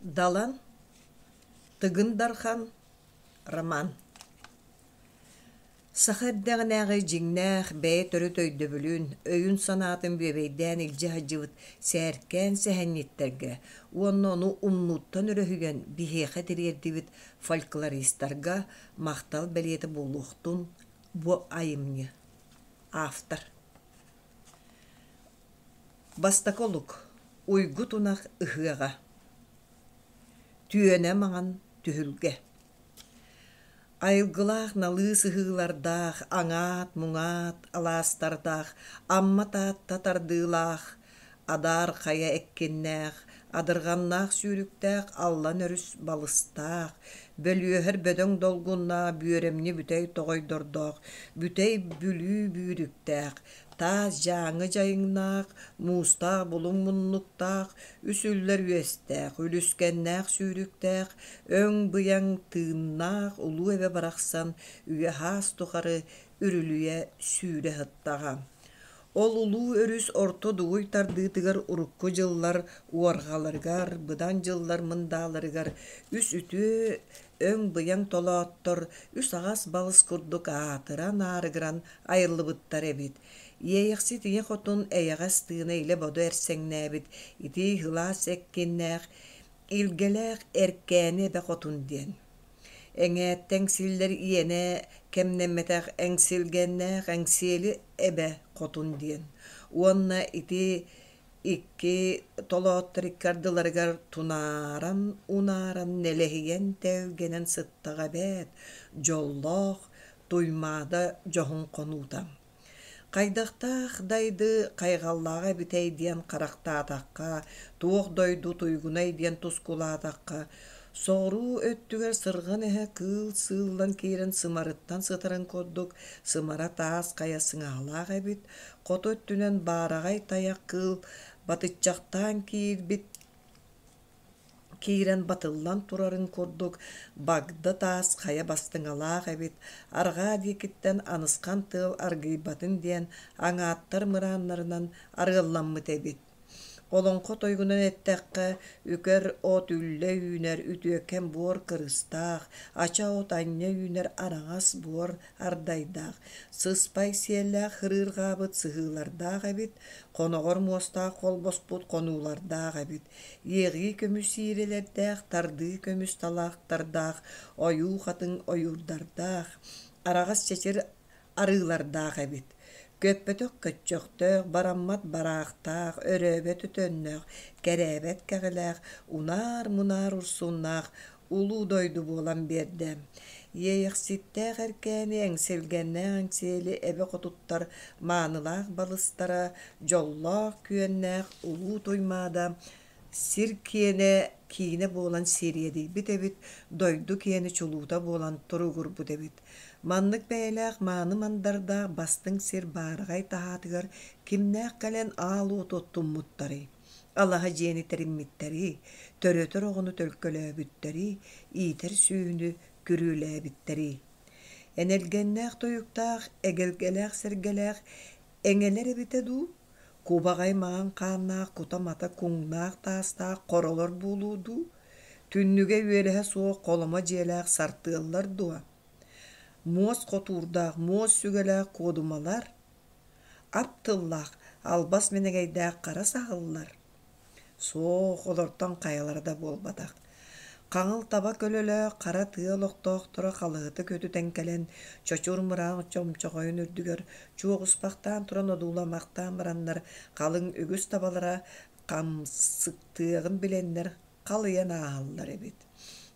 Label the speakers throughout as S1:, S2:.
S1: Далан, Тыгын Дархан, Роман Саха эрдэҕинээҕи дьиҥнээх бэйэ төрүт өйдөбүлүн, өйүн-санаатын бүөбэйдээн илдьэ сылдьыбыт сээркээн сэһэнньиттэргэ уонна ону умнууттан өрөһүйэн биһиэхэ тириэрдибит фольклористарга махтал бэлиэтэ буолуохтун бу айымньы. Автор Бастакы олук Уйгу тунах ыһыаҕа Түөнэ маҥан түһүлгэ Айылгылаах налыы сыһыылардаах, аҥаат-муҥаат алаастардаах, Амма-Таатта тардыылаах, адаар хайа эккиннээх, адырҕаннаах сүүрүктээх Аллан өрүс балыстаах, бөлүөһэр бөдөҥ долгуннаах бүөрэмньи бүтэй тоҕойдордоох, бүтэй Бүлүү бүүрүктээх, таас Дьааҥы дьайыҥнаах, муустаах булуҥ муннуктаах, үс үллэр үөстээх, үлүскэннээх сүүрүктээх, өҥ-быйаҥ тыыннаах улуу эбэ барахсан үйэ-саас тухары үрүлүйэ сүүрэ сыттаҕа. Ол улуу өрүс орто дугуй тардыытыгар урукку дьыллар уорҕаларыгар, быдан дьыллар мындааларыгар үс үтүө өҥ-быйаҥ толооттор үс аҕас балыс курдук аатыран-аарыгыран айыллыбыттар эбит. Иэйэхсит ийэ хотун эйэҕэс тыына илэ-бодо эрсэҥнээбит итии сылаас эккиннээх, илгэлээх Эркээни эбэ хотун диэн. Эҥээттэн силлэр иэнэ кэмнэммэтэх эҥсилгэннээх Эҥсиэли эбэ хотун диэн. Уонна ити икки толооттор икки ардыларыгар тунааран-унааран нэлэһийэн тэлгэнэн сыттаҕа эбээт, дьоллоох Туймаада дьоһун хонуута. Хайдахтаах дайды хайҕаллааҕа эбитэй диэн харахтаатахха, туох дойду туйгунай диэн тускулаатахха, соҕуруу өттүгэр сырҕан эһэ кыыл сыыллан киирэн сымарыттан сытарын курдук сымара таас хайа сыҥаһалаах эбит, хоту өттүнэн баараҕай тайах кыыл батыччахтаан киирбит киирэн батыллан турарын курдук багда таас хайа бастыҥалаах эбит, арҕаа диэкиттэн анысхан тыал аргыйбатын диэн аҥааттар мырааннарынан арыалламмыт эбит. Олоҥхо тойугунан эттэххэ, үкэр от үллэ үүнэр үтүөкэн буор кырыстаах, ача от анньа үүнэр араҥас буор ардайдаах, сыспай сиэллээх ырыырҕаабыт сыһыылардаах эбит, хоноҕор муостаах холбоспут хонуулардаах эбит, иэҕии көмүс иирэлэрдээх, тардыы көмүс талаахтардаах, ойуу хатыҥ ойуурдардаах, араҕас чэчир арыылардаах эбит. Көппөтөх көччөхтөөх, бараммат бараахтаах, өрөөбөт өтөннөөх, кэрээбэт кэҕэлээх, унаар-мунаар урсуннаах улуу дойду буолан биэрдэ. Иэйэхситтээх Эркээни, эҥсилгэннээх Эҥсиэли эбэ хотуттар маанылаах балыстара, дьоллоох күөннээх Улуу Туймаада сир киэнэ киинэ буолан сириэдийбит эбит, дойду киэнэ чулуута буолан туругурбут эбит. Маннык бэйэлээх мааны мандардаах бастыҥ сир баараҕай таһаатыгар кимнээх кэлэн аал уоту оттуммуттарый? Алаһа дьиэни тэриммиттэрий, төрөтөр оҕону төлкөлөөбүттэрий, иитэр сүөһүнү күрүөлээбиттэрий? Энэлгэннээх тойуктаах, эгэлгэлээх сэргэлээх эҥэлэр эбитэ дуу, кубаҕай маҥан хааннаах кута-мата куҥнаах таастаах хоролор буолуо дуу, түннүгэ үөлэһэ суох холомо дьиэлээх сартыаллар дуо? Муос хотуурдаах, муос сүгэлээх куодумалар, ап тыллаах, албас мэнэгэйдээх хара саһыллар? Суох, олортон хайалара да буолбатах. Хаҥыл таба көлөлөөх хара тыа олохтоохторо халыһыта көтүтэн кэлэн, чочур мыраан чомчоҕойун үрдүгэр чуоҕуспахтаан туран одууламахтаан бараннар, халыҥ үгүс табалара хамсыктыаҕын билэннэр халыйан ааһаллар эбит.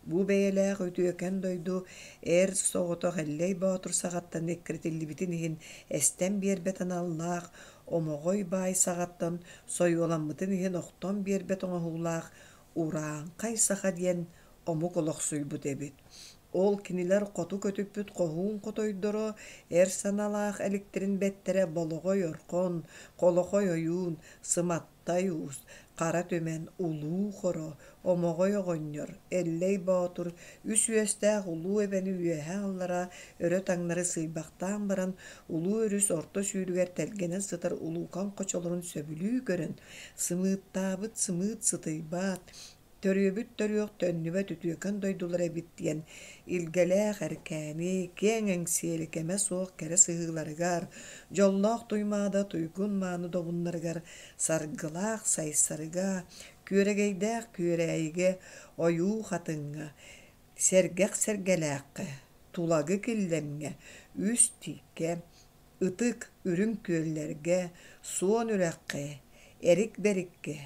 S1: Бу бэйэлээх үтүөкэн дойду эр соҕотох Эллэй Боотур саҕаттан эккирэтиллибитин иһин эстэн биэрбэт аналлаах, Омоҕой баай саҕаттан сойуоламмытын иһин охтон биэрбэт оҥоһуулаах урааҥхай саха диэн омук олохсуйбут эбит. Ол кинилэр хоту көтүппүт хоһуун хотойдоро, эр санаалаах эликтэрин бэттэрэ Болоҕой Орхон, Холохой Ойуун, Сымат Тай Уус, Хара Түмэн, Улуу Хоро, Омоҕой Оҕонньор, Эллэй Боотур үс үөстээх улуу эбэни үөһэ-аллара өрө-таҥнары сыыйбахтаан баран, улуу өрүс орто сүүрүгэр тэлгэнэн сытар улуукан хочолорун сөбүлүү көрөн, сымыыттаабыт сымыыт сытыйбат, төрүөбүт төрүөх төннүбэт үтүөкэн дойдулара эбит диэн илгэлээх Эркээни, киэҥ Эҥсиэли кэмэ суох кэрэ сыһыыларыгар, дьоллоох Туймаада туйгун мааны добуннарыгар, саргылаах Сайсарыга, күөрэгэйдээх Күөрээйигэ, Ойуу Хатыҥҥа, Сэргэх Сэргэлээххэ, Тулагы Киллэмҥэ, Үс Тииккэ, Ытык Үрүҥ Күөллэргэ, Суон Үрэххэ, Эрик Бэриккэ,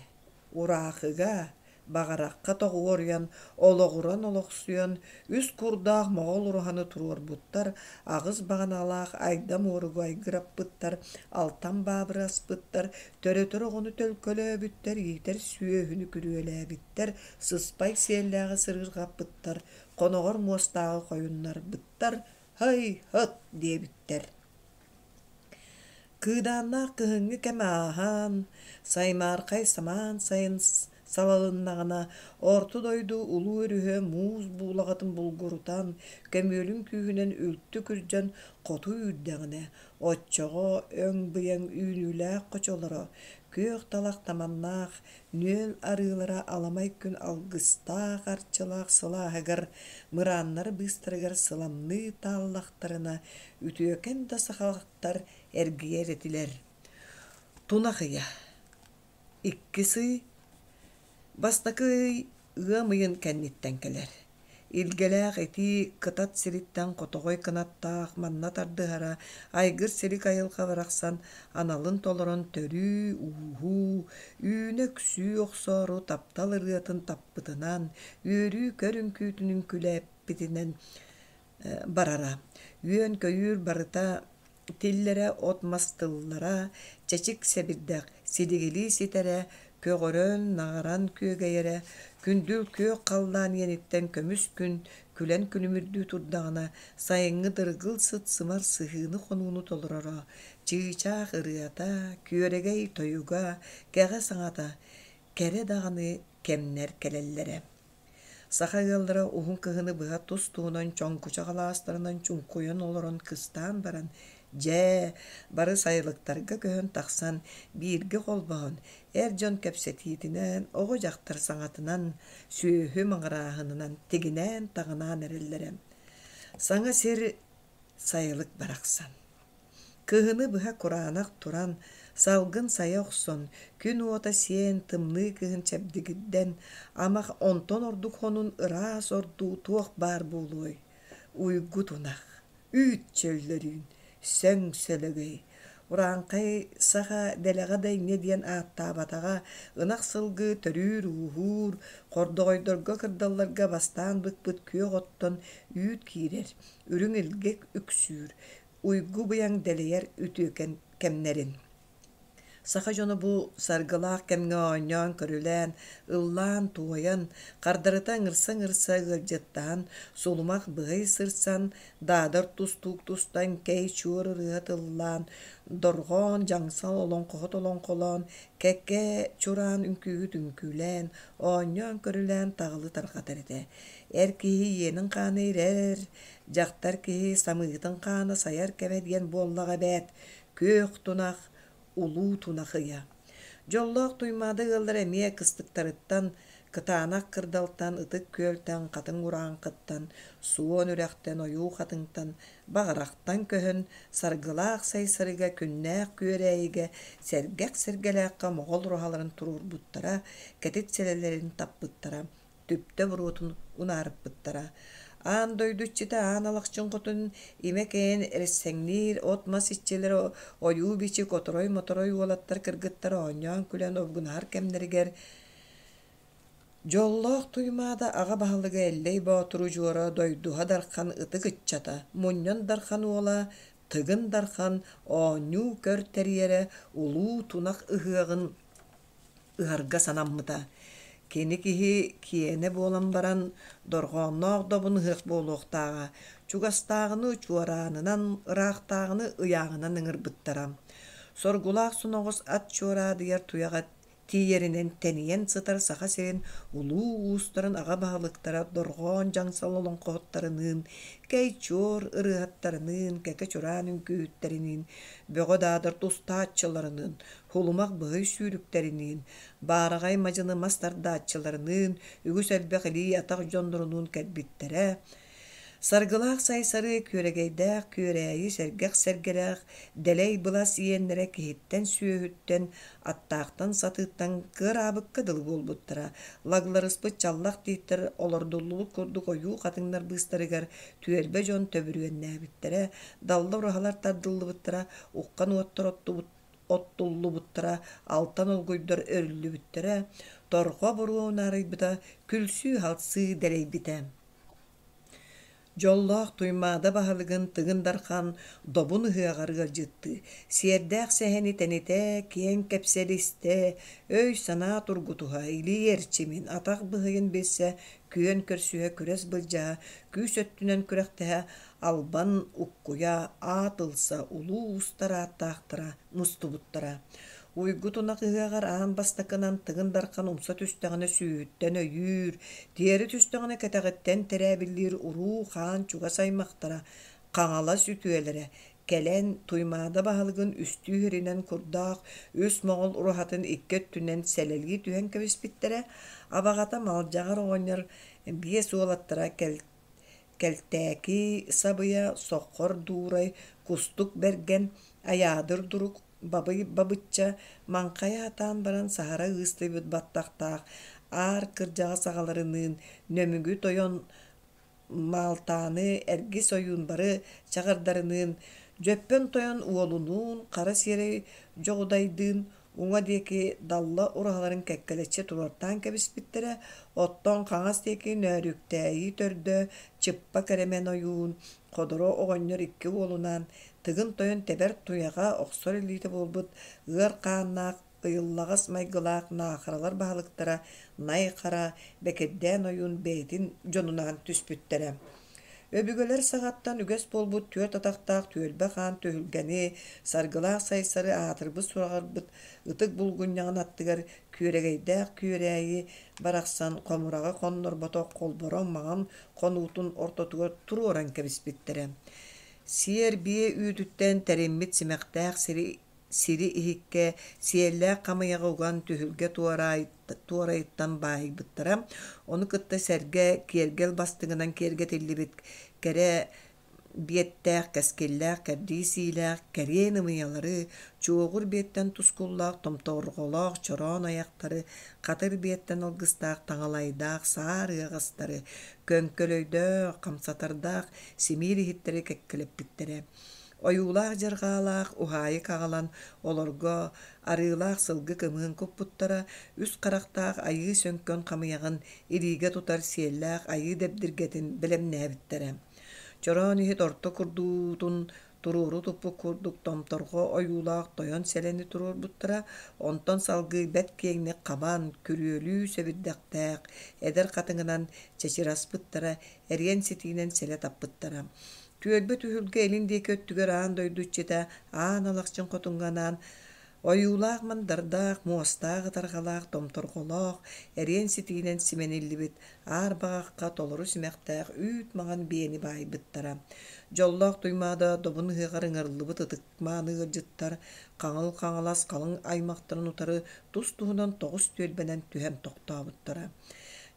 S1: Ураахыга, Баҕарахха тоҕуоруйан, олоҕуран олохсуйан, үс курдаах моҕол ураһаны туруорбуттар, аҕыс баҕаналаах айда муоругу айгыраппыттар, алтан баабыры аспыттар, төрөтөр оҕону төлкөлөөбүттэр, иитэр сүөһүнү күрүөлээбиттэр, сыспай сиэллээҕи сырыырҕаппыттар, хоноҕор муостааҕы хойуннарбыттар, «Һай-һат!» диэбиттэр. Кыыдааннаах кыһыҥҥы кэм ааһан, саймаархай самаан сайын салалыннаҕына, Орто дойду улуу өрүһэ муус буулаҕатын булгурутан, көмүөлүн күүһүнэн үлтү күрдьэн хоту үүрдэҕинэ, оччоҕо өҥ-быйаҥ үүнүүлээх хочолоро, күөх талах таманнаах нүөл арыылара аламай күн алгыстаах арчылаах сылааһыгар, мырааннар быыстарыгар сыламныы тааллахтарына, үтүөкэн да сахалар эргийэр этилэр. Тунах ыйа. Иккис ый. Бастакы ый ыам ыйын кэнниттэн кэлэр. Илгэлээх итии кытат сириттэн хотоҕой кынаттаах манна тардыһара айгыр-силик айылҕа барахсан аналын толорон төрүү-ууһуу, үүнэ-үксүү охсоору таптал ырыатын таппытынан, үөрүү-көр үҥкүүтүн үҥкүүлээппитинэн барара. Үөн-көйүүр барыта тиллэрэ, от-мас тыллара, чэчик сэбирдэх силигилии ситэрэ, көҕөрөн, наҕаран күөгэйэрэ, күндүл күөх халлаан иэниттэн көмүс күн күлэн күлүмүрдүү турдаҕына, сайыҥҥы дыргыл сыт-сымар сыһыыны-хонууну толороро, чыычаах ырыата, күөрэгэй тойуга, кэҕэ саҥата, кэрэ даҕаны кэмнэр кэлэллэрэ. Саха ыаллара уһун кыһыны быһа тус-туһунан чоҥкучах алаастарынан чуҥкуйан олорон кыстаан баран, дьэ, бары сайылыктарга көһөн тахсан, бииргэ холбоһон, эр дьон кэпсэтиитинэн, оҕо-дьахтар саҥатынан, сүөһү маҥырааһынынан тигинээн-таҕынаан эрэллэрэ. Саҥа сир сайылык барахсан. Кыһыны быһа кураанах туран, салгын сайа охсон, күн уота сиэн, тымныы кыһын чэбдигирдэн, амах онтон ордук хонун ыраас ордуу туох баар буолуой? Уйгу тунах, үүт чөллөрүүн, сөҥ сөлөгөй, урааҥхай саха дэлэҕэ да инньэ диэн ааттаабатаҕа, ынах сылгы төрүүр-ууһуур, хордоҕойдорго кырдалларга бастаан быкпыт күөх оттон үүт киирэр, үрүҥ илгэ үксүүр, уйгу-быйаҥ дэлэйэр үтүөкэн кэмнэрин. Саха дьоно бу саргылаах кэмҥэ оонньоон-көрүлээн, ыллаан-туойан, хардарыта ыҥырса-ыҥырса ыалдьыттаһан, сулумах быһый сырсан, даадар тустуук тустан, кэй-чуор ырыа тыллаан, дорҕоон дьаҥсал олоҥхоһут олоҥхолоон, кэккэ чураан үҥкүүһүт үҥкүүлээн, оонньоон-көрүлээн таҕылы тарҕатар этэ. Эр киһи иэнин хаана ирэр, Дьахтар киһи самыытын хаана сайар кэмэ диэн буоллаҕа эбээт, күөх тунах, улуу тунах ыйа. Дьоллоох Туймаада ыаллара эмиэ кыстыктарыттан, кытаанах кырдалтан, Ытык Күөлтэн, Хатыҥ Урааҥхыттан, Суон Үрэхтэн, Ойуу Хатыҥтан, Баҕарахтан көһөн, Саргылаах Сайсарыга, Күннээх Күөрээйигэ, Сэргэх Сэргэлээххэ моҕол ураһаларын туруорбуттара, кэтит сэлэлэрин таппыттара. түптэ буруотун унаарыппыттара. Аан дойду иччитэ Аан Алахчын хотун имэ кэйэн эрэссэҥниир от-мас иччилэрэ ойуу-бичик оторой-моторой уолаттар кыргыттар оонньоон-күлэн обгунаһар кэмнэригэр Дьоллоох Туймаада аҕа баһылыга Эллэй Боотур удьуора Дойдуһа Дархан ытык ыччата, Мунньан Дархан уола Тыгын Дархан оонньуу-көр тэрийэрэ Улуу Тунах ыһыаҕын ыһарга санаммыта. Кини киһи киэнэ буолан баран, дорҕоонноох добун ыһыах буолуохтааҕа, чугастааҕыны чуораанынан, ыраахтааҕыны ыйааҕынан ыҥырбыттара. Соргулаах соноҕос ат чуораадыйар туйаҕа тиийэринэн тэнийэн сытар Саха сирин улуу уустарын аҕа баһылыктара Дорҕоон Дьаҥсал олоҥхоһуттарыныын, Кэй Чуор ырыаһыттарыныын, Кэкэ Чураан үҥкүүһүттэриниин, Бөҕө Даадар тустааччыларыныын, Һулумах Быһый сүүрүктэриниин, Баараҕай мадьыны мас тардааччыларыныын, үгүс элбэх илии-атах дьоннорунуун кэлбиттэрэ. Саргылаах Сайсары, Күөрэгэйдээх Күөрээйи, Сэргэх Сэргэлээх, Дэлэй Былас иэннэрэ киһиттэн-сүөһүттэн, аттаахтан-сатыыттан кыараабыкка дылы буолбуттара. Лагларыспыт чаллах тииттэр олордуллубут курдук ойуу хатыҥнар быыстарыгар түөлбэ дьон төбүрүөннээбиттэрэ, далла ураһалар тардыллыбыттара, уххан уоттар оттуллубуттара, алтан олгуйдар өрүллүбүттэрэ, торҕо буруо унаарыйбыта, күлсүү-халсыы дэлэйбитэ. Дьоллоох Туймаада баһылыгын Тыгын Дархан Добун ыһыаҕар ыалдьыттыы, сиэрдээх сэһэни тэнитэ, киэҥ кэпсэли истэ, өй-санаа тургутуһа, илии эрчимин, атах быһыйын билсэ, күөн көрсүһэ, күрэс былдьаһа, күүс өттүнэн күрэхтэһэ, албан уккуйа, аат ылса, улуу уустар ааттаахтара мустубуттара. Уйгу тунах ыһыаҕар аан бастакынан Тыгын Дархан умса түстэҕинэ сүүһүттэн өйүүр, тиэрэ түстэҕинэ кэтэҕиттэн тэрээбиллиир уруу-хаан чугас аймахтара, Хаҥалас үтүөлэрэ, кэлэн Туймаада баһылыгын үстүү иһиринэн курдаах үс моҕол ураһатын икки өттүнэн сэлэлии түһэн кэбиспиттэрэ, абаҕата Малдьаҕар оҕонньор биэс уолаттара Кэлтээки сабыйа, соххор дуурай, кустук бэргэн, айаадыр дурук, бабый бабычча, маҥхайа сатаан баран саһара ыыстыйбыт баттахтаах аар кырдьаҕас аҕаларыныын Нөмүгү тойон Маалтааны Эргис ойуун бары чаҕардарыныын, Дьөппөн тойон уолунуун, Хара сиэрэй Дьоҕудайдыын уҥа диэки далла ураһаларын кэккэлэччи туруортаан кэбиспиттэрэ, оттон хаҥас диэки Нөөрүктээйи төрдө Чыппа Кэрэмэн ойуун, Ходоро оҕонньор икки уолунаан Тыгын Тойон тэбэр туйаҕа охсор илиитэ буолбут ыар хааннаах ыйыллаҕас майгылаах наахаралар баһылыктара Най Хара Бэкирдээн ойуун бэйэтин дьонунаан түспүттэрэ. Өбүгэлэр саҕаттан үгэс буолбут түөрт атахтаах түөлбэ хаан түһүлгэни, саргылаах Сайсары аатырбыт сураҕырбыт ытык булгунньаҕын аттыгар Күөрэгэйдээх Күөрээйи барахсан хомураҕы хоннорботох холборо маҥан хонуутун ортотугар туруоран кэбиспиттэрэ. Сиэр биэ үүтүттэн тэриммит симэхтээх сири сири иһиккэ сиэллээх хамыйаҕы уган түһүлгэ туорайыттан баайбыттара, ону кытта сэргэ киэргэл бастыҥынан киэргэтиллибит кэрэ биэттээх, кэскиллээх кэрдии сиилээх кэриэн ымыйалары, чуоҕур биэттэн тускуллаах томторҕолоох чороон айахтары, хатыр биэттэн алгыстаах таҥалайдаах саар ыаҕастары, көҥкөлөйдөөх, хамсатардаах симиир иһиттэри кэккэлэппиттэрэ. Ойуулаах дьарҕаалаах уһаайык аҕалан, олорго арыылаах сылгы кымыһын куппуттара, үс харахтаах айыы сөҥкөн хамыйаҕын илиигэ тутар сиэллээх айыы дэбдиргэтин бэлэмнээбиттэрэ. Чороон иһит орто курдуутун туруору туппут курдук томторҕо ойуулаах тойон сэлэни туруорбуттара, онтон салгыы бэрт киэҥник хабан, күрүөлүү сэбирдэхтээх эдэр хатыҥынан чэчир аспыттара, эриэн ситиинэн сэлэ таппыттара. Түөлбэ түһүлгэ илин диэки өттүгэр аан дойду иччитэ Аан Алахчын хотуҥҥа анаан ойуулаах-мандардаах, муостаах ытарҕалаах, томторҕолоох, эриэн ситиинэн симэниллибит аар баҕахха толору симэхтээх үүт маҥан биэни баайбыттара. Дьоллоох Туймаада Добун ыһыаҕар ыҥырыллыбыт ытык-мааны ыалдьыттар Хаҥыл Хаҥалас халыҥ аймахтарын утары тус-туһунан тоҕус түөлбэнэн түһэн тохтообуттара.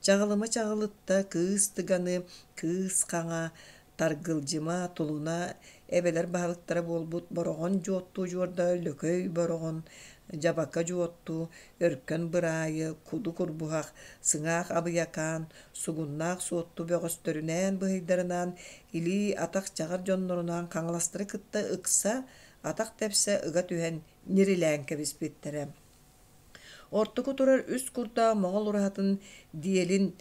S1: Чаҕылыма чаҕылытта кыыс тыганы, кыыс хаҥа, Таргылдьыма, Тулуна эбэлэр баһылыктара буолбут Бороҕон Дьуотту удьуорда Лөкөй Бороҕон, Дьабака Дьуотту, Өркөн Быраайы, Куду Курбуһах, Сыҥаах Абыйакаан, Сугуннаах Суотту бөҕөстөрүнээн быһыйдарынаан илии-атах чаҕар дьоннорунаан Хаҥаластары кытта ыкса, атах тэпсэ ыга түһэн ньирилээн кэбиспиттэрэ. Ортоку турар үс курдаах моҕол ураһатын диэлин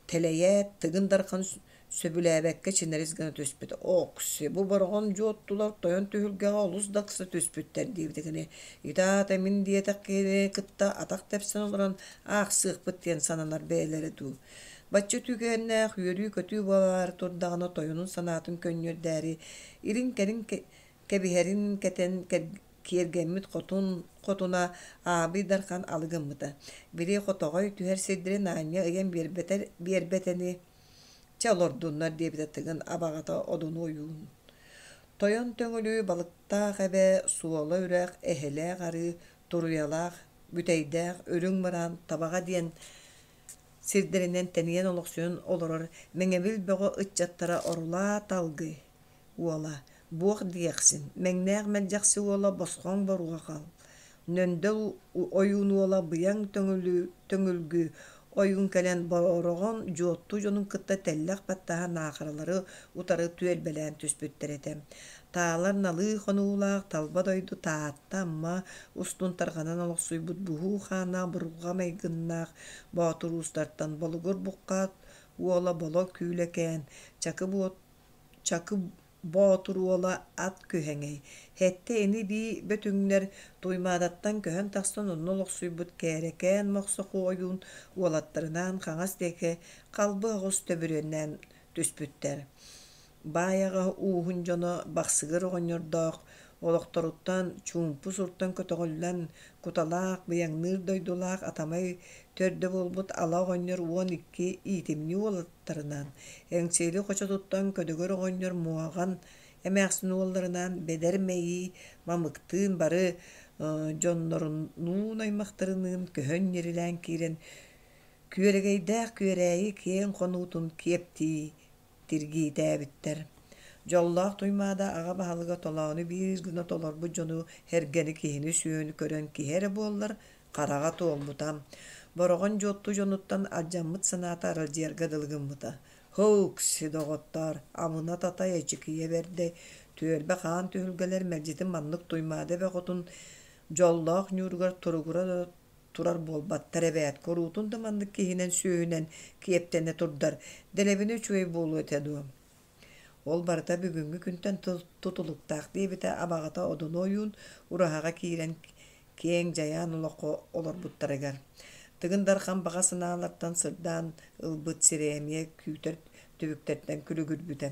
S1: тэлэйээт, Тыгын Дархан сөбүлээбэккэ чинэрис гына түспүт: «Окси, бу Бороҕон дьуоттулар тойон түһүлгэҕэ олус да ыкса түспүттэр» диэбитэ кини. «Ити аата мин диэтэх киһини кытта атах тэпсэн олорон аахсыахпыт диэн сананар бэйэлэрэ дуу?» Бачча үтүгэннээх үөрүү-көтүү буолаары турдаҕына тойонун санаатын көнньүөрдээри, илин-кэлин кэбиһэрин кэтэн киэргэммит хотун хотуна Аабый Дархан алы гыммыта. Били хотоҕой түһэр сирдэрин аанньа ыйан биэрбэтэр биэрбэт ини. Чэ олордуннар диэбитэ Тыгын абаҕата Одуну ойуун. Тойон Төҥүлү Балыктаах эбэ, Суола үрэх, Эһэлээх арыы, Туруйалаах, Бүтэйдээх, Үрүҥ Мыраан, Табаҕа диэн сирдэринэн тэнийэн олохсуйан олорор Мэҥэбил бөҕө ыччаттара Орулаа Талгый уола, Буох Диэхсин, Мэҥнээх Мэлдьэхси уола Босхоҥ Боруохал, Нөндөл ойуун уола Быйаҥ Төҥүлгү ойуун кэлэн Бороҕон Дьуотту дьонун кытта тэллэх баттаһа наахаралары утары түөлбэлээн түспүттэр этэ. Таалар налыы хонуулаах талба дойду Таатта Амма устун тарҕанан олохсуйбут буһуу хааннаах бурҕа майгыннаах боотур уустартан Болугур Буххаат уола Боло Күүлэкээн, Чакы Чакы Боотур уола ат күһэҥэй, Сэттэ ини-бии Бөтүҥнэр Туймаадаттан көһөн тахсан онно олохсуйбут Кээрэкээн Мохсоху ойуун уолаттарынаан хаҥас диэки халбы оҕус төбүрүөннээн түспүттэр. Баай аҕа ууһун дьоно Бахсыгыр оҕонньордоох олохторуттан чуумпу суртан көтөҕүллэн, куталаах, быйаҥныыр дойдулаах Атамай төрдө буолбут Ала оҕонньор 12 иитимньи уолаттарынаан, Эҥсиэли хочотуттан Көдөгөр оҕонньор Муоҕан эмээхсин уолларынаан Бэдэр Мэйии Мамыктыын бары дьоннорунуун аймахтарыныын көһөн ньирилээн киирэн Күөрэгэйдээх Күөрээйи киэҥ хонуутун киэптии тиргиитээбиттэр. Дьоллоох Туймаада аҕа баһылыга толоону биир гына толорбут дьону эргэни киһини-сүөһүнү көрөн киһи эрэ буоллар хараҕа туолбута. Бороҕон Дьуотту дьонуттан алдьаммыт санаата аралдьыйарга дылы гыммыта. «Һоукси, доҕоттоор, амына-татай эчикийэ бэрдэй, түөлбэ хаан түһүлгэлэр мэлдьитин маннык Туймаада эбэ хотун дьоллоох ньууругар туругура турар буолбаттар эбээт, куруутун да маннык киһинэн-сүөһүнэн киэптэнэ турдар, дэлэбинэ үчүгэй буолуо этэ дуо?» Ол барыта бүгүҥҥү күнтэн тутулуктаах диэбитэ абаҕата Одуну ойуун ураһаҕа киирэн киэҥ дьайаан олоххо олорбуттарыгар. Тыгын Дархан баҕа санаалартан сырдаан ылбыт сирэйэ эмиэ күүтэр түбүктэртэн күлүгүрбүтэ.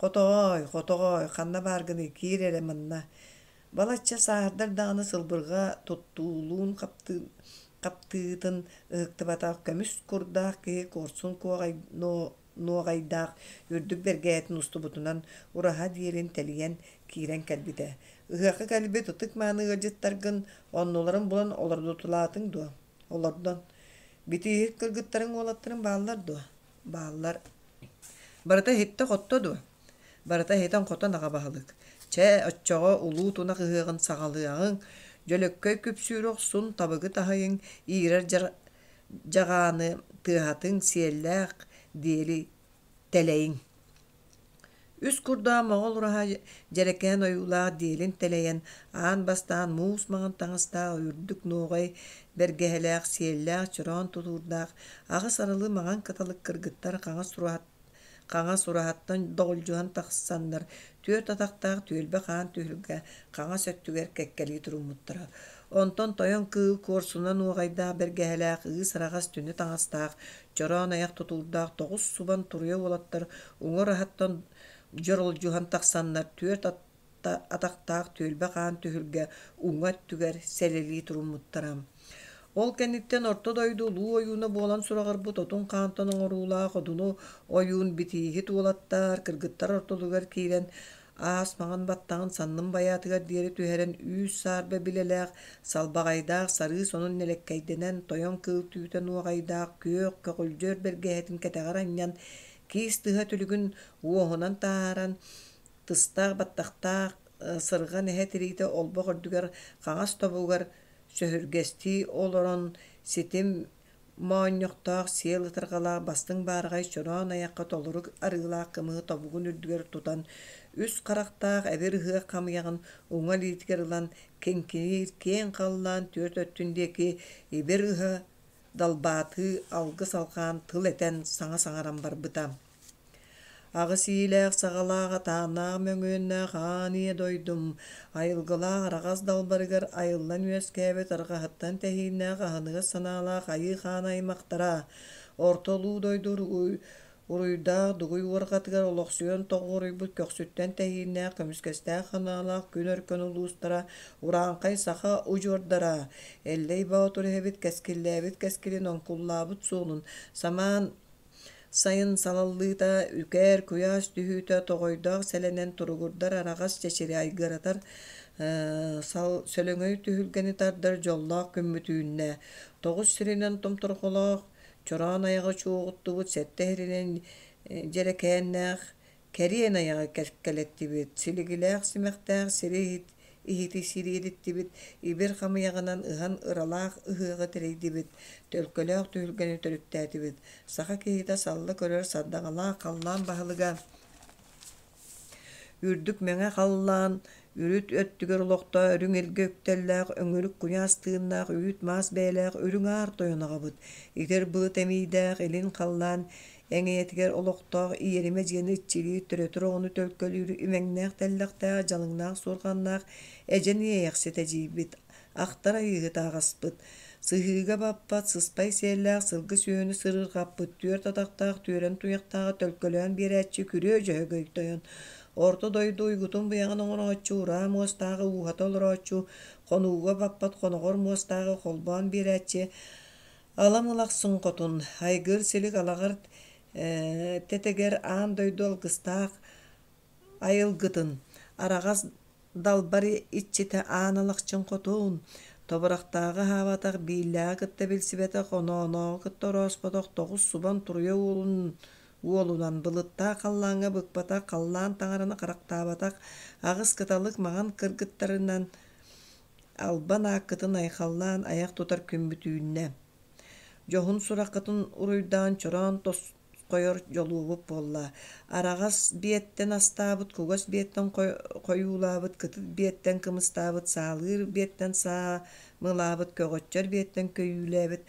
S1: «Хотоой, хотоой, ханна бааргыный, киир эрэ манна Балачча сааһырдар даҕаны сылбырҕа туттуулуун хаптыытын ыһыктыбатах көмүс курдаах киһи куорсун нуоҕайдаах үрдүк бэргэһэтин устубутунан ураһа диэлин тэлийэн киирэн кэлбитэ. «Ыһыахха кэлбит ытык-мааны ыалдьыттаргын оннуларын булан олордуталаатыҥ дуо? Олордон. Битииһит кыргыттарыҥ уолаттарыҥ бааллар дуо? Бааллар. Барыта иһиттэ-хотто дуо? Барыта иһитэн-хотон аҕа баһылык. Чэ, оччоҕо улуу тунах ыһыаҕын саҕалыаҕыҥ, Дьөлөккөй күпсүүрү охсун, табыгы таһыйыҥ, иирэр дьаҕааны тыаһатыҥ, сиэллээх диэли тэлэйиҥ. Үс курдаах моҕол ураһа дьэрэкээн ойуулаах диэлин тэлэйэн, аан бастаан муус маҥан таҥастаах үрдүк нуоҕай бэргэһэлээх, сиэллээх чороон тутуурдаах, аҕыс арылы маҥан кыталык кыргыттар хаҥас хаҥас ураһаттан доҕулдьуһан тахсаннар, түөрт атахтаах түөлбэ хаан түһүлгэ хаҥас өттүгэр кэккэлии туруммуттара. Онтон тойон кыыл куорсунан уоҕайдаах бэргэһэлээх, ыыс араҕас түнэ таҥастаах, чороон айах тутуурдаах тоҕус субан туруйа уолаттар уҥа ураһаттан дьоролдьуһан тахсаннар түөрт атахтаах түөлбэ хаан түһүлгэ уҥа өттүгэр сэлэлии туруммуттара. Ол кэнниттэн орто дойду улуу ойууна буолан сураҕырбыт отун хаантан оҥоруулаах одуну ойуун битииһит уолаттар, кыргыттар ортолугар киирэн аас маҥан баттаҕын саннын байаатыгар диэри түһэрэн үүс саарба билэлээх, салбаҕайдаах сарыы сонун нэлэккэйдэнэн, тойон кыыл түүтэ нуоҕайдаах күөх көҕүлдьүөр бэргэһэтин кэтэҕэр анньан, киис тыһа түлүгүн уоһунан таһааран, тыстаах баттахтаах сырҕан эһэ тириитэ олбох үрдүгэр хаҥас тобугар сөһүргэстии олорон ситим моонньохтоох сиэл ытарҕалаах бастыҥ баараҕай чороон айахха толору арыылаах кымыһы тобугун үрдүгэр тутан үс харахтаах эбир ыһыах хамыйаҕын уҥа илиитигэр ылан киҥкиниир киэҥ халлаан түөрт өттүн диэки ибир ыһа далбаатыы алгыс алҕаан тыл этэн саҥа саҥаран барбыта. Аҕыс иилээх-саҕалаах атааннаах мөҥүөннээх аан ийэ дойдум айылгылаах араҕас далбарыгар айыллан үөскээбит арҕаһыттан тэһииннээх аһыныгас санаалаах айыы хаан аймахтара, орто улуу дойду Уруйдаах дугуй уорҕатыгар олохсуйан тоҕуоруйбут көхсүттэн тэһииннээх көмүскэстээх ханаалаах күн өркөн улуустара, урааҥхай саха удьуордара, Эллэй Боотур эһэбит кэскиллээбит кэскилин оҥкуллаабыт суолун, самаан сайын салаллыыта, үкээр куйаас түһүүтэ тоҕойдоох сэлэнэн туругурдар араҕас чэчири айгыратар сөлөҥөй түһүлгэни тардар дьоллоох күммүт үүннэ. Тоҕус сиринэн томторҕолоох Чороон айаҕа чуоҕуттубут, сэттэ иһиринэн дьэрэкээннээх кэриэн айаҕы кэлэттибит, силигилээх симэхтээх сири иһити сириэдиттибит, ибир хамыйаҕынан ыһан ыралаах ыһыаҕы тэрийдибит, төлкөлөөх түһүлгэни төрүттээтибит. Саха киһитэ салла көрөр сардаҥалаах халлаан баһылыга Үрдүк мэҥэ халлаан үрүт өттүгэр олохтоох үрүҥ илгэ үктэллээх, өҥүрүк куйаас тыыннаах, үүт-маас бэйэлээх үрүҥ аар тойон аҕабыт, итэр былыт эмиийдээх илин халлаан эҥийэтигэр олохтоох иэримэ дьиэни иччилиир, төрөтөр оҕону төлкөлүүр имэҥнээх тэллэхтээх, дьалыҥнаах суорҕаннаах эдьэн иэйэхсит эдьиийбит, ахтар айыыһыт аҕаспыт, сыһыыга баппат сыспай сиэллээх сылгы сүөһүнү сырыырҕаппыт түөрт атахтаах түөрэн туйахтааҕы төлкөлөөн биэрээччи Күрүө Дьөһөгөй тойон, орто дойду уйгутун-быйаҕын оҥорооччу, ураа муостааҕы ууһата олорооччу, хонууга баппат хоноҕор муостааҕы холбоон биэрээччи Ала Мылахсын хотун, айгыр силик алаҕар тэтэгэр аан дойду алгыстаах айылгытын, араҕас далбар иччитэ Аан Алахчын хотун, тобурахтааҕы аһаабатах, бииллээҕи кытта билсибэтэх, оноонооҕу кытта орооспотох тоҕус субан туруйа уолун уолунан былыттаах халлааҥҥа быкпатах, халлаан таҥараны харахтаабатах аҕыс кыталык маҥан кыргыттарынан албан ааккытын айхаллаан айах тутар күммүт үүннэ. Дьоһун сураххытын уруйдаан чороон тосхойор дьолуобут буолла. Араҕас биэттэн астаабыт, кугас биэттэн хойуулаабыт, кытыт биэттэн кымыстаабыт, саалыыр биэттэн саамылаабыт, көҕөччөр биэттэн көйүүлээбит,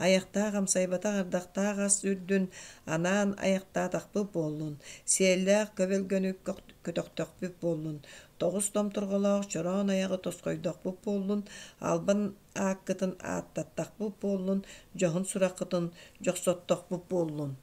S1: айахтаах амсайбатах ардахтаах ас үрдүн анаан айахтаатахпыт буоллун, сиэллээх көбөлгөнү көтөхтөхпүт буоллун, тоҕус томторҕолоох чороон айаҕы тосхойдохпут буоллун, албан ааккытын ааттаттахпыт буоллун, дьоһун сураххытын дьохсоттохпут буоллун.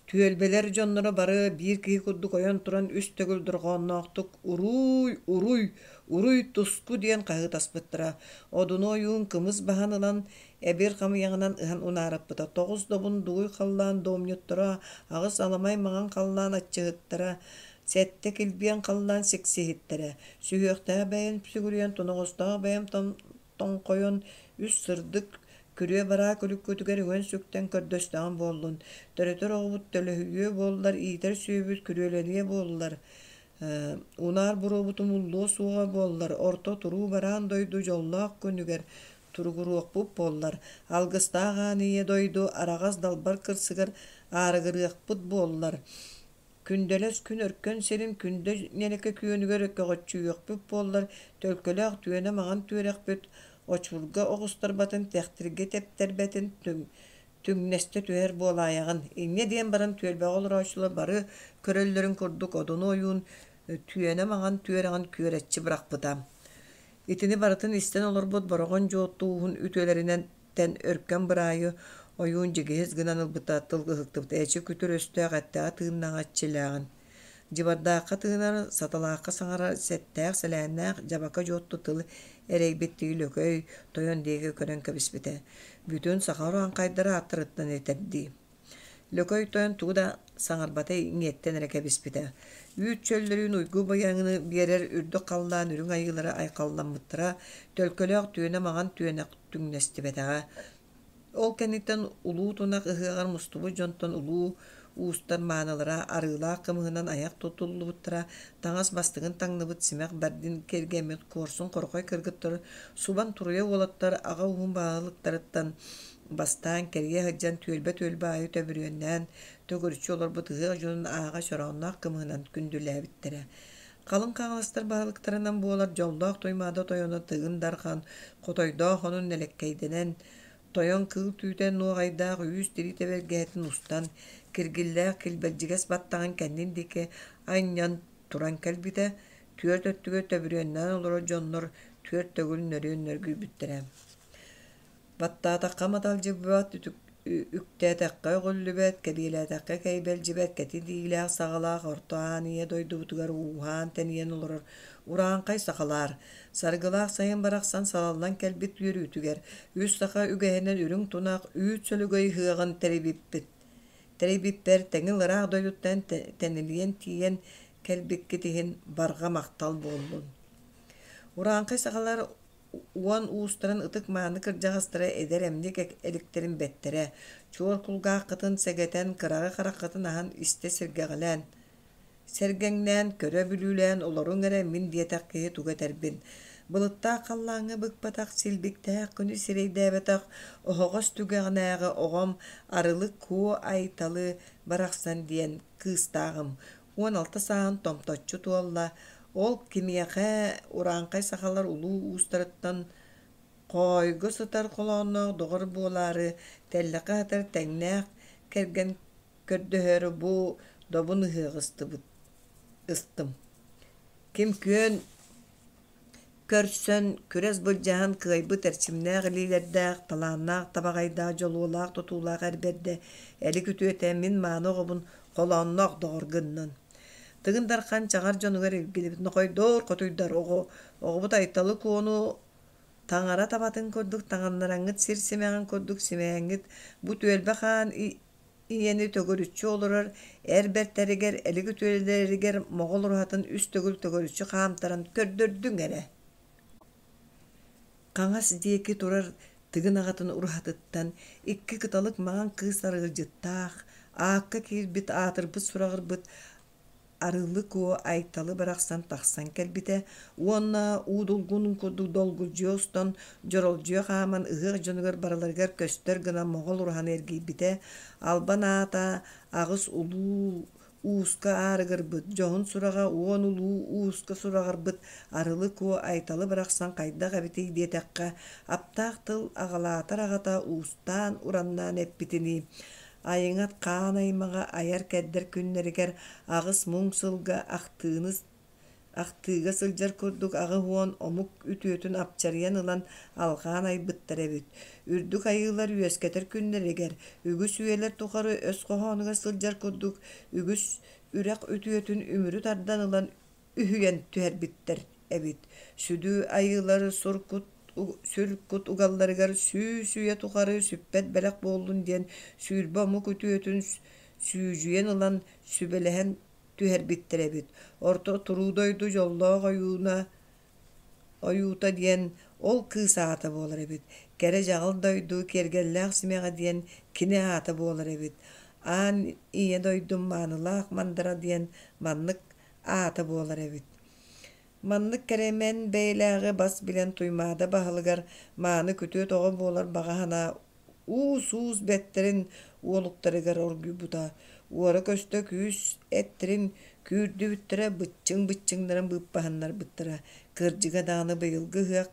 S1: Түөлбэлэр дьонноро бары биир киһи курдук ойон туран үс төгүл дорҕоонноохтук «Уруй! Уруй! Уруй туску!» диэн хаһыытаспыттара. Одуну ойуун кымыс баһан ылан, эбир хамыйаҕынан ыһан унаарыппыта. Тоҕус добун дугуй халлаан дуомньуттара, аҕыс аламай маҥан халлаан аччыһыттара, сэттэ килбиэн халлаан сиксиһиттэрэ, сүһүөхтээх бэйэм сүгүрүйэн, тоноҕостоох бэйэм тоҥхойон, үс сырдык күрүө бараа күлүккүтүгэр үҥэн-сүктэн көрдөстөҕүм буоллун, төрөтөр оҕобут төлөһүйүө буоллар, иитэр сүөһүбүт күрүөлэниэ буоллар, унаар буруобут умуллуо суоҕа буоллар, орто туруу бараан дойду дьоллоох күнүгэр туругуруохпут буоллар, алгыстаах аан ийэ дойду араҕас далбар кырсыгар аарыгырыахпыт буоллар, Күндэлэс күн өркөн сирин күндэ нэлэкэ күөнүгэр көҕөччүйүөхпүт буоллар, төлкөлөөх түөнэ маҥан түөрэхпит очурга оҕустарбатын, тэхтиргэ тэптэрбэтин түҥнэстэ түһэр буолаайаҕын. Инньэ диэн баран түөлбэҕэ олорооччулар бары көрөллөрүн курдук Одуну ойуун түөнэ маҥан түөрэҕин күөрэччи бырахпыта. Итини барытын истэн олорбут Бороҕон Дьуотту ууһун үтүөлэринэн Тэн Өркөн Быраайы ойуун дьигиһис гынан ылбыта тыл ыһыктыбыт эчи күтүр өстөөх эттэҕэ тыыннаҕа иччилээҕин. Дьыбардаахха тыынар, саталаахха саҥарар сэттээх-сэлээннээх дьабака дьуотту тыл эрэйбиттии Лөкөй тойон диэки көрөн кэбиспитэ. Бүтүн саха урааҥхайдара ааттарыттан этэрдии. Лөкөй тойон тугу да саҥарбата иҥиэттэн эрэ кэбиспитэ. Үүт чөллөрүүн уйгу быйаҥыны биэрэр үрдүк халлаан үрүҥ айыылара айхалламмыттара, төлкөлөөх түөнэ маҥан түөнэ түҥнэстибэтэҕэ. Ол кэнниттэн улуу тунах ыһыаҕар мустубут дьонтон улуу уустар маанылара арыылаах кымыһынан айах тутуллубуттара, таҥас бастыҥын таҥныбыт симэх бэрдин киэргэммит куорсун хорохой кыргыттар, субан туруйа уолаттар аҕа ууһун баһылыктарыттан Бастаан кэрийэ сылдьан түөлбэ-түөлбэ аайы төбүрүөннээн, төгүрүччү олорбут ыһыах дьонун ааҕа чороонноох кымыһынан күндүлээбиттэрэ. Халыҥ хаҥаластар баһылыктарынан буолар дьоллоох Туймаада тойоно Тыгын Дархан хотойдоох онун нэлэккэйдэнэн, тойон кыыл түүтэ нуоҕайдаах үүс тирии тэбэргэһэтин устан, киргиллээх килбэлдьигэс баттаҕын кэннин диэки анньан туран кэлбитэ, түөрт өттүгэр төбүрүөннээн олорор дьоннор түөрт төгүл нөрүөн нөргүйбүттэрэ. Баттаатахха маталдьыйбат Үктээтэххэ өҕүллүбэт, кэбиэлээтэххэ кэйбэлдьибэт кэтит иилээх-саҕалаах орто аан ийэ дойдубутугар ууһаан-тэнийэн олорор урааҥхай сахалаар, саргылаах сайын барахсан салаллан кэлбит үөрүүтүгэр үс саха үгэһинэн үрүҥ тунах үүт сөлөгөй ыһыаҕын тэрийбиппит. Тэрийбиппэр тэҥил ыраах дойдуттан тэнилийэн тиийэн кэлбиккит иһин барҕа махтал буоллун. Урааҥхай сахалар уон уустарын ытык-мааны кырдьаҕастара эдэр эмньик эликтэрин бэттэрэ, чуор кулгааххытын сэгэтэн, кыраҕы хараххытын аһан истэ сиргэҕэлээн, сэргэҥнээн, көрө бүлүүлээн олоруҥ эрэ мин диэтэх киһи тугу этэрбин. Былыттаах халлааҥҥа быкпатах, силбиктээх күнү сирэйдээбэтэх оһоҕос түгэҕинээҕи оҕом Арылы Куо Айталы барахсан диэн кыыстааҕым 16 сааһын томточчу туолла, ол кимиэхэ урааҥхай сахалар улуу уустарыттан хоойго сытар холоонноох доҕор буолаары, тэллэххэ сытар тэҥнээх кэргэн көрдөһөөрү бу добун ыһыаҕы ыстыбыт ыстым. Ким күөн көрсөн, күрэс былдьаһан кыайбыт эрчимнээх илиилэрдээх, талааннаах табаҕайдаах, дьолуолаах тутуулаах эр бэрдэ элик үтүөтэ мин мааны оҕобун холоонноох доҕор гыннын. Тыгын Дархан чаҕар дьонугар илгилибит нохойдоор хотуйдар оҕо оҕобут Айталы Куону таҥара табатын курдук таҥыннараҥҥыт сир симэҕин курдук симээҥҥит бу түөлбэ хаан ийэни төгүрүччү олорор эр бэртэригэр элик үтүөлэригэр моҕол ураһатын үс төгүл төгүрүччү хаамтаран көрдөрдүҥ эрэ. Хаҥас диэки турар Тыгын аҕатын ураһатыттан икки кыталык маҥан кыыс арыалдьыттаах, аакка киирбит аатырбыт-сураҕырбыт Арылы Куо Айталы барахсан тахсан кэлбитэ уонна уу долгунун курдук долгулдьуйа устан, дьоролдьуйа хааман ыһыах дьонугар барыларыгар көстөр гына моҕол ураһаны эргийбитэ, албан аата аҕыс улуу ууска аарыгырбыт, дьоһун сураҕа уон улуу ууска сураҕырбыт Арылы Куо Айталы барахсан хайдах эбитий диэтэххэ, аптаах тыл аҕалаатар аҕата уустаан-ураннаан эппитинии, Айыҥат хаан аймаҕа айар кэрдэр күннэригэр аҕыс муҥ сылга ахтыыны ахтыыга сылдьар курдук 80 омук үтүөтүн апчарыйан ылан алҕаан айбыттар эбит. Үрдүк айыылар үөскэтэр күннэригэр үгүс үйэлэр тухары өс хоһоонугар сылдьар курдук үгүс үрэх үтүөтүн үмүрү тардан ылан үһүйэн түһэрбиттэр эбит. Сүдү айыылар сур-кут сүр-кут угалларыгар сүүс үйэ тухары сүппэт бэлэх буоллун диэн 20 омук үтүөтүн сүүдьүйэн ылан сүбэлэһэн түһэрбиттэр эбит. Орто туруу дойду дьоллоох ойууна ойуута диэн ол кыыс аата буолар эбит. Кэрэ дьаҕыл дойду киэргэллээх симэҕэ диэн кини аата буолар эбит. Аан ийэ дойдум маанылаах мандара диэн маннык аата буолар эбит. Маннык кэрэмэн бэйэлээҕи бас билэн Туймаада баһылыгар мааны күтүөт оҕо буолар баҕа санаа уус-уус бэттэрин уолуктарыгар оргуйбута, уора-көстө күүс эттэрин күүрдүбүттэрэ, быччыҥ-быччыҥнарын быыппаһыннарбыттара. Кырдьыга даҕаны быйылгы ыһыах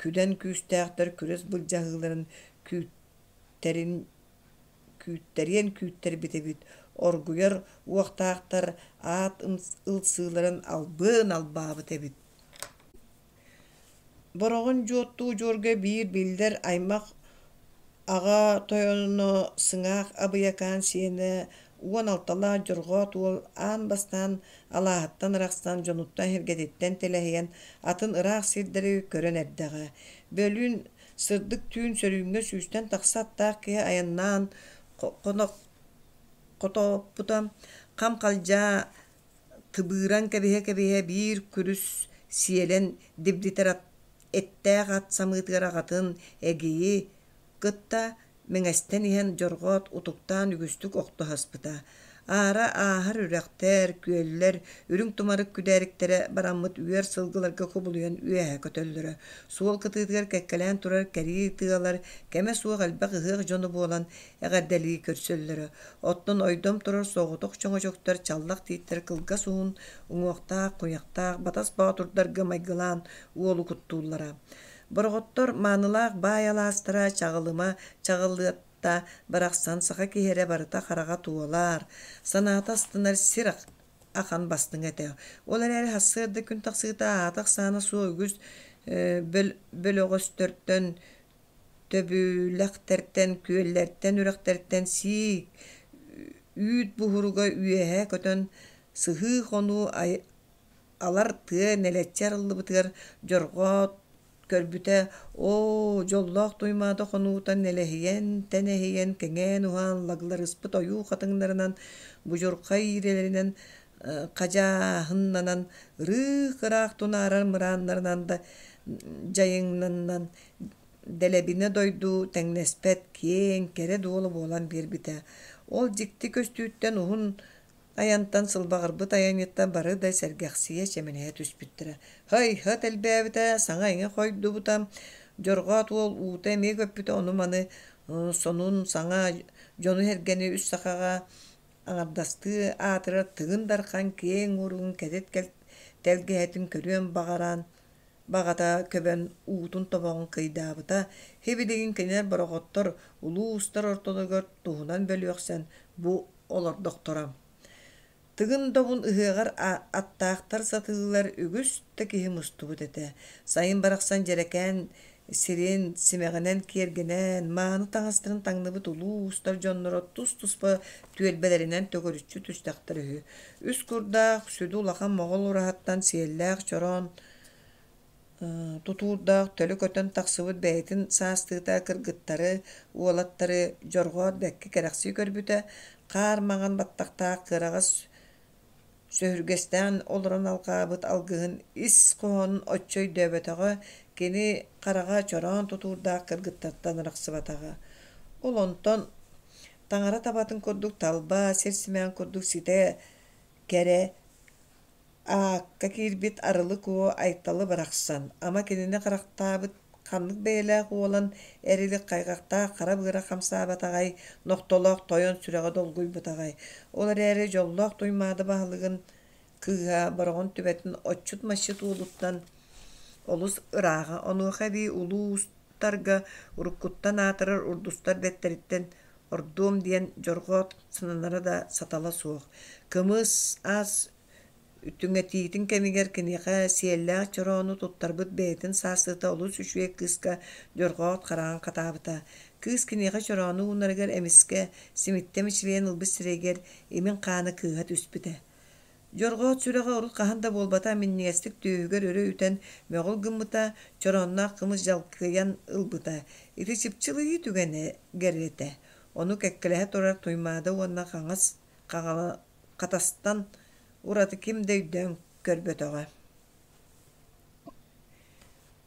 S1: күдэн күүстээхтэр күрэс былдьаһыыларын күүттэрин күүттэриэн күүттэрбит эбит, оргуйар уохтаахтар аат ылсыыларын албын албаабыт эбит. Бороҕон Дьуотту удьуорга биир биллэр аймах аҕа тойоно Сыҥаах Абыйакаан сиэнэ 16-лаах Дьорҕоот уол аан бастаан алааһыттан арахсан дьонуттан-сэргэтиттэн тэлэһийэн атын ыраах сирдэри көрөн эрдэҕэ. Бөлүүн Сырдык түүн сөрүүҥҥэ сүүстэн тахса аттаах киһи айаннаан хотооппута, хам халдьаа тыбыыран кэбиһэ-кэбиһэ биир күрүс сиэлэн дибдитэр эттээх ат самыытыгар аҕатын Эгийи кытта мэҥэстэн иһэн Дьорҕоот утуктаан үгүстүк охто саспыта. Аара ааһар үрэхтэр, күөллэр үрүҥ тумарык күдээриктэрэ бараммыт үөр сылгыларга кубулуйан үөһэ көтөллөрө. Суол кытыытыгар кэккэлээн турар кэрии тыалар кэмэ суох элбэх ыһыах дьоно буолан эҕэрдэлии көрсөллөрө. Оттон ойдом турар соҕотох чөҥөчөктөр чаллах тииттэр кылгас уһун уҥуохтаах, куйахтаах батас боотурдарга майгылаан уолу куттууллара. Бороҕоттор маанылаах баай алаастара Чаҕылыма чаҕылыатта барахсан саха киһи эрэ барыта хараҕа туолар, санаата астынар сир ахан бастыҥа этэ. Ол эрээри сарсыарда күн тахсыыта аата-ахсаана суох үгүс бөлөҕөстөртөн Төбүлэхтэртэн, күөллэртэн, үрэхтэртэн сиик, үүт буһуруга үөһэ көтөн, сыһыы-хонуу алар тыа нэлэччи арыллыбытыгар Дьорҕоот көрбүтэ, оо, дьоллоох Туймаада хонуута нэлэһийэн, тэнэһийэн, кэҥээн-уһаан лагларыспыт ойуу хатыҥнарынан, будьурхай иирэлэринэн хадьааһыннанан, ырыых-ыраах тунаарар мырааннарынан да дьайыҥнанан, дэлэбинэ дойду тэҥнэспэт киэҥ, кэрэ дуола буолан биэрбитэ. Ол дьикти көстүүттэн уһун айантан сылбаҕырбыт айанньыттар бары да сэргэхсийэ, чэмэлэһэ түспүттэрэ. Һай-һат элбээбитэ, саҥа-иҥэ хойдубута, Дьорҕоот уол уута эмиэ көппүтэ ону-маны сонун саҥа дьону-сэргэни үс сахаҕа аҥардастыы аатырар Тыгын Дархан киэҥ уоругун кэтит тэлгэһэтин көрүөн баҕаран баҕата көбөн уутун тобоҕун кыйдаабыта, сибилигин кинилэр бороҕоттор улуу уустар ортолоругар туһунан бөлүөхсэн бу олордохторо. Тыгын Добун ыһыаҕар аттаахтар сатыылар үгүс да киһи мустубут этэ. Сайын барахсан дьэрэкээн сирин симэҕинэн киэргэнэн, мааны таҥастарын таҥныбыт улуу уустар дьонноро тус-туспа түөлбэлэринэн төгүрүччү түстэхтэр үһү. Үс курдаах сүдү улахан моҕол ураһаттан сиэллээх чороон тутуурдаах төлө көтөн тахсыбыт бэйэтин саастыыта кыргыттары, уолаттары Дьорҕоот бэккэ кэрэхсии көрбүтэ, хаар маҥан баттахтаах кыараҕас сөһүргэстээн олорон алҕаабыт алгыһын ис хоһоонун оччо өйдөөбөтөҕө, кини хараҕа чороон тутуурдаах кыргыттартан арахсыбатаҕа. Ол онтон таҥара табатын курдук талба, сир симэҕин курдук ситэ кэрэ Аакка киирбит Арылы Куо Айталы барахсан, ама кинини харахтаабыт ханнык бэйэлээх уолан эрилик хайҕахтаах хара быара хамсаабатаҕай, нохтолоох тойон сүрэҕэ долгуйбутаҕай. Ол эрээри дьоллоох Туймаада баһылыгын кыыһа Бороҕон түбэтин отчут-масчыт уолуттан олус ырааҕа, онуоха эбии улуустарга уруккуттан аатырар урдустар бэттэриттэн ордуом диэн Дьорҕоот сананара да сатала суох. Кымыс, ас Түҥэтиитин кэмигэр киниэхэ сиэллээх чороону туттарбыт бэйэтин саастыыта олус үчүгэй кыыска Дьорҕоот хараҕын хатаабыта. Кыыс киниэхэ чороону уунарыгар эмискэ симиттэ мичилийэн ылбыт сирэйигэр имин хаана кыыһа түспүтэ. Дьорҕоот сүрэҕэ урут хаһан да буолбатах минньигэстик түөһүгэр өрө үтэн мөҕүл гыммыта, чороонноох кымыс дьалкыйан ылбыта. Ити чыпчылыйыы түгэнигэр этэ. Ону кэккэлэһэ турар Туймаада уонна хаҥас Хатастан ураты ким да өйдөөн көрбөтөҕө.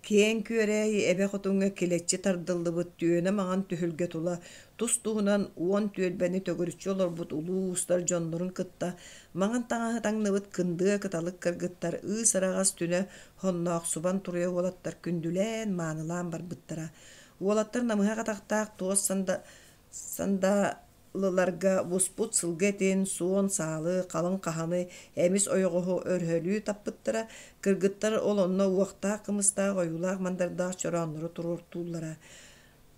S1: Киэҥ Күөрээйи эбэ хотуҥҥа килэччи тардыллыбыт түөнэ маҥан түһүлгэ тула тус-туһунан уон түөлбэни төгүрүччү олорбут улуу уустар дьоннорун кытта маҥан таҥаһы таҥныбыт кындыа кыталык кыргыттар ыыс-араҕас түнэ сонноох субан туруйа уолаттар күндүлээн-маанылаан барбыттара. Уолаттар намыһах атахтаах туос санда Лыларга буспут сылгы этин, суон саалы, халыҥ хаһаны, эмис ойоҕоһу өрөһөлүү таппыттара, кыргыттар ол онно уохтаах кымыстаах ойуулаах-мандардаах чорооннору туруортууллара.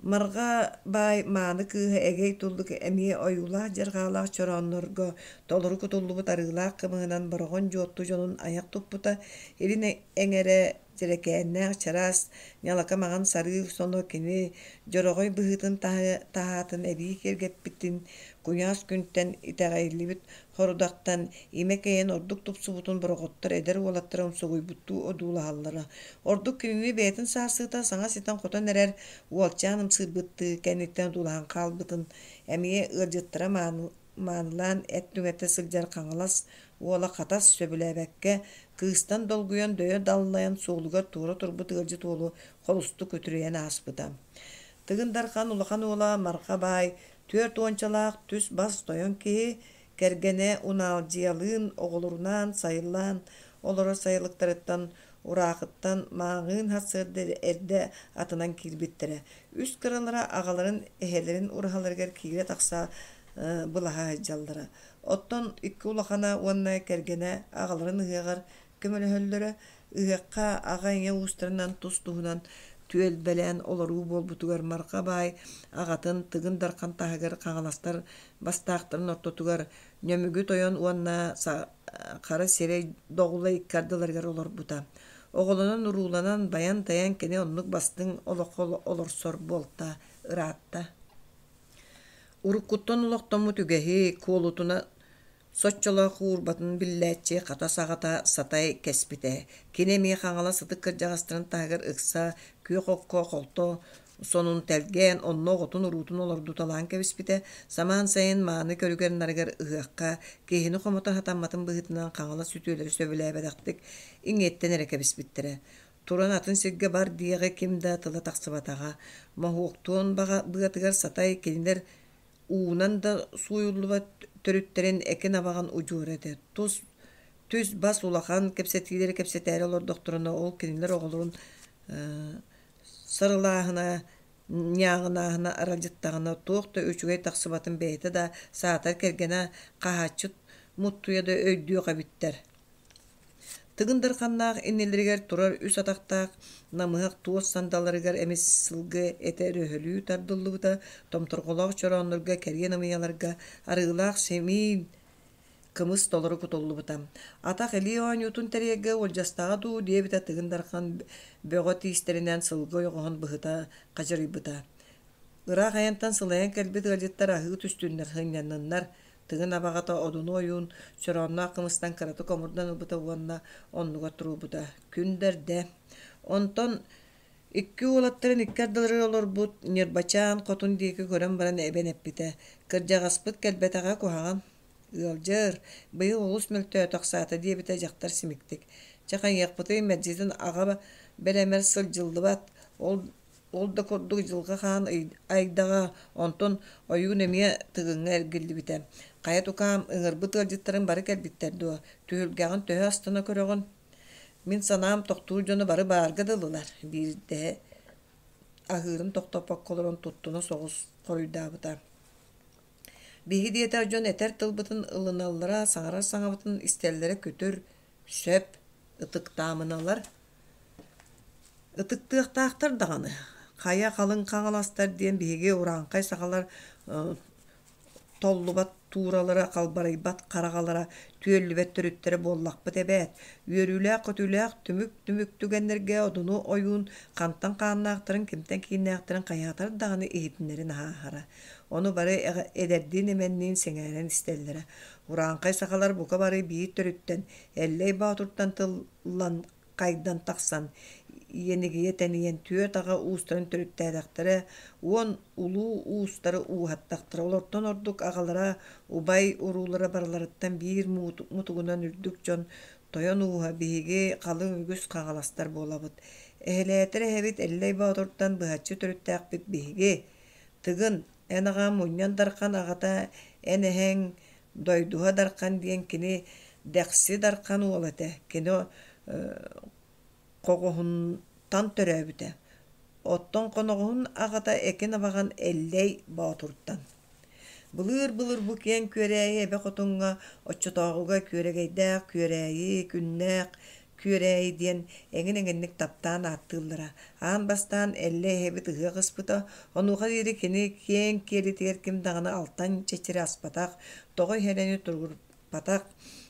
S1: Марҕа баай мааны кыыһа Эгэй Туллук эмиэ ойуулаах-дьарҕаалаах чорооннорго толору кутуллубут арыылаах кымыһынан Бороҕон Дьуотту дьонун айах туппута, илин эҥэрэ дьэрэкээннээх чараас ньалака маҥан сарыы соно кини дьороҕой быһыытын таһаатын эбии киэргэппитин, куйаас күнтэн итэҕэйиллибит хорудахтан имэ кэйэн ордук тупсубутун бороҕоттор эдэр уолаттара умсугуйбуттуу одуулаһаллара. Ордук кинини бэйэтин саастыыта саҥа ситэн-хотон эрэр уолчаан ымсыырбыттыы кэнниттэн одуулаһан хаалбытын эмиэ ыалдьыттара маанылаан эт түҥэтэ сылдьар Хаҥалас уола Хатас сөбүлээбэккэ, кыыстан долгуйан дөйө даллайан суолугар туора турбут ыалдьыт уолу холустук үтүрүйэн ааспыта. Тыгын Дархан улахан уола Марха баай түөрт уончалаах түс-бас тойон киһи, кэргэнэ Унаалдьыйалыын оҕолорунаан сайылаан олорор сайылыктарыттан Ураахыттан мааҕыын сарсыарда эрдэ атынан киирбиттэрэ. Үс кыралара аҕаларын, эһэлэрин ураһаларыгар киирэ-тахса былаһа сылдьаллара. Оттон икки улахана уонна кэргэнэ аҕаларын ыһыаҕар көмөлөһөллөрө. Ыһыахха аҕа-ийэ уустарынан тус-туһунан түөлбэлээн олоруу буолбутугар Марха баай аҕатын Тыгын Дархан таһыгар хаҥаластар бастаахтарын ортотугар Нөмүгү тойон уонна Хара сирэй Доҕула икки ардыларыгар олорбута. Оҕолонон-урууланан, байан-тайан кини оннук бастыҥ олоххо олорсор буолта ыраатта. Уруккуттан олохтоммут үгэһи, куолутуна соччолоох уурбатын биллээччи хата саҕата сатай кэспитэ. Кини эмиэ Хаҥалас ытык кырдьаҕастарын таһыгар ыкса күөх окко холто сонун тэлгээн, онно оҕотун-уруутун олордуталаан кэбиспитэ. Самаан сайын мааны көрүгэр-нарыгар ыһыахха киһини хомото сатамматын быһыытынан Хаҥалас үтүөлэри сөбүлээбэтэхтик иҥиэттэн эрэ кэбиспиттэрэ. Туран атын сиргэ бар диэҕи ким да тыла тахсыбатаҕа. Моһуоктуон баҕа быатыгар сатай кинилэр уунан да сууйуллубат төрүттэрин экин абаҕан удьуора этэ. Тус түс-бас улахан кэпсэтиилэри кэпсэтээри олордохторуна, ол кинилэр оҕолорун сарылааһына, ньааҕынааһына аралдьыттаҕына туох да үчүгэй тахсыбатын бэйэтэ да, саатар кэргэнэ хаһааччыт Муттуйа да өйдүөх эбиттэр. Тыгын Дарханнаах иннилэригэр турар үс атахтаах намыһах туос сандаларыгар эмис сылгы этэ өрөһөлүү тардыллыбыта, томторҕолоох чорооннорго, кэриэн ымыйаларга арыылаах симиин кымыс толору кутуллубута. Атах-илии оонньуутун тэрийэргэ уолдьастаҕа дуу диэбитэ Тыгын Дархан бөҕө тиистэринэн сылгы ойоҕоһун быһыта хадьырыйбыта. Ыраах айантан сылайан кэлбит ыалдьыттар аһыы түстүннэр, сынньанныннар, Тыгын абаҕата Одуну ойуун чороонноох кымыстан кыратык омурдан ылбыта уонна оннугар туруорбута. Күн да эрдэ. Онтон икки уолаттарын икки ардыларыгар олорбут Ньырбачаан хотун диэки көрөн баран эбэн эппитэ: «Кырдьаҕаспыт кэлбэтэҕэ куһаҕан. Ыалдьар, быйыл олус мөлтөөтө охсоото» диэбитэ дьахтар симиктик. «Чэ хайыахпытый, мэлдьитин аҕа бэлэмэр сылдьыллыбат, ол Ол да курдук Дьылҕа Хаан айдаҕа, онтон ойуун эмиэ Тыгыҥҥа эргиллибитэ. Хайа тукаам, ыҥырбыт ыалдьыттарыҥ бары кэлбиттэр дуо? Түһүлгэҕин төһө астына көрөҕүн? Мин санаам тохтуур дьоно бары баарга дылылар, биирдэһэ аһыырын тохтоппокко олорон туттуна соҕус хоруйдаабыта. Биһи диэтэх дьон этэр тылбытын ылыналлара, саҥарар саҥабытын истэллэрэ күтүр, сөп, ытыктаамыналар Ытыктыахтаахтар даҕаны, хайа халыҥ хаҥаластар диэн биһиги урааҥхай сахалар толлубат тууралара, халбарыйбат хараҕалара, түөллүбэт төрүттэрэ буоллахпыт эбээт. Үөрүүлээх-көтүүлээх түмүк-түмүк түгэннэргэ Одуну ойуун хантан хааннаахтарын, кимтэн кииннээхтэрин хайаатар даҕаны иһитиннэрин ааһара. Ону бары эдэрдиин-эмэнниин сэҥээрэн истэллэрэ. Урааҥхай сахалар бука бары биир төрүттэн, Эллэй Боотуртан тыллан хайдан тахсан, иэнигийэ тэнийэн түөрт аҕа уустарын төрүттээтэхтэрэ, уон улуу уустары ууһаттахтара. Олортон ордук аҕалара, убай уруулара барыларыттан биир мутугунан үрдүк дьон тойон ууһа биһиги халыҥ үгүс хаҥаластар буолабыт. Эһэлээтэр эһэбит Эллэй Боотуртан быһаччы төрүттээхпит биһиги. Тыгын, эн аҕаҥ Мунньан Дархан аҕата, эн эһэҥ Дойдуһа Дархан диэн кини Дэхси Дархан уола этэ. Кини Хоҕоһунтан төрөөбүтэ. Оттон Хоноҕоһун аҕата Экин абаҕан Эллэй Боотуртан. Былыыр-былыр бу киэҥ Күөрээйи эбэ хотуҥҥа оччотооҕуга Күөрэгэйдээх Күөрээйи, Күннээх Күөрээйи диэн эҥин-эҥинник таптаан ааттыыллара. Аан бастаан Эллэй эһэбит ыһыах ыспыта, онуоха диэри кини киэҥ киэлитигэр ким даҕаны алтан чэчири аспатах, тоҕо иһэрэни туругурпатах,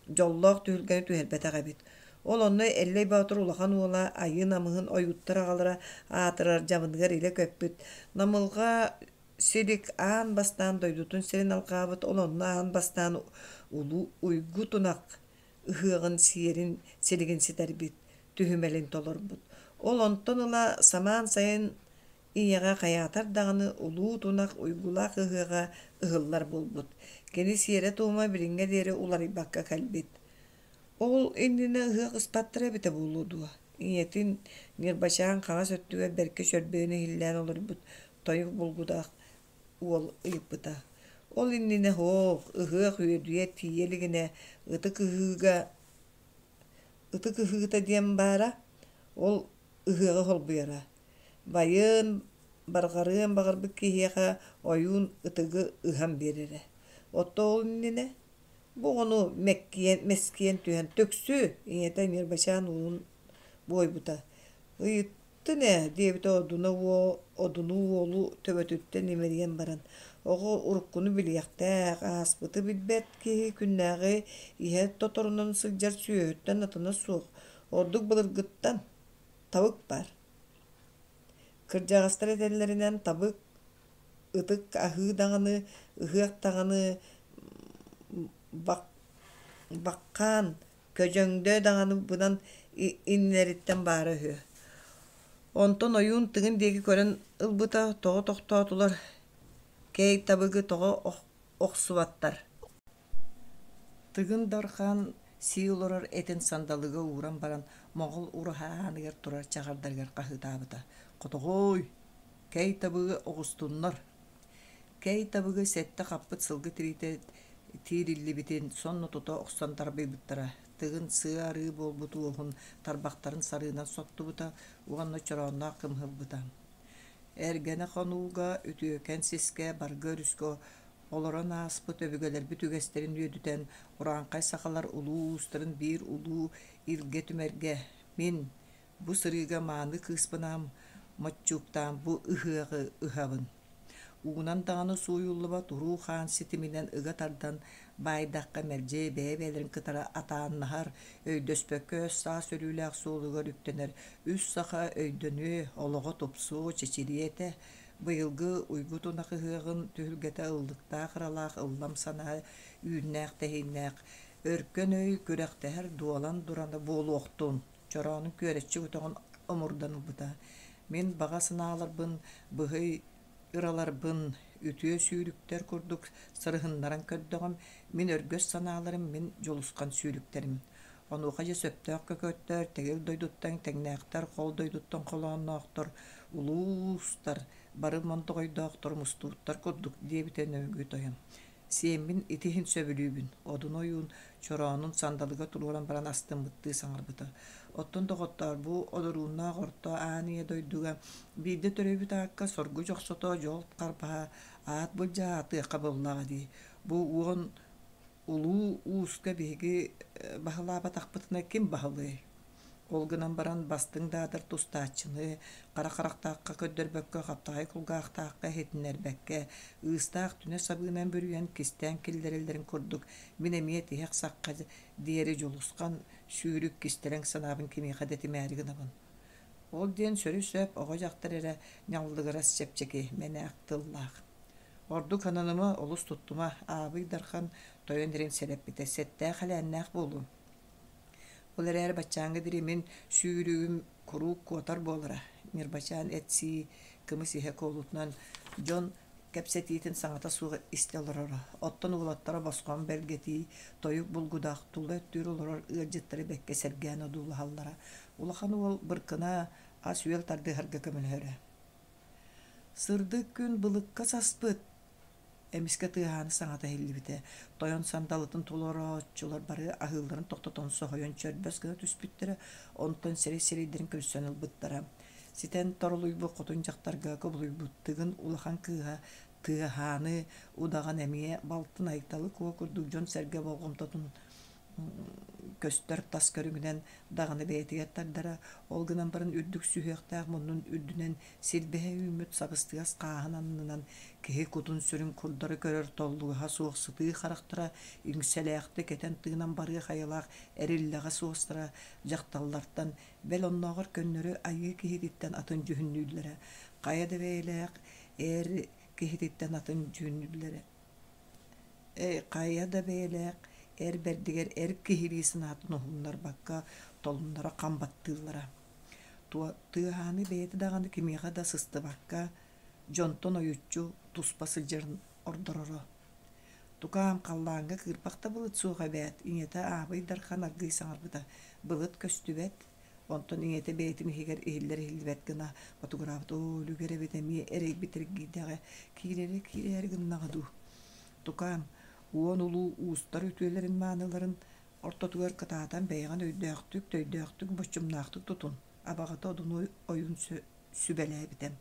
S1: дьоллоох түһүлгэни түһэрбэтэх эбит. Ол онно Эллэй Боотур улахан уола Айыы Намыһын ойууттар аҕалара аатырар дьабыныгар илэ көппүт, Намылҕа Силик аан бастаан дойдутун сирин алҕаабыт, ол онно аан бастаан улуу Уйгу Тунах ыһыаҕын сиэрин силигин ситэрбит, түһүмэлин толорбут. Ол онтон ыла самаан сайын ийэҕэ хайаатар даҕаны улуу тунах уйгулаах ыһыаҕа ыһыллар буолбут. Кини сиэрэ-туома билиҥҥэ диэри уларыйбакка кэлбит. Ол иннинэ ыһыах ыспаттара эбитэ буолуо дуо? Ийэтин Ньырбачаан хаҥас өттүгэр бэркэ чөрбөйөн иһиллээн олорбут тойук булгудаах уол ыйыппыта. Ол иннинэ һоох, ыһыах үөдүйэ тиийэ илигинэ ытык ыһыыга ытык ыһыыта диэн баара, ол ыһыаҕы холбуйара. Байыан, барҕарыан баҕарбыт киһиэхэ ойуун ытыгы ыһан биэрэрэ. Оттон ол иннинэ бу оҕону мэккийэн, мэскийэн түһэн түксү, ийэтэ Ньырбачаан уолун буойбута. Ыйыт Тын ээ, диэбитэ Одуна Одуну уолу төбөтүттэн имэрийэн баран, оҕо уруккуну билиэхтээх, ааспыты билбэт киһи күннээҕи иһэ тоторунан сылдьар сүөһүттэн атына суох, ордук былыргыттан. Табык баар. Кырдьаҕастар этэллэринэн табык ытык аһыы даҕаны, ыһыах даҕаны баккаан, көдьөҥдөө даҕаны быдан иннилэриттэн баара үһү. Онтон ойуун Тыгын диэки көрөн ылбыта, тоҕо тохтоотулар, кээй табыгы тоҕо охсубаттар Тыгын Дархан сии олорор этин сандалыга ууран баран Моҕол ураһа ааныгар турар чаҕардарыгар хаһыытаабыта: «Хотоҕой, кэй табыгы оҕустуннар!» Кэй табыгы сэттэ хаппыт сылгы тириитэ тиириллибитин сонно тута охсон тарбыйбыттара. Тыгын сыа-арыы буолбут уоһун тарбахтарын сарыынан соттубута уонна чороонноох кымыһы ылбыта. Эргэнэ хонууга, үтүөкэн сискэ, баргы өрүскэ Олорон ааспыт өбүгэлэрбит үгэстэрин үөдүтэн, урааҥхай сахалар улуу уустарын биир улуу илгэ түмэргэ мин, бу сырыыга мааны кыыспынаан моччууктаан бу ыһыаҕы ыһабын. Уунан даҕаны сууйуллубат уруу-хаан ситиминэн ыга тардан баайдахха мэлдьи бэйэ-бэйэлэрин кытары атааннаһар, өйдөспөккө саас өлүүлээх суолугар үктэнэр үс саха өйдөнүө, олоҕо тупсуо, чэчириэ этэ Быйылгы Уйгу Тунах ыһыаҕын түһүлгэтэ ыллыктаах ыралаах ыллам санаа үүннээх-тэһииннээх, өркөн өй күрэхтэһэр дуолан дурана буолуохтун, чороонун күөрэччи көтөҕөн омурдан ылбыта. Мин баҕа санааларбын, быһый ыраларбын үтүө сүүрүктэр курдук сырыһыннаран көрдөҕүм, мин өргөс санааларым, мин дьулусхан сүүрүктэрим. Онуоха дьэ сөптөөх көкөттөр, тэгил дойдуттан тэҥнээхтэр, хол дойдуттан холоонноохтор, улуустар бары мондоҕойдоохтор мустубуттар курдук диэбитэ Нөҥү тойон. Сиэммин ити иһин сөбүлүүбүн, Одун ойуун чороонун сандалыга туруоран баран астыммыттыы саҥарбыта. Оттон доҕоттоор, бу одорууннаах орто аан ийэ дойдуга биирдэ төрөөбүт аакка соргу дьохсото дьол харбаһа аат былдьаа атыахха буоллаҕа дии. Бу уон Улуу ууска биһиги баһылаабатахпытына ким баһылыай? Ол гынан баран бастыҥ даадар тустааччыны хара харахтаахха көрдөрбөккө, хаптаҕай кулгаахтаахха иһитиннэрбэккэ, ыыстаах түнэ сабыынан бүрүйэн кистээн киллэрэллэрин курдук, мин эмиэ тиһэх сахха диэри дьулусхан сүүрүк кистэлэҥ санаабын кимиэхэ да этимээри гынабын. Ол диэн сөрү-сөп оҕо-дьахтар эрэ ньаллыгырас чэпчэки, мэнээк тыллаах. Ордук ананыма, олус туттума, Аабый Дархан тойон эрин сэрэппитэ, сэттээх-элээннээх буолуо. Ол эрээри баччааҥҥа диэри мин сүүрүгүм куруук куотар буолара. Ньырбачаан эт-сии, кымыс иһэ куолутунан дьон кэпсэтиитин саҥата суох истэ олороро. Оттон уолаттара босхоҥ бэлгэтии, тойук булгудах, тула өттүгэр олорор ыалдьыттары бэккэ сэргээн одуулаһаллара. Улахан уол Быркына ас-үөл тардыһарга көмөлөһөрө. Сырдык күн былыкка саспыт, эмискэ тыаһааны саҥата иһиллибитэ. Тойон сандалытын толорооччулар бары аһыылларын тохтотон соһуйан чөрбөс гына түспүттэрэ, онтон сирэй-сирэйдэрин көрсөн ылбыттара. Ситэн торолуйбут хотун дьахтарга кубулуйбут Тыгын улахан кыыһа Тыаһааны удаҕан эмиэ балтын Айталы Куо курдук дьон-сэргэ болҕомтотун көстөр тас көрүҥүнэн даҕаны бэйэтигэр тардара, ол гынан баран үрдүк сүһүөхтээх муннун үрдүнэн силбэһэ үүммүт сабыстыгас хааһын аннынан киһи кутун-сүрүн курдары көрөр толлугаһа суох сытыы харахтара иҥсэлээхтик этэн-тыынан барыах айылаах эриллэҕэ суостара дьахталлартан, бэл оннооҕор көннөрү айыы киһититтэн атын дьүһүннүүллэрэ, хайа да бэйэлээх эр киһититтэн атын дьүһүннүүллэрэ Хайа да бэйэлээх эр бэрдигэр эр киһилии санаатын уһуннарбакка толуннара хам баттыыллара. Тыаһааны бэйэтэ даҕаны кимиэхэ да сыстыбакка, дьонтон ойуччу туспа сылдьарын ордороро. Тукаам, халлааҥҥа кыырпах да былыт суох эбээт, ийэтэ Аабый Дархан аргыый саҥарбыта. Былыт көстүбэт, Онтон ийэтэ бэйэтин иһигэр иһиллэр-иһиллибэт гына ботугураабыт: «Оо, үлүгэр эбит эмиэ эрэйбит эргийдэҕэ, киирэрэ киирээри гыннаҕа дуу?» Тукаам, уон улуу уустар үтүөлэрин-мааныларын ортотугар кытаатан бэйэҕин өйдөөхтүк, төйдөөхтүк, боччумнаахтык тутун, абаҕата Одунуй ойуун сүбэлээбитэ.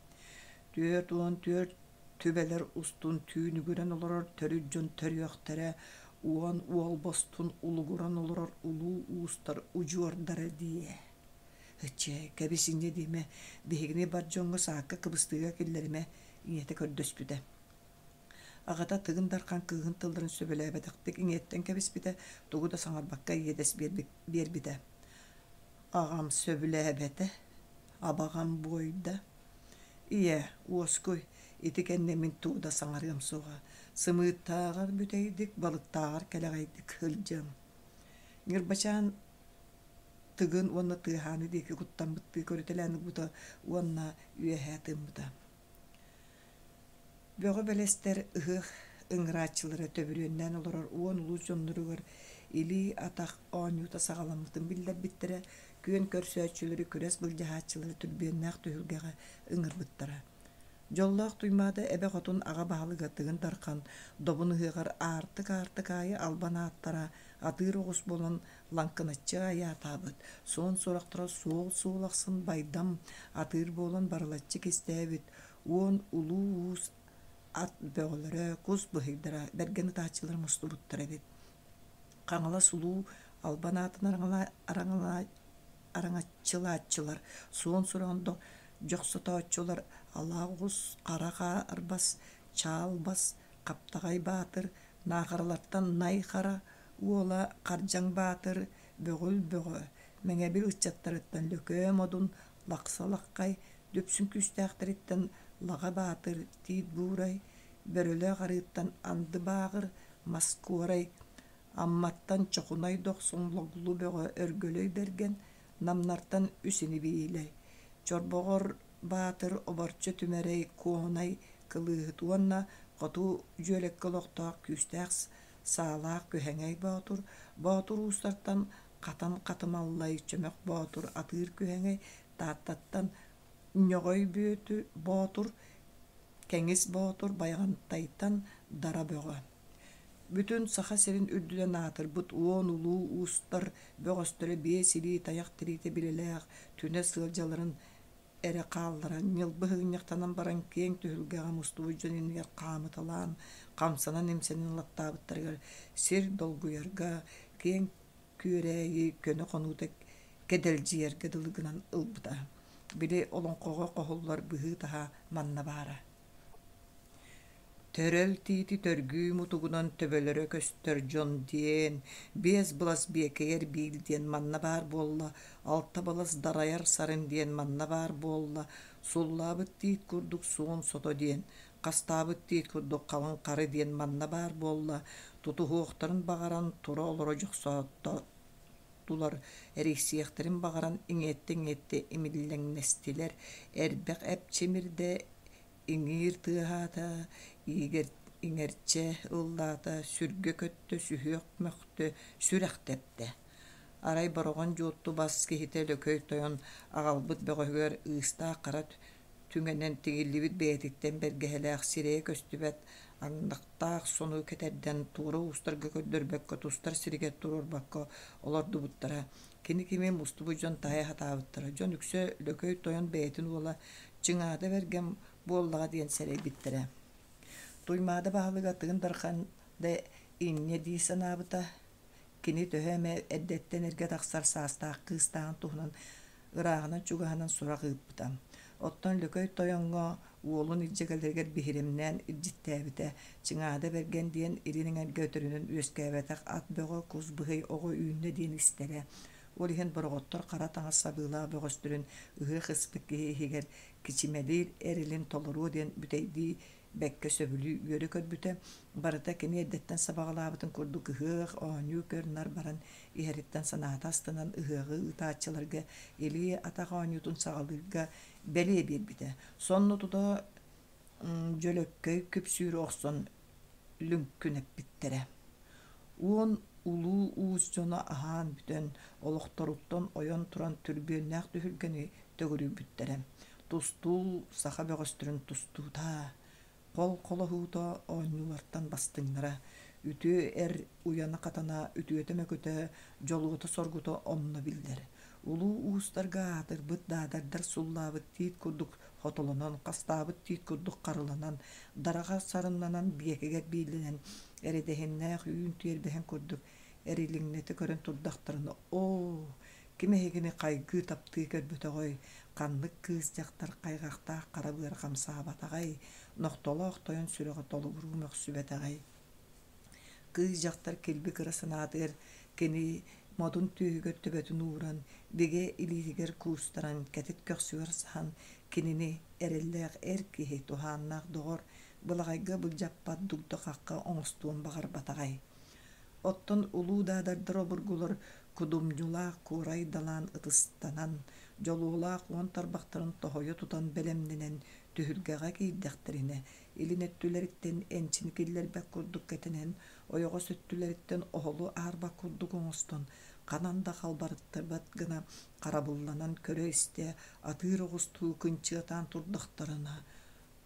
S1: 44 түбэлэр устун түүнүгүрэн олорор төрүт дьон төрүөхтэрэ, уон уолбостун улугуран олорор улуу уустар удьуордара диэ. Ычча, кэбис инньэ диэмэ, биһигини бар дьоҥҥо саакка кыбыстыыга киллэримэ, ийэтэ көрдөспүтэ. Аҕата Тыгын Дархан кыыһын тылларын сөбүлээбэтэхтик иҥиэттэн кэбиспитэ, тугу да саҥарбакка иэдэс биэрбитэ. Аҕам сөбүлээбэтэ. Абаҕам буойда. Ийээ, уоскуй, ити кэннэ мин тугу да саҥарыам суоҕа. Сымыыттааҕар бүтэйдик, балыктааҕар кэлэҕэйдик сылдьыам. Ньырбачаан Тыгын уонна Тыаһааны диэки куттаммыттыы көрүтэлээн ылбыта уонна үөһэ тыыммыта. Бөҕө бэлэстэр ыһыах ыҥырааччылара төбүрүөннээн олорор уон улуус дьонноругар илии-атах оонньуута саҕаламмытын биллэрбиттэрэ, күөн көрсөөччүлэри, күрэс былдьаһааччылары түрбүөннээх түһүлгэҕэ ыҥырбыттара. Дьоллоох Туймаада эбэ хотун аҕа баһылыга Тыгын Дархан Добун ыһыаҕар аартык-аартык аайы албан ааттара атыыр оҕус буолан лаҥкыначчы айаатаабыт, суон сурахтара суол-суол ахсын байдам атыыр буолан барылаччы кистээбит уон улуу уус ат бөҕөлөрө, кус быһыйдара, бэргэн ытааччылар мустубуттар эбит. Хаҥалас улуу албан аатын араҥаччылааччылар, суон сураҕын дьохсотооччулар Алаа оҕус, Хара Арбас, Чаал Бас, Хаптаҕай Баатыр, Наахаралартан Най Хара уола Хардьаҥ Баатыр, Бөҕүл Бөҕө, Мэҥэбил ыччаттарыттан Лөкөө Модун, Лахса Лаххай, Дүпсүн күүстээхтэриттэн Лаҕа Баатыр, Тиит Буурай, Бөрөлөөх арыыттан Анды Бааҕыр, Мас Куорай, Амматтан Чохунай Дохсун Логлу Бөҕө Өргөлөй Бэргэн, Намнартан үс ини-биилэй, Чорбоҕор Баатыр Оборчо Түмэрэй Куонай Кылыыһыт уонна хоту дьүөлэккэ олохтоох күүстээх саалаах Күһэҥэй Боотур, Боотур уустартан Хатан Хатымаллай Чөмөх Боотур Атыыр Күһэҥэй, Тааттаттан Ньоҕой Боотур, Кэҥис Боотур, Байаҕантайтан Дара Бөҕө. Бүтүн Саха сирин үрдүнэн аатырбыт уон улуу уустар бөҕөстөрө биэс илии тайах тириитэ билэлээх түнэ сыалдьаларын эрэ хаалларан, ньылбы сыгынньахтанан баран киэҥ түһүлгэҕэ мустубут дьон иннигэр хаамыталаан, хамсанан-имсэнэн ылаттаабыттарыгар сир долгуйарга, киэҥ күөрээйи көнө хонуута кэдэлдьийэргэ дылы гынан ылбыта. Били олоҥхоҕо хоһуллар быһыы-таһаа манна баара. Төрөл тиити төргүү мутугунан төбөлөрө көстөр дьон диэн, биэс былас биэкэйэр биил диэн манна баар буолла, алта балас дарайар сарын диэн манна баар буолла, суллаабыт тиит курдук суон сото диэн, хастаабыт тиит курдук халыҥ хары диэн манна баар буолла, тутуһуохтарын баҕаран тура-олоро дьохсооттулар, эрийсиэхтэрин баҕаран иҥиэттэ-иҥиэттэ имиллэҥнэстилэр, эрбэх эпчимирдэ Иҥиир тыаһаата, иҥэрчэ ыллаата, сүргэ көттө, сүһүөх мөхтө, сүрэх тэптэ. Арай Бороҕон Дьуотту бас киһитэ Лөкөй тойон аҕалбыт бөҕөһүгэр ыыстаах хара түҥэнэн тигиллибит бэйэтиттэн бэргэһэлээх сирэйэ көстүбэт аҥнахтаах сону кэтэрдэн туора уустарга көрдөрбөккө тустар сиригэр туруорбакка олордубуттара. Кини кими мустубут дьон таайа сатаабыттара. Дьон үксэ Лөкөй тойон бэйэтин уола Чыҥаада бэргэн буоллаҕа диэн сэрэйбиттэрэ. Туймаада баһылыга Тыгын Дархан да инньэ дии санаабыта. Кини төһө эмэ эрдэттэн эргэ тахсар саастаах кыыстааҕын туһунан ырааҕынан-чугаһынан сурах ыыппыта. Оттон Лөкөй тойоҥҥо уолун илдьэ кэлэригэр биһирэмнээн илдьиттээбитэ. Чыҥаада Бэргэн диэн илин эҥэргэ өтөрүнэн үөскээбэтэх ат бөҕө, кус быһый оҕо үүннэ диэн истэрэ. Ол иһин бороҕоттор хара таҥас сабыылаах бөҕөстөрүн ыһыах ыспыт киһи иһигэр кичимэлиир эрилин толоруо диэн бүтэйдии бэккэ сөбүлүү үөрэ көрбүтэ. Барыта кини эрдэттэн сабаҕалаабытын курдук ыһыах, оонньуу көр-нар баран иһэриттэн санаата астынан ыһыаҕы ыытааччыларга илии-атах оонньуутун саҕалыырга бэлиэ биэрбитэ. Сонно тута Дьөлөккөй күпсүүрү охсон лүҥкүнэппиттэрэ. Уон улуу уус дьоно аһаан бүтэн, олохторуттан ойон туран түрбүөннээх түһүлгэни төгүрүйбүттэрэ. Тустуу саха бөҕөстөрүн тустуута, хол холоһуута оонньуулартан бастыҥнара, үтүө эр уйана-хатана, үтүөтэ-мөкүтэ, дьолуота-соргута онно биллэр. Улуу уустарга аатырбыт даадардар суллаабыт тиит курдук хотолонон, хастаабыт тиит курдук харыланан, дараҕа сарыннанан биэкигэр бииллэнэн, эрэдэһиннээх үүн тиэрбэһин курдук эрилиҥнэтэ көрөн турдахтарына, оо, ким эһигини хайгыы таптыы көрбөтөҕөй, ханнык кыыс дьахтар хайҕахтаах хара быар хамсаабатаҕай, нохтолоох тойон сүрэҕэ толугуруу мөхсүбэтэҕэй. Кыыс дьахтар килбик ыра санаатыгар кини Модун түөһүгэр төбөтүн ууран, бигэ илиитигэр куустаран, кэтит көхсүгэр саһан, кинини эрэллээх эр киһи, туһааннаах доҕор, былаҕайга былдьаппат дугда-хахха оҥостуон баҕарбатаҕай. Оттон улуу даадардар обургулар кудумньулаах куорай далаан ытыстанан, дьолуолаах уон тарбахтарын тоһуйа тутан бэлэмнэнэн түһүлгэҕэ киирдэхтэринэ, илин өттүлэриттэн энчини киллэрбэт курдук кэтэнэн, ойоҕос өттүлэриттэн оһолу аарбат курдук оҥостон, ханан да халбарыттарбат гына харабылланан көрө-истэ, атыыр оҕустуу кынчыатаан турдахтарына,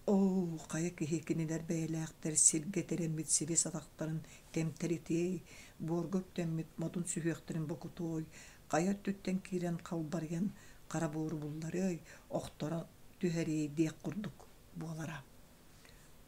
S1: оо, хайа киһи кинилэр бэйэлээхтэр сиргэ тирэммит силис атахтарын тэмтэритиэй, буорга үктэммит модун сүһүөхтэрин бокутуой, хайа өттүттэн киирэн халбарыйан хара буору булларыай, охторо түһэриэй диэх курдук буолара.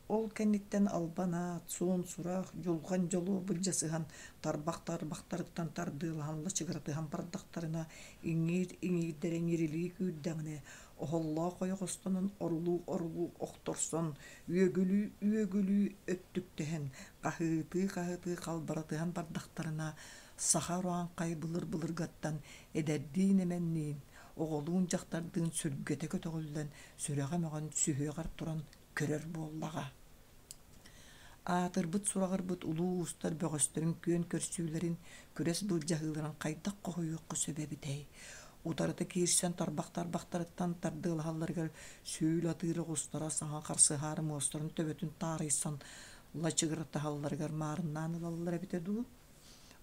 S1: Ол кэнниттэн албан аат, суон сурах, дьулҕан дьолуо былдьасыһан, тарбах-тарбахтарыттан тардыалаһан лачыгыратыһан бардахтарына, иҥиир-иҥиирдэрэ ньирилии күүрдэҕинэ, оһоллоох ойоҕостонон орулуу-орулуу охторсон, үөгүлүү-үөгүлүү өттүктэһэн, хаһыытыы-хаһыытыы халбаратыһан бардахтарына, саха урааҥхай былыр-былыргаттан эдэрдиин-эмэнниин, оҕолуун-дьахтардыын сүргэтэ көтөҕүллэн, сүрэҕэ мөҕөн сүһүөҕэр туран көрөр буоллаҕа. Аатырбыт сураҕырбыт улуу уустар бөҕөстөрүн күөн көрсүүлэрин, күрэс былдьаһыыларын хайдах хоһуйуохха сөп эбитэй? Утарыта киирсэн тарбах-тарбахтарыттан тардыалаһалларыгар сүүл атыыр оҕустара саҥа харсыһаары муостарын төбөтүн таарыйсан лачыгыратаһалларыгар маарыннаан ылаллар эбитэ дуу?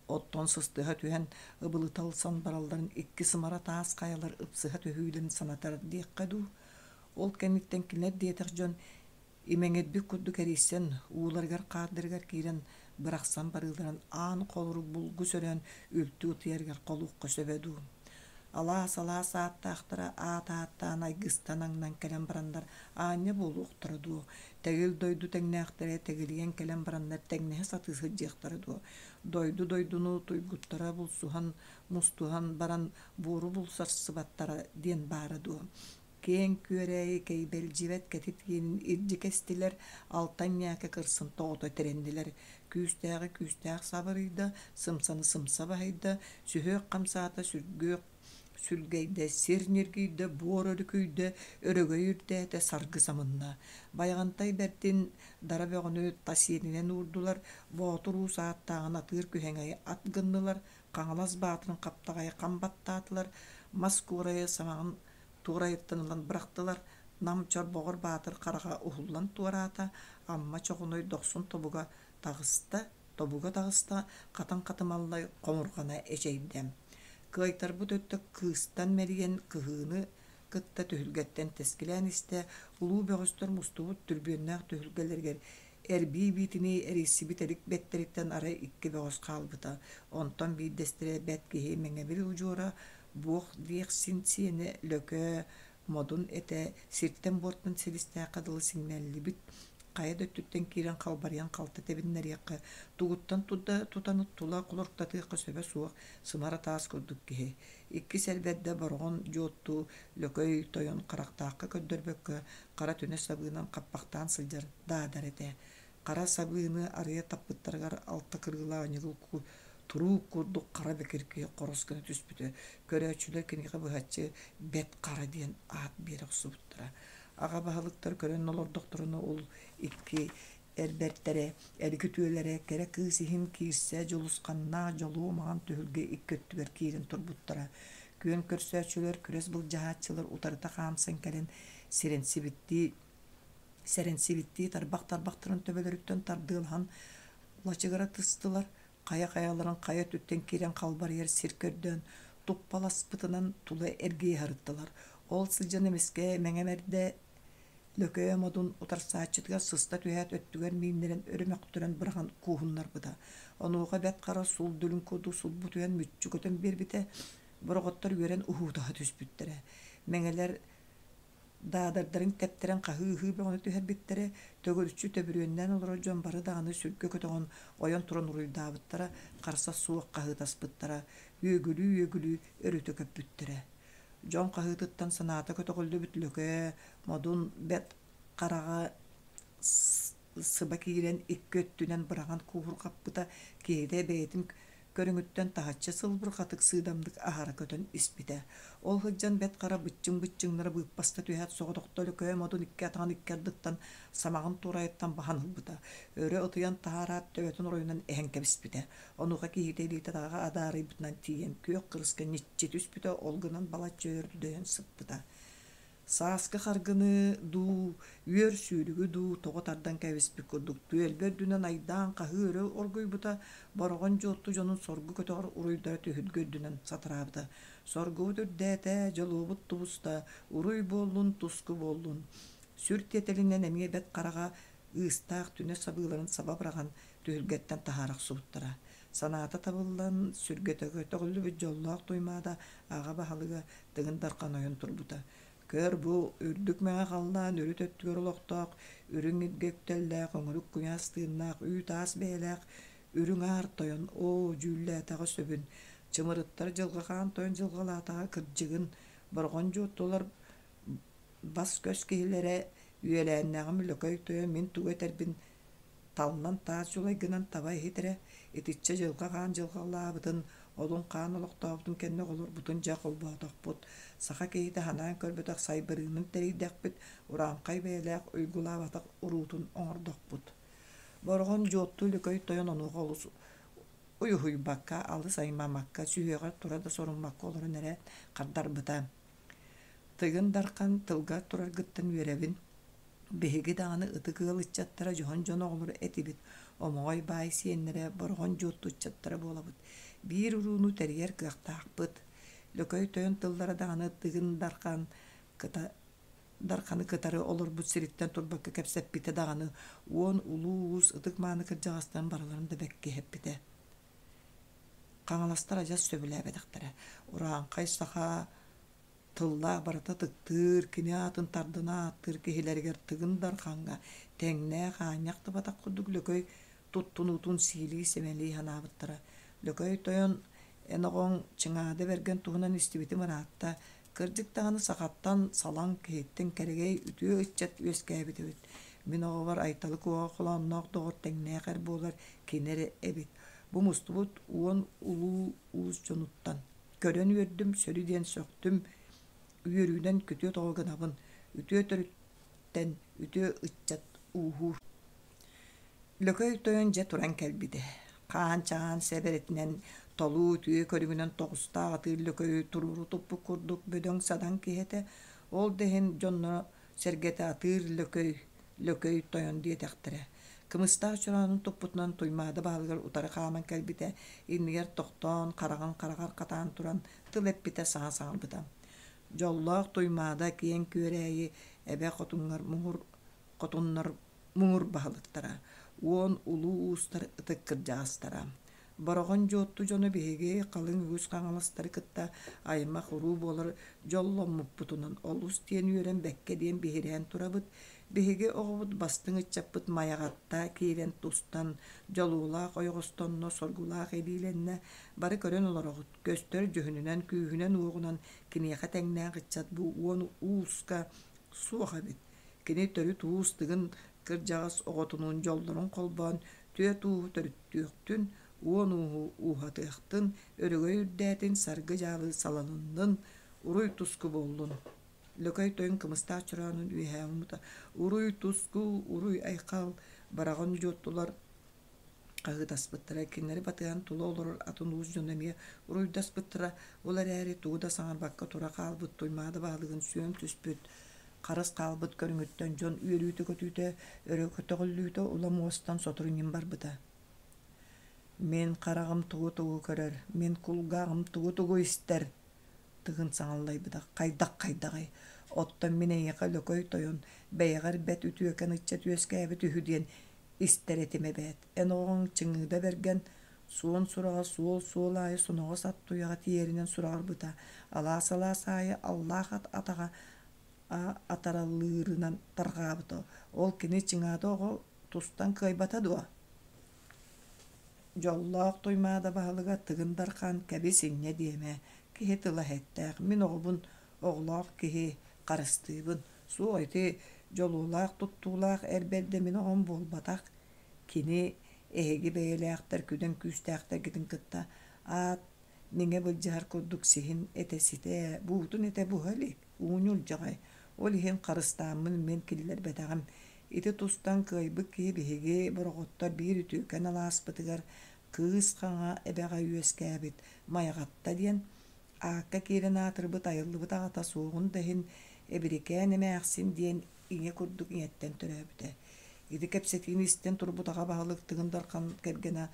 S1: Оттон сыстыһа түһэн ыбылыта ылсан баралларын икки сымара таас хайалар ыпсыһа түһүүлэрин санатар диэххэ дуу? Ол кэнниттэн кинилэр диэтэх дьон имэҥирбит курдук эрийсэн, ууларыгар-хаардарыгар киирэн бырахсан барыыларын аан холорук булгу сөрөөн үлтү утуйарыгар холуохха сөбө дуу. Алаас-алаас ааттаахтара аат ааттаан айгыстан аҥнан кэлэн бараннар аанньа буолуохтара дуо, тэгил дойду тэҥнээхтэрэ тэгилийэн кэлэн бараннар тэҥнэһэ сатыы сылдьыахтара дуо, дойду дойдуну туйгуттара булсуһан, мустуһан баран буору булсарсыбаттара диэн баара дуо Киэҥ күөрээйи кэйбэлдьибэт кэтит иэнин илдьи кэстилэр, алтан ньээкэ кырсын тоҕута тирэннилэр, күүстээҕи күүстээх сабырыйда, сымсаны сымса баһыйда, сүһүөх хамсаата сүргүөх сүргэйдэ, сир ньиргийдэ, буор өрүкүйдэ, өрөгөй үрдээтэ, саргы самынна. Байаҕантай бэрдин дара бөҕөнү тас иэнинэн уурдулар, Боотур Уус ааттааҕын атыыр күһэҥэйи ат гыннылар, Хаҥалас баатырын хаптаҕайы хам баттаатылар, мас куорайы самаҕын туорайыттан ылан бырахтылар, Нам Чорбоҕор Баатыр хараҕа уһуллан туораата, Амма Чоҕунай дохсун тобуга таҕыста, тобуга таҕыста, хатан хатымаллай хомурҕана эчэйдэ. Кыайтарбыт өттө кыыстан мэлийэн кыһыыны кытта түһүлгэттэн тэскилээн истэ, улуу бөҕөстөр мустубут түрбүөннээх түһүлгэлэригэр эрбии биитинии эрийсибит эрик бэттэриттэн арай икки бөҕөс хаалбыта. Онтон биирдэстэрэ бэт киһи Мэҥэбил удьуора Буох диэх син сиэнэ Лөкөө модун этэ сиртэн-буортан силистээххэ дылы сиҥнэллибит, хайа да өттүттэн киирэн халбарыйан халты тэбиннэриэххэ, тугуттан тутан тула холоруктатыахха сөбө суох сымара таас курдук киһи. Иккис эрбэрдэ Бороҕон Дьуотту Лөкөй тойон харахтаахха көрдөрбөккө хара түнэ сабыынан хаппахтаан сылдьар даадар этэ. Хара сабыыны арыйа таппыттарыгар алта кырыылаах ньыгыл туруук курдук хара бэкирки хорос гына түспүтэ. Көрөөччүлэр киниэхэ быһаччы Бэт Хара диэн аат биэрэ охсубуттара. Аҕа баһылыктар көрөн олордохторуна ол икки эрбэртэрэ, эрги үтүөлэрэ кэрэ кыыс иһин киирсэ дьулусханнаах дьолуо маҥан түһүлгэ икки өттүгэр киирэн турбуттара. Күөн көрсөөччүлэр, күрэс былдьаһааччылар утарыта хаамсан кэлэн сирэнсибиттии сэрэнсибиттии тарбах-тарбахтарын төбөлөрүттэн тардыалаһан лачыгыра тыстылар, хайа-хайаларын хайа өттүттэн киирэн халбарыйар сир көрдөөн туппаласпытынан тула эргийэ сырыттылар. Ол сылдьан эмискэ мэҥэм эрдэ Лөкөө модун утарсааччытыгар сыста түһээт өттүгэр мииннэрэн өрө мөхтөрөн быраҕан кууһуннарбыта. Онуоха Бэрт Хара сул дүлүҥ курдук сулбутуйан мүччү көтөн биэрбитэ, бороҕоттор үөрэн уһуутаһа түспүттэрэ. Мэҥэлэр Даадардарын тэптэрэн хаһыы-ыһыы бөҕөнү түһэрбиттэрэ, төгүрүччү төбүрүөннээн олорор дьон бары даҕаны сүргэ көтөҕөн ойон туран уруйдаабыттара, харса суох хаһыытаспыттара, үөгүлүү-үөгүлүү өрүтэ көппүттэрэ. Дьон хаһыытыттан санаата көтөҕүллүбүт Лөкөө, модун бэрт хараҕа сыба киирэн икки өттүнэн быраҕан кууһурҕаппыта, киһитэ бэйэтин Көрүҥүттэн таһыччы сылбырҕатык сыыдамнык аһара көтөн испитэ. Ол сылдьан Бэрт Хара быччыҥ-быччыҥнара быыппаста түһээт соҕотохто Өлөкөөм отун икки атаҕын икки ардыттан самаҕын туорайыттан баһан ылбыта. Өрө ытыйан таһаараат төбөтүн оройунан эһэн кэбиспитэ. Онуоха киһитэ илиитэ атаҕа адаарыйбытынан тиийэн күөх кырыска ньиччи түспүтэ, ол гынан балачча өр дөйөн сыппыта. Сааскы харгыны дуу, үөр сүүрүгү дуу тоҕо тардан кэбиспит курдук түөлбэ үрдүнэн айдаан хаһыы өрө оргуйбута, Бороҕон Дьуотту дьонун соргу көтөҕөр уруйдара түһүлгэ үрдүнэн сатараабыта. Соргубут үрдээтэ, дьолуобут тубуста, уруй буоллун, туску буоллун. Сүр тиэтэлинэн эмиэ Бэт Хараҕа ыыстаах түнэ сабыыларын саба быраҕан түһүлгэттэн таһаара охсубуттара. Санаата табыллан, сүргэтэ көтөҕүллүбүт дьоллоох Туймаада аҕа баһылыга Тыгын Дархан ойон турбута. Көр, бу үрдүк мэҥэ халлаан үрүт өттүгэр олохтоох, үрүҥ илгэ үктэллээх, өҥүрүк куйаас тыыннаах, үүт-аас бэйэлээх үрүҥ аар тойон, оо, дьүүллээтэҕэ сөбүн, чымырыттар дьылҕа хаан тойон дьылҕалаатаҕа кырдьыгын, Бороҕон Дьуоттулар бас-көс киһилэрэ үөлээннээҕим Лөкөй тойон мин тугу этэрбин таллан таас дьулайгынан таба иһит эрэ, итиччэ дьылҕа хаан дьылҕалаабытын, олун хаан олохтообутун кэннэ оҕолорбутун дьэ холбоотохпут, саха киһитэ санаан көрбөтөх сайбарыынын тэрийдэхпит, урааҥхай бэйэлээх уйгулаабатах уруутун оҥордохпут. Бороҕон Дьуотту Лөкөй тойон онуоха олус уйуһуйбакка, алыс аймаммакка, сүһүөҕэр тура да соруммакка олорон эрэ хардарбыта. Тыгын Дархан тылга тураргыттан үөрэбин. Биһиги даҕаны ытык ыал ыччаттара дьоһун дьон оҕолоро этибит, Омоҕой баай сиэннэрэ Бороҕон Дьуотту ыччаттара буолабыт. Биир урууну тэрийэр кыахтаахпыт. Лөкөй тойон тыллара даҕаны Тыгын Дархан кыта Дарханы кытары олорбут сириттэн турбакка кэпсэппитэ даҕаны уон улуу уус ытык-мааны кырдьаҕастарын барыларын да бэккиһэппитэ. Хаҥаластар адьас сөбүлээбэтэхтэрэ. Урааҥхай саха тыллаах барыта ытыктыыр, кини аатын тардына ааттыыр киһилэригэр Тыгын Дархаҥҥа тэҥнээх аанньа ахтыбатах курдук Лөкөй туттунуутун сиилии-сэмэлии санаабыттара. Лөкөй тойон эн оҕоҥ Чыҥаада Бэргэн туһунан истибитим ыраатта, кырдьык даҕаны сахаттан салаҥ киһиттэн кэрэгэй үтүө ыччат үөскээбит эбит. Мин оҕобор Айталы Куоҕа холоонноох доҕор тэҥнээх эр буолар кини эрэ эбит. Бу мустубут уон улуу уус дьонуттан көрөн үөрдүм, сөрү диэн сөхтүм, үөрүүнэн күтүөт оҕо гынабын, үтүө төрүттэн үтүө ыччат ууһуур. Лөкөй тойон дьэ туран кэлбитэ. Хаан-чаан сэбэрэтинэн толуу үтүө көрүҥүнэн тоҕустаах атыыр лөкөйү туруору туппут курдук бөдөҥ-садаҥ киһи этэ. Ол да иһин дьонноро сэргэтэ атыыр лөкөй, лөкөй тойон диэтэхтэрэ. Кымыстаах чороонун туппутунан Туймаада баһылыгар утары хааман кэлбитэ, иннигэр тохтоон, хараҕын хараҕар хатаан туран тыл эппитэ, саҥа саҥарбыта. Дьоллоох Туймаада киэҥ күөрээйи эбэ хотуҥҥар муҥур хотуннар муҥур баһылыктара, уон улуу уустар ытык кырдьаҕастара. Бороҕон Дьуотту дьоно биһиги халыҥ үгүс хаҥаластары кытта аймах-уруу буолар дьолломмуппутунан олус диэн үөрэн бэккэ диэн биһирээн турабыт. Биһиги оҕобут бастыҥ ыччаппыт Майаҕатта киирэн тустан, дьолуолаах ойоҕостонно, соргулаах илиилэннэ, бары көрөн олороҕут, көстөр дьүһүнүнэн, күүһүнэн-уоҕунан киниэхэ тэҥнээх ыччат бу уон ууска суох эбит. Кини төрүт уус Тыгын кырдьаҕас оҕотунуун дьоллорун холбоон түөрт ууһу төрүттүөхтүн, уон ууһу ууһатыахтын, өрөгөй үрдээтин, саргы-дьаалы салалыннын, уруй-туску буоллун. Лөкөй тойон кымыстаах чороонун үөһээ ууммута «Уруй-туску, уруй-айхал» бараҕын дьуоттулар хаһыытаспыттара, кинилэри батыһан тула олорор атын уус дьоно эмиэ уруйдаспыттара, ол эрээри тугу да саҥарбакка тура хаалбыт Туймаада баһылыгын сүөм түспүт, харыс хаалбыт көрүҥүттэн дьон үөрүүтэ-көтүүтэ, өрө көтөҕүллүүтэ улам уостан сотору ньим барбыта. «Мин хараҕым тугу-тугу көрөр, мин кулгааҕым тугу-тугу истэр» Тыгын саҥаллайбыта хайдах-хайдаҕый, оттон мин эйиэхэ Лөкөй тойон, бэйэҕэр бэт үтүөкэн ыччат үөскээбит үһү диэн истэр этим эбээт. Эн оҕоҥ Чыҥыыда Бэргэн суон сураҕа суол-суол аайы соноҕос ат туйаҕа тиийэринэн сураҕырбыта, алаас-алаас аайы аллаах ат атаҕа атаралыырынан тарҕаабыта. Ол кини Чыҥаада оҕо тустан кыайбата дуо? Дьоллоох Туймаада баһылыга Тыгын Дархан кэбис инньэ диэмэ, киһи тыла иһиттээх, мин оҕобун оҕолоох киһи харыстыыбын, суох ити дьолуолаах туттуулаах эр бэрдэ мин оҕом буолбатах, кини Эһиги бэйэлээхтэр күдэн күүстээхтэргитин кытта аат миҥэ былдьаһар курдук сиһин этэ ситэ, буутун этэ буһа илик, уу ньулдьаҕай. Ол иһин харыстааммын мин киллэрбэтэҕим. Ити тустан кыайбыт киһи биһиги бороҕоттор биир үтүөкэн алааспытыгар Кыыс Хаҥа эбэҕэ үөскээбит Майаҕатта диэн аакка киирэн аатырбыт айыллыбыт аҕата суоҕун да иһин Эбирикээн эмээхсин диэн ийэ курдук ийэттэн төрөөбүтэ. Ити кэпсэтиини истэн турбут аҕа баһылык Тыгын Дархан кэргэнэ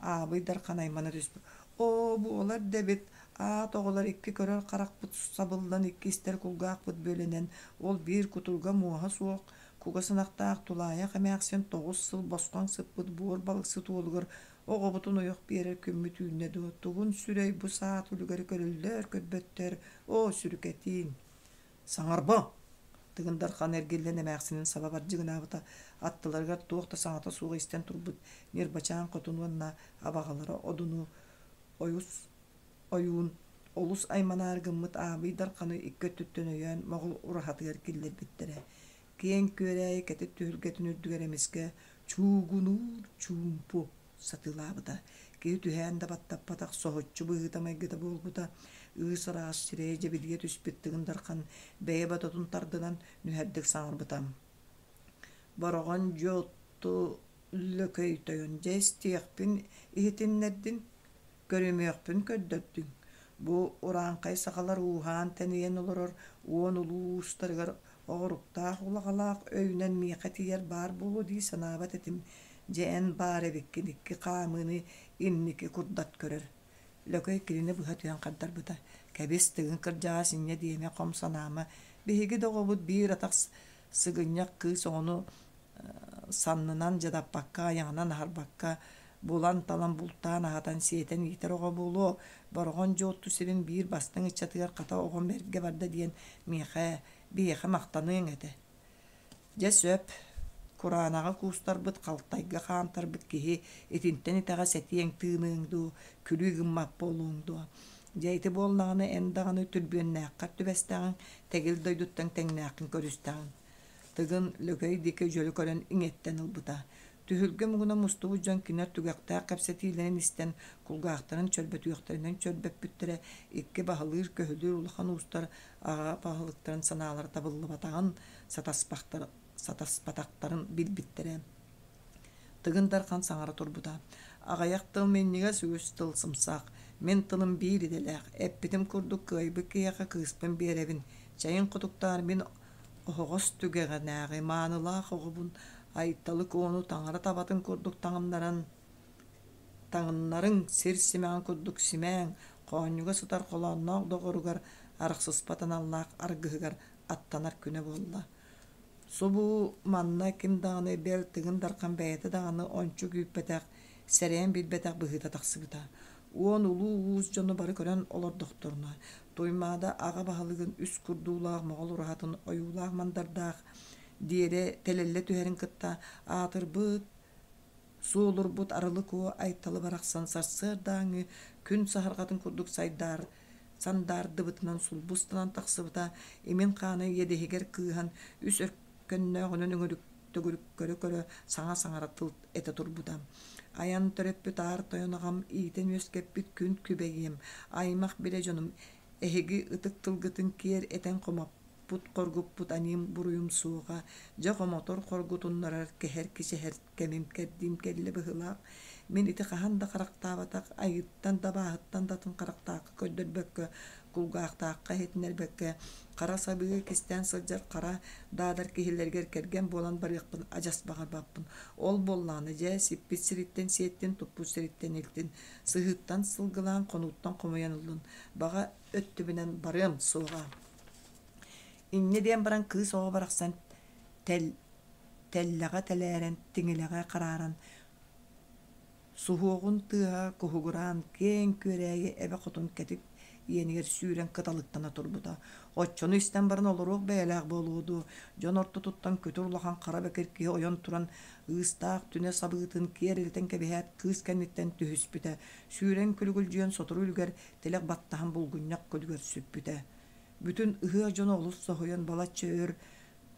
S1: Аабый Дархан аймана түспүт: «Оо, буолар да эбит, аат оҕолор икки көрөр харахпыт сабыллан, икки истэр кулгаахпыт бүөлэнэн, ол биир кутурга муоһа суох, кугас ынахтаах тулаайах эмээхсин 9 сыл босхоҥ сыппыт буор балыксыт уолугар оҕобутун ойох биэрэр күммүт үүннэ дуо, тугун сүрэй бу саат үлүгэри көрөллөр-көрбөттөр, оо, сүрүкэтиин!» «Саҥарба!» Тыгын Дархан эргиллэн эмээхсинин саба бардьыгынаабыта, аттыларыгар туох да саҥата суох истэн турбут Ньырбачаан хотун уонна абаҕалара Одуну ойус ойуун олус айманаары гыммыт Аабый Дарханы икки өттүттэн өйөөн Моҕол ураһатыгар киллэрбиттэрэ. Киэҥ Күөрээйи кэтит түһүлгэтин үрдүгэр эмискэ чуугунуур чуумпу сатыылаабыта. Киһи түһээн да баттаппатах соһуччу быһыыта-майгыта буолбута. Ыыс-ыраас сирэйэ дьэбидийэ түспүт Тыгын Дархан бэйэ бодотун тардынан нүһэрдик саҥарбыта. Бороҕон дьуотту лөкөй тойон дьэ истиэхпин иһитиннэрдин, көрүмүөхпүн көрдөрдүҥ. Бу урааҥхай сахалар ууһаан-тэнийэн олорор уон улуу уустарыгар оҕуруктаах улаҕалаах өйүнэн миэхэ тиийэр баар буолуо дии санаабат этим. Дьэ эн баар эбиккин икки хаамыыны инники курдат көрөр. Лөкөй кинини быһа түһэн хардарбыта: «Кэбис, Тыгын кырдьаҕас инньэ диэмэ, хом санаама. Биһиги да оҕобут биир атах сыгынньах кыыс оҕону саннынан дьадаппакка, айаҕынан аһарбакка, булан-талан бултаан аһатан сиэтэн иитэр оҕо буолуо. Бороҕон Дьуотту сирин биир бастыҥ ыччатыгар хата оҕом эргэ барда диэн миэхэ, биһиэхэ махтаныаҥ этэ. Дьэ сөп, кураанаҕы куустарбыт, халтайга хаамтарбыт киһи итинтэн итэҕэс этиэҥ тыыныаҥ дуу, күлүү гыммат буолуоҥ дуо? Дьэ ити буоллаҕына эн даҕаны түрбүөннээххэр түбэстэҕиҥ, тэгил дойдуттан тэҥнээххин көрүстэҕиҥ. Тыгын Лөкөй диэки дьөлө көрөн иҥэттэн ылбыта. Түһүлгэ муҥуна мустубут дьон кинилэр түгэхтээх кэпсэтиилэрин истэн, кулгаахтарын чөрбөтүөхтэринэн чөрбөппүттэрэ, икки баһылыыр-көһүлүүр улахан уустар аҕа баһылыктарын санаалара табыллыбатаҕын, сатаспатахтарын билбиттэрэ. Тыгын Дархан саҥара турбута: «Аҕыйах тыл минньигэс, үгүс тыл сымсах. Мин тылым биир идэлээх, эппитим курдук кыайбыт киһиэхэ кыыспын биэрэбин. Чэйин хотуктаар мин оһоҕос түгэҕинээҕи маанылаах оҕобун Айталы Куону таҥара табатын курдук таҥыннаран таҥыннарыҥ, сир симэҕин курдук симээҥ, хоонньуга сытар холоонноох доҕоругар арахсыспат аналлаах аргыһыгар аттанар күнэ буолла. Субу манна ким даҕаны бэл Тыгын Дархан бэйэтэ даҕаны ончу күүппэтэх, сэрэйэн билбэтэх быһыыта тахсыбыта. Уон улуу уус дьону бары көрөн олордохторуна, Туймаада аҕа баһылыгын үс курдуулаах моҕол ураһатын ойуулаах-мандардаах диэри тэлэллэ түһэрин кытта аатырбыт, суолурбут Арылы Куо Айталы барахсан сарсыардааҥҥы күн саһарҕатын курдук сайдаар сандаардыбытынан сулбустанан тахсыбыта, имин хаана иэдэһигэр кыыһан үс өркөннөөҕүнэн өҥүрүк төгүрүк көрө-көрө саҥа саҥара тыл этэ турбута. Айан төрөппүт аар тойон аҕам иитэн үөскэппит күн күбэйиэм, аймах билэ дьонум, эһиги ытык тылгытын киэр этэн хомоппут хоргуппут аньыым буруйум суоҕа, дьэ хомотор хоргутуннарар кэһэр кичэһэр кэмим кэрдиим кэллэ быһыылаах. Мин ити хаһан да харахтаабатах айыыттан да абааһыттан да атын харахтаахха көрдөрбөккө, кулгаахтаахха иһитиннэрбэккэ, хара сабыыга кистээн сылдьар хара даадар киһилэригэр кэргэн буолан барыахпын адьас баҕарбаппын. Ол буоллаҕына дьэ, сиппит сириттэн сиэттин, туппут сириттэн илтин, сыһыыттан сылгылаан, хонууттан хомуйан ыллын, баҕа өттүбүнэн барыам суоҕа. Инньэ диэн баран кыыс оҕо барахсан тэл тэллэҕэ тэлээрэн, тиҥилэҕэ харааран, суһуоҕун тыаһа куһугураан, киэҥ күөрээйи эбэ хотун кэтит иэнигэр сүүрэн кыталыктана турбута. Оччону истэн баран олоруох бэйэлээх буолуо дуо, дьон ортотуттан күтүр улахан хара бэкир киһи ойон туран, ыыстаах түнэ сабыытын киэр илитэн кэбиһээт, кыыс кэнниттэн түһүспүтэ, сүүрэн күлүгүлдьүйэн сотору үлүгэр тилэх баттаһан булгунньах көлүгэр сүппүтэ. Бүтүн ыһыах дьоно олус соһуйан балачча өр.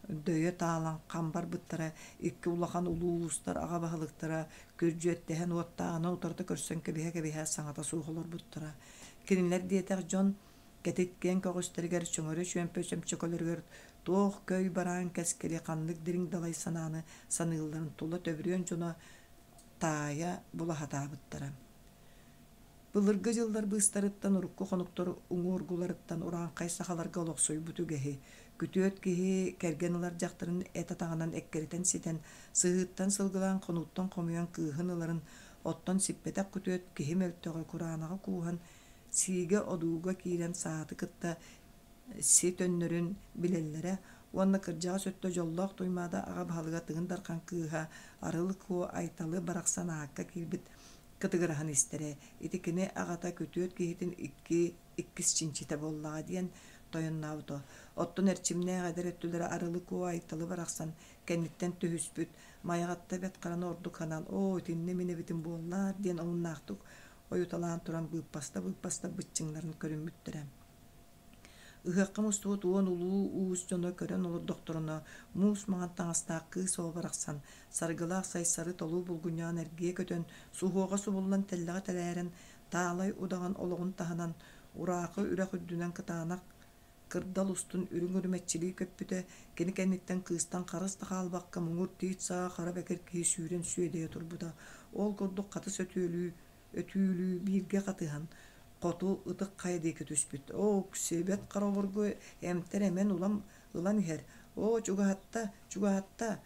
S1: Дөйө таалан хам барбыттара, икки улахан улуу уустар аҕа баһылыктара күрдьүөттэһэн уоттааҕынан утарыта көрсөн кэбиһэ-кэбиһэ саҥата суох олорбуттара. Кинилэр диэтэх дьон кэтит киэҥ көҕүстэригэр чөҥөрө чүөмпэ чөмчөкөлөрүгэр туох көй бараан кэскили ханнык дириҥ далай санааны саныылларын тула төбүрүөн дьоно таайа була сатаабыттара. Былыргы дьыллар быыстарыттан урукку хонуктар уҥуоргуларыттан урааҥхай сахаларга олохсуйбут үгэһи, күтүөт киһи кэргэн ылар дьахтарын эт атаҕынан эккирэтэн ситэн, сыһыыттан сылгылаан хонууттан хомуйан кыыһын ыларын, оттон сиппэтэх күтүөт киһи мөлтөҕө кураанаҕы кууһан, сиигэ-одууга киирэн сааты кытта си төннөрүн билэллэрэ уонна кырдьаҕас өттө дьоллоох Туймаада аҕа баһылыга Тыгын Дархан кыыһа Арылы Куо Айталы барахсан аакка киирбит кытыгыраһан истэрэ, ити кини аҕата күтүөт киһитин икки иккис чинчитэ буоллаҕа диэн тойоннообута. Оттон эрчимнээх эдэр өттүлэрэ Арылы Куо Айталы барахсан кэнниттэн түһүспүт Майаҕатта Бэт Хараны ордук санаан «Оо, итиннэ мин эбитим буоллаар» диэн омуннаахтык ойуталаан туран быыппаста-быыппаста быччыҥнарын көрүммүттэрэ. Ыһыахха мустубут уон улуу уус дьоно көрөн олордохторуна, муус маҥан таҥастаах кыыс оҕо барахсан, саргылаах сайсары толуу булгунньаҕын эргийэ көтөн, суһуоҕа субуллан тэллэҕэ тэлээрэн, таалай удаҕан олоҕун таһынан, ураахы үрэх үрдүнэн кытаанах кырдал устун үрүҥ үрүмэччилии көппүтэ, кини кэнниттэн кыыстан харыс да хаалбакка муҥур тиит саҕа хара бэкир киһи сүүрэн сүөдэйэ турбута. Ол курдук хатыс өтүөлүү өтүүлүү бииргэ хатыһан, хоту Ытык Хайа диэки түспүт. Оо, Өксүөбэт хара обургу эмтэр эмэн улам ылан иһэр. Оо, чугаһатта, чугаһатта!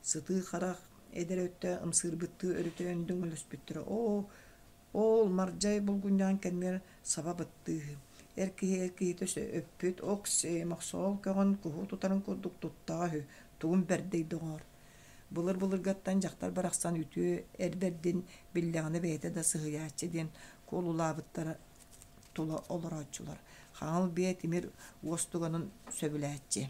S1: Сытыы харах эдэр өттө ымсыырбыттыы өрүтэ өндөҥөлөспүттэрэ. Оо, ол мардьай булгунньаҕын кэннигэр саба баттыыһы. Эр киһи эр киһитэ өппүт, ок-сиэ, мохсоҕол көҕөн куһу тутарын курдук туттаҕа үһү, тугун бэрдэй доҕоор. Былыр-былыргаттан дьахтар барахсан үтүө эр бэрдин биллэҕинэ бэйэтэ да сыһыйааччы диэн куолулаабыттара тула олорооччулар. Хаҥыл биэ тимир уостуганын сөбүлээччи.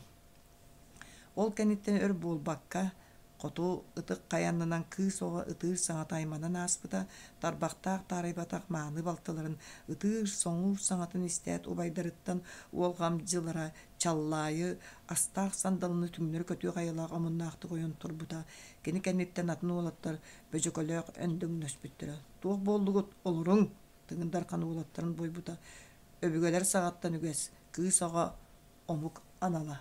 S1: Ол кэнниттэн өр буолбакка, хоту ытык хайа аннынан кыыс оҕо ытыыр саҥата айманан ааспыта, тарбахтаах таарыйбатах мааны балтыларын ытыыр-соҥуур саҥатын истээт убайдарыттан уолҕамдьылара Чаллаайы астаах сандалыны түҥнэри көтүөх айылаах омуннаахтык ойон турбута. Кини кэнниттэн атын уолаттар бөдьөкөлөөх өндөҥнөспүттэрэ. «Туох буоллугут, олоруҥ!» Тыгын Дархан уолаттарын буойбута. Өбүгэлэр саҕаттан үгэс, кыыс оҕо омук анала.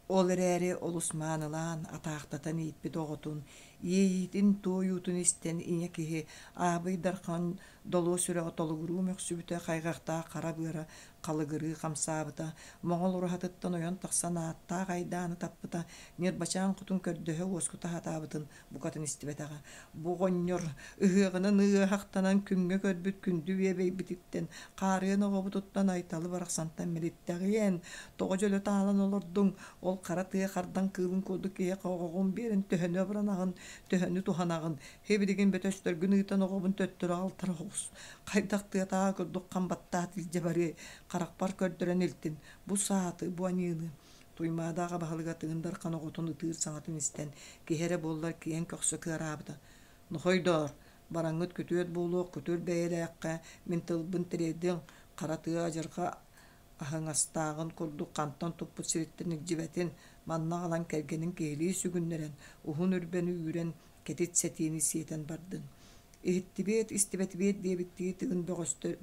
S1: Ол эрээри олус маанылаан, атаахтатан ииппит оҕотун, иэйиитин, туойуутун истэн ийэ киһи Аабый Дархан долуо сүрэҕэ толугуруу мөхсүбүтэ, хайҕахтаах хара быара халыгырыы хамсаабыта, моҕол ураһатыттан ойон тахсан ааттаах айдааны таппыта, Ньырбачаан хотун көрдөһө уоскута сатаабытын букатын истибэтэҕэ. Бу оҕонньор ыһыаҕынан ыаһахтанан күҥҥэ көрбүт күндү биэбэйбититтэн, хаарыан оҕобутуттан Айталы барахсантан мэлиттэҕиэн, тоҕо дьөлө таалан олордуҥ, ол хара тыа хардаҥ кыылын курдук киһиэхэ оҕоҕун биэрэн төһөнү абыранаҕын, төһөнү туһанаҕын, һи билигин бөтөстөргүн ыытан оҕобун төттөрү аҕалтара оҕус, хайдах тыатааҕы курдук хам баттаат илдьэ барыай, харахпар көрдөрөн илтин, бу сааты, бу аньыыны Туймаада аҕа баһылыга Тыгын Дархан оҕотун ытыыр саҥатын истэн, киһи эрэ буоллар киэҥ көхсө кыараабыта. «Нохойдоор, бараҥҥыт күтүөт буолуох күтүр бэйэлээххэ мин тылбын тириэрдиҥ, хара тыа адьырҕа аһыҥастааҕын курдук хантан туппут сириттэн илдьибэтин, манна аҕалан кэргэнин киһилии сүгүннэрэн, уһун үрбэни үүрэн, кэтит сэтиини сиэтэн бардын. Иһиттибиэт, истибэтибиэт диэбиттии Тыгын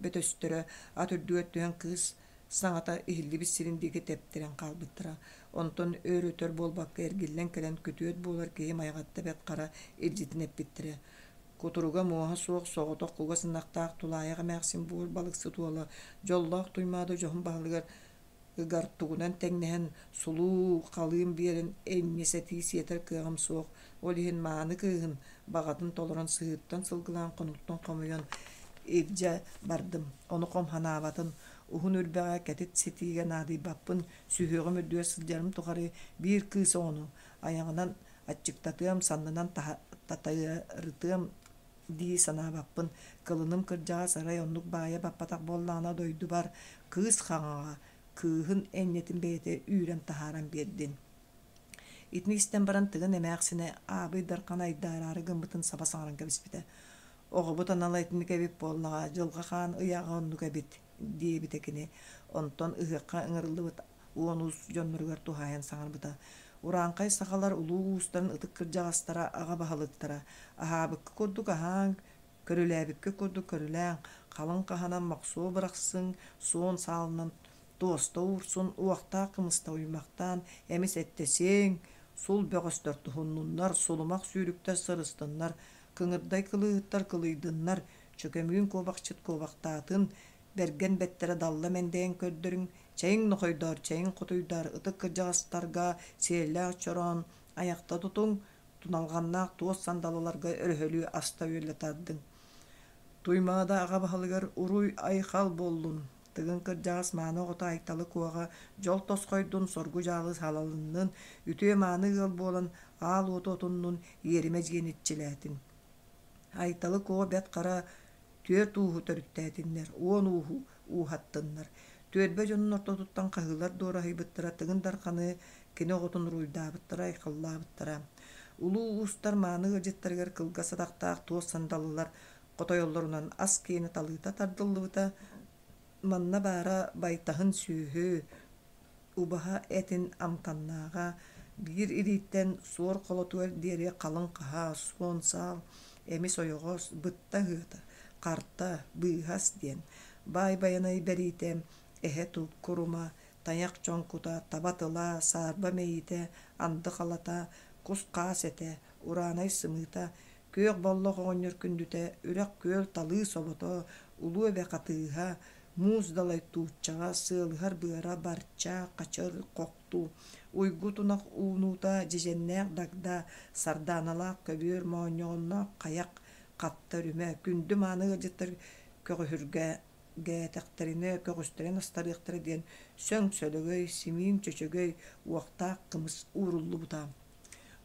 S1: бөтөстөрө ат үрдүгэр түһэн кыыс саҥата иһиллибит сирин диэки тэптэрэн хаалбыттара. Онтон өөр-өтөр буолбакка эргиллэн кэлэн күтүөт буолар киһи Майаҕатта Бэрт Хара илдьитин эппиттэрэ. Кутуруга муоһа суох соҕотох кугас ынахтаах тулаайах эмээхсин буор балыксыт уола дьоллоох Туймаада дьоһун баһылыгар ыгар тугунан тэҥнэһэн сулуу халыым биэрэн энньэ сэтии сиэтэр кыаҕым суох, ол иһин мааны кыыһын баҕатын толорон сыһыыттан сылгылаан хонуктан хомуйан илдьэ бардым, ону хом санаабатын, уһун үрбэҕэ кэтит ситиигэ наадыйбаппын, сүһүөҕүм үрдүгэр сылдьарым тухары биир кыыс оҕону айаҕынан аччыктатыам, саннынан татайарытыам дии санаабаппын, кылыным кырдьаҕас арай оннук баайа баппатах буоллаҕына дойдубар кыыс хаҥаҕа кыыһын энньэтин бэйэтэ үүрэн таһааран биэрдин. Итини истэн баран Тыгын эмээхсинэ Аабый Дархан айдаараары гыммытын саба саҥаран кэбиспитэ. «Оҕобут анала итинник эбит буоллаҕа, дьылҕа хаан ыйааҕа оннук эбит» диэбитэ кини. Онтон ыһыахха ыҥырыллыбыт Уон уус дьонноругар туһаайан саҥарбыта: «Урааҥхай сахалар улуу уустарын ытык кырдьаҕастара, аҕа баһылыктара, аһаабыкка курдук аһааҥ, көрүлээбиккэ курдук көрүлээҥ, халыҥ хаһанан мохсуо бырахсыҥ, суон саалынан туоста уурсун, уохтаах кымыста уймахтаан, эмис эттэ сиэҥ, сул бөҕөстөр туһуннуннар, сулумах сүүрүктэр сырыстыннар, кыҥырдай кылыыһыттар кылыйдыннар, чөкөмүүн куобахчыт куобахтаатын, бэргэн бэттэрэ далла мэндэйэн көрдөрүҥ, чэйиҥ нохойдоор, чэйиҥ хотуйдаар, ытык кырдьаҕастарга сиэллээх чороон айахта тутуҥ, туналҕаннаах туос сандалыларга өрөһөлүү аста-үөллэ тардыҥ. Туймаада аҕа баһылыгар уруй-айхал буоллун! Тыгын кырдьаҕас мааны оҕото Айталы Куоҕа дьол тосхойдун, соргу-дьаалы салалыннын, үтүө-мааны ыал буолан аал уоту отуннун, иэримэ дьиэни иччилээтин. Айталы Куо Бэт Хара түөрт ууһу төрүттээтиннэр, уон ууһу ууһаттыннар. Түөлбэ дьонун ортотуттан хаһыылар дуораһыйбыттара Тыгын Дарханы кини оҕотун уруйдаабыттара, айхаллаабыттара. Улуу уустар мааны ыалдьыттарыгар кылгас атахтаах туос сандалылар хотойоллорунан ас киэнэ талыыта тардыллыбыта. Манна баара байтаһын сүөһү, убаһа этин амтаннааҕа, биир илииттэн суор холотугар диэри халыҥ хаһаа, суон саал, эмис ойоҕос, бытта ыһыыта, харта, быыһас диэн Баай Байанай бэриитэ, эһэ курума, тайах чоҥкута, таба тыла, саарба мэйиитэ, анды халата, кус-хаас этэ, ураанай сымыыта, күөх боллох оҕонньор күндүтэ, үрэх күөл талыы собото, улуу эбэ хатыыһа, муус далай тууччаҕа, сыалыһар быара, барча, хачыр, хохту, уйгу тунах уунуута, дьэдьэннээх дагда, сардааналаах көбүөр, моонньоҕонноох хайах, хатта үрүмэ, күндү-мааны ыалдьыттар көҕүһүргэ гээтэхтэринэ көҕүстэрин астарыахтара диэн сөҥ сөлөгөй, симиин чөчөгөй, уохтаах кымыс ууруллубута.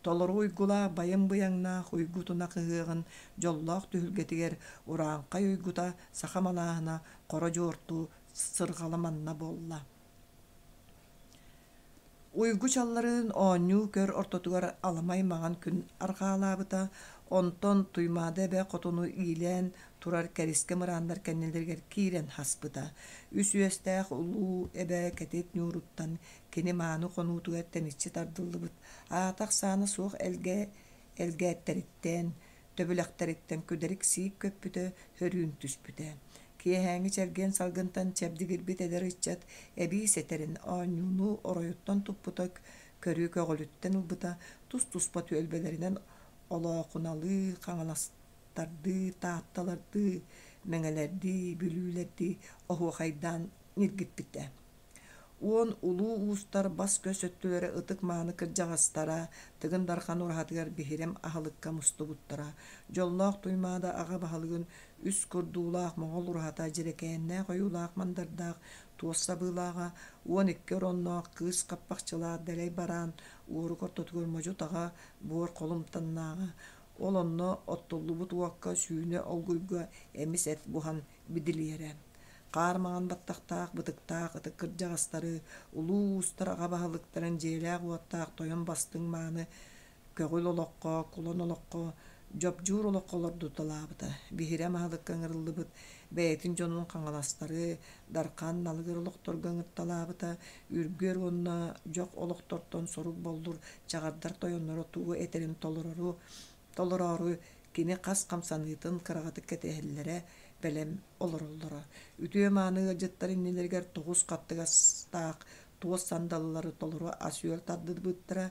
S1: Толору уйгулаах байым быйаҥнаах уйгу тунах ыһыаҕын дьоллоох түһүлгэтигэр урааҥхай уйгута саха малааһына хоро дьуортуу сырҕала манна буолла. Уйгу чалларын оонньуу-көр ортотугар аламай маҥан күн арҕаалаабыта, онтон Туймаада эбэ хотуну иилээн турар кэрискэ мырааннар кэннилэригэр киирэн хаспыта. Үс үөстээх улуу эбэ кэтит ньууруттан кини мааны хонуутугар тэниччи тардыллыбыт аата-ахсаана суох элгэ элгээттэриттэн, төбүлэхтэриттэн күдэрик сиик көппүтэ, хөрүүн түспүтэ. Киэһээҥҥи чэлгиэн салгынтан чэбдигирбит эдэр ыччат эбии сэтэрин оонньууну оройуттан туппута, көрүү көҕүлүттэн ылбыта, тус-туспа түөлбэлэринэн олоохуналыы, хаҥаластардыы, таатталардыы, мэҥэлэрдии, бүлүүлэрдии оһуохайдаан ньиргиппитэ. Уон улуу уустар бас-көс өттүлэрэ ытык-мааны кырдьаҕастара Тыгын Дархан ураһатыгар биһирэм аһылыкка мустубуттара. Дьоллоох Туймаада аҕа баһылыгын үс курдуулаах моҕол ураһата дьэрэкээннээх ойуулаах мандардаах туос сабыылааҕа, 12 оронноох кыыс хаппахчылаах дэлэй бараан уорук ортотугар модьу-таҕа буор холумтаннааҕа. Ол онно оттуллубут уокка сүүнэ олгуйга эмис эт буһан бидилийэрэ. Хаар маҥан баттахтаах, бытыктаах ытык кырдьаҕастары, улуу уустар аҕа баһылыктарын дьиэлээх-уоттаах тойон бастыҥ мааны көҕүл олоххо, кулан олоххо, дьопдьуур олоххо олордуталаабыта. Биһирэм аһылыкка ыҥырыллыбыт бэйэтин дьонун хаҥаластары, Дархан налыгыр олохторго ыҥырталаабыта, үргүөр уонна дьох олохтортон сорук боллур чаҕардар тойонноро тугу этэрин толорору толороору кини хас хамсаныытын кыраҕытык кэтэһэллэрэ, бэлэм олороллоро. Үтүө-мааны ыалдьыттар иннилэригэр тоҕус хаттыгастаах туос сандалылары толору ас-үөл тардыбыттара.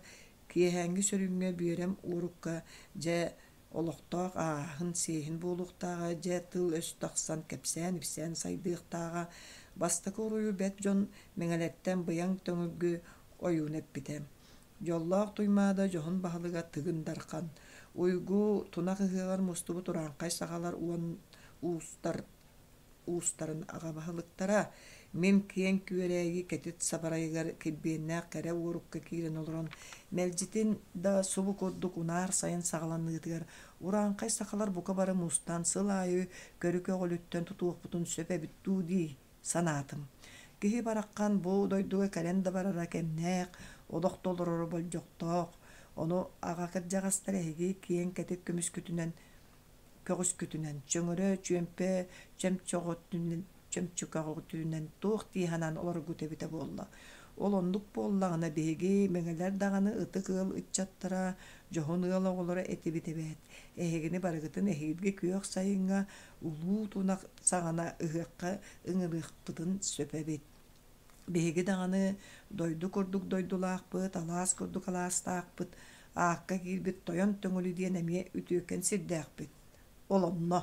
S1: Киэһээҥҥи сөрүүҥҥэ Биэрэм уорукка дьэ олохтоох ааһын-сиэһин буолуохтааҕа, дьэ тыл-өс тахсан кэпсээн-ипсээн сайдыахтааҕа. Бастакы уруйу бэт дьон Мэҥэлэттэн Быйаҥ Төҥүлгү ойууну эппитэ. Дьоллоох Туймаада дьоһун баһылыга Тыгын Дархан, Уйгу тунах ыһыаҕар мустубут урааҥхай сахалар уон уустар уустарын аҕа баһылыктара, мин киэҥ күөрээйи кэтит сабарайыгар килбиэннээх кэрэ уорукка киирэн олорон, мэлдьитин да субу курдук унаар сайын саҕаланыытыгар урааҥхай сахалар бука бары мустан сыл аайы көрү көҕүлүттэн тутуохпутун сөп эбит дуу дии санаатым. Киһи бараххан бу дойдуга кэлэн да барара кэмнээх, олох толороро болдьохтоох. Ону аҕа кырдьаҕастар эһиги киэҥ кэтит көмүскүтүнэн көҕүскүтүнэн, чөҥөрө чүөмпэ чөмчөҕөтүнэн чөмчөкөҕүтүнэн туох дии санаан олороргут эбитэ буолла. Ол оннук буоллаҕына, биһиги мэҥэлэр даҕаны ытык ыал ыччаттара, дьоһун ыал оҕолоро этибит эбээт. Эһигини барыгытын эһиилги күөх сайыҥҥа улуу тунах саҕана ыһыахха ыҥырыахпытын сөп эбит. Биһиги даҕаны дойду курдук дойдулаахпыт, алаас курдук алаастаахпыт, аакка киирбит Тойон Төҥүлү диэн эмиэ үтүөкэн сирдээхпит. Ол онно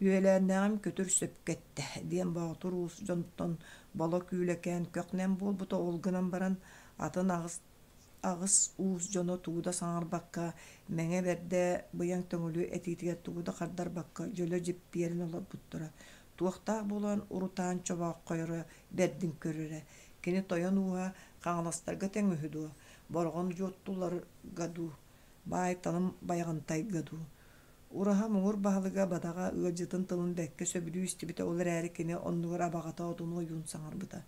S1: Үөлээннээҕим күтүр сөпкө эттэ диэн Боотур Уус дьонтон Боло Күүлэкээн көх-нэм буолбута ол гынан баран атын аҕыс уус дьоно тугу да саҥарбакка, Мэҥэ Бэрдэ Быйаҥ Төҥүлү этиитигэр тугу да хардарбакка дьөлө дьиппиэрэн олорбуттара. Туохтаах буолан урутаан чобооххойоро бэрдин көрөрө. Кини тойон ууһа Хаҥаластарга тэҥ үһү дуо, Бороҕон Дьуоттуларга дуу, Баай-талым Байаҕантайга дуу Ураһа муҥур баһылыга бадаҕа ыалдьытын тылын бэккэ сөбүлүү истибитэ, ол эрээри кини оннугар абаҕата Одуну ойуун саҥарбыта: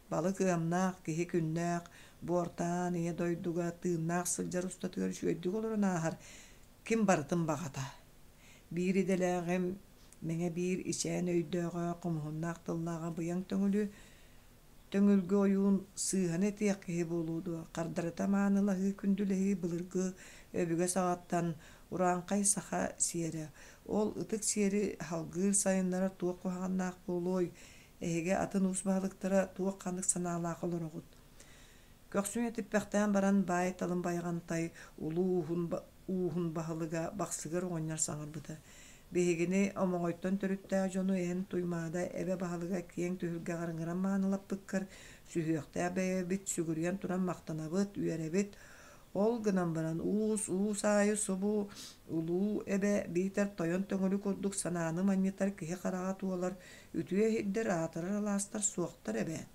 S1: «Балык ыамнаах, киһи күннээх, буортаан ийэ дойдуга тыыннаах сылдьар устатыгар үчүгэйдик олорон ааһар ким барытын баҕата. Биир идэлээҕим, мэҥэ биир ичээн өйдөөҕө, хомуһуннаах тыллааҕа быйаҥ төҥүлү Төҥүлгү ойуун сыыһаны этиэх киһи буолуо дуо, хардарыта маанылаһыы, күндүлэһии былыргы өбүгэ саҕаттан урааҥхай саха сиэрэ. Ол ытык сиэри салгыыр сайыннарар туох куһаҕаннаах буолуой? Эһиги атын уус баһылыктара туох ханнык санаалаах олороҕут? Көхсүн этиппэхтээн баран баай-талым Байаҕантай улуу ууһун ууһун баһылыга Бахсыгыр оҕонньор саҥарбыта: «Биһигини Омоҕойтон төрүттээх дьону эн Туймаада эбэ баһылыга киэҥ түһүлгэҕэр ыҥыран маанылаппыккар сүһүөхтээх бэйэбит сүгүрүйэн туран махтанабыт, үөрэбит. Ол гынан баран уус уус аайы субу улуу эбэ биитэр тойон төҥүлү курдук санааны манньытар киһи хараҕа туолар үтүө иһирдэр аатырар алаастар суохтар эбээт.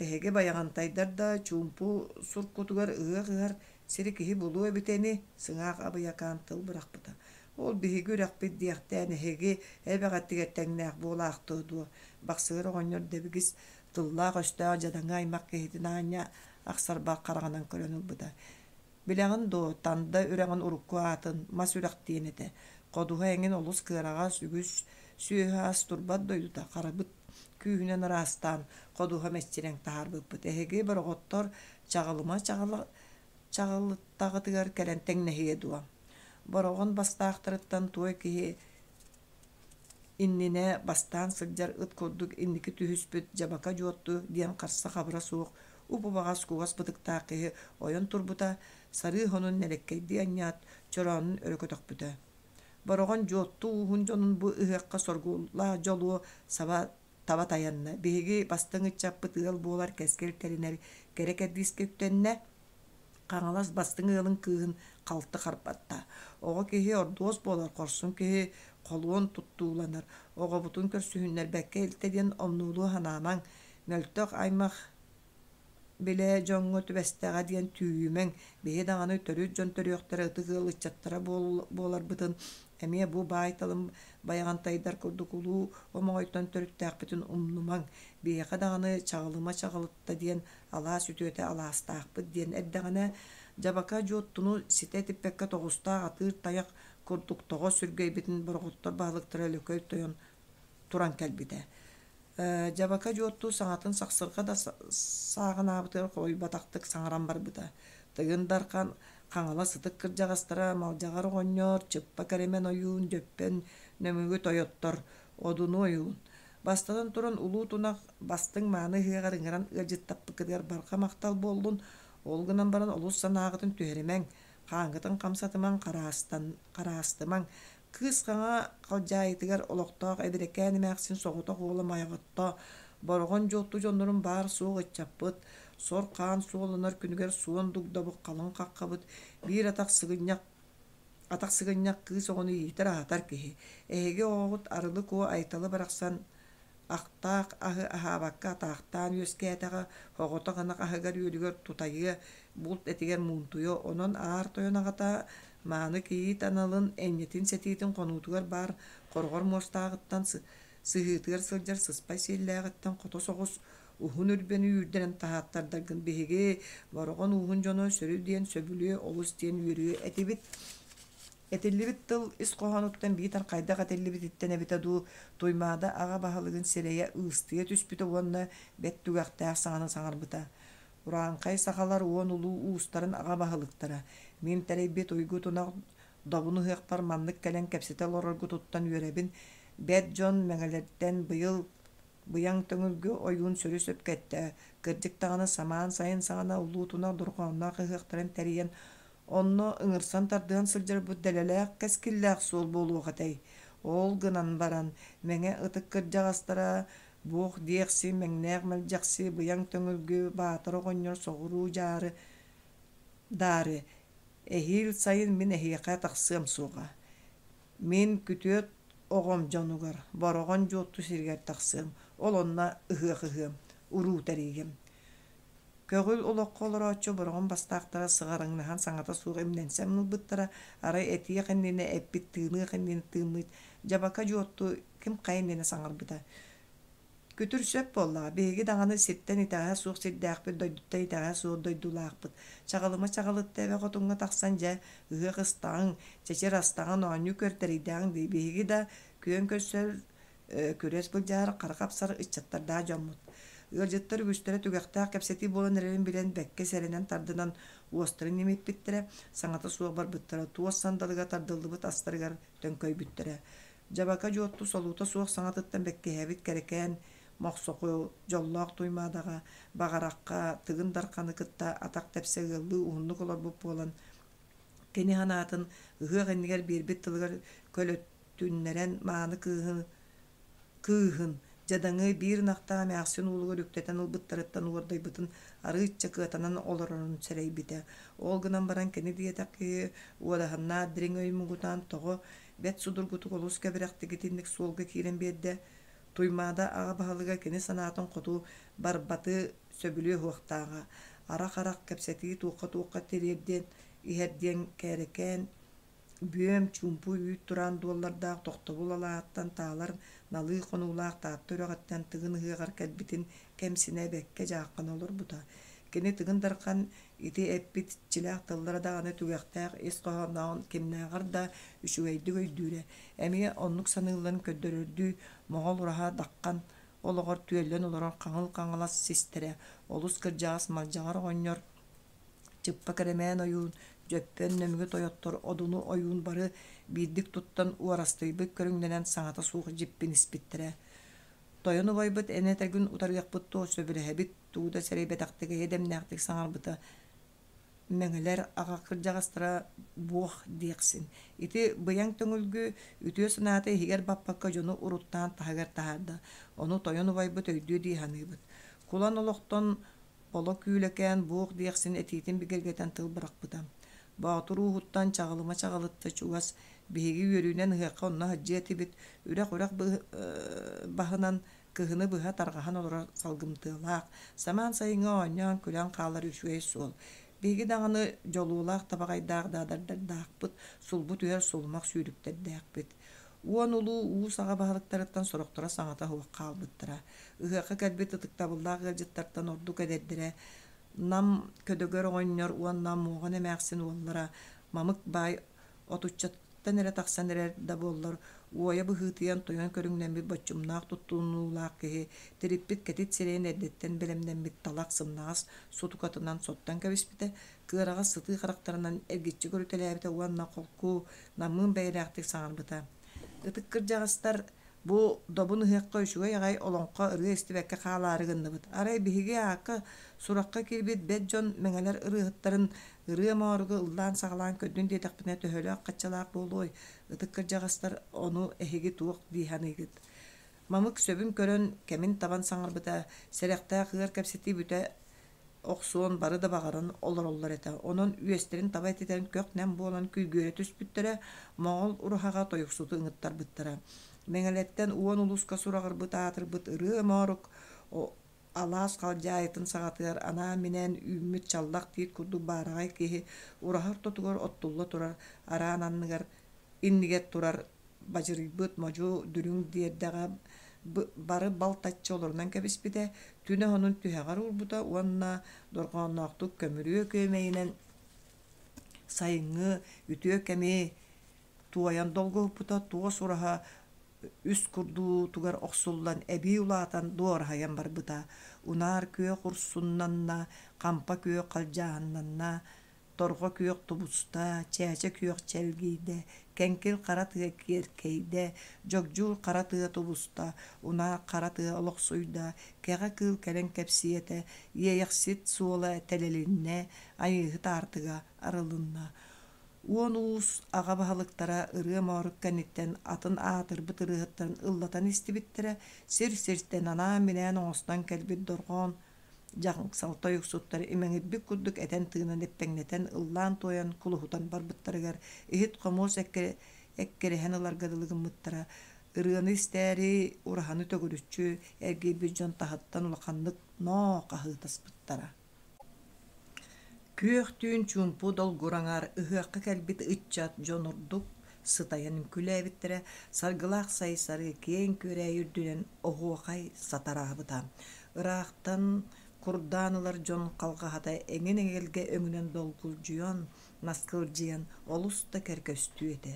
S1: Эһиги байаҕантайдар да чуумпу суркутугар ыһыах ыһар сири киһи булуо эбитэ ини, сыҥаах абыйакаан тыл бырахпыта. Ол биһиги үрэхпит диэхтээн эһиги эбэҕитигэр тэҥнээх буолаахтыа дуо? Бахсыгыр оҕонньор дэбигис тыллаах-өстөөх дьадаҥы аймах киһитин аанньа ахсарбах хараҕынан көрөн ылбыта. Билэҕин дуо, Танда үрэҕин урукку аатын Мас Үрэх диэн этэ. Ходуһа эҥин олус кыараҕас, үгүс сүөһү-ас турбат дойдута, харабыт күүһүнэн ыраастаан, ходуһа мэччирэҥ таһаарбыппыт. Эһиги бороҕоттор чаҕылыма чаҕылыттаҕытыгар кэлэн тэҥнэһиэ дуо? Бороҕон бастаахтарыттан туой киһи иннинэ бастаан сылдьар ыт курдук инники түһүспүт Дьабака Дьуотту диэн харса-хабыра суох уп-убаҕас кугас бытыктаах киһи ойон турбута, сарыы хонун нэлэккэйдии анньаат, чороонун өрө көтөхпүтэ. Бороҕон Дьуотту ууһун дьонун бу ыһыахха соргулаах дьолуо саба таба тайанна. Биһиги бастыҥ ыччаппыт ыал буолар кэскил тэринэр кэрэ кэрдиискэ үктэннэ. Хаҥалас бастыҥ ыалын кыыһын халты харбатта. Оҕо киһи ордуос буолар, хорсун киһи холуон туттууланар. Оҕобутун көрсүһүннэрбэккэ илтэ диэн омнуолуу санаамаҥ. Мөлтөх аймах билэ дьоҥҥо түбэстэҕэ диэн түүйүмэҥ, биһи даҕаны төрүт дьон төрүөхтэрэ ытык ыал ыччаттара буоларбытын эмиэ бу баай-талым байаҕантайдар курдук улуу омоҕойтон төрүттээхпитин умнумаҥ, биһиэхэ даҕаны чаҕылыма чаҕылытта диэн алаас үтүөтэ алаастаахпыт диэн эрдэҕинэ, Дьабака Дьуоттуну ситэ этиппэккэ тоҕустаах атыыр тайах курдук тоҕо сүргэйбитин бороҕоттор баһылыктара Лөкөй тойон туран кэлбитэ. Дьабака Дьуотту саҥатын сахсырҕа да сааҕынаабытыгар хойбатахтык саҥаран барбыта. Тыгын Дархан Хаҥалас ытык кырдьаҕастара Малдьаҕар оҕонньор, Чыппа Кэрэмэн ойуун, Дьөппөн Нөмүгү тойоттор, Одуну ойуун. Бастатан туран Улуу Тунах бастыҥ мааны ыһыаҕар ыҥыран ыалдьыттаппыккытыгар барҕа махтал буоллун, ол гынан баран олус санааҕытын түһэримэҥ, хааҥҥытын хамсатымаҥ, хараастымаҥ, Кыыс Хаҥа халдьаайытыгар олохтоох Эбирэкээн эмээхсин соҕотох уола Майаҕатта Бороҕон Дьуотту дьоннорун баар-суох ыччаппыт, сор хаан суолланар күнүгэр суон дугдабыт халыҥ хаххабыт, биир атах сыгынньах атах сыгынньах кыыс оҕону иитэр-аһатар киһи. Эһиги оҕоҕут Арылы Куо Айталы барахсан Ахтаах аһы аһаабакка атаахтаан үөскээтэҕэ, оҕотох ынах аһыгар-үөлүгэр тутайыа, булт этигэр муунтуйуо, онон аар тойон аҕата мааны кийиит аналын энньэтин-сэтиитин хонуутугар баар хороҕор муостааҕыттан сыһыытыгар сылдьар сыспай сиэллээҕиттэн хото соҕус уһун үрбэни үүрдэрэн таһааттардаргын биһиги Бороҕон ууһун дьоно сөрү диэн сөбүлүө, олус диэн үөрүө этибит. Этиллибит тыл ис хоһоонуттан биитэр хайдах этиллибититтэн эбитэ дуу, Туймаада аҕа баһылыгын сирэйэ ыыстыйа түспүтэ уонна бэрт түгэхтээх саҥаны саҥарбыта: «Урааҥхай сахалар уон улуу уустарын аҕа баһылыктара, мин тэрийбит уйгу тунах добун ыһыахпар маннык кэлэн кэпсэтэ олороргутуттан үөрэбин. Бэрт дьон Мэҥэлэртэн быйыл Быйаҥ Төҥүлгү ойуун сөрү сөпкө эттэ, кырдьык даҕаны самаан сайын саҕана улуу тунах дорҕоонноох ыһыахтарын тэрийэн, онно ыҥырсан тардыһан сылдьарбыт дэлэлээх кэскиллээх суол буолуох этэй. Ол гынан баран, Мэҥэ ытык кырдьаҕастара Буох Диэхси, Мэҥнээх Мэлдьэхси, Быйаҥ Төҥүлгү, Баатар оҕонньор соҕуруу дьаары даары, эһиил сайын мин эһиэхэ тахсыам суоҕа. Мин күтүөт оҕом дьонугар Бороҕон Дьуотту сиригэр тахсыам, ол онно ыһыах ыһыам, уруу тэрийиэм. Көҕүл олоххо олорооччу Бороҕон бастаахтара сыҕарыҥнаһан саҥата суох имнэнсэн ылбыттара, арай этиэх иннинэ эппит, тыыныах иннинэ тыыммыт Дьабака Дьуотту ким хайа иннинэ саҥарбыта. Күтүр сөп буоллаҕа, биһиги даҕаны сиртэн итэҕэһэ суох сирдээхпит, дойдуттан итэҕэһэ суох дойдулаахпыт. Чаҕылыма чаҕылытта эбэ хотуҥҥа тахсан дьэ, ыһыах ыстаҕыҥ, чэчир астаҕын, оонньуу көрдөрүйдэҕиҥ дии. Биһиги да күөн көрсөр, күрэс былдьаһар, хара хапсар ыччаттардаах дьоммут. Ыалдьыттар үгүстэрэ түгэхтээх кэпсэтии буолан эрэрин билэн, бэккэ сэрэнэн тардынан уостарын имиппиттэрэ, саҥата суох барбыттара, туос сандалыга тардыллыбыт астарыгар төҥкөйбүттэрэ. Дьабака Дьуотту солуута суох саҥатыттан бэккиһээбит кэрэкээн Мохсоҕу, дьоллоох Туймаадаҕа, Баҕарахха, Тыгын Дарханы кытта атах тэпсэ ыаллыы уһуннук олорбут буолан, кини санаатын ыһыах иннигэр биэрбит тылыгар көлөттүннэрэн мааны кыыһы кыыһын, дьадаҥы биир ынахтаах эмээхсин уолугар үктэтэн ылбыттарыттан уордайбытын арыычча кыатанан олорорун сэрэйбитэ. Ол гынан баран кини диэтэх киһи уодаһыннаах дириҥ өй муҥутаан тоҕо бэрт судургутук олус кэбирэхтик итинник суолга киирэн биэрдэ. Туймаада аҕа баһылыга кини санаатын хоту барбаты сөбүлүө суохтааҕа. Арах-арах кэпсэтии туохха-туохха тириэрдиэн иһэр диэн кээрэкээн бүөм, чуумпу үүт тураан дуоллардаах тохтобул алааһыттан таалар налыы хонуулаах Таатта үрэҕиттэн Тыгын ыһыаҕар кэлбитин кэмсинэ бэккэ дьааххана олорбута. Кини Тыгын Дархан ити эппит иччилээх тыллара даҕаны түгэхтээх ис хоһооннооҕун кимнээҕэр да үчүгэйдик өйдүүрэ. Эмиэ оннук саныылларын көрдөрөрдүү Моҕол ураһа даххан олоҕор түөллэн олорор хаҥыл хаҥалас систэрэ, олус кырдьаҕас Малдьаҕар оҕонньор, Чыппа Кэрэмээн ойуун, Дьөппөн Нөмүгү тойоттор Одуну ойуун бары биирдик туттан уорастыйбыт көрүҥнэнэн саҥата суох дьиппиниспиттэрэ. Тойон убайбыт эн этэгин утарыахпыт дуо, сөбүлэһэбит, тугу да сэрэйбэтэхтик эйэ дэмнээхтик саҥарбыта Мэҥэлэр аҕа кырдьаҕастара буох диэхсин. Ити быйаҥ төҥүлгү үтүө санаата иһигэр баппакка дьону уруттаан таһыгар таһаарда. Ону тойон убайбыт өйдүө дии саныыбыт. Кулан олохтон Боло Күүлэкээн буох диэхсин этиитин бигэргэтэн тыл бырахпыта. Боотур ууһуттан чаҕылыма чаҕылытта чугас, биһиги үөрүүнэн ыһыахха онно сылдьыа этибит, үрэх-үрэх баһынан кыһыны быһа тарҕаһан олорор салгымтыалаах, самаан сайыҥҥа оонньоон күлэн хаалар үчүгэй суол. Биһиги даҕаны дьолуолаах табаҕайдаах даадардардаахпыт, сулбу түһэр сулумах сүүрүктэрдээхпит. Уон улуу уус аҕа баһылыктарыттан сорохторо саҥата суох хаалбыттара. Ыһыахха кэлбит ытыктабыллаах ыалдьыттартан ордук эдэрдэрэ Нам Көдөгөр оҕонньор уонна Муоҕан эмээхсин уоллара Мамык баай отуччаттан эрэ тахсан эрэр да буоллар, уойа быһыытыйан тойон көрүҥнэммит боччумнаах туттунуулаах киһи тириппит кэтит сирэйин эрдэттэн бэлэмнэммит талах сымнаҕас сутукатынан соттон кэбиспитэ, кыараҕас сытыы харахтарынан эргиччи көрүтэлээбитэ уонна холку, намыын бэйэлээхтик саҥарбыта. Ытык кырдьаҕастар Бу добун ыһыахха үчүгэй аҕай олоҥхо ырыа истибэккэ хаалаары гынныбыт. Арай биһиги аакка, сурахха киирбит бэт дьон мэҥэлэр ырыаһыттарын ырыа мооругу ыллаан саҕалаан көрдүн диэтэхпинэ төһөлөөх хаччалаах буолуой, ытык кырдьаҕастар ону эһиги туох дии саныыгыт? Мамык сөбүн көрөн, кэмин табан саҥарбыта, сэрэхтээх ыар кэпсэтии бүтэ охсуон бары да баҕаран олороллор этэ. Онон үөстэрин таба этитэн көх-нэм буолан күйгүөрэ түспүттэрэ, Моҕол ураһаҕа тойуксуту ыҥыттарбыттара. Мэҥэлэттэн уон улууска сураҕырбыт аатырбыт Ырыа Моорук алаас халдьаайытын саҕатыгар анаан-минээн үүммүт чаллах тиит курдук баараҕай киһи ураһа ортотугар оттулла турар араан анныгар иннигэр турар бадьырыйбыт модьу дүлүҥ диэрдэҕэ бары балтаччы олорунан кэбиспитэ, түнэ оһонун түһэҕэр уурбута уонна дорҕоонноохтук көмүрүө күөмэйинэн сайыҥҥы үтүө кэми Туойан долгуһуппута туос ураһа үс курдуутугар охсуллан эбии улаатан дуораһыйан барбыта. Унаар күөх урсуннанна, хампа күөх халдьааһыннанна, торҕо күөх тубуста, чээчэ күөх чэлгийдэ, кэҥкил хара тыа киэркэйдэ, дьогдьуур хара тыа тубуста, унаар хара тыа олохсуйда, кэҕэ кыыл кэлэн кэпсиэтэ, иэйэхсит суола тэлэлиннэ, айыыһыт аартыга арылынна. Уон уус аҕа баһылыктара ырыа моорук кэнниттэн атын аатырбыт ырыаһыттарын ыллатан истибиттэрэ, сир-сиртэн анаан-минээн оҥостон кэлбит дорҕоон дьаҥсал тойуксуттар имэҥирбит курдук этэн-тыынан эппэҥнэтэн, ыллаан-туойан кулуһутан барбыттарыгар иһит-хомуос эккирэһэн ыларга дылы гыммыттара. Ырыаны истээри ураһаны төгүрүччү эргийбит дьон таһыттан улаханнык «ноо» хаһыытаспыттара. Күөх түүн чуумпу долгураҥар ыһыахха кэлбит ыччат дьон ордук сытайан үҥкүүлээбиттэрэ, саргылаах сайсары киэҥ күөрээйи үрдүнэн оһуохай сатараабыта. Ыраахтан курдаан ылар дьон халҕаһата эҥин эгэлгэ өҥүнэн долгулдьуйан, наскылдьыйан олус да кэрэ көстүү этэ.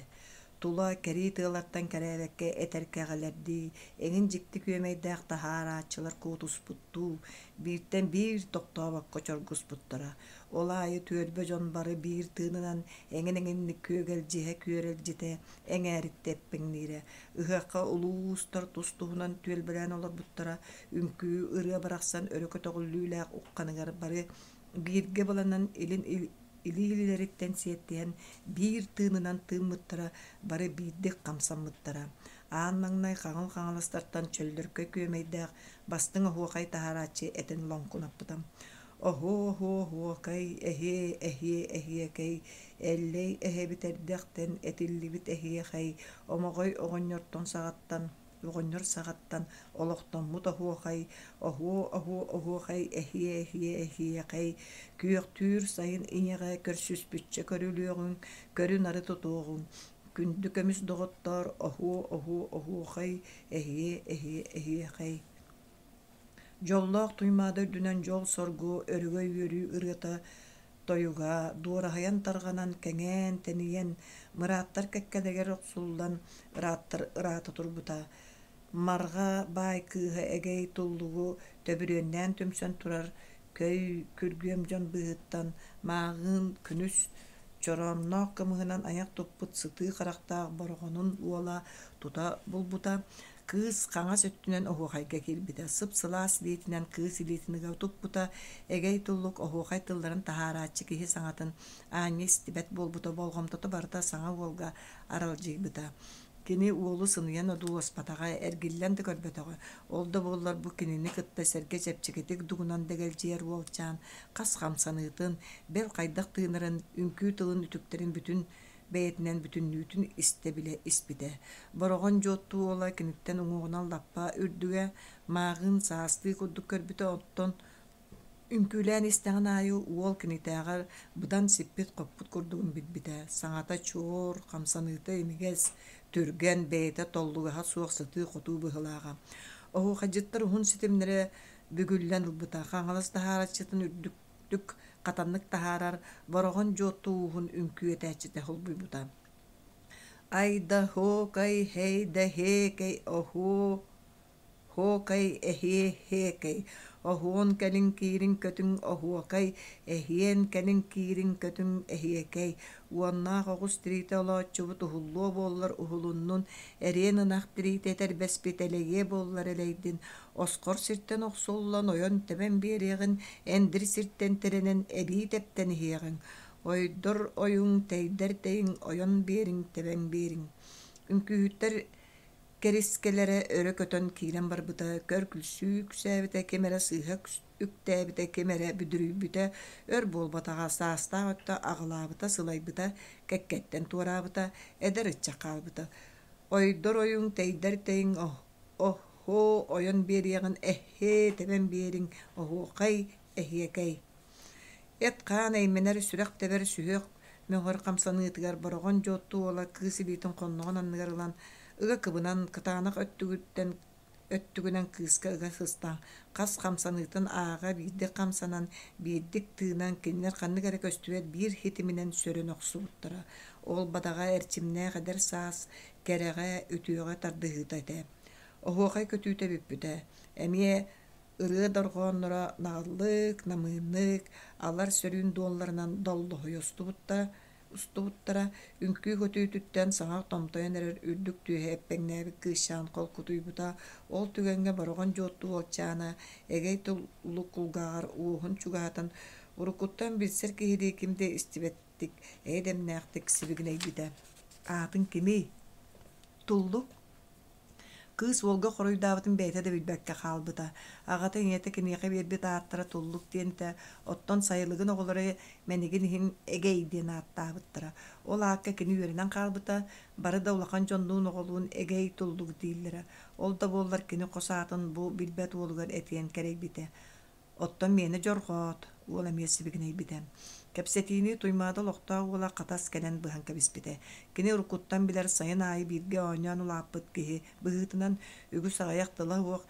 S1: Тула кэрии тыалартан кэрээбэккэ этэр кэҕэлэрдии, эҥин дьикти күөмэйдээх таһаарааччылар куотуспуттуу, бииртэн биир тохтообокко чоргуспуттара. Ол аайы түөлбэ дьон бары биир тыынынан эҥин-эҥинник күөгэлдьиһэ-күөрэлдьитэ эҥээриттэ эппэҥниирэ. Ыһыахха улуустар тус-туһунан түөлбэлээн олорбуттара, үҥкүү, ырыа барахсан өрө көтөҕүллүүлээх ухханыгар бары бииргэ быланан илин илии-илиилэриттэн сиэттиһэн биир тыынынан тыыммыттара, бары биирдик хамсаммыттара. Аан маҥнай хаҥыл хаҥаластартан чөллөркөй күөмэйдээх бастыҥ оһуохай таһаарааччы этин лоҥкунаппыта. Оһуо-оһуо-оһуокай, эһиэ, эһиэ, эһиэкэй, Эллэй эһэбит эрдэхтэн этиллибит эһиэхэй, Омоҕой оҕонньортон саҕаттан оҕонньор саҕаттан олохтоммут оһуохай, оһуо-оһуо оһуохай, эһиэ-эһиэ эһиэхэй, күөхтүүр сайын ийэҕэ көрсүспүччэ көрүлүөҕүҥ, көрү-нары тутуоҕуҥ, күндү көмүс доҕоттоор, оһуо-оһуо оһуохай, эһиэ-эһиэ эһиэхэй. Дьоллоох Туймаада үрдүнэн дьол-соргу, өрөгөй үөрүү ырыата тойуга дуораһыйан тарҕанан, кэҥээн, тэнийэн, мырааттар кэккэлэригэр охсуллан ырааттар ыраата турбута. Марҕа баай кыыһа Эгэй Туллугу төбүрүөннээн түмсэн турар көй күргүөм дьон быыһыттан мааҕыын күнүс чороонноох кымыһынан айах туппут сытыы харахтаах Бороҕонун уола тута булбута. Кыыс хаҥас өттүнэн оһуохайга киирбитэ, сып-сылаас илиитинэн кыыс илиитин ыга туппута, эгэй туллук оһуохай тылларын таһаарааччы киһи саҥатын аанньа истибэт буолбута, болҕомтото барыта саҥа уолга аралдьыйбыта. Кини уолу сыныйан одууласпатаҕа, эргиллэн да көрбөтөҕө. Ол да буоллар бу кинини кытта сэргэ чэпчэкитик дугунан дэгэлдьийэр уолчаан хас хамсаныытын, бэл хайдах тыынарын, үҥкүү тылын үтүктэрин бүтүн бэйэтинэн бүтүннүүтүн истэ-билэ испитэ. Бороҕон Дьуотту уола киниттэн уҥуоҕунан лаппа үрдүгэ, мааҕын саастыы курдук көрбүтэ, оттон үҥкүүлээн истэҕин аайы уол кинитээҕэр быдан сиппит-хоппут курдугун билбитэ. Саҥата чуор, хамсаныыта имигэс, түргэн, бэйэтэ толлугаһа суох сытыы-хотуу быһыылааҕа. Оһуохайдьыттар уһун ситимнэрэ бүгүллэн ылбыта, Хаҥалас таһаараччытын үрдүк Түк хатаннык таһаарар Бороҕон Дьуотту ууһун үҥкүү этээччитэ холбуйбута. Ай да һоокай һэй да һээкэй оһуо һоокай эһиэ һээкэй оһуон кэлин киирин көтүҥ оһуокай эһиэн кэлин киирин көтүҥ эһиэкэй уоннаах оҕус тириитэ олооччубут уһуллуо буоллар уһулуннун эриэн ынах тириитэ этэрбэспит элэйиэ буоллар элэйдин Осхор сиртэн охсуллан ойон-тэбэн биэриэҕин, эндир сиртэн тирэнэн эбии тэптэн иһиэҕиҥ, ойдор ойуҥ, тэйдэр тэйиҥ, ойон биэриҥ, тэбэн биэриҥ. Үҥкүүһүттэр кэрискэлэрэ өрө көтөн киирэн барбыта, көр күлсүү үксээбитэ, ким эрэ сыыһа үктээбитэ, ким эрэ бүдүрүйбүтэ, өр буолбатаҕа, саастаах өттө аҕылаабыта, сылайбыта, кэккэттэн туораабыта, эдэр ыччат хаалбыта. Ойдор ойуҥ, тэйдэр тэйиҥ, Оһ-һоо, ойон биэриэҕин эһээ, тэбэн биэриҥ, оһуохай, эһиэкэй Эт-хаан эймэнэр, сүрэх тэбэр, сүһүөх мөҥөр хамсаныытыгар Бороҕон Дьуотту уола кыыс илиитин хонноҕун анныгар ылан, ыга кыбынан, кытаанах өттүгүттэн өттүгүнэн кыыска ыга сыстан, хас хамсаныытын ааҕа биирдик хамсанан, биирдик тыынан, кинилэр ханнык эрэ көстүбэт биир ситиминэн сөрөнө охсубуттара. Ол бадаҕа эрчимнээх эдэр саас кэрэҕэ, үтүөҕэ тардыһыыта этэ. Оһуохай көтүүтэ бүппүтэ. Эмиэ ырыа дорҕоонноро наҕыллык, намыыннык, алар сөрүүн дуолларынан доллоһуйа устубуттара, үҥкүү көтүүтүттэн саҥа томтойон эрэр үрдүк түөһэ эппэҥнээбит кыысчаан холкутуйбута, ол түгэҥҥэ Бороҕон Дьуотту уолчаана эгэй туллук кулгааҕар уоһун чугаһатан, уруккуттан билсэр киһилии ким да истибэттик, эйэ-дэмнээхтик сибигинэйбитэ. «Аатыҥ кимий?» «Туллук» Кыыс уолга хоруйдаабытын бэйэтэ да билбэккэ хаалбыта. Аҕата ийэтэ киниэхэ биэрбит ааттара Туллук диэн этэ, оттон сайылыгын оҕолоро мэнигин иһин Эгэй диэн ааттаабыттара. Ол аакка кини үөрэнэн хаалбыта, бары да улахан дьоннуун оҕолуун Эгэй Туллук дииллэрэ. Ол да буоллар кини хос аатын бу билбэт уолугар этиэн кэрэйбитэ. Оттон миэнэ дьорҕоот, уол эмиэ сибигинэйбитэ. Кэпсэтиини Туймаада олохтоох уола Хатас кэлэн быһан кэбиспитэ. Кини уруккуттан билэр сайын аайы бииргэ оонньоон улааппыт киһи быһыытынан үгүс аҕыйах тыла суох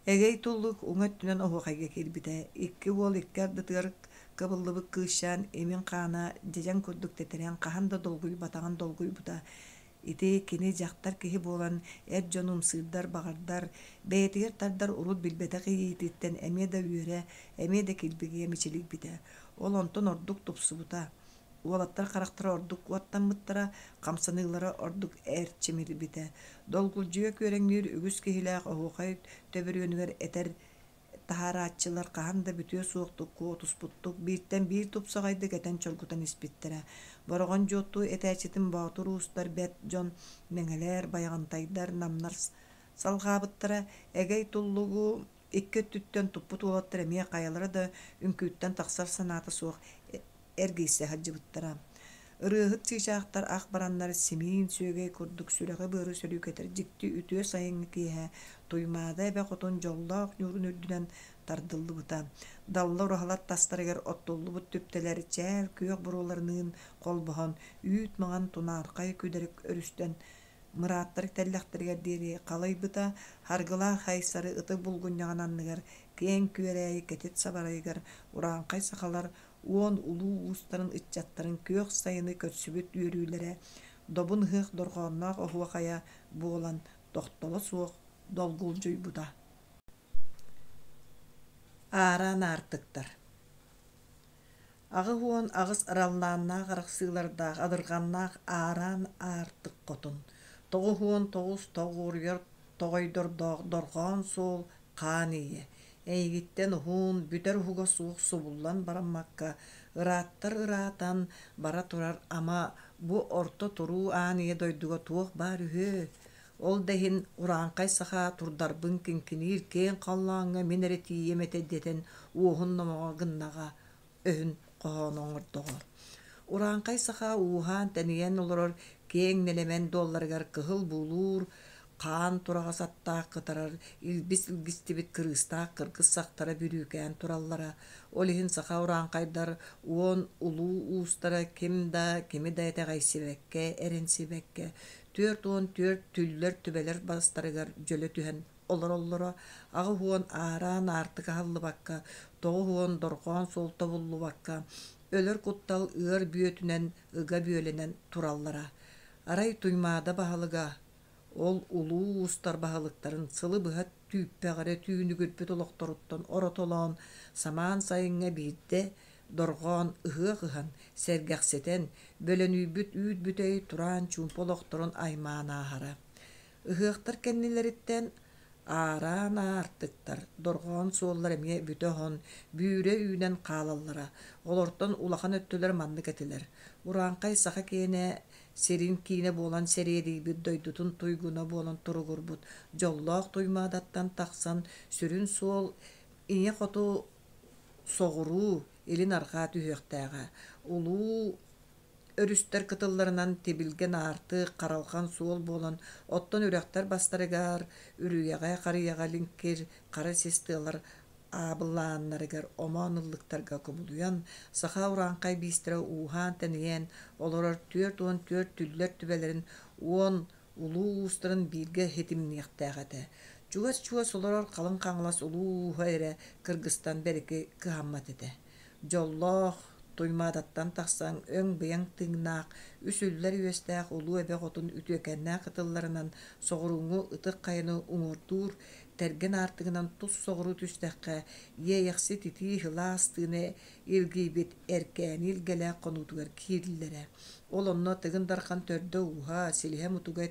S1: эгэй туллук уҥа өттүнэн оһуохайга киирбитэ. Икки уол икки ардытыгар кыбыллыбыт кыысчаан имин хаана дьэдьэн курдук тэтэрэн хаһан да долгуйбатаҕын долгуйбута. Ити кини дьахтар киһи буолан эр дьону ымсыырдар, баҕардар, бэйэтигэр тардар урут билбэтэх иэйиититтэн эмиэ да үөрэ, эмиэ да килбигийэ мичилийбитэ. Ол онтон ордук тупсубута. Уолаттар харахтара ордук уоттаммыттара, хамсаныылара ордук эрчимирбитэ. Долгулдьуйа күөрэҥниир үгүс киһилээх оһуохай төбүрүөнүгэр этэр таһаарааччылар хаһан да бүтүө суохтук куотуспуттук бииртэн биир тупсаҕайдык этэн чоргутан испиттэрэ. Бороҕон Дьуотту этээччитин боотур уустар бэрт дьон Мэҥэлэр, Байаҕантайдар, Намнар салҕаабыттара. Эгэй туллугу икки өттүттэн туппут уолаттар эмиэ хайалара да үҥкүүттэн тахсар санаата суох эргийсэ сылдьыбыттара. Ырыаһыт чыычаахтар ах бараннар симиин сүөгэй курдук сүрэҕи-быары сөрүүкэтэр дьикти үтүө сайыҥҥы киэһэ Туймаада эбэ хотун дьоллоох ньуурун үрдүнэн тардыллыбыта. Далла ураһалар тастарыгар оттуллубут түптэлэр чээл күөх буруоларыныын холбоһон үүт маҥан тунаархай күдэрик өрүстэн мырааттар тэллэхтэригэр диэри халыйбыта, Харгылаах Хайсары ытык булгунньаҕын анныгар киэҥ күөрээйи кэтит сабарайыгар урааҥхай сахалар уон улуу уустарын ыччаттарын күөх сайыны көрсүбүт үөрүүлэрэ добун ыһыах дорҕоонноох оһуохайа буолан тохтоло суох долгулдьуйбута. Аараан аартыктар 88 араллааннаах арахсыылардаах адырҕаннаах аараан аартык хотун, 99 тоҕуоруйар тоҕойдордоох дорҕоон суол хаан ийэ, эйигиттэн уһун, бүтэр уһуга суох субуллан бараммакка, ырааттар ыраатан бара турар ама бу орто туруу аан ийэ дойдуга туох баар үһүө? Ол да иһин урааҥхай саха турдарбын киҥкиниир киэҥ халлааҥҥа мин эрэ тиийиэм этэ дэтэн уоһун номоҕо гыннаҕа, өһүн хоһоону оҥордоҕо. Урааҥхай саха ууһаан-тэнийэн олорор киэҥ нэлэмэн дуолларыгар кыһыл буулуур, хаан тураҕас аттаах кытарар, илбис илгистибит кырыыстаах кыргыс сахтара бүрүүкээн тураллара. Ол иһин саха урааҥхайдар уон улуу уустара ким да кими да итэҕэйсибэккэ, эрэнсибэккэ, 44 түллэр түбэлэр бастарыгар дьөлө түһэн олороллоро, 80 аараан аартык аһыллыбакка, 90 дорҕоон суол тобуллубакка, өлөр куттал ыар бүөтүнэн ыга бүөлэнэн тураллара. Арай Туймаада баһылыга, ол улуу уустар баһылыктарын сылы быһа түүппэҕирэ түүнүгүрбүт олохторуттан оротолоон, самаан сайыҥҥа биирдэ дорҕоон ыһыах ыһан, сэргэхситэн, бөлөнүйбүт үүт бүтэй тураан чуумпу олохторун аймаан ааһара. Ыһыахтар кэннилэриттэн аараан аартыктар, дорҕоон суоллар эмиэ бүтэ оһон, бүүрэ үүнэн хаалаллара. Олортон улахан өттүлэр маннык этилэр: Урааҥхай саха киэнэ сирин киинэ буолан сэриэдийбит дойдутун туйгуна буолан туругурбут дьоллоох Туймаадаттан тахсан сүрүн суол ийэ хоту соҕуруу, илин-арҕаа түһүөхтээҕэ. Улуу өрүстэр кытылларынан тибилгэн аартык, харалҕан суол буолан, оттон үрэхтэр бастарыгар, үрүйэҕэ, харыйаҕа лиҥкир, хара сис тыалар аабыллааннарыгар омоон ыллыктарга кубулуйан, саха урааҥхай биистэрэ ууһаан-тэнийэн олорор 44 түллэр түбэлэрин уон улуу уустарын бииргэ ситимниэхтээх этэ. Чугас-чугас олорор халыҥ Хаҥалас улуу ууһа эрэ кыргыстан бэрики кыһаммат этэ. Дьоллоох Туймаадаттан тахсан өҥ-быйаҥ тыыннаах, үс үллэр үөстээх улуу эбэ хотун үтүөкэннээх ытылларынан соҕурууҥҥу ытык хайаны уҥуордуур тэргэн аартыгынан тус соҕуруу түстэххэ, Иэйэхсит итии сылаас тыына илгийбит Эркээни илгэлээх хонуутугар киириллэрэ. Ол онно Тыгын Дархан төрдө-ууһа, силиһэ-мутуга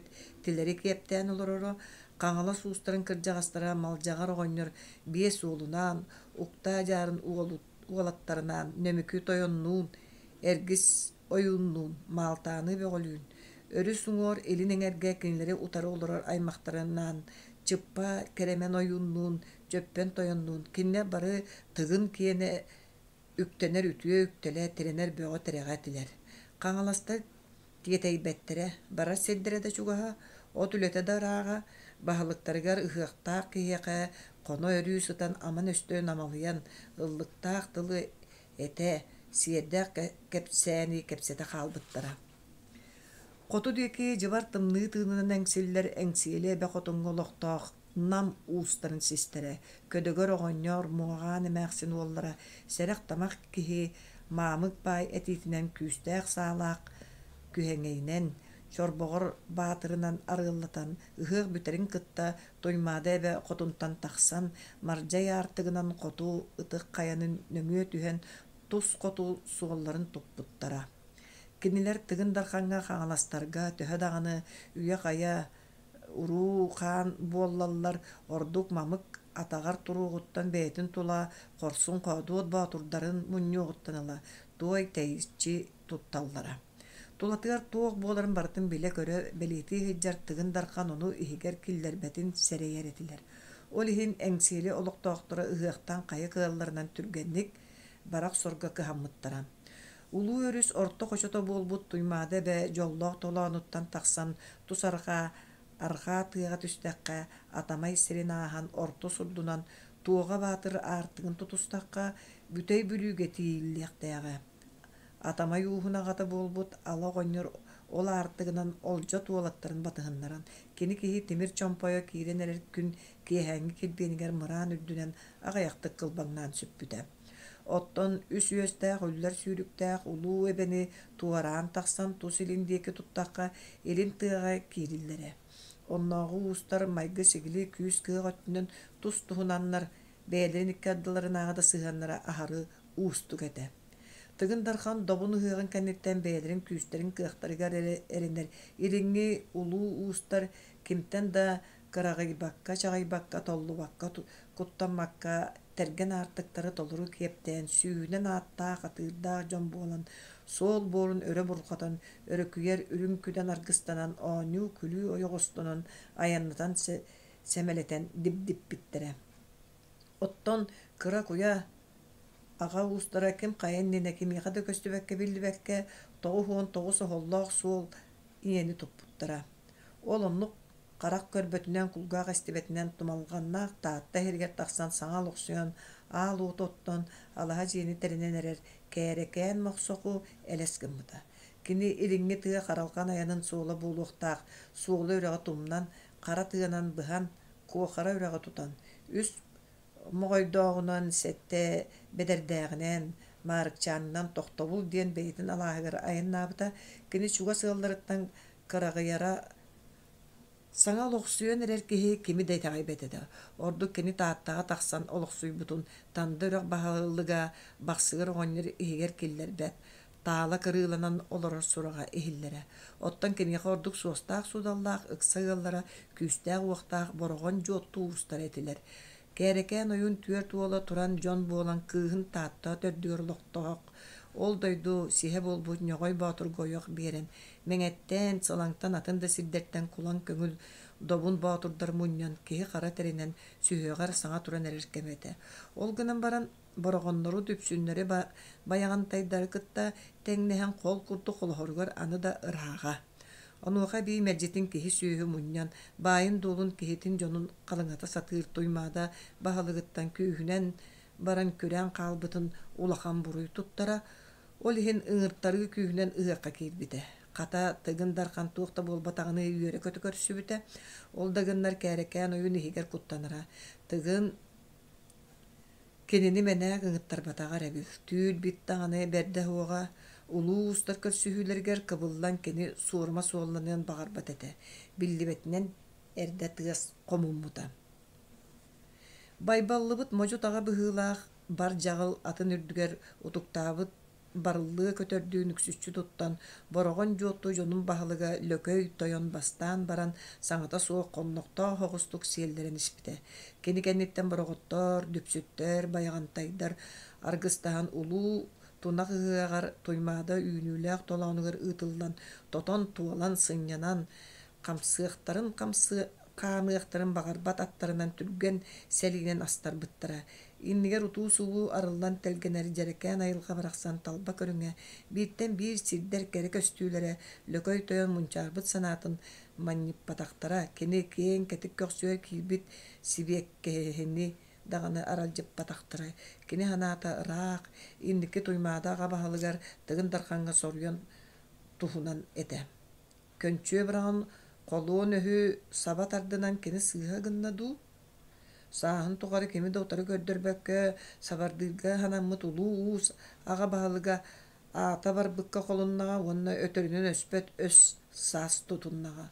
S1: тилэри киэптээн олороро, Хаҥалас уустарын кырдьаҕастара Малдьаҕар оҕонньор биэс уолунаан, Уктаа Дьаарын уолаттарынаан Нөмүкү тойоннуун, Эргис ойууннуун, Маалтааны бөҕөлүүн, өрүс уҥуор илин эҥэргэ кинилэри утары олорор аймахтарынаан Чыппа Кэрэмэн ойууннуун, Дьөппөн тойоннуун, кинилэр бары Тыгын киэнэ үктэнэр үтүө үктэлэ, тирэнэр бөҕө тирэҕэ этилэр. Хаҥаластар тиэтэйбэттэрэ, барар сирдэрэ да чугаһа, от үлэтэ да ырааҕа, баһылыктарыгар ыһыахтаах киһиэхэ хоно-өрүү сытан аман өстөөн амалыйан, ыллыктаах тылы этэ, сиэрдээх кэпсээни кэпсэтэ хаалбыттара. Хоту диэки дьыбар тымныы тыынынан эҥсиллэр Эҥсиэли эбэ хотуҥҥа олохтоох Нам уустарын систэрэ, Көдөгөр оҕонньор, Муоҕаан эмээхсин уоллара, сэрэх-тамах киһи Маамык баай этиитинэн күүстээх саалаах күһэҥэйинэн, Чорбоҕор баатырынан арыаллатан, ыһыах бүтэрин кытта Туймаада эбэ хотунтан тахсан, Мардьай аартыгынан хоту Ытык Хайаны нөҥүө түһэн тус хоту суолларын туппуттара. Кинилэр Тыгын Дархаҥҥа Хаҥаластарга төһө даҕаны үйэ-хайа уруу-хаан буоллаллар, ордук Мамык атаҕар туруоҕуттан бэйэтин тула хорсун-хоодуот боотурдарын мунньуоҕуттан ыла туой тэйиччи тутталлара. Тулатыгар туох буоларын барытын билэ-көрө, бэлиэтии сылдьар Тыгын Дархан ону иһигэр киллэрбэтин сэрэйэр этилэр. Ол иһин Эҥсиэли олохтоохторо ыһыахтан хайа кыалларынан түргэнник бара охсорго кыһаммыттара. Улуу өрүс орто хочото буолбут Туймаада эбэ дьоллоох толоонуттан тахсан тус арҕаа, арҕаа тыаҕа түстэххэ, Атамай сирин ааһан орто сурдунан Туоҕа Баатыр аартыгын тутустахха, Бүтэй Бүлүүгэ тиийиллиэхтээҕэ. Атамай ууһун аҕата буолбут Ала оҕонньор ол аартыгынан олдьот уолаттарын батыһыннаран, кини киһи тимир чомпойо киирэн эрэр күн киэһээҥҥи килбиэнигэр мыраан үрдүнэн аҕыйахтык кылбаҥнаан сүппүтэ. Оттон үс үөстээх үллэр сүүрүктээх улуу эбэни туораан тахсан тус илин диэки туттахха, илин тыаҕа киириллэрэ. Оннооҕу уустар майгы-сигили күүс-кыах өттүнэн тус-туһунаннар, бэйэлэрин икки ардыларынааҕы да сыһыаннара аһары уустук этэ. Тыгын Дархан Добун ыһыаҕын кэнниттэн бэйэлэрин күүстэрин кыахтарыгар эрэ эрэнэр илиҥҥи улуу уустар кимтэн да кыраҕыйбакка, чаҕыйбакка, толлубакка, куттаммакка тэргэн аартыктары толору киэптээн, сүүһүнэн ааттаах, атыырдаах дьон буолан, суол буорун өрө бурҕатан, өрүкүйэр үрүҥ күдэн аргыстанан, оонньуу-күлүү ойоҕостонон, айаннатан сэмэлэтэн дибдиппиттэрэ. Оттон кыра-куйа аҕа уустара ким хайа иннинэ кимиэхэ да көстүбэккэ-биллибэккэ 99 оһоллоох суол ийэни туппуттара. Ол оннук харах көрбөтүнэн, кулгаах истибэтинэн тумалҕаннаах Таатта иһигэр тахсан саҥа олохсуйан, аал уоту оттон, алаһа дьиэни тэринэн эрэр Кээрэкээн Мохсоҕу элэс гыммыта. Кини илиҥҥи тыа харалҕан айанын суола буолуохтаах суолу үрэҕи тумнан, хара тыанан быһан, Куохара үрэҕи тутан, үс моҕойдооҕунан, сэттэ бэдэрдээҕинэн, Маарыкчаанынан Тохтобул диэн бэйэтин алааһыгар айаннаабыта. Кини чугас ыалларыттан кыраҕыйара саҥа олохсуйан эрэр киһи кими да итэҕэйбэт этэ. Ордук кини Тааттаҕа тахсан олохсуйбутун Танда үрэх баһылыга Бахсыгыр оҕонньор иһигэр киллэрбэт, таала кырыыланан олорор сураҕа иһиллэрэ. Оттон киниэхэ ордук суостаах-суодаллаах ыкса ыаллара күүстээх-уохтаах Бороҕон Дьуотту уустара этилэр. Кээрэкээн ойуун түөрт уола туран дьон буолан кыыһын Таатта төрдүгэр олохтоох, ол дойду сиһэ буолбут Ньоҕой Боотурга ойох биэрэн, Мэҥэттэн, Сылаҥтан атын да сирдэртэн кулан көҥүл добун боотурдар мунньан киһи-хара тэринэн сүһүөҕэр саҥа туран эрэр кэмэ этэ. Ол гынан баран Бороҕоннору, дүпсүннэри Байаҕантайдары кытта тэҥнэһэн хол курдук холоһоругар аны да ырааҕа. Онуоха эбии мэлдьитин киһи-сүөһү мунньан, баайын-дуолун киһитин дьонун халыҥата сатыыр Туймаада баһылыгыттан күүһүнэн баран күрээн хаалбытын улахан буруй туттара, ол иһин ыҥыртарыы күүһүнэн ыһыахха киирбитэ. Хата, Тыгын Дархан туох да буолбатаҕыныы үөрэ-көтө көрсүбүтэ. Ол да гыннар Кээрэкээн ойуун иһигэр куттанара. Тыгын кинини мэнээк ыҥыттарбатаҕа эрэбил. Түүл-бит даҕаны бэрдэ суоҕа, улуу уустар көрсүһүүлэригэр кыбыллан кини суорума суолланыан баҕарбат этэ. Биллибэтинэн эрдэ тыас хомуммута. Байбаллыбыт модьу-таҕа быһыылаах бар дьаҕыл атын үрдүгэр утуктаабыт барыллыа көтөрдүүн үксүччү туттан, Бороҕон Дьуотту дьонун баһылыга Лөкөй тойон бастаан баран саҥата суох хоннохтоох оҕустук сиэллэрэн испитэ. Кини кэнниттэн бороҕоттор, дүпсүттэр, байаҕантайдар аргыстаһан улуу тунах ыһыаҕар Туймаада үүнүүлээх толоонугар ыытыллан, тотон-туолан, сынньанан, хамсыахтарын хаамыахтарын баҕарбат аттарынан түргэн сэлиинэн астарбыттара. Иннигэр утуу-субуу арыллан тэлгэнэр дьэрэкээн айылҕа барахсан талба көрүҥэ, бииртэн биир сирдэр кэрэ көстүүлэрэ Лөкөй тойон мунчаарбыт санаатын манньыппатахтара, кини киэҥ кэтит көхсүгэр киирбит сибиэккэһини даҕаны аралдьыппатахтара. Кини санаата ыраах, инники Туймаада аҕа баһылыгар Тыгын Дархаҥҥа соруйан туһунан этэ. Көнчүө быраҕан холуон өһү саба тардынан кини сыыһа гынна дуу? Сааһын тухары кими да утары көрдөрбөккө сабардыырга санаммыт улуу уус аҕа баһылыга аата барбыкка холуннаҕа уонна өтөрүнэн өспөт өс саас тутуннаҕа.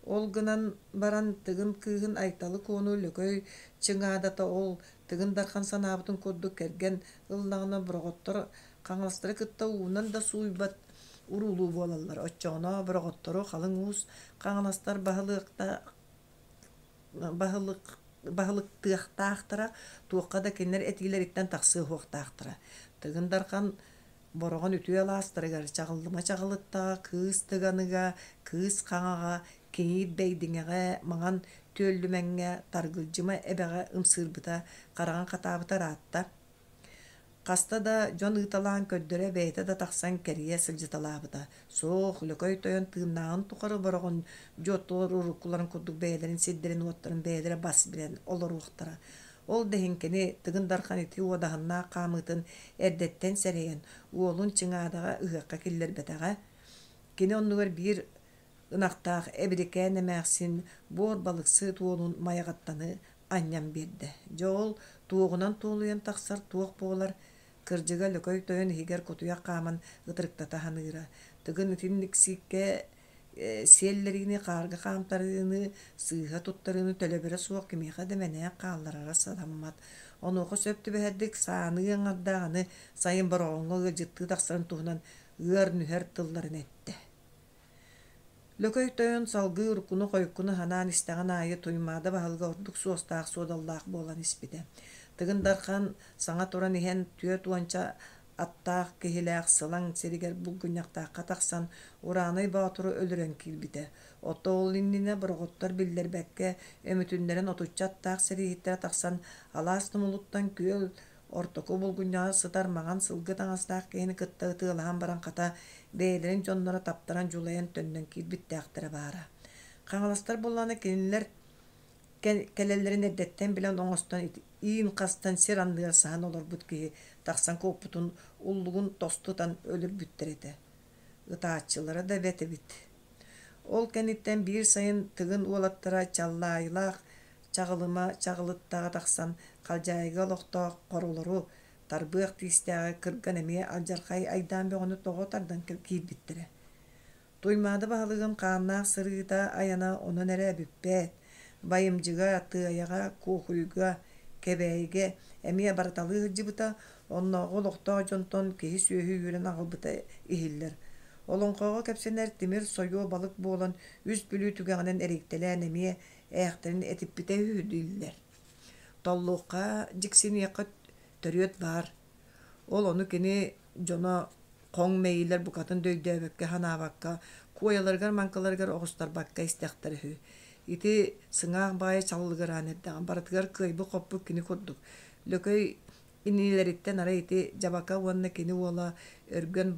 S1: Ол гынан баран Тыгын кыыһын Айталы Куону Лөкөй Чыҥаадата ол Тыгын Дархан санаабытын курдук кэргэн ыллаҕына бороҕоттор Хаҥаластары кытта уунан да сууйбат уруулуу буолаллар. Оччоҕуна бороҕоттору халыҥ уус Хаҥаластар баһылыктыахтаахтара, туохха да кинилэр этиилэриттэн тахсыа суохтаахтара. Тыгын Дархан Бороҕон үтүө алаастарыгар Чаҕыллыма Чаҕылыттаҕа, Кыыс Тыганыга, Кыыс Хаҥаҕа, Киҥиир Бэйдиҥэҕэ, Маҥан Түөллүмэҥҥэ, Таргылдьыма Эбэҕэ ымсыырбыта, хараҕын хатаабыта ыраатта. Хаста да дьон ыыталаан көрдөрө бэйэтэ да тахсан кэрийэ сылдьыталаабыта. Суох, Лөкөй тойон тыыннааҕын тухары Бороҕон дьуоттулар уруккуларын курдук бэйэлэрин сирдэрин-уоттарын бэйэлэрэ бас билэн олоруохтара. Ол да иһин кини Тыгын Дархан ити уодаһыннаах хаамыытын эрдэттэн сэрэйэн, уолун Чыҥаадаҕа ыһыахха киллэрбэтэҕэ. Кини оннугар биир ынахтаах Эбирикээн эмээхсин буор балыксыт уолун Майаҕаттаны анньан биэрдэ. Дьэ ол туоҕунан туолуйан тахсар туох буолар, кырдьыга Лөкөй тойон иһигэр кутуйах хааман ытырыктата саныыра. Тыгын итинник сииккэ сиэллэриини, хаарга хаамтарыыны, сыыһа туттарыыны төлөбүрэ суох кимиэхэ да мэнээк хаалларара сатаммат. Онуоха сөп түбэһэрдик сааныы аҥардаах аны сайын Бороҕоҥҥо ыалдьыттыы тахсарын туһунан ыар-нүһэр тылларын эттэ. Лөкөй тойон салгыы уруккуну-хойуккуну санаан истэҕин аайы Туймаада баһылыга ордук суостаах-суодаллаах буолан испитэ. Тыгын Дархан саҥа туран иһэн түөрт уонча аттаах киһилээх Сылаҥ сиригэр булгунньахтаахха тахсан Ураанай Боотуру өлөрөн киирбитэ. Оттон ол иннинэ бороҕоттор биллэрбэккэ өмүтүннэрэн отучча аттаах сэрииһиттэрэ тахсан алаас тумулуттан күөл Ортоку булгунньаҕа сытар маҥан сылгы таҥастаах киһини кытта ытыалаһан баран хата бэйэлэрин дьонноро таптаран дьулайан төннөн киирбиттээхтэрэ баара. Хаҥаластар буоллаҕына кинилэр кэлэллэрин эрдэттэн билэн оҥостон иин хастан сир анныгар саһан олорбут киһи тахсан куоппутун уллугун тосту ытан өлөрбүттэр этэ. Ытааччылара да эбэт эбит. Ол кэнниттэн биир сайын Тыгын уолаттара Чаллаайылаах Чаҕылыма Чаҕылыттаҕа тахсан халдьаайыга олохтоох хоролору, тарбыах тиистээҕи кырган эмиэ алдьархай айдаан бөҕөнү тоҕо тардан киирбиттэрэ. Туймаада баһылыгын хааннаах сырыыта айана онон эрэ бүппэт. Байымдьыга, Тыайаҕа, Куохуйга, Кэбээйигэ эмиэ барыталыы сылдьыбыта, оннооҕу олохтоох дьонтон киһи-сүөһү үүрэн аҕалбыта иһиллэр. Олоҥхоҕо кэпсэнэр тимир сойуо балык буолан Үс Бүлүү түгэҕинэн эрийтэлээн эмиэ ээхтэрин этиппитэ үһү дииллэр. Толлуохха, дьиксиниэххэ төрүөт баар. Ол ону кини дьоно хоҥ мэйиилэр букатын да өйдөөбөккө, санаабакка, куойаларыгар-маҥкыларыгар оҕустарбакка истэхтэрэ үһү. Ити сыҥаах баайы чаллыгыраан эрдэҕин барытыгар кыайбыт-хоппут кини курдук. Лөкөй иннилэриттэн арай ити Дьабака уонна кини уола Өргөн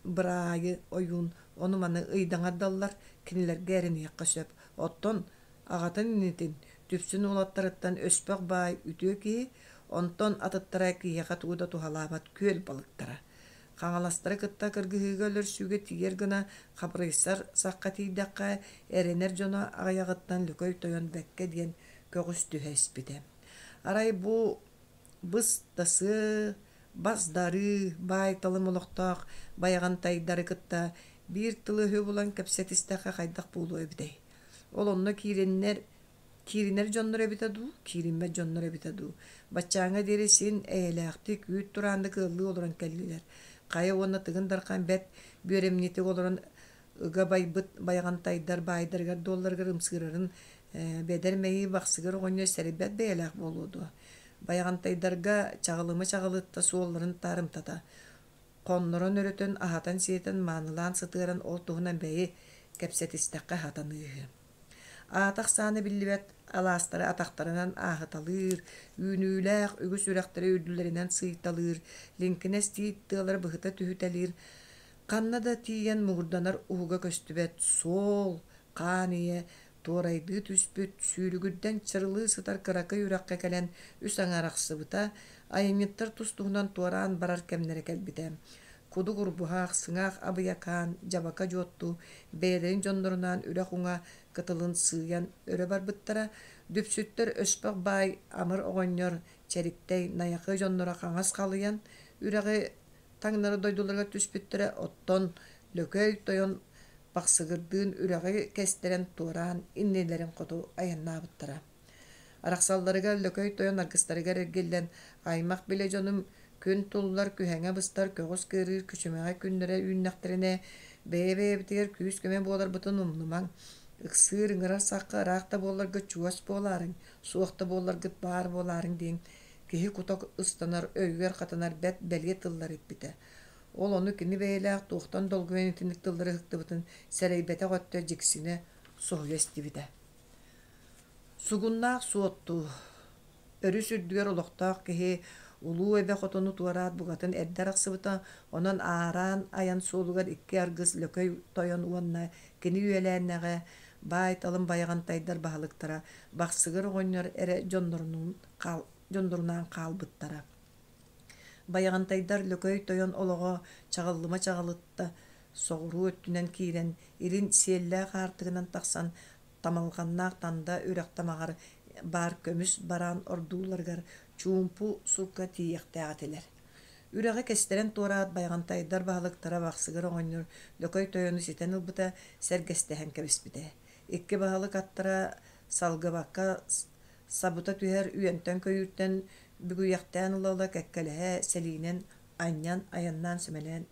S1: Быраайы ойуун ону-маны ыйдаҥардаллар, кинилэргэ эрэниэххэ сөп. Оттон аҕатын инитин, Дүпсүн уолаттарыттан Өспөх баай үтүө киһи, онтон атыттара киһиэхэ тугу да туһалаабат күөл балыктара. Хаҥаластары кытта кыргыһыыга өлөрсүүгэ тиийэр гына хапырыйсар сахха тиийдэххэ, эрэнэр дьоно аҕыйаҕыттан Лөкөй Тойон бэккэ диэн көҕүс түһэ испитэ. Арай бу быс да сыа, бас да арыы, баай-талым олохтоох Байаҕантайдары кытта биир тылы-өһү булан кэпсэтистэххэ хайдах буолуо эбитэй? Ол онно киирэннэр Кииринэр дьоннор эбитэ дуу, киириммэт дьоннор эбитэ дуу, баччааҥҥа диэри син эйэлээхтик, үүт турааннык ыаллыы олорон кэллилэр. Хайа уонна Тыгын Дархан бэрт бүөрэмньитик олорон ыга байбыт байаҕантайдар баайдарыгар-дуолларыгар ымсыырарын бэдэр мэйии бахсыгыр оҕонньор сэрэйбэт бэйэлээх буолуо дуо? Байаҕантайдарга чаҕылыма чаҕылытта суолларын таарымтата, хоннорон өрөтөн, аһатан-сиэтэн, маанылаан сытыаран ол туһунан бэйи кэпсэтистэххэ сатаныыһы. Аата-ахсаана биллибэт алаастары атахтарынан ааһыталыыр, үүнүүлээх үгүс үрэхтэри үрдүлэринэн сыыйталыыр, лиҥкинэс тиит тыалары быһыта түһүтэлиир, ханна да тиийэн муҥурданар уһуга көстүбэт суол, хаан ийэ туорайдыы түспүт, сүүрүгүрдэн чырылыы сытар кыракый үрэххэ кэлэн үс аҥы арахсыбыта, айанньыттар тус-туһунан туораан барар кэмнэрэ кэлбитэ. Кудук Урбуһаах, Сыҥаах Абыйакаан, Дьабака Дьуотту бэйэлэрин дьоннорунаан үрэх уҥа кытылын сыыйан өрө барбыттара, Дүпсүттэр Өспөх баай Амыр оҕонньор, Чэриктэй, Найахы дьонноро хаҥас халыйан, үрэҕи таҥнары дойдуларыгар түспүттэрэ, оттон Лөкөй тойон Бахсыгырдыын үрэҕи кэстэрэн туораан иннилэрин хоту айаннаабыттара. Арахсалларыгар Лөкөй тойон аргыстарыгар эргиллэн, аймах-билэ дьонум күн туллар, күһэҥэ быстар, көҕүс кыарыыр күчүмэҕэй күннэрэ үүннэхтэринэ, бэйэ-бэйэбитигэр күүс-көмө буоларбытын умнумаҥ. Ыксыыр, ыҥырар сахха ыраах да буолларгыт чугас буолаарыҥ, суох да буолларгыт баар буолаарыҥ диэн киһи кута ыстанар, өйүгэр хатанар бэрт бэлиэ тыллары эппитэ. Ол ону кини бэйэлээх туохтан долгуйан итинник тыллары ыһыктыбытын сэрэйбэтэх өттө дьиксинэ, соһуйа истибитэ. Сугуннаах Суотту өрүс үрдүгэр олохтоох киһи Улуу Эбэ хотону туораат букатын эрдэ арахсыбыта, онон аараан айан суолугар икки аргыс Лөкөй Тойон уонна кини үөлээннэҕэ баай-талым байаҕантайдар баһылыктара Бахсыгыр оҕонньор эрэ дьоннорунаан хаалбыттара. Байаҕантайдар Лөкөй Тойон олоҕо чаҕыллыма чаҕылытта соҕуруу өттүнэн киирэн, илин Сиэллээх аартыгынан тахсан Тамалҕаннаах Танда үрэх тамаҕар баар көмүс бараан ордууларыгар чуумпу сурка тиийиэхтээх этилэр. Үрэҕи кэстэрэн туораат Байаҕантайдар баһылыктара Бахсыгыр оҕонньор Лөкөй Тойону ситэн ылбыта, сэргэстэһэн кэбиспитэ. Икки баһылык аттара салгыбакка сабыта түһэр үөнтэн-көйүүртэн бүгүйэхтээн ыла-ыла кэккэлэһэ сэлиинэн анньан айаннаан сэмэлээн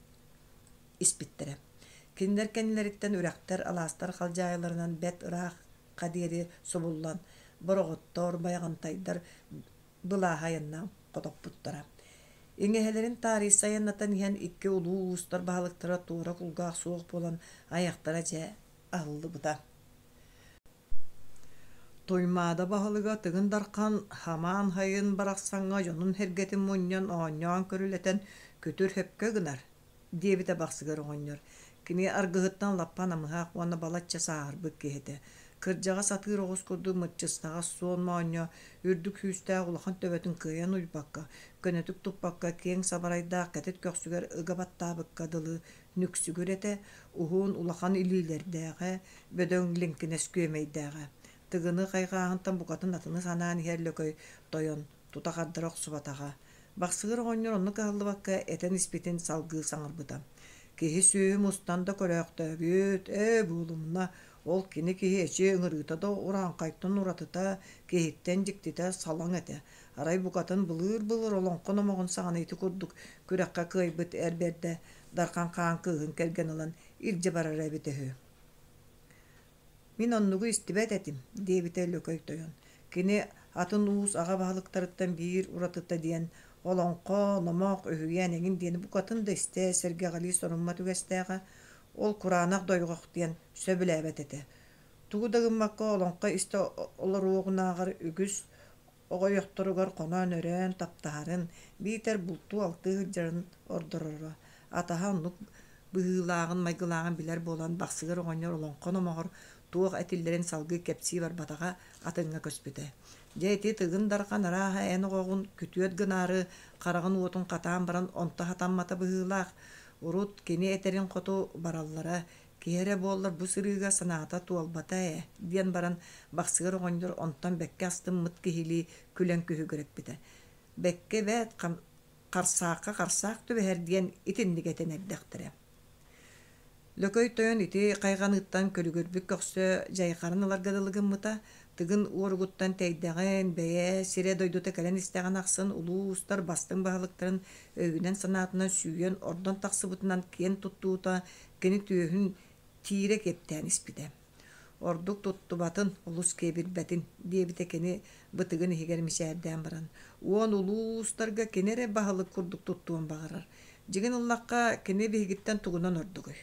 S1: испиттэрэ. Кинилэр кэннилэриттэн үрэхтэр, алаастар халдьаайыларынан бэрт ыраахха диэри субуллан, бороҕоттор, байаҕантайдар былааһы айаннаан хотоппуттара. Иҥэһэлэрин таарыйса айаннатан иһэн икки улуу уустар баһылыктара туора кулгаах суох буолан айахтара дьэ аһыллыбыта. Туймаада баһылыга Тыгын Дархан хамаан хайын барахсаҥҥа дьонун-сэргэтин мунньан оонньоон көрүлэтэн күтүр сөпкө гынар диэбитэ Бахсыгыр оҕонньор. Кини аргыһыттан лаппа намыһах уонна балачча сааһырбыт киһи этэ. Кырдьаҕас атыыр оҕус курдук мыччыстаҕас суон моонньо, үрдүк сүүстээх улахан төбөтүн кыайан уйбакка, көнөтүк туппакка киэҥ сабарайдаах кэтит көхсүгэр ыга баттаабыкка дылы нүксүгүр этэ, уһун улахан илиилэрдээҕэ, бөдөҥ лиҥкинэс күөмэйдээҕэ. Тыгыны хайҕааһынтан букатын атыны санаан иһэр Лөкөй тойон тута хардара охсубатаҕа. Бахсыгыр оҕонньор онно кыһаллыбакка этэн испитин салгыы саҥарбыта. Киһи-сүөһү мустан да көрөөхтөөбүт, ээ буолумна, ол кини киһи эчи ыҥырыыта да урааҥхайтан уратыта, киһиттэн дьиктитэ салаҥ этэ. Арай букатын былыыр-былыр олоҥхо номоҕун саҕана ити курдук күрэххэ кыайбыт эр бэрдэ Дархан хаан кыыһын кэргэн ылан илдьэ барара эбитэ үһү. Мин оннугу истибэт этим, диэбитэ Лөкөй Тойон. Кини атын уус аҕа баһылыктарыттан биир уратыта диэн олоҥхо, номох, үһүйээн эҥин диэни букатын да истэ, сэргэҕэлии соруммат үгэстээҕэ, ол кураанах дойҕох диэн сөбүлээбэт этэ. Тугу да гыммакка олоҥхо истэ олоруоҕунааҕар үгүс оҕойохторугар хоноон-өрөөн таптаһарын, биитэр бултуу-алтыы сылдьарын ордороро. Атаһа оннук быһыылааҕын-майгылааҕын билэр буолан, Бахсыгыр оҕонньор олоҥхо номоҕор туох этиллэрин салгыы кэпсии барбатаҕа, атыҥҥа көспүтэ. Дьэ ити Тыгын Дархан арааһа эн оҕоҕун күтүөт гынаары хараҕын уотун хатаан баран онто хатаммата быһыылаах. Урут кини этэрин хоту бараллара, киһи эрэ буоллар бу сырыыга санаата туолбата ээ диэн баран Бахсыгыр оҕонньор онтон бэккэ астыммыт киһилии күлэн күһүгүрэппитэ. Бэккэ эбээт харсаахха харсаах түбэһэр диэн итинник этэн эрдэхтэрэ. Лөкөй тойон ити хайҕаныыттан күлүгүрбүт көхсө дьайҕарын ыларга дылы гыммыта, Тыгын уоругуттан тэйдэҕин, бэйэ сирэ-дойдута кэлэн истэҕин ахсын улуу уустар бастыҥ баһылыктарын өйүнэн-санаатынан сүүйэн ордон тахсыбытынан киэн туттуута кини түөһүн тиирэ киэптээн испитэ. Ордук туттубатын, олус киэбирбэтин, диэбитэ кини бытыгын иһигэр мичээрдээн баран. Уон улуустарга кини эрэ баһылык курдук туттуон баҕарар. Дьиҥин ыллахха, кини биһигиттэн тугунан ордугуй?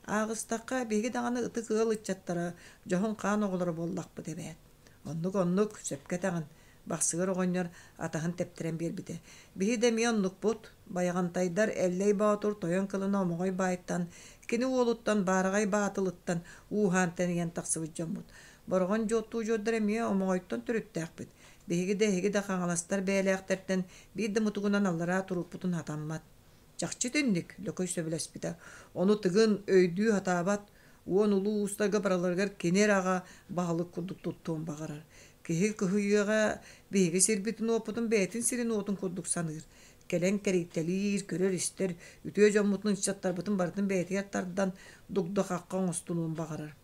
S1: Ааҕыстахха, биһиги даҕаны ытык ыал ыччаттара, дьоһун хаан оҕолоро буоллахпыт эбээт. Оннук-оннук, сөпкө этэҕин, Бахсыгыр оҕонньор атаһын тэптэрэн биэрбитэ. Биһи да эмиэ оннукпут. Байаҕантайдар Эллэй Боотур тойон кылына Омоҕой баайтан, кини уолуттан Баараҕай Баатылыттан ууһаан тэнийэн тахсыбыт дьоммут. Бороҕон дьуоттуу дьуордар эмиэ Омоҕойтон төрүттээхпит. Биһиги да эһиги да хаҥаластар бэйэлээхтэртэн биир да мутугунан аллараа турууппутун хатаммат. Чахчы итинник, Лөкөй сөбүлэспитэ. Ону Тыгын өйдүү сатаабат, уон улуу уустарга бараларыгар кини эрэ аҕа баһылык курдук туттуон баҕарар. Киһи кыһыйыаҕа биһиги сирбитин-уоппутун бэйэтин сирин-уотун курдук саныыр. Кэлэн кэрийтэлиир, көрөр-истэр, үтүө дьоммутун, ыччаттарбытын барытын бэйэтигэр тардан, дугда-хахха оҥостунуон баҕарар.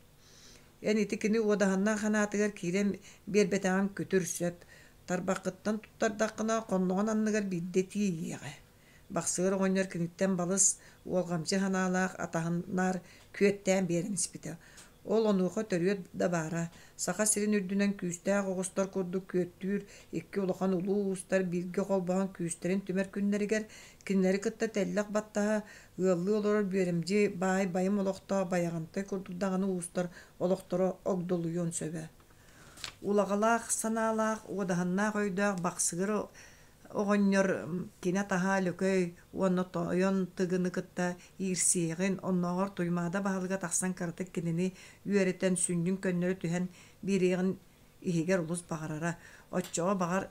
S1: Эн ити кини уодаһыннаах санаатыгар киирэн биэрбэтэҕиҥ күтүр сөп. Тарбаххыттан туттардаххына, хонноҕун анныгар биирдэ тиийиэҕэ. Бахсыгыр оҕонньор киниттэн балыс, уолҕамчы санаалаах атаһыннаар күөттээн биэрэн испитэ. Ол онуоха төрүөт да баара. Саха сирин үрдүнэн күүстээх оҕустар курдук күөттүүр икки улахан улуу уустар бииргэ холбоһон күүстэрин түмэр күннэригэр кинилэри кытта тэллэх баттаһа, ыаллыы олорор бүөрэмдьи баай байым олохтоох Байаҕантай курдук даҕаны уустар олохторо огдолуйуон сөбө. Улаҕалаах санаалаах, уодаһыннаах өйдөөх Бахсыгыр Оҕонньор кини атаһа Лөкөй уонна тойон Тыгыны кытта иирсиэҕин, оннооҕор Туймаада баһылыга тахсан кыратык кинини үөрэтэн, сүнньүн көннөрө түһэн биэриэҕин иһигэр олус баҕарара. Оччоҕо баҕар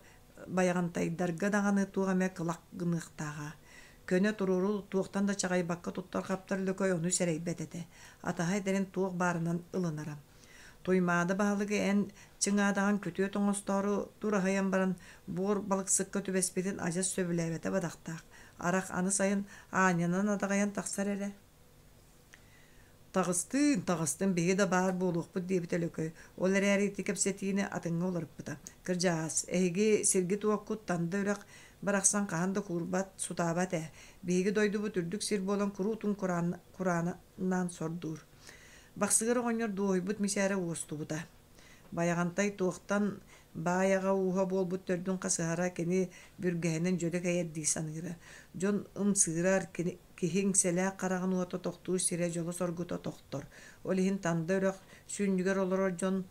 S1: Байаҕантайдарга даҕаны туох эмэ кылах гыныахтааҕа. Көнө туруору туохтан да чаҕыйбакка туттар-хаптар Лөкөй ону сэрэйбэт этэ. Атаһа этэрин туох баарынан ылынара. Туймаада баһылыга эн чыҥаадаҕын күтүөт оҥостоору тураһыйан баран буор балыксыкка түбэспитин адьас сөбүлээбэтэ бадахтаах. Арах аны сайын аанньанан адаҕайан тахсар эрэ. Таҕыстыын, таҕыстын, биһиги да баар буолуохпут диэбитэ Лөкөй. Ол эрээри ити кэпсэтиини атыҥҥа уларыппыта. Кырдьаҕас, эһиги сиргит-уоккут Танда үрэх барахсан хаһан да куурбат, сутаабат ээ. Биһиги дойдубут үрдүк сир буолан куруутун курааннаан сордуур. Бахсыгыр оҕонньор дуоһуйбут мичээрэ уостубута. Байаҕантай туохтан баай аҕа ууһа буолбут төрдүн хасыһара кини бүргэһинэн дьөлө кэйэр дии саныыра. Дьон ымсыырар, киһи иҥсэлээх хараҕын уота тохтуур сирэ дьоло-соргута тохтор. Ол иһин Танда үрэх сүнньүгэр олорор дьон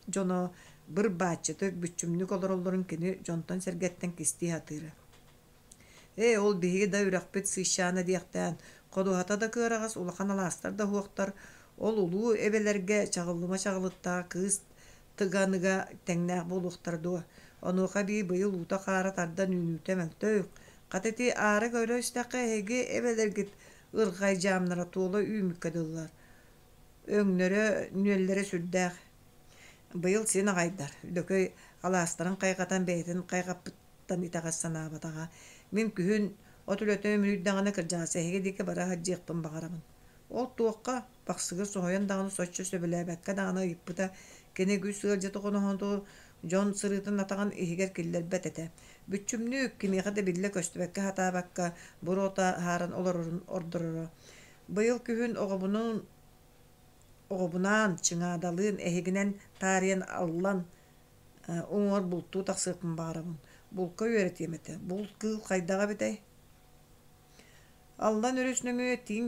S1: дьоно быр-бааччытык, бүччүмнүк олороллорун кини дьонтон-сэргэттэн кистии сатыыра. Ээ, ол биһиги да үрэхпит сыысчаана диэхтээн, ходуһата да кыараҕас, улахан алаастар да уһуохтар, ол улуу эбэлэргэ чаҕыллыма чаҕылыттаах кыыс тыганыга тэҥнээх буолуохтара дуо? Онуоха эбии быйыл уута-хаара тардан үүнүүтэ мөлтөх. Хата ити аара көрө истэххэ эһиги эбэлэргит ырҕай дьаамнара туола үүммүккэ дылылар. Өҥнөрө, нүөллэрэ сүрдээх. Быйыл син аҕайдар, Лөкөй алаастарын хайҕатан бэйэтин хайҕаппыт тан итэҕэс санаабатаҕа. Мин күһүн от үлэтэ үмүрүйдэҕинэ кырдьаҕас эһиги диэки бара сылдьыахпын баҕарабын. Ол туохха? Бахсыгыр соһуйан даҕаны соччо сөбүлээбэккэ даҕаны ыйыппыта. Кини үгүс ыалдьыты хоноһону дьон сырыытын атаҕын иһигэр киллэрбэт этэ. Бүччүмнүк, кимиэхэ да биллэ көстүбэккэ сатаабакка, буруо таһааран олорорун ордороро. Быйыл күһүн оҕобунуун оҕобунаан Чыҥаадалыын эһигинэн таарыйан аллан Уҥуор бултуу тахсыахпын баҕарабын. Булка үөрэтиэм этэ. Булт кыыл хайдаҕа эбитэй? Аллан өрүс нөҥүө тииҥ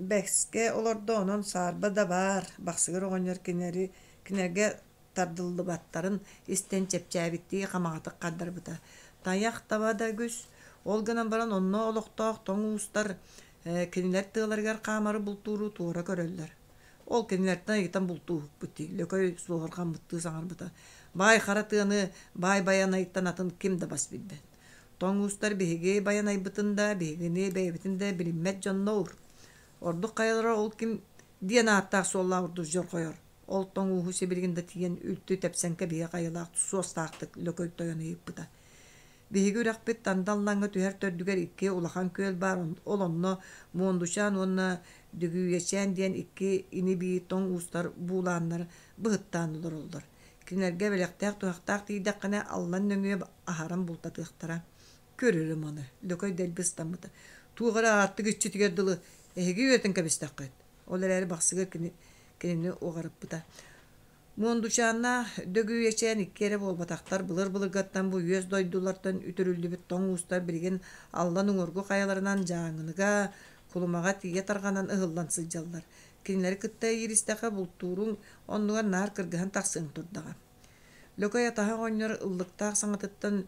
S1: бэскэ олордо, онон саарба да баар, Бахсыгыр оҕонньор кинилэри кинилэргэ тардыллыбаттарын истэн чэпчээбиттии хамаҕатык хардарбыта. Тайах таба да үгүс. Ол гынан баран онно олохтоох тоҥ уустар кинилэр тыаларыгар хаамары бултууру туора көрөллөр. Ол кинилэртэн ыйытан бултууһукпут дии, Лөкөй суоһурҕаммыттыы саҥарбыта. Баай хара тыаны баай Байанайтан атын ким да бас билбэт. Тоҥ уустар биһиги Байанайбытын да, биһигини бэйэбитин да билиммэт дьонно ур. Ордук хайалара ол ким диэн ааттаах-суоллаах урдус дьорҕойор. Ол тоҥ ууһу сибилигин да тиийэн үлтү тэпсэн кэбиһиэх айылаах суостаахтык Лөкөй тойон ыйыппыта. Биһиги үрэхпит Тандаллаҥҥа түһэр төрдүгэр икки улахан күөл баар, ол онно Муондучаан уонна Дөгүүйэчээн диэн икки ини-бии тоҥ уустар буулааннар быһыттаан олороллор. Кинилэргэ бэлэхтээх-туһахтаах тиийдэххинэ, аллан нөҥүө аһаран бултатыахтара. Көрөрүм аны, Лөкөй дэлби ыстаммыта. Туох эрэ аартык иччитигэр дылы эһиги үөрэтэн кэбистэххит. Ол эрээри Бахсыгыр кини, кинини уҕарыппыта. Муондучааннаах Дөгүүйэчээн икки эрэ буолбатахтар, былыр-былыргаттан бу үөс дойдулартан үтүрүллүбүт тоҥ уустар билигин Аллан уҥуоргу хайаларынан Дьааҥыныга, Кулумаҕа тиийэ тарҕанан ыһыллан сылдьаллар. Кинилэри кытта ииристэххэ бултууруҥ оннугар наар кыргыһан тахсыаҥ турдаҕа. Лөкөй атаһа оҕонньор ыллыктаах саҥатыттан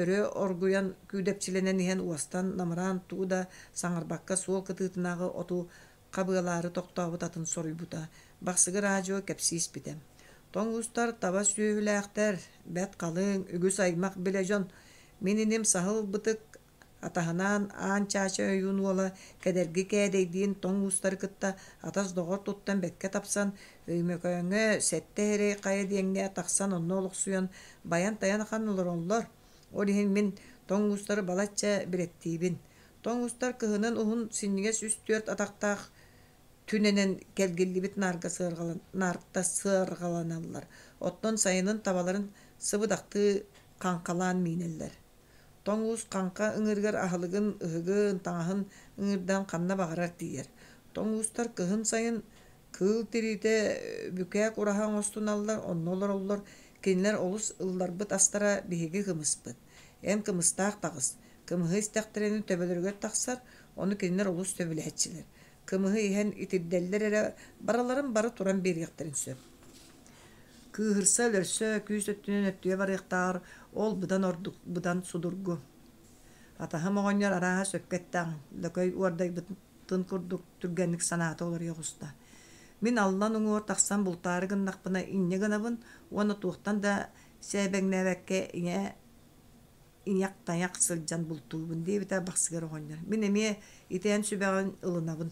S1: өрө оргуйан күүдэпчилэнэн иһэн уостан намыраан тугу да саҥарбакка суол кытыытынааҕы оту хабыалаары тохтообут атын соруйбута, Бахсыгыр аа-дьуо кэпсии испитэ. Тоҥ уустар таба сүөһүлээхтэр, бэрт халыҥ, үгүс аймах билэ дьон. Мин иним саһыл бытык атаһынаан Аан Чаача ойуун уола Кэдэрги Кээдэйдиин тоҥ уустары кытта атас-доҕор туттан бэккэ тапсан, Өймөкөөҥҥө Сэттэ Эһэрэй хайа диэҥҥэ тахсан онно олохсуйан, байан-тайан ахан олороллор. Ол иһин мин тоҥ уустары балачча билэттиибин. Тоҥ устар кыһынын уһун синньигэс үс-түөрт атахтаах түнэнэн кэлгиллибит наарга наарта сыарҕаланаллар, оттон сайынын табаларын сыбыдахтыы хаҥхалаан миинэллэр. Тоҥ уус хаҥха ыҥыырыгар аһылыгын, ыһыгын, таҥаһын ыҥыырдаан ханна баҕарар тиийэр. Тоҥ уустар кыһын-сайын кыыл тириитэ бүкээк ураһа оҥостуналлар, онно олороллор. Кинилэр олус ылларбыт астара биһиги кымыспыт. Эн кымыстаах таҕыс, Кымыһы истэхтэринэ төбөлөрүгэр тахсар, ону кинилэр олус сөбүлээччилэр. Кымыһы иһэн итирдэллэр эрэ барыларын бары туран биэриэхтэрин сөп. Кыыһырса, өлөрсө, күүс өттүнэн өттүйэ барыахтааҕар ол быдан ордук, быдан судургу. Атаһым оҕонньор арааһа сөпкө эттэҕиҥ, Лөкөй уордайбытын курдук түргэнник санаата уларыйа оҕуста. Мин аллан уҥуор тахсан бултаары гыннахпына инньэ гынабын уонна туохтан да сээбэҥнээбэккэ ийэ ийэх-тайах сылдьан бултуубун диэбитэ Бахсыгар оҕонньор. Мин эмиэ итээн сүбэҕин ылынабын.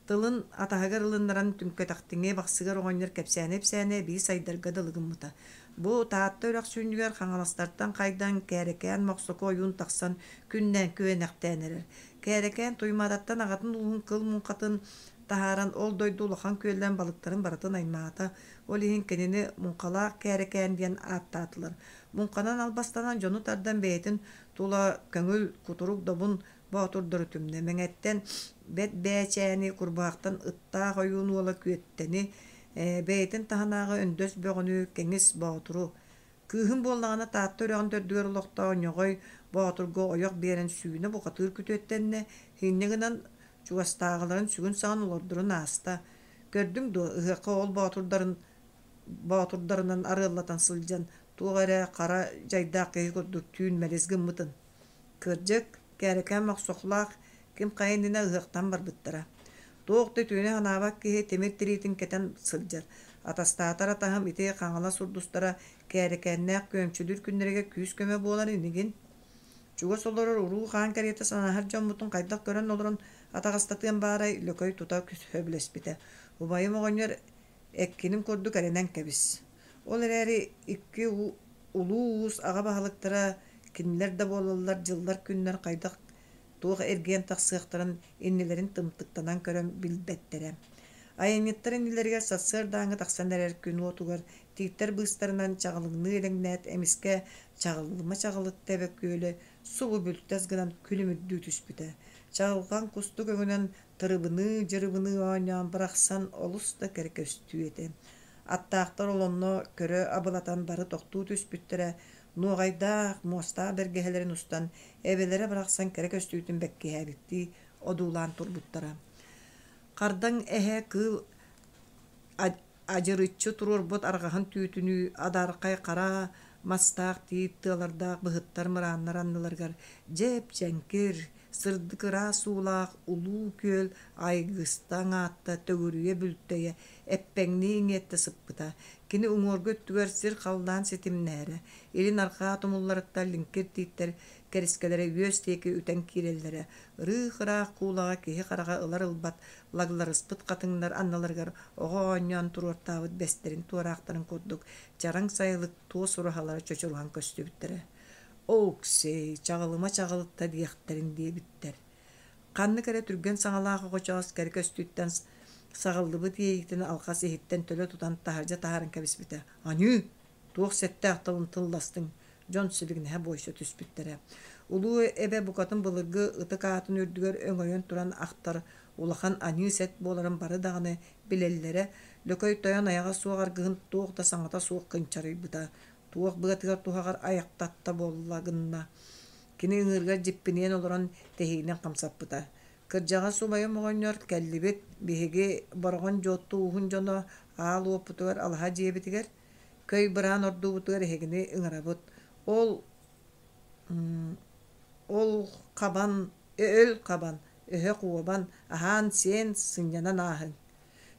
S1: Тылын атаһыгар ылыннаран түҥкэтэхтиҥи Бахсыгар оҕонньор кэпсээнэ-ипсээнэ эбии сайдарга дылы гыммыта. Бу Таатта үрэх сүнньүгэр Хаҥаластартан хайдан Кээрэкээн Мохсоку ойуун тахсан күннээн күөнэхтээн эрэр. Кээрэкээн Туймаадаттан аҕатын ууһун кыл муҥхатын таһааран ол дойду улахан күөллэн балыктарын барытын аймаата. Ол иһин кинини Муҥхалаах Кээрэкээн диэн ааттаатылар. Муҥханан албастанан дьону тардан бэйэтин тула көҥүл, кутурук добун боотурдары түмнэ. Мэҥэттэн Бэт Бээчээни, Курбаахтан Ыттаах ойуун уола Күөттэни, бэйэтин таһынааҕы Өндөс Бөҕөнү, Кэҥис Боотуру. Кыыһым буоллаҕына Таатта үрэҕин төрдүгэр олохтоох Ньоҕой Боотурга ойох биэрэн сүүнэ бухатыыр күтүөттэннэ, инньэ гынан чугастааҕыларын сүгүн-саҕын олордорун ааста. Көрдүҥ дуо, ыһыахха ол боотурдарын боотурдарынан арыаллатан сылдьан туох эрэ хара дьайдаах киһи курдук түүн мэлис гыммытын. Кырдьык, Кээрэкээн Мохсохлоох ким хайа иннинэ ыһыахтан барбыттара. Туох да үтүөнү санаабат киһи тимир тириитин кэтэн сылдьар. Атастаатар атаһым ити Хаҥалас урдустара Кээрэкээннээх күөмчүлүүр күннэригэр күүс-көмө буолар инигин. Чугас олорор уруу-хаан кэриэтэ санаһар дьоммутун хайдах көрөн олорон атаҕастатыам баарай Лөкөй тута сөбүлэспитэ. Убайым оҕонньор Эккинин курдук эрэнэн кэбис. Ол эрээри икки улуу уус аҕа баһылыктара кинилэр да буолаллар дьыллар-күннэр хайдах туох эргийэн тахсыахтарын иннилэрин тымтыктанан көрөн билбэттэрэ. Айанньыттар иннилэригэр сарсыардааҥҥы тахсан эрэр күн уотугар тииттэр быыстарынан чаҕылыҥныы элэҥнээт эмискэ чаҕыллыма чаҕылытта эбэ күөлэ субу бүлтэс гынан күлүмүрдүү түспүтэ. Чаҕылҕан кустук өҥүнэн тырыбыныы-дьырыбыныы оонньоон бырахсан олус да кэрэ көстүү этэ. Аттаахтар ол онно көрө абылатан бары тохтуу түспүттэрэ, нуоҕайдаах, муостаах бэргэһэлэрин устан, эбэлэрэ барахсан кэрэ көстүүтүн бэккиһээбиттии одуулаан турбуттара. Хардаҥ эһэ кыыл адьырыччы туруорбут арҕаһын түүтүнүү адаархай хара мастаах тиит тыалардаах быһыттар мырааннар анныларыгар дьэп-дьэҥкир, Сырдык ыраас уулаах улуу күөл айгыста аҥаатта төгүрүйэ бүлтэйэ, эппэҥнии иҥиэттэ сыппыта. Кини уҥуоргу өттүгэр сир-халлаан ситимнээрэ, илин-арҕаа тумулларыттан лиҥкир тииттэр кэрискэлэрэ үөс диэки үтэн киирэллэрэ, ырыых-ыраах куулаҕа киһи хараҕа ылар-ылбат лагларыспыт хатыҥнар анныларыгар оҕо оонньоон туруортаабыт бэстэрин туораахтарын курдук чараҥ сайылык туос ураһалара чочуруһан көстүбүттэрэ. Ооксей, чаҕылыма чаҕылытта диэхтэрин диэбиттэр. Ханнык эрэ түргэн саҥалаах оҕочоос кэрэ көстүүттэн саҕыллыбыт иэйиитин алҕас иһиттэн төлө тутан таһырдьа таһааран кэбиспитэ. Аньыы! Туох сэттээх тылын тылластыҥ? Дьон сибигинэһэ буойса түспүттэрэ. Улуу эбэ букатын былыргы ытык аатын үрдүгэр өҥөйөн туран ахтар улахан аньыы-сэт буоларын бары даҕаны билэллэрэ, Лөкөй тойон айаҕа суох аргыһын туох да саҥата суох кынчарыйбыта. Туох быатыгар-туһаҕар айахтатта буолла гынна. Кини ыҥыырыгар дьиппинийэн олорон тэһиинин хамсаппыта. Кырдьаҕас убайым оҕонньор кэллибит, биһиги Бороҕон Дьуотту ууһун дьоно аал уоппутугар алаһа дьиэбитигэр, көй быраан ордуубутугар эһигини ыҥырабыт. Ол ол хабан, өл хабан, өһөх уобан, аһаан-сиэн, сынньанан ааһыҥ.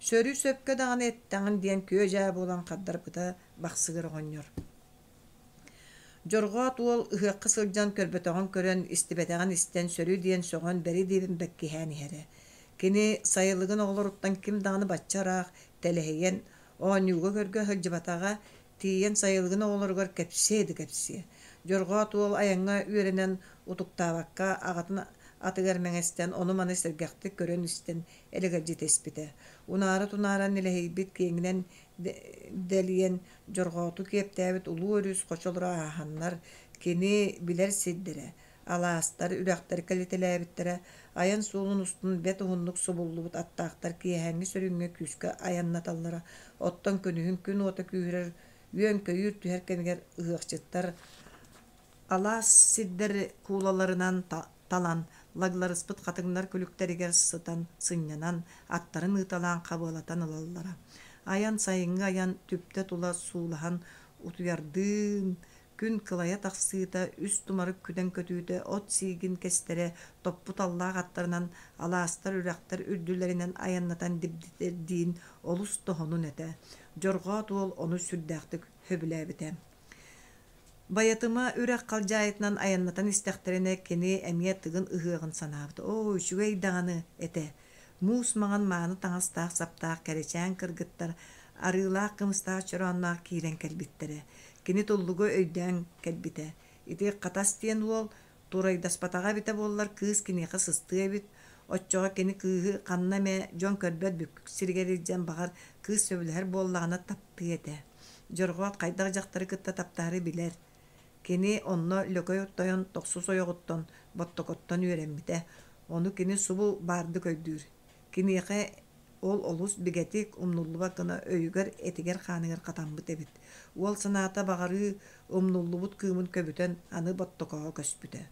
S1: Сөрү-сөпкө даҕаны эттэҕин диэн күө-дьаа буолан хардарбыта Бахсыгыр оҕонньор. Дьорҕоот уол ыһыахха сылдьан көрбөтөҕүн көрөн, истибэтэҕин истэн сөрү диэн сөҕөн бэри диэбин бэккиһээн иһэрэ. Кини сайылыгын оҕолоруттан ким даҕаны бачча ыраах тэлэһийэн оонньууга-көргө сылдьыбатаҕа, тиийэн сайылыгын оҕолоругар кэпсиэ да кэпсиэ. Дьорҕоот уол айаҥҥа үөрэнэн утуктаабакка аҕатын атыгар мэҥэстэн ону-маны сэргэхтик көрөн-истэн элэгэлдьитэ испитэ. Унаара-тунаара нэлэһийбит киэҥинэн дэлийэн Дьорҕооту киэптээбит улуу өрүс хочолоро ааһаннар, кини билэр сирдэрэ, алаастар, үрэхтэр кэлитэлээбиттэрэ, айан суолун устун бэрт уһуннук субуллубут аттаахтар киэһээҥҥи сөрүүҥҥэ күүскэ айаннаталлара, оттон күнүһүн күн уота күүһүрэр, үөн-көйүүр түһэр кэмигэр ыһыахчыттар алаас сирдэр куулаларынан талан, лагларыспыт хатыҥнар күлүктэригэр сытан сынньанан, аттарын ыыталаан хабыалатан ылаллара. Айан сайыҥҥы айан түптэ тула суулаһан утуйардыын, күн кылайа тахсыыта, үс тумарык күдэн көтүүтэ от сиигин кэстэрэ, топпут аллаах аттарынан алаастар, үрэхтэр үрдүлэринэн айаннатан дибдитэрдиин олус тоһонун этэ. Дьорҕоот уол ону сүрдээхтик сөбүлээбитэ. Байатыма үрэх халдьаайытынан айаннатан истэхтэринэ кини эмиэ Тыгын ыһыаҕын санаабыта: «Оо, үчүгэй даҕаны этэ! Муус маҥан мааны таҥастаах-саптаах кэрэчээн кыргыттар арыылаах кымыстаах чороонноох киирэн кэлбиттэрэ». Кини Туллугу өйдөөн кэлбитэ. Ити Хатас диэн уол Туурайдаспатаҕа эбитэ буоллар, кыыс киниэхэ сыстыа эбит, оччоҕо кини кыыһы ханна эмэ дьон көрбөт бүккүк сиригэр илдьэн, баҕар, кыыс сөбүлэһэр буоллаҕына таптыа этэ. Дьорҕоот хайдах дьахтары кытта таптаһары билэр. Кини онно Лөкөй тойон тохсус ойоҕуттан, Боттокоттон үөрэммитэ. Ону кини субу баардык өйдүүр. Киниэхэ ол олус бигэтик, умнуллубат гына өйүгэр, этигэр-хааныгар хатаммыт эбит. Уол санаата баҕарыы умнуллубут кыымын көбүтэн аны Боттокоҕо көспүтэ.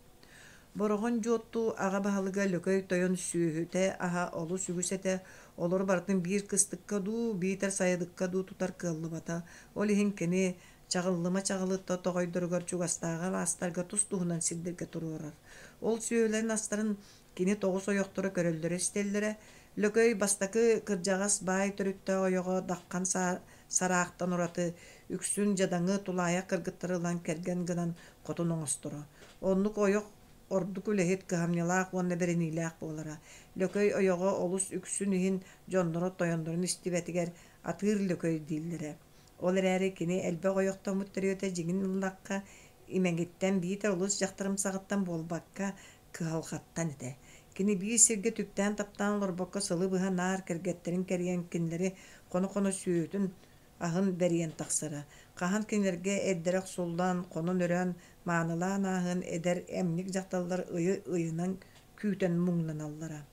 S1: Бороҕон Дьуотту аҕа баһылыга Лөкөй тойон сүөһүтэ-аһа олус үгүс этэ, олору барытын биир кыстыкка дуу, биитэр сайылыкка дуу тутар кыаллыбата. Ол иһин кини чаҕыллыма чаҕылытта тоҕойдоругар чугастааҕы алаастарга тус-туһунан сирдэргэ туруорар. Ол сүөһүлэрин астарын Кини тоҕус ойохторо көрөллөрө-истэллэрэ, Лөкөй бастакы кырдьаҕас баай төрүттээх ойоҕо Даххан Сараахтан ураты үксүн дьадаҥы тулаайах кыргыттары ылан кэргэн гынан хотун оҥосторо. Оннук ойох ордук үлэһит, кыһамньылаах уонна бэриниилээх буолара. Лөкөй ойоҕо олус үксүн иһин дьонноро тойоннорун истибэтигэр атыыр Лөкөй дииллэрэ. Ол эрээри кини элбэх ойохтоммут төрүөтэ дьиҥин ыллахха, имэҥиттэн биитэр олус дьахтарымсаҕыттан буолбакка, кыһалҕаттан этэ. Кини биир сиргэ түптээн-таптаан олорбокко сылы быһа наар кэргэттэрин кэрийэн кинилэри хоно-хоно сүөһүтүн аһын бэрийэн тахсара. Хаһан кинилэргэ эрдэрэ охсуллан, хонон-өрөөн, маанылаан ааһыан эдэр эмньик дьахталлар ыйы-ыйынан күүтэн муҥнаналлара.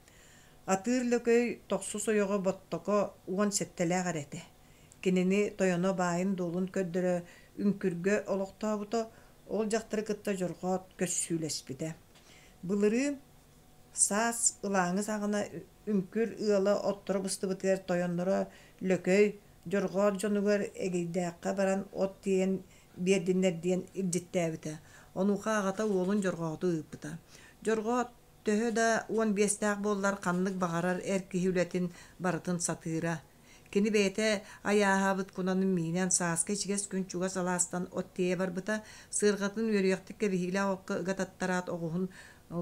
S1: Атыыр Лөкөй тохсус ойоҕо Боттоко 17-лээх эрэ этэ. Кинини тойоно баайын-дуолун көрдөрө Үҥкүргэ олохтообута, Ол дьахтары кытта Дьорҕоот көссүүлэспитэ. Былырыын саас ылааҥы саҕана Үҥкүр ыала отторо быстыбытыгар тойонноро Лөкөй Дьорҕоот дьонугар Эгийдээххэ баран от тиэйэн биэрдиннэр диэн илдьиттээбитэ. Онуоха аҕата уолун Дьорҕооту ыыппыта. Дьорҕоот Төһө да 15-тээх буоллар, ханнык баҕарар эр киһи үлэтин барытын сатыыра. Кини бэйэтэ айааһаабыт кунанын миинэн сааскы ичигэс күн чугас алаастан от тиэйэ барбыта, сыарҕатын үөрүйэхтик кэбиһиилээх окко ыга таттараат оҕуһун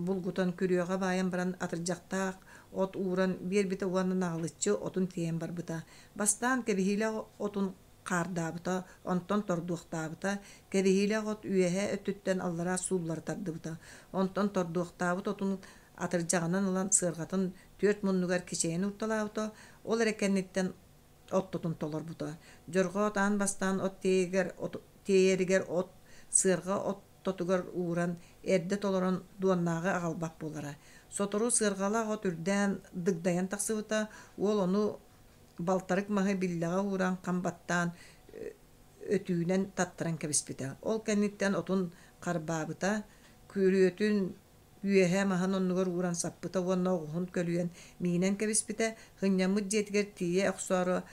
S1: булгутан күрүөҕэ баайан баран атырдьахтаах от ууран биэрбитэ уонна наҕылыччы отун тиэйэн барбыта. Бастаан кэбиһиилээх отун хаардаабыта, онтон тордуохтаабыта, кэбиһиилээх от үөһээ өттүттэн аллараа сууллары тардыбыта. Онтон тордуохтаабыт отун атырдьаҕынан ылан сыарҕатын түөрт муннугар кичэйэн уурталаабыта, ол эрэ кэнниттэн оттотун толорбута. Дьорҕоот аан бастаан от тиэйэригэр, от, тиэйэригэр от сыарҕа оттотугар ууран, эрдэ толорон дуоннааҕы аҕалбат буолара. Сотору сыарҕалаах от үрдээн дыгдайан тахсыбыта, уол ону балтарык маһы биллэҕэ ууран хам баттаан өтүүнэн таттаран кэбиспитэ. Ол кэнниттэн отун харбаабыта, күрүөтүн үөһэ маһын оннугар ууран саппыта уонна оҕуһун көлүйэн миинэн кэбиспитэ, һынньаммыт дьиэтигэр тиийэ охсоору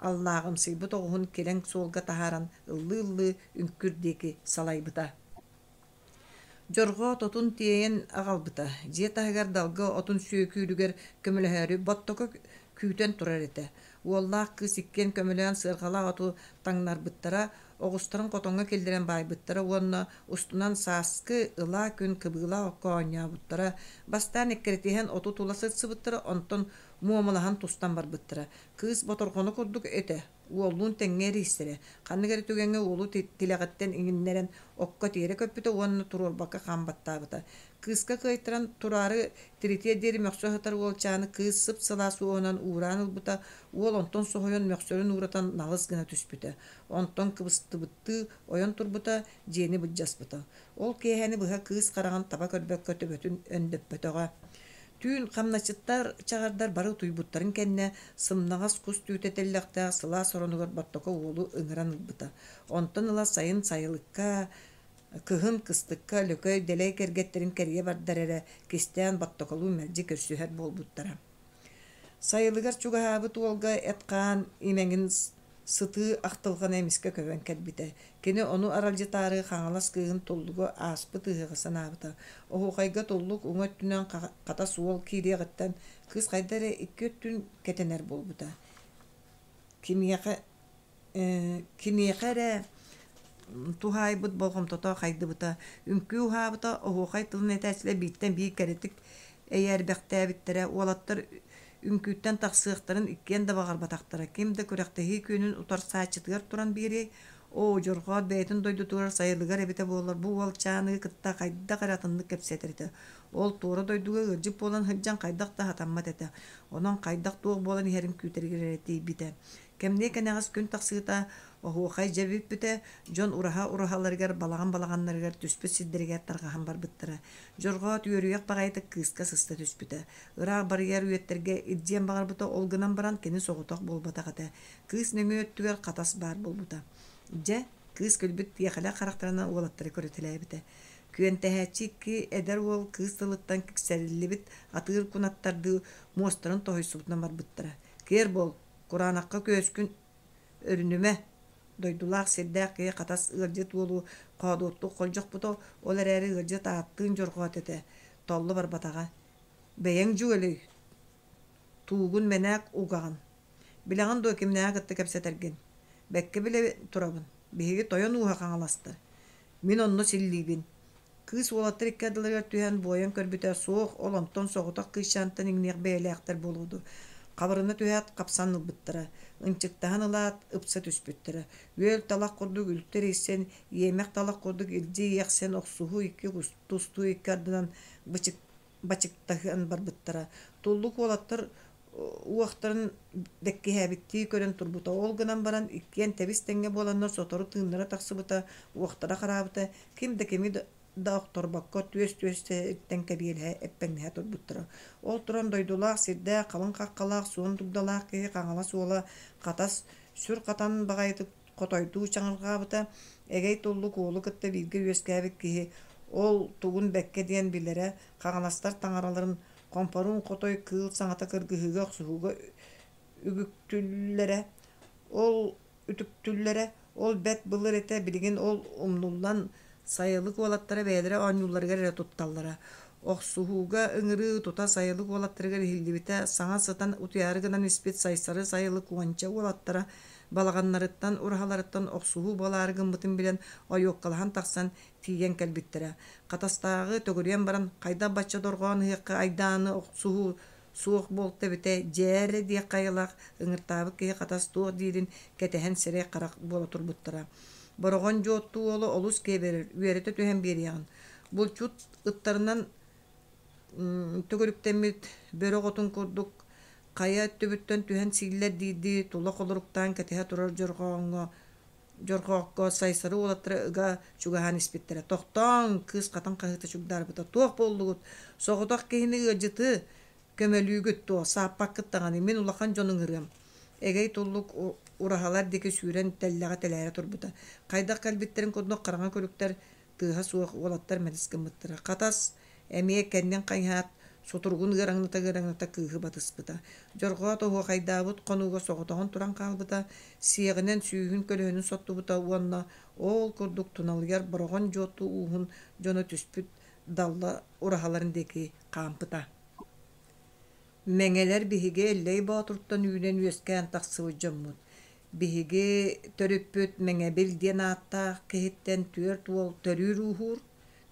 S1: аллааҕымсыйбыт оҕуһун кирэҥ суолга таһааран ыллыы-ыллыы үҥкүр диэки салайбыта. Дьорҕоот отун тиэйэн аҕалбыта, дьиэ таһыгар далга отун сүөкүүрүгэр көмөлөһөөрү боттоко күүтэн турар этэ. Уоллаах кыыс иккиэн көмөлөөн сыарҕалаах оту таҥнарбыттара, оҕустарын хотоҥҥо киллэрэн баайбыттара уонна устунан сааскы ылаа күн кыбыылаах окко оонньообуттара. Бастаан эккирэтиһэн оту тула сырсыбыттара, онтон муомалаһан тустан барбыттара. Кыыс боторҕону курдук этэ, уоллуун тэҥҥэ эрийсэрэ, ханнык эрэ түгэҥҥэ уолу тилэҕиттэн иҥиннэрэн окко тиэрэ көппүтэ уонна туруорбакка хаан баттаабыта. Кыыска кыайтаран тураары тиритиэр диэри мөхсө сытар уолчааны кыыс сып-сылаас уоһунан уураан ылбыта, уол онтон соһуйан мөхсөрүн ууратан налыс гына түспүтэ. Онтон кыбыстыбыттыы ойон турбута, дьиэни былдьаспыта. Ол киэһэни быһа кыыс хараҕын таба көрбөккө төбөтүн өндөппөтөҕө. Түүн хамначчыттар чаҕардар бары утуйбуттарын кэннэ, сымнаҕас кус түүтэ тэллэхтээх сылаас оронугар Боттоко уолу ыҥыран ылбыта. Онтон ыла сайын сайылыкка, кыһын кыстыкка Лөкөй дэлэй кэргэттэрин кэрийэ бардар эрэ, кистээн Боттоколуу мэлдьи көрсүһэр буолбуттара. Сайылыгар чугаһаабыт уолга эт-хаан имэҥин сытыы ахтылҕана эмискэ көбөн кэлбитэ. Кини ону аралдьытаары Хаҥалас кыыһын Туллугу ааспыт ыһыаҕы санаабыта. Оһуохайга Туллук уҥа өттүнэн хата суол киириэҕиттэн кыыс хайда эрэ икки өттүн кэтэнэр буолбута. Кимиэхэ Киниэхэ эрэ туһаайбыт болҕомтото хайдыбыта, үҥкүү уһаабыта, оһуохай тылын этээччилэр бииртэн биир кэрэтик эйээрбэхтээбиттэрэ, уолаттар үҥкүүттэн тахсыахтарын иккиэн да баҕарбатахтара, ким да күрэхтэһии күөнүн утарсааччытыгар туран биэриэй, оо, Дьорҕоот бэйэтин дойдутугар сайылыгар эбитэ буоллар бу уолчааны кытта хайдах эрэ атыннык кэпсэтэр этэ, ол туора дойдуга ыалдьыт буолан сылдьан хайдах да сатаммат этэ, онон хайдах-туох буолан иһэрин күүтэригэр эрэ тиийбитэ. Кэмниэ кэнэҕэс күн тахсыыта оһуохай дьэ бүппүтэ, дьон ураһа ураһаларыгар, балаҕан балаҕаннарыгар түспүт сирдэригэр тарҕаһан барбыттара. Дьорҕоот үөрүйэх баҕайытык кыыска сыста түспүтэ. Ыраах барыйар үөттэргэ илдьиэн баҕарбыта, ол гынан баран кини соҕотох буолбатах этэ. Кыыс нөҥүө өттүгэр хатас баар буолбута. Дьэ, кыыс күлбүт тиэхэлэх харахтарынан уолаттары көрүтэлээбитэ. Күөнтэһээччи икки эдэр уол кыыс тылыттан киксэриллибит атыыр кунаттардыы муостарын тоһуйсубутунан барбыттара. Киэр буол, Кураанахха күөскүн өрүнүмэ, дойдулаах сирдээх киһи хатас ыалдьыт уолу хоодуоттук холдьохпута, ол эрээри ыалдьыт ааттыын дьорҕоот этэ, толло барбатаҕа. Бэйэҥ дьүгэлий, туугун мэнээк угаҕын. Билэҕин дуо кимнээҕи кытта кэпсэтэргин? Бэккэ билэ турабын, биһиги тойон ууһа хаҥаластар. Мин онно силлиибин. Кыыс уолаттар икки ардыларыгар түһэн буойан көрбүтэ, суох, ол онтон соҕотох кыысчаантан иҥниэх бэйэлээхтэр буолуо дуо. Хабырына түһээт, хапсан ылбыттара. Ынчыктаһан ылаат, ыпса түспүттэрэ. Үөл талах курдук үлтү эрийсэн, иэмэх талах курдук илдьи иэхсэн охсуһуу икки тустуу икки ардынан бычык бачыктаһан барбыттара. Туллук уолаттар уохтарын бэккиһээбиттии көрөн турбута. Ол гынан баран иккиэн тэбис-тэҥҥэ буоланнар сотору тыыннара тахсыбыта, уохтара хараабыта, ким да кими да охторбокко түөс-түөстэриттэн кэбиэлэһэ эппэҥнэһэ турбуттара. Ол туран дойдулаах, сирдээх, халыҥ хаххалаах, суон дугдалаах киһи Хаҥалас уола Хатас сүр хатан баҕайытык хотойдуу чаҥырҕаабыта, эгэй туллук уолу кытта бииргэ үөскээбит киһи ол тугун бэккэ диэн билэрэ, хаҥаластар таҥараларын хомпоруун хотой кыыл саҥата кыргыһыыга охсуһууга үгүктүллэрэ, ол үтүктүллэрэ, ол бэрт былыр этэ, билигин ол умнуллан сайылык уолаттара бэйэлэрэ оонньуулларыгар эрэ тутталлара. Охсуһууга ыҥырыы тута сайылык уолаттарыгар иһиллибитэ, саҥа сытан утуйаары гынан испит Сайсары сайылык уонча уолаттара балаҕаннарыттан, ураһаларыттан охсуһуу буолаары гыммытын билэн ойуоккалаһан тахсан тиийэн кэлбиттэрэ. Хатастааҕы төгүрүйэн баран, хайдах бачча дорҕоон ыһыахха айдааны охсуһуу суох буолта эбитэ, дьээрэ диэххэ айылаах ыҥыртаабыт киһи Хатас туох диирин кэтэһэн сирэй-харах буола турбуттара. Бороҕон Дьуотту уола олус киэбирэр, үөрэтэ түһэн биэриэҕин. Булчут ыттарынан төгүрүктэммит бөрө оҕотун курдук хайа өттүбүттэн түһэн сииллэр диирдии тула холоруктаан кэтэһэ турар дьорҕооҥҥо дьорҕоокко Сайсары уолаттара ыга чугаһаан испиттэрэ. «Тохтооҥ!» кыыс хатан хаһыыта чугдаарбыта. «Туох буоллугут? Соҕотох киһини ыалдьыты көмөлүүгүт дуо? Сааппаккыт даҕаны, мин улахан дьону ыҥырыам». Эгэй туллук ураһалар диэки сүүрэн тэллэҕэ тэлээрэ турбута. Хайдах кэлбиттэрин курдук хараҥа күлүктэр тыаһа суох уолаттар мэлис гыммыттара. Хатас эмиэ кэннин хайыһаат, сутуругун ыараҥната-ыараҥната кыыһы батыспыта. Дьорҕоот оһуохайдаабыт хонууга соҕотоҕун туран хаалбыта, сиэҕинэн сүүһүн көлөһүнүн соттубута уонна оол курдук туналыйар Бороҕон Дьуотту ууһун дьоно түспүт далла ураһаларын диэки хаампыта. Мэҥэлэр биһиги Эллэй Боотуртан үүнэн-үөскээн тахсыбыт дьоммут. Биһиги төрүппүт Мэҥэбил диэн ааттаах киһиттэн түөрт уол төрүүр-ууһуур,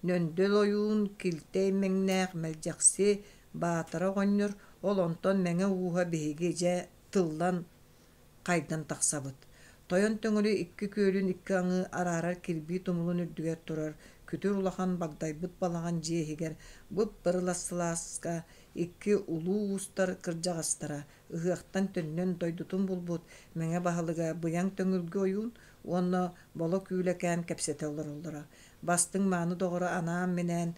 S1: Нөндөл ойуун, Килтэй Мэҥнээх Мэлдьэхси, Баатара оҕонньор, ол онтон Мэҥэ ууһа биһиги дьэ тыллан хайдан тахсабыт. Тойон Төҥүлү икки күөлүн икки аҥыы араарар кирбии тумулун үрдүгэр турар күтүр улахан багдайбыт балаҕан дьиэ иһигэр бып-бырылас сылааска икки улуу уустар кырдьаҕастара ыһыахтан төннөн дойдутун булбут Мэҥэ баһылыга Быйаҥ Төҥүлгү ойуун уонна Боло Күүлэкээн кэпсэтэ олороллоро. Бастыҥ мааны доҕоро анаан-минээн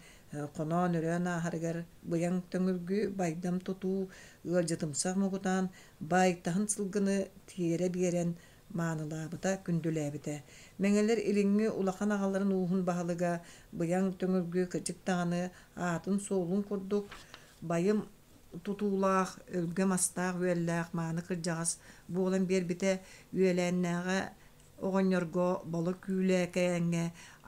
S1: хоноон-өрөөн ааһарыгар Быйаҥ Төҥүлгү байдам тутуу ыалдьытымсах муҥутаан баайтаһын сылгыны тиэрэ биэрэн маанылаабыта, күндүлээбитэ. Мэҥэлэр илиҥҥи улахан аҕаларын ууһун баһылыга Быйаҥ Төҥүлгү кырдьык даҕаны аатын-суолун курдук байым тутуулаах, өлгөм астаах-үөллээх мааны кырдьаҕас буолан биэрбитэ, үөлээннээҕэ оҕонньорго Боло Күүлэкээҥҥэ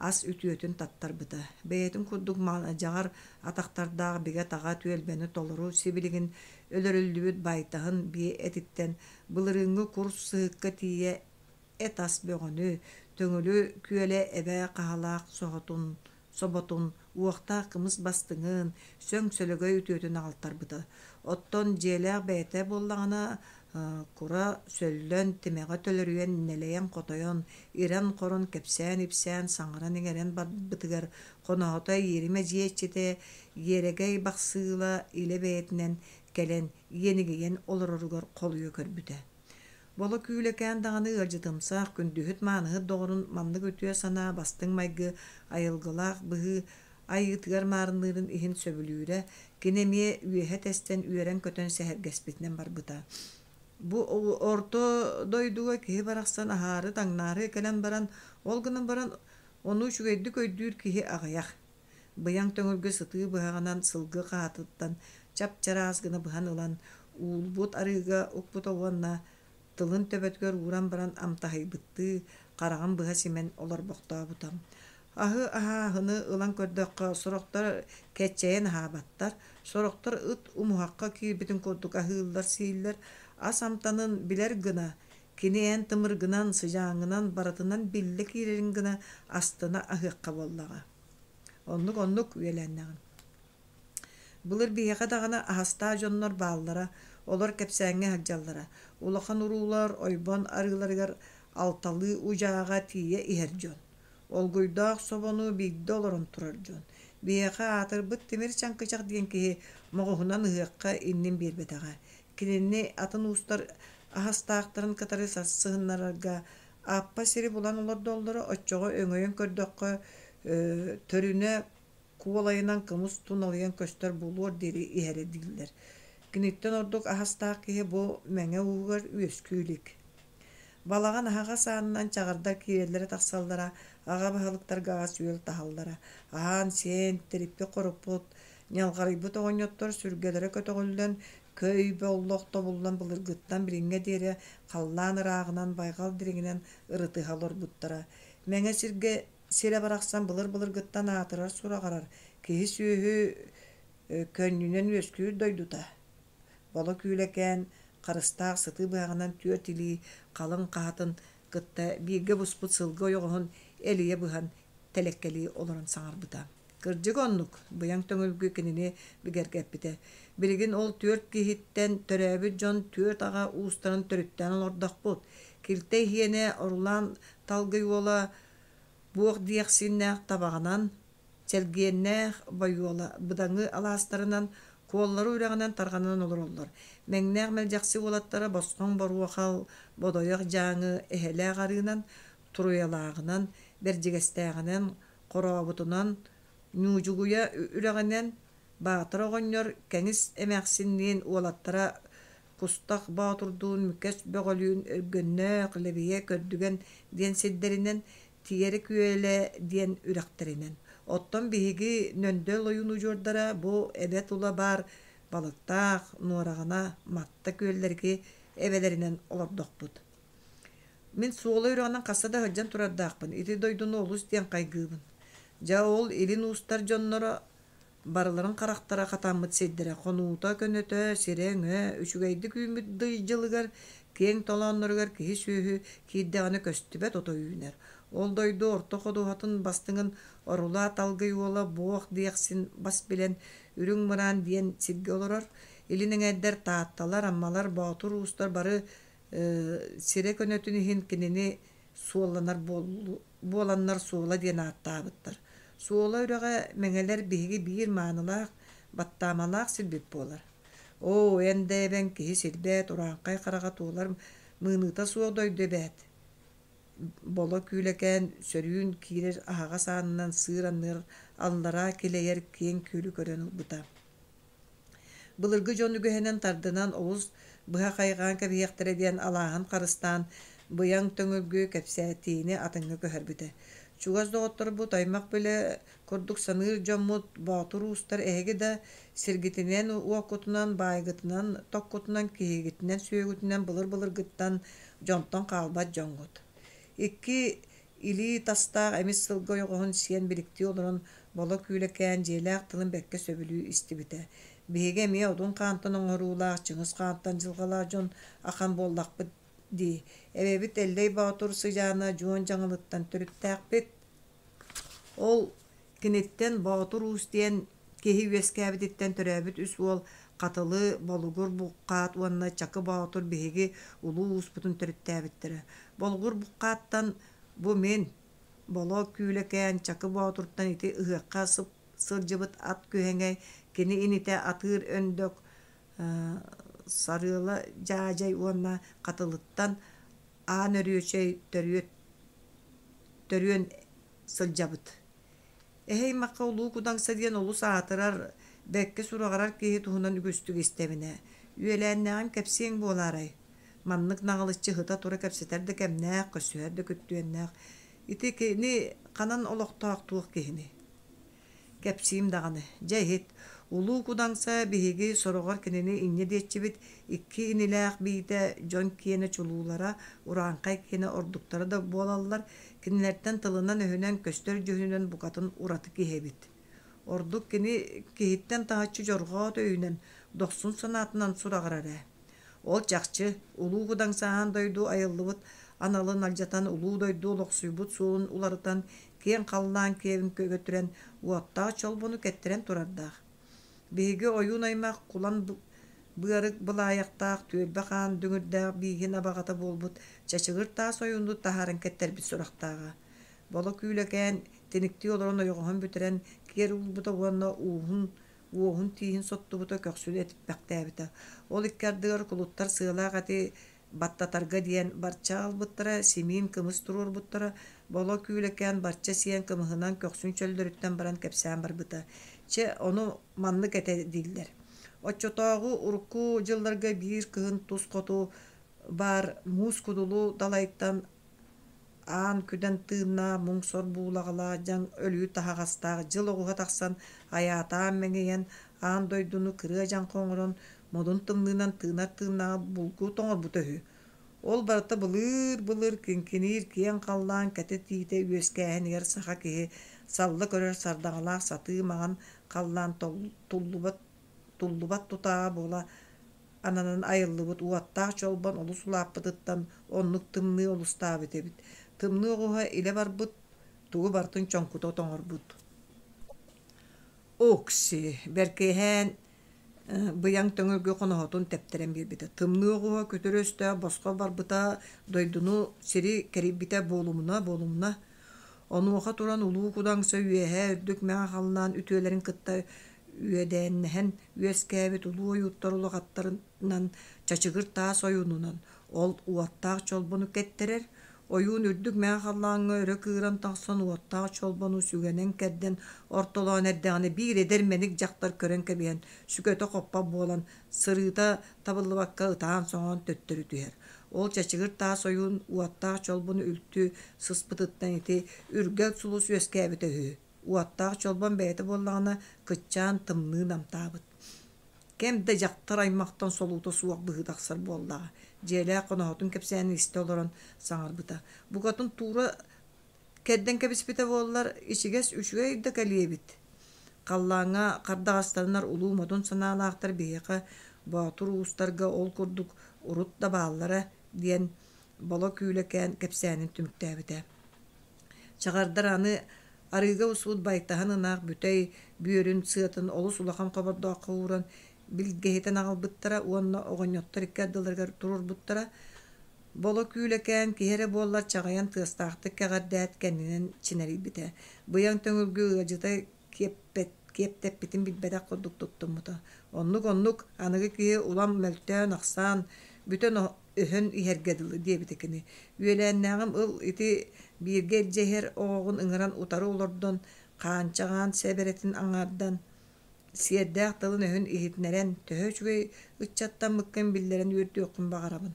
S1: ас үтүөтүн таттарбыта. Бэйэтин курдук маладьаҕар атахтардаах бигэ-таҕа түөлбэни толору сибилигин өлөрүллүбүт байтаһын биэ этиттэн былырыыҥҥы кур сыһыкка тиийэ эт-ас бөҕөнү, Төҥүлү күөлэ эбэ хаһалаах соһотун соботун, уохтаах кымыс бастыҥын, сөҥ сөлөгөй үтүөтүн аҕалтарбыта. Оттон дьиэлээх бэйэтэ буоллаҕына, кура сөллөн, тимэҕэ төлөрүйэн, нэлэйэн-хотойон, ирэн-хорон, кэпсээн-ипсээн, саҥаран-иҥэрэн барбытыгар хоноһото иэримэ дьиэ иччитэ Иэрэгэй Бахсыыла илэ бэйэтинэн кэлэн иэнигийэн олороругар холуйа көрбүтэ. Боло Күүлэкээн даҕаны ыалдьытымсах, күндүһүт-мааныһыт доҕорун маннык үтүө санаа, бастыҥ майгы, айылгылаах быһыы айыытыгар маарынныырын иһин сөбүлүүрэ, кини эмиэ үөһэ тэстэн үөрэн-көтөн сэһэргэспитинэн барбыта. Бу орто дойдуга киһи барахсан аһаары-таҥнаары кэлэн баран, ол гынан баран ону үчүгэйдик өйдүүр киһи аҕыйах. Быйаҥ төҥүргү сытыы быһаҕынан сылгы хаатыттан чап-чараас гына быһан ылан, уулбут арыыга укпута уонна тылын төбөтүгэр ууран баран амтаһыйбыттыы хараҕын быһа симэн олорбохтообута. Аһы аһааһыны ылан көрдөххө, сорохтор кэччэйэн аһаабаттар, сорохтор ыт умуһахха киирбитин курдук аһыыллар-сииллэр, ас амтанын билэр гына, кини эн тымыргынан, сыдьааҥҥынан барытынан биллэ киирэрин гына астына аһыахха буоллаҕа. Оннук-оннук үөлээннэҕим. Былыр биһиэхэ даҕаны аһастаах дьоннор бааллара, олор кэпсээҥҥэ сылдьаллара. Улахан уруулар ойбон арыыларыгар алталыы удьааҕа тиийэ иһэр дьон. Олгуйдаах собону биирдэ олорон турар дьон. Биһиэхэ аатырбыт Тимир Чаҥкычах диэн киһи моҕуһунан ыһыахха иннин биэрбэтэҕэ. Кинини атын уустар аһастаахтарын кытары сырсыһыннарарга Аппа сири булан олордоллоро, оччоҕо өҥөйөн көрдөххө, төрүнэ куолайынан кымыс туналыйан көстөр буолуор диэри иһэрэ дииллэр. Киниттэн ордук аһастаах киһи бу Мэҥэ ууһугар үөскүү илик. Балаҕан аһаҕас аанынан чаҕардар киирэллэрэ-тахсаллара, аҕа баһылыктарга ас-үөл таһаллара. Аһаан-сиэн, тириппит-хоруппут, ньалҕарыйбыт оҕонньоттор сүргэлэрэ көтөҕүллэн, көй боллох тобуллан былыргыттан билиҥҥэ диэри халлаан ырааҕынан, байҕал дириҥинэн ырытыһа олорбуттара. Мэҥэ сиргэ сирэ барахсан былыр-былыргыттан аатырар-сураҕырар, киһи-сүөһү Көнньүнэн үөскүүр дойдута. Боло Күүлэкээн харыстаах сытыы быһаҕынан түөрт илии халыҥ хаһатын кытта бииргэ буспут сылгы ойоҕоһун элийэ быһан тэлэккэлии олорон саҥарбыта. Кырдьык оннук, Быйаҥ Төҥүлгү кинини бигэргэппитэ. Билигин ол түөрт киһиттэн төрөөбүт дьон түөрт аҕа уустарын төрүттээн олордохпут. Килтэй иһиэнэ Орулаан Талгый уола Буох диэхсиннээх табаҕынан, Чэлгиэннээх Бойуола Быдаҥы алаастарынан, Куоллары үрэҕинэн тарҕанан олороллор. Мэҥнээх Мэлдьэхси уолаттара Босхоҥ Боруохал, Бодойох Дьааҥы, Эһэлээх Арыынан, Туруйалааҕынан, Бэрдьигэстээҕинэн, Хорообутунан, Ньуудьугуйа үрэҕинэн, Баатыр оҕонньор Кэҥис эмээхсинниин уолаттара Кустах Боотурдуун Мүкэс Бөҕөлүүн Өргөннөөх, Лэбийэ Көрдүгэн диэн сирдэринэн, Тиэрэ Күөлэ диэн үрэхтэринэн. Оттон биһиги Нөндөл ойуун удьуордара бу эбэ тула баар Балыктаах, Нуораҕана, Матта күөллэрги эбэлэринэн олордохпут. Мин Суола үрэҕинэн хаста да сылдьан турардаахпын, ити дойдуну олус диэн хайгыыбын. Дьэ ол илин уустар дьонноро барыларын харахтара хатаммыт сирдэрэ хонуута көнөтө, сирэ өҥө, үчүгэйдик үүммүт дьылыгар, киэҥ толоонноругар киһи-сүөһү киирдэҕинэ көстүбэт ото үүнэр. Ол дойду орто ходуһатын бастыҥын Орулаа Талгый уола Буох Диэхсин бас билэн Үрүҥ Мыраан диэн сиргэ олорор. Илин эҥэрдэр Таатталар, Аммалар, Боотур уустар бары сирэ көнөтүн иһин кинини суолланар буоланнар Суола диэн ааттаабыттар. Суола үрэҕэ Мэҥэлэр биһиги биир маанылаах, баттаамалаах сирбит буолар. Оо, эн да эбэҥ киһи сирбэт, урааҥхай хараҕа туолар мыыныыта суох дойду эбээт. Боло Күүлэкээн сөрүүн киирэр аһаҕас аанынан сыыр анныгар аллараа килэйэр киэҥ күөлү көрөн ылбыта. Былыргы дьон үгэһинэн тардынан олус быһа хайҕаан кэбиһиэхтэрэ диэн алааһын харыстаан Быйаҥ Төҥүлгү кэпсэтиини атыҥҥа көһөрбүтэ. Чугас доҕотторбут аймах-билэ курдук саныыр дьоммут Боотур уустар эһиги да сиргитинэн-уоккутунан, баайгытынан-токкутунан, киһигитинэн-сүөһүгүтүнэн былыр-былыргыттан дьонтон хаалбат дьоҥҥут. Икки илии тастаах эмис сылгы ойоҕоһун сиэн биликтии олорон Боло Күүлэкээн дьиэлээх тылын бэркэ сөбүлүү истибитэ. Биһиги эмиэ Одун хаантан оҥоруулаах, Чыҥыс хаантан дьылҕалаах дьон ахан буоллахпыт дии. Эбэбит Эллэй Боотур сыдьаана Дьуон Дьаҥылыттан төрүттээхпит. Ол киниттэн Боотур Уус диэн киһи үөскээбититтэн төрөөбүт үс уол Хатылы, Болугур Буккаат уонна Чакы Боотур биһиги улуу ууспутун төрүттээбиттэрэ. Болугур Буккааттан бу мин, Боло Күүлэкээн Чакы Боотуртан ити ыһыахха сылдьыбыт ат күһэҥэй, кини инитэ Атыыр Өндөк, Сарыала Дьаадьай уонна Хатылыттан Аан Өрүөчэй төрүөт төрүөн сылдьабыт. Эһэй Макка Улуу Кудаҥса диэн олус аатырар, бэккэ сураҕырар киһи туһунан үгүстүк истэбинэ, үөлээннээҕин кэпсиэҥ буолаарай? Маннык наҕылыччы ыһыта-тура кэпсэтэр да кэмнээх, көрсүһэр да күттүөннээх. Ити кини ханан олохтоох туох киһиний? Кэпсиим даҕаны. Дьэ иһит, Улуу Кудаҥса биһиги сороҕор кинини инньэ диэччибит, икки инилээх биитэ дьон киэнэ чулуулара, урааҥхай киэнэ ордуктара да буолаллар, кинилэртэн тылынан-өһүнэн көстөр дьүһүнүнэн букатын ураты киһи эбит. Ордук кини киһиттэн таһыччы дьорҕоот өйүнэн, дохсун санаатынан сураҕырар ээ. Ол чахчы, Улуу Кудаҥса аан дойду айыллыбыт аналын алдьатан, улуу дойду олохсуйбут суолун уларытан, киэҥ халлаан киэбин көтүрэн, уоттаах чолбону кэттэрэн турардаах. Биһиги ойуун аймах кулан быарык былаайахтаах түөлбэ хаан дүҥүрдээх бииһин абаҕата буолбут чачыгыр таас ойууну таһааран кэттэрбит сурахтааҕа. Боло Күүлэкээн тиниктии олорон ойоҕоһун бүтэрэн киэр уурбута уонна ууһун уоһун тииһин соттубута, көхсүн этиппэхтээбитэ. Ол икки ардыгар кулуттар сыалаах эти баттатарга диэн барча аҕалбыттара, симиин кымыс туруорбуттара, Боло Күүлэкээн барча сиэн кымыһынан көхсүн чөллөрүттэн баран кэпсээн барбыта. Чэ, ону маннык этэ дииллэр. Оччотооҕу урукку дьылларга биир кыһын тус хоту баар муус кудулу далайтан Аан күдэн тыыннаах, муҥ-сор буулаҕалаах дьаҥ өлүү таһаҕастаах дьыл оҕуһа тахсан айаатаан мэҥийэн, аан дойдуну кырыа дьаҥха оҥорон, модун тымныынан тыынар тыыннааҕы булгу тоҥорбута үһү. Ол барыта былыыр-былыр киҥкиниир киэҥ халлаан кэтит тиитэ үөскээһинигэр саха киһи салла көрөр сардаҥалаах сатыы маҥан халлаан туллубат туллубат тутааҕа буола ананан айыллыбыт уоттаах чолбон олус улааппытыттан оннук тымныы олустаабыт эбит. Тымныы оҕуһа илэ барбыт, тугу барытын чоҥкута тоҥорбут. Окси, бэркиһээн быйаҥ төҥүргү хоноһотун тэптэрэн биэрбитэ. Тымныы оҕуһа күтүр өстөөх босхо барбыта, дойдуну, сири кэрийбитэ буолумуна, буолумуна. Онуоха туран Улуу Кудаҥса үөһээ үрдүк мэҥэ халлаан үтүөлэрин кытта үөдээннэһэн үөскээбит улуу ойууттар улахаттарынан чачыгыр таас ойуунунан ол уоттаах чолбону кэттэрэр, ойуун үрдүк мэҥэ халлааҥҥа өрө кыыран тахсан уоттаах чолбону сүгэнэн кэрдэн ортолоон эрдэҕинэ биир эдэр мэник дьахтар көрөн кэбиһэн сүгэтэ хоппот буолан сырыыта табыллыбакка ытаан-соҥоон төттөрү түһэр. Ол чачыгыр таас ойуун уоттаах чолбону үлтү сыспытыттан ити үргэл сулус үөскээбитэ үһү. Уоттаах чолбон бэйэтэ буоллаҕына кыччаан тымныы намтаабыт. Кэм да дьахтар аймахтан солуута суох быһыы тахсар буоллаҕа. Дьиэлээх хоноһотун кэпсээнин истэ олорон саҥарбыта. Букатын туура кэрдэн кэбиспитэ буоллар, ичигэс үчүгэй да кэлиэ эбит. Халлааҥҥа хардаҕастанар улуу модун санаалаахтар биһиэхэ боотур уустарга ол курдук урут да бааллара диэн Боло Күүлэкээн кэпсээнин түмүктээбитэ. Чаҕардар аны арыыга усуут байтаһын ынаах бүтэй бүөрүн сыатын олус улахан хобордооххо ууран билгэһитэн аҕалбыттара уонна оҕонньоттор икки ардыларыгар туруорбуттара. Боло Күүлэкээн киһи эрэ буоллар чаҕыйан тыастаахтык кэҕэрдээт кэннинэн чинэрийбитэ. Быйаҥ төҥүлгү ыалдьыта киэппэт киэптэппитин билбэтэх курдук туттуммута. Оннук-оннук аныгы киһи улам мөлтөөн-ахсаан бүтэн өһөн иһэргэ дылы диэбитэ кини. Үөлээннээҕим ыл ити бииргэ илдьэ иһэр оҕоҕун ыҥыран утары олордон, хаанчаҕаан сэбэрэтин аҥаардан, сиэрдээх тылын-өһүн иһитиннэрэн, төһө үчүгэй ыччаттаммыккын биллэрэн үөрдүөххүн баҕарабын.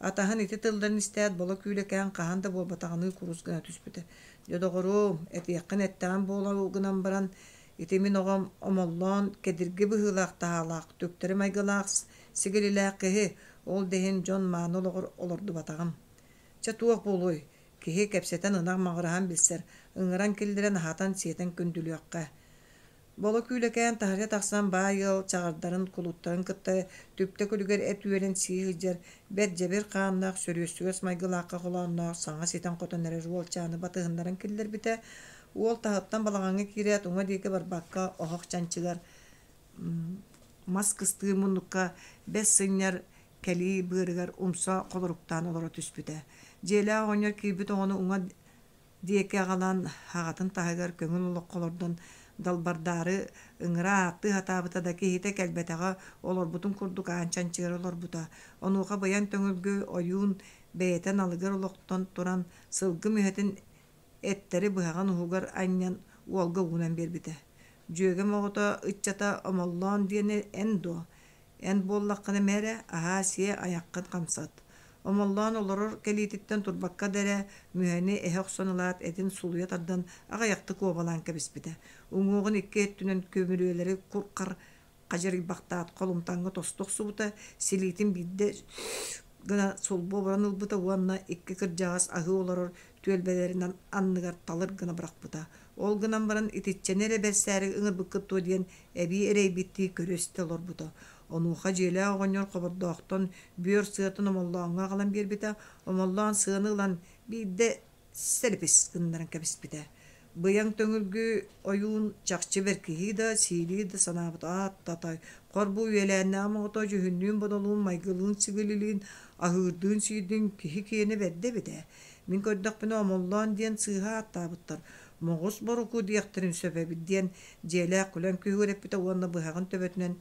S1: Атаһын ити тылларын истээт Боло Күүлэкээн хаһан да буолбатаҕыныы курус гына түспүтэ. Дьэ доҕоруом, этиэххин эттэҕим буола гынан баран, ити мин оҕом Омоллоон кэдирги быһыылаах-таһаалаах, түктэри майгылаах сигилилээх киһи, ол да иһин дьон мааны олоҕор олордубатаҕым. Чэ туох буолуой, киһи кэпсэтэн ынах маҕыраһан билсэр, ыҥыран киллэрэн аһатан-сиэтэн күндүлүөххэ. Боло Күүлэкээн таһырдьа тахсан баай ыал чаҕардарын, кулуттарын кытта түптэ күлүгэр эт үөлэн сии сылдьар, бэрт дьэбир хааннаах, сөрүөстүгэс майгылаахха холоонноох саҥа ситэн-хотон эрэр уолчааны батыһыннаран киллэрбитэ. Уол таһыттан балаҕаҥҥа киирээт уҥа диэки барбакка оһох чанчыгар мас кыстыыр муннукка бэс сынньар кэлии быарыгар умса холоруктаан олоро түспүтэ. Дьиэлээх оҕонньор киирбит оҕону уҥа диэки аҕалан аҕатын таһыгар көҥүл олоххо олордон далбардаары ыҥыра ааттыы сатаабыта да киһитэ кэлбэтэҕэ, олорбутун курдук аан чанчыгар олорбута. Онуоха быйаҥ төҥүлгү ойуун бэйэтэ налыгар олохтон туран сылгы мүһэтин эттэри быһаҕын уһугар анньан уолга уунан биэрбитэ. Дьүөгэм оҕото ыччата Омоллоон диэни эн дуо? Эн буоллаххына мээрэ, аһаа-сиэ, айаххын хамсат. Омоллоон олорор кэлиититтэн турбакка да эрэ, мүһэни эһэ охсон ылаат, этин сулуйа тардан аҕыйахтык уобалаан кэбиспитэ. Уҥуоҕун икки өттүнэн көмүрүөлэри кур-хар хадьырыйбахтаат, холумтаҥҥа тосту охсубута, силиитин биирдэ гына сулбу оборон ылбыта уонна икки кырдьаҕас аһыы олорор түөлбэлэринэн анныгар талыр гына бырахпыта. Ол гынан баран итиччэни эрэ бэрсээри ыҥырбыккыт дуо диэн эбии эрэйбиттии көрө-истэ олорбута. Онуоха дьиэлээх оҕонньор хобордоохтон бүөр сыатын Омоллооҥҥо аҕалан биэрбитэ. Омоллоон сыаны ылан биирдэ сэрипис гыннаран кэбиспитэ. Быйаҥ төҥүлгү ойуун чахчы бэркиһии да, сиилии да санаабыт аат-татай, хор бу үөлээннээҕим оҕото дьүһүннүүн-бодолуун, майгылыын-сигилилиин, аһыырдыын-сиирдиин киһи киэнэ бэрдэ эбит ээ. Мин көрдөхпүнэ Омоллоон диэн сыыһа ааттаабыттар, моҕус боруку диэхтэрин сөп эбит диэн дьиэлээх күлэн күһүөрэппитэ уонна быһаҕын төбөтүнэн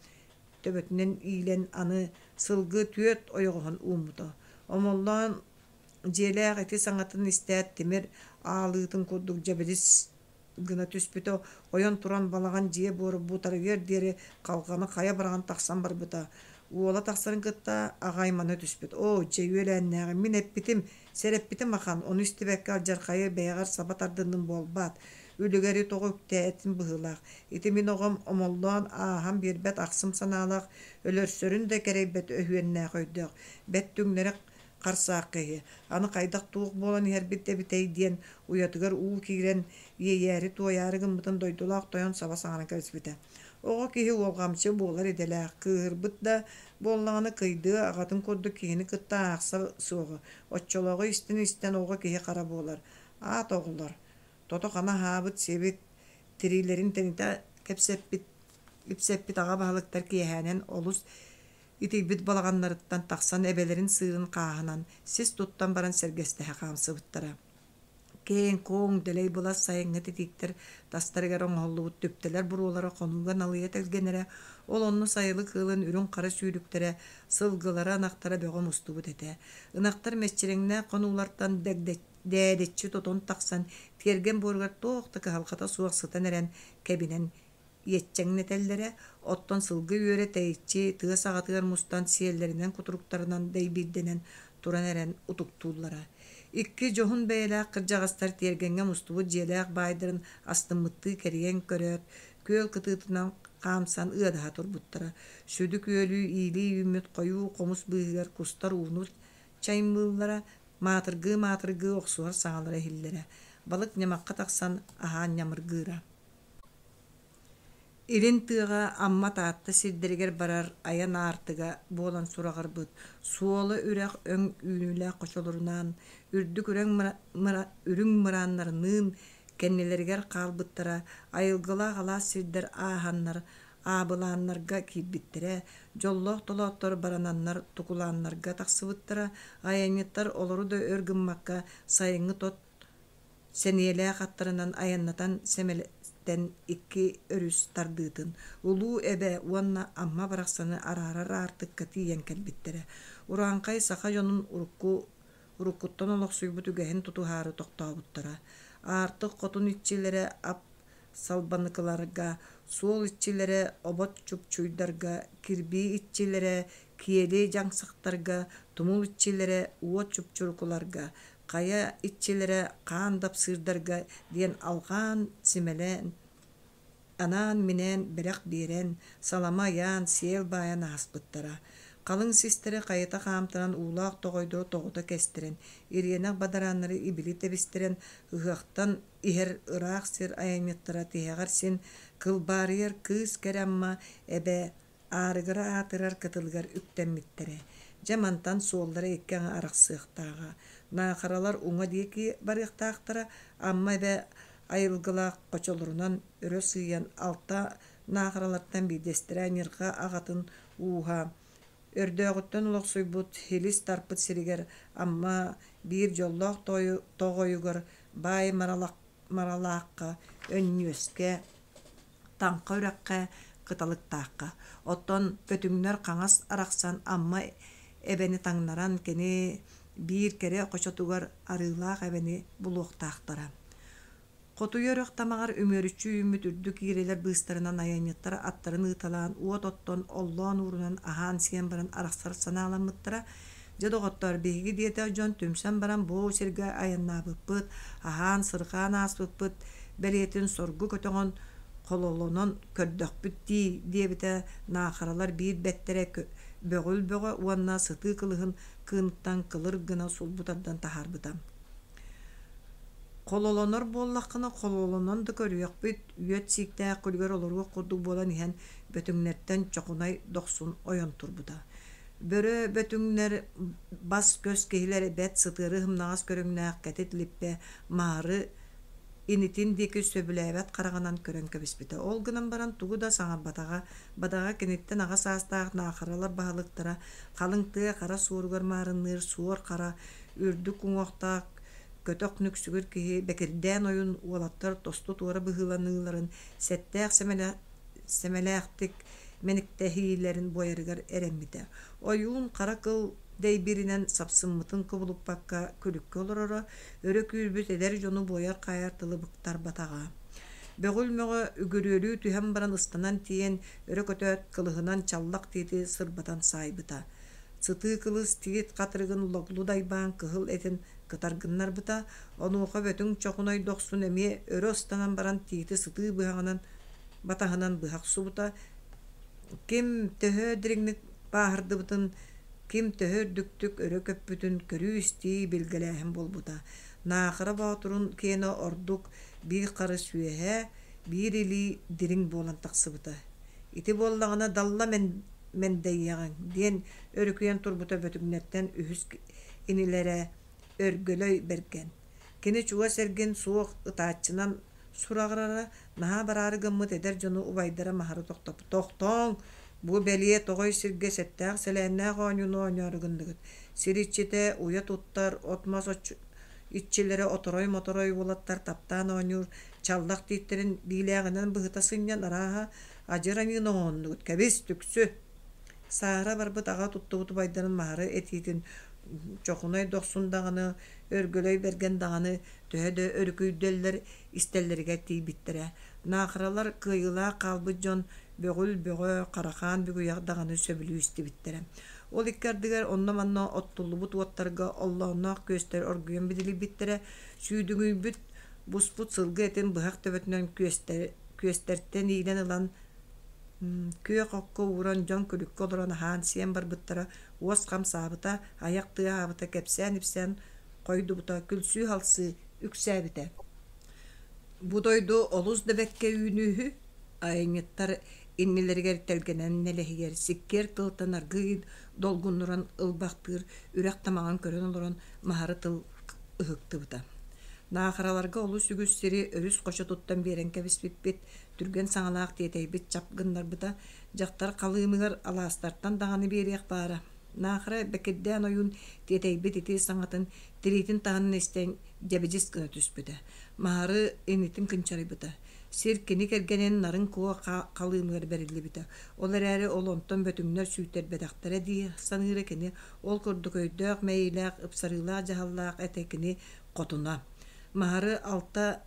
S1: төбөтүнэн иилэн аны сылгы түөрт ойоҕоһун ууммута. Омоллоон дьиэлээх ити саҥатын истээт тимир аалыытын курдук дьэбидис гына түспүтэ, ойон туран балаҕан дьиэ буора бутарыгар диэри халҕаны хайа быраҕан тахсан барбыта. Уола тахсарын кытта аҕа аймана түспүт: «Оо, дьэ үөлээннээҕим, мин эппитим, сэрэппитим ахан, ону истибэккэ алдьархайы бэйэҕэр саба тардынным буолбаат, үлүгэри тоҕо үктээтим быһыылаах. Ити мин оҕом Омоллоон ааһан биэрбэт ахсым санаалаах, өлөрсөрүн да кэрэйбэт өһүөннээх өйдөөх, бэт түҥнэри Харсаах киһи, аны хайдах-туох буолан иһэрбит эбитэй диэн уйатыгар уу киирэн иэйээри-туойаары гыммытын дойдулаах тойон саба саҥаран кэбиспитэ. Оҕо киһи уолҕамчы буолар идэлээх, кыыһырбыт да буоллаҕына кыйдыа аҕатын курдук киһини кытта аахса суоҕа, оччолооҕу истэн-истэн оҕо киһи хара буолар. Аат оҕолор, тото-хана аһаабыт-сиэбит, тириилэрин тэнитэ кэпсэппит, ипсэппит аҕа баһылыктар киэһээнэн олус итийбит балаҕаннарыттан тахсан эбэлэрин сыырын хааһынан сис туттан баран сэргэстэһэ хаамсыбыттара. Киэҥ-куоҥ, дэлэй былас сайыҥҥы титииктэр тастарыгар оҥоһуллубут түптэлэр буруолара хонууга налыйа тэлгэнэрэ, ол онно сайылык ыалын үрүҥ-хара сүүрүктэрэ, сылгылара, ынахтара бөҕө мустубут этэ. Ынахтар мэччирэҥнээх хонуулартан дээдэччи тотон тахсан, тиэргэн буоругар туох да кыһалҕата суох сытан эрэн кэбинэн иэччэҥнэтэллэрэ, оттон сылгы үөрэ тэйиччи тыа саҕатыгар мустан сиэллэринэн-кутуруктарынан дэйбиирдэнэн туран эрэн утуктууллара. Икки дьоһун бэйэлээх кырдьаҕастар тиэргэҥҥэ мустубут дьиэлээх баайдарын астыммыттыы кэрийэн көрөөт, күөл кытыытынан хаамсан ыадаһа турбуттара. Сүдү күөлү иилии үүммүт хойуу хомус быыһыгар кустар ууну чаймыыллара, маатыргыы-маатыргыы охсуһар саҥалара иһиллэрэ. Балык ньамахха тахсан аһаан ньамыргыыра. Илин тыаҕа Амма Таатта сирдэригэр барар айан аартыга буолан сураҕырбыт Суола үрэх өҥ үүнүүлээх хочолорунаан, үрдүк үрүҥ мырааннарыныын кэннилэригэр хаалбыттара, айылгылаах алаас сирдэр ааһаннар, аабылааннарга киирбиттэрэ, дьоллоох толооттор барананнар тукулааннарга тахсыбыттара, айанньыттар олору да өр гыммакка сайыҥҥы тот Сэниэлээх аттарынан айаннатан сэмэлэттэн икки өрүс тардыытын, Улуу Эбэ уонна Амма барахсаны араарар аартыкка тиийэн кэлбиттэрэ. Урааҥхай саха дьонун урукку уруккуттан олохсуйбут үгэһин тутуһаары тохтообуттара. Аартык хотун иччилэрэ ап салбаныкыларга, суол иччилэрэ обот чупчуйдарга, кирбии иччилэрэ киэли дьаҥсахтарга, тумул иччилэрэ уот чупчурукуларга, хайа иччилэрэ хаан дапсыырдарга диэн алҕаан, симэлээн, анаан-минээн бэлэх биэрэн, салама ыйаан, сиэл баайан ааспыттара. Халыҥ систэри хайыта хаамтаран уулаах тоҕойдору тоҕута кэстэрэн, ириэнэх бадарааннары ибили тэбистэрэн, ыһыахтан иһэр ыраах сир айанньыттара тиһэҕэр син кылбаарыйар кыыс кэрэ Амма эбэ аарыгыра аатырар кытылыгар үктэммиттэрэ. Дьэ мантан суоллара икки аҥы арахсыахтааҕа. Наахаралар уҥа диэки барыахтаахтара, Амма эбэ айылгылаах хочолорунан өрө сыыйан алта наахаралартан биирдэстэрэ Ньырҕа аҕатын ууһа Өрдөөҕүттэн олохсуйбут Һилис тарпыт сиригэр Амма биир дьоллоох тоҕойугар баай Маралаахха, Өнньүөскэ, Таҥха үрэххэ, Кыталыктаахха. Оттон Бөтүҥнэр хаҥас арахсан Амма эбэни таҥнаран кини биир кэрэ хочотугар Арыылаах эбэни булуохтаахтара. Хотуйа үрэх тамаҕар үмүөрүччү үүммүт үрдүк иирэлэр быыстарынан айанньыттар аттарын ыыталаан, уот оттон, оллоон уурунан аһаан-сиэн баран арахсар санааламмыттара. Дьэ, доҕоттоор, биһиги диэтэх дьон түмсэн баран бу сиргэ айаннаабыппыт, аһаан, сырҕаан ааспыппыт бэлиэтин соргу көтөҕөн хололонон көрдөхпүт дии, диэбитэ Наахаралар биир бэттэрэ бөҕүл бөҕө уонна сытыы кылыһын кыыныттан кылыр гына сулбу тардан таһаарбыта. Хололонор буоллаххына хололонон да көрүөхпүт, үөт сииктээх күлүгэр олоруох курдук буолан иһэн Бөтүҥнэртэн Чокунай Дохсун ойон турбута. Бөрө Бөтүҥнэр бас-көс киһилэр бэрт сытыары сымнаҕас көрүҥнээх кэтит липпэ маары инитин диэки сөбүлээбэт хараҕынан көрөн кэбиспитэ. Ол гынан баран тугу да саҥарбатаҕа, бадаҕа киниттэн аҕа саастаах наахаралар баһылыктара халыҥ тыа хара суоругар маарынныыр суор хара үрдүк уҥуохтаах көтөх нүксүгүр киһи Бэкирдээн ойун уолаттар тосту-туора быһыыланыыларын сэттээх сэмэлээхтик мэниктэһиилэрин буойарыгар эрэммитэ. Ойуун хара кыл дэйбииринэн сапсыммытын кубулуппакка күлүккэ олороро, өрө күүрбүт эдэр дьону буойар-хаайар тылы быктарбатаҕа. Бөҕүл мөҕө үгүрүөлүү түһэн баран ыстанан тиийэн, өрө көтөөт кылыһынан чаллах тиити сырбатан саайбыта. Сытыы кылыс тиит хатырыгын логлу дайбаан кыһыл этин кытар гыннарбыта, онуоха Бөтүҥ Чохуной Дохсун эмиэ өрө ыстанан баран тиити сытыы быһаҕынан батаһынан быһа охсубута, ким төһө дириҥник бааһырдыбытын Ким төһө үрдүктүк өрө көппүтүн көрүү-истии, билгэлээһин буолбута. Наахара Боотурун киэнэ ордук биир харыс үөһэ, биир илии дириҥ буолан тахсыбыта. Ити буоллаҕына далла мэндэйиэҕиҥ диэн өрүкүйэн турбута Бөтүҥнэртэн үһүс инилэрэ Өргөлөй Бэргэн. Кини чугас эргин суох ытааччынан сураҕырара, наһаа бараары гыммыт эдэр дьону убайдара Маһары тохтоппут: «Тохтооҥ, бу бэлиэ тоҕой сиргэ сэттээх-сэлээннээх оонньууну оонньоору гынныгыт. Сир иччитэ уйа туттар, от-мас иччилэрэ оторой-моторой уолаттар таптаан оонньуур чаллах тииттэрин биилээҕинэн быһыта сынньан арааһа адьыр аньыыны оҥоһуннугут. Кэбис, түксү!» Сааһыра барбыт аҕа туттубут убайдарын Маһары этиитин Чохунай Дохсун даҕаны, Өргөлөй Бэргэн даҕаны төһө да өрүкүйдэллэр истэллэригэр тиийбиттэрэ. Наахаралар кыайыылаах хаалбыт дьон Бөҕүл Бөҕө, Харахаан Бүгүйэх даҕаны сөбүлүү истибиттэрэ. Ол икки ардыгар онно-манна оттуллубут уоттарга оллоонноох күөстэр оргуйан бидилийбиттэрэ, сүүдүҥүйбүт буспут сылгы этин быһах төбөтүнэн күөстэртэн иилэн ылан күөх окко ууран дьон күлүккэ олорон аһаан-сиэн барбыттара, уос хамсаабыта, айах тыаһаабыта, кэпсээн-ипсээн хойдубута, күлсүү-халсыы үксээбитэ. Бу дойду олус да бэккэ үүнүүһү, айанньыттар иннилэригэр тэлгэнэн нэлэһийэр, сиккиэр тылтан аргыый долгуннуран ылбахтыыр үрэх тамаҕын көрөн олорон Маһары тыл ыһыктыбыта. Наахараларга олус үгүс сири өрүс хочотуттан биэрэн кэбиспиппит, түргэн саҥалаах тиэтэйбит чап гыннарбыта, дьахтар халыымыгар алаастартан даҕаны биэриэх баара. Наахара Бэкирдээн ойуун тиэтэйбит ити саҥатын тириитин таһынан истэн дьэбидьис гына түспүтэ. Маһары инитин кынчарыйбыта. Сир кини кэргэнин Нарын Куо халыымыгар бэриллибитэ. Ол эрээри ол онтон бөтүҥнэр сүүйтэрбэтэхтэрэ дии саныыра кини ол курдук өйдөөх мэйиилээх, ыпсарыылаах дьаһаллаах этэ кини хотуна. Маһары алта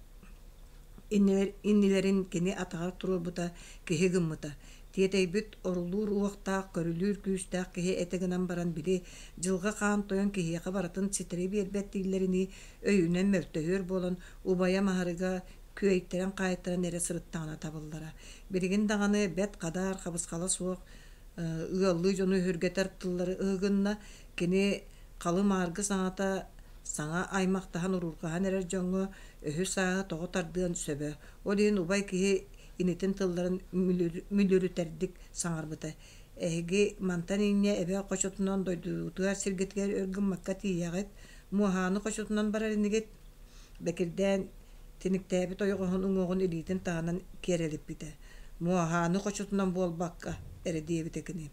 S1: иннилэрин кини атаҕар туруорбута, киһи гыммыта. Тиэтэйбит орулуур уохтаах, көрүлүүр күүстээх киһи этэ гынан баран били дьылҕа хаан тойон киһиэхэ барытын ситэри биэрбэт дииллэринии өйүнэн мөлтөһүөр буолан убайа Маһарыга күөйтэрэн-хаайтаран эрэ сырыттаҕына табыллара. Билигин даҕаны бэрт хадаар хабысхала суох ыаллыы дьону өһүргэтэр тыллары ыһыгынна. Кини халы-мааргы саҥата саҥа аймахтаһан уруурҕаһан эрэр дьоҥҥо өһү-сааһы тоҕо тардыан сөбө. Ол иһин убай киһи инитин тылларын мүлүрүтэрдик саҥарбыта. Эһиги мантан инньэ эбэ хочотунан дойдутугар сиргитигэр өр гыммакка тиийэҕит, муоһааны хочотунан барар инигит Бэкирдээн тиниктээбит ойоҕоһун уҥуоҕун илиитин таһынан киэрэлиппитэ. Муоһааны хочотунан буолбакка эрэ диэбитэ кини.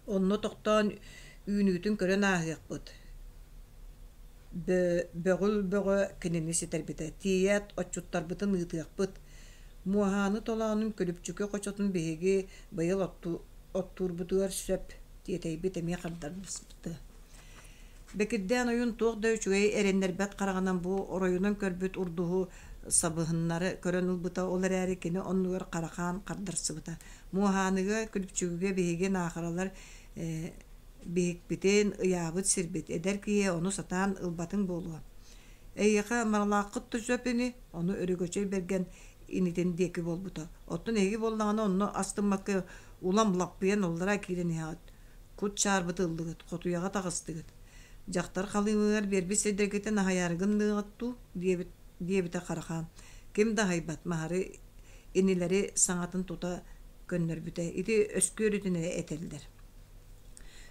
S1: Онно тохтоон үүнүүтүн көрөн ааһыахпыт. Бөҕүл бөҕө кинини ситэрбитэ. Тиийээт отчуттарбытын ыытыахпыт. Муоһааны толоонун Күлүпчүкү хочотун биһиги быйыл оттуурбутугар сөп, тиэтэйбит эмиэ хардарбыта. Бэкирдээн ойуун туох да үчүгэй эрэннэрбэт хараҕынан бу оройунан көрбүт урдуһу сабыһыннары көрөн ылбыта, ол эрээри кини оннугар Харахаан хардарсыбыта. Муоһааныга, Күлүпчүгүгэ биһиги наахаралар биһикпитин ыйаабыт сирбит, эдэр киһи ону сатаан ылбатыҥ буолуо. Эйиэхэ Маралааххыт да сөп ини, ону Өрөгөчөй Бэргэн инитин диэки буолбута. Оттон эһиги буоллаҕына онно астыммакка улам лаппыйан аллара киирэн иһэҕит. Кут чаарбыт ыллыгыт, хотуйаҕа таҕыстыгыт. Дьахтар халыымыгар биэрбит сирдэргитин аһайаары гынныаҕыт дуу диэбит диэбитэ Харахаан. Ким да аһайбат, Маһары инилэри саҥатын тута көннөрбүтэ. Ити өскүөрүтүн эрэ этэллэр.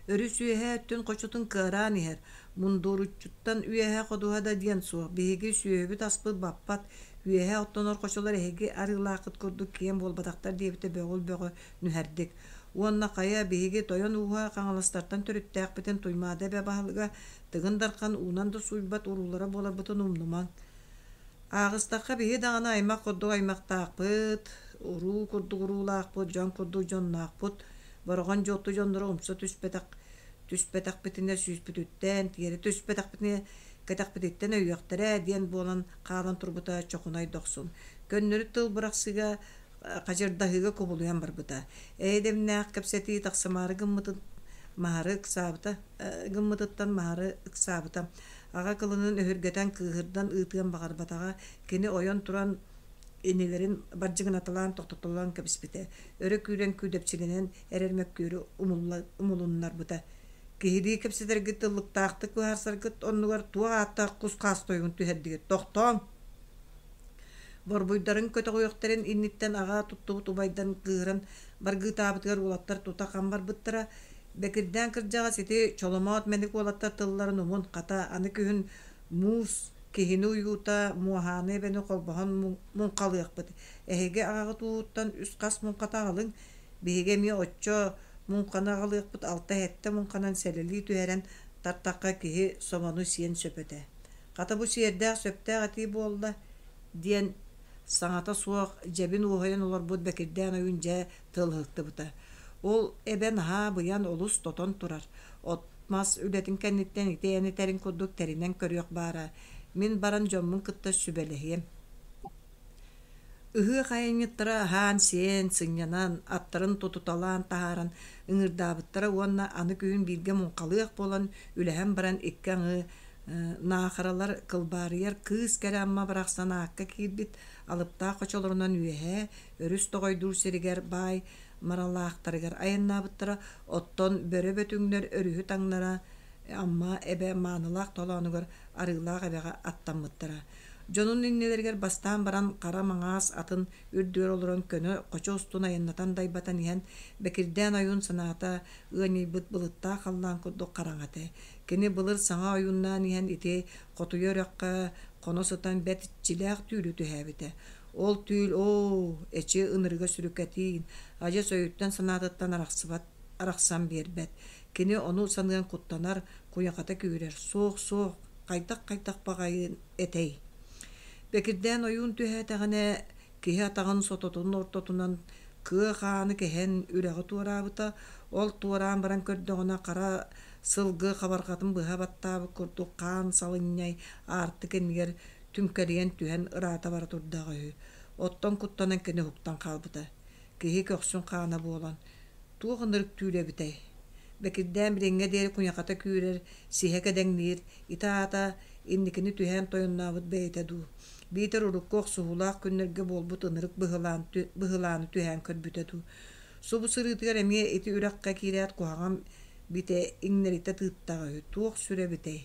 S1: Өрүс үөһээ өттүн хочотун кыараан иһэр, мундууруччуттан үөһэ ходуһа да диэн суох. Биһиги сүөһүбүт-аспыт баппат, үөһэ оттонор хочолор эһиги арыылааххыт курдук киэҥ буолбатахтар диэбитэ Бөҕүл Бөҕө нүһэрдик. Уонна хайа, биһиги тойон ууһа Хаҥаластартан төрүттээхпитин Туймаада эбэ баһылыга Тыгын Дархан уунан да сууйбат уруулара буоларбытын умнумаҥ. Ааҕыстахха биһи даҕаны аймах курдук аймахтаахпыт, уруу курдук уруулаахпыт, дьон курдук дьонноохпут. Бороҕон дьуотту дьонноро умса түспэтэх түспэтэхпитинэ сүүспүтүттэн, тиэрэ түспэтэхпитинэ кэтэхпититтэн өйүөхтэрэ диэн буолан хаалан турбута Чохунай Дохсун. Көннөрү тыл бырахсыыга хадьырдаһыыга кубулуйан барбыта. Эйэ-дэмнээх кэпсэтии тахсымаары гыммытын Маһары ыксаабыта гыммытыттан Маһары ыксаабыта. Аҕа кылынын өһүргэтэн кыыһырдан ыытыан баҕарбатаҕа. Кини ойон туран инилэрин бардьыгынаталаан тохтотолоон кэбиспитэ. Өрө күүрэн күүдэпчилэнэн эрэр мөккүөрү умулуннарбыта. Киһилии кэпсэтэргит ыллыктаахтык быһаарсаргыт оннугар туох ааттаах кус-хаас тойугун түһэрдигит? Тохтооҥ! Борбуйдарын көтөҕүөхтэрин инниттэн аҕа туттубут убайдан кыыһыран баргыытаабытыгар уолаттар тута хам барбыттара. Бэкирдээн кырдьаҕас ити чоломоот мэник уолаттар тылларын умун, хата, аны күһүн муус киһини уйуута, муоһааны эбэни холбоһон муҥхалыахпыт. Эһиги аҕаҕыт ууттан үс хас муҥхата аҕалыҥ, биһиги эмиэ оччо муҥханы аҕалыахпыт алта-сэттэ муҥханан сэлэлии түһэрэн тартахха киһи собону сиэн сөп этэ. Хата бу сиэрдээх сөптөөх этии буолла диэн саҥата суох дьэбин уоһуйан олорбут Бэкирдээн ойуун дьэ тыл ыһыктыбыта. Ол эбэ наһаа быйан олус тотон турар. От-мас үлэтин кэнниттэн ити эн этэрин курдук тэринэн көрүөх баара. Мин баран дьоммун кытта сүбэлэһиэм. Ыһыах айанньыттара аһаан-сиэн, сынньанан, аттарын тутуталаан таһааран ыҥырдаабыттара уонна аны күһүн бииргэ муҥхалыах буолан үлэһэн баран икки аҥыы Наахаралар кылбаарыйар кыыс кэрэ Амма барахсан аакка киирбит алыптаах хочолорунан үөһээ өрүс тоҕойдуур сиригэр баай Маралаахтарыгар айаннаабыттара, оттон бөрө бөтүҥнэр өрүһү таҥнара Амма эбэ маанылаах толоонугар Арыылаах эбэҕэ аттаммыттара. Дьонун иннилэригэр бастаан баран хара маҥаас атын үрдүгэр олорон көнө хочо устун айаннатан дайбатан иһэн Бэкирдээн ойуун санаата ыанньыйбыт былыттаах халлаан курдук хараҥа этэ. Кини былыр саҥа ойууннаан иһэн ити Хотуйа үрэххэ хоно сытан бэрт иччилээх түүлү түһээбитэ. Ол түүл оо, эчи ынырыга сүрүкэтиин, адьас өйүттэн-санаатыттан арахсыбат, арахсан биэрбэт. Кини ону саныан куттанар, куйахата күүрэр, суох-суох, хайдах-хайдах баҕайы этэй? Бэкирдээн ойуун түһээтэҕинэ, киһи атаҕын сототун ортотунан кыа хааны кэһэн үрэҕи туораабыта, ол туораан баран көрдөҕүнэ хара сылгы хабарҕатын быһа баттаабыт курдук хаан салынньай аартык иннигэр түҥкэлийэн түһэн ыраата бара турдаҕа үһү. Оттон куттанан кини уһуктан хаалбыта. Киһи көхсүн хаана буолан, туох ынырык түүл эбитэй? Бэкирдээн билиҥҥэ диэри куйахата күүрэр, сиһэ кэдэҥниир, ити аата инникини түһээн тойоннообут бэйэтэ дуу, биитэр урукку охсуһуулаах күннэргэ буолбут ынырык быһылаан, быһылааны түһээн көрбүтэ дуу. Субу сырыытыгар эмиэ ити үрэххэ киирээт куһаҕан битэ иҥнэритэ тыыттаҕа үһү, туох сүрэ эбитэй?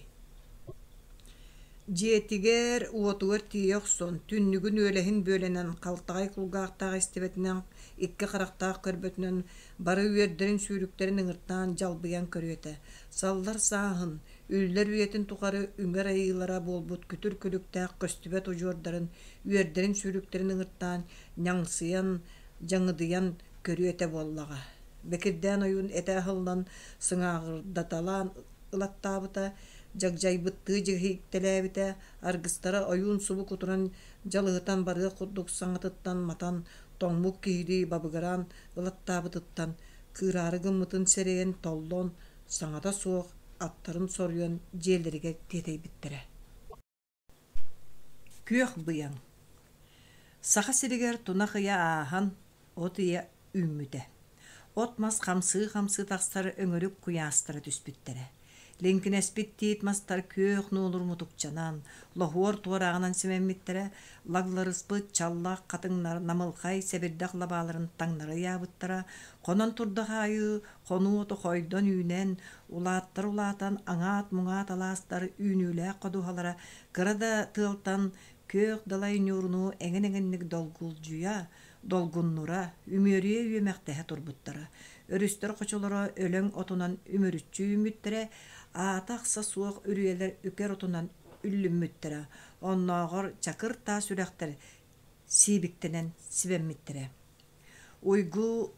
S1: Дьиэтигэр, уотугар тиийэ охсон, түннүгүн үөлэһин бүөлэнэн, халтаҕай кулгаахтаах истибэтинэн, икки харахтаах көрбөтүнэн бары үөрдэрин сүүрүктэрин ыҥыртаан дьалбыйан көрүө этэ. Саллар сааһын, үллэр үйэтин тухары үҥэр айыылара буолбут күтүр күлүктээх көстүбэт удьуордарын, үөрдэрин сүүрүктэрин ыҥыртаан, ньаҥсыйан, дьаҥыдыйан көрүө этэ буоллаҕа. Бэкирдээн ойуун этэ аһыллан, сыҥааҕырдаталаан ылаттаабыта, дьагдьайбыттыы дьигиһийтэлээбитэ, аргыстара ойуун субу кутуран дьалыһытан барыах курдук саҥатыттан матан, тоҥмут киһилии бабыгыраан ылаттаабытыттан, кыыраары гыммытын сэрэйэн толлон, саҥата суох аттарын соруйан дьиэлэригэр тиэтэйбиттэрэ. Күөх быйаҥ Саха сиригэр тунах ыйа ааһан, от ыйа үүммүтэ. От-мас хамсыы-хамсыы тахсар өҥүрүк куйаастара түспүттэрэ. Лиҥкинэспит тиит мастар күөх нуолур мутукчанан, лоһуор туорааҕынан симэммиттэрэ, лагларыспыт чаллах хатыҥнар намылхай сэбирдэх лабааларын таҥнары ыйаабыттара, хонон турдах аайы хонуу ото хойдон үүнэн, улааттар улаатан аҥаат-муҥаат алаастар үүнүүлээх ходуһалара кыра да тыалтан күөх далай ньуурунуу эҥин-эҥинник долгулдьуйа, долгуннура, үмүөрүйэ үөмэхтэһэ турбуттара. Өрүстэр хочолоро өлөҥ отунан үмүрүччү үүммүттэрэ, аата-ахса суох үрүйэлэр үкэр отунан үллүммүттэрэ, оннооҕор чакыр таас үрэхтэр сиибиктэнэн сибэммиттэрэ. Уйгу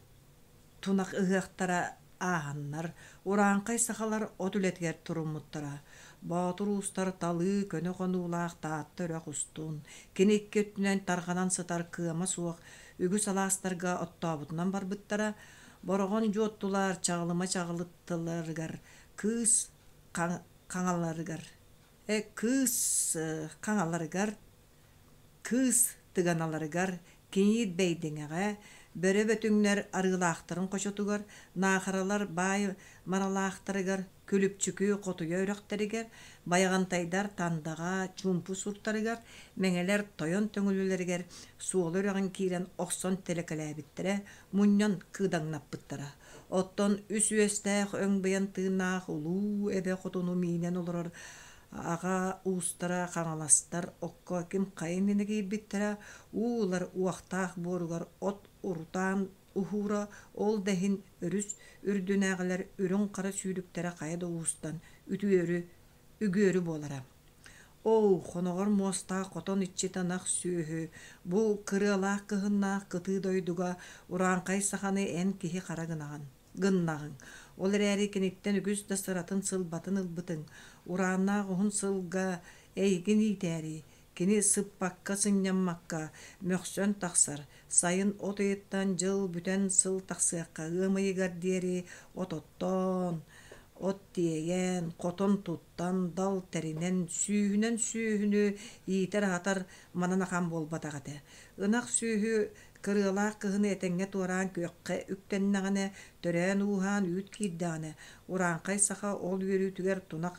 S1: тунах ыһыахтара ааһаннар, урааҥхай сахалар от үлэтигэр туруммуттара. Боотур уустар талыы көнө хонуулаах Таатта үрэх устун, кини икки өттүнэн тарҕанан сытар кыама суох үгүс алаастарга оттообутунан барбыттара. Бороҕон дьуоттулар чаҕылыма чаҕылыттыларыгар, кыыс хаҥаларыгар, кыыс хаҥаларыгар Кыыс тыганаларыгар, кийиит Бэйдиҥэҕэ, Бөрө Бөтүҥнэр Арыылаахтарын хочотугар, Наахаралар Баай Маралаахтарыгар, Күлүпчүкү Хотуйа үрэхтэригэр, Байаҕантайдар Тандаҕа Чуумпу суртарыгар, Мэҥэлэр Тойон Төҥүлүлэригэр Суола үрэҕин киирэн охсон тэлэкэлээбиттэрэ, мунньан кыыдаҥнаппыттара. Оттон үс үөстээх өҥ быйаҥ тыыннаах улуу эбэ хотуну миинэн олорор аҕа уустара хаҥаластар окко ким хайа иннинэ киирбиттэрэ, уу ылар уохтаах буоругар от урутаан уһуура, ол да иһин өрүс үрдүнээҕилэр үрүҥ-хара сүүрүктэрэ хайа да уустан үтүөрү, үгүөрү буолара. Оо, хоноҕор муостаах хотон иччитэ ынах сүөһү, бу кырыалаах кыһыннаах кытыы дойдуга урааҥхай саханы эн киһи хара гынаҕын, гыннаҕыҥ. Ол эрээри киниттэн үгүс да сыратын-сылбатын ылбытыҥ, урааннаах уһун сылга эйигин иитээри, кини сыппакка-сынньаммакка мөхсөн тахсар, сайын от ыйыттан дьыл бүтэн сыл тахсыахха ыам ыйыгар диэри от оттоон, от тиэйэн, хотон туттан, дал тэринэн, сүүһүнэн сүөһүнү иитэр-аһатар манан ахан буолбатах этэ. Ынах сүөһү кырыалаах кыһыны этэҥҥэ туораан күөххэ үктэннэҕинэ, төрөөн-ууһаан үүт киирдэҕинэ, урааҥхай саха ол үөрүүтүгэр тунах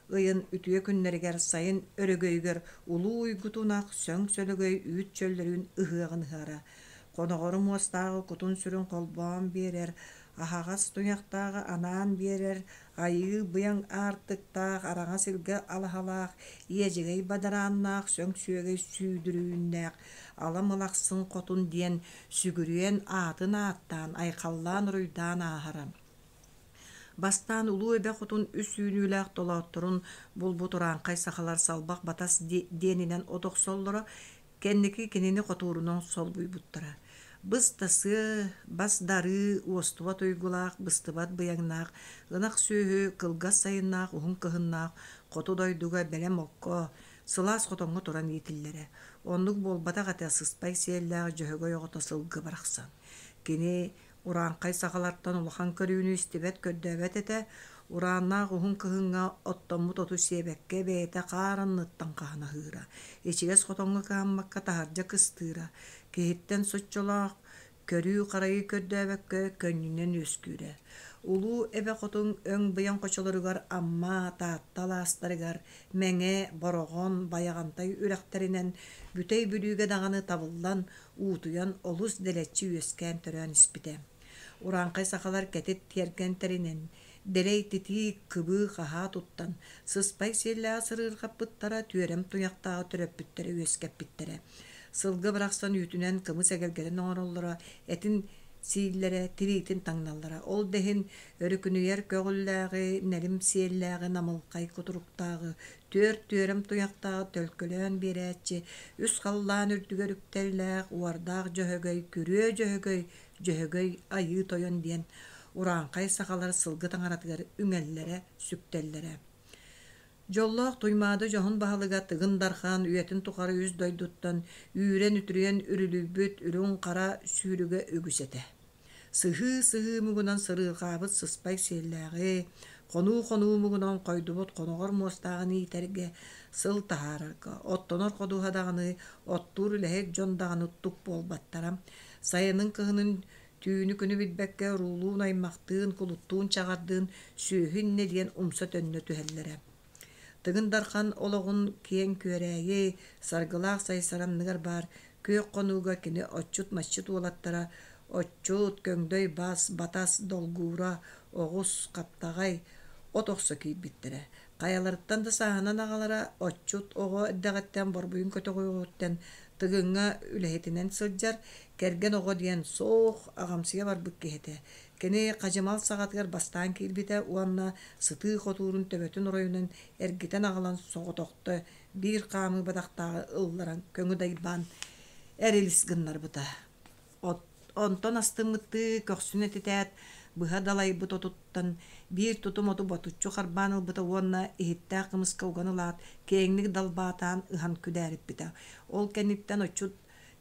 S1: ыйын үтүө күннэригэр сайын өрөгөйүгэр улуу уйгутунах сөҥ сөлөгөй үүт чөллөрүүн ыһыаҕын ыһара. Хоноҕору муостааҕы кутун-сүрүн холбоон биэрэр, аһаҕас туйахтааҕы анаан биэрэр, айыы быйаҥ аартыктаах, араҥас илгэ алаһалаах, иэдьэгэй бадарааннаах, сөҥ сүөгэй сүүдүрүүннээх, ала мылахсын хотун диэн сүгүрүйэн аатын ааттаан, айхаллаан-уруйдаан ааһара. Бастаан Улуу Эбэ Хотун үс үүнүүлээх толоотторун булбут урааҥхай сахалар салбах батас диэнинэн от охсоллоро, кэнники кинини хотуурунан солбуйбуттара. Быс да сыа, бас да арыы, уостубат уйгулаах, быстыбат быйаҥнаах, ынах сүөһү кылгас сайыннаах, уһун кыһыннаах хоту дойдуга бэлэм окко, сылаас хотоҥҥо туран иитиллэрэ. Оннук буолбатах этэ сыспай сиэллээх Дьөһөгөй оҕото сылгы барахсан. Кини Урааҥхай сахалартан улахан көрүүнү истибэт, көрдөөбөт этэ, урааннаах уһун кыһыҥҥа оттоммут оту сиэбэккэ бэйэтэ хаар анныттан хаһан аһыыра, ичигэс хотоҥҥо кыһаммакка таһырдьа кыстыыра, киһиттэн соччолоох көрүү-харайыы көрдөөбөккө көнньүнэн үөскүүрэ. Улуу Эбэ Хотун өҥ-быйаҥ хочолоругар Амма, Таатта алаастарыгар, Мэҥэ, Бороҕон, Байаҕантай үрэхтэринэн Бүтэй Бүлүүгэ даҕаны табыллан, уутуйан олус дэлэччи үөскээн-төрөөн испитэ. Урааҥхай сахалар кэтит тиэргэн тэринэн, дэлэй титиик, кыбыы-хаһаа туттан, сыспай сиэллээҕи сырыырҕаппыттара, түөрэм туйахтааҕы төрөппүттэрэ үөскэппиттэрэ. Сылгы барахсан үүтүнэн кымыс эгэлгэтин оҥороллоро, этин сииллэрэ, тириитин таҥналлара. Ол да иһин өрүкүнүйэр көҕүллээҕи, нэлим сиэллээҕи, намылхай кутуруктааҕы, түөрт түөрэм туйахтааҕы төлкөлөөн биэрээччи, үс халлаан үрдүгэр үктэллээх, уордаах Дьөһөгөй, Күрүө Дьөһөгөй, Дьөһөгөй Айыы Тойон диэн урааҥхай сахалар сылгы таҥаратыгар үҥэллэрэ, сүктэллэрэ. Дьоллоох Туймаада дьоһун баһылыга Тыгын Дархан үйэтин тухары үс дойдуттан үүрэн-үтүрүйэн үрүлүйбүт үрүҥ-хара сүүрүгэ үгүс этэ. Сыһыы-сыһыы муҥунан сырыырҕаабыт сыспай сиэллээҕи, хонуу-хонуу муҥунан хойдубут хоноҕор муостааҕын иитэргэ, сыл таһаарарга, оттонор ходуһа даҕаны, оттуур үлэһит дьон даҕаны тук буолбаттара. Сайынын кыһынын түүнү-күнү билбэккэ уруулуун-аймахтыын, кулуттуун-чаҕардыын сүөһү иннэ диэн умса-төннө түһэллэрэ. Тыгын Дархан олоҕун киэҥ күөрээйи, саргылаах сайсаранныгар баар күөх хонууга кини отчут-масчыт уолаттара отчут, көҥдөй бас, батас, долгуура, оҕус, хаптаҕай, от охсо киирбиттэрэ. Хайаларыттан да сааһынан аҕалара отчут оҕо эрдэҕиттэн борбуйун көтөҕүөҕүттэн Тыгыҥҥа үлэһитинэн сылдьар, кэргэн оҕо диэн суох, аҕамсыйа барбыт киһи этэ. Кини хадьымал саҕатыгар бастаан киирбитэ уонна сытыы хотуурун төбөтүн оройунан эргитэн аҕалан соҕотохто биир хаамыы бадахтааҕы ылларан көҥү дайбаан эрилис гыннарбыта. Онтон астыммыттыы көхсүн этитээт, быһа далайбыт отуттан биир тутум оту ботуччу харбаан ылбыта уонна иһиттээх кымыска уган ылаат, киэҥник далбаатаан ыһан күдээриппитэ. Ол кэнниттэн отчут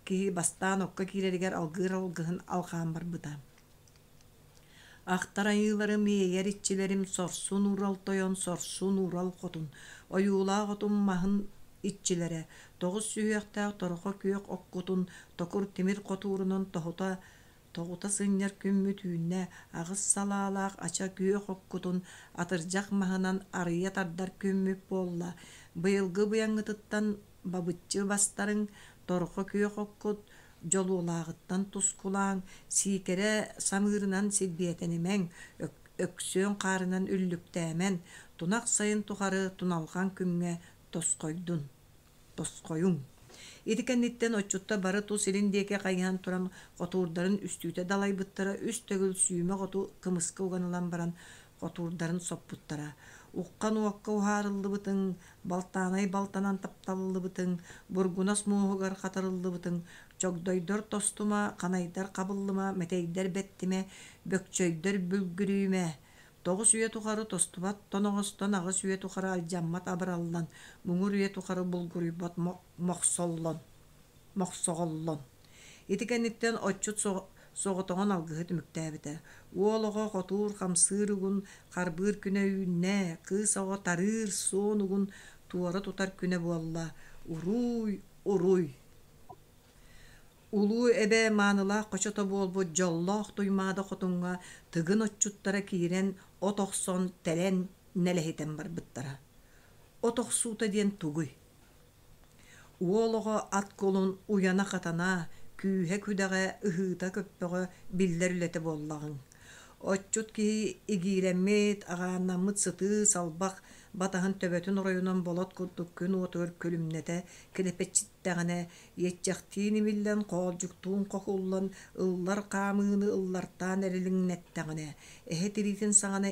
S1: киһи бастаан окко киирэригэр алгыыр алгыһын алҕаан барбыта. Ахтар айыыларым, иэйэр иччилэрим сорсун Урал тойон, сорсун Урал хотун, ойуулаах отум маһын иччилэрэ, тоҕус сүһүөхтээх торохо күөх оккутун токур тимир хотуурунан тоһута Тоҕута сынньар күммүт үүннэ, аҕыс салаалаах ача күөх оккутун атырдьах маһынан арыйа тардар күммүт буолла. Быйылгы быйаҥҥытыттан бабыччы бастарыҥ, торҕо күөх оккут дьолуолааҕыттан тускулааҥ, сиикэрэ самыырынан силбиэтэнимэҥ, өксүөн хаарынан үллүктээмэн, тунах сайын тухары туналҕан күҥҥэ тосхойдун, тосхойуҥ. Ити кэнниттэн отчуттар бары тус илин диэки хайыһан туран хотуурдарын үстүүтэ далайбыттара, үс төгүл сүүмэх оту кымыска уган ылан баран хотуурдарын соппуттара. Уххан уокка уһаарыллыбытыҥ, балтаанай балтанан тапталлыбытыҥ, бургунас муоһугар хатарыллыбытыҥ, чогдойдор тостума, ханайдар хабыллыма, мэтэйдэр бэттимэ, бөкчөйдөр бүлгүрүмэ. Тоҕус үйэ тухары тостубат тоноҕостон аҕыс үйэ тухары алдьаммат абыраллан, муҥур үйэ тухары булгуруйбат мохсоллон мохсоҕоллон. Ити кэнниттэн отчут соҕотоҕун алгыһы түмүктээбитэ. Уол оҕо хотуур хамсыыр угун харбыыр күнэ үүннэ, кыыс оҕо тарыыр суон угун туора тутар күнэ буолла. Уруй, уруй! Улуу эбэ маанылаах хочото буолбут дьоллоох Туймаада хотуҥҥа Тыгын отчуттара киирэн от охсон, тэлэн, нэлэһитэн барбыттара. От охсуута диэн тугуй? Уол оҕо ат кулун уйана-хатана, күүһэ-күдэҕэ, ыһыыта-көппөҕө биллэр үлэтэ буоллаҕыҥ. Отчут киһи игиилэммит, аҕааннаммыт сытыы салбах батаһын төбөтүн оройунан болот курдук күн уотугар күлүмнэтэ килэпэччиттэҕинэ, иэччэхтиин имиллэн, хоолдьуктуун хохуллан, ыллар хаамыыны ыллартаан эрилиҥнэттэҕинэ, эһэ тириитин саҕана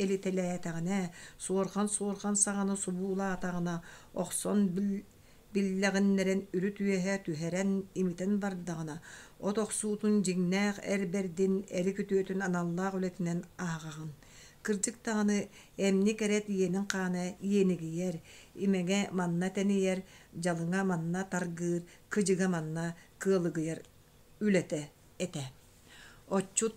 S1: элитэлээтэҕинэ, суорҕан-суорҕан саҕана субуулаатаҕына, охсон биллэҕиннэрэн үрүт үөһэ түһэрэн имитэн бардаҕына, от охсуутун дьиҥнээх эр бэрдин эрик үтүөтүн аналлаах үлэтинэн ааҕаҕын. Кырдьык даҕаны, эмньик эрэт иэнин хаана иэнигийэр, имэҥэ манна тэнийэр, дьалыҥа манна таргыыр, кыдьыга манна кыалыгыйар үлэтэ этэ. Отчут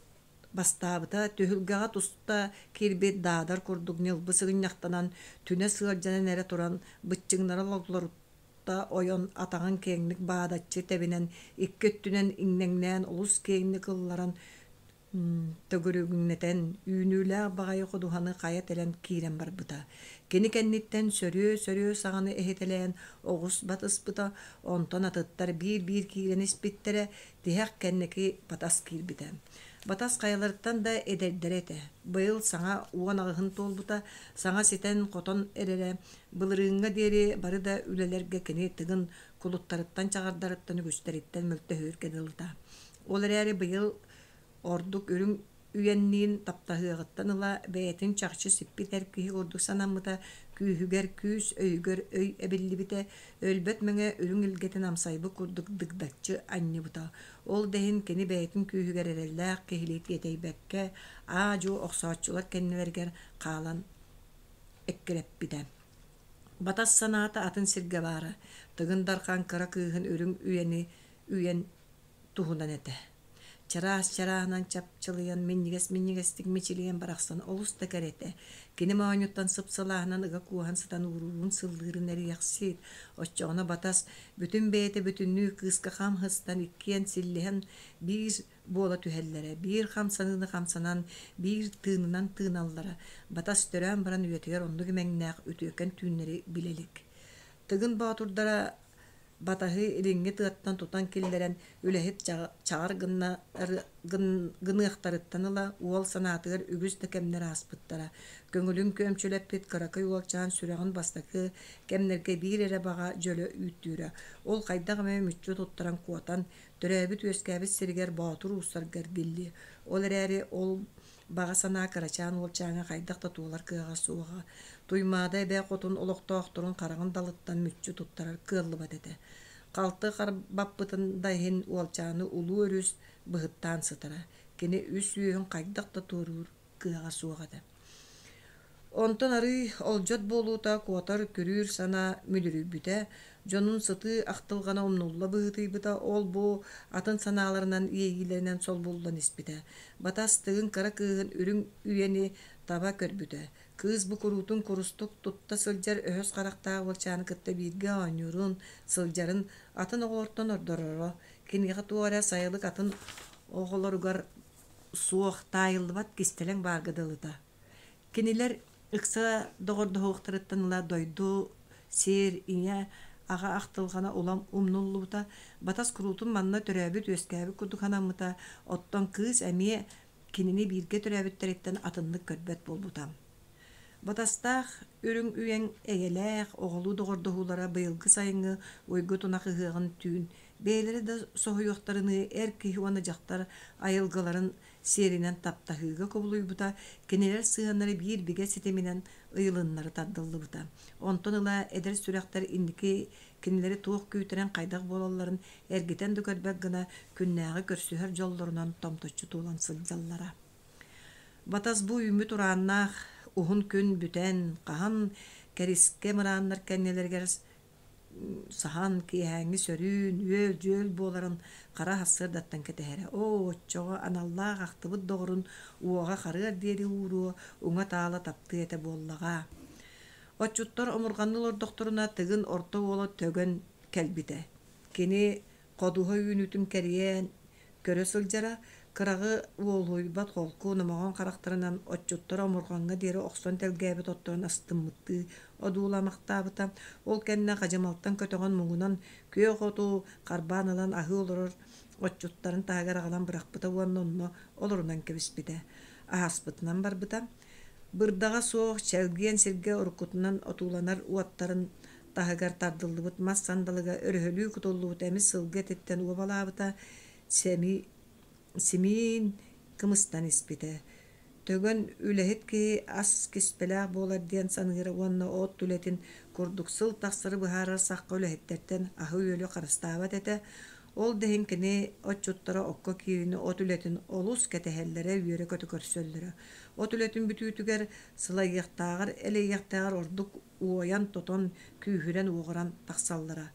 S1: Бастаабыта түһүлгэҕэ туста киирбит даадар курдук ньылбы сыгынньахтанан, түнэ сыалдьанан эрэ туран, быччыҥнара логлорутта ойон, атаҕын киэҥник баадаччы тэбинэн, икки өттүнэн иҥнэҥнээн олус киэҥник ылларан төгүрүҥнэтэн, үүнүүлээх баҕайы ходуһаны хайа тэлэн киирэн барбыта. Кини кэнниттэн сөрүө-сөрүө саҕаны эһитэлээн оҕус батыспыта, онтон атыттар биир-биир киирэн испиттэрэ, тиһэх кэнники Батас киирбитэ. Батас хайаларыттан да эдэрдэрэ этэ. Быйыл саҥа 18-ын туолбута, саҥа ситэн-хотон эрэрэ. Былырыыҥҥа диэри бары да үлэлэргэ кини Тыгын кулуттарыттан чаҕардарыттан үгүстэриттэн мөлтөһүүргэ дылыта. Ол эрээри быйыл ордук үрүҥ үйэнниин таптаһыаҕыттан ыла бэйэтин чахчы сиппит эр киһи курдук санаммыта, күүһүгэр күүс, өйүгэр өй эбиллибитэ, өлбөт мэҥэ үрүҥ илгэтин амсайбыт курдук дыгдаччы анньыбыта. Ол да иһин кини бэйэтин күүһүгэр эрэллээх киһилии тиэтэйбэккэ, аа-дьуо охсооччулар кэннилэригэр хаалан эккирэппитэ. Батас санаата атын сиргэ баара, Тыгын Дархан кыра кыыһын үрүҥ үйэни үйэн туһунан этэ. Чараас-чарааһынан чапчылыйан, минньигэс-минньигэстик мичилийэн барахсан олус да кэрэтэ. Кини моонньуттан сып-сылааһынан ыга кууһан сытан ууруурун-сыллыырын эриэхсит. Оччоҕуна Батас бүтүн бэйэтэ бүтүннүү кыыска хам сыстан иккиэн силлиһэн биир буола түһэллэрэ, биир хамсаныыны хамсанан, биир тыынынан тыыналлара. Батас төрөөн баран үйэтигэр оннук имэҥнээх үтүөкэн түүннэри билэ илик. Тыгын боотурдара Батаһы илиҥҥи тыаттан тутан киллэрэн үлэһит чаҕар гыныахтарыттан ыла уол санаатыгар үгүс да кэмнэр ааспыттара. Көҥүлүн күөмчүлэппит кыракый уолчаан сүрэҕин бастакы кэмнэргэ биир эрэ баҕа дьөлө үүттүүрэ. Ол хайдах эмэ мүччү туттаран куотан, төрөөбүт-үөскээбит сиригэр боотур уустарга эргиллиэ. Ол эрээри ол Баҕа санаа кырачаан уолчааҥҥа хайдах да туолар кыаҕа суоҕа. Туймаада эбэ хотун олохтоохторун хараҕын далыттан мүччү туттарар кыаллыбат этэ. Халты харбаппытын да иһин уолчааны улуу өрүс быһыттаан сытара. Кини үс үөһүн хайдах да туоруур кыаҕа суох этэ. Онтон арыый олдьот буолуута куотар күрүүр санаа мүлүрүйбүтэ, дьонун сытыы ахтылҕана умнулла быһыытыйбыта, ол-бу атын санааларынан иэйиилэринэн солбуллан испитэ. Батас Тыгын кыра кыыһын үрүҥ үйэни таба көрбүтэ. Кыыс бу куруутун курустук тутта сылдьар өһөс харахтаах уолчааны кытта бииргэ оонньуурун, сылдьарын атын оҕолортон ордороро. Киниэхэ туох эрэ сайылык атын Оҕолоругар суох таайыллыбат кистэлэҥ баарга дылыта. Кинилэр ыкса доҕордоһуохтарыттан ыла дойду, сир, ийэ, аҕа ахтылҕана улам умнуллубута, Батас куруутун манна төрөөбүт-үөскээбит курдук санаммыта, оттон кыыс эмиэ кинини бииргэ төрөөбүттэриттэн атыннык көрбөт буолбута. Батастаах үрүҥ үйэҥ эйэлээх оҕолуу доҕордоһуулара быйылгы сайыҥҥы уйгу тунах ыһыаҕын түүн бэйэлэрэ да соһуйуохтарыныы эр киһи уонна дьахтар айылгыларын сиэринэн таптаһыыга кубулуйбута, кинилэр сыһыаннара биир бигэ ситиминэн ыйылыннары тардыллыбыта. Онтон ыла эдэр сүрэхтэр инники кинилэри туох күүтэрин хайдах буолалларын эргитэн да көрбөт гына күннээҕи көрсүһэр дьоллорунан томточчу туолан сылдьаллара. Батас бу үүммүт урааннаах уһун күн бүтэн, хаһан кэрискэ мырааннар кэннилэригэр саһан, киэһээҥҥи сөрүүн, үөл-дьүөл буоларын хара сарсыардаттан кэтэһэрэ. Оо, оччоҕо аналлаах ахтыбыт доҕорун уоҕа харыар диэри ууруо, уҥа-таала таптыа этэ буоллаҕа. Отчуттар омурҕанныы олордохторуна Тыгын орто уола Төгөн кэлбитэ. Кини ходуһа үүнүүтүн кэрийэн көрө сылдьара, кыраҕы уолуйбат холку номоҕон харахтарынан отчуттар омурҕаҥҥа диэри охсон тэлгээбит отторун астыммыттыы одуулаамахтаабыта. Ол кэннэ хадьымалтан көтөҕөн муҥунан күөх оту харбаан ылан аһыы олорор отчуттарын таһыгар аҕалан бырахпыта уонна онно олорунан кэбиспитэ. Аһаспытынан барбыта. Бырдаҕа суох чэлгиэн сиргэ уруккутунан отууланар уоттарын таһыгар тардыллыбыт мас сандалыга өрөһөлүү кутуллубут эмис сылгы этиттэн уобалаабыта, симиин кымыстан испитэ. Төгөн үлэһит киһи ас киспэлээх буолар диэн саныыра уонна от үлэтин курдук сыл тахсары быһаарар сахха үлэһиттэртэн аһы-үөлү харыстаабат этэ. Ол да иһин кини отчуттара окко киириини от үлэтин олус кэтэһэллэрэ, үөрэ-көтө көрсөллөрө. От үлэтин бүтүүтүгэр сылайыахтааҕар, элэйиэхтээҕэр ордук уойан-тотон, күүһүрэн-уоҕуран тахсаллара.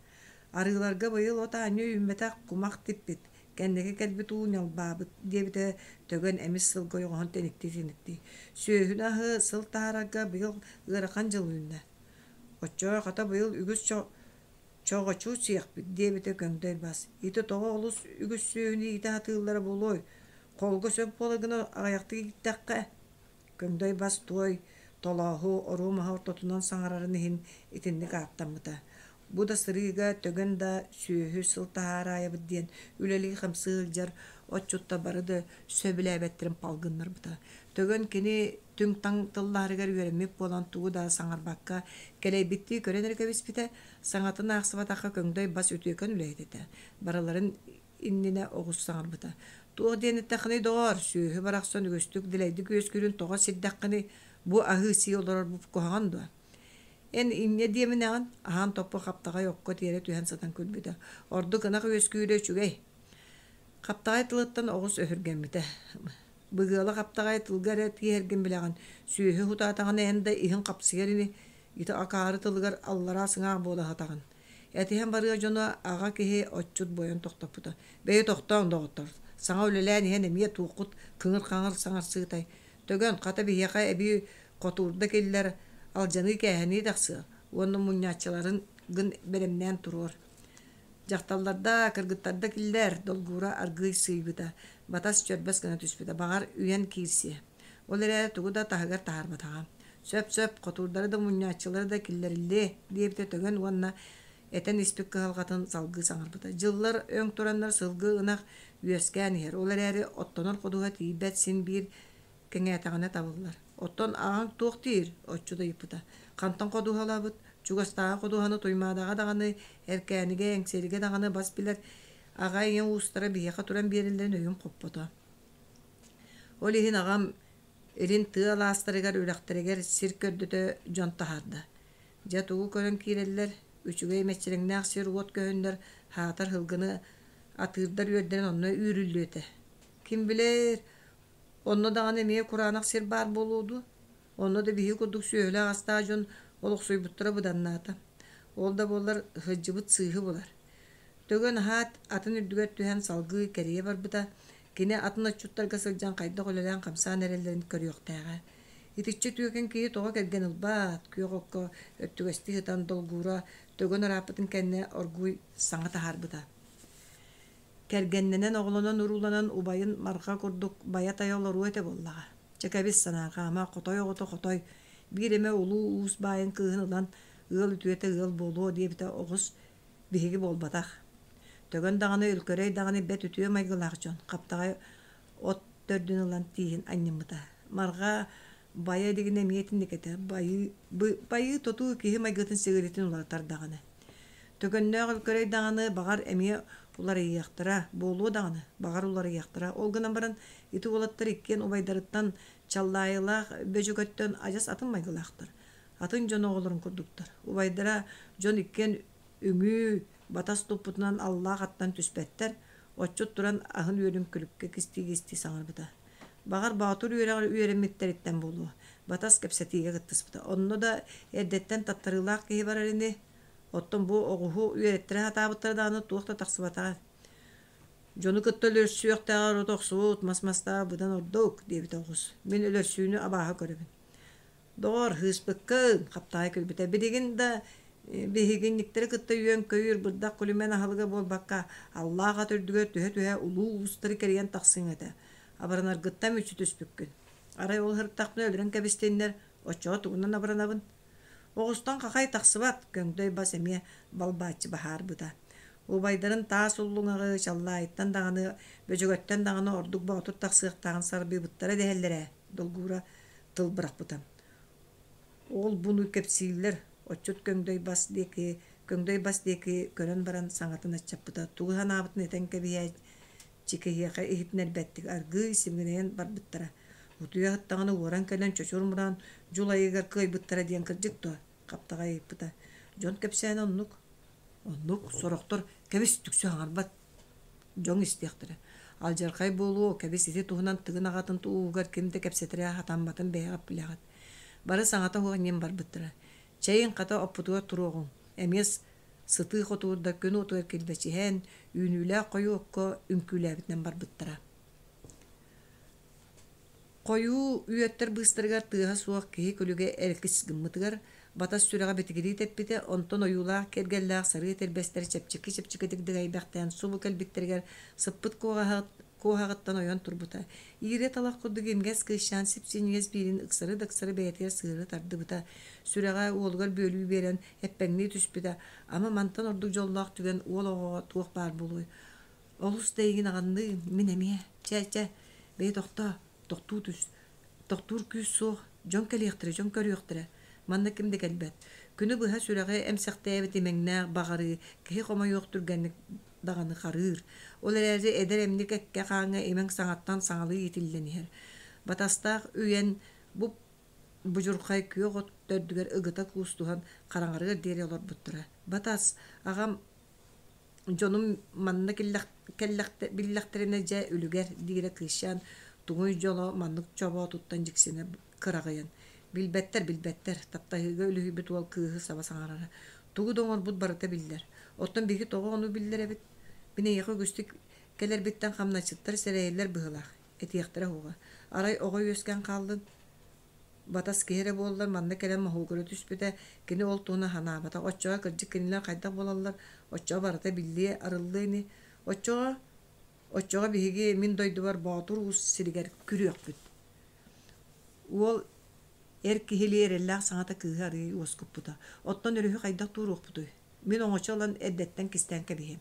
S1: Арыыларга быйыл от аанньа үүммэтэх кумах типпит, кэнники кэлбит уу ньалбаабыт диэбитэ Төгөн эмис сылга ойоҕоһун тиниктии-тиниктии. Сүөһүнү-аһы сыл таһаарарга быйыл ыарахан дьыл үүннэ. Оччоҕо хата быйыл үгүс Чоҕочу сиэхпит диэбитэ көҥдөй бас. Ити тоҕо олус үгүс сүөһүнү иитэ сатыыллара буолуой? Холго сөп буолар гына аҕыйахтык ииттэххэ? Көҥдөй бас туой, толооһу, оруо маһы ортотунан саҥарарын иһин итинник ааттаммыта. Бу да сырыыга төгөн да сүөһү сыл таһаараайабыт диэн үлэлии-хамсыы сылдьар отчуттар бары да сөбүлээбэттэрин пал гыннарбыта. Төгөн кини түҥ-таҥ тыллаһарыгар үөрэммит буолан тугу да саҥарбакка кэлэйбиттии көрөн эрэ кэбиспитэ, саҥатын аахсыбатахха көҥдөй бас үтүөкэн үлэһит этэ. Барыларын иннинэ оҕус саҥарбыта. Туох диэн эттэххиний доҕоор, сүөһү барахсан үгүстүк дэлэйдик үөскүүрүн тоҕо сирдэххиний, бу аһыы-сии олорор куһаҕан дуо? Эн инньэ диэминэҕин, аһаан топпу хаптаҕай окко тиэрэ түһэн сытан күлбүтэ. Ордук ынах үөскүүрэ үчүгэй. Хаптаҕай тылыттан оҕус өһүргэммитэ. Быгыала хаптаҕай тылга эрэ тииһэргин билэҕин, сүөһү уһутаатаҕына эн да иһин хапсыйар ини, ити акаары тылыгар аллараа сыҥаах буола сытаҕын. Этиһэн барыа дьоно аҕа киһи отчут буойан тохтоппута. Бэйи тохтооҥ, доҕоттор, саҥа үлэлээн иһэн эмиэ туоххут кыҥыр-хаҥыр саҥарсыытай? Төгөн, хата биһиэхэ эбии хотуурда киллэр, алдьаныы-кээһэнии тахсыа уонна мунньааччыларын гын бэлэмнээн туруор. Дьахталларда, кыргыттарда киллэр, долгуура аргыый сыыйбыта, батас чөрбөс гына түспүтэ, баҕар, үйэн киирсиэ. Ол эрээри тугу да таһыгар таһаарбатаҕа. Сөп-сөп, хотуурдары да мунньааччылары да киллэриллиэ, диэбитэ Төгөн уонна этэн испит кыһалҕатын салгыы саҥарбыта. Дьыллар өҥ тураннар сылгы ынах үөскээн иһэр, ол эрээри оттонор ходуһа тиийбэт син биир кэҥээтэҕинэ табыллар. Оттон аҕаҥ туох диир? Отчут ыйыппыта. Хантан ходуһалаабыт? Чугастааҕы ходуһаны Туймаадаҕа даҕаны, Эркээнигэ, Эҥсиэлигэ даҕаны бас билэр аҕа ийэ уустара биһиэхэ туран биэрэллэрин өйүм хоппото. Ол иһин аҕам илин тыа алаастарыгар, үрэхтэригэр сир көрдөтө дьон таһаарда. Дьэ тугу көрөн киирэллэр, үчүгэй мэччирэҥнээх сир-уот көһүннэр, хаатар сылгыны атыырдар үөрдэрин онно үүрүллүө этэ. Ким билэр, Онно даҕаны эмиэ кураанах сир баар буолуо дуо? Онно да биһиги курдук сүөһүлээх-астаах дьон олохсуйбуттара быданнаата. Ол да буоллар сылдьыбыт сыыһы булар. Төгөн аһаат, атын үрдүгэр түһэн салгыы кэрийэ барбыта, кини атын отчуттарга сылдьан хайдах үлэлээн-хамсаан эрэллэрин көрүөхтээҕэ. Итиччэ үтүөкэн киһи тоҕо кэргэн ылбаат, күөх окко өттүгэстии сытан долгуура төгөн ырааппытын кэннэ оргууй саҥа таһаарбыта. Кэргэннэнэн, оҕолонон-урууланан убайын Марха курдук байа-тайа олоруо этэ буоллаҕа. Чэ кэбис, санаарҕаама, хотой оҕото хотой, биир эмэ улуу уус баайын кыыһын ылан ыал үтүөтэ ыал буолуо диэбитэ оҕус биһиги буолбатах. Төгөн даҕаны, Өлкөрөй даҕаны бэрт үтүө майгылаах дьон, хаптаҕай от төрдүн ылан тииһин анньыммыта. Марҕа байа илигинэ эмиэ итинник этэ, байыы, байыы тотуу киһи майгытын сигилитин уларытар даҕаны. Төгөннөөх Өлкөрөй даҕаны, баҕар, эмиэ уларыйыахтара, буолуо даҕаны, баҕар уларыйыахтара. Ол гынан баран, ити уолаттар иккиэн убайдарыттан Чаллаайылаах Бөдьөкөттөн адьас атын майгылаахтар. Атын дьон оҕолорун курдуктар. Убайдара дьон иккиэн үҥүү, батас туппутунан аллаах аттан түспэттэр, отчут туран аһын-үөлүн күлүккэ кистии-кистии саҥарбыта. Баҕар, Боотур үөрэҕэр үөрэммиттэриттэн буолуо, батас кэпсэтиигэ кыттыспыта. Онно да эрдэттэн таттарыылаах киһи барар ини. Оттон бу оҕуһу үөрэттэрэ сатаабыттара даҕаны туох да тахсыбатаҕа. Дьону кытта өлөрсүөхтээҕэр от охсубут, мас мастаах быдан ордук, диэбитэ оҕус. Мин өлөрсүүнү абааһы көрөбүн. Доҕор, һыыспыккын, хаптаҕай күлбүтэ. Билигин да биһигинньиктэри кытта үөн-көйүүр, бырдах күлүмэн аһылыга буолбакка, аллаах ат үрдүгэр түһэ-түһэ улуу уустары кэрийэн тахсыаҥ этэ. Абыранаргыттан мүччү түспүккүн. Арай ол сырыттахпына өлөрөн кэбистиннэр, оччоҕо тугунан абыранабын? Оҕустан хахай тахсыбат, көҥдөй бас эмиэ балбааччы баһаарбыта. Убайдарын таас уллуҥаҕы Чаллаайыттан даҕаны, Бөдьөгөттөн даҕаны ордук боотур тахсыахтааҕын сарбыйбыттара дэһэллэр ээ, долгуура тыл бырахпыта. Ол буну кэпсииллэр, отчут көҥдөй бас диэки, көҥдөй бас диэки көрөн баран саҥатын аччаппыта, тугу санаабытын этэн кэбиһээччи киһиэхэ иһитинэрбэттик аргыый симинэйэн барбыттара. Утуйа сыттаҕына уоран кэлэн чочур мураан дьулайыгар кыайбыттара диэн кырдьык дуо? Хаптаҕай ыйыппыта. Дьон кэпсээнэ оннук. Оннук, сорохтор кэбис түксү хаҥарбат дьон истиэхтэрэ. Алдьархай буолуо, кэбис ити туһунан Тыгын аҕатын уугар ким да кэпсэтэрэ хатамматын бэйэҕит билэҕит. Бары саҥата суох ньим барбыттара. Чэйин хата оппутугар туруоҕуҥ. Эмиэ сытыы хотуурдар күн уотугар килбэчиһэн, үүнүүлээх хойуу окко үҥкүүлээбитинэн барбыттара. Хойуу үөттэр быыстарыгар тыаһа суох киһи күлүгэ эркис гыммытыгар, батас сүрэҕэ битигирии тэппитэ, онтон ойуулаах киэргэллээх сарыы этэрбэстэр чэпчэки-чэпчэкитик дыгайбэхтээн субу кэлбиттэригэр сыппыт куоһаҕыттан ойон турбута. Иирэ талах курдук имигэс кыысчаан сип-синньигэс биилин ыксары да ыксары бэйэтигэр сыыры тардыбыта, сүрэҕэ уолугар бүөлүү биэрэн эппэҥнии түспүтэ. Ама мантан ордук дьоллоох түгэн уол оҕоҕо туох баар буолуой? Олус да эйигин аҕынныым, мин эмиэ. Чэ, чэ, бэйи тохтоо, тохтуу түс. Тохтуур күүс суох, дьон кэлиэхтэрэ, дьон көрүөхтэрэ. Манна ким да кэлбэт. Күнү быһа сүрэҕи эмсэхтээбит имэҥнээх баҕарыы киһи хомойуох түргэнник даҕаны харыыр. Ол эрээри эдэр эмник эккэ-хааҥҥа имэҥ саҥаттан саҥалыы иитиллэн иһэр. Батастаах үйэн бу будьурхай күөх от төрдүгэр ыгыта куустуһан хараҥарыар диэри олорбуттара. Батас, аҕам Дьонум манна кэллэхтэринэ дьэ үлүгэр, диирэ кыысчаан туҥуй дьоло маннык чобоотуттан дьиксинэ кыраҕыйан. Билбэттэр, билбэттэр, таптаһыыга үлүһүйбүт уол кыыһы саба саҥарара. Тугу да оҥорбут барыта биллэр. Оттон биһиги тоҕо ону биллэрэбит? Мин эйиэхэ үгүстүк кэлэрбиттэн хамначчыттар сэрэйэллэр быһыылаах, этиэхтэрэ уһуга. Арай оҕо үөскээн хааллын? Батас киһи эрэ буоллар манна кэлэн моһуогура түспүтэ, кини ол туһунан санаабатах. Оччоҕо кырдьык кинилэр хайдах буолаллар, оччоҕо барыта биллиэ, арыллыа ини. Оччоҕо, оччоҕо биһиги мин дойдубар Боотур Уус сиригэр күрүөхпүт. Уол эр киһилии эрэллээх саҥата кыыһы арыый уоскуппута. Оттон өрүһү хайдах туоруохпутуй? Мин оҥочо ылан эрдэттэн кистээн кэбиһиэм.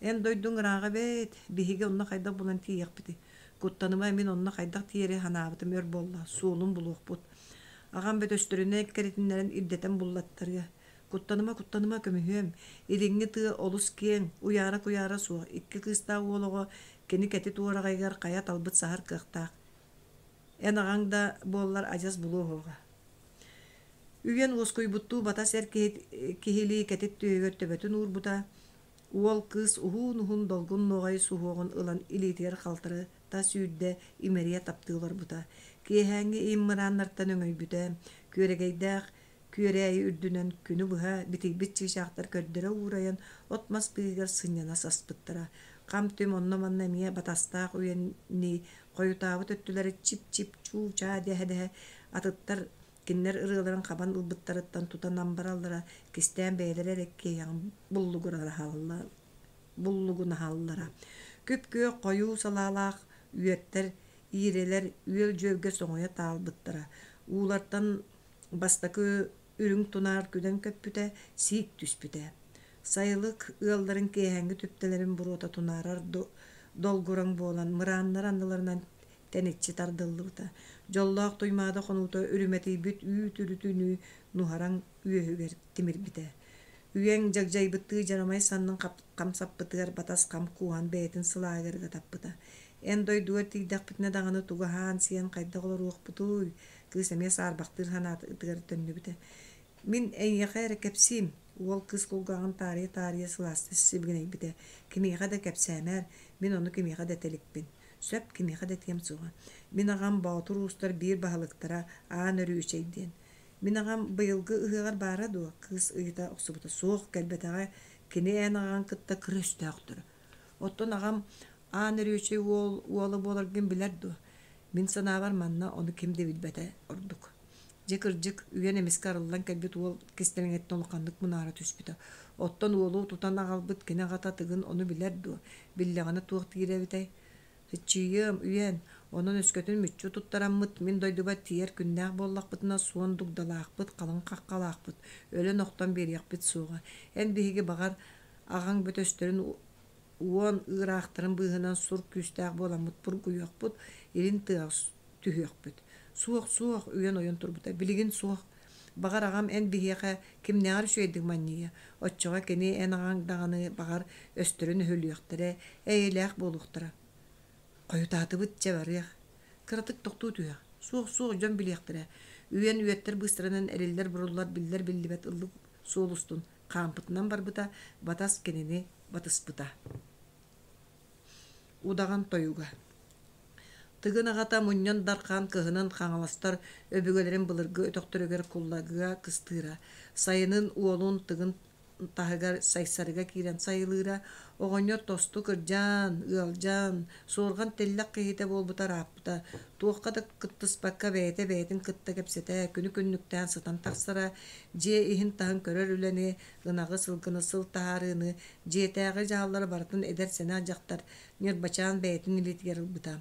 S1: Эн дойдуҥ ырааҕа эбээт, биһиги онно хайдах булан тиийиэхпитий? Куттаныма, мин онно хайдах тиийэри санаабытым өр буолла, суолун булуохпут. Аҕам бөтөстөрүнэн кэритиннэрэн ирдэтэн буллаттарыа. Куттаныма, куттаныма, көмүһүөм. Илиҥҥи тыа олус киэҥ, уйаара-куйаара суох. Икки кыыстаах уол оҕо кини кэтит уораҕайыгар хайа талбыт саһар кыахтаах. Эн аҕаҥ да буоллар адьас булуо уһуоҕа. Үйэн уоскуйбуттуу батас эр киһилии кэтит түөһүгэр төбөтүн уурбута, уол кыыс уһуун-уһун долгун нуоҕай суһуоҕун ылан илиитигэр халтарыта сүүрдэ, имэрийэ таптыы олорбута. Киэһээҥҥи им мырааннартан өҥөйбүтэ, күөрэгэйдээх күөрээйи үрдүнэн күнү быһа битийбит чыычаахтар көрдөрө уурайан от-мас быыһыгар сынньана саспыттара. Хам-түм онно-манна эмиэ батастаах үйэни хойутаабыт өттүлэрэ чип-чип чуу-чаа дэһэ-дэһэ атыттар кинилэр ырыаларын хабан ылбыттарыттан тута нам бараллара, кистээн бэйэлэрэ эрэ киэйэҕин буллугунаһаллара. Күп-күөх хойуу салаалаах үөттэр, иирэлэр үөл-дьүөлгэ соҥуйа таалбыттара. Уулартан бастакы үрүҥ тунаар күлэн көппүтэ, сиик түспүтэ. Сайылык ыалларын киэһээҥҥи түптэлэрин буруота тунаарар долгураҥ буолан, мырааннар анныларынан тэниччи тардыллыбыта. Дьоллоох Туймаада хонуута үрүмэтийбит үүт үрүтүнүү нуһараҥ үөһүгэр тимирбитэ. Үйэҥ дьагдьайбыттыы дьарамай саннын хамсаппытыгар батас хам кууһан бэйэтин сылааһыгар ытаппыта. Эн дойдугар тиийдэхпитинэ даҕаны тугу аһаан-сиэн хайдах олоруохпутуй? Кыыс эмиэ саарбахтыыр санаатыгар төннүбүтэ. Мин эйиэхэ эрэ кэпсиим, уол кыыс кулгааҕын таарыйа-таарыйа сылаастыы сибигинэйбитэ. Кимиэхэ да кэпсээмээр, мин ону кимиэхэ да этэ иликпин. Сөп, кимиэхэ да этиэм суоҕа. Мин аҕам Боотур уустар биир баһылыктара Аан Өрүүчэй диэн. Мин аҕам быйылгы ыһыаҕар баара дуо? Кыыс ыйыта охсубута. Суох, кэлбэтэҕэ. Кини эн аҕаҥ кытта кыра өстөөхтөр. Оттон аҕам Аан Өрүөчэй уол уола буоларгын билэр дуо? Мин санаабар манна ону ким да билбэтэ ордук. Дьэ кырдьык, үйэн эмискэ арыллан кэлбит уол кистэлэҥиттэн улаханнык мунаара түспүтэ. Оттон уолу тутан аҕалбыт кини аҕата Тыгын ону билэр дуо? Биллэҕинэ туох диир эбитэй? Ыччыйыам, үйэн, онон өскөтүн мүччү туттараммыт, мин дойдубар тиийэр күннээх буоллахпытына суон дугдалаахпыт, халыҥ хаххалаахпыт, өлөн-охтон биэриэхпит суоҕа. Эн биһиги баҕар, аҕаҥ бөтөстөрүн уон ыыраахтарын быыһынан сур күүстээх буоламмыт бургуйуохпут, илин тыаҕа түһүөхпүт. Суох, суох, үйэн ойон турбута. Билигин суох. Баҕар аҕам эн биһиэхэ кимнээҕэр үчүгэйдик манньыйа, оччоҕо кини эн аҕаҥ даҕаны баҕар өстөрүн өһүлүөхтэрэ, эйэлээх буолуохтара. Хойутаатыбыт чэ барыах. Кыратык тохтуу түһэх. Суох, суох дьон билиэхтэрэ. Үйэн үөттэр быыстарынан эриллэр-буруллар биллэр-биллибэт ыллык суол устун хаампытынан барбыта, батас кинини батыспыта. Удаҕан тойуга Тыгын аҕата Мунньан Дархан кыһынын хаҥаластар өбүгэлэрин былыргы өтөхтөрүгэр Куллагыга кыстыыра, сайынын уолун Тыгын таһыгар Сайсарыга киирэн сайылыыра, оҕонньор тосту кырдьан, ыалдьан, суорҕан тэллэх киһитэ буолбута ырааппыта, туохха да кыттыспакка бэйэтэ бэйэтин кытта кэпсэтэ, күнү-күннүктээн сытан тахсара, дьиэ иһин-таһын көрөр үлэни, ынаҕы, сылгыны сыл таһаарыыны, дьиэтээҕи дьаһаллары барытын эдэр-сэнэх дьахтар Ньырбачаан бэйэтин илиитигэр ылбыта.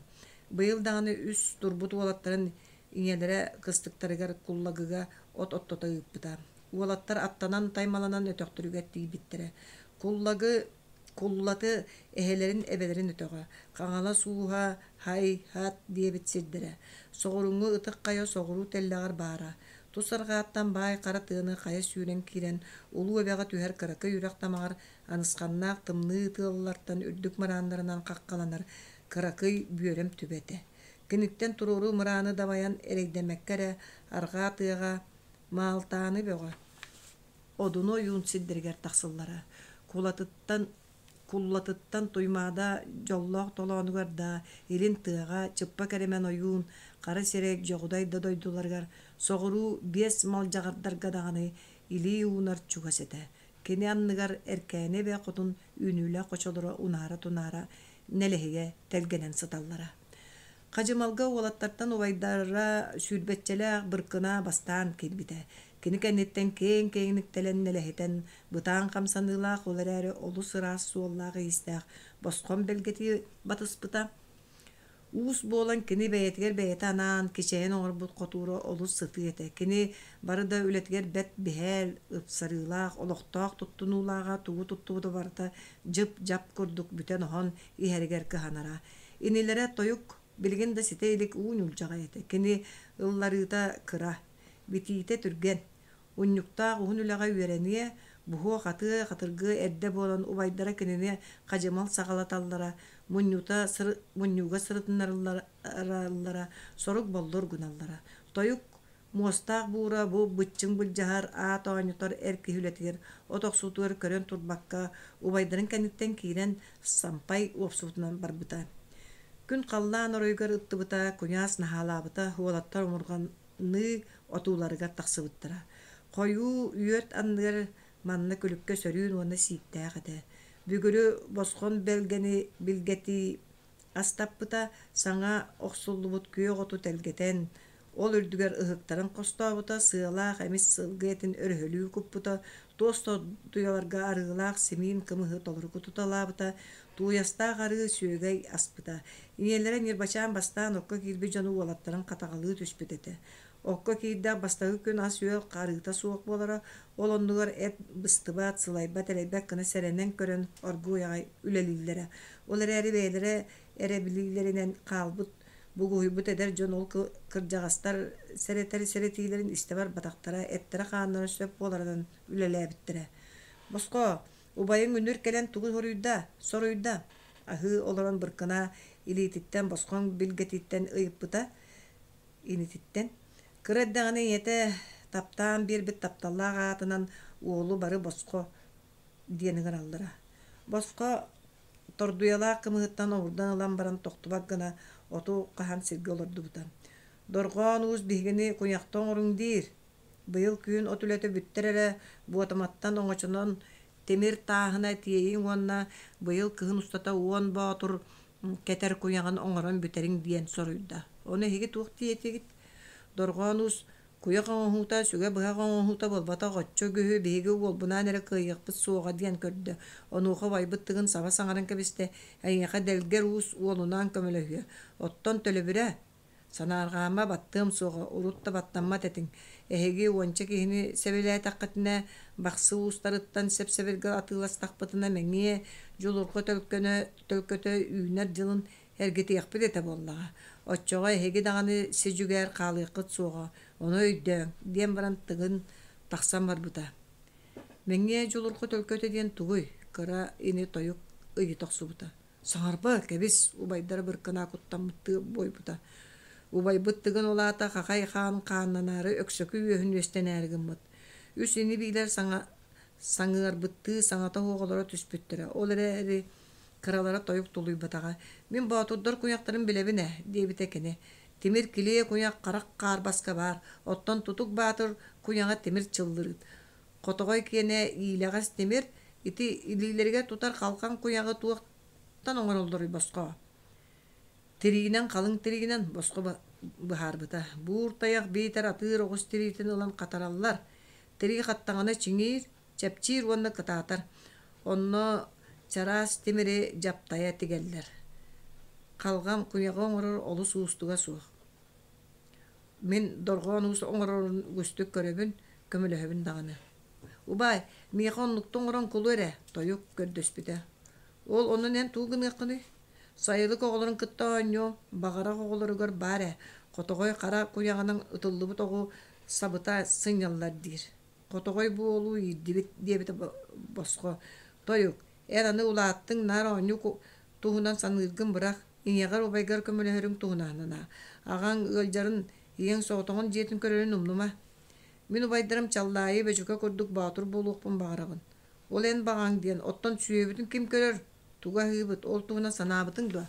S1: Быйыл даҕаны үс турбут уолаттарын ийэлэрэ кыстыктарыгар Куллагыга от оттото ыыппыта. Уолаттар аттанан-таймаланан өтөхтөрүгэр тиийбиттэрэ. Куллагы Куллаты эһэлэрин эбэлэрин өтөҕө, Хаҥалас ууһа Һай-һат диэбит сирдэрэ. Соҕурууҥҥу Ытык Хайа соҕуруу тэллэҕэр баара. Тус арҕааттан баай хара тыаны хайа сүүрэн киирэн, Улуу Эбэҕэ түһэр кыракый үрэх тамаҕар анысханнаах тымныы тыаллартан үрдүк мырааннарынан хаххаланар кыракый бүөрэм түбэ этэ. Киниттэн туруору мырааны дабайан эрэйдэммэккэ эрэ арҕаа тыаҕа Маалтааны бөҕө, Одуну ойуун сирдэригэр тахсыллара. Кулатыттан Куллатыттан Туймаада дьоллоох толоонугар да, илин тыаҕа Чыппа Кэрэмэн ойуун, Хара сирэй Дьоҕудай да дойдуларыгар, соҕуруу биэс малдьаҕардарга даҕаны илии уунар чугас этэ. Кини анныгар Эркээни эбэ хотун үүнүүлээх хочолоро унаара-тунаара нэлэһийэ тэлгэнэн сыталлара. Хадьымалга уолаттартан убайдара сүүрбэччэлээх Быркына бастаан киирбитэ. Кини кэнниттэн киэҥ-киэҥник тэлэн нэлэһитэн, бытаан хамсаныылаах, ол эрээри олус ыраас суоллаах-иистээх босхоҥ бэлгэтии батыспыта. Уус буолан кини бэйэтигэр бэйэтэ анаан, кичэйэн оҥорбут хотуура олус сытыы этэ. Кини бары да үлэтигэр бэрт биһээл, ыпсарыылаах, олохтоох туттунуулааҕа, тугу туттубута барыта дьып-дьап курдук бүтэн-оһон иһэригэр кыһанара. Инилэрэ тойук билигин да ситэ илик уу ньулдьаҕай этэ. Кини ылларыыта кыра, битиитэ түргэн. Унньуктаах уһун үлэҕэ үөрэниэ, буһуо-хатыа, хатыргыа эрдэ буолан убайдара кинини хадьымал саҕалаталлара, мунньута мунньууга сырытыннараллара, сорук-боллур гыналлара. Тойук муостаах буура бу быччыҥ былдьаһар, аат оонньотор эр киһи үлэтигэр от охсуутугар көрөн турбакка, убайдарын кэнниттэн киирэн сампай уопсубутунан барбыта. Күн халлаан оройугар ыттыбыта, куйаас наһаалаабыта, уолаттар омурҕанныы отууларыгар тахсыбыттара. Хойуу үөт анныгар манна күлүккэ сөрүүн уонна сииктээх этэ. Бүгүрү босхон бэлгэни билгэтии астаппыта, саҥа охсуллубут күөх оту тэлгэтэн, ол үрдүгэр ыһыктарын хостообута, сыалаах эмис сылгы этин өрөһөлүү куппута, туос тордуйаларга арыылаах симиин кымыһы толору кутуталаабыта, Тууйастаах арыы, сүөгэй аспыта. Ийэлэрэ Ньырбачаан бастаан окко киирбит дьону уолаттарын хатаҕалыы түспүт этэ. Окко киирдэх бастакы күн ас-үөл харыыта суох буолара, ол оннугар эт быстыбат, сылайбат-элэйбэт гына сэрэнэн көрөн оргууй аҕай үлэлииллэрэ. Ол эрээри бэйэлэрэ эрэ билиилэринэн хаалбыт бугуһуйбут эдэр дьон ол кырдьаҕастар сэрэтэр сэрэтиилэрин истэ барбатахтара, эттэрэ-хааннара сөп буоларынан үлэлээбиттэрэ. Босхо, убайыҥ үнүр кэлэн тугу соруйда, соруйда? Аһыы олорон Быркына илиититтэн босхоҥ билгэтиттэн ыйыппыта инититтэн. Кыра эрдэҕинэ ийэтэ таптаан биэрбит тапталлаах аатынан уолу бары босхо диэн ыҥыраллара. Босхо тордуйалаах кымыһыттан омурдан ылан баран тохтубат гына оту хаһан сиргэ олордубута. Дорҕоон уус биһигини куйахта оҥоруҥ диир. Быйыл күһүн от үлэтэ бүттэр эрэ Буотаматтан оҥочонон тимир тааһына тиэйиҥ уонна быйыл кыһын устата уон боотур кэтэр куйаҕын оҥорон бүтэриҥ диэн соруйда. Ону эһиги туох диэтигит? Дорҕоон уус куйах оҥоһуута, сүгэ быһах оҥоһуута буолбатах оччо үгүһү биһиги уолбунаан эрэ кыайыахпыт суоҕа диэн көрдө. Онуоха убайбыт Тыгын саба саҥаран кэбистэ, эйиэхэ дэлгэр уус уолунаан көмөлөһүө. Оттон төлөбүрэ Санаарҕаама, баттыам суоҕа, урут да баттаммат этиҥ. Эһиги уонча киһини сэбилээтэххитинэ, Бахсы уустарыттан сэп-сэбиргэл атыыластахпытына мэҥиэ, Дьулурҕа төлкөнө төлкөтө үүнэр дьылын эргитиэхпит этэ буоллаҕа. Оччоҕо эһиги даҕаны си-дьүгээр хаалыаххыт суоҕа, ону өйдөөҥ, диэн баран Тыгын тахсан барбыта. Мэҥиэ Дьулурҕа төлкөтө диэн тугуй? Кыра ини тойук ыйыта охсубута. Саҥарба, кэбис, убайдара быркынаа куттаммыттыы буойбута. Убайбыт Тыгын улаата хахай хаан хааннанаары өксөкү үөһүн үөстэнээри гыммыт. Үс ини-биилэр саҥа саҥыарбыттыы саҥата суох олоро түспүттэрэ. Ол эрээри кыралара тойук тулуйбатаҕа. «Мин боотурдар куйахтарын билэбин ээ» диэбитэ кини. Тимир килиэ куйах харах хаарбаска баар, оттон Тутук Баатыр куйаҕа тимир чыллырыыт. Хотоҕой киэнэ иилэҕэс тимир, ити илиилэригэр тутар халҕан куйаҕы туохтан оҥороллоруй босхо? Тириинэн, халыҥ тириинэн босхо быһаарбыта. Буур тайах биитэр атыыр оҕус тириитин ылан хатараллар. Тирии хаттаҕына чиҥиир, чэпчиир уонна кытаатар. Онно чараас тимири дьаптайа тигэллэр. Халҕан куйаҕы оҥорор олус уустуга суох. Мин дорҕоон уус оҥорорун үгүстүк көрөбүн, көмөлөһөбүн даҕаны. Убаай, миэхэ оннукта оҥорон кулу эрэ, тойук көрдөспүтэ. Ол онон эн тугу гыныаххыный? Сайылык оҕолорун кытта оонньуом, баҕарах оҕолоругар баар ээ, хотоҕой хара куйаҕынан ытыллыбыт оҕу сабыта сынньаллар диир. Хотоҕой буолуу иирдибит диэбитэ босхо. Тойук, эн аны улааттыҥ, наар оонньуу туһунан саныыргын бырах, Ийэҕэр, убайгар көмөлөһөрүҥ туһунан анаа. Аҕаҥ ыалдьарын, ийэҥ соҕотоҕун дьиэтин көрөрүн умнума. Мин убайдарым Чаллаайы Бөчүкэ курдук боотур буолуохпун баҕарабын. Ол эн баҕаҥ диэн, оттон сүөһүбүтүн ким көрөр, тугу аһыыбыт, ол туһунан санаабытыҥ дуо?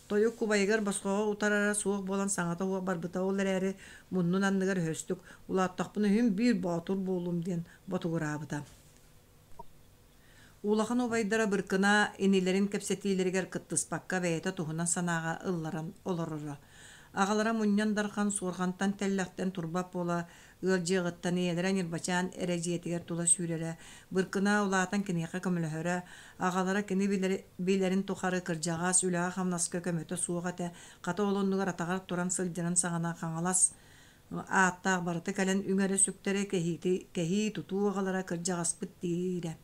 S1: Тойук убайыгар босхоҕо утарара суох буолан саҥата суох барбыта, ол эрээри муннун анныгар өһөстүк «Улааттахпына үһүн биир боотур буолуум» диэн ботугураабыта. Улахан убайдара Быркына инилэрин кэпсэтиилэригэр кыттыспакка бэйэтэ туһунан санааҕа ылларан олороро. Аҕалара Мунньан Дархан суорҕантан тэллэхтэн турбат буола ыалдьыаҕыттан ийэлэрэ Ньырбачаан эрэ дьиэтигэр тула сүүрэрэ, Быркына улаатан киниэхэ көмөлөһөрө, аҕалара кини билэрин тухары кырдьаҕас, үлэҕэ-хамнаска көмөтө суох этэ, хата ол оннугар атаҕар туран сылдьарын саҕана Хаҥалас ааттаах барыта кэлэн үҥэрэ-сүктэрэ кэһиити кэһии тутуу аҕалара кырдьаҕаспыт диирэ.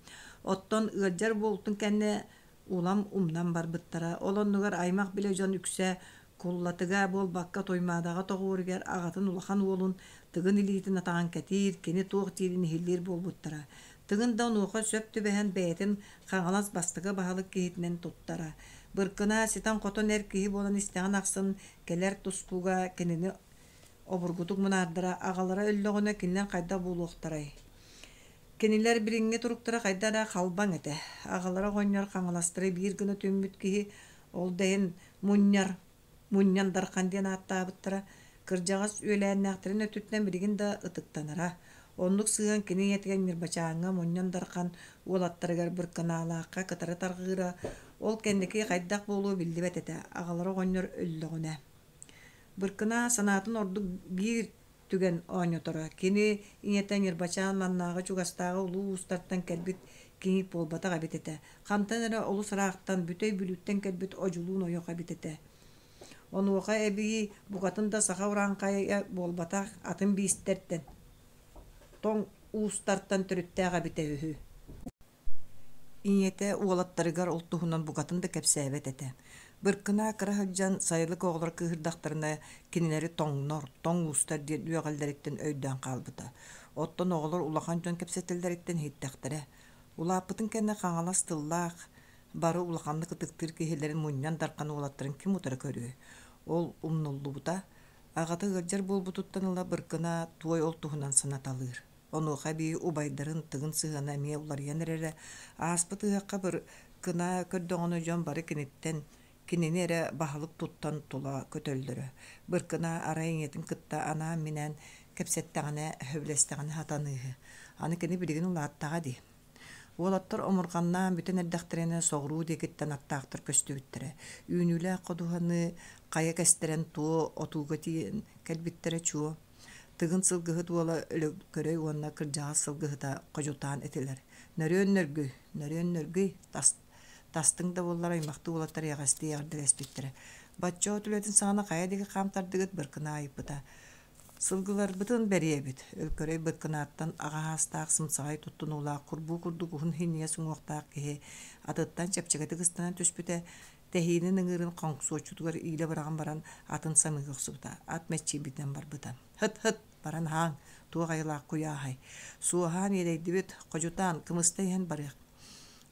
S1: Оттон ыалдьар буолтун кэннэ улам умнан барбыттара. Ол оннугар аймах-билэ дьон үксэ Куллатыга буолбакка Туймаадаҕа тоҕуоругар аҕатын улахан уолун Тыгын илиитин атаҕын кэтиир, кини туох диирин иһиллиир буолбуттара. Тыгын да онуоха сөп түбэһэн бэйэтин Хаҥалас бастакы баһылык киһитинэн туттара. Быркына ситэн-хотон эр киһи буолан истэҕин ахсын кэлэр тускуга кинини Обургутук мунаардара аҕалара өллөҕүнэ кинилэр хайдах буолуохтарай? Кинилэр билиҥҥи туруктара хайда эрэ халбаҥ этэ. Аҕалара оҕонньор Хаҥаластары биир гына түммүт киһи, ол да иһин мунньар, Мунньан Дархан диэн ааттаабыттара. Кырдьаҕас үөлээннээхтэрин өттүттэн билигин да ытыктанара. Оннук сыһыан кини ийэтигэр Ньырбачааҥҥа Мунньан Дархан уолаттарыгар Быркынаалаахха кытары тарҕыыра. Ол кэнники хайдах буолуо биллибэт этэ, аҕалара оҕонньор өллөҕүнэ. Быркынаа санаатын ордук биир түгэн оонньоторо. Кини ийэтэ Ньырбачаан маннааҕы чугастааҕы улуу уустартан кэлбит Киһи буолбатах эбит этэ. Хантан эрэ олус ыраахтан Бүтэй Бүлүүттэн кэлбит одьулуун ойох эбит этэ. Онуоха эбии букатын да саха урааҥхайа буолбатах атын биистэртэн, тоҥ уустартан төрүттээх эбитэ үһү. Ийэтэ уолаттарыгар ол туһунан букатын да кэпсээбэт этэ. Быркынаа кыра сылдьан сайылык оҕолоро кыыһырдахтарына кинилэри тоҥнор, тоҥ уустар диэн үөҕэллэриттэн өйдөөн хаалбыта. Оттон оҕолор улахан дьон кэпсэтэллэриттэн иһиттэхтэрэ. Улааппытын кэннэ хаҥалас тыллаах, бары улаханнык ытыктыыр киһилэрин мунньан дархан уолаттарын ким утары көрүөй? Ол умнуллубута. Аҕата ыалдьар буолбутуттан ыла Быркынаа туой ол туһунан санаталыыр. Онуоха эбии убайдарын Тыгын сыһыана эмиэ уларыйан эрэрэ. Ааспыт ыһыахха Быркынаа көрдөҕүнэ дьон бары киниттэн кинини эрэ баһылык туттан тула көтөллөрө. Быркынаа арай ийэтин кытта анаан-минээн кэпсэттэҕинэ, сөбүлэстэҕинэ сатаныыһы. Аны кини билигин улааттаҕа дии. Уолаттар омурҕаннаан бүтэн эрдэхтэринэ соҕуруу диэкиттэн аттаахтар көстүбүттэрэ. Үүнүүлээх ходуһаны хайа кэстэрэн туо отууга тиийэн кэлбиттэрэ чуо. Тыгын сылгыһыт уола Өлөкөрөй уонна кырдьаҕас сылгыһыта ходьутаан этилэр: «Нөрүөн нөргүй, нөрүөн нөргүй, тас тастыҥ да буоллар аймахтыы уолаттар эйэҕэстии эҕэрдэлэспиттэрэ. Бачча от үлэтин саҕана хайа диэки хаамтардыгыт Быркына ыйыппыта. Сылгыларбытын бэрийэбит, Өлкөрөй Быркынааттан аҕа саастаах сымсаҕай туттунуулаах курбуу курдук уһун синньигэс уҥуохтаах киһи атыттан чэпчэкитик ыстанан түспүтэ, тэһиинин ыҥыырын хоҥсуоччутугар иилэ быраҕан баран атын самыыга охсубута, ат мэччийбитинэн барбыта. «Һыт-һыт, баран аһааҥ, туох айылаах куйааһай, суоһаан иэдэйдибит, ходьутаан, кымыста иһэн барыах»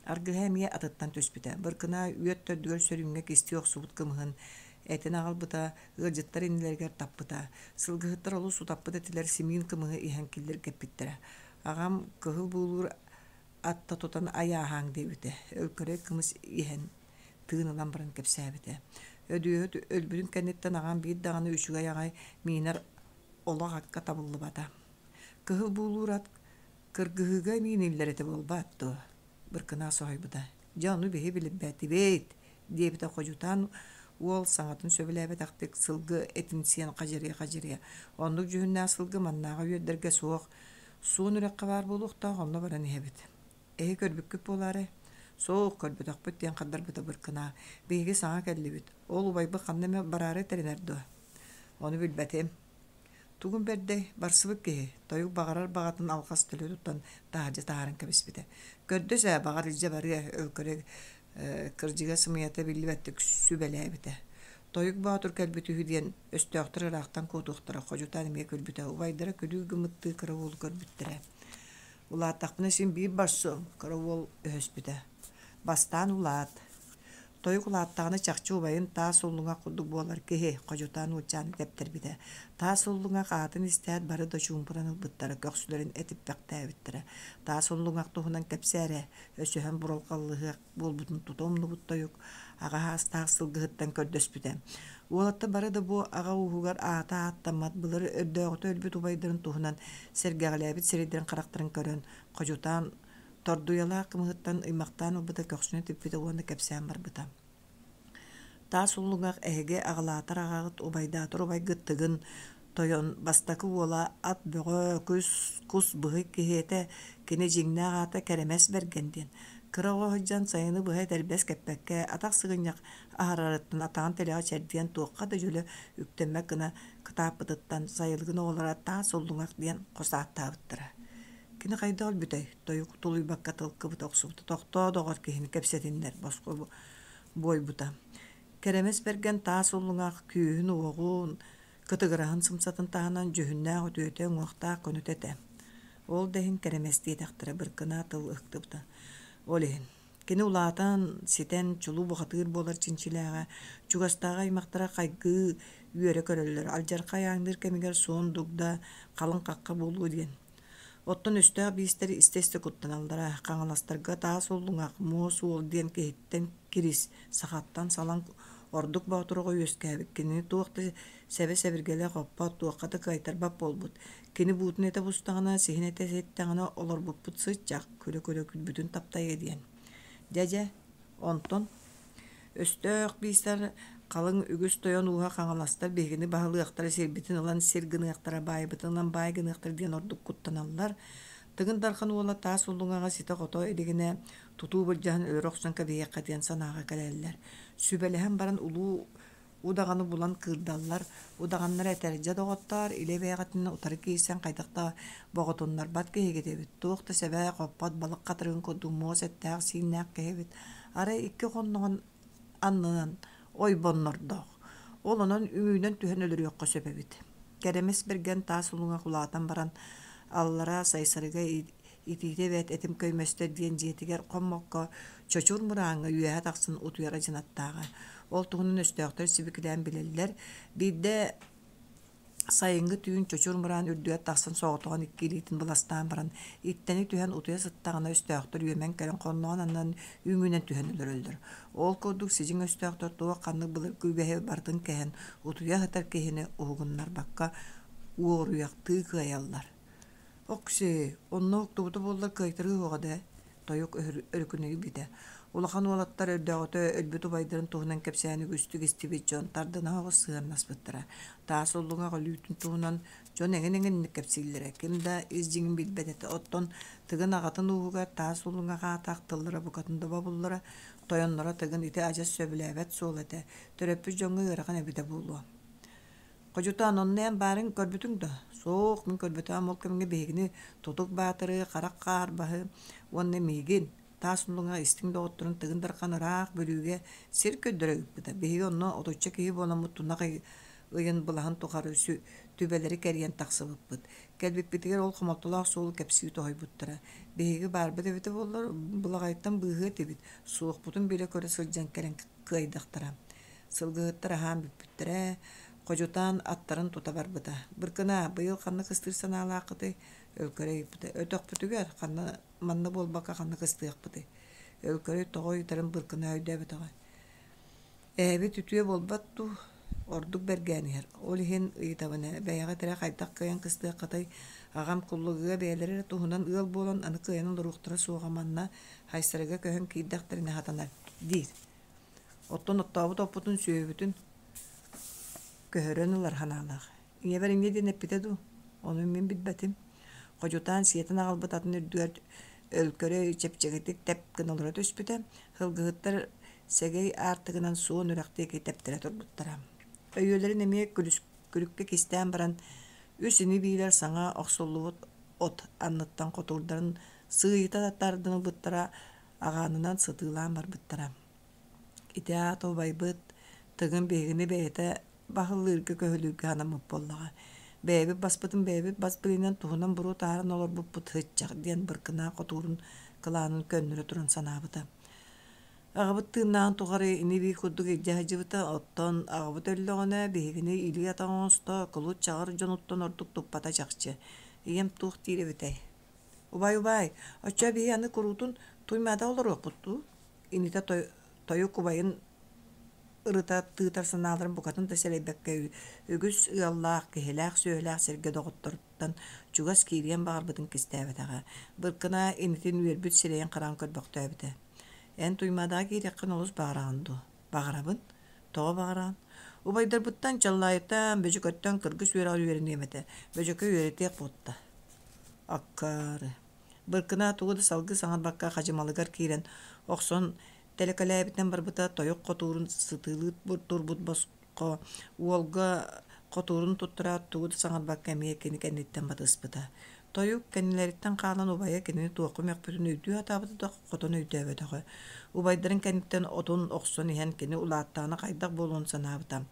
S1: Аргыһа эмиэ атыттан түспүтэ. Быркынаа үөт төрдүгэр сөрүүҥҥэ кистии охсубут кымыһын этин аҕалбыта, ыалдьыттар иннилэригэр таппыта. Сылгыһыттар олус утаппыт этилэр, симиин кымыһы иһэн киллиргэппиттэрэ. Аҕам кыһыл буулуур атта тутан айааһааҥ диэбитэ. Өлкөрөй кымыс иһэн тыын ылан баран кэпсээбитэ. Өдүөһүт өлбүтүн кэнниттэн аҕам биир даҕаны үчүгэй аҕай миинэр олох акка табыллыбата. Кыһыл буулуур ат Кыргыһыыга мииниллэр этэ буолбаат дуо? Быркынаа соһуйбута. Дьэ ону биһи билбэтибит, диэбитэ ходьутаан уол саҥатын сөбүлээбэтэхтик сылгы этин сиэн хадьырыйа-хадьырыйа. Оннук дьүһүннээх сылгы маннааҕы үөрдэргэ суох, суон үрэххэ баар буолуохтаах, онно баран иһэбит. Эһи көрбүккүт буолаарай? Суох, көрбөтөхпүт диэн хардарбыта Быркынаа. Биһиги саҥа кэллибит. Ол убайбыт ханна эмэ бараары тэринэр дуо? Ону билбэтим. Тугун бэрдэй, барсыбыт киһи, тойук баҕарар баҕатын алҕас төлө тутан таһырдьа таһааран кэбиспитэ. Көрдөс ээ, баҕар илдьэ барыа, өлкөрө кырдьыга сымыйата биллибэттик сүбэлээбитэ. Тойук Боотур кэлбит үһү диэн өстөөхтөр ыраахтан куотуохтара, ходьутаан эмиэ күлбүтэ, убайдара күлүү гыммыттыы кыра уолу көрбүттэрэ. Улааттахпына син биир барсыам, кыра уол өһөспүтэ. Бастаан улаат. Тойук улааттаҕына чахчы убайын таас уллуҥах курдук буолар киһи, ходьутаан уолчааны тэптэрбитэ. Таас уллуҥах аатын истээт бары да чуумпуран ылбыттара, көхсүлэрин этиппэхтээбиттэрэ. Таас уллуҥах туһунан кэпсээ эрэ, өсөһөн буралҕаллыһыах буолбутун тута умнубут тойук аҕа саастаах сылгыһыттан көрдөспүтэ. Уолаттар бары да бу аҕа ууһугар аата ааттаммат былыр өрдөөҕүтэ өлбүт убайдарын туһунан сэргэҕэлээбит сирэйдэрин-харахтарын көрөн, ходьутаан Тордуйалаах кымыһыттан ыймахтаан ылбыта көхсүнэ түппүтэ уонна кэпсээн барбыта. Таас уллуҥах эһиги аҕалаатар аҕаҕыт, убайдаатар убайгыт Тыгын Тойон бастакы уола ат бөҕө, күс, кус быһый киһи этэ, кини дьиҥнээх аата Кэрэмэс Бэргэн диэн. Кыра оҕо сылдьан сайыны быһа этэрбэс кэппэккэ, атах сыгынньах аһарарыттан атаҕын тилэҕэ чэрдийэн туохха да дьөлө үктэммэт гына кытааппытыттан сайылыгын оҕолоро Таас Уллуҥах диэн хос ааттаабыттара. Кини хайдах өлбүтэй? Тойук тулуйбакка тылкыбыта охсубута. Тохтоо, доҕор киһини кэпсэтиннэр, босхо буойбута. Кэрэмэс Бэргэн таас уллуҥах күүһүн-уоҕун, кытыгыраһын сымсатын таһынан дьүһүннээх үтүөтэ уҥуохтаах көнөтө этэ. Ол да иһин Кэрэмэс диэтэхтэрэ Быркынаа тыл ыһыктыбыта. Ол иһин Кини улаатан, ситэн, чулуу бухатыыр буолар чинчилээҕэ, чугастааҕы аймахтара хайгыы, үөрэ көрөллөр, алдьархай ааҥныыр кэмигэр суон дугда, халыҥ хахха буолуо диэн. Оттон өстөөх биистэр истэ-истэ куттаналлара, хаҥаластарга таас уллуҥах, муос уол диэн киһиттэн кирис, сахаттан салаҥ ордук боотур оҕо үөскээбит, кинини туох да сэбэ-сэбиргэлэ хоппот, туохха да кыайтарбат буолбут. Кини буутун этэ бустаҕына, сиһин этэ ситтэҕинэ олорбуппут сыччах, күлэ-күлэ күлбүтүн таптайыа диэн. Дьэ-дьэ, онтон өстөөх биистэр халыҥ үгүс тойон ууһа хаҥаластар биһигини баһылыахтара, сирбитин ылан сир гыныахтара, баайбытын ылан баай гыныахтара диэн ордук куттаналлар. Тыгын Дархан уола таас уллуҥаҕа ситэ-хото илигинэ тутуу былдьаһан өлөрө охсон кэбиһиэххэ диэн санааҕа кэлэллэр. Сүбэлэһэн баран улуу удаҕаны булан кыырдаллар. Удаҕаннара этэр: «Дьэ, доҕоттоор, илэ бэйэҕитинэн утары киирсэн хайдах да боҕотуннарбат киһигит эбит. Туох да сэбэ хоппот балык хатырыгын курдук муос эттээх-сииннээх киһи эбит. Арай икки хонноҕун аннынан ойбоннордоох. Ол онон үҥүүнэн түһэн өлөрүөххэ сөп эбит. Кэрэмэс бэргэн таас улуҥах улаатан баран аллараа Сайсарыга итиитэ эбээт этим көймөстөр диэн дьиэтигэр хоммокко Чочур Мырааҥҥа үөһэ тахсан утуйара дьынаттааҕа. Ол туһунан өстөөхтөр сибикилээн билэллэр. Биирдэ Сайыҥҥы түүн чочур мыраан үрдүгэр тахсан соҕотоҕун икки илиитин быластаан баран, иттэни түһэн утуйа сыттаҕына өстөөхтөр үөмэн кэлэн хонноҕун аннынан үҥүүнэн түһэн өлөрөллөр. Ол курдук сидьиҥ өстөөхтөр туох ханнык былыргы үгэһи барытын кэһэн, утуйа сытар киһини уһугуннарбакка уоруйахтыы кыайаллар. Окси, онно уктубута буоллар кыайтарыы уоҕа да тойук өрүкүнүйбүтэ. Улахан уолаттар өрдөөҕүтэ өлбүт убайдарын туһунан кэпсээн үгүстүк истибит дьон тардына оҕус сыһыаннаспыттара. Таас уллуҥах өлүүтүн туһунан дьон эҥин-эҥинник кэпсииллэрэ, ким да ис дьиҥин билбэт этэ. Оттон Тыгын аҕатын ууһугар таас уллуҥах аата ахтыллара букатын да бобуллара, тойонноро Тыгын ити адьас сөбүлээбэт суола этэ, төрөппүт дьоҥҥо ыарахан эбитэ буолуо. Ходьутаан, онно эн баарыҥ көрбүтүҥ дуо? Суох, мин көрбөтөҕүм ол кэмҥэ биһигини Тутук Баатыры, Харах Хаарбаһы уонна миигин, таас уллуҥа истиҥ доҕотторун Тыгын Дархан ыраах Бүлүүгэ сир көрдөрө ыыппыта. Биһиги онно отучча киһи буоламмыт тунах ыйын былаһын тухары түбэлэри кэрийэн тахсыбыппыт. Кэлбиппитигэр ол хомолтолоох суолу кэпсии тоһуйбуттара. Биһиги баарбыт эбитэ буоллар, былаҕайтан быыһыа этибит, суохпутун билэ-көрө сылдьан кэлэн кыайдахтара. Сылгыһыттар аһаан бүппүттэрэ, ходьутаан аттарын тута барбыта. Быркынаа, быйыл ханна кыстыыр санаалааххытый? Өлкөрө ыйыппыта. Өтөхпүтүгэр ханна манна буолбакка ханна кыстыахпытый? Өлкөрөй тоҕо ыйытарын Быркынаа өйдөөбөтөҕө. Эһэбит үтүө буолбат дуу, ордук бэргээн иһэр. Ол иһин ыйытабын ээ, бэйэҕит эрэ хайдах кыайан кыстыаххытый? Аҕам куллугуга бэйэлэрэ эрэ туһунан ыал буолан аны кыайан олоруохтара суоҕа манна Хайсарыга көһөн киирдэхтэринэ сатанар диир. Оттон оттообут оппутун сүөһүбүтүн көһөрөн ылар санаалаах. Ийэбэр инньэ диэн эппитэ дуу, ону мин билбэтим. Ходьутаан сиэтэн аҕалбыт атын үрдүгэр өлкөрөй чэпчэкитик тэп гына олоро түспүтэ, сылгыһыттар сэгэй аартыгынан суон үрэх диэки тэптэрэ турбуттара. Өйүөлэрин эмиэ күлүккэ кистээн баран, үс ини-биилэр саҥа охсуллубут от анныттан хотуурдарын сыыйыта тардан ылбыттара, аҕаанынан сытыылаан барбыттара. Ити аата убайбыт Тыгын биһигини бэйэтэ баһылыырга-көһүлүүргэ анаммыт буоллаҕа. Бэйэбит баспытын бэйэбит бас билинэн туһунан буруо таһааран олорбуппут һыччах диэн Быркынаа хотуурун кылаанын көннөрө туран санаабыта. Аҕабыт тыыннааҕын тухары ини-бии курдук илдьэ сылдьыбыта, оттон аҕабыт өллөҕүнэ биһигини илии-атах оҥосто, кулут-чаҕар дьонуттан ордук туппата чахчы. Ийэм туох диир эбитэй? Убай, убаай, оччо биһи аны куруутун Туймаада олоруохпут дуу? Инитэ тойук убайын ырыта тыытар санааларын букатын да сэрэйбэккэ үгүс ыаллаах, киһилээх-сүөһүлээх сиргэ доҕотторуттан чугас киириэн баҕарбытын кистээбэтэҕэ. Быркына инитин үөрбүт сирэйин хараҕын көрбөхтөөбүтэ. Эн Туймаадаҕа киириэххин олус баҕараҕын дуо? Баҕарабын. Тоҕо баҕараҕын? Убайдарбыттан Чаллаайыттан, Бөдьөкөттөн кыргыс үөрэҕэр үөрэниэм этэ. Бөдьөкө үөрэтиэх буолта. Аккаары. Быркынаа тугу да салгыы саҥарбакка хадьымалыгар киирэн, охсон тэлэкэлээбитинэн барбыта, тойук хотуурун сытыылыы турбут босхо уолга хотуурун туттараат тугу да саҥарбакка эмиэ кини кэнниттэн батыспыта. Тойук кэннилэриттэн хаалан убайа кинини туохха мөхпүтүн өйдүү сатаабыта да хотон өйдөөбөтөҕө. Убайдарын кэнниттэн отун охсон иһэн кини улааттаҕына хайдах буолуон санаабыта.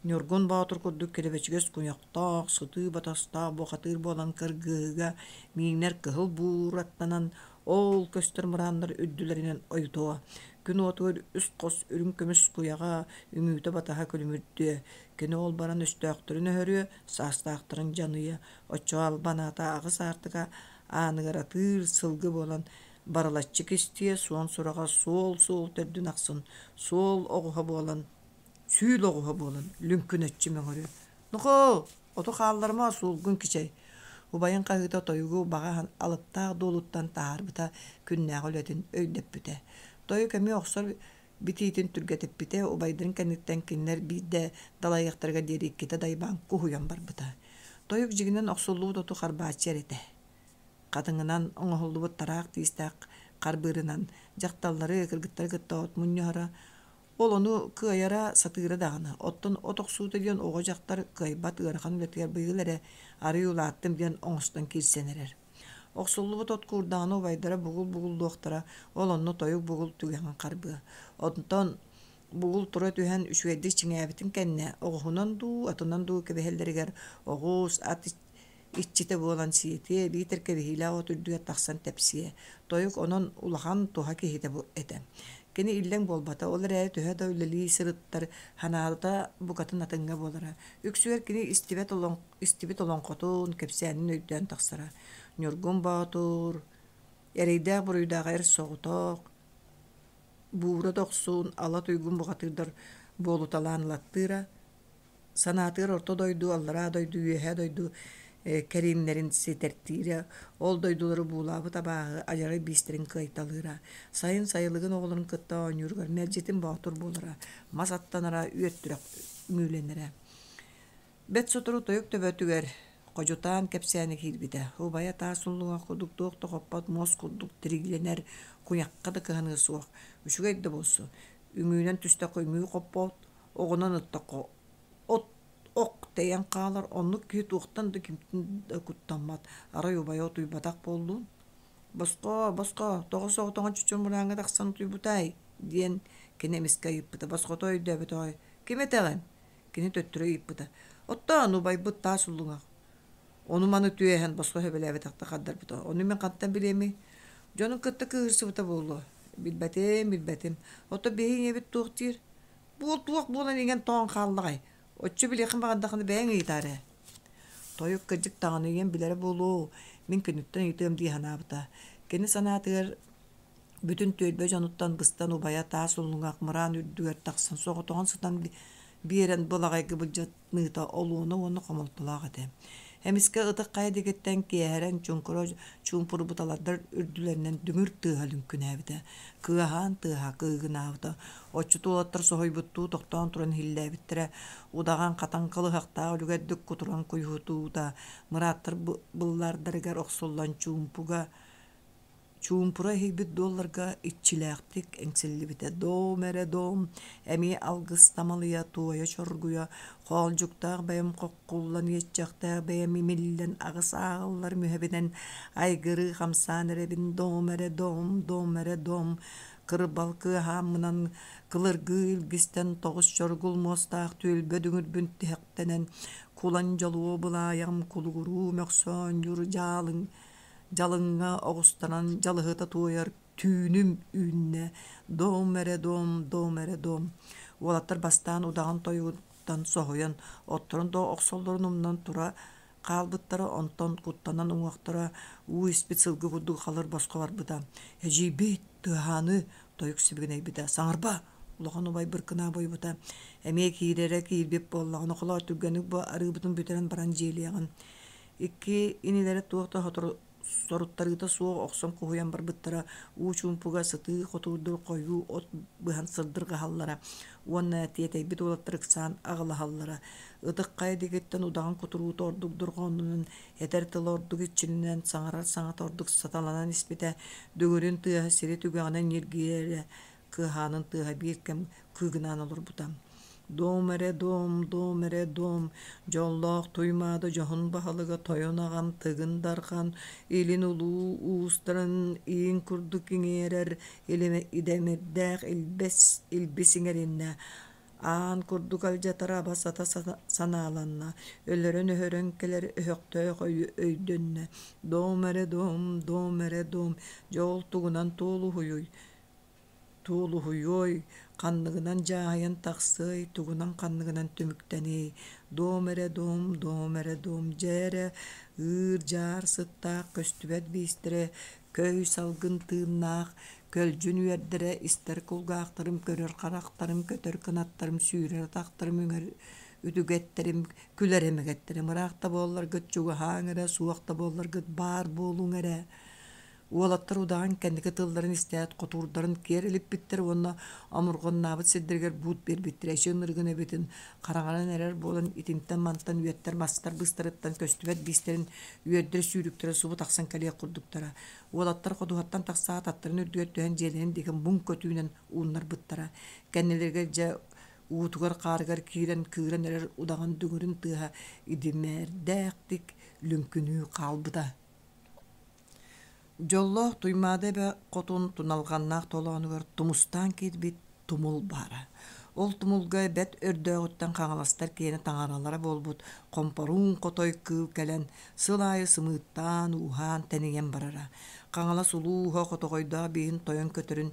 S1: Ньургун Боотур курдук килэбэчигэс куйахтаах, сытыы батастаах бухатыыр буолан кыргыһыыга миинэр кыһыл буур аттанан, ол көстөр мырааннар үрдүлэринэн ойутуо. Күн уотугар үс хос үрүҥ көмүс куйаҕа үҥүүтэ батаһа күлүмүрдүө. Кини ол баран өстөөхтөрүн өһөрүө, саастаахтарын дьаныйа, оччоҕо албан аата аҕыс аартыка ааныгар атыыр сылгы буолан барылаччы кистиэ, суон сураҕа суол-суол төрдүн ахсын суол оҕуһа буолан, сүүл оҕуһа буолан лүҥкүнэччи мөҥөрүө. Нохоо, оту хаалларыма, суолгун кичэй. Убайын хаһыыта тойугу баҕа алыптаах дуолуттан таһаарбыта күннээҕи үлэтин өйдөппүтэ. Тойук эмиэ охсор битиитин түргэтэппитэ, убайдарын кэнниттэн кинилэр биирдэ далайыахтарыгар диэри иккитэ дайбаан куһуйан барбыта. Тойук дьиҥинэн охсуллубут оту харбааччы эрэ этэ. Хатыҥынан оҥоһуллубут тараах тиистээх харбыырынан дьахталлары, кыргыттары кытта от мунньуһара. Ол ону кыайара, сатыыра даҕаны. Оттон от охсуута диэн оҕо-дьахтар кыайбат ыарахан үлэтигэр быйыл эрэ арыый улааттым диэн оҥостон киирсэн эрэр. Охсуллубут от куурдаҕына убайдара бугул-бугуллуохтара, ол онно тойук бугул түгэҕин харбыа. Онтон бугул тура түһэн үчүгэйдик чиҥээбитин кэннэ оҕуһунан дуу, атынан дуу кэбиһэллэригэр оҕус, ат иччитэ буолан сиэтиэ, биитэр кэбиһиилээх от үрдүгэр тахсан тэпсиэ. Тойук онон улахан туһа киһитэ этэ. Кини иллэҥ буолбата, ол эрээри төһө да үлэлии сырыттар, санаата букатын атыҥҥа буолара. Үксүгэр кини истибэт олоҥ истибит олоҥхотун, кэпсээнин өйдөөн тахсара. Ньургун Боотур, эрэйдээх-буруйдаах эр соҕотох, буура дохсун, ала туйгун бухатыырдар буолуталаан ылаттыыра, санаатыгар орто дойду, аллараа дойду, үөһээ дойду кэриимнэрин ситэртиирэ, ол дойдулары буулаабыт абааһы адьарай биистэрин кыайталыыра. Сайын сайылыгын оҕолорун кытта оонньууругар мэлдьитин боотур буолара, мас аттанара, үөттүрэх үүлэнэрэ. Бэрт сотору тойук төбөтүгэр ходьутаан кэпсээнэ киирбитэ. Убайа таас уллуҥах курдук туох да хоппот муос курдук тириилэнэр, куйахха да кыһаныа суох. Үчүгэй да буолсу. Үҥүүнэн түстэххэ үҥүү хоппот, оҕунан ыттахха от ох тэйэн хаалар, оннук киһи туохтан да кимтэн да куттаммат. Арай убайа утуйбатах буоллун. «Босхо, босхо, тоҕо соҕотоҕун чочум мырааҥҥа тахсан утуйбутай?» диэн кини эмискэ ыйыппыта. Босхото өйдөөбөтөҕө. «Ким этэҕин?» Кини төттөрү ыйыппыта: «Оттоон, убайбыт таас уллуҥах». Ону-маны түөһэн босхо сөбүлээбэтэхтэ хардарбыта. «Ону мин хантан билиэмий? Дьонун кытта кыыһырсыбыта буолуо». «Билбэтим, билбэтим. Оттон биһиги ийэбит туох диир? Буол туох буолан иҥэн тоҥон хааллаҕай? Оччо билиэххин баҕардаххына бэйэҥ ыйытаар ээ». Тойук кырдьык даҕаны ийэм билэрэ буолуо, мин киниттэн ыйытыам дии санаабыта. Кини санаатыгар Бүтүн түөлбэ дьонуттан быстан убайа таас уллуҥах мыраан үрдүгэр тахсан соҕотоҕун сытан биэрэн былаҕайга былдьаныыта олуона уонна хомолтолоох этэ. Эмискэ ытык хайа диэкиттэн киэһэрэн чуҥкура чуумпурбуталардар үрдүлэринэн дүҥүр тыаһа лүҥкүнээбитэ, кыаһаан тыаһа кыыгынаабыта. Оччото уолаттар соһуйбуттуу тохтоон туран иһиллээбиттэрэ, удаҕан хатан кылыһахтаах үлүгэрдик кутуран куйуһутуута, мырааттар быллаардарыгар охсуллан чуумпуга Чуумпура иһийбит дуолларга иччилээхтик эҥсиллибитэ «Дом эрэ дом, эмиэ алгыс тамалыйа туойа чоргуйа, хоолдьуктаах бэйэм хоххуллан иэччэхтээх бэйэм имиллэн аҕыс ааҕыллар мүһэбинэн айгырыы хамсаан эрэбин дом эрэ дом, дом эрэ дом, кырбал кыаһааммынан кылыргыы илгистэн тоҕус чоргул муостаах түөлбэ дүҥүрбүн тиһэхтэнэн кулан дьолуо былаайаҕым кулугуруу мөхсө оонньуур дьаалыҥ Дьалыҥҥа оҕустанан дьалыһыта туойар түүнүм үүннэ, дом эрэ дом, дом эрэ дом. Уолаттар бастаан удаҕан тойугуттан соһуйан, отторун да охсоллорун умнан тура хаалбыттара, онтон куттанан уҥуохтара уу испит сылгы курдук халыр босхо барбыта. «Эдьиийбит, тыаһааны!» тойук сибигинэйбитэ. «Саҥарба!» улахан убай быркынаа буойбута. Эмиэ киирэрэ киирбит буоллаҕына, холоо түргэнник бу арыыбытын бүтэрэн баран дьиэлиэҕин. Икки инилэрэ туох да соруттарыыта суох охсон куһуйан барбыттара, уу чуумпуга сытыы хотуурдур хойуу от быһан сырдырҕаһаллара уонна тиэтэйбит уолаттар ыксаан аҕылаһаллара. Ытык хайа диэкиттэн удаҕан кутуруута ордук дорҕооннонон, этэр тыла ордук иччилэнэн, саҥарар саҥата ордук саталанан испитэ, дүҥүрүн тыаһа сири түгэҕинэн ньиргийэрэ, кыаһаанын тыаһа биир кэм кыыгынаан олорбута. Дом эрэ дом, дом эрэ дом, дьоллоох Туймаада дьоһун баһылыга тойон аҕам Тыгын Дархан илин улуу уустарын иин курдук иҥиэрэр идэмирдээх илбэс илбис иҥэриннэ, аан курдук алдьатар аба-сата санааланна, өлөрөн-өһөрөн кэлэр өһөхтөөх өйдөннө. Дом эрэ дом, дом эрэ дом, дьол тугунан туолуһуйуй Туолуһуйуой, ханныгынан дьааһыйан тахсыай, тугунан ханныгынан түмүктэниэй, дом эрэ дом, дом эрэ дом, дьэ эрэ, ыыр-дьаар сыттаах көстүбэт биистэрэ, көй салгын тыыннаах, көлдьүн үөрдэрэ, истэр кулгаахтарым, көрөр харахтарым, көтөр кынаттарым, сүүрэр атахтарым, үҥэр үтүгэттэрим, күлэр эмэгэттэрим, ыраах да буолларгыт чугаһааҥ эрэ, суох да буолларгыт баар буолуҥ эрэ.
S2: Уолаттар удаҕан кэнники тылларын истээт, хотуурдарын киэр илиппиттэр уонна омурҕаннаабыт сирдэригэр буут биэрбиттэрэ эчи ынырыгын эбитин, хараҥаран эрэр буолан итинтэн-мантан үөттэр мастар быыстарыттан көстүбэт биистэрин үөрдэр сүүрүктэрэ субу тахсан кэлиэх курдуктара. Уолаттар ходуһаттан тахсаат аттарын үрдүгэр түһэн дьиэлэрин диэки муҥ көтүүнэн ууннарбыттара. Кэннилэригэр дьэ уутугар-хаарыгар киирэн кыыран эрэр удаҕан дүҥүрүн тыаһа идимэрдээхтик лүҥкүнүү хаалбыта. Дьоллоох Туймаада эбэ хотун туналҕаннаах толоонугар тумустаан киирбит тумул баара. Ол тумулга бэрт өрдөөҕүттэн хаҥаластар киэнэ таҥаралара буолбут хомпоруун хотой кыыл кэлэн сыл аайы сымыыттаан, ууһаан, тэнийэн барара. Хаҥалас улууһа хотоҕойдоох бииһин тойон көтөрүн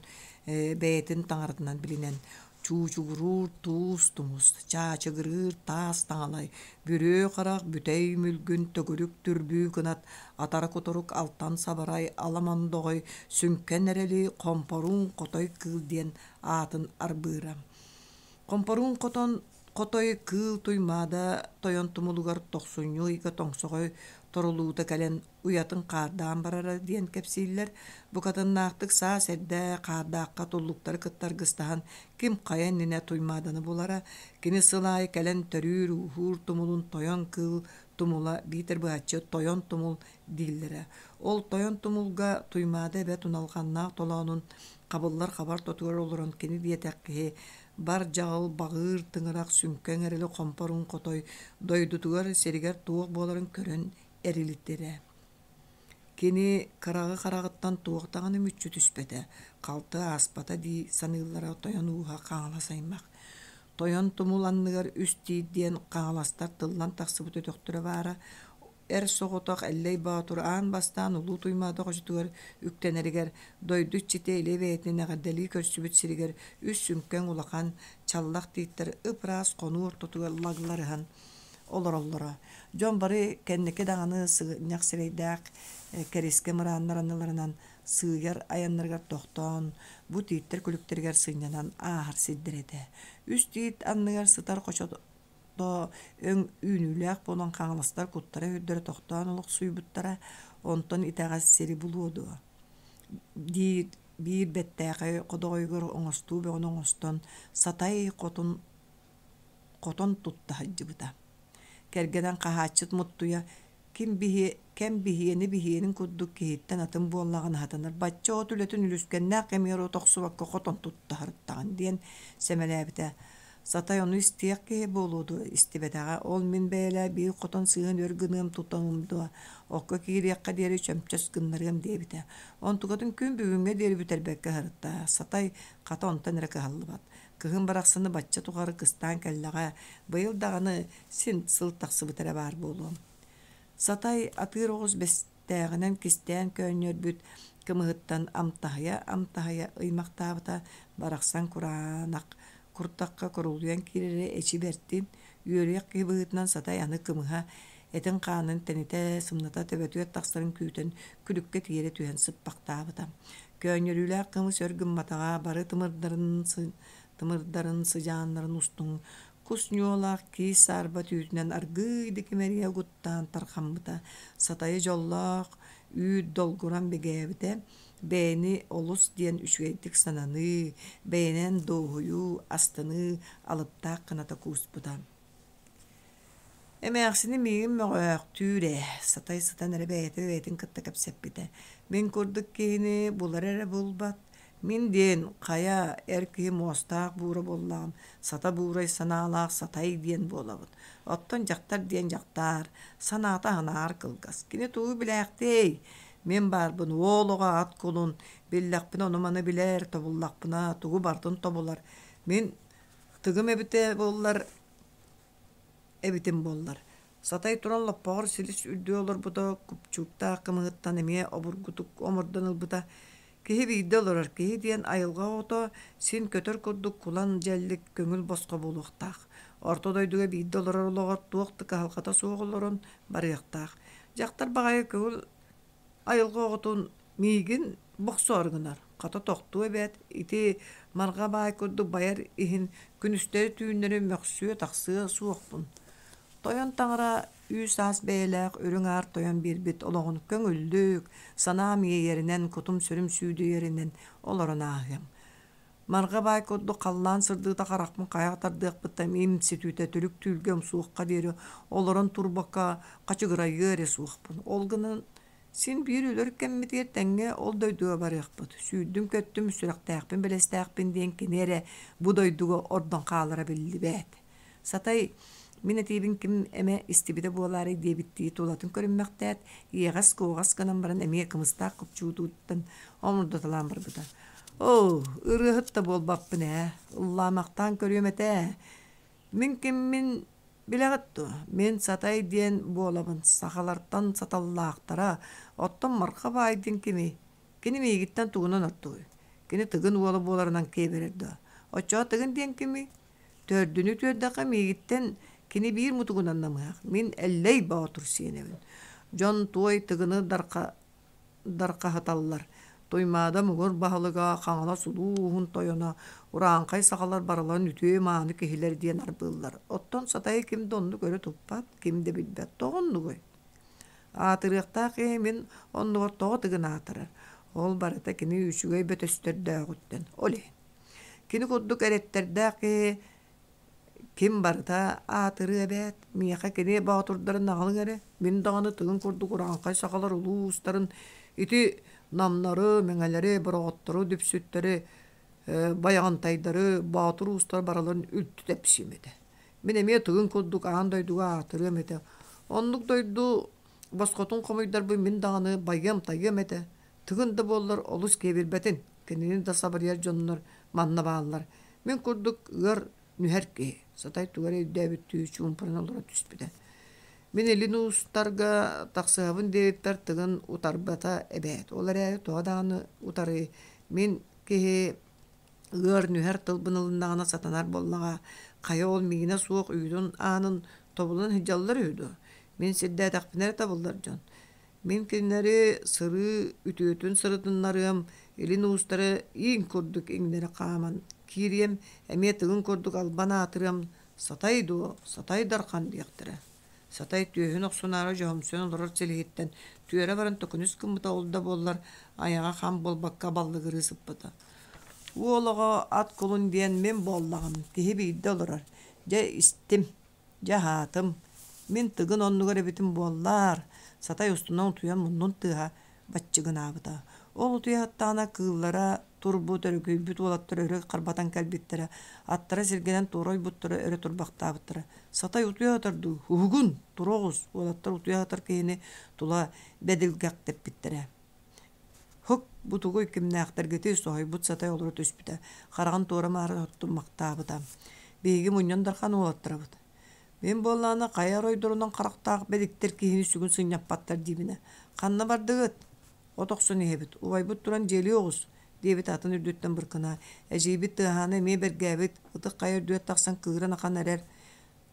S2: бэйэтин таҥаратынан билинэн чуучугуруур туус тумус, чаачыгырыыр таас таҥалай, бүрүө харах бүтэй мүлгүн төгүрүк түрбүү кынат, атара кутурук алтан сабарай аламондоҕой сүҥкэн эрэли хомпоруун хотой кыыл диэн аатын арбыыра. Хомпоруун хотон Хотой кыыл Туймаада тойон тумулугар тохсунньу ыйга тоҥсоҕой торулуута кэлэн уйатын хаардаан барара диэн кэпсииллэр. Букатыннаахтык саас эрдэ хаардаахха туллуктары кытта аргыстаһан ким хайа иннинэ Туймааданы булара. Кини сыл аайы кэлэн төрүүр-ууһуур тумулун Тойон кыыл тумула биитэр быһаччы Тойон тумул дииллэрэ. Ол Тойон тумулга Туймаада эбэ туналҕаннаах толоонун хабыллар хабар тотугар олорон кини диэтэх киһи бар дьаҕыл, баҕыыр тыҥырах, сүҥкэҥ эрэли хомпоруун хотой дойдутугар, сиригэр туох буоларын көрөн эрилиттэрэ. Кини кыраҕы хараҕыттан туох даҕаны мүччү түспэтэ, халты ааспата дии саныыллара тойон ууһа Хаҥалас аймах. Тойон тумул анныгар үс тиит диэн хаҥаластар тыллан тахсыбыт өтөхтөрө баара, Эр соҕотох Эллэй Боотур аан бастаан Улуу Туймаада хочотугар үктэнэригэр, дойду иччитэ илэ бэйэтинэн эҕэрдэлии көрсүбүт сиригэр үс сүҥкэҥ улахан чаллах тииттэр ып-ыраас хонуу ортотугар лагларыһан олороллоро. Дьон бары кэнники даҕаны сыгынньах сирэйдээх кэрискэ мырааннар анныларынан сыыйар айаннарыгар тохтоон, бу тииттэр күлүктэригэр сынньанан ааһар сирдэрэ этэ. Үс тиит анныгар сытар хочото өҥ үүнүүлээх буолан хаҥаластар куттара-сүрдэрэ тохтоон олохсуйбуттара, онтон итэҕэс сири булуо дуо диир биир бэртээхэй ходоҕойугар оҥостуу бөҕөнү оҥостон сатай хотун хотон тутта сылдьыбыта. Кэргэнэн хаһааччыт Муттуйа Ким биһи кэм биһиэни биһиэнин курдук киһиттэн атын буоллаҕына сатанар, бачча от үлэтин үлүскэннээх кэмигэр от охсубакка хотон тутта сырыттаҕын диэн сэмэлээбитэ. Сатай ону истиэх киһи буолуо дуо, истибэтэҕэ, ол мин бэйэлээх биир хотон сыыһын өр гыныам тутуом дуо, окко киириэххэ диэри чөмчөс гыннарыам диэбитэ. Онтукатын күн бүгүҥҥэ диэри бүтэрбэккэ сырытта, Сатай хата онтон эрэ кыһаллыбат. Кыһын барахсаны бачча тухары кыстаан кэллэҕэ, быйыл даҕаны син сыл тахсыбыта эрэ баар буолуо. Сатай атыыр оҕус бэстээҕинэн кистээн көөнньөрбүт кымыһыттан амтаһыйа-амтаһыйа ыймахтаабыта барахсан кураанах куртахха курулуйан киирэрэ эчи бэртин, үөрүйэх киһи быһыытынан Сатай аны кымыһа этин-хаанын тэнитэ, сымната төбөтүгэр тахсарын күүтэн күлүккэ тиэрэ түһэн сыппахтаабыта. Көөнньөрүүлээх кымыс өр гымматаҕа, бары тымырдарын, тымырдарын сыдьааннарын устун Кус ньуолаах киис саарба түүтүнэн аргыый да кимэрийэ угуттаан тарҕаммыта, сатайы дьоллоох үүт долгуран бигээбитэ, бэйэни олус диэн үчүгэйдик сананыы, бэйэнэн дуоһуйуу, астыныы алыптаах кыната кууспута. Эмээхсини миигин мөҕөөхтүүр ээ, сатай сытан эрэ бэйэтэ бэйэтин кытта кэпсэппитэ. Мин курдук киһини булар эрэ булбат, Мин диэн, хайа, эр киһи муостаах буура буоллаҕым, сата буурай санаалаах сатай диэн буолабын. Оттон дьахтар диэн дьахтаар, санаата аһынаар кылгас. Кини тугу билээхтиэй? Мин баарбын уол оҕо ат кулун, биллэхпинэ ону-маны билэр, тобуллахпына тугу барытын тобулар. Мин тыгым эбитэ буоллар, эбитим буоллар Сатай туран лоппоҕор силис үрдүө олорбута, купчууктаах кымыһыттан эмиэ обургутук омурдан ылбыта. Киһи биирдэ олорор киһи диэн айылҕа оҕото син көтөр курдук кулан дьэллик көҥүл босхо буолуохтаах. Орто дойдуга биирдэ олорор олоҕор туох да кыһалҕата суох олорон барыахтаах. Дьахтар баҕайы көҥүл айылҕа оҕотун миигин бохсоору гынар, хата тохтуо эбээт, ити Марҕа баай курдук байар иһин күнүстэри-түүннэри мөхсүө-тахсыа суохпун. Тойон таҥара Үүс-аас бэйэлээх үрүҥ аар тойон биэрбит олоҕун көҥүллүк, санаам иэйэринэн, кутум-сүрүм сүүдүйэринэн олорон ааһыам. Марҕа баай курдук халлаан сырдыыта харахпын хайа тардыахпыттан им сүтүүтэ түлүк түүлгэ умсуохха диэри олорон турбакка хачыгырайыа эрэ суохпун. Ол гынан син биир өлөр кэммитигэр тэҥҥэ ол дойдуга барыахпыт. Сүүрдүм-көттүм, сүрэхтээхпин-бэлэстээхпин диэн кини эрэ бу дойдуга ордон хаалара биллибэт. Сатай, мин этиибин ким эмэ истибитэ буолаарай диэбиттии тулатын көрүммэхтээт, иэҕэс-куоҕас гынан баран эмиэ кымыстаах купчуутуттан омурдаталаан барбыта. Оо, ырыаһыт да буолбаппын ээ, ыллаамахтаан көрүөм этэ ээ. Мин киммин билэҕит дуо? Мин Сатай диэн буолабын, сахалартан саталлаахтара, оттон Марха баай диэн кимий? Кини миигиттэн тугунан ордугуй? Кини Тыгын уола буоларынан киэбирэр дуо? Оччоҕо Тыгын диэн кимий? Төрдүнү түөрдэххэ миигиттэн кини биир мутугунан намыһах, мин Эллэй Боотур сиэнэбин. Дьон туой Тыгыны дархаһыталлар. Туймаада муҥур баһылыга, Хаҥалас улууһун тойоно, урааҥхай сахалар барыларын үтүө-мааны киһилэр диэн арбыыллар. Оттон Сатайы ким да оннук өрө туппат, ким да билбэт. Тоҕо оннугуй? Аатырыахтаах киһи мин оннугар тоҕо Тыгын аатырар? Ол барыта кини үчүгэй бөтөстөрдөөҕүттэн. Ол иһин. Кини курдук эрэттэрдээх киһи ким барыта аатырыа эбээт, миэхэ кини боотурдарын аҕалыҥ эрэ, мин даҕаны тыгын курдук урааҥхай сахалар улуустарын ити намнары, мэҥэлэри, бороҕоттору, дүпсүттэри, байаҕантайдары, боотур уустар барыларын үлтү тэпсиэм этэ. Мин эмиэ тыгын курдук аан дойдуга аатырыам этэ. Оннук дойду босхотун хомуйдарбын мин даҕаны байыам-тайыам этэ. Тыгын да буоллар олус киэбирбэтин, кинини да сабарыйар дьоннор манна бааллар. Мин курдук ыар нүһэр киһи, Сатай тугу эрэ өйдөөбүттүү чуумпуран олоро түспүтэ. Мин илин уустарга тахсыһабын диэбиппэр Тыгын утарбата эбээт. Ол эрээри тоҕо даҕаны утарыы мин киһи ыар нүһэр тылбын ылыннаҕына сатанар буоллаҕа. Хайа ол миигинэ суох үүтүн аанын тобулан сылдьаллар үһү дуо? Мин сирдээтэхпинэ эрэ табыллар дьон. Мин кинилэри сырыы үтүөтүн сырытыннарыам, илин уустары иин курдук иҥнэри хааман киириэм, эмиэ тыгын курдук албан аатырыам, сатай дуо, сатай дархан диэхтэрэ. Сатай түөһүн охсунаары дьоһумсуйан олорор силиһиттэн түөрэ баран төкүнүс гыммыта ол да буоллар айаҕа хам буолбакка баллыгырыы сыппыта. Уол оҕо ат кулун диэн мин буоллаҕым, киһи биирдэ олорор. Дьэ истим, Дьэ аһаатым, мин Тыгын оннугар эбитим буоллар, Сатай устунан утуйан муннун тыаһа баччыгынаабыта. Ол утуйа сыттаҕына кыыллара турбут, өрүкүйбүт уолаттар өрө харбатан кэлбиттэрэ, аттара сиргэнэн туора ойбуттара өрө турбахтаабыттара. Сатай утуйа сытар дуу, уһугун, тура оҕус, уолаттар утуйа сытар киһини тула бэдилгэхтэппиттэрэ. Һук, бу тугуй кимнээхтэргитий соһуйбут Сатай олоро түспүтэ, хараҕын туора-маары оттуммахтаабыта. Биһиги мунньан дархан уолаттарабыт. Мин буоллаҕына хайа оройдорунан харахтаах бэдиктэр киһини сүгүн сынньаппаттар диибинэ. Ханна бардыгыт? От охсон иһэбит. Убайбыт туран дьиэлии оҕус, диэбит атын үрдүттэн быркына. Эдьиийбит тыаһааны эмиэ бэргээбит, ытык хайа үрдүгэр тахсан кыыран ахан эрэр.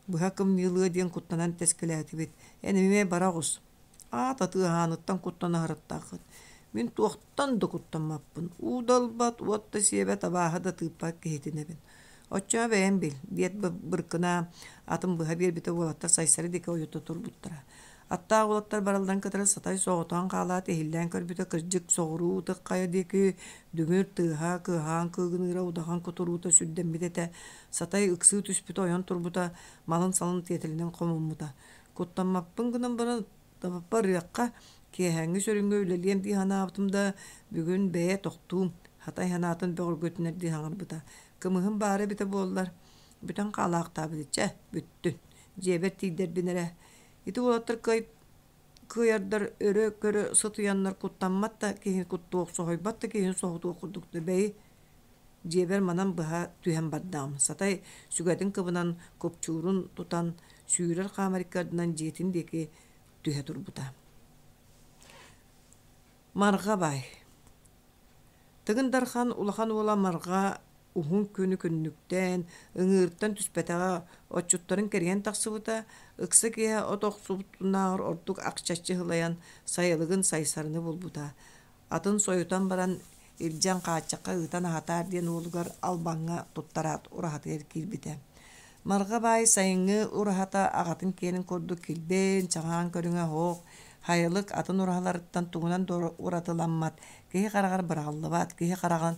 S2: Быһа кымньыылыа диэн куттанан тэскилээтибит. Эн эмиэ бара оҕус. Аата тыаһааныттан куттана сырыттаххыт. Мин туохтан да куттаммаппын, уу да ылбат, уот да сиэбэт, абааһы да тыыппат киһитинэбин. Оччоҕо бэйэм бил, диэт Быркына атын быһа биэрбитэ уолаттар Сайсары диэки ойута турбуттара. Аттаах уолаттар баралларын кытары Сатай соҕотоон хаалаат иһиллээн көрбүтэ кырдьык соҕуруу ытык хайа диэки дүҥүр тыаһа, кыаһаан кыыгыныыра, удаҕан кутуруута сүрдэммит этэ. Сатай ыксыы түспүтэ ойон турбута, малын-салын тиэтэлинэн хомуммута. Куттаммаппын гынан баран барыахха, киэһээҥҥи сөрүҥҥэ үлэлиэм дии санаабытым да, бүгүн бэйэ тохтуум, Хатай санаатын бөҕөргөтүнэрдии саҥарбыта. Кымыһым баара эбитэ буоллар, бүтэн хаалаахтаабыт чэ, бүттүн, дьиэбэр тиийдэрбин эрэ. Ити уолаттар кыайардар өрө көрө сытыйаннар куттаммат да киһи куттуох, соһуйбат да киһини соһутуох курдуктар. Бэйи, Дьиэбэр манан быһа түһэн бардаҕым. Сатай сүгэтин кыбынан, купчуурун тутан, сүүрэр хаамар икки ардынан дьиэтин диэки түһэ турбута. Марҕа баай Тыгын Дархан улахан уола Марҕа уһун күнү күннүктээн, ыҥыыртан түспэтэҕэ, отчуттарын кэрийэн тахсыбыта, ыкса киэһэ от охсубутунааҕар ордук ахчаччы сылайан, сайылыгын Сайсарыны булбута. Атын сойутан баран илдьэн хааччахха ыытан аһатаар диэн уолугар Албаҥҥа туттараат ураһатыгар киирбитэ. Марҕа баай сайыҥҥы ураһата аҕатын киэнин курдук килбээн, чаҕаан көрүҥэ оһох, хайылык атын ураһаларыттан тугунан да уратыламмат, киһи хараҕар быраҕыллыбат, киһи хараҕын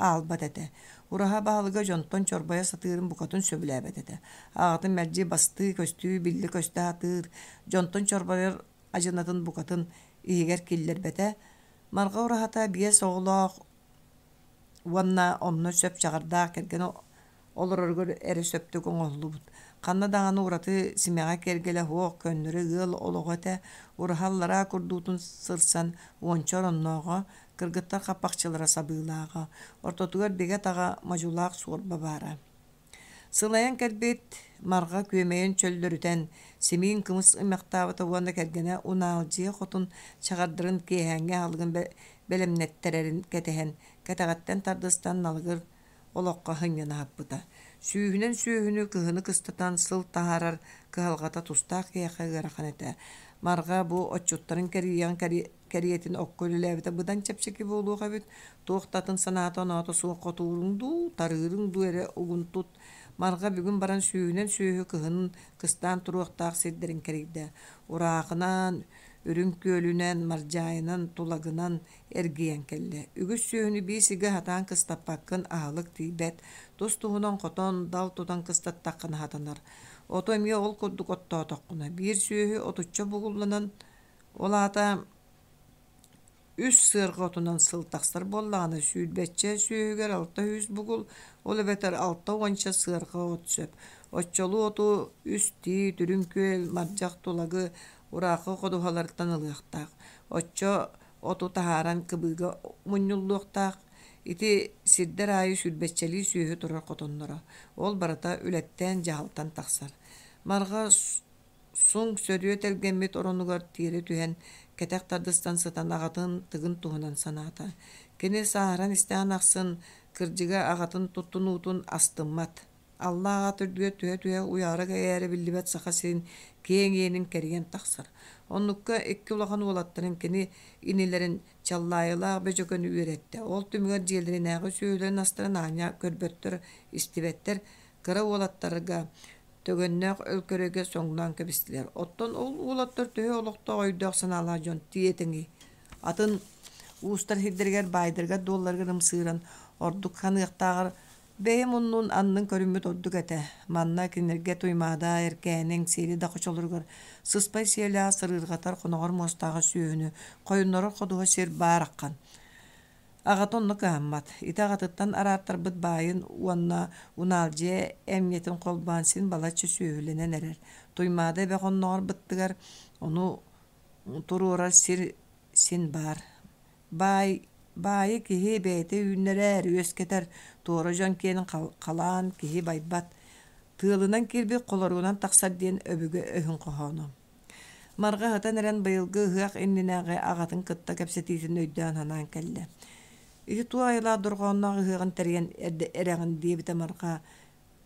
S2: аалбат этэ. Ураһа баһылыга дьонтон чорбойо сатыырын букатын сөбүлээбэт этэ. Аҕатын мэлдьи бастыы-көстүү, биллэ-көстө сатыыр, дьонтон чорбойор адьынатын букатын иһигэр киллэрбэтэ. Марҕа ураһата биэс оҕолоох уонна онно сөп чаҕардаах кэргэнэ олороругар эрэ сөптүк оҥоһуллубут. Ханна даҕаны ураты симэҕэ киэргэлэ суох, көннөрү ыал олоҕо этэ. Ураһа аллараа курдуутун сырсан уонча ороннооҕо, кыргыттар хаппахчылара сабыылааҕа, ортотугар бигэ-таҕа модьулаах суорба баара. Сылайан кэлбит Марҕа күөмэйин чөллөрүтэн, симиин кымыс ыммахтаабыта уонна кэргэнэ Унаалдьыйа хотун чаҕардарын киэһээҥҥи аһылыгын бэлэмнэттэрэрин кэтэһэн, кэтэҕиттэн тардыстан налыгыр олоххо сынньана сыппыта. Сүүһүнэн сүөһүнү кыһыны кыстатан сыл таһаарар кыһалҕата тустаах киһиэхэ ыарахан этэ. Марҕа бу отчуттарын кэрийиэҕин кэриэтин окко үлэлээбитэ быдан чэпчэки буолуох эбит. Туох да атын санаата-оноото суох хотууруҥ дуу, тарыырыҥ дуу эрэ угун тут. Марҕа бүгүн баран сүүһүнэн сүөһү кыһынын кыстаан туруохтаах сирдэрин кэрийдэ. Ураахынан, Үрүҥ Күөлүнэн, Мардьаайынан, Тулагынан эргийэн кэллэ. Үгүс сүөһүнү биир сиргэ сатаан кыстаппаккын, аһылык тиийбэт. Тус-туһунан хотон, дал тутан кыстаттаххына сатанар. Оту эмиэ ол курдук оттоотоххуна, биир сүөһү отучча бугулланан, ол аата үс сыарҕа отунан сыл тахсар буоллаҕына, сүүрбэччэ сүөһүгэр 600 бугул, ол эбэтэр алта уонча сыарҕа от сөп. Оччолуу оту үс тиит, үрүҥ күөл, мардьах, тулагы, ураахы ходуһаларыттан ылыахтаах. Оччо оту таһааран кыбыыга мунньуллуохтаах. Ити сирдэр аайы сүүрбэччэлии сүөһү турар хотонноро. Ол барыта үлэттэн, дьаһалтан тахсар. Марҕа суҥ сөрүө тэлгэммит оронугар тиэрэ түһэн, кэтэх тардыстан сытан аҕатын Тыгын туһунан санаата. Кини сааһыран истэҕин ахсын, кырдьыга аҕатын туттунуутун астыммат. Аллаах аат үрдүгэр түһэ-түһэ уйаара-кэйээрэ биллибэт Саха сирин киэҥ иэнин кэрийэн тахсар. Оннукка икки улахан уолаттарын кини инилэрин Чаллаайылаах Бөдьөкөнү үөрэттэ. Ол түмүгэр дьиэлэринээҕи сүөһүлэрин-астарын аанньа көрбөттөр, истибэттэр, кыра уолаттарга Төгөннөөх Өлкөрөйгө соҥноон кэбистилэр. Оттон ол уолаттар төһө олохтоох өйдөөх-санаалаах дьон тиэтэҥий? Атын уустар сирдэригэр баайдарыгар-дуолларыгар ымсыыран ордук ханыахтааҕар Бэйэм муннун аннын көрүммүт ордук этэ. Манна кинилэргэ Туймаада, Эркээниҥ, Сири да хочолоругар сыспай сиэлээх сырыырҕатар хоноҕор муостааҕы сүөһүнү хойуннарар ходуһа сир баар аххан. Аҕата онно кыһаммат. Ити аҕатыттан араартарбыт баайын уонна Унаалдьыйа эмньэтин холбоон син балачча сүөһүлэнэн эрэр. Туймаада эбэ хонноҕор быттыгар ону туруорар сир син баар. Баай баайы киһи бэйэтэ үүннэрэр, үөскэтэр, туора дьон киэнин халаан киһи байбат, тыалынан киирбит холоругунан тахсар диэн өбүгэ өһүн хоһооно. Марҕа ыһытан эрэн быйылгы ыһыах иннинээҕи аҕатын кытта кэпсэтиитин өйдөөн-санаан кэллэ. Ити туох айылаах дорҕоонноох ыһыаҕын тэрийэн эрдэ эрэҕин диэбитэ Марҕа.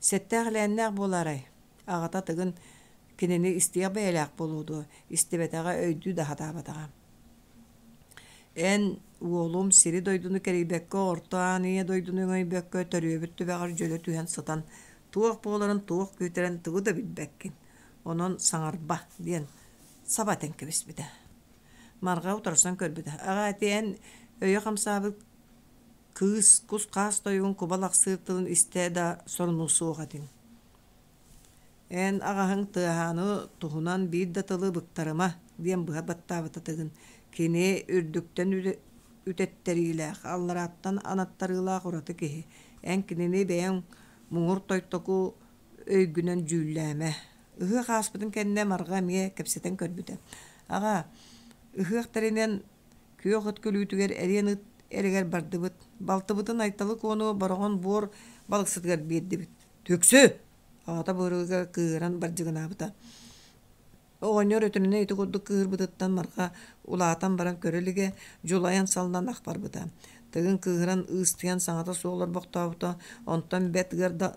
S2: Сэттээх илээннээх буолаарай? Аҕата Тыгын кинини истиэх бэйэлээх буолуо дуо, истибэтэҕэ, өйдүү да сатаабатаҕа. Эн, уолум, сири-дойдуну кэрийбэккэ, орто аан ийэ дойдуну өҥөйбөккө, төрүөбүт түбэҕэр дьөлө түһэн сытан, туох буоларын, туох күүтэрин тугу да билбэккин. Онон саҥарба, диэн саба этэн кэбиспитэ. Марҕа утарсан көрбүтэ. Аҕаа, ити эн өйө хамсаабыт кыыс кус-хаас тойугун куба лахсыыр тылын истэ да сорунуу суох этиҥ. Эн аҕаһыҥ Тыаһааны туһунан биир да тылы быктарыма диэн быһа баттаабыта Тыгын. Кини үрдүктэн үтэттэриилээх, алларааттан анаттарыылаах ураты киһи. Эн кинини бэйэҥ муҥур тойтоку өйгүнэн дьүүллээмэ. Ыһыах ааспытын кэннэ Марҕа эмиэ кэпсэтэн көрбүтэ. Аҕаа, ыһыах тэринэн күөх ыт күлүүтүгэр эриэн ыт эригэр бардыбыт. Балтыбытын Айталы Куону Бороҕон буор балыксытыгар биэрдибит. Түксү! Аҕата быарыга кыыһыран бардьыгынаабыта. Оҕонньор өтөрүнэн ити курдук кыыһырбытыттан Марха улаатан баран көрө илигэ, дьулайан саллан ах барбыта. Тыгын кыыһыран ыыстыйан саҥата суох олорбохтообута, онтон бэт ыар да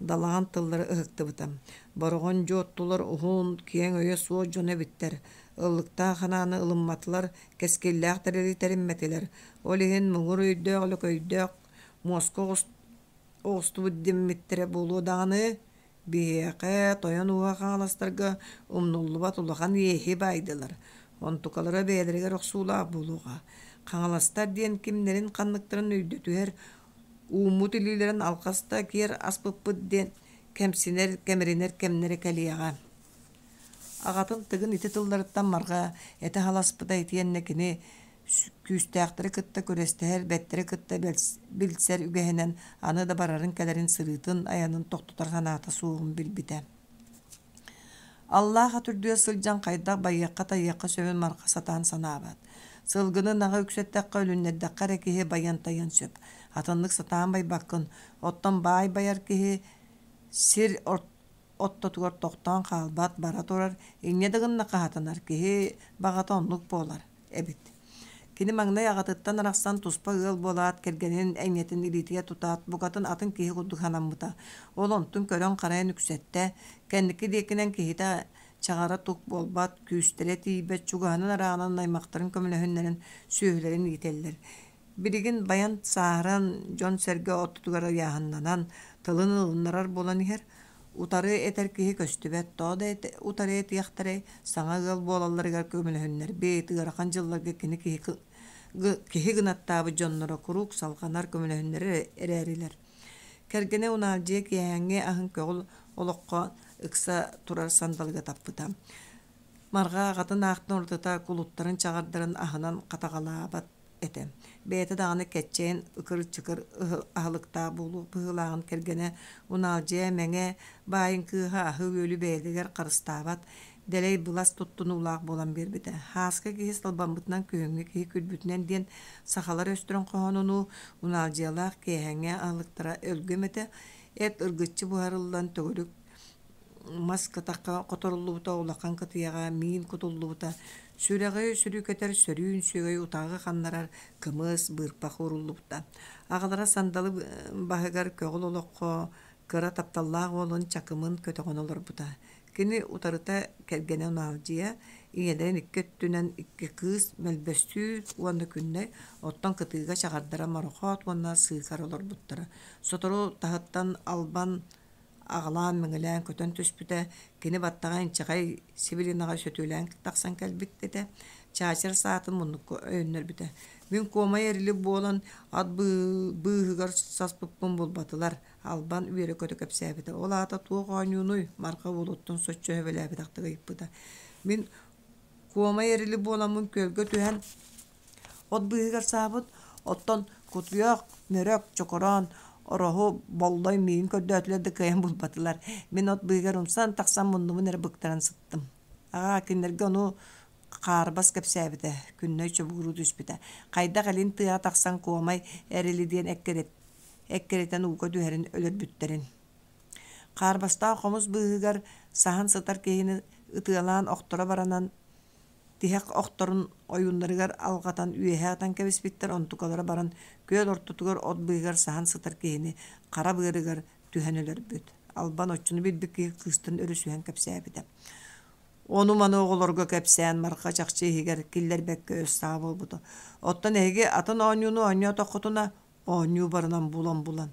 S2: далаһан тыллары ыһыктыбыта. Бороҕон дьуоттулар уһун, киэҥ өйө суох дьоно эбиттэр. Ыллыктаах ханааны ылымматылар, кэскиллээх тэрили тэриммэтилэр. Ол иһин муҥур өйдөөх лөкөйдөөх муоска оҕустубут дэммиттэрэ буолуо даҕаны. Биһиэхэ, тойон ууһа хаҥаластарга умнуллубат улахан иэһи баайдылар. Онтукалара бэйэлэригэр охсуулаах буолуоҕа. Хаҥаластар диэн кимнэрин-ханныктарын өйдөтүһэр, ууммут илиилэрин алҕас да киэр аспыппыт диэн кэмсинэр, кэмиринэр кэмнэрэ кэлиэҕэ. Аҕатын Тыгын ити тылларыттан Марҕа этэ халаспыта итиэннэ кини күүстээхтэри кытта күрэстэһэр, бэттэри кытта билсэр үгэһинэн аны да барарын-кэлэрин сырыытын, айанын тохтотор санаата суоҕун билбитэ. Аллаах ат үрдүгэр сылдьан хайдах байыахха-тайыахха сөбүн Марха сатаан санаабат. Сылгыны ынаҕы үксэттэххэ, үлүннэрдэххэ эрэ киһи байыан-тайыан сөп. Атыннык сатаан байбаккын. Оттон баай байар киһи сир ортотугар тохтоон хаалбат, бара турар, инньэ да гынна хаһатанар киһи баҕата оннук буолар эбит. Кини маҥнай аҕатыттан арахсан туспа ыал буолаат, кэргэнин эйэтин илиитигэр тутаат, букатын атын киһи курдук санаммыта. Ол онтун көрөн-харайан үксэттэ, кэнники диэкинэн киһитэ чаҕара тук буолбат, күүстэрэ тиийбэт, чугаһынан-ырааҕынан аймахтарын көмөлөһүннэрэн сүөһүлэрин иитэллэр. Билигин байан сааһыран, дьон-сэргэ ортотугар ыйааһыннанан, тылын ылыннарар буолан иһэр. Утары этэр киһи көстүбэт, тоҕо да утары этиэхтэрэй, саҥа ыал буолалларыгар көмөлөһүннэрбит, ыарахан дьылларга кини киһи, киһи гынаттаабыт дьонноро куруук салҕанар көмөлөһүннэрэр эрээрилэр. Кэргэнэ Унаалдьыйа киэһээҥҥи аһын көҕүл олоххо ыкса турар сандалыга таппыта. Марҕа аҕатын аахтан уратыта кулуттарын чаҕардарын аһынан хатаҕалаабат этэ. Бэйэтэ даҕаны кэччэйэн ыкыр-чыкыр аһылыктаах буолуох быһыылааҕын кэргэнэ Унаалдьыйа Мэҥэ баайын кыыһа аһы-үөлү бэйэтигэр харыстаабат, дэлэй былас туттунуулаах буолан биэрбитэ. Һааска киһи салбаммытынан күһүҥҥү киһи күлбүтүнэн диэн сахалар өстөрүн хоһоонунуу Унаалдьыйалаах киэһэҥҥи аһылыктара өлгөм этэ, эт ыргыччы буһарыллан төгүрүк мас кытахха хоторуллубута, улахан кытыйаҕа миин кутуллубута, сүрэҕи сүрүкэтэр сөрүүн сүөгэй утаҕы ханнарар кымыс, быырпах ууруллубута. Аҕалара сандалы баһыгар көҕүл олоххо кыра тапталлаах уолун Чакымын көтөҕөн олорбута. Кини утарыта кэргэнэ Унаалдьыйа, ийэлэрин икки өттүнэн икки кыыс Мөлбөстүүр уонна Күннэй, оттон кытыыга чаҕардара Морохоот уонна Сыыкар олорбуттара. Сотору таһыттан Албан аҕалаан-мэҥилээн көтөн түспүтэ, кини баттаҕа инчэҕэй сибилинаҕа сөтүөлээн тахсан кэлбит этэ, чаачар саатын муннукка өйөннөрбүтэ. Мин куомай эрили буолан ат быыһыгар саспыппын булбатылар, Албан үөрэ-көтө кэпсээбитэ. Ол аата туох оонньуунуй? Марха уолуттан соччо сөбүлээбэтэхтик ыйыппыта. Мин куомай эрили буоламмын күөлгэ түһэн От быыһыгар саабыт, оттон кутуйах, мөрөк, чокороон, ороһу, боллой миигин көрдөөтүлэр да кыайан булбатылар. Мин от быыһыгар умсан тахсан муннубун эрэ быктаран сыттым. Аҕаа, кинилэргэ ону Хаарбас кэпсээбитэ, Күннэй чобугуруу түспүтэ. Хайдах илин тыаҕа тахсан куомай эрили диэн эккирэтэн ууга түһэрин өлөрбүттэрин. Хаарбастаах хомус быыһыгар саһан сытар киһини ытыалаан охторо баранан Тиһэх охторун ойууннарыгар алҕатан үөһэ атан кэбиспиттэр, онтукалара баран күөл ортотугар от быыһыгар саһан сытар киһини хара быарыгар түһэн өлөрбүт. Албан оччону билбит киһи кыыстан өрүсүһэн кэпсээбитэ. Ону-маны оҕолорго кэпсээн Марха чахчы иһигэр киллэрбэккэ өс-саа буолбута. Оттон эһиги атын оонньууну оонньоотоххутуна оонньуу барынан булан-булан.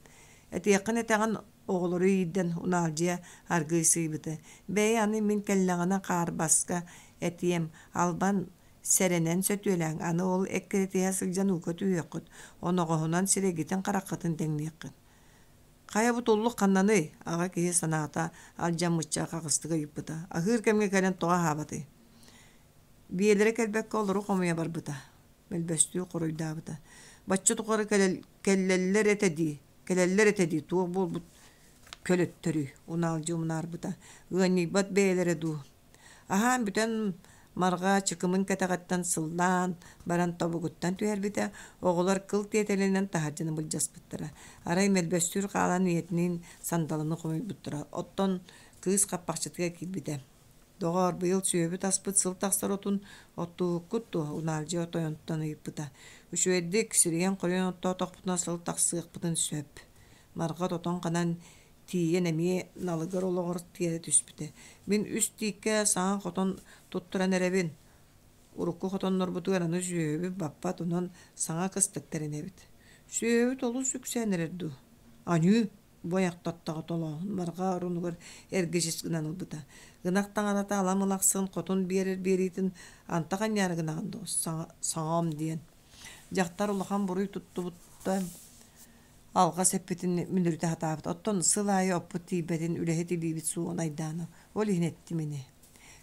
S2: Этиэххин этэҕин оҕолору иирдэн Унаалдьыйа аргыый сыыйбыта. Бэйи аны мин кэллэҕинэ хаарбаска этиэм, Албан сэрэнэн сөтүөлээҥ, аны ол эккирэтиһэ сылдьан ууга түһүөххүт, оноҕоһунан сирэйгитин-хараххытын тэҥниэххит. Хайа бу туллук ханнаный? Аҕа киһи санаата алдьаммычча хаҕыстык ыйыппыта. Аһыыр кэмҥэ кэлэн тоҕо аһаабатый? Биэлэрэ кэлбэккэ олору хомуйа барбыта. Мөлбөстүү хоруйдаабыта. Бачча тухары кэллэллэр этэ дии, кэлэллэр этэ дии, туох буолбут көлөттөрүй? Унаалдьы умнаарбыта. Ыанньыйбат бэйэлэрэ дуу? Аһаан бүтэн Марҕа чыкымын кэтэҕиттэн сыллаан баран тобугуттан түһэрбитэ, оҕолор кыл тиэтэлинэн таһырдьаны былдьаспыттара. Арай Мөлбөстүүр хаалан ийэтиниин сандалыны хомуйбуттара. Оттон кыыс хаппахчытыгар киирбитэ. Доҕоор, быйыл сүөһүбүт аспыт сыл тахсар отун оттууһуккут дуо? Унаалдьыйа тойонтон ыйыппыта. Үчүгэйдик, сирийэн-хоройон оттоотохпутуна сыл тахсыахпытын сөп. Марҕа тотон-ханан тиийэн эмиэ налыгар олоҕор тиэрэ түспүтэ. Мин үс тииккэ саҥа хотон туттаран эрэбин. Урукку хотоннорбутугар аны сүөһүбүт баппат, онон саҥа кыстык тэринэбит. Сүөһүбүт олус үксээн эрэр дуу? Аньыы! Бойохтоттоҕо толооһун барҕа оронугар эргичис гынан ылбыта. Ынах таҥарата ала мылахсын хотун биэрэр биэриитин антах анньаары гынаҕын дуо, саҥам диэн. Дьахтар улахан буруй туттубута алҕас эппитин мүлүрүтэ сатаабыт. Оттон сыл аайы оппут тиийбэтин үлэһит илиибит суоҕун айдаана. Ол иһин эттим ини.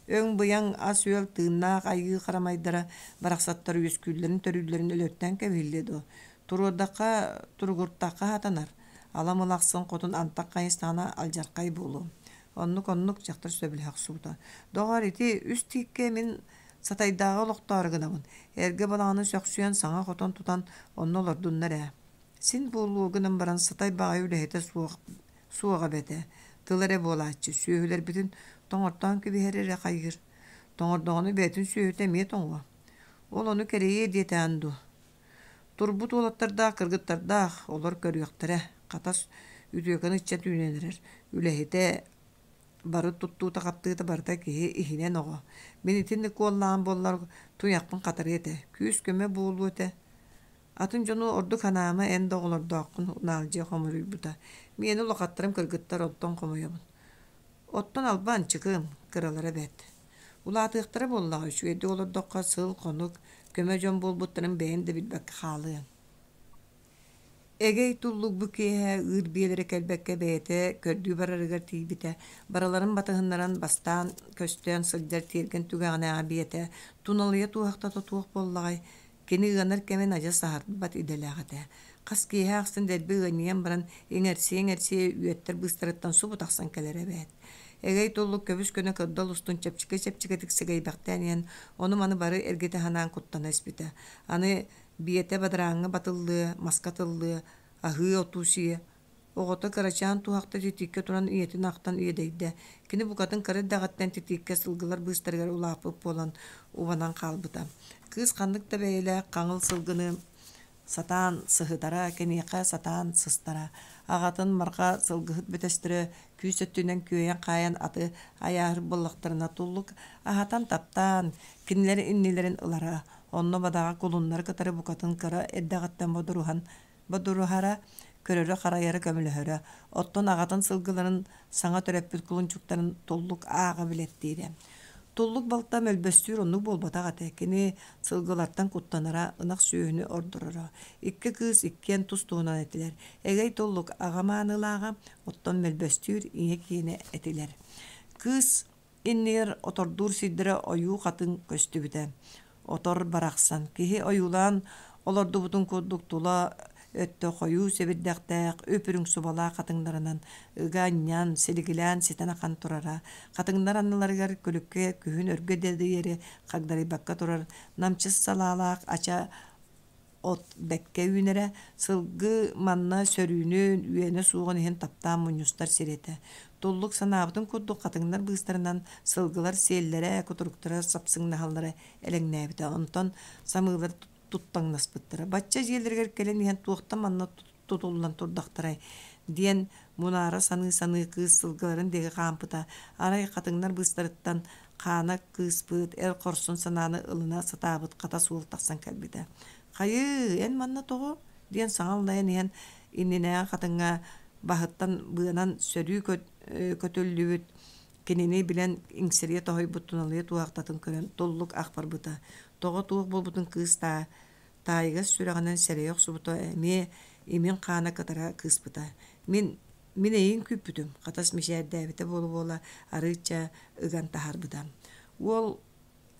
S2: Өҥ-быйаҥ ас-үөл тыыннаах айыы харамайдара барахсаттар үөскүүллэрин-төрүүллэрин өлөртөөн кэбиһиллиэ дуо? Туруордахха, туругуртахха сатанар. Ала-мала ахсын хотун антах хайыстаҕына алдьархай буолуо. Оннук-оннук дьахтар сөбүлэһэ охсубута. Доҕоор, ити үс тииккэ мин Сатайдааҕы олохтоору гынабын. Эргэ балаҕаны сөхсүйэн саҥа хотон тутан онно олордуннар ээ. Син буолуо гынан баран Сатай баҕайы үлэһитэ суох суоҕа эбэтэ. Тыл эрэ буолааччы, сүөһүлэрбитин тоҥортоон кэбиһэр эрэ хайыыр. Тоҥордоҕуна бэйэтин сүөһүтэ эмиэ тоҥуо. Ол ону кэрэйиэ диэтэҕин дуу? Турбут уолаттардаах, кыргыттардаах, олор көрүөхтэрэ. Хатас үтүөкэн ыччат үүнэн эрэр. Үлэһитэ бары туттуута-хаптыыта барыта киһи иһинэн оҕо. Мин итинник куоллаҕым буоллар туйахпын хатарыа этэ, күүс-көмө буолуо этэ. Атын дьону ордук санаама эн да оҕолордооххун Наалдьыйа хомуруйбута. Миэнэ улахаттарым кыргыттар онтон хомойобун. Оттон Албан чыкым, кыралара бэрт. Улаатыахтара буоллаҕа үчүгэйдик олордоххо сыл-хонук, көмө дьон буолбуттарын бэйэм да билбэккэ хаалыам. Эгэй туллук бу киэһэ ыыр биэлэрэ кэлбэккэ бэйэтэ көрдүү барарыгар тиийбитэ, барыларын батыһыннаран бастаан көстөн сылдьар тиэргэн түгэҕинээҕи биэтэ туналыйа туоһахтата туох буоллаҕай, кини ыанар кэмин адьас аһарбат идэлээх этэ. Хас киэһэ ахсын дэлби ыанньыйан баран иҥэрсийэ-иҥэрсийэ үөттэр быыстарыттан субу тахсан кэлэрэ эбээт. Эгэй туллук көбүс-көнө кырдал устун чэпчэки-чэпчэкитик сэгэйбэхтээн иһэн ону-маны бары эргитэ санаан куттана испитэ. Аны Биэтэ бадарааҥҥа батыллыа, маска тыллыа, аһыы отуу сиэ. Оҕото кырачаан туһахта титииккэ туран ийэтин ахтан иэдэйдэ. Кини букатын кыра эрдэҕиттэн титииккэ сылгылар быыстарыгар улааппыт буолан убанан хаалбыта. Кыыс ханнык да бэйэлээх хаҥыл сылгыны сатаан сыһытара, киниэхэ сатаан сыстара. Аҕатын марха сылгыһыт бөтөстөрө күүс өттүнэн күөйэн-хаайан аты айааһыр буоллахтарына туллук аһатан таптаан, кинилэр иннилэрин ылара. Онно бадаҕа кулуннары кытары букатын кыра эрдэҕиттэн бодоруһан бодоруһара, көрөрө-харайара көмөлөһөрө. Оттон аҕатын сылгыларын саҥа төрөппүт кулунчуктарын Туллук ааҕа билэттиирэ. Туллук балта мөлбөстүүр оннук буолбатах этэ. Кини сылгылартан куттанара, ынах сүөһүнү ордороро. Икки кыыс иккиэн тус-туһунан этилэр. Эгэй Туллук аҕа маанылааҕа, оттон Мөлбөстүүр ийэ киэнэ этилэр. Кыыс Иннигэр отордуур сирдэрэ ойуу хатыҥ көстүбүтэ. Отор барахсан киһи ойуулаан олордубутун курдук тула өттө хойуу сэбирдэхтээх үп-үрүҥ субалаах хатыҥнарынан ыга анньан, силигилээн ситэн ахан турара. Хатыҥнар анныларыгар күлүккэ күһүн өргө диэри хагдарыйбакка турар намчыс салаалаах ача от бэккэ үүнэрэ, сылгы манна сөрүүнүн, үөнэ суоҕун иһин таптаан мунньустар сирэ этэ. Туллук санаабытын курдук хатыҥнар быыстарынан сылгылар сиэллэрэ, кутуруктара сапсыҥнаһаллара элэҥнээбитэ. Онтон самыылар туттаҥнаспыттара. Бачча дьиэлэригэр кэлэн иһэн туохтан манна тутуллан турдахтарай диэн мунаара саныы-саныы кыыс сылгыларын диэки хаампыта. Арай хатыҥнар быыстарыттан хаана кыыспыт, эр хорсун санааны ылына сатаабыт хата суол тахсан кэлбитэ. «Хайыы, эн манна тоҕо?» диэн саҥа аллайан иһэн иннинээҕи хатыҥҥа баһыттан быанан сөрүү көтүллүбүт кинини билэн иҥсэрийэ тоһуйбут туналыйа туоһахтатын көрөн туллук ах барбыта. Тоҕо туох буолбутун кыыс таайыгас сүрэҕинэн сэрэйэ охсубута эмиэ имин хаана кытара кыыспыта. Мин Мин эйигин күүппүтүм, хатас мичээрдээбитэ буола-буола арыычча ыган таһаарбыта. Уол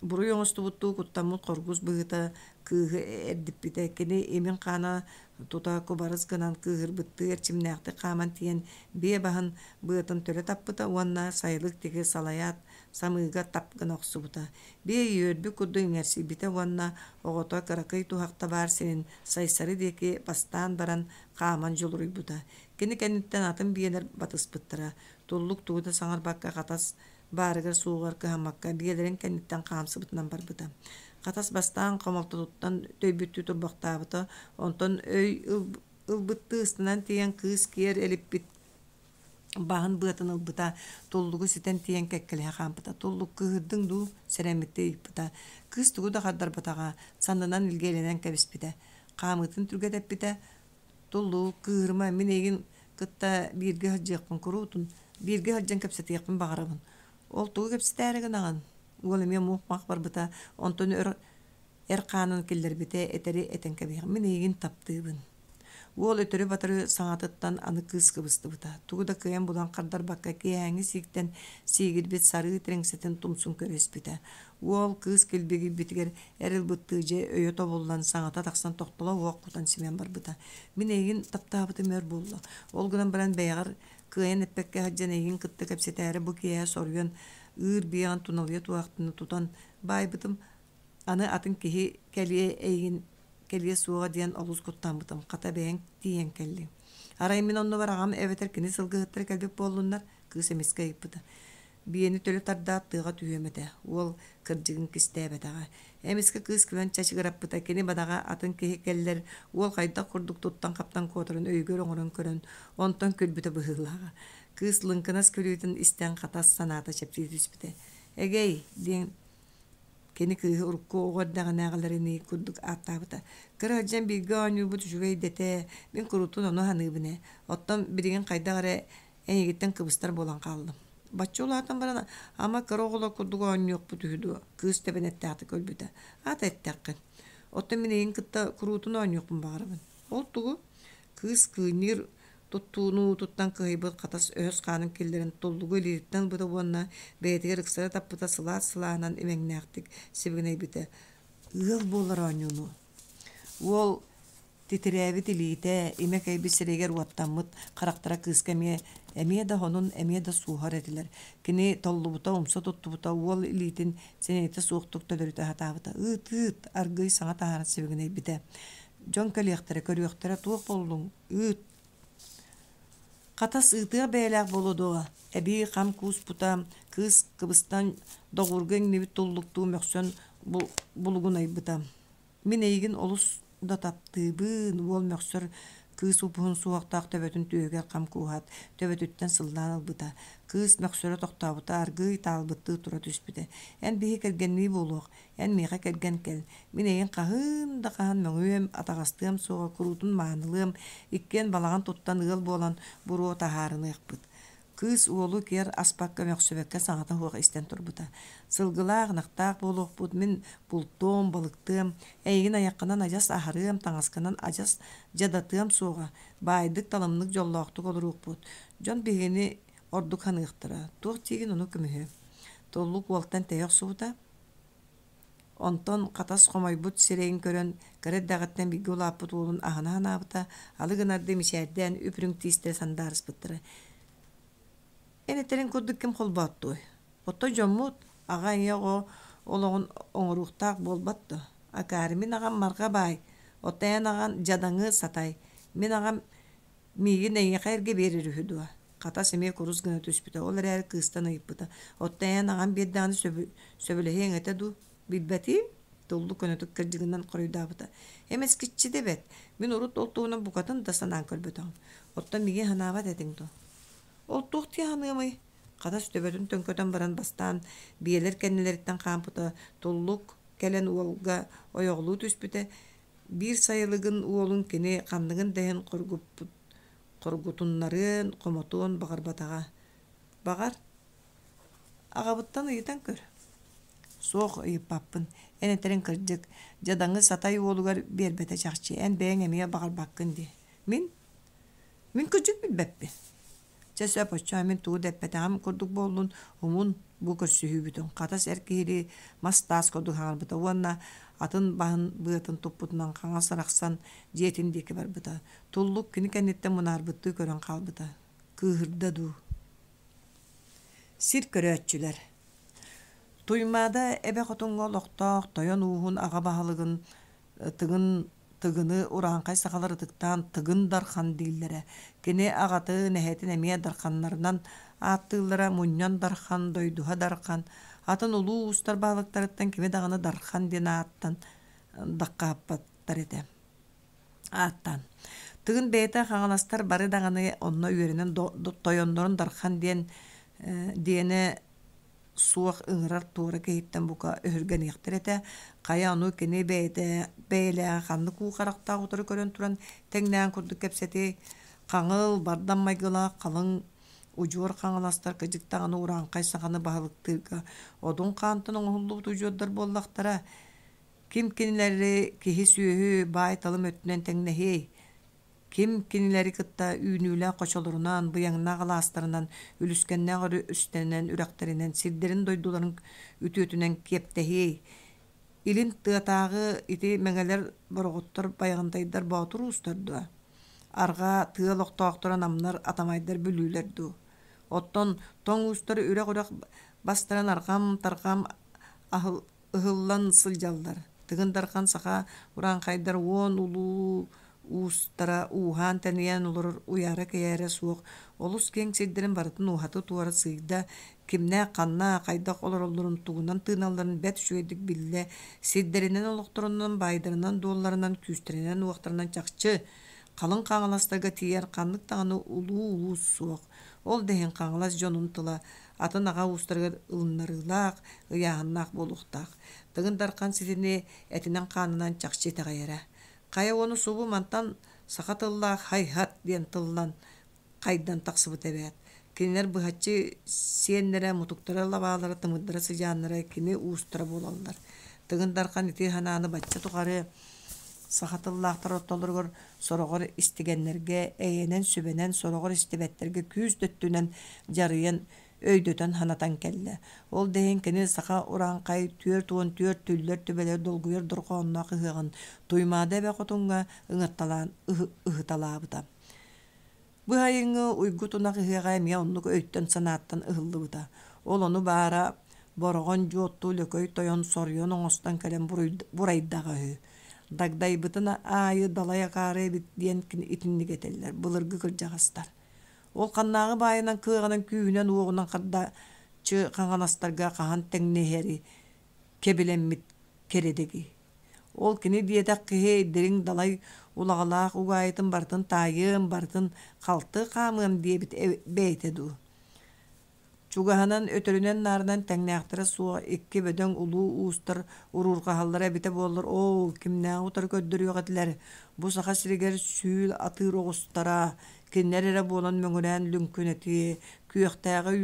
S2: буруй оҥостубуттуу куттаммыт хоргус быһыыта кыыһы эрдиппитэ. Кини имин хаана тута кубарыс гынан кыыһырбыттыы эрчимнээхтик хааман тиийэн биэ баһын быатын төлө таппыта уонна сайылык диэки салайаат самыыга тап гына охсубута. Биэ үөрбүт курдук иҥэрсийбитэ уонна оҕото кыракый туһахта баар сирин Сайсары диэки бастаан баран хааман дьулуруйбута. Кини кэнниттэн атын биэлэр батыспыттара. Туллук тугу да саҥарбакка хатас баарыгар-суоҕар кыһаммакка биэлэрин кэнниттэн хаамсыбытынан барбыта. Хатас бастаан хомолтотуттан төйбүттүү турбахтаабыта, онтон өй ылбыттыы ыстанан тиийэн кыыс киэр элиппит баһын быатын ылбыта, туллугу ситэн тиийэн кэккэлэһэ хаампыта. Туллук кыыһырдыҥ дуу? сэрэммиттии ыйыппыта. Кыыс тугу да хардарбатаҕа, саннынан илгиэлэнэн кэбиспитэ. Хаамыытын түргэтэппитэ, Туллук, кыыһырыма, мин эйигин кытта бииргэ сылдьыахпын куруутун бииргэ сылдьан кэпсэтиэхпин баҕарабын. Ол тугу кэпсэтээри гынаҕын? Уол эмиэ муох-мах барбыта, онтон өр эр хаанын киллэрбитэ, этэри этэн кэбиһэх. Мин эйигин таптыыбын. Уол өтөрү-батары саҥатыттан аны кыыс кыбыстыбыта. Тугу да кыайан булан хардарбакка киэһээҥҥи сииктэн сиигирбит сарыы тирэҥсэтин тумсун көрө испитэ. Уол кыыс килбигийбитигэр эр ылбыттыы дьэ өйө тобуллан саҥата тахсан тохтоло уох кутан симэн барбыта. Мин эйигин таптаабытым өр буолла. Ол гынан баран бэйэҕэр кыайан эппэккэ сылдьан эйигин кытта кэпсэтээри бу киэһэ соруйан ыыр биэҕин туналыйа туһахтыны тутан баайбытым. Аны атын киһи кэлиэ эйигин кэлиэ суоҕа диэн олус куттаммытым, хата бэйэҥ тиийэн кэллиҥ. Арай мин оннубар аҕам эбэтэр кини сылгыһыттара кэлбит буоллуннар, кыыс эмискэ ыйыппыта. Биэни төлө тардаат тыаҕа түһүөм этэ, уол кырдьыгын кистээбэтэҕэ. Эмискэ кыыс күлэн чачыгыраппыта, кини бадаҕа атын киһи кэллэр, уол хайдах курдук туттан-хаптан куотарын өйүгэр оҥорон көрөн, онтон күлбүтэ быһыылааҕа. Кыыс лыҥкынас күлүүтүн истэн хатас санаата чэпчии түспүтэ. «Эгэй» диэн Кини кыыһы урукку оҕо эрдэҕинээҕилэринии курдук ааттаабыта. Кыра сылдьан бииргэ оонньуурбут үчүгэй да этэ, мин куруутун ону саныыбын ээ. Оттон билигин хайдах эрэ эйигиттэн кыбыстар буолан хааллым. Бачча улаатан баран ама кыра оҕолор курдук оонньуохпут үһү дуо? Кыыс тэбэнэттэхтик өлбүтэ. Аата эттэххин. Оттон мин эйигин кытта куруутун оонньуохпун баҕарабын. Ол тугу? Кыыс кыынньыыр туттууну туттан кыһыйбыт хатас өһөс хаанын киллэрэн туллугу илиититтэн ылбыта уонна бэйэтигэр ыксары таппыта сылаас сылааһынан имэҥнээхтик сибигинэйбитэ. Ыал буолар оонньууну. Уол титирээбит илиитэ, имэ кэйбит сирэйигэр уоттаммыт харахтара кыыска эмиэ эмиэ да хонун, эмиэ да сууһар этилэр. Кини толлубута, умса туттубута, уол илиитин сэниэтэ суохтук төлөрүтэ сатаабыта. Ыыт-ыыт, аргыый саҥа таһааран сибигинэйбитэ. Дьон кэлиэхтэрэ, көрүөхтэрэ, туох буоллуҥ? Ыыт. Хатас ыытыах бэйэлээх буолуо дуо? Эбии хам кууспута, кыыс кыбыстан доҕуурга иҥнибит туллуктуу мөхсөн булугунайбыта. Мин эйигин олус да таптыыбын, уол мөхсөр кыыс упуһун суһуохтаах төбөтүн түөһүгэр хам кууһаат, төбөтүттэн сыллаан ылбыта. Кыыс мөхсөрө тохтообута, аргыый таалбыттыы тура түспүтэ. Эн биһи кэргэннии буолуох, Эн миэхэ кэргэн кэл, мин эйигин хаһыын да хаһан мөҥүөм, атаҕастыам суоҕа, куруутун маанылыам, иккиэн балаҕан туттан ыал буолан буруо таһаарыныахпыт. Кыыс уолу киэр аспакка мөхсүбэккэ саҥата суох истэн турбута. Сылгылаах, ынахтаах буолуохпут, мин бултуом, балыктыам, эйигин айаххынан адьас аһарыам, таҥаскынан адьас дьадатыам суоҕа, баайдык-талымнык дьоллоохтук олоруохпут. Дьон биһигини ордук саныахтара, туох диигин ону көмүһү. Туллук уолтан тэйэ охсубута, Онтон хатас хомойбут сирэйин көрөн, кыра эрдэҕиттэн бииргэ улааппыт уолун аһына санаабыта, алы гынардыы мичээрдээн үп-үрүҥ тиистэрэ сандаарыспыттара. Эн этэриҥ курдук ким холбооттуой? Оттон дьоммут аҕа ийэ оҕо олоҕун оҥоруохтаах буолбат дуо? Акаары мин аҕам Марҕа баай, оттон эн аҕаҥ дьадаҥы Сатай. Мин аҕам Миигин эйиэхэ эргэ биэрэр үһү дуо? Хатас эмиэ курус гына түспүтэ, ол эрээри кыыстан ыйыппыта: «Оттон эн аҕам биэрдэҕинэ сөбүлэһиэҥ этэ дуу?» «Билбэтиим», Туллук көнөтүк кырдьыгынан хоруйдаабыта. «Эмэскиччи да эбэт, мин урут ол туһунан букатын да санаан көрбөтөҕүм. Оттон миигин санаабат этиҥ дуо?» «Ол туох дии саныамый?» Хатас төбөтүн төҥкөтөн баран бастаан биэлэр кэннилэриттэн хаампыта, Туллук кэлэн уолга ойоҕолуу түспүтэ, Биир сайылыгын уолун кини ханныгын да иһин хоргутуннарыан, хомотуон баҕарбатаҕа. Баҕар, аҕабыттан ыйытан көр. Суох, ыйыппаппын. Эн этэриҥ кырдьык, дьадаҥы Сатай уолугар биэрбэтэ чахчы. Эн бэйэҥ эмиэ баҕарбаккын дии. Мин? Мин кырдьык билбэппин. Чэ сөп, оччоҕо мин тугу да эппэтэҕим курдук буоллун, умун бу көрсүһүүбүтүн хатас эр киһилии мас-таас курдук хаҥарбыта уонна атын баһын быатын туппутунан хаҥас арахсан дьиэтин диэки барбыта. Туллук кини кэнниттэн мунаарбыттыы көрөн хаалбыта. Кыыһырда дуу? Сир көрөөччүлэр Туймаада эбэ хотуҥҥа олохтоох тойон ууһун аҕа баһылыгын Тыгын Тыгыны урааҥхай сахалар ытыктаан Тыгын Дархан дииллэрэ. Кини аҕатын, эһэтин эмиэ Дарханнарынан ааттыыллара Мунньан Дархан, Дойдуһа Дархан. Атын улуу уустар баһылыктарыттан кими даҕаны Дархан диэн ааттан даххаһыппаттар этэ. Ааттаан. Тыгын бэйэтэ хаҥаластар бары даҕаны онно үөрэнэн тойоннорун Дархан диэн диэнэ суох ыҥырар туора киһиттэн бука өһүргэниэхтэр этэ. Хайа ону кини бэйэтэ бэйэлээҕэ ханнык уу харахтаах утары көрөн туран тэҥнээн курдук кэпсэтиэй. Хаҥыл, бардам майгылаах халыҥ удьуор хаҥаластар кыдьык даҕаны урааҥхай саханы баһылыктыырга Одун хаантан оҥоһуллубут удьуордар буоллахтара. Ким кинилэри киһи-сүөһү, баай-талым өттүнэн тэҥнэһиэй? Ким кинилэри кытта үүнүүлээх хочолорунан, быйаҥнаах алаастарынан, үлүскэннээх өрүстэринэн, үрэхтэринэн, сирдэрин-дойдуларын үтүөтүнэн киэптэһиэй? Илин тыатааҕы ити мэҥэлэр бороҕоттор байаҕантайдар боотур уустар дуо? Арҕаа тыа олохтоохторо намнар, атамайдар бүлүүлэр дуу? Оттон тоҥ уустар үрэх-үрэх бастаран арҕам-тарҕам ыһыллан сылдьаллар. Тыгын Дархан саха урааҥхайдар уон улуу уустара ууһаан-тэнийэн олорор уйаара-кэйээрэ суох олус киэҥ сирдэрин барытын уһаты-туора сыыйда, кимнээх ханна, хайдах олороллорун, тугунан тыыналларын бэрт үчүгэйдик биллэ, сирдэринэн олохторунан, баайдарынан-дуолларынан, күүстэринэн-уохтарынан чахчы халыҥ хаҥаластарга тиийэр ханнык даҕаны улуу уус суох. Ол да иһин Хаҥалас дьонун тыла атын аҕа уустарыгар ылыннарыылаах, ыйааһыннаах буолуохтаах. Тыгын Дархан ситини этинэн-хаанынан чахчы итэҕэйэрэ. Хайа уону субу мантан саха тыллаах һай-һат диэн тыллан хайдан тахсыбыт эбээт. Кинилэр быһаччы сиэннэрэ, мутуктара, лабаалара, тымырдара, сыдьааннара кини уустара буолаллар. Тыгын Дархан ити санааны бачча тухары саха тыллаахтар ортолоругар сороҕор истигэннэргэ эйэнэн-сүбэнэн, сороҕор истибэттэргэ күүс да өттүнэн дьарыйан өйдөтөн санатан кэллэ. Ол да иһин кини саха урааҥхай 44 түллэр түбэлэр долгуйар дорҕоонноох ыһыаҕын Туймаада эбэ хотуҥҥа ыҥырталаан ыһыталаабыта. Быһайыҥҥы уйгу тунах ыһыаҕа эмиэ оннук өйтөн-санааттан ыһыллыбыта. Ол ону баара Бороҕон Дьуотту Лөкөй тойон соруйан оҥостон кэлэн бурайдаҕа үһү. Дагдайбытын аайы далай акаары эбит диэн итинник этэллэр былыргы кырдьаҕастар. Ол ханнааҕы баайынан кыаҕынан күүһүнэн-уоҕунан хардаччы хаҥаластарга хаһан тэҥнэһэри кэбилэммит кэрэдэгий. Ол кини диэтэх киһи дириҥ далай улаҕалаах угаайытын барытын таайыам, барытын халты хаамыам диэбит бэйэтэ дуу. Чугаһынан, өтөрүнэн-наарынан тэҥнээхтэрэ суох икки бөдөҥ улуу уустар уруурҕаһаллара эбитэ буоллар, оо, кимнээҕи утары көрдөрүөх этилэр, бу Саха сиригэр сүүл атыыр оҕустара, кинилэр эрэ буолан мөҥүрээн лүҥкүнэтиэ, күөхтээҕи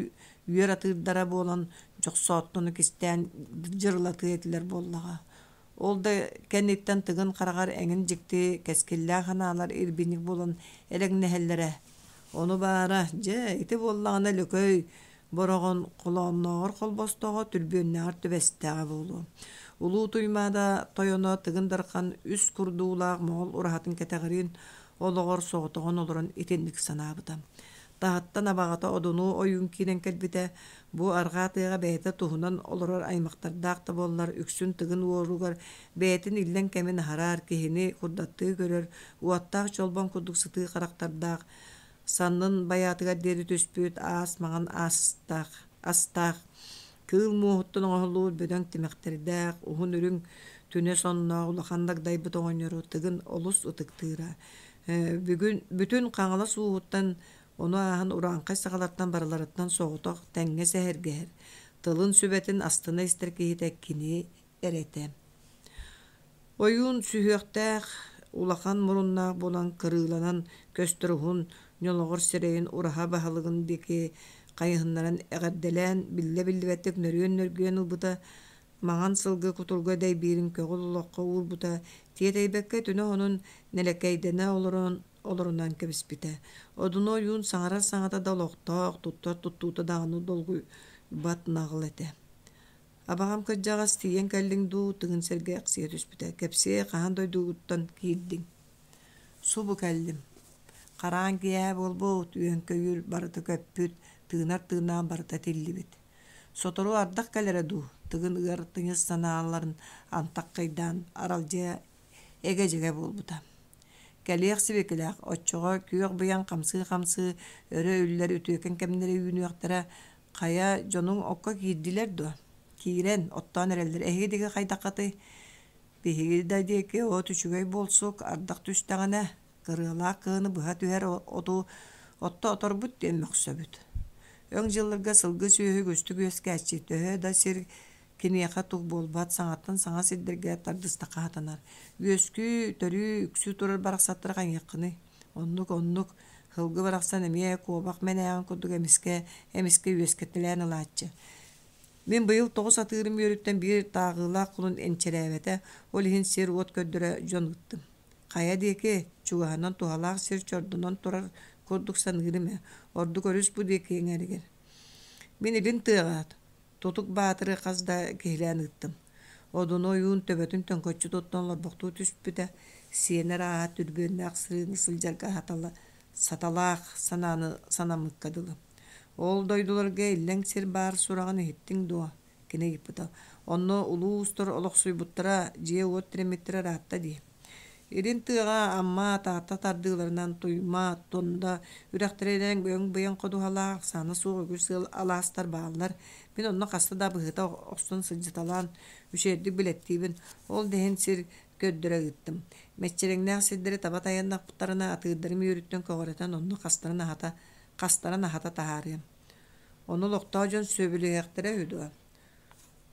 S2: үөр атыырдара буолан дьохсооттону кистээн дьырылатыа этилэр буоллаҕа. Ол да кэнниттэн Тыгын хараҕар эҥин дьикти кэскиллээх анаалар ирбинньик буолан элэҥнэһэллэрэ. Ону баара, дьэ, ити буоллаҕына Лөкөй Бороҕон холооннооҕор холбостоҕо, түрбүөннээҕэр түбэстэҕэ буолуо. Улуу Туймаада тойоно Тыгын Дархан үс курдуулаах моҕол ураһатын кэтэҕириин олоҕор соҕотоҕун олорон итинник санаабыта. Таһыттан абаҕата Одунуу ойуун киирэн кэлбитэ, бу арҕаа тыаҕа бэйэтэ туһунан олорор аймахтардаах да буоллар, үксүн Тыгын уоругар бэйэтин иллэҥ кэмин аһарар, киһини курдаттыы көрөр, уоттаах чолбон курдук сытыы харахтардаах, саннын байаатыгар диэри түспүт аас маҥан астаах, астаах, кыыл муоһуттан оҥоһуллубут бөдөҥ тимэхтэрдээх, уһун үрүҥ түнэ сонноох улахан дагдайбыт оҕонньору Тыгын олус ытыктыыра. Бүгүн бүтүн Хаҥалас ууһуттан, ону ааһан урааҥхай сахалартан барыларыттан соҕотох тэҥҥэ сэһэргэһэр, тылын сүбэтин астына истэр киһитэ кини эрэ этэ. Ойуун сүһүөхтээх, улахан муруннаах буолан кырыыланан көстөр уһун ньолоҕор сирэйин ураһа баһылыгын диэки хайыһыннаран эҕэрдэлээн биллэ-биллибэттик нөрүөн-нөргүйэн ылбыта, маҥан сылгы кутурга дэйбиирин көҕүл олоххо уурбута, тиэтэйбэккэ түнэ оһонун нэлэкэйдэнэ олорон олорунан кэбиспитэ. Одуну ойуун саҥарар саҥата да олохтоох, туттар туттуута даҕаны долгуйбат наҕыл этэ. Абаҕам кырдьаҕас тиийэн кэллиҥ дуу, Тыгын сэргэхсийэ түспүтэ. Кэпсиэ, хаһан дойдугуттан киирдиҥ? Субу кэллим. Хараан киэһэ буолбут, үөн-көйүүр барыта көппүт, тыынар тыыннаах барыта тиллибит. Сотору ардах кэлэрэ дуу, Тыгын ыар тыйыс санааларын антаххайдаан аралдьыйа эгэ-дьэгэ буолбута. Кэлиэх сибикилээх, оччоҕо күөх быйаҥ хамсыы-хамсыы өрө үллэр үтүөкэн кэмнэрэ үүнүөхтэрэ, Хайа, дьонуҥ окко киирдилэр дуо? Киирэн, оттоон эрэллэр. Эһиги диэки хайдаххытый? Биһиги да диэки от үчүгэй буолсук, ардах түстэҕинэ, кырыалаах кыһыны быһа түһэр оту отто оторбут диэн мөхсөбүт. Өҥ дьылларга сылгы сүөһү үгүстүк үөскээччи, төһө да сир киниэхэ тук буолбат, саҥаттан саҥа сирдэргэ тардыстахха сатанар. Үөскүү, төрүү, үксүү турар барахсаттары хайыаххыный? Оннук, оннук. Сылгы барахсан эмиэ куобах мэнээҕин курдук эмискэ эмискэ үөскэтэлээн ылааччы. Мин быйыл тоҕус атыырым үөрүттэн биир тааҕыылаах кулун энчирээбэтэ, ол иһин сир-уот көрдөрө дьон ыыттым. Хайа диэки, чугаһынан туһалаах сир чордонон турар курдук саныырым ээ, ордук өрүс бу диэки эҥэригэр. Мин илин тыаҕа Тутук Баатыры хас да киһилээн ыыттым. Одуну ойуун төбөтүн төҥкөччү туттан олорбохтуу түспүтэ, сиэнэ арааһа түрбүөннээх сырыыны сылдьарга саталаах санааны санаммыкка дылы. Ол дойдуларга иллэҥ сир баар сураҕын иһиттиҥ дуо? кини ыйыппыта. Онно улуу уустар олохсуйбуттара, дьиэ-уот тириммиттэрэ ыраатта дии. Илин тыаҕа Амма, Таатта тардыыларынан Туйма, Тунда үрэхтэринэн өҥ-быйаҥ ходуһалаах, ахсаана суох үгүс ыал алаастар бааллар. Мин онно хаста да быһыта охсон сылдьыталаан, үчүгэйдик билэттиибин. Ол да иһин сир көрдөрө ыыттым. Мэччирэҥнээх сирдэри таба тайаннахтарына атыырдарым үөрүттэн көҕүрэтэн онно хастарын аһата, хастарын аһата таһаарыам. Ону олохтоох дьон сөбүлэһиэхтэрэ үһү дуо?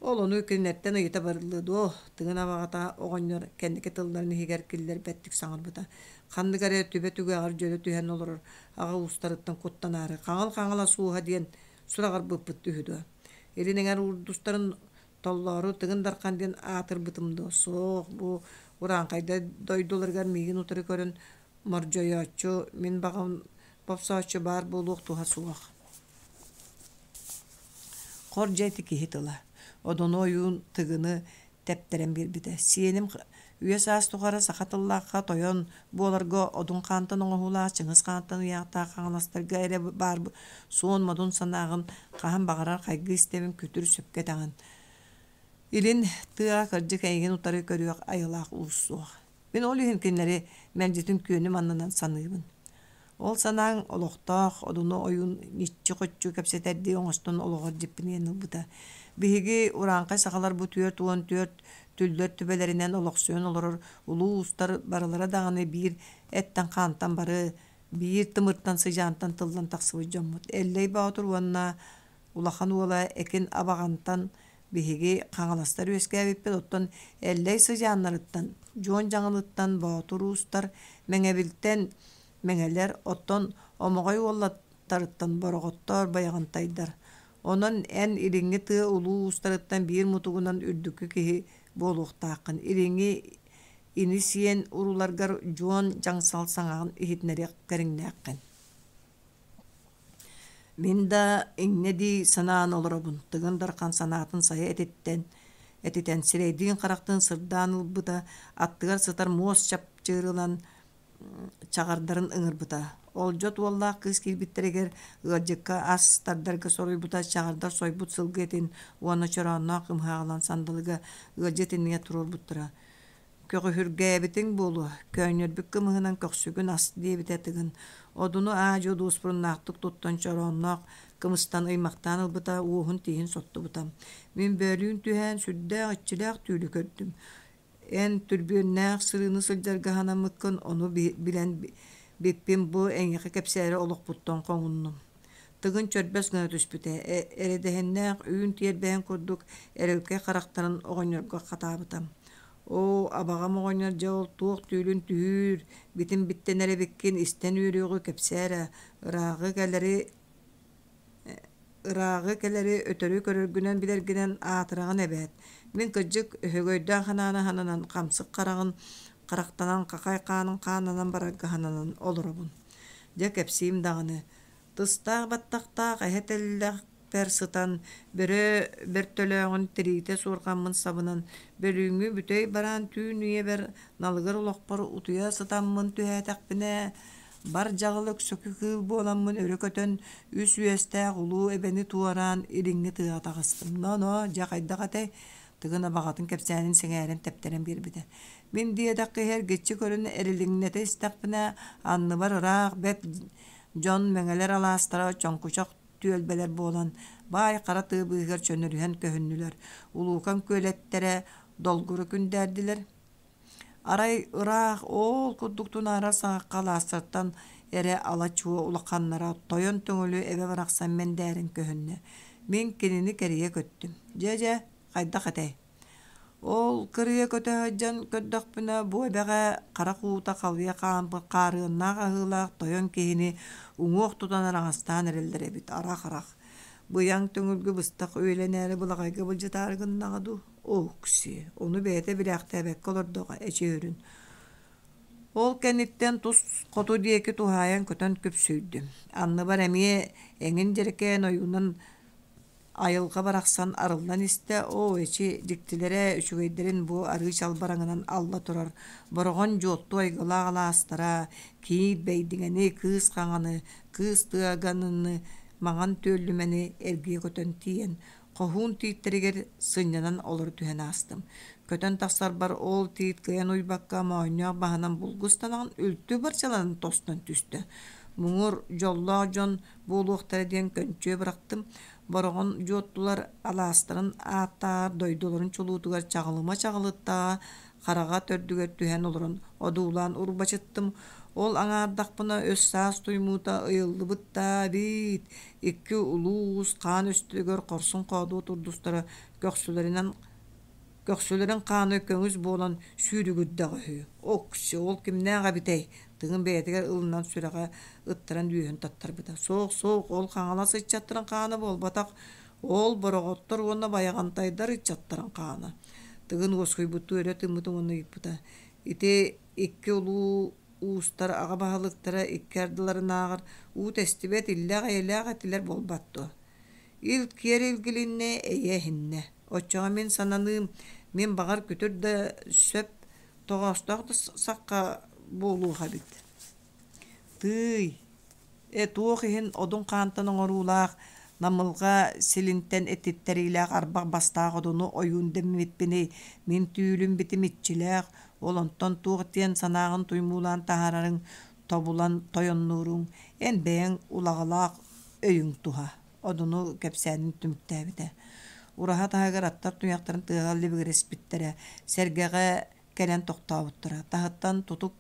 S2: Ол ону кинилэртэн ыйыта барыллыа дуо? Тыгын абаҕата оҕонньор кэнники тылларын иһигэр киллэрбэттик саҥарбыта. Ханнык эрэ түбэ түгэҕэр дьөлө түһэн олорор аҕа уустарыттан куттанаары Хаҥыл Хаҥалас ууһа диэн сураҕырбыппыт үһү дуо? Илин эҥэр урдустарын толлоору Тыгын Дархан диэн аатырбытым дуо? Суох, бу урааҥхайдар дойдуларыгар миигин утары көрөн мордьойооччу, мин баҕам бопсооччу баар буолуох туһа суох. Хор дьэ ити киһи тыла. Одуну ойуун Тыгыны тэптэрэн биэрбитэ. Сиэним үйэ-саас тухары саха тыллаахха тойон буоларга Одун хаантан оҥоһуулаах Чыҥыс хаантан ыйаахтаах хаҥаластарга эрэ баар суон модун санааҕын хаһан баҕарар хайгыы истэбин күтүр сөпкө этэҕин. Илин тыаҕа кырдьык эйигин утары көрүөх айылаах уус суох. Мин ол иһин кинилэри мэлдьитин күөнүм аннынан саныыбын. Ол санааҥ олохтоох Одуну ойуун ньиччи-хоччу кэпсэтэрдии оҥостон олоҕор дьиппиниэн ылбыта. Биһиги урааҥхай сахалар бу 44 түллэр түбэлэринэн олохсуйан олорор улуу уустар барылара даҕаны биир эттэн-хаантан бары биир тымыртан сыдьаантан тыллан тахсыбыт дьоммут. Эллэй Боотур уонна улахан уола Экин Абаҕантан биһиги хаҥаластар үөскээбиппит, оттон Эллэй сыдьааннарыттан, Дьуон Дьаҥылыттан Боотур уустар, Мэҥэбилтэн Мэҥэлэр, оттон Омоҕой уоллаттарыттан Бороҕоттор, Байаҕантайдар. Онон эн илиҥҥи тыа улуу уустарыттан биир мутугунан үрдүкү киһи буолуохтааххын. Илиҥҥи ини сиэн урууларгар Дьуон Дьаҥсал саҥаҕын иһитинэриэх кэриҥнээххин. Мин да инньэ дии санаан олоробун, Тыгын Дархан санаатын сайа этиттэн этитэн, сирэйдиин-харахтыын сырдаан ылбыта, аттыгар сытар муос чапчыырылан чаҕардарын ыҥырбыта. Олдьот уоллаах кыыс киирбиттэригэр ыалдьыкка ас тардарга соруйбута, чаҕардар сойбут сылгы этин уонна чороонноох ымһааҕынан сандалыга ыалдьыт иннигэр туруорбуттара. Көҕүһүргээбитиҥ буолуо, көөнньөрбүт кымыһынан көхсүгүн ас диэбитэ Тыгын. Одуну аа-дьуо дуоспуруннаахтык туттан чороонноох кымыстан ыймахтаан ылбыта, уоһун-тииһин соттубута. Мин бөөлүүн түһээн сүрдээх иччилээх түүлү көрдүм. Эн түрбүөннээх сырыыны сылдьарга санаммыккын ону билэн биппин бу эйиэхэ кэпсээри олохпуттан хоҥуннум. Тыгын чөрбөс гына түспүтэ, эрэдэһиннээх үүн тиэрбэһин курдук эрэлкэй харахтарын оҕонньорго хатаабыта. Оо, абаҕам оҕонньор дьэ ол туох түүлүн түһүүр, битин биттэнэр эбиккин истэн үөрүөҕү кэпсээ эрэ, ырааҕы кэлэри ырааҕы кэлэри өтөрү көрөргүнэн билэргинэн аатыраҕын эбээт. Мин кырдьык өһөгөйдөөх санааны сананан хамсык хараҕын харахтанан хахай хаанын хааннанан барарга сананан олоробун. Дьэ кэпсиим даҕаны Тыстаах баттахтаах эһэ тэллэхпэр сытан, бөрө бөртөлөөҕүн тириитэ суорҕаммын сабынан, бөлүүҥҥү бүтэй бараан түүн үйэбэр налыгыр олохпор утуйа сытаммын түһээтэхпинэ, бар дьаҕыл өксөкү кыыл буоламмын өрө көтөн, үс үөстээх улуу эбэни туораан илиҥҥи тыаҕа таҕыстым. Но-но, дьэ хайдах этэй? Тыгын абаҕатын кэпсээнин сэҥээрэн тэптэрэн биэрбитэ. Мин диэтэххэ иһэ эргиччи көрөн эрилиҥнэтэ истэхпинэ, анныбар ыраах бэрт Дьон мэҥэлэр алаастара чоҥкучах түөлбэлэр буолан, баай хара тыа быыһыгар чөнөрүһэн көһүннүлэр, улуукан күөлэттэрэ долгура күндээрдилэр. Арай ыраах оол курдук тунаарар саҕахха алаастартан эрэ ала-чуо улаханнара тойон төҥүлү эбэ барахсан мэндээрин көһүннэ. Мин кинини кэрийэ көттүм. Дьэ-дьэ, хайдах этэй? Ол кырыйа көтө сылдьан көрдөхпүнэ, бу эбэҕэ харах уута халыйа хаампыт хаарыаннаах аһыылаах тойон киһини уҥуох тутан араҥастаан эрэллэр эбит, арах-арах. Быйаҥ төҥүлгү быстах үйэлэнээри былаҕайга былдьатаары гыннаҕа дуу? Оокси, ону бэйэтэ билээхтээбэккэ олордоҕо эчи өрүн. Ол кэнниттэн тус хоту диэки туһаайан көтөн күпсүйдүм. Анныбар эмиэ эҥин дьэрэкээн ойуунан Айылҕа барахсан арыллан истэ, оо, эчи, дьиктилэрэ, үчүгэйдэрин бу арыы чалбараҥынан алла турар Бороҕон дьуотту айгылаах алаастара, киит Бэйдиҥэни, Кыыс Хаҥаны, Кыыс Тыаганыны, Маҥан Түөллүмэни эргийэ көтөн тиийэн, хоһуун тииттэригэр сынньанан олоро түһэн аастым. Көтөн тахсарбар ол тиит кыайан уйбакка моонньоох баһынан булгустанан үлтү барчаланан тостон түстэ. Муҥур дьоллоох дьон буолуохтара диэн көнчүө бырахтым. Бороҕон дьуоттулар алаастарын ааттааҕар дойдуларын чулуутугар чаҕылыма чаҕылыттаҕа хараҕа төрдүгэр түһэн олорон одуулаан урбачыттым. Ол аҥаардахпына өс-саас туймуута ыйыллыбыт даа эбит. Икки улуу уус хаан үстүгэр хорсун хоодуот урдустара көхсүлэринэн Көхсүлэрин хаана көҥүс буолан сүүрүгүрдэҕэ үһү. Окси, ол кимнээх эбитэй? Тыгын бэйэтигэр ылынан сүрэҕэ ыттаран үөһүн таттарбыта. Суох, суох, ол Хаҥалас ыччаттарын хаана буолбатах. Ол Бороҕоттор уонна Байаҕантайдар ыччаттарын хаана. Тыгын уоскуйбуттуу өрө тыыммытын уонна ыйыппыта. Ити икки улуу уустар аҕа баһылыктара икки ардыларынааҕар уу тэстибэт иллээх-эйэлээх этилэр буолбат дуо? Ил киэр илгилиннэ, эйэ эһиннэ. Оччоҕо мин сананыым, мин баҕар күтүр да сөп, тоҕоостоох да сахха буолуох эбит. Тыый, э туох иһин Одун хаантан оҥоруулаах, намылҕа силинтэн этиттэриилээх арбах бастаах одуну ойуун дэммиппиний, мин түүлүм битим иччилээх, ол онтон туох диэн санааҕын туймуулаан таһаарарыҥ, тобулан тойоннууруҥ, эн бэйэҥ улаҕалаах өйүҥ туһа. Одуну кэпсээнин түмүктээбитэ. Ураһа таһыгар аттар туйахтарын тыаһа либигирэспиттэрэ, сэргэҕэ кэлэн тохтообуттара. Таһыттан Тутук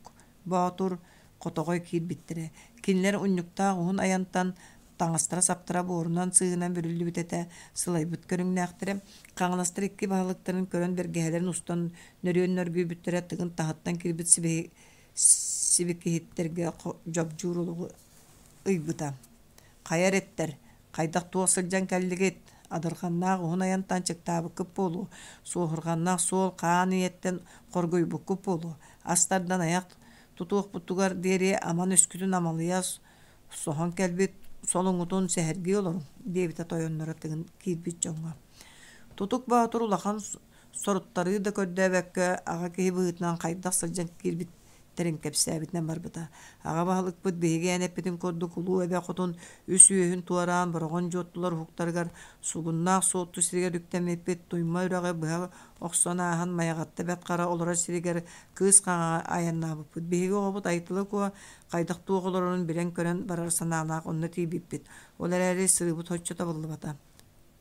S2: Боотур хотоҕой киирбиттэрэ. Кинилэр унньуктаах уһун айантан таҥастара-саптара буорунан сыыһынан бүрүллүбүт этэ, сылайбыт көрүҥнээхтэрэ. Хаҥаластар икки баһылыктарын көрөн бэргэһэлэрин устан нөрүөн нөргүйбүттэрэ, Тыгын таһыттан киирбит сибикиһиттэргэ дьобдьуур олоҕу ыйбыта. Хайа эрэттэр, хайдах туох сылдьан кэллигит? Адырҕаннаах уһун айантан чыктаабыккыт буолуо, суоһурҕаннаах суол хаан ийэттэн хоргуйбуккут буолуо, ас тардан айах тутуохпутугар диэри аман өскүтүн амалыйа соһон кэлбит солуҥҥутун сэһэргии олоруҥ, диэбитэ тойонноро Тыгын киирбит дьоҥҥо. Тутук Боотур улахан соруттарыы да көрдөөбөккө, аҕа киһи быһыытынан хайдах сылдьан киирбит тэрин кэпсээбитинэн барбыта. Аҕа баһылыкпыт биһиги эн эппитин курдук Улуу Эбэ Хотун үс үөһүн туораан Бороҕон дьуоттулар уһуктарыгар сугуннаах Суотту сиригэр үктэммиппит, Туйма үрэҕи быһа охсон ааһан Майаҕатта Бэрт Хара олорор сиригэр Кыыс Хаҥаҕа айаннаабыппыт. Биһиги оҕобут Айтыла Куо хайдах-туох олорорун билэн-көрөн барар санаалаах онно тиийбиппит. Ол эрээри сырыыбыт соччо табыллыбата.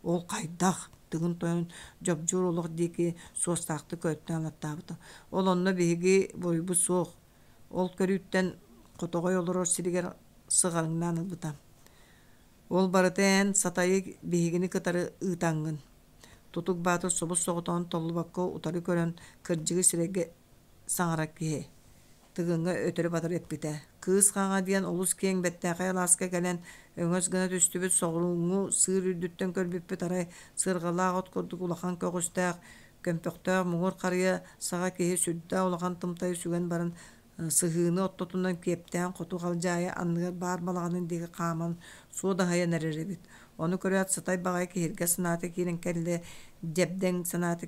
S2: Ол хайдах? Тыгын Тойон дьобдьуур олох диэки суостаахтык көртөөн аттаабыта. Ол онно биһиги буруйбут суох. Ол көрүүттэн хотоҕой олорор сиригэр сыҕарыҥнаан ылбыта. Ол барыта эн Сатайы биһигини кытары ыытаҥҥын. Тутук Баатыр собус-соҕотоҕун толлубакка утары көрөн кырдьыгы сирэйгэ саҥарар киһи. Тыгыҥҥа өтөрү-батары эппитэ: «Кыыс Хаҥа диэн олус киэҥ бэртээхэй алааска кэлэн, өҥөс гына түстүбүт соҕурууҥҥу сыыр үрдүттэн көрбүппүт арай сыарҕалаах от курдук улахан көҕүстээх, көмпөхтөөх муҥур харыйа саҕа киһи сүрдээх улахан тымтайы сүгэн баран сыһыыны оттотунан киэптээн хоту халдьаайы анныгар баар балаҕанын диэки хааман суодаһайан эрэр эбит. Ону көрөөт сатай баҕайы киһиргэс санаата киирэн кэллэ, дьэбдэҥ санаата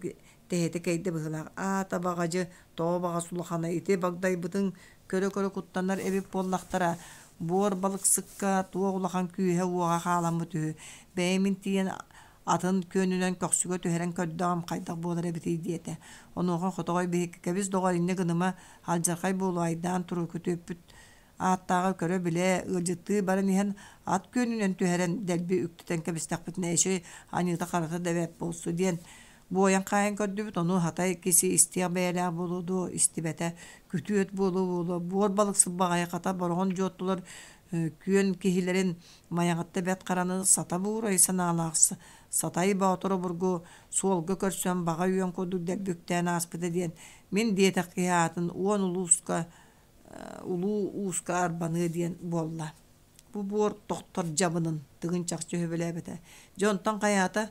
S2: тэһитэ кэйдэ быһыылаах. Аата баҕадьы, тоҕо баҕас улахана ити багдайбытыҥ көрө-көрө куттанар эбит буоллахтара. Буор балыксыкка туох улахан күүһэ-уоҕа хааламмыт үһү. Бэйэм мин тиийэн атын күөнүнэн көхсүгэ түһэрэн көрдөҕүм хайдах буолар эбитий диэтэ. Онуоха хотоҕой биһикки кэбис доҕор инньэ гыныма, алдьархай буолуо айдаан туруо күтүөппүт ааттааҕы көрө-билэ, ыалдьыттыы баран иһэн ат күөнүнэн түһэрэн дэлби үктэтэн кэбистэхпитинэ эчи аньыыта-харата да бэрт буолсу диэн буойан хаайан көрдүбүт, ону хатай киси истиэх бэйэлээх буолуо дуо, истибэтэ, күтүөт буолуо-буолуо, буор балыксыт баҕайы хата бороҕон дьуоттулар күөн киһилэрин Майаҕатта Бэрт Хараны сата буурай санаалаах Сатай Боотур обургу суолга көрсөн баҕа үөн курдук дэлби үктээн ааспыта диэн мин диэтэх киһи аатын уон улууска улуу ууска арбаныа диэн буолла. Бу буор тохтор дьабынын Тыгын чахчы сөбүлээбэтэ. Дьэ онтон хайаата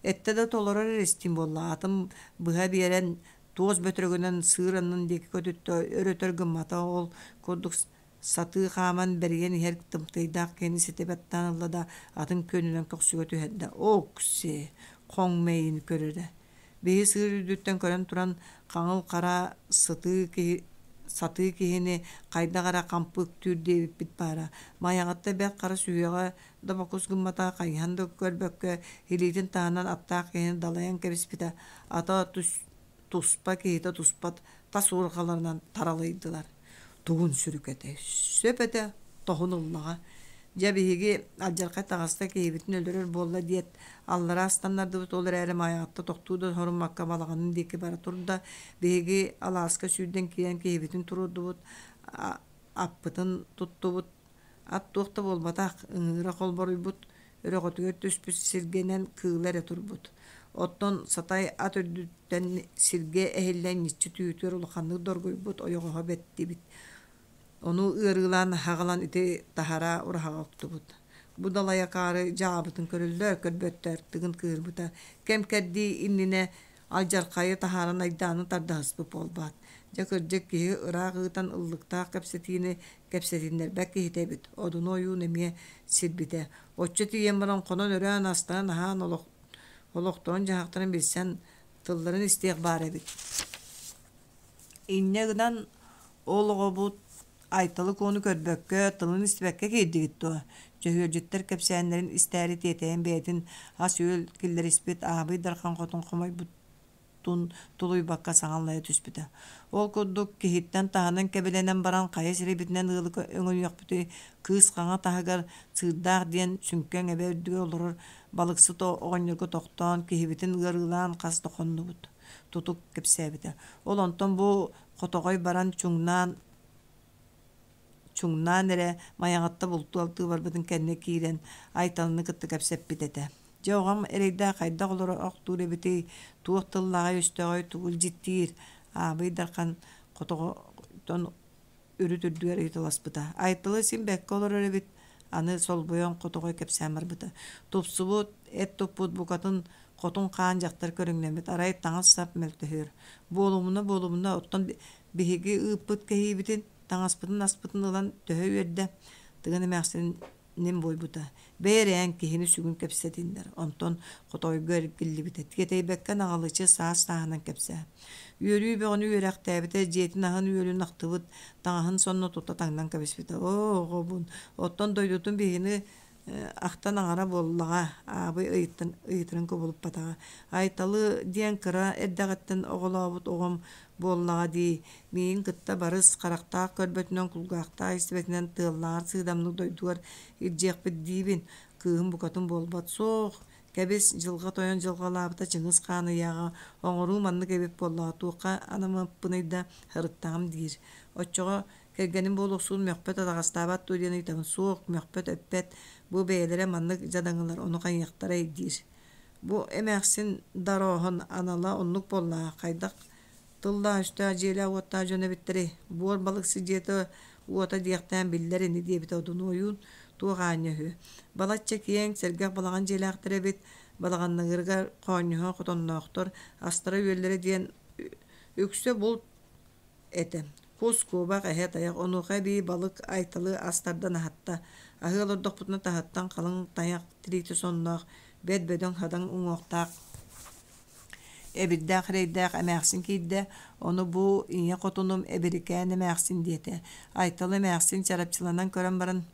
S2: эттэ да толорор эрэ истиим буолла. Атын быһа биэрэн туос бөтөрөгүнэн сыыр аннын диэки көтүттэ өр-өтөр гыммата ол курдук сатыы хааман бэрийэн иһэр тымтыйдаах киһини ситэ баттаан ылла да атын күөнүнэн көхсүгэ түһэрдэ. Окси хоҥ мэйиини көрөрө. Биһи сыыр үрдүттэн көрөн туран хаҥыл хара сытыы киһи сатыы киһини хайдах эрэ хампы үктүүр диэбиппит баара. Майаҕатта бэрт хара сүһүөҕэ да бокус гыммата, хайыһан да көрбөккө, илиитин таһынан аттаах киһини далайан кэбиспитэ. Ата туспа киһитэ туспа тас уорҕаларынан таралыйдылар. Тугун сүрүкэтэй, сөп этэ, тоһун ыллаҕа. Дьэ биһиги алдьархай таҕыста киһибитин өлөрөр буолла диэт, аллараа ыстаннардыбыт ол эрээри Майаҕатта тохтуу да соруммакка балаҕанын диэки бара турда. Биһиги алааска сүүрдэн киирэн киһибитин туруордубут, аппытын туттубут. Ат туох да буолбатах, ыҥыыра холборуйбут, өрөҕөтүгэр түспүт сиргэнэн кыыла эрэ турбут. Оттон Сатай ат үрдүттэн сиргэ эһиллэн ньиччи түүтүгэр улаханнык доргуйбут, ойоҕоһо бэттибит. Ону ыарыылаан аҕалан ити таһараа ураһаҕа уктубут. Бу далай акаары дьаабытын көрөллөр, көрбөттөр, Тыгын кыыһырбыта. Кэм-кэрдии иннинэ алдьархайы таһааран айдааны тардаһыспыт буолбаат. Дьэ кырдьык киһи ыраах ыытан ыллыктаах кэпсэтиини кэпсэтиннэрбэт киһитэ эбит. Одуну ойуун эмиэ сирбитэ. Оччо тиийэн баран хонон-өрөөн астарын аһаан олох олохторун-дьаһахтарын билсэн тылларын истиэх баар эбит. Инньэ гынан ол оҕобут Айталы Куону көрбөккө, тылын истибэккэ киирдигит дуо? Дьөһүөлдьүттэр кэпсээннэрин истээри тиэтэйэн бэйэтин ас-үөл киллэриспит Аабый Дархан хотун хомойбутун тулуйбакка саҥа аллайа түспүтэ. Ол курдук киһиттэн таһынан кэбилэнэн баран хайа сирэйбитинэн ыалы өҥөйүөхпүтүй кыыс хаҥа таһыгар Сыырдаах диэн сүҥкэҥ эбэ үрдүгэр олорор балыксыт оҕонньорго тохтоон киһибитин ыарыылаан хас да хоннубут. Тутук кэпсээбитэ. Ол онтон бу хотоҕой баран чуҥнаан чуҥнаан эрэ Майаҕатта бултуу-алтыы барбытын кэннэ киирэн Айталыны кытта кэпсэппит этэ. Дьэ оҕом эрэйдээх хайдах олоро охтуур эбитий, туох тыллааҕый-өстөөҕүй тугу илдьиттиир, Аабый Дархан хотоҕойтон үрүт үрдүгэр ыйыталаспыта. Айталы син бэккэ олорор эбит, аны солбуйан хотоҕой кэпсээн барбыта. Тупсубут, эт туппут букатын хотун хаан дьахтар көрүҥнэммит, арай таҥас-сап мөлтөһүөр. Буолумуна, буолумуна, оттон биһиги ыыппыт кэһиибитин, таҥаспытын-аспытын ылан төһө үөрдэ, Тыгын эмээхсин ним буойбута. Бэйэрээн киһини сүгүн кэпсэтиннэр. Онтон хотойго эргиллибитэ. Тиэтэйбэккэ наҕылычы саас-сааһынан кэпсээ. Үөрүү бөҕөнү үөрэхтээбитэ, дьиэтин аһын-үөлүн ахтыбыт, таҥаһын сонно тута таҥнан кэбиспитэ. Оо, оҕобун, оттон дойдутун биһини ахтан аҥара буоллаҕа, Аабый ыйыттан ыйытарын кубулуппатаҕа. Айталы диэн кыра эрдэҕиттэн оҕолообут оҕом буоллаҕа дии, миигин кытта барыс харахтаах көрбөтүнэн, кулгаахтаах истибэтинэн тыаллааҕар сыыдамнык дойдугар илдьиэхпит диибин, кыыһым букатын буолбат суох, кэбис, дьылҕа тойон дьылҕалаабыта Чыҥыс Хаан ыйааҕа оҥоруу маннык эбит буоллаҕа, туохха анаммыппыный да сырыттаҕым диир. Оччоҕо Кэргэним буолуохсугун мөхпөт, атаҕастаабат дуо диэн ыйытабын. Суох, мөхпөт, эппэт. Бу бэйэлэрэ маннык дьадаҥылар, ону хайыахтарай диир. Бу эмээхсин дарооһун анала оннук буоллаҕа, хайдах тыллаах-өстөөх дьиэлээх-уоттаах дьон эбиттэрий? Буор балыксыт дьиэтэ уота диэхтээн биллэр ини диэбитэ Одун ойуун туох аанньа үһү. Балачча киэҥ, сэргэх балаҕан дьиэлээхтэр эбит. Балаҕанныырыгар хоонньоһо хотонноохтор, астара-үөллэрэ диэн үксэ булт этэ. Кус, куобах, эһэ, тайах, онуоха эбии балык, айталы ас тардан аһатта. Аһыы олордохпутуна таһыттан халыҥ тайах тириитэ сонноох, бэрт бөдөҥ-садаҥ уҥуохтаах эбирдээх эрэйдээх эмээхсин киирдэ, ону бу ийэ хотунум Эбирикээн эмээхсин диэтэ. Айталы эмээхсин чарапчыланан көрөн баран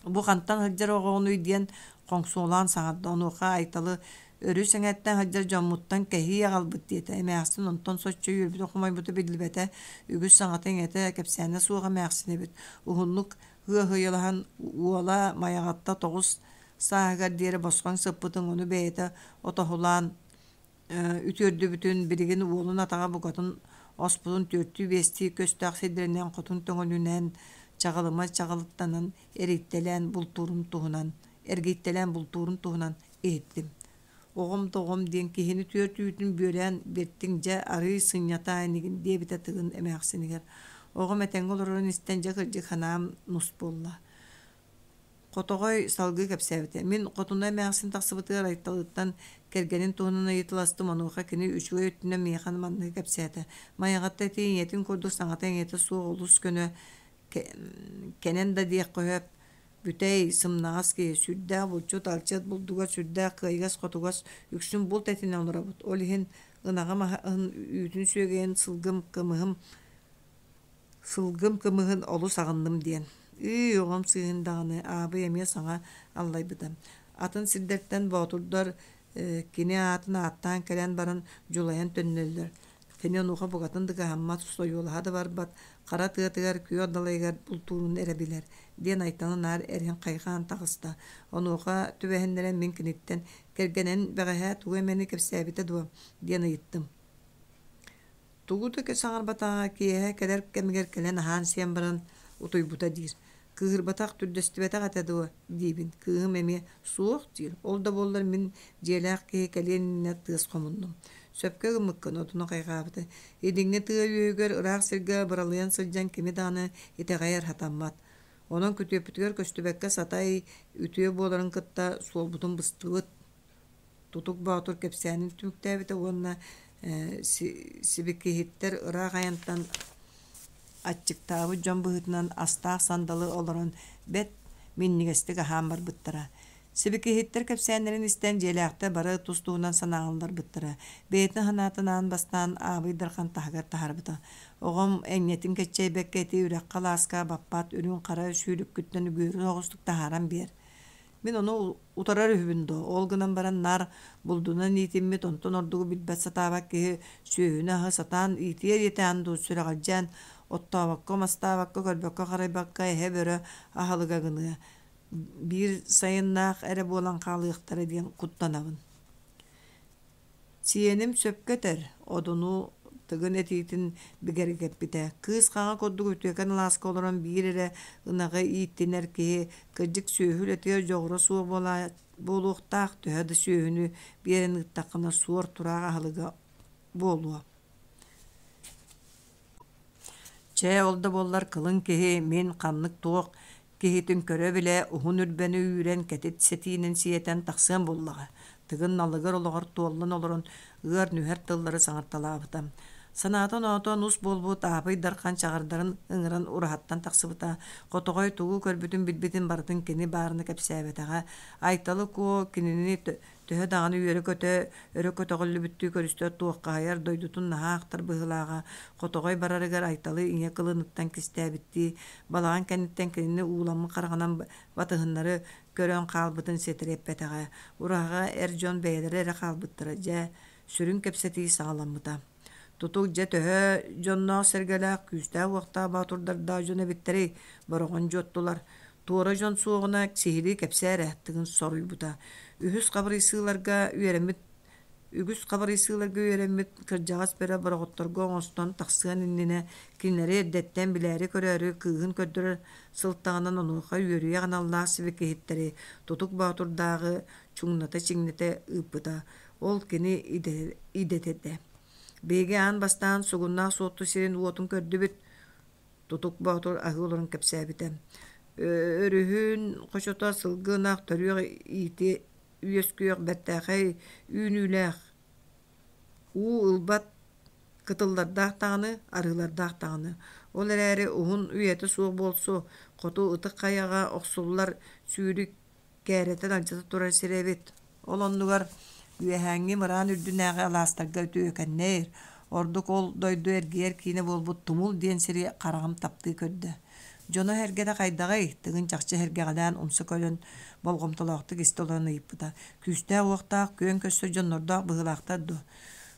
S2: Бу хантан сылдьар оҕоҕунуй диэн хоҥсуолаан саҥарда, онуоха Айталы өрүс эҥэттэн сылдьар дьоммуттан кэһии аҕалбыт диэтэ. Эмээхсин онтон соччо үөрбүтэ-хомойбута биллибэтэ, үгүс саҥата-иҥэтэ, кэпсээнэ суох эмээхсин эбит. Уһуннук ыаһыйалаһан уола Майаҕатта тоҕус сааһыгар диэри босхоҥ сыппытын ону бэйэтэ отоһулаан үтүөрдүбүтүн, билигин уолун атаҕа букатын оспутун түөртүү-биэстии көстөөх сирдэринэн хотун төҥөлүнэн, чаҕылыма чаҕылыттанан эрийтэлээн бултуурун туһунан, эргийтэлээн бултуурун туһунан иһиттим. Оҕом да оҕом диэн киһини түөрт үүтүн бүөлээн биэртиҥ дьэ арыый сынньатаа инигин диэбитэ Тыгын эмээхсинигэр. Оҕом этэҥҥэ олорорун истэн дьэ кырдьык санаам нус буолла. Хотоҕой салгыы кэпсээбитэ: «Мин хотуна эмээхсин тахсыбытыгар Айталыттан кэргэнин туһунан ыйыталастым, онуоха кини үчүгэй өттүнэн миэхэ манныгы кэпсээтэ: Майаҕатта ити ийэтин курдук саҥата-иҥэтэ суох олус көнө, кэнэн да диэххэ сөп, бүтэй, сымнаҕас киһи, сүрдээх булчут, алчыт булдугар сүрдээх кыайыгас-хотугас, үксүн булт этинэн олоробут. Ол иһин ынаҕым аһын үүтүн сүөгэйин, сылгым кымыһым Сылгым кымыһын олус аҕынным диэн. Ыы, оҕом сыыһын даҕаны, Аабый эмиэ саҥа аллайбыта. Атын сирдэртэн боотурдар кини аатын ааттаан кэлэн баран дьулайан төннөллөр. Кини онуоха букатын да кыһаммат, сойуолаһа да барбат, хара тыатыгар, күөх далайыгар бултуурун эрэ билэр, диэн Айталы наар эрин хайҕаан таҕыста. Онуоха түбэһиннэрэн мин киниттэн «Кэргэнин бэҕэһээ тугу эмэни кэпсээбитэ дуо?» диэн ыйыттым. Тугу да саҥарбатаҕа, киэһэ кэлэр кэмигэр кэлэн аһаан-сиэн баран утуйбута диир. Кыыһырбатах, түрдэстибэтэх этэ дуо диибин. Кыыһым эмиэ суох диир. Ол да буоллар мин дьиэлээх киһи кэлиэн иннинэ тыас хомуннум. Сөпкө гыммыккын, отуну хайҕаабыта. Илиҥҥи тыа үөһүгэр ыраах сиргэ быралыйан сылдьан кими даҕаны итэҕэйэр сатаммат. Онон күтүөппүтүгэр көстүбэккэ сатай үтүө буоларын кытта суолбутун быстыбыт. Тутук Боотур кэпсээнин түмүктээбитэ уонна сибикиһиттэр ыраах айантан аччыктаабыт дьон быһыытынан астаах сандалы олорон бэрт минньигэстик аһаан барбыттара. Сибикиһиттэр кэпсээннэрин истэн дьиэлээхтэр бары тус-туһунан санааларбыттара. Бэйэтин санаатын аан бастаан Аабый Дархан таһыгар таһаарбыта. Оҕом энньэтин кэччэйбэккэ ити үрэххэ алааска баппат үрүҥ-хара сүүрүккүттэн үгүөрү соҕустук таһааран биэр. Мин ону утарар үһүбүн дуо, ол гынан баран наар булдунан иитиммит, онтон ордугу билбэт сатаабат киһи сүөһүнү-аһы сатаан иитиэ диэтээн дуу, сүрэҕэлдьээн, оттообокко, мастаабакка, көрбөккө-харайбакка эһэ-бөрө аһылыга гыныа, биир сайыннаах эрэ буолан хаалыахтара диэн куттанабын. Сиэним сөпкө этэр, Одуну Тыгын этиитин бигэргэппитэ. Кыыс хаҥа курдук үтүөкэн алааска олорон биир эрэ ынаҕы ииттинэр киһи кырдьык сүөһү үлэтигэр дьоҕура суох буолуохтаах, төһө да сүөһүнү биэрэн ыыттаххына суор-тураах аһылыга буолуо. Чэ, ол да буоллар кылын киһи мин ханнык-туох киһитин көрө-билэ уһун үрбэни үүрэн кэтит сэтиинэн сиэтэн тахсыам буоллаҕа. Тыгын налыгар олоҕор туоллан олорон ыар-нүһэр тыллары саҥарталаабыта. Санаата-оноото нус буолбут Аапый Дархан чаҕардарын ыҥыран ураһаттан тахсыбыта. Хотоҕой тугу көрбүтүн-билбитин барытын кини баарына кэпсээбэтэҕэ. Айталы Куо кинини Төһө даҕаны үөрэ-көтө, өрө көтөҕүллүбүттүү көрүстэр туоххаһыйар дойдутун наһаа ахтар быһыылааҕа, хотоҕой барарыгар Айталы ийэ кылыныттан кистээбиттии, балаҕан кэнниттэн кинини ууламмыт хараҕынан батыһыннары көрөн хаалбытын ситэри эппэтэҕэ. Ураһаҕа эр дьон бэйэлэрэ эрэ хаалбыттара, дьэ, сүрүн кэпсэтии саҕаламмыта. Тутук дьэ төһө дьонноох-сэргэлээх, күүстээх-уохтаах боотурдардаах дьон эбиттэрий, бороҕон дьуоттулар. Туора дьон суоҕуна сиһилии кэпсээ эрэ, Тыгын соруйбута. Үһүс хабырыйсыыларга үөрэммит Үгүс хабырыйсыыларга үөрэммит кырдьаҕас бөрө бороҕотторго оҥостон тахсыан иннинэ кинилэри эрдэттэн билээри-көрөөрү кыыһын көрдөрөр сылтаҕынан онуоха үөрүйэх аналлаах сибикиһиттэри Тутук Боотурдааҕы чуҥната-чиҥнэтэ ыыппыта. Ол кини идэтэ этэ. Биһиги аан бастаан сугуннаах Суотту сирин уотун көрдүбүт, Тутук Боотур аһыы олорон кэпсээбитэ. Өрүһүн хочото сылгы ынах төрүөх иити үөскүөх бэртээхэй үүнүүлээх уу ылбат кытыллардаах даҕаны, арыылардаах даҕаны. Ол эрээри уһун үйэтэ суох буолсу, хоту Ытык Хайаҕа охсуллар сүүрүк кээрэтэн алдьата турар сирэ эбит. Ол оннугар үөһээҥҥи мыраан үрдүнээҕи алаастарга үтүөкэннээр, ордук ол дойду эргийэр киинэ буолбут Тумул диэн сири хараҕым таптыы көрдө. Дьоно-сэргэтэ хайдаҕый? Тыгын чахчы сэргэҕэлээн умса көрөн, болҕомтолоохтук истэ олорон ыйыппыта. Күүстээх-уохтаах, күөн көрсөр дьоннордоох быһыылаахтар дуо?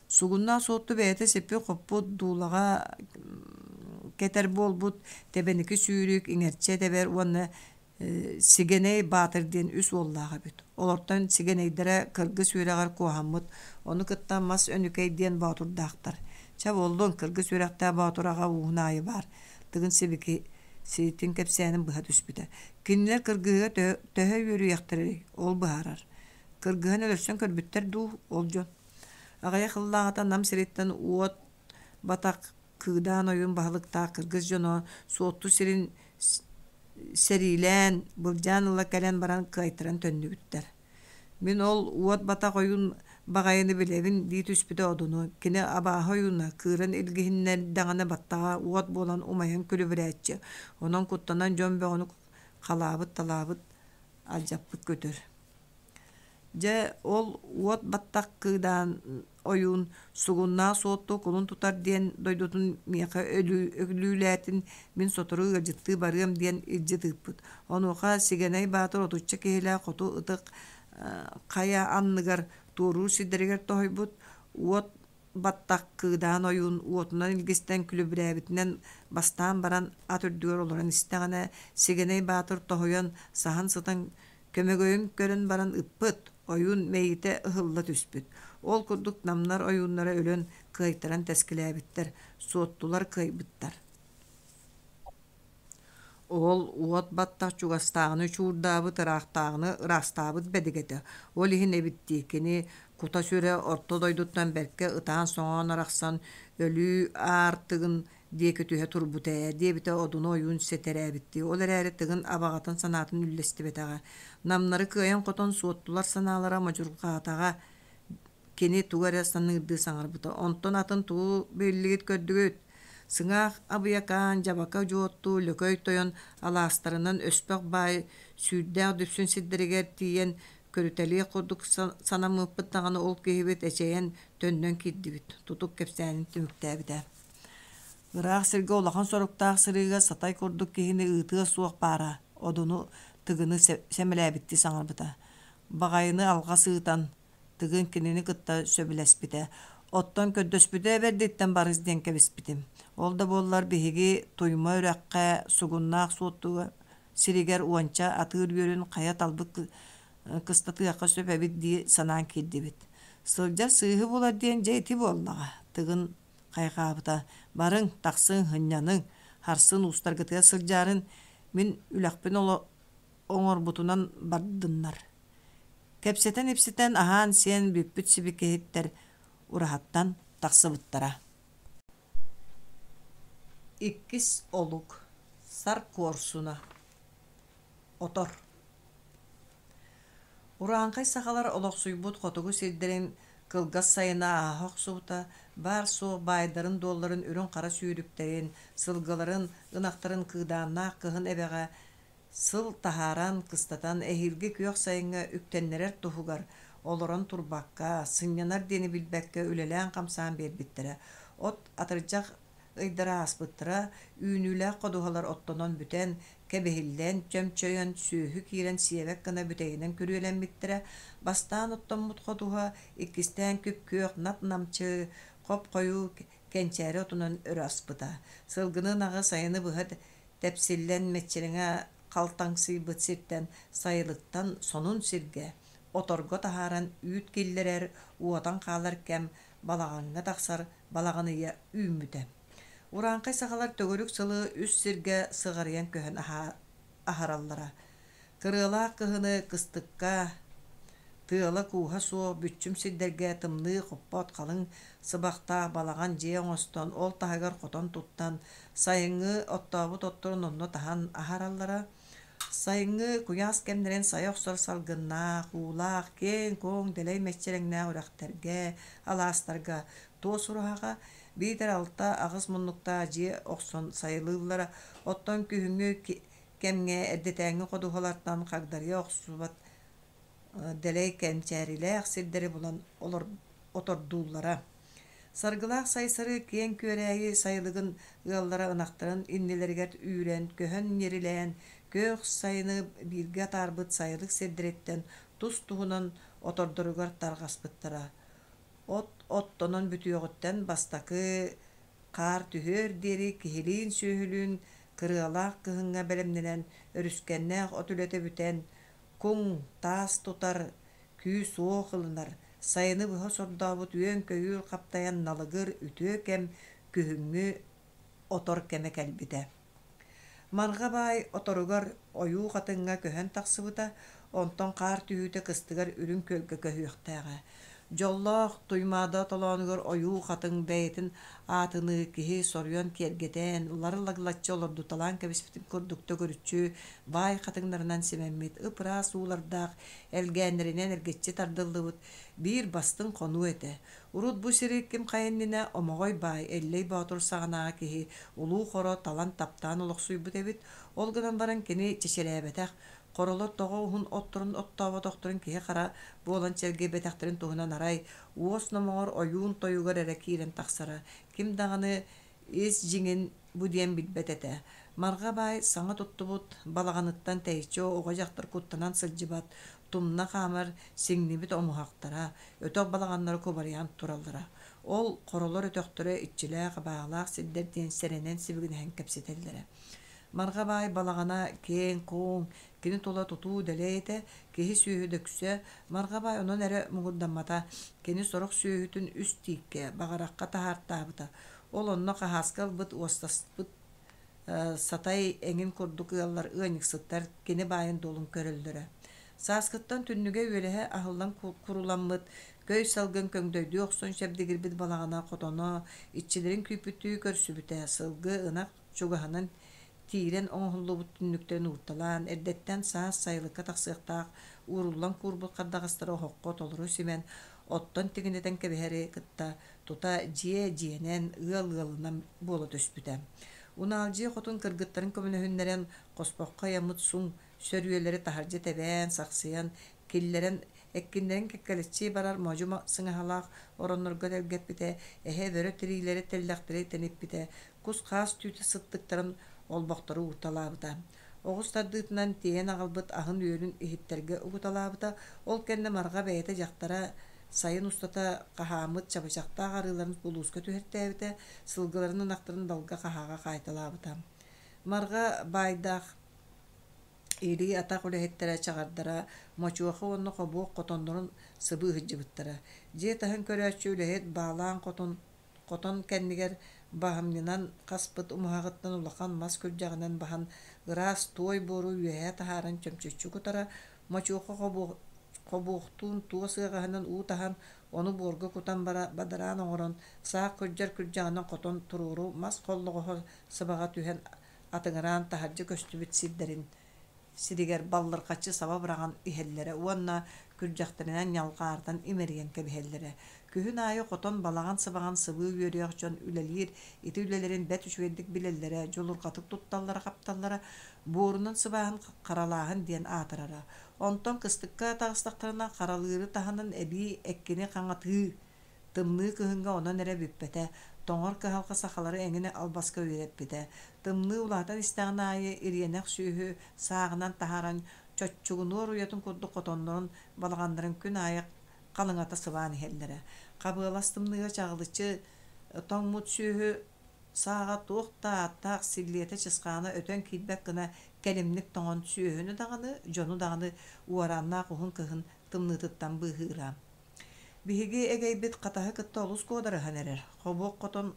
S2: Сугуннаах Суотту бэйэтэ сиппит-хоппут, дуулаҕа кэтэр буолбут, тэбэники сүүрүк, иҥэрчэ тэбэр уонна Сигэнэй Баатыр диэн үс уоллаах эбит. Олортон Сигэнэйдэрэ кыргыс үөрэҕэр куоһаммыт, ону кытта Мас Өнүкэй диэн боотурдаахтар. Чэ буоллун, кыргыс үөрэхтээх боотур аҕа ууһун аайы баар. Тыгын сибики ситин кэпсээнин быһа түспүтэ. Кинилэр кыргыһыыга төһө үөрүйэхтэрий, ол быһаарар. Кыргыһан өлөрсөн көрбүттэр дуу, ол дьон. Аҕыйах ыллааҕыта Нам сириттэн уот батах Кыыдаан ойуун баһылыктаах кыргыз дьоно Суотту сирин сэриилээн, былдьаан ыла кэлэн баран кыайтаран төннүбүттэр. Мин ол уот батах ойуун баҕайыны билэбин дии түспүтэ Одуну. Кини абааһы ойууна, кыыран илгиһиннэрдэҕинэ баттаҕа уот буолан умайан күлүбүрээччи, онон куттанан дьон бөҕөнү халаабыт-талаабыт, алдьаппыт көтөр. Дьэ, ол уот баттах кыыдаан ойуун сугуннаах Суотту кулун тутар диэн дойдутун миэхэ өлүүлээтин, мин сотору ыалдьыттыы барыам диэн илдьит ыыппыт. Онуоха Сигэнэй Баатыр отучча киһилээх хоту ытык хайа анныгар туоруур сирдэригэр тоһуйбут, уот баттах кыыдаан ойуун уотунан илгистэн күлүбүрээбитинэн бастаан баран ат үрдүгэр олорон истэҕинэ, Сигэнэй Баатыр тоһуйан саһан сытан Көмөгөйүн көрөн баран ыппыт, ойуун мэйиитэ ыһылла түспүт. Ол курдук намнар ойууннара өлөн, кыайтаран тэскилээбиттэр, суоттулар кыайбыттар. Ол уот баттах чугастааҕыны чуурдаабыт, ыраахтааҕыны ыраастаабыт бэдик этэ. Ол иһин эбит дии, кини кута-сүрэ орто дойдуттан бэркэ ытаан-соҥоон арахсан, өлүү аартыгын диэки түһэ турбута ээ диэбитэ Одуну ойуун сэтэрээбиттии. Ол эрээри Тыгын абаҕатын санаатын үллэстибэтэҕэ. Намнары кыайан-хотон суоттулар санаалара модьурҕаатаҕа кини тугу эрэ саныырдыы саҥарбыта. Онтон атын тугу биллигит-көрдүгүт? Сыҥаах Абыйакаан, Дьабака Дьуотту, Лөкөй Тойон алаастарынан Өспөх баай сүүрдээх дүпсүн сирдэригэр тиийэн көрүтэлиэх курдук санаммыппыт даҕаны ол киһибит эчэйэн төннөн киирдибит. Тутук кэпсээнин түмүктээбитэ. Ыраах сиргэ улахан соруктаах сырыыга сатай курдук киһини ыытыа суох баара, Одуну Тыгыны сэмэлээбиттии саҥарбыта. Баҕайыны алҕас ыытан, Тыгын кинини кытта сөбүлэспитэ. Оттон көрдөспүтэ бэрдиттэн барыс диэн кэбиспитим. Ол да буоллар биһиги Туйма үрэххэ сугуннаах Суоттуга сиригэр уонча атыыр үөрүн хайа талбыт кыстатыахха сөп эбит дии санаан киирдибит. Сылдьар сыыһы булар диэн дьэ ити буоллаҕа, Тыгын хайҕаабыта. Барыҥ, тахсыҥ, сынньаныҥ, харсын уустаргытыгар сылдьаарын, мин үлэхпин оҥорбутунан бардыннар. Кэпсэтэн-ипсэтэн аһаан-сиэн бүппүт сибикиһиттэр ураһаттан тахсыбыттара. Иккис олук Сар куорсуна Отор Урааҥхай сахалар олохсуйбут хотугу сирдэрин кылгас сайына ааһа охсубута, баар-суох баайдарын-дуолларын үрүҥ-хара сүүрүктэрин, сылгыларын, ынахтарын кыыдааннаах кыһын эбэҕэ сыл таһааран, кыстатан, эһиилги күөх сайыҥҥа үктэннэрэр туһугар олорон турбакка, сынньанар диэни билбэккэ үлэлээн-хамсаан биэрбиттэрэ. От атырдьах ыйдара ааспыттара, үүнүүлээх ходуһалар оттонон бүтэн, кэбиһиллэн, чөмчөйөн, сүөһү киирэн сиэбэт гына бүтэйинэн күрүөлэммиттэрэ. Бастаан оттоммут ходуһа иккистээн күп-күөх, нап-намчы, хоп-хойуу кэнчээри отунан өрө аспыта. Сылгыны ынаҕы сайыны быһа тэпсиллэн мэччирэҥэ халтаҥсыйбыт сиртэн сайылыктан сонун сиргэ, оторго таһааран үүт киллэрэр, уотан хаалар кэм балаҕаҥҥа тахсар балаҕан ыйа үүммүтэ. Урааҥхай сахалар төгүрүк сылы үс сиргэ сыҕарыйан көһөн аһараллара. Кырыалаах кыһыны кыстыкка, тыала-кууһа суох бүччүм сирдэргэ тымныы хоппот халыҥ сыбахтаах балаҕан дьиэ оҥостон, ол таһыгар хотон туттан, сайыҥҥы оттообут отторун онно таһан аһараллара. Сайыҥҥы куйаас кэмнэрин сайа охсор салгыннаах, уулаах, киэҥ-куоҥ дэлэй мэччирэҥнээх үрэхтэргэ, алаастарга туос ураһаҕа, биитэр алта-аҕыс муннуктаах дьиэ охсон сайылыыллара, оттон күһүҥҥү кэмҥэ эрдэтээҥҥи ходуһалартан хагдарыйа охсубат дэлэй кэнчээрилээх сирдэри булан отордууллара. Саргылаах Сайсары киэҥ күөрээйи сайылыгын ыаллара ынахтарын иннилэригэр үүрэн, көһөн ньирилээн, күөх сайыны бииргэ атаарбыт сайылык сирдэриттэн тус-туһунан отордоругар тарҕаспыттара. От оттонон бүтүөҕүттэн бастакы хаар түһүөр диэри киһилиин-сүөһүлүүн кырыалаах кыһыҥҥа бэлэмнэнэн, өрүскэннээх от үлэтэ бүтэн, куҥ, таас тутар, күүс-уох ылынар, сайыны быһа сордообут үөн-көйүүр хаптайан налыгыр үтүө кэм күһүҥҥү отор кэмэ кэлбитэ. Марҕа баай оторугар ойуу хатыҥҥа көһөн тахсыбыта. Онтон хаар түһүүтэ кыстыгар Үрүҥ Күөлгэ көһүөхтээҕэ. Дьоллоох Туймаада толоонугар ойуу хатыҥ бэйэтин аатыныы киһи соруйан киэргэтэн, лары-лаглаччы олордуталаан кэбиспитин курдук төгүрүччү баай хатыҥнарынан симэммит ып-ыраас уулардаах элгээннэринэн эргиччи тардыллыбыт биир бастыҥ хонуу этэ. Урут бу сири ким хайа иннинэ Омоҕой баай Эллэй Боотур саҕанааҕы киһи Улуу Хоро талан таптаан олохсуйбут эбит, ол гынан баран кини чэчирээбэтэх, хоролор тоҕо уһун отторун оттооботохторун киһи-хара буолан чэлгийбэтэхтэрин туһунан арай уос номоҕор ойуун тойугар эрэ киирэн тахсара, ким даҕаны ис дьиҥин бу диэн билбэт этэ. Марҕа баай саҥа туттубут балаҕаныттан тэйиччи оҕо-дьахтар куттанан сылдьыбат, тумна хаамар сиҥнибит омуһахтара, өтөх балаҕаннара кубарыйан тураллара. Ол хоролор өтөхтөрө иччилээх, абааһылаах сирдэр диэн сэрэнэн сибигинэһэн кэпсэтэллэрэ. Марҕа баай балаҕана киэҥ-куоҥ, кини тула тутуу дэлэй этэ, киһи-сүөһү дөксө, Марҕа баай онон эрэ муҥурдаммата, кини сорох сүөһүтүн үс тииккэ, баҕарахха таһаартаабыта. Ол онно хаһааска ылбыт уостаспыт сатай эҥин курдук ыаллар ыанньыксыттар кини баайын-дуолун көрөллөрө. Сааскыттан түннүгэ үөлэһэ аһыллан куруламмыт, көй салгын көҥдөйдүү охсон чэбдигирбит балаҕана хотоно иччилэрин күүппүттүү көрсүбүтэ, сылгы, ынах чугаһынан тиирэн оҥоһуллубут түннүктэрин уурталаан, эрдэттэн саас сайылыкка тахсыахтаах ууруллан куурбут хардаҕастары оһоххо толору симэн, оттон тигинэтэн кэбиһэри кытта тута дьиэ дьиэнэн, ыал ыалынан буола түспүтэ. Унаалдьыйа хотун кыргыттарын көмөлөһүннэрэн, хоспоххо ыйаммыт суҥ сөрүөлэри таһырдьа тэбээн, сахсыйан, киллэрэн эккиннэрин кэккэлэччи барар модьу сыҥаһалаах ороннорго тэлгэппитэ, эһэ бөрө тириилэри тэллэхтэри тэниппитэ, кус-хаас түүтэ сыттыктарын олбохтору уурталаабыта. Оҕус тардыытынан тиэйэн аҕалбыт аһын-үөлүн иһиттэргэ угуталаабыта, ол кэннэ Марҕа бэйэтэ дьахтара сайын устата хаһааммыт чабычахтаах арыыларын булууска түһэртээбитэ, сылгыларын ынахтарын далга хаһааҕа хаайталаабыта. Марҕа баайдаах илии-атах үлэһиттэрэ чаҕардара Мочуоха уонна Хобуох хотоннорун сыбыы сылдьыбыттара. Дьиэ таһын көрөөччү үлэһит баалаан хотун хотон кэннигэр баһымньынан хаспыт умуһаҕыттан улахан мас күрдьэҕинэн баһан ыраас туой буору үөһэ таһааран чөмчөччү кутара, Мочуоха хобуохтуун туос ыаҕаһынан уу таһан, ону буорга кутан бадараан оҥорон, саах күрдьэр күрдьэҕинэн хотон туруору мас холлоҕоһо сыбаҕа түһэн атыҥыраан таһырдьа көстүбүт сирдэрин сиригэр баллырҕаччы саба быраҕан иһэллэрэ уонна күрдьэхтэринэн ньалҕаардан имэрийэн кэбиһэллэрэ. Күһүн аайы хотон балаҕан сыбаҕан сыбыы үөрүйэх дьон үлэлиир ити үлэлэрин бэрт үчүгэйдик билэллэрэ, дьулурҕатык тутталлара-хапталлара, буорунан сыбааһын харалааһын диэн аатырара. Онтон кыстыкка таҕыстахтарына харалыыры таһынан эбии эккини хаҥатыы Тымныы кыһыҥҥа онон эрэ бүппэтэ, тоҥор кыһалҕа сахалары эҥин албаска үөрэппитэ. Тымныы улаатан истэҕин аайы ириэнэх сүөһү сааҕынан таһааран чоччугунуор уйатын курдук хотоннорун, балаҕаннарын күн аайы халыҥата сыбаан иһэллэрэ. Хабыалас тымныыга чаҕылыччы тоҥмут сүөһү сааҕа туох да ааттаах силлиэтэ чысхаана өтөн киирбэт гына кэлимник тоҥон сүөһүнү даҕаны, дьону даҕаны уорааннаах уһун кыһын тымныытыттан быыһыыра. Биһиги эгэйбит хатаһы кытта олус куодарыһан эрэр, хобуох хотон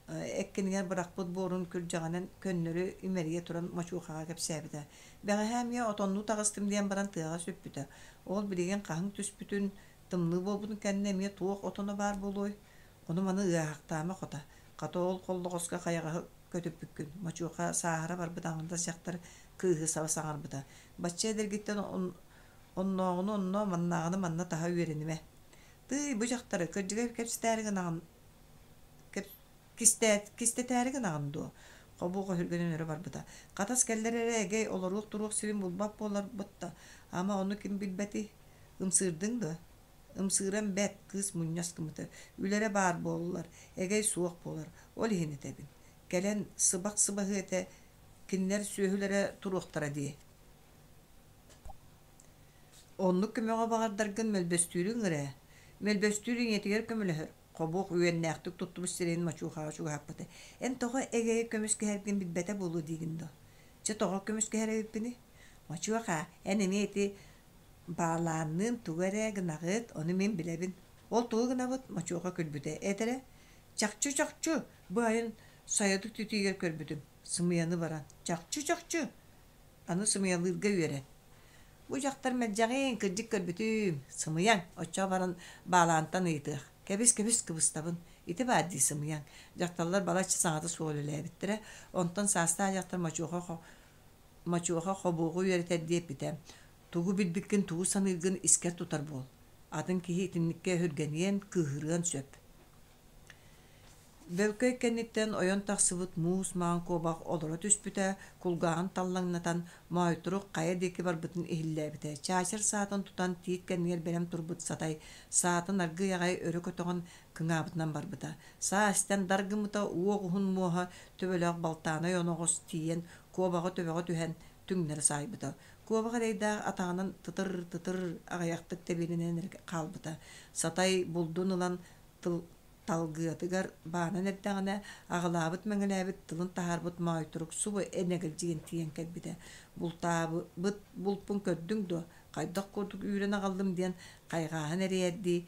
S2: эккинигэр бырахпыт буорун күрдьэҕинэн көннөрү имэрийэ туран Мочуохаҕа кэпсээбитэ. Бэҕэһээ эмиэ отоннуу таҕыстым диэн баран тыаҕа сүппүтэ. Ол билигин хаһыҥ түспүтүн, тымныы буолбутун кэннэ эмиэ туох отоно баар буолуой? Ону-маны ыаһахтаама хото. Хата ол холлоҕоско хайаҕаһы көтүппүккүн, Мочуоха сааһыра барбыт аҥардас дьахтар кыыһы саба саҥарбыта. Бачча эдэргиттэн Оннооҕуну онно, маннааҕыны манна таһа үөрэнимэ. Тыый, бу дьахтары кырдьыга кэпсэтээри гынаҕын кистэтээри гынаҕын дуо? Хобуох өһүргэнэн өрө барбыта. Хатас кэллэр эрэ эгэй олоруох-туруох сирин булбат буоларбыт да, ама ону ким билбэтий? Ымсыырдыҥ дуо? Ымсыыран бэрт, кыыс мунньас гыммыта. Үлэрэ баар буоллар, эгэй суох буолар. Ол иһин этэбин. Кэлэн сыбах сыбаһыа этэ, кинилэр сүөһүлэрэ туруохтара дии. Оннук көмөҕө баҕардаргын мөлбөстүүрүҥ эрэ, мөлбөстүүр ийэтигэр көмөлөһөр, хобуох үөннээхтик туттубут сирэйин Мочуохаҕа чугаһаппыта. Эн тоҕо эгэйи көмүскэһэргин билбэтэ буолуо диигин дуо? Чэ, тоҕо көмүскэһэр эбиппиний? Мочуоха, эн эмиэ ити баалаанныын тугу эрэ гынаҕыт, ону мин билэбин. Ол тугу гынабыт? Мочуоха күлбүтэ. Эт эрэ, чахчы-чахчы, бу айан сайадык түтүгэр көрбүтүм. Сымыйаны баран, чахчы-чахчы, Аны сымыйалыырга үөрэн. Бу дьахтар мэлдьэҕиҥ, кырдьык көрбүтүм. Сымыйаҥ, оччоҕо баран баалаантан ыйытыах. Кэбис, кэбис, кыбыстабын. Ити баар дии сымыйаҥ. Дьахталлар балачча саҥата суох үлэлээбиттэрэ. Онтон саастаах дьахтар мочуоха мочуоха хобуоҕу үөрэтэр диэппитэ. Тугу билбиккин, тугу саныыргын искэр тутар буол. Атын киһи итинниккэ өһүргэниэн, кыыһырыан сөп. Бөлкөй кэнниттэн ойон тахсыбыт муус маҥан куобах олоро түспүтэ, кулгааҕын таллаҥнатан, Моойторук хайа диэки барбытын иһиллээбитэ. Чаачар саатын тутан тиит кэннигэр бэлэм турбут Сатай саатын аргыый аҕай өрө көтөҕөн кыҥаабытынан барбыта. Саа истэн дар гыммыта, уох уһун муоһа төбөлөөх балтаанай оноҕос тиийэн куобаҕы төбөҕө түһэн түҥнэри саайбыта. Куобах эрэйдээх атаҕынан тытыр-тытыр аҕыйахтык тэбиэлэнэн эрэ хаалбыта. Сатай булдун ылан тыл талгыатыгар баанан эрдэҕинэ, аҕылаабыт-мэҥэлээбит тылын таһаарбыт Моойторук субу энэгэлдьийэн тиийэн кэлбитэ. Бултаабыт булпун көрдүҥ дуо, хайдах курдук үүрэн аҕаллым диэн хайҕааһын эрийэрдии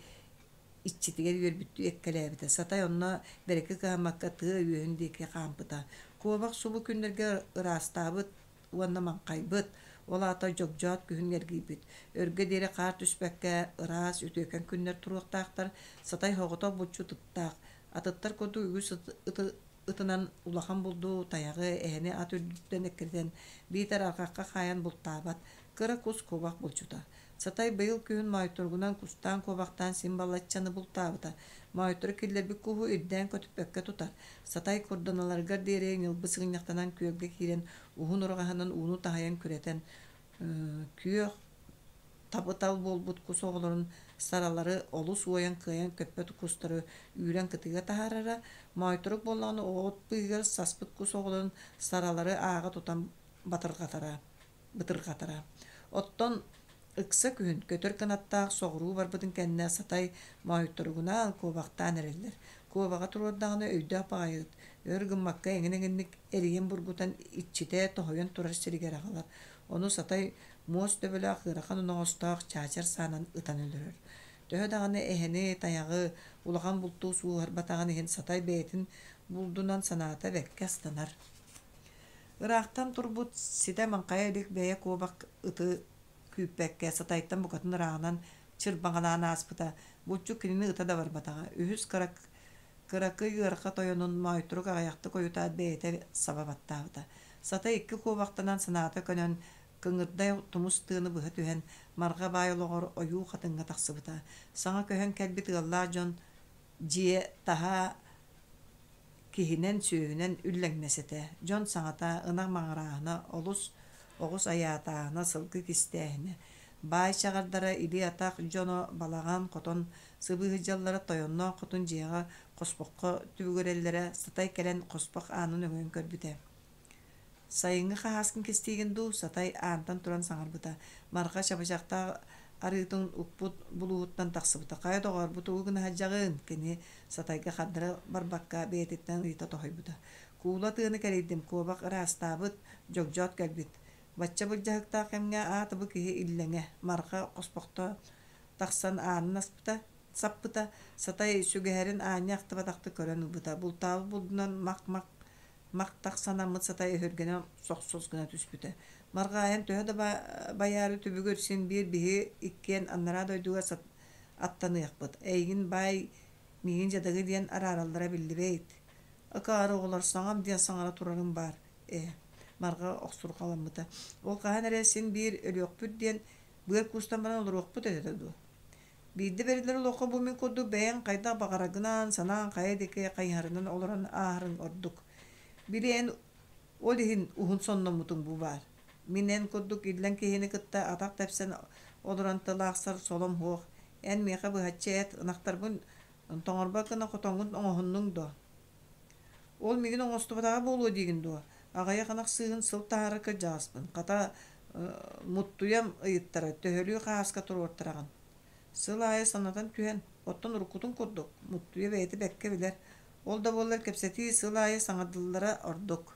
S2: иччитигэр үөрбүттүү эккэлээбитэ. Сатай онно бэрэкэ кыһаммакка тыа үөһүн диэки хаампыта. Куобах субу күннэргэ ыраастаабыт уонна маҥхайбыт, ол аата дьогдьоот күһүн эргийбит. Өргө диэри хаар түспэккэ, ыраас, үтүөкэн күннэр туруохтаахтар. Сатай соҕотох булчут ыттаах. Атыттар курдук үгүс ыты ытынан улахан булду, тайаҕы, эһэни ат үрдүттэн эккирэтэн, биитэр арҕахха хаайан бултаабат. Кыра кус куобах булчута. Сатай быйыл күһүн моойторугунан кустаан куобахтаан син балаччаны бултаабыта. Моойтору киллэрбит куһу ирдээн көтүппэккэ тутар. Сатай курданаларыгар диэри ньылбы сыгынньахтанан күөлгэ киирэн уһун ураҕаһынан ууну таһыйан күрэтэн, күөх табытал буолбут кус оҕолорун саралары олус уойан кыайан көппөт кустары үүрэн кытыыга таһаарара. Моойторук буоллаҕына от быыһыгар саспыт кус оҕолорун саралары ааҕа тутан батырҕатара бытырҕатара. Оттон ыкса күһүн көтөр кынаттаах соҕуруу барбытын кэннэ Сатай моойторугунаан куобахтаан эрэллэр. Куобаҕа туруордаҕына өйдөөх баҕайыт, өр гыммакка эҥин-эҥинник эрийэн бургутан иччитэ тоһуйан турар сиригэр аҕалар. Ону Сатай муос төбөлөөх ыарахан оноҕостоох чаачар саанан ытан өлөрөр. Төһө даҕаны эһэни, тайаҕы улахан бултуу сууһарбатаҕын иһин Сатай бэйэтин булдунан санаата бэккэ астынар. Ыраахтан турбут, ситэ маҥхайа илик бэйэ куобах ыты күүппэккэ, Сатайтан букатын ырааҕынан чырбаҥалаан ааспыта. Булчут кинини ыта да барбатаҕа. Үһүс кыракый ыараха тойонун Моойторук аҕыйахтык ойутаат бэйэтэ саба баттаабыта. Сатай икки куобахтанан санаата көнөн, кыҥырдай тумус тыаны быһа түһэн, Марҕа баай олоҕор ойуу хатыҥҥа тахсыбыта. Саҥа көһөн кэлбит ыаллаах дьон дьиэ таһа Киһинэн-сүөһүнэн үллэҥнэс этэ. Дьон саҥата, ынах маҥырааһына, олус оҕус айаатааһына, сылгы кистээһинэ. Баай чаҕардара, илии-атах дьоно балаҕан, хотон сыбыыһыдьаллара тойонноох хотун дьиэҕэ хоспоххо түбүгүрэллэрэ, Сатай кэлэн хоспох аанын өҥөйөн көрбүтэ. Сайыҥҥы хаһааскын кистиигин дуу, Сатай аантан туран саҥарбыта. Марха чабычахтаах арыытын укпут булууһуттан тахсыбыта. Хайа доҕоор, бу тугу гына сылдьаҕын? Кини Сатайга хардара барбакка бэйэтиттэн ыйыта тоһуйбута. Куула тыаны кэрийдим, куобах ыраастаабыт, дьогдьоот кэлбит. Бачча былдьаһыктаах кэмҥэ аата бу киһи иллэҥэ, Марха хоспохто тахсан аанын аспыта, саппыта, Сатай сүгэһэрин аанньа ахтыбатахтык көрөн ылбыта. Бултаабыт булдунан мах-мах Махтах санаммыт сатай өһүргэнэ сохсус гына түспүтэ. Марҕаайан төһө да байаары түбүгүр син биир биһи иккиэн анараа дойдуга аттаныахпыт. Эйигин баай, миигин дьадаҥы диэн араараллара биллибэт. Акаары оҕолор саҥам диэн саҥара турарым баар ээ. Марҕа охсурҕаламмыта. Ол хаһан эрэ син биир өлүөхпүт диэн быар куустан баран олоруохпут этэ дуо? Биирдэ бэриллэр олоххо бу мин курдук бэйэҥ хайдах баҕараргынан, санааҥ хайа диэки хайыһарынан олорон ааһарыҥ ордук. Били эн ол иһин уһун сонноммутуҥ бу баар. Мин эн курдук иллэҥ киһини кытта атах тэпсэн олорон тыл аахсар солом суох. Эн миэхэ быһаччы эт, ынахтарбын тоҥорбот гына хотоҥҥун оҥоһуннуҥ дуо? Ол миигин оҥостубатаҕа буолуо диигин дуо? Аҕыйах ынах сыыһын сыл таһаарар кырдьаҕаспын. Хата, Муттуйам ыйыттара, төһөлүү хааска туруортараҕын? Сыл аайы санатан түһэн, оттон уруккутун курдук, Муттуйа бэйэтэ бэркэ билэр. Ол да буоллар кэпсэтии сыл аайы саҥардыллара ордук.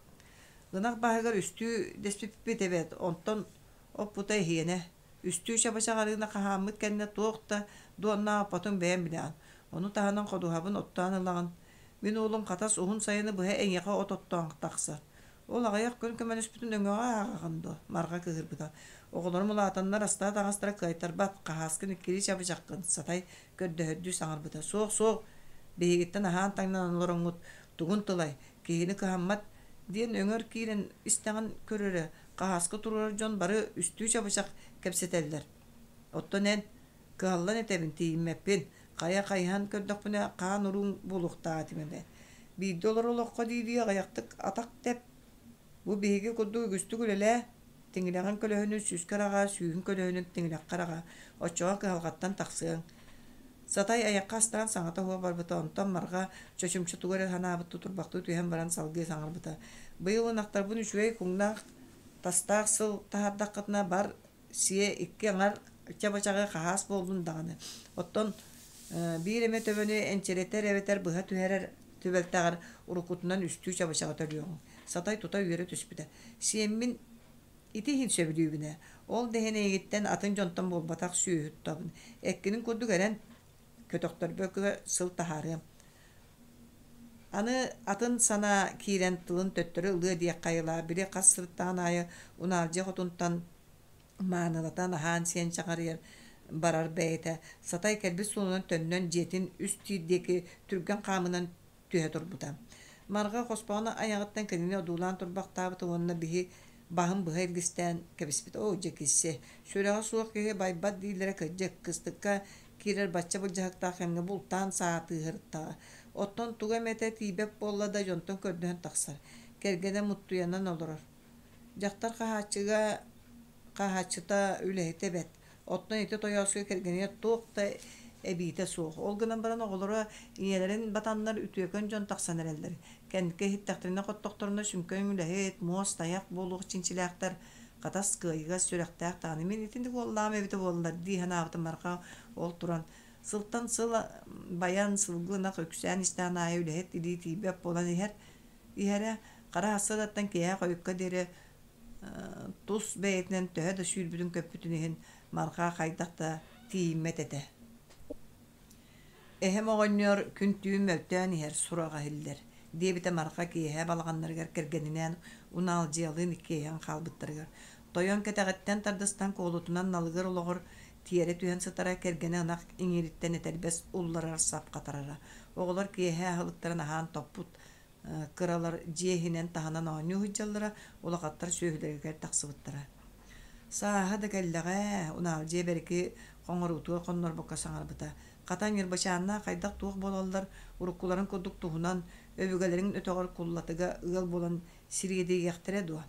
S2: Ынах баһыгар үстүү дэспиппит эбээт, онтон оппута эһиэнэ. Үстүү чабычах арыыны хаһааммыт кэннэ туох да дуоннаах оппотун бэйэм билэҕин. Ону таһынан ходуһабын оттоон ылаҕын. Мин уолум Хатас уһун сайыны быһа эйиэхэ от оттоон тахсар. Ол аҕыйах күн көмөлөспүтүн өҥөҕө ааҕаҕын дуо? Марҕа кыыһырбыта. Оҕолорум улаатаннар астаах таҥастара кыайтарбат, хаһааскын иккилии чабычаххын, Сатай көрдөһөрдүү саҥарбыта. Суох, суох, биһигиттэн аһаан-таҥнан олороҥҥут тугун тылай, киһини кыһаммат диэн өҥөр киирэн истэҕин көрөрө, хаһааска туруорар дьон бары үстүү чабычах кэпсэтэллэр. Оттон эн, кыһаллан этэбин, тиийиммэппин, хайа хайыһан көрдөхпүнэ хаан урууҥ буолуохтаах этим эбээт. Биирдэ олорор олоххо дии-дии аҕыйахтык атах тэп. Бу биһиги курдук үгүстүк үлэлээ, тиҥилэҕин көлөһүнүн сүүскэр аҕаа, сүүһүн көлөһүнүн тиҥилэххэр аҕаа, оччоҕо кыһалҕаттан тахсыаҥ. Сатай айахха астаан саҥата суох барбыта, онтон Марҕа чочумча тугу эрэ санаабыттыы турбахтыы түһэн баран салгыы саҥарбыта: «Быйыл ынахтарбын үчүгэй куҥнаах тастаах сыл таһаардаххытына бар сиэ икки аҥар чабычаҕы хаһаас буоллун даҕаны. Оттон биир эмэ төбөнү энчирэтэр эбэтэр быһа түһэрэр түбэлтэҕэр уруккутунан үстүү чабычаҕы төлүөҕүҥ. Сатай тута үөрэ түспүтэ. Сиэммин ити иһин сөбүлүүбүн ээ. Ол да иһин эйигиттэн атын дьонтон буолбатах сүөһү туттабын. Эккинин курдук эрэн, көтөхтөрбөккө сыл таһаарыам. Аны атын санаа киирэн тылын төттөрү ылыа диэххэ айылаах били хас сырыттаҕын аайы Унаалдьы хотунтан маанылатан аһаан-сиэн чаҕарыйар барар бэйэтэ Сатай кэлбит суолунан төннөн дьиэтин үс тиир диэки түргэн хаамынан түһэ турбута. Марҕа хоспоҕун айаҕыттан кинини одуулаан турбахтаабыта уонна биһи баһын быһа илгистээн кэбиспит. Оо, дьэ кисси, сүрэҕэ суох киһи байбат дииллэрэ кырдьык, кыстыкка киирэр бачча былдьаһыктаах кэмҥэ бултаан саатыыһыртаҕа. Оттон туга эмэтэ тиийбэт буолла да дьонтон көрдөһөн тахсар. Кэргэнэ муттуйанан олорор. Дьахтар хаһааччыга хаһааччыта үлэһитэ бэрт. Оттон ити тойооску кэргэнигэр туох да эбиитэ суох. Ол гынан баран оҕолоро ийэлэрин батаннар үтүөкэн дьон тахсан эрэллэр. Кэнники иһиттэхтэринэ-хоттохторуна сүҥкэн үлэһит, муос-тайах буолуох чинчилээхтэр. Хатас кыайыгас сүрэхтээх даҕаны мин итинник уоллаам эбитэ буоллар дии санаабытым Марха ол туран сылтан сыл байан сылгы ынах үксээн истэҕин аайы үлэһит илии тиийбэт буолан иһэр иһэрэ хара сарсыардаттан киэһэ хойукка диэри тус бэйэтинэн төһө да сүүрбүтүн-көппүтүн иһин Марха хайдах да тиийиммэт этэ. Эһэм оҕонньор күн-түүн мөлтөөн иһэр сураҕа иһиллэр, диэбитэ Марха киэһэ балаҕаннарыгар кэргэнинээн Унаалдьыйалыын иккиэйэҕин хаалбыттарыгар. Тойон кэтэҕиттэн тардыстан куолутунан налыгыр олоҕор тиэрэ түһэн сытара, кэргэнэ ынах иҥиириттэн этэрбэс улларар сап хатарара. Оҕолор киэһэ аһылыктарын аһаан топпут кыралар дьиэ иһинэн таһынан оонньуу сылдьаллара, улахаттар сүөһүлэригэр тахсыбыттара. Сааһа да кэллэҕэ, Унаалдьыйа бэрики хоҥоруутугар хоннорбокко саҥарбыта. Хата Ньырбачааннаах хайдах-туох буолаллар, уруккуларын курдук туһунан, өбүгэлэрин өтөҕөр куллатыга ыал буолан сириэдийиэхтэрэ дуо?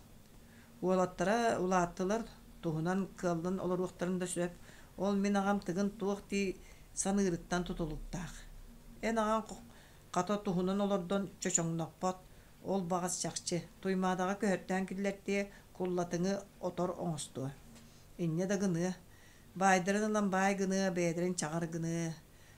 S2: Уолаттара улааттылар, туһунан кыаллан олоруохтарын да сөп. Ол мин аҕам Тыгын туох дии саныырыттан тутулуктаах. Эн аҕаҥ Хата туһунан олордон чочоҥноппот, ол баҕас чахчы, Туймаадаҕа көһөртөөн киллэртиэ, куллатыҥы отор оҥостуо. Инньэ да гыныа. Баайдарын ылан баай гыныа, бэйэлэрин чаҕар гыныа.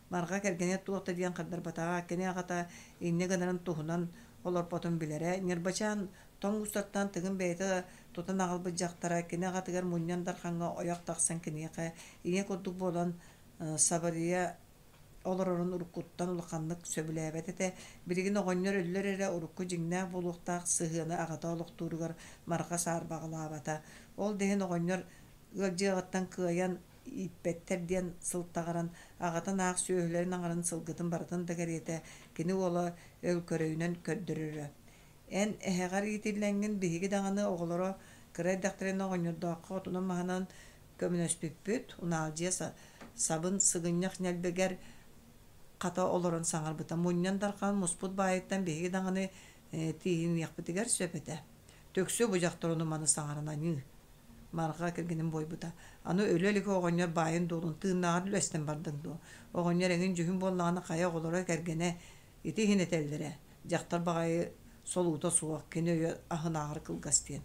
S2: Марҕа кэргэнэ туох да диэн хардарбатаҕа, кини аҕата инньэ гынарын туһунан олорботун билэрэ. Ньырбачаан тоҥ устаттан Тыгын бэйэтэ тутан аҕалбыт дьахтара кини аҕатыгар Мунньан Дархаҥҥа ойох тахсан киниэхэ ийэ курдук буолан сабарыйа олорорун уруккуттан улаханнык сөбүлээбэт этэ. Билигин оҕонньор өллөр эрэ урукку дьиҥнээх буолуохтаах сыһыаны аҕата олохтууругар Марха саарбаҕалаабата. Ол да иһин оҕонньор ыалдьыаҕыттан кыайан ииппэттэр диэн сылтаҕыран, аҕатын аах сүөһүлэрин аҥарын сылгытын барытын да кэриэтэ кини уола өлкөрөйүнэн көрдөрөрө. Эн эһэҕэр иитиллэҥҥин биһиги даҕаны оҕолоро кыра эрдэхтэринэ оҕонньордооххо отунан-маһынан көмөлөспүппүт, Унаалдьыйа сабын сыгынньах ньэлбэгэр хата олорон саҥарбыта. Мунньан Дархан муспут баайыттан биһиги даҕаны тииһиниэхпитигэр сөп этэ. Төксө бу дьахтар ону маны саҥаран аньыы. Марҕа кэргэнин буойбута. Аны өлө илик оҕонньор баайын-дуолун тыыннааҕар үлэстэн бардыҥ дуо? Оҕонньор эҥин дьүһүн буоллаҕына хайа оҕолоро кэргэнэ Ити иһин этэллэрэ, дьахтар баҕайы солуута суох, кини өйө аһынааҕар кылгас диэн.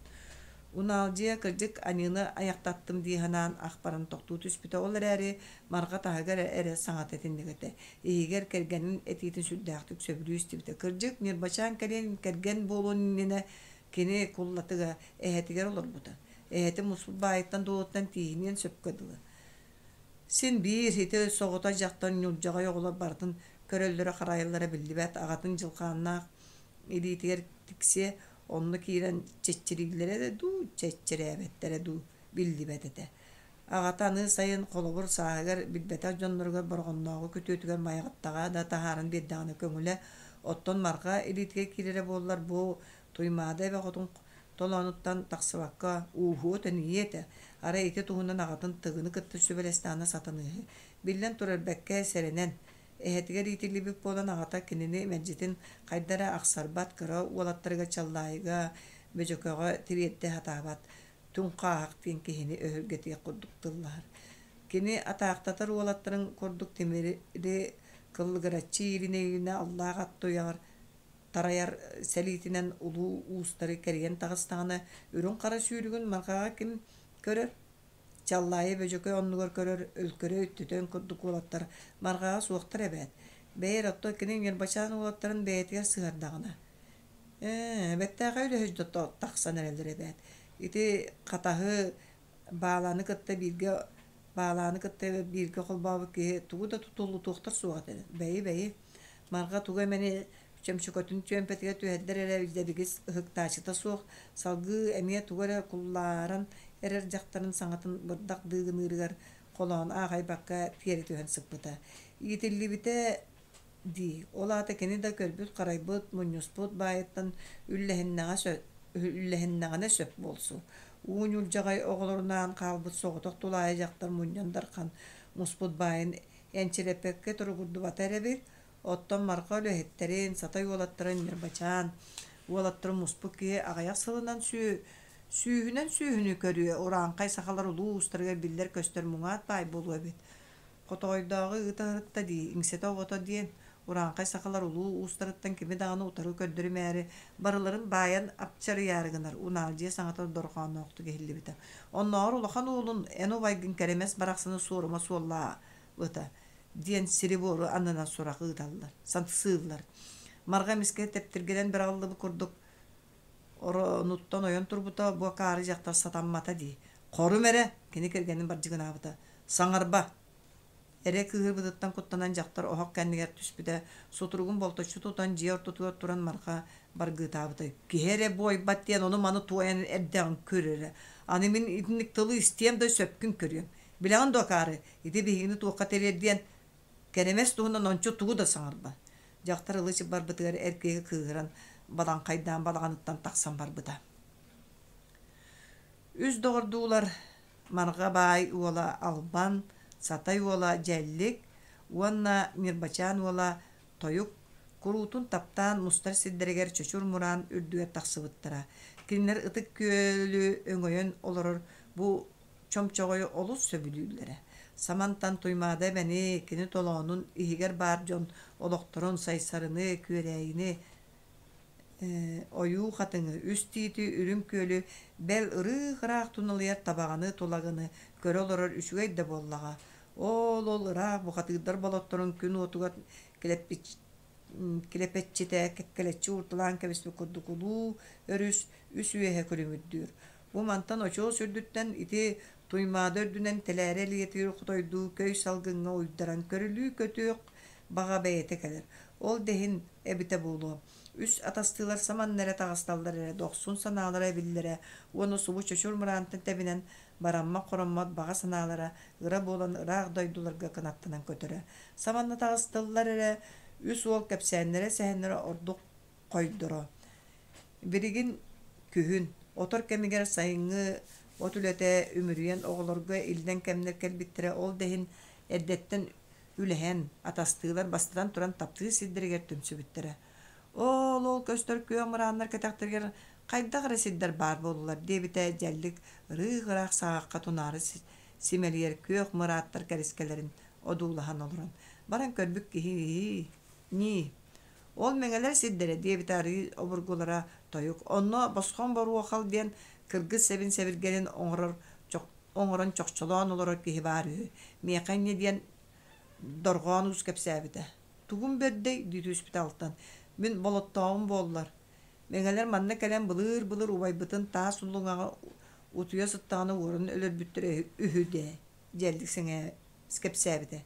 S2: Унаалдьыйа кырдьык аньыыны айахтаттым дии санаан ах баран тохтуу түспүтэ. Ол эрээри Марҕа таһыгар эрэ саҥата итинник этэ. Иһигэр кэргэнин этиитин сүрдээхтик сөбүлүү истибитэ. Кырдьык, Ньырбачаан кэлиэн кэргэн буолуон иннинэ кини куллатыга эһэтигэр олорбута. Эһэтэ муспут баайыттан-дуолуттан тииһиниэн сөпкө дылы. Син биир ити соҕотох дьахтар ньулдьаҕай оҕолор барытын көрөллөрө-харайаллара биллибэт аҕатын дьылҕааннаах илиитигэр тиксиэ. Онно киирэн чэччирииллэрэ дуу, чэччирээбэттэрэ дуу биллибэт этэ. Аҕата аны сайын холобур сааһыгар билбэтэх дьонноругар Бороҕоннооҕу күтүөтүгэр Майаҕаттаҕа да таһааран биэрдэҕинэ көҥүлэ, оттон Марха илиитигэр киирэрэ буоллар бу Туймаада эбэ хотун толоонуттан тахсыбакка ууһуо-тэнийиэ этэ. Арай ити туһунан аҕатын Тыгыны кытта сүбэлэстэҕинэ сатаныыһы. Биллэн турар, бэккэ сэрэнэн, эһэтигэр иитиллибит буолан аҕата кинини мэлдьитин хайда эрэ ахсарбат кыра уолаттарыгар Чаллаайыга, Бөдьөкөҕө тириэрдэ сатаабат, түҥ хааһах диэн киһини өһүргэтиэх курдук тыллаһар. Кини атаахтатар уолаттарын курдук тимири кыллыгыраччы иилинэ-иилинэ аллаах ат туйаҕар тарайар сэлиитинэн улуу уустары кэрийэн таҕыстаҕына, үрүҥ-хара сүүрүгүн Мархаҕа ким көрөр? Чаллаайы Бөдьөкө оннугар көрөр өлкөрөй төтөн курдук уолаттар Мархаҕа суохтар эбээт. Бэйэр оттон кини Ньырбачаан уолаттарын бэйэтигэр сыһардаҕына. Ээ, бэттээхэй үлэһит дьон тахсан эрэллэр эбээт. Ити хатаһы Бааланы кытта бииргэ Баалааны кытта бииргэ холбообут киһи тугу да тутуллутуохтар суох этэ. Бэйи-бэйи, Марҕа тугу эмэни чөмчөкөтүн чүөмпэтигэр түһэрдэр эрэ дэбигис ыһыктааччыта суох, салгыы эмиэ тугу эрэ куллааран эрэр дьахтарын саҥатын бырдах дыыгыныырыгар холоон аахайбакка тиэрэ түһэн сыппыта. Иитиллибитэ дии, ол аата кини да көрбүт-харайбыт, мунньуспут баайыттан үллэһиннэҕинэ сөп буолсу. Уу ньулдьаҕай оҕолорунаан хаалбыт соҕотох тулаайа дьахтар мунньан дархан муспут баайын энчирэппэккэ туругурдубата эрэбил, оттон Марха үлэһиттэрин, Сатай уолаттарын Ньырбачаан уолаттарын муспут киһи аҕыйах сылынан сүүһүнэн сүөһүнү көрүө, урааҥхай сахалар улуу уустарыгар биллэр-көстөр муҥаат баай буолуо эбит. Хотоойдооҕу ыыта сырытта дии, иҥсэтэ оҕото диэн, урааҥхай сахалар улуу уустарыттан кими даҕаны утары көрдөрүмээри, барыларын баайан апчарыйаары гынар унаалдьыйа саҥата дорҕоонноохтук иһиллибитэ. Оннооҕор улахан уолун эн убайгын Кэрэмэс барахсаны суорума суоллаабыта диэн сири-буору аннынан сурах ыыталлар, сансыыллар. Марҕа эмискэ тэптиргэнэн быраҕыллыбыт курдук оронуттан ойон турбута бу акаары дьахтар сатаммата дии. Хорум эрэ, кини кэргэнин бардьыгынаабыта. Саҥарба! Эрэ кыыһырбытыттан куттанан дьахтар оһох кэннигэр түспүтэ, сутуругун болточчу тутан дьиэ ортотугар туран Марха баргыытаабыта. Киһи эрэ буойбат диэн ону-маны туойан эрдэҕин көр эрэ. Аны мин итинник тылы истиэм да сөпкүн көрүөм. Билэҕин дуо акаары, ити биһигини туохха тириэрдиэн Кэрэмэс туһунан ончу тугу да саҥарба. Дьахтар ылы-чып барбытыгар эр киһи кыыһыран балаҥхайдаан балаҕаныттан тахсан барбыта. Үс доҕордуулар Марҕа баай уола Албан, Сатай уола Дьэллик уонна Ньырбачаан уола Тойук куруутун таптаан мустар сирдэригэр чочур мураан үрдүгэр тахсыбыттара. Кинилэр Ытык Күөлү өҥөйөн олорор бу чомчоҕойу олус сөбүлүүллэрэ. Самантан Туймаада эбэни, кини толоонун иһигэр баар дьон олохторун Сайсарыны, Күөрээйини ойуу хатыҥы, үс тиити, үрүҥ күөлү, бэл ырыых-ыраах туналыйар табаҕаны, тулагыны көрө олорор үчүгэй да буоллаҕа. Оол-ол ыраах бухатыырдар болотторун күн уотугар килэпэччитэ кэккэлэччи уурталаан кэбиспит курдук улуу өрүс үс үөһэ күлүмүрдүүр. Бу мантан очуос үрдүттэн ити Туймаада үрдүнэн тэлээрэ илиэтигэр хотойдуу көй салгыҥҥа уйдаран көрүлүү көтүөх баҕа бэйэтэ кэлэр. Ол да иһин эбитэ буолуо, үс атастыылар саманна эрэ таҕысталлар эрэ дохсун санаалара эбиллэрэ уонна субу чочур мыраантан тэбинэн бараммат-хороммот баҕа санаалара ыра буолан ыраах дойдуларга кынаттанан көтөрө. Саманна таҕысталлар эрэ үс уол кэпсээннэрэ-сэһэннэрэ ордук хойдоро. Билигин күһүн, отор кэмигэр сайыҥҥы от үлэтэ үмүрүйэн оҕолорго иллэҥ кэмнэр кэлбиттэрэ ол да иһин эрдэттэн үлэһэн, атастыылар бастатан туран таптыыр сирдэригэр түмсүбүттэрэ. Оол-ол көстөр күөх мырааннар кэтэхтэригэр хайдах эрэ сирдэр баар буоллулар диэбитэ дьэллик ырыых-ыраах саҕахха тунаары симэлийэр күөх мырааттар кэрискэлэрин одуулаһан олорон баран көрбүт киһи ньии ол мэҥэлэр сирдэрэ диэбитэ арыы обургулара тойук онно босхоҥ боруохал диэн кыргыз сэбин сэбиргэлин оҥорор оҥорон чохчолоон олорор киһи баар үһү миэхэ инньэ диэн Дорҕоон Уус кэпсээбитэ тугум бэрдэй дии түспүтэ Алтан мин болоттооҕум буоллар мэҥэлэр манна кэлэн былыыр-былыр убайбытын таас уллуҥаҕа утуйа сыттаҕына уоран өлөрбүттэрэ үһү дээ дьэллик сэҥээ кэпсээбитэ.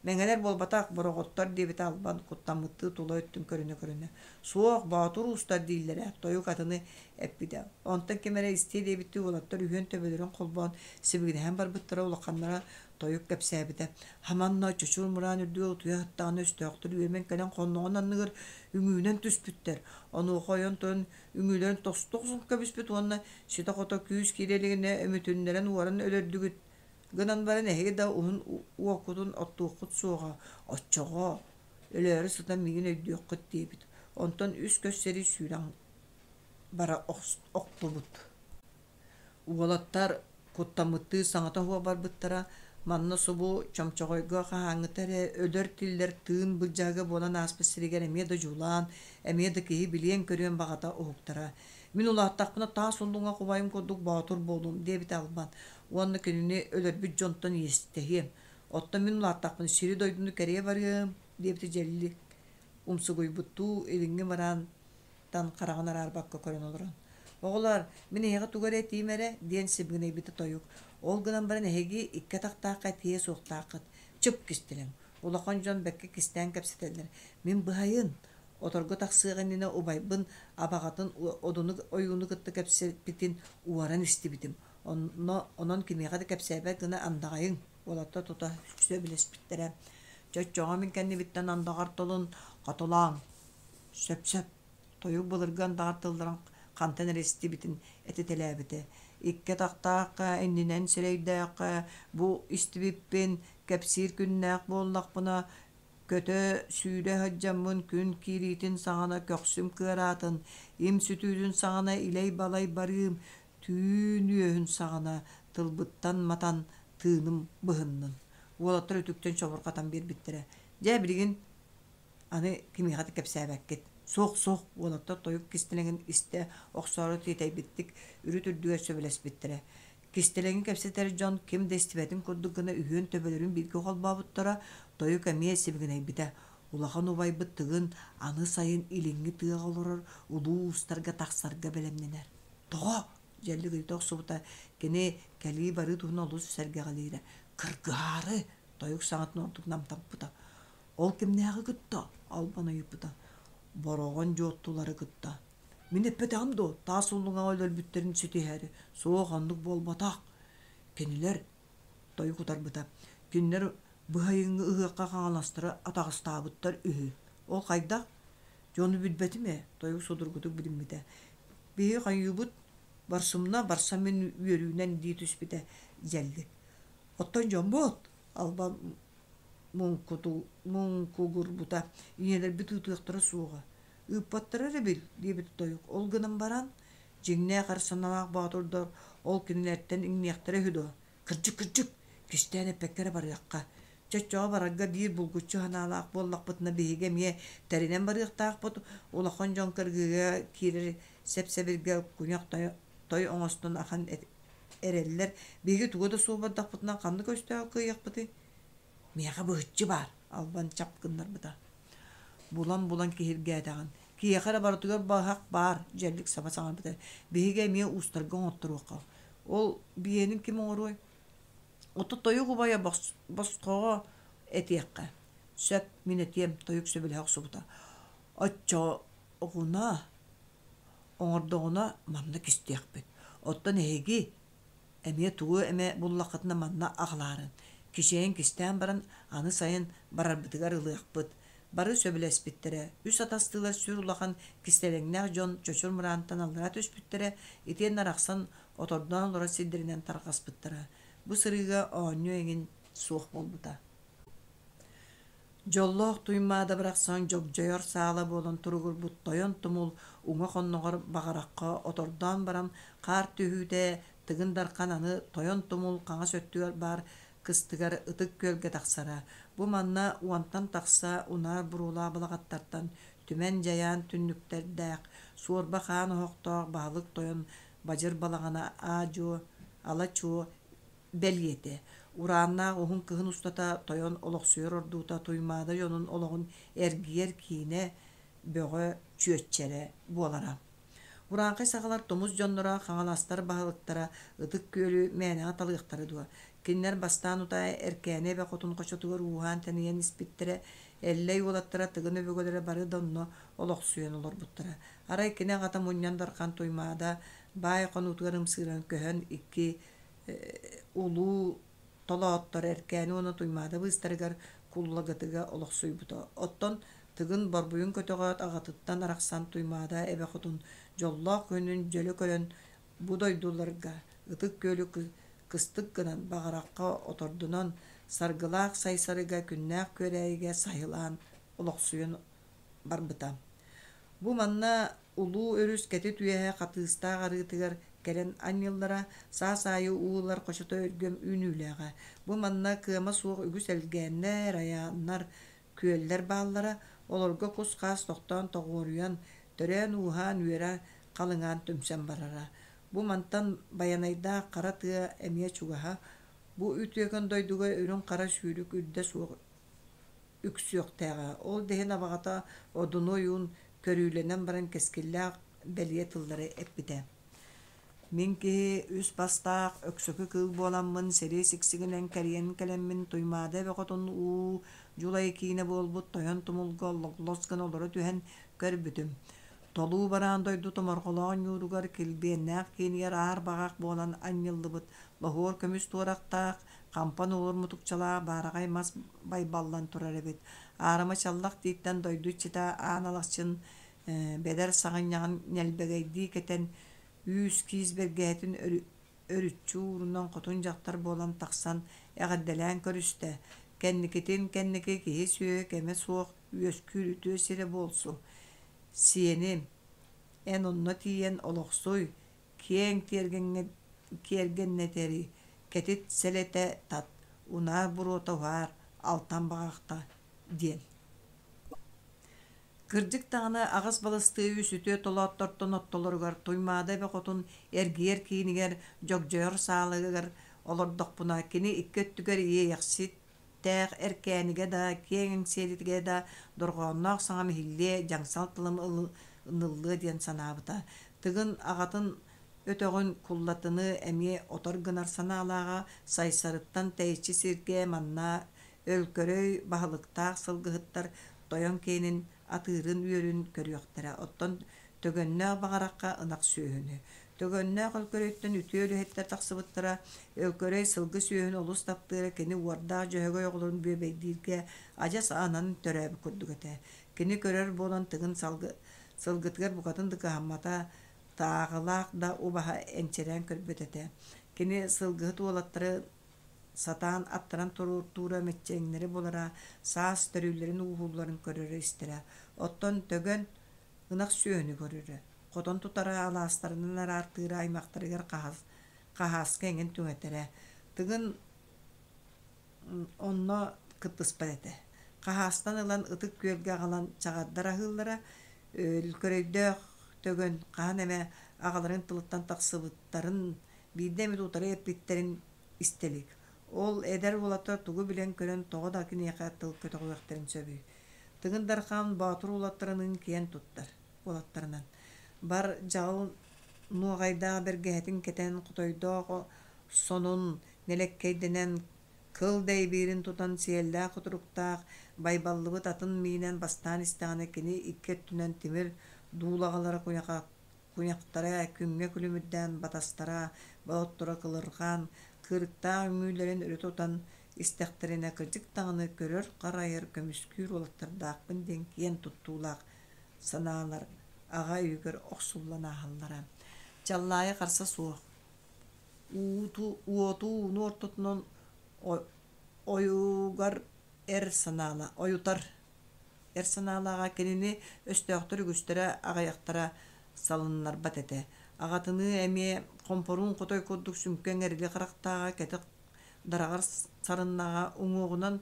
S2: Мэҥэлэр буолбатах, бороҕоттор диэбитэ Албан, куттаммыттыы тула өттүн көрүнэ-көрүнэ. Суох, боотур уустар дииллэрэ, тойук атыны эппитэ. Онтон ким эрэ истиэ диэбиттии уолаттар үһүөн төбөлөрүн холбоон сибигинэһэн барбыттара улаханнара тойук кэпсээбитэ. Хаманна чочур мыраан үрдүгэр утуйа сыттаҕына өстөөхтөр үөмэн кэлэн хонноҕун анныгар үҥүүнэн түспүттэр. Онуоха ойон туран үҥүүлэрин тосту охсон кэбиспит уонна ситэ-хото күүс киирэ илигинэ өмүтүннэрэн уоран өлөрдүгүт гынан баран эһиги да уһун уоккутун оттуоххут суоҕа, оччоҕо өлөөрү сытан миигин өйдүөххүт диэбит. Онтон үс көс сири сүүрэн бара охтубут. Уолаттар куттаммыттыы саҥата суох барбыттара, манна субу Чомчоҕойго хаһааҥҥыта эрэ өлөр-тиллэр тыын былдьаһыга буолан ааспыт сиригэр эмиэ да дьулаан, эмиэ да киһи билиэн-көрүөн баҕата уһуктара. «Мин улааттахпына таас уллуҥах убайым курдук боотур буолуом» диэбитэ Албан уонна кинини өлөрбүт дьонтон иэстэһиэм. «Оттон мин улааттахпына сири-дойдуну кэрийэ барыам» диэбитэ Дьэллик умсугуйбуттуу илиҥҥи мыраан тан хараҕын араарбакка көрөн олорон: «Оҕолоор, мин эһиэхэ тугу эрэ этиим эрэ» диэн сибигинэйбитэ тойук. «Ол гынан баран эһиги икки атахтаахха этиэ суохтааххыт. Чып кистэлэҥ. Улахан дьон бэккэ кистээн кэпсэтэллэр. Мин быһайын, оторго тахсыах иннинэ убайбын абаҕатын Одуну ойууну кытта кэпсэппитин уоран истибитим. Онно онон кимиэхэ да кэпсээбэт гына андаҕайыҥ» уолаттар тута сөбүлэспиттэрэ. Чоччоҕо мин кэннибиттэн андаҕар тылын хотулааҥ Сөп-сөп, тойук былыргы андаҕар тылларын хантан эрэ истибитин этитэлээбитэ. Икки атахтаахха, иннинэн сирэйдээххэ бу истибиппин кэпсиир күннээх буоллахпына, көтө сүүрэ сылдьаммын күн киириитин саҕана көхсүм кыараатын, им сүтүүтүн саҕана илэй-балай барыым, түүн үөһүн саҕана тылбыттан матан тыыным быһыннын. Уолаттар үтүктэн чобурҕатан биэрбиттэрэ. Дьэ, билигин Аны кимиэхэ да кэпсээбэккит. Суох, суох, уолаттар тойук кистэлэҥин истэ охсоору тиэтэйбиттик үрүт үрдүгэр сөбүлэспиттэрэ. Кистэлэҥи кэпсэтэр дьон ким да истибэтин курдук гына үһүөн төбөлөрүн бииргэ холбообуттара, тойук эмиэ сибигинэйбитэ. Улахан убайбыт Тыгын аны сайын илиҥҥи тыаҕа олорор улуу уустарга тахсарга бэлэмнэнэр. Тоҕо? Дьэллик ыйыта охсубута. Кини кэлии-барыы туһунан олус сэргэҕэлиирэ. Кыргыһаары! Тойук саҥатын ордук намтаппыта. Ол кимнээҕи кытта? Албан ыйыппыта. Бороҕон дьуоттулары кытта. Мин эппэтэҕим дуо, таас уллуҥаҕа өлөрбүттэрин ситиһээри. Суох, оннук буолбатах. Кинилэр, тойук утарбыта, кинилэр быһайыҥҥы ыһыахха хаҥаластары атаҕастаабыттар үһү. Ол хайдах? Дьону билбэтим ээ, тойук судургутук билиммитэ. Биһиги хайыыбыт барсымна барсан мин үөрүүнэн дии түспүтэ дьэллик. Оттон дьоммут, Албан муҥкугурбута, ийэлэрбит ыытыахтара суоҕа. Ыыппаттара эрэ бил, диэбит тойук. Ол гынан баран, дьиҥнээх эр санаалаах боотурдар ол кинилэртэн иҥниэхтэрэ үһү дуо? Кырдьык, кырдьык, кистээн эппэккэ эрэ барыахха. Чоччоҕо барарга биир булгуччу санаалаах буоллахпытына биһиги эмиэ тэринэн барыахтаахпыт, улахан дьон кыргыыга киирэр сэп-сэбиргэл куньах той оҥостон ахан эрэллэр. Биһиги тугу да суолбардахпытына ханнык өстөөх кыайыахпытый? Миэхэ быһыччы баар, Албан чап гыннарбыта. Булан-булан киһиргээтэҕин. Киһиэхэ эрэ барытыгар баһах баар, дьэллик саба саҥарбыта. Биһиги эмиэ уустарга оҥотторуохха. Ол биһиэнин ким оҥоруой? Ото тойук убайа босхоҕо этиэххэ. Сөп, мин этиэм, тойук сөбүлэһэ охсубута. Оччоҕуна оҥордоҕуна манна кистиэхпит. Оттон эһиги эмиэ тугу эмэ буллаххытына манна аҕалаарын. Кичэйэн кистээн баран аны сайын барарбытыгар ылыахпыт. Бары сөбүлэспиттэрэ. Үс атастыылар сүр улахан кистэлэҥнээх дьон чочур мыраантан аллара түспүттэрэ, итиэннэ арахсан отордоон олорор сирдэринэн тарҕаспыттара. Бу сырыыга оонньуу эҥин суох буолбута. Дьоллоох Туймаада барахсан дьогдьойор саала буолан туругурбут Тойон Тумул уҥа хонноҕор баҕарахха отордоон баран хаар түһүүтэ Тыгын Дархан аны Тойон Тумул хаҥас өттүгэр баар кыстыгар Ытык Күөлгэ тахсара. Бу манна уонтан тахса унаар буруолаах балаҕаттартан түмэн дьайаан түннүктэрдээх, суорба хаан оһохтоох баһылык тойон бадьыр балаҕана аа-дьуо, ала-чуо бэлиэтэ. Урааннаах уһун кыһын устата тойон олохсуйар ордуута Туймаада дьонун олоҕун эргийэр киинэ бөҕө чүөччэрэ буолара. Урааҥхай сахалар тумус дьонноро, хаҥаластар баһылыктара Ытык Күөлү мээнэҕэ талыахтара дуо? Кинилэр бастаан утаа Эркээни эбэ хотун хочотугар ууһаан-тэнийэн испиттэрэ, Эллэй уолаттара Тыгын өбүгэлэрэ бары да онно олохсуйан олорбуттара. Арай кини аҕата Мунньан Дархан Туймаада баай хонуутугар ымсыыран көһөн икки улуу толооттор Эркээни уонна Туймаада быыстарыгар Куллагытыга олохсуйбута. Оттон Тыгын борбуйун көтөҕөөт аҕатыттан арахсан Туймаада эбэ хотун дьоллоох күнүн дьөлө көрөн бу дойдуларга Ытык Күөлү кыстык гынан Баҕарахха отордунан, Саргылаах Сайсарыга күннээх Күөрээйигэ сайылаан олохсуйан барбыта. Бу манна улуу өрүс кэтит үөһэ Хатыыстаах арыытыгар кэлэн анньыллара, саас аайы уу ылар хочото өлгөм үүнүүлээҕэ. Бу манна кыама суох үгүс элгээннэр, айааннар, күөллэр бааллара, олорго кус-хаас тохтоон тоҕуоруйан, төрөөн-ууһаан үөрэ халыҥаан түмсэн барара. Бу мантан Байанайдаах хара тыа эмиэ чугаһа, бу үтүөкэн дойдуга үрүҥ-хара сүүрүк үрдэ суох үксүөхтээҕэ. Ол да иһин абаҕата Одуну ойуун көрүүлэнэн баран кэскиллээх бэлиэ тыллары эппитэ. Мин киһи үс бастаах өксөкү кыыл буоламмын сири сиксигинэн кэрийэн кэлэммин Туймаада эбэ хотун уу дьулай киинэ буолбут тойон тумулга логлос гына олоро түһэн көрбүтүм. Толуу бараан дойду томорҕолоох ньууругар килбиэннээх киинигэр аар баҕах буолан анньыллыбыт лоһуор көмүс туорахтаах, хампа нуолур мутукчалаах баараҕай мас байбаллан турар эбит. Аарыма чаллах тииттэн дойду иччитэ Аан Алахчын бэдэр саҕынньаҕын ньэлбэгэйдии кэтэн, үүс киис бэргэһэтин өрүччү уурунан хотун дьахтар буолан тахсан эҕэрдэлээн көрүстэ. Кэнникитин кэнники киһи-сүөһү кэмэ суох үөскүүр үтүө сирэ буолсу. Сиэним, эн онно тиийэн олохсуй, киэҥ тиэргэҥҥэ киэргэннэтэри кэтит сэлэтэ тат, унаар буруота уһаар, алтан баҕахта диэн. Кырдьык даҕаны аҕыс балыстыы үс үтүө толооттортон оттолоругар Туймаада эбэ хотун эргийэр киинигэр дьогдьойор саалыгар олордохпуна кини икки өттүгэр иэйэхсит тээх эркээнигэ да, киэҥ эҥсиэлитигэ да дорҕоонноох саҥам иһиллиэ, дьаҥсал тылым ылыныллыа диэн санаабыта. Тыгын аҕатын өтөҕүн Куллатыны эмиэ отор гынар санаалааҕа Сайсарыттан тэйиччи сиргэ манна Өлкөрөй баһылыктаах сылгыһыттар тойон киэнин атыырын үөрүн көрүөхтэрэ, оттон Төгөннөөх Баҕарахха ынах сүөһүнү. Төгөннөөх Өлкөрөйтөн үтүө үлэһиттэр тахсыбыттара. Өлкөрөй сылгы сүөһүнү олус таптыыра, кини уордаах Дьөһөгөй оҕолорун бүөбэйдииргэ адьас ананан төрөөбүт курдук этэ. Кини көрөр буолан Тыгын сылгытыгар букатын да кыһаммата, тааҕылаах да убаһа энчирээн көрбөт этэ. Кини сылгыһыт уолаттары сатаан аттаран туруортуура, мэччирэҥнэри булара, саас төрүүллэрин ууһуулларын көрөрө-истэрэ. Оттон Төгөн ынах сүөһүнү көрөрө, хотон тутара, алаастарынан араартыыра, аймахтарыгар хаһааска эҥин түҥэтэрэ. Тыгын онно кыттыспат этэ. Хаһаастан ылан Ытык Күөлгэ аҕалан чаҕардар аһыыллара, Өлкөрөйдөөх Төгөн хаһан эмэ аҕаларын тылыттан тахсыбыттарын биирдэ эмит утары эппиттэрин истэ илик. Ол эдэр уолаттар тугу билэн-көрөн тоҕо да киниэхэ тыл көтөҕүөхтэрин сөбүй? Тыгын Дархан Боотур уолаттарыныын киэн туттар уолаттарынан. Бар дьаҕыл нуоҕайдаах бэргэһэтин кэтэн, хотойдоох сонун нэлэккэйдэнэн, кыл дэйбиирин тутан сиэллээх-кутуруктаах байбаллыбыт атын миинэн бастаан истэҕинэ кини икки өттүнэн тимир дуулаҕалара куйахтара күҥҥэ күлүмүрдээн батастара, болотторо кылырҕаан, кыырыктаах үҥүүлэрин өрө тутан истэхтэринэ кырдьык даҕаны көрөр-харайар, көмүскүүр уолаттардаахпын диэн киэн туттуулаах санаалар аҕа өйүгэр охсуллан ааһаллара. Чаллаайы харса суох, уоту ууну ортотунан ойугар эр санаала ойутар Эр санаалааҕа кинини өстөөхтөр үгүстэрэ аҕыйахтара салыннарбат этэ. Аҕатыныы эмиэ хомпоруун хотой курдук сүҥкэҥ эрили харахтааҕа, кэтэх дараҕар сарыннаҕа, уҥуоҕунан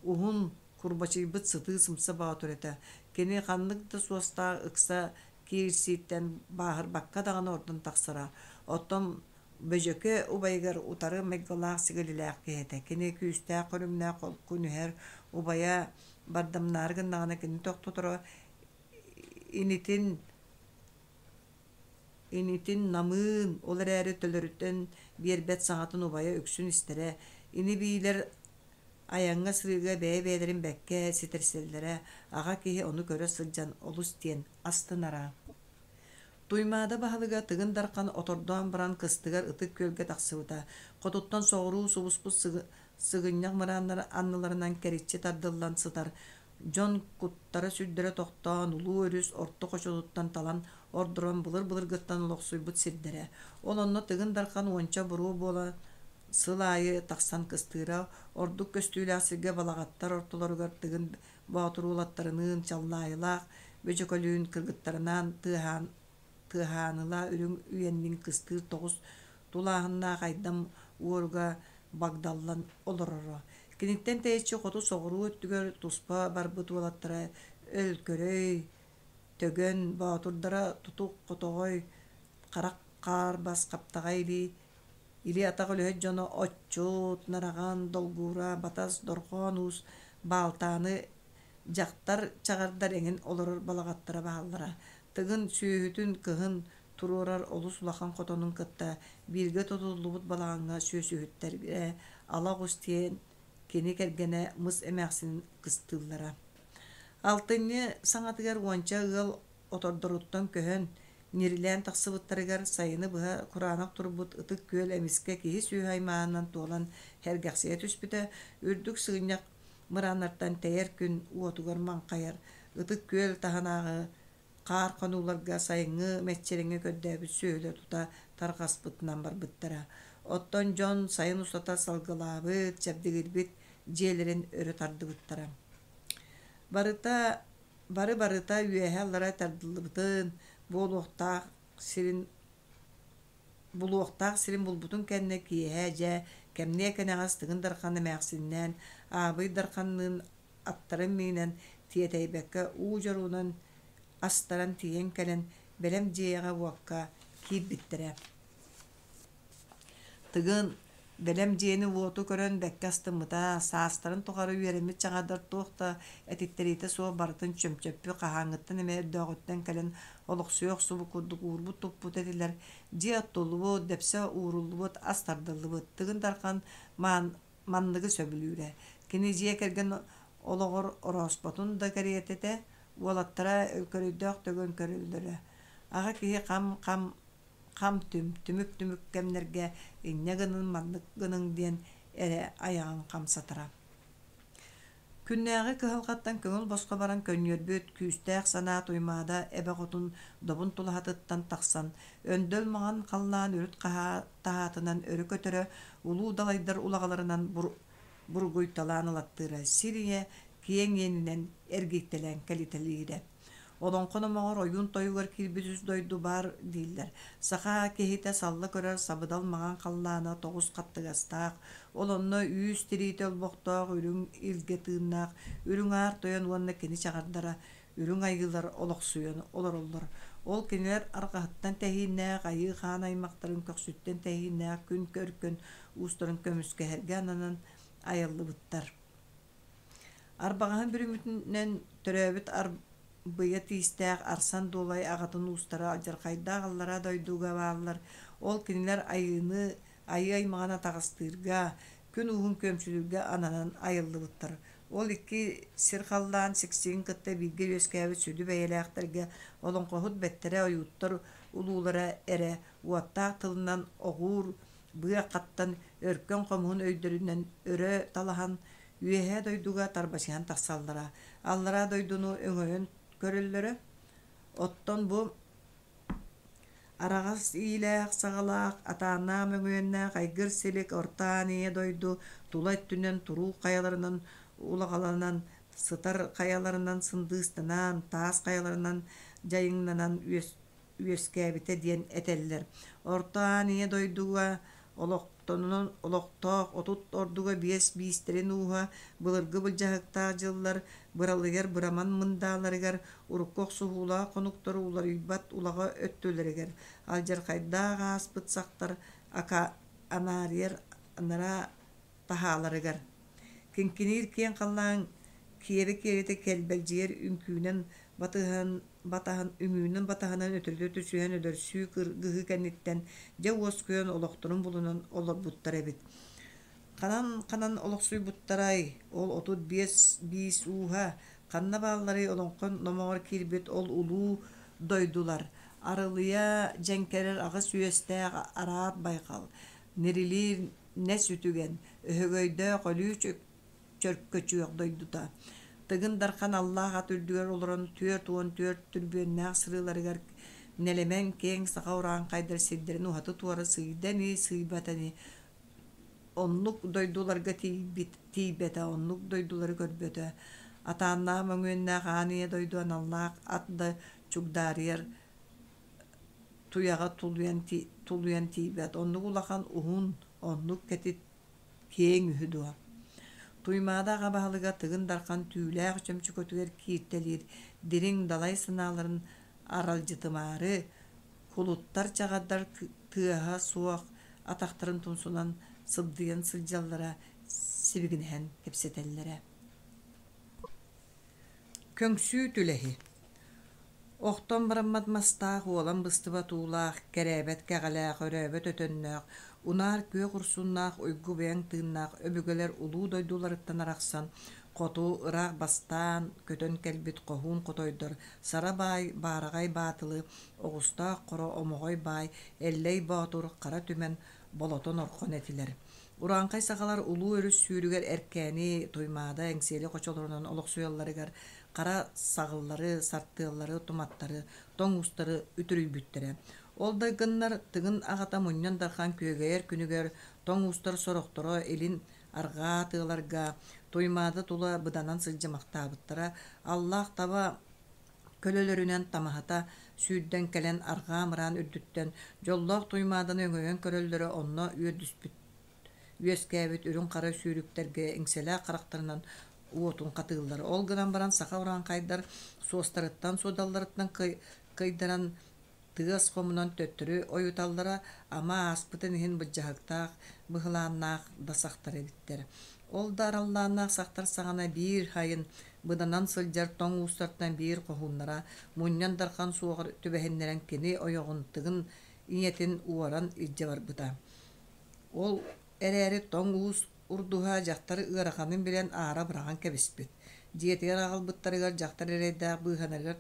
S2: уһун курбачыйбыт сытыы сымса боотур этэ. Кини ханнык да суостаах ыкса киирсииттэн бааһырбакка даҕаны ордон тахсара. Оттон Бөдьөкө убайыгар утары майгылаах сигилилээх киһи этэ. Кини күүстээх көрүҥнээх холку нүһэр убайа бардамнаары гыннаҕына кини тохтоторо инитин инитин намыын, ол эрээри төлөрүтэн биэрбэт саҥатын убайа үксүн истэрэ. Ини-биилэр айаҥҥа-сырыыга бэйэ-бэйэлэрин бэккэ ситэрсэллэрэ, аҕа киһи ону көрө сылдьан олус диэн астынара. Туймаада баһылыга Тыгын Дархан отордоон баран кыстыгар Ытык Күөлгэ тахсыбыта. Хотуттан соҕуруу субуспут сыгынньах мырааннар анныларынан кэриччи тардыллан сытар дьон куттара-сүрдэрэ тохтоон улуу өрүс орто хочотуттан талан ордорон былыр-былыргыттан олохсуйбут сирдэрэ. Ол онно Тыгын Дархан уонча буруо буола сыл аайы тахсан кыстыыра, ордук көстүүлээх сиргэ балаҕаттар ортолоругар Тыгын Боотур уолаттарыныын Чаллаайылаах Бөдьөкөлүүн кыргыттарынаан тыаһаан тыаһааныла үрүҥ үйэнниин кыстыыр тоҕус тулааһыннаах Айдам уоруга багдаллан олороро. Киниттэн тэйиччи хоту-соҕуруу өттүгэр туспа барбыт уолаттара Өлкөрөй, Төгөн, Боотурдара Тутук Хотоҕой, Харах Хаарбас Хаптаҕай илии Илии-атах үлэһит дьоно отчут, нараҕан, долгуура, батас, дорҕоон уус, баалтааны дьахтар чаҕардар эҥин олорор балаҕаттара бааллара. Тыгын сүөһүтүн кыһын туруорар олус улахан хотонун кытта бииргэ тутуллубут балаҕаҥҥа сүөсүһүттэргэ ала оҕус диэн кини кэргэнэ мыс эмээхсинин кыстыыллара. Алтынньы саҥатыгар уонча ыал отордоруттан көһөн, ньирилээн тахсыбыттарыгар сайыны быһа кураанах турбут Ытык Күөл эмискэ киһи-сүөһү аймаанынан туолан сэргэхсийэ түспүтэ, үрдүк сыгынньах мырааннартан тэйэр күн уотугар маҥхайар Ытык Күөл таһынааҕы хаар хонууларга сайыҥҥы мэччирэҥҥэ көрдөөбүт сүөһүлэр тута тарҕаспытынан барбыттара. Оттон дьон сайын устата салгылаабыт, чэбдигирбит дьиэлэрин өрө тардыбыттара. Барыта бары-барыта үөһэ-аллара тардыллыбытын, буолуохтаах сирин булуохтаах сирин булбутун кэннэ киэһэ дьэ кэмниэ кэнэҕэс Тыгын Дархан эмээхсининээн Аабый Дарханныын аттарын миинэн тиэтэйбэккэ уу дьоруунан астаран тиийэн кэлэн бэлэм дьиэҕэ-уокка киирбиттэрэ. Тыгын бэлэм дьиэни-уоту көрөн бэккэ астыммыта, саастарын тухары үөрэммит чаҕардар туох да этиттэриитэ суох барытын чөмчөппү хаһааҥҥыттан эмэ өрдөөҕүттэн кэлэн олохсуйа охсубут курдук уурбут-туппут этилэр. Дьиэ оттуллубут, дэпсэ ууруллубут, ас тардыллыбыт. Тыгын Дархан маан манныгы сөбүлүүрэ. Кини дьиэ кэргэн олоҕор орооспотун да кэриэтэ этэ, уолаттара өлкөрөйдөөх төгөн көрөллөрө. Аҕа киһи хам-хам хам-түм, түмүк-түмүк кэмнэргэ инньэ гынын маннык гыныҥ диэн эрэ айаҕын хамсатара. Күннээҕи кыһалҕаттан көҥүл босхо баран көнньүөрбүт күүстээх санаа Туймаада эбэ хотун добун тулаһатыттан тахсан, өндөл маҥан халлаан үрүт хаһаа таһаатынан өрө көтөрө, улуу далайдар улаҕаларынан буругуйталаан ылаттыыра, сир ийэ киэҥ иэнинэн эргийтэлээн кэлитэлиирэ. Олоҥхо номоҕор ойуун тойугар киирбит үс дойду баар дииллэр. Саха киһитэ салла көрөр сабыдал маҥан халлаана тоҕус хаттыгастаах, ол онно үүс тириитэ олбохтоох үрүҥ илгэ тыыннаах үрүҥ аар тойон уонна кини чаҕардара үрүҥ айыылар олохсуйан олороллор. Ол кинилэр арҕаһыттан тэһииннээх айыы хаан аймахтарын көхсүттэн тэһииннээх күн көркөн уустарын көмүскэһэргэ ананан айыллыбыттар. Арбаҕаһын бүрүмүтүнэн төрөөбүт арбыйа тиистээх Арсан Дуолай аҕатын уустара алдьархайдаах аллараа дойдуга бааллар. Ол кинилэр айыыны айыы аймаҕын атаҕастыырга, күн ууһун күөмчүлүүргэ ананан айыллыбыттар. Ол икки сир-халлаан сиксигин кытта бииргэ үөскээбит сүдү бэйэлээхтэргэ олоҥхоһут бэттэрэ ойууттар улуулара эрэ уоттаах тылынан оҕуур быа хаттан өркөн хомуһун өйдөрүнэн өрө талаһан Үөһээ дойдуга тарбачыһан тахсаллара, аллараа дойдуну өҥөйөн көрөллөрө. Оттон бу араҕас иилээх-саҕалаах, атааннаах мөҥүөннээх айгыр-силик Орто Аан Ийэ дойду тула өттүнэн туруук хайаларынан улаҕаланан, сытар хайаларынан сындыыстанан, таас хайаларынан дьайыҥнанан үөс үөскээбитэ диэн этэллэр. Орто Аан Ийэ дойдуга олохтонон олохтоох 30 ордуга биэс биистэрин ууһа былыргы былдьаһыктаах дьыллар быралыйар быраман мындааларыгар урукку охсуһуулаах хонуктары уларыйбат улаҕа өттүлэригэр алдьархайдаах ааспыт сахтар ака анаарыйар анараа таһааларыгар Киҥкиниир киэҥ халлаан киэбэ-киэрэтэ кэлбэлдьийэр үҥкүүнэн батыһан батаһан үҥүүнэн батаһынан өтөрүтэ түсүһэн өлөрсүү кыргыһыы кэнниттэн дьэ уоскуйан олохторун булунан олорбуттар эбит. Ханан-ханан олохсуйбуттарай, ол 35 биис ууһа, ханна баалларый олоҥхо номоҕор киирбит ол улуу дойдулар, арылыйа дьэҥкэрэр аҕыс үөстээх араат байҕал, нирилиир нэс үтүгэн, өһөгөйдөөх өлүү чөркөчүөх дойдута. Тыгын Дархан аллаах ат үрдүгэр олорон 44 түрбүөннээх сырыыларыгар нэлэмэн киэҥ саха урааҥхайдар сирдэрин уһаты-туора сыыйда ини, сыыйбата ини, оннук дойдуларга тиийбит, тиийбэтэ, оннук дойдулары көрбөтө. Атааннаах мөҥүөннээх аан ийэ дойду аналлаах ат да чугдаарыйар туйаҕа тулуйан, тулуйан тиийбэт. Оннук улахан уһун, оннук кэтит киэҥ үһү дуо? Туймаада аҕа баһылыга Тыгын Дархан түүлээх чөмчөкөтүгэр кииртэлиир дириҥ далай санааларын аралдьытымаары, кулуттар-чаҕардар тыаһа суох атахтарын тумсунан сыбдыйан сылдьаллара, сибигинэһэн кэпсэтэллэрэ. Көҥсүү түлэһи Охтон бараммат мастаах, уолан быстыбат уулаах, кэрээбэт кэҕэлээх, өрөөбөт өтөннөөх, унаар күөх урсуннаах уйгу-быйаҥ тыыннаах өбүгэлэр улуу дойдуларыттан арахсан, хоту ыраах бастаан көтөн кэлбит хоһуун хотойдор Сара баай, Баараҕай Баатылы, Оҕустаах Хоро, Омоҕой Баай, Эллэй Боотур, Хара Түмэн, Болотон Орхон этилэр. Урааҥхай сахалар улуу өрүс сүүрүгэр Эркээни, Туймаада, Эҥсиэли хочолорунан олохсуйалларыгар хара саҕыллары, сартыаллары, туматтары, тоҥ уустары үтүрүйбүттэрэ. Ол да гыннар Тыгын аҕата Мунньан Дархан күөгэйэр күнүгэр тоҥ уустар сорохторо илин арҕаа тыаларга Туймаада тула быданан сылдьымахтаабыттара, аллаах таба көлөлөрүнэн тамаһата сүүрдэн кэлэн арҕаа мыраан үрдүттэн дьоллоох Туймааданы өҥөйөн көрөллөрө онно үөрдүспүт үөскээбит үрүҥ-хара сүүрүктэргэ иҥсэлээх харахтарынан уотун хатыыллар. Ол гынан баран саха урааҥхайдар суостарыттан-суодалларыттан кыйдаран тыас хомунан төттөрү ойуталлара, ама ааспытын иһин былдьаһыктаах, быһылааннаах да сахтар эбиттэр. Ол да араллааннаах сахтар саҕана биир хайын быданан сылдьар тоҥ уустартан биир хоһууннара Мунньан Дархан суоҕар түбэһиннэрэн кини ойоҕун Тыгын ийэтин уоран илдьэ барбыта. Ол эрээри тоҥ уус урдуһа дьахтар ыараханын билэн аара быраҕан кэбиспит. Дьиэтигэр аҕалбыттарыгар дьахтар эрэйдээх быыһанарыгар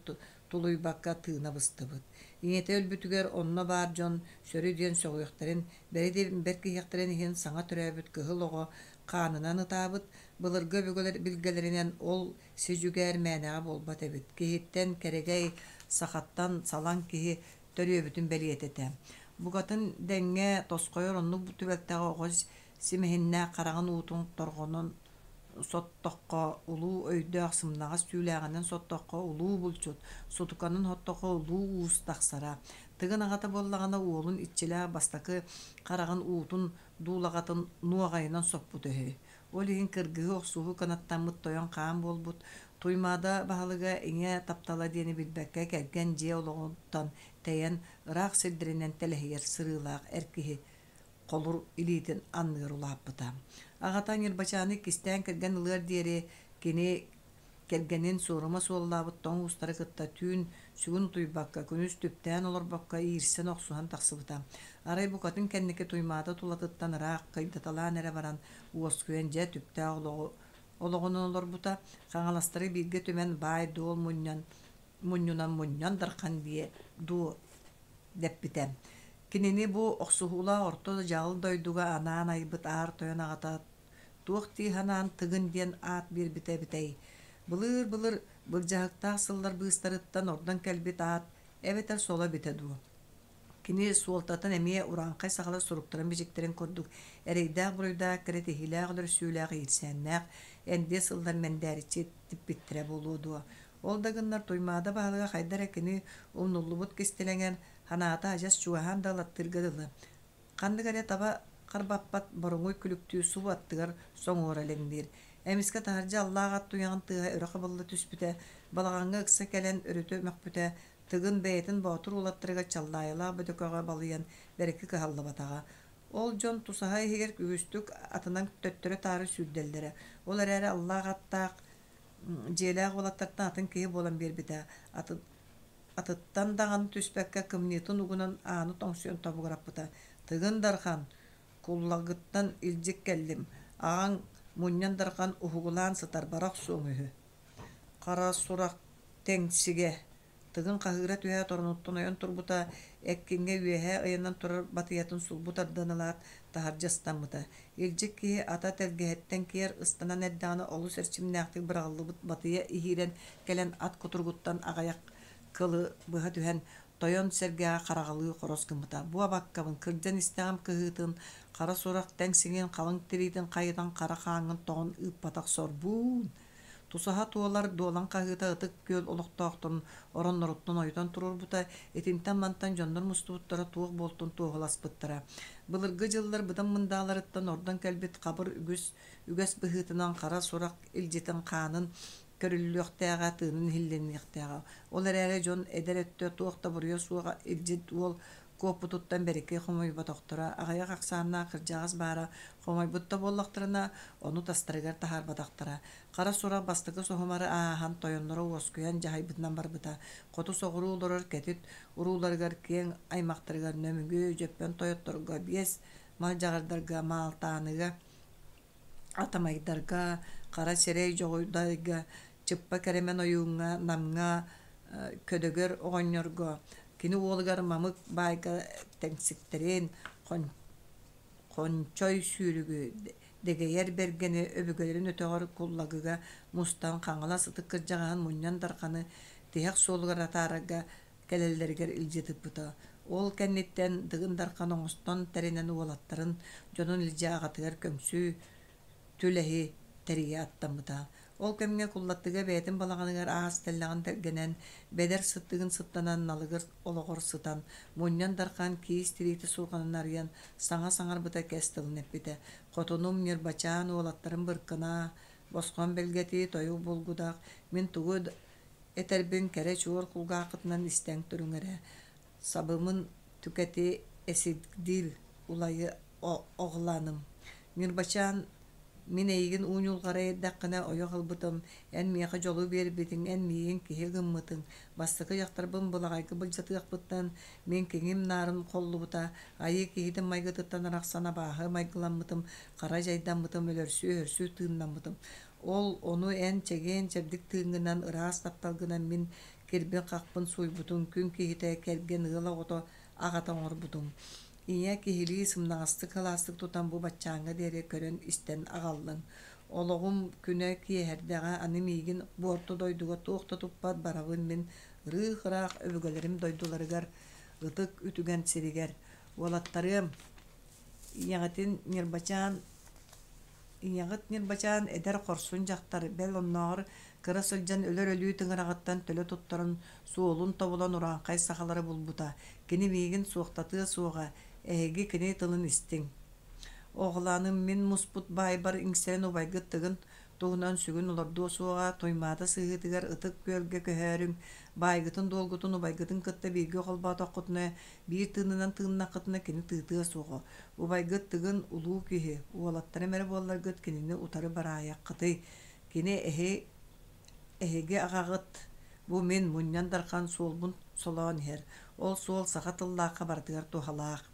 S2: тулуйбакка тыына быстыбыт. Ийэтэ өлбүтүгэр онно баар дьон сөрү диэн сөҕүөхтэрин, бэркиһиэхтэрин иһин саҥа төрөөбүт кыһыл оҕо хаанынан ытаабыт, былыргы өбүгэлэр билгэлэринэн ол си-дьүгээр мээнэҕэ буолбат эбит. Киһиттэн кэрэгэй, сахаттан салаҥ киһи төрүөбүтүн бэлиэтэ этэ. Букатын дэҥҥэ тосхойор оннук түбэлтэҕэ оҕо симэһиннээх хараҕын уутун торҕонон соттоххо улуу өйдөөх сымнаҕас түүлээҕинэн соттоххо улуу булчут, сутуканын соттоххо улуу уус тахсара. Тыгын аҕата буоллаҕына уолун иччилээх бастакы хараҕын уутун дуулаҕатын нуоҕайынан соппут үһү. Ол иһин кыргыһы охсуһуу кынаттаммыт тойон хаан буолбут Туймаада баһылыга ийэ таптала диэни билбэккэ кэргэн дьиэ олоҕуттан тэйэн ыраах сирдэринэн тэлэһийэр сырыылаах эр киһи холур илиитин анныгар улааппыта. Аҕата Ньырбачааны иккистээн кэргэн ылыар диэри кини кэргэнин суорума суоллаабыт тоҥ уустары кытта түүн сүгүн утуйбакка, күнүс түптээн олорбокко иирсэн-охсуһан тахсыбыта. Арай букатын кэнники Туймаада тулатыттан ыраах кыйдаталаан эрэ баран уоскуйан дьэ түптээх олоҕу олоҕунан олорбута, хаҥаластары бииргэ түмэн баай-дуол мунньан мунньунан мунньан дархан диэ дуу дэппитэ. Кинини бу охсуһуулаах орто дьаҕыл дойдуга анаан айбыт аар тойон аҕата туох дии санаан Тыгын диэн аат биэрбитэ эбитэй? Былыыр-былыр былдьаһыктаах сыллар быыстарыттан ордон кэлбит аат эбэтэр соло эбитэ дуу? Кини суолтатын эмиэ урааҥхай сахалар суруктарын-бичиктэрин курдук эрэйдээх-буруйдаах, кэрэтиһиилээх өлөрсүүлээх, иирсээннээх эндиэ сыллар мэндээриччи типпиттэрэ буолуо дуо? Ол да гыннар Туймаада баһылыга хайда эрэ кини умнуллубут кистэлэҥэр санаата адьас чугаһаан да ылаттыырга дылы. Ханнык эрэ таба харбаппат боруҥуй күлүктүү субу аттыгар соҥуора элэҥниир. Эмискэ таһырдьа аллаах ат туйаҕын тыаһа өрө хабылла түспүтэ, балаҕаҥҥа ыкса кэлэн өрүтэ мөхпүтэ, Тыгын бэйэтин боотур уолаттарыгар Чаллаайылаах Бөдөкөҕө балыйан бэриккэ кыһаллыбатаҕа. Ол дьон тусаһа иһигэр үгүстүк атынан төттөрү-таары сүүрдэллэрэ. Ол эрээри аллаах аттаах дьиэлээх уолаттартан атын киһи буолан биэрбитэ. Атыттан даҕаны түспэккэ кымньыытын угунан ааны тоҥсуйан тобугураппыта. Тыгын Дархан, куллагыттан илдьик кэллим. Аҕаҥ Мунньан Дархан уһугулаан сытар, бара охсуоҥ үһү. Хара сурах тэҥсигэ Тыгын хаһыыра түһээт оронуттан ойон турбута, эккиҥҥэ үөһэ ыйанан турар батыйатын сулбу тардан ылаат, таһырдьа ыстаммыта. Илдьит киһи ата тэлгэһэттэн киэр ыстанан эрдэҕинэ олус эрчимнээхтик быраҕыллыбыт батыйа иһиирэн кэлэн ат кутуругуттан аҕыйах кылы быһа түһэн, тойон сэргэҕэ хараҕалыы хорос гыммыта. Бу абаккабын, кырдьан истэҕим кыһыытын, хара сурах тэҥ сиҥин халыҥ тириитин хайытан хара хааҥҥын тоҕон ыыппатах сорбуун Тусаһа туолар дуолан хаһыыта Ытык Күөл олохтоохторун оронноруттан ойутан туруорбута, итинтэн-мантан дьоннор мустубуттара туох буолтун туоһуласпыттара. Былыргы дьыллар быдан мындааларыттан ордон кэлбит хабыр үгүс үгэс быһыытынан хара сурах илдьитин хаанын көрүллүөхтээҕэ, тыынын иһиллэниэхтээҕэ. Ол эрээри дьон эдэр өттө туох да буруйа суох илдьит уол куоппутуттан бэрикки хомойботохторо, аҕыйах ахсааннаах кырдьаҕас баара хомойбут да буоллахтарына, ону тастарыгар таһаарбатахтара. Хара сурах бастакы соһумары ааһан, тойонноро уоскуйан дьаһайбытынан барбыта. Хоту соҕуруу олорор кэтит урууларыгар киэҥ аймахтарыгар Нөмүгү, Дьөппөн тойотторго, биэс малдьаҕардарга, Маалтааныга, Атамайдарга, Хара Сирэй Дьоҕуйдайга, Чыппа Кэрэмэн ойууҥҥа, Намҥа Көдөгөр оҕонньорго, кини уолугар Мамык баайга тэҥсиктэрин, Хончой сүүрүгү, Дэгэйэр Бэргэни өбүгэлэрин өтөҕөр Куллагыга мустан Хаҥалас ытык кырдьаҕаһын Мунньан Дарханы тиһэх суолугар атаарарга кэлэллэригэр илдьи тыппыта. Ол кэнниттэн Дыгын Дархан оҥостон тэринэн уолаттарын дьонун илдьэ аҕатыгар көмсүү түлэһи тэрийэ аттаммыта. Ол кэмҥэ Куллаттыга бэйэтин балаҕаныгар аас тэллэҕин тэлгэнэн, бэдэр сыттыгын сыттанан налыгыр олоҕор сытан, Мунньан Дархан киис тириитэ суорҕанын арыйан, саҥа саҥарбыта кэс тылын эппитэ: «Хотунум Ньырбачаан уолаттарын быркына, босхон бэлгэтии, тойук булгудах, мин тугу этэрбин кэрэ чуор кулгааххытынан истэҥ туруҥ эрэ, сабымын түкэти эсиддил улайы оҕланым. Ньырбачаан, мин эйигин уу ньулҕара эрдэххинэ ойох ылбытым, эн миэхэ дьолу биэрбитиҥ, эн миигин киһи гыммытыҥ. Бастакы дьахтарбын былаҕайга былдьатыахпыттан мин киҥим-наарым холлубута, айыы киһитин майгытыттан арахсан абааһы майгыламмытым, хара дьайдаммытым, өлөрсүү-өһөрсүү тыыннаммытым. Ол ону эн чэгиэн-чэбдик тыыҥҥынан, ыраас тапталгынан мин кирбин-хахпын сууйбутуҥ, күн киһитэ, кэргэн ыал оҕото, аҕата оҥорбутуҥ. Ийэ киһилии сымнаҕастык сылаастык тутан бу баччааҥҥа диэри көрөн-истэн аҕаллыҥ. Олоҕум күнэ киэһэрдэҕэ, аны миигин буорта дойдуга туох да туппат барабын мин ырыых-ыраах өбүгэлэрим дойдуларыгар, ытык үтүгэн сиригэр. Уолаттарыам, ийэҕитин Ньырбачаан Ийэҕит Ньырбачаан эдэр хорсун дьахтар, бэл оннооҕор кыра сылдьан өлөр өлүү тыҥыраҕыттан төлө туттаран, суолун тобулан урааҥхай сахалары булбута. Кини миигин суохтатыа суоҕа, эһиги кини тылын истиҥ. Оҕолооным мин муспут баайбар иҥсэрэн убайгыт Тыгын туһунан сүгүн олордуо суоҕа, Туймаада сыһыытыгар Ытык Күөлгэ көһөөрүҥ, баайгытын-дуолгутун убайгытын кытта бииргэ холботоххутуна, биир тыынынан тыыннаххытына кини тыытыа суоҕа. Убайгыт Тыгын улуу киһи, уолаттарым эрэ буолларгыт кинини утары бараайаххытый, кини эһи эһиги аҕаҕыт, бу мин Мунньан Дархан суолбун солоон иһэр, ол суол саха тыллаахха барытыгар туһалаах.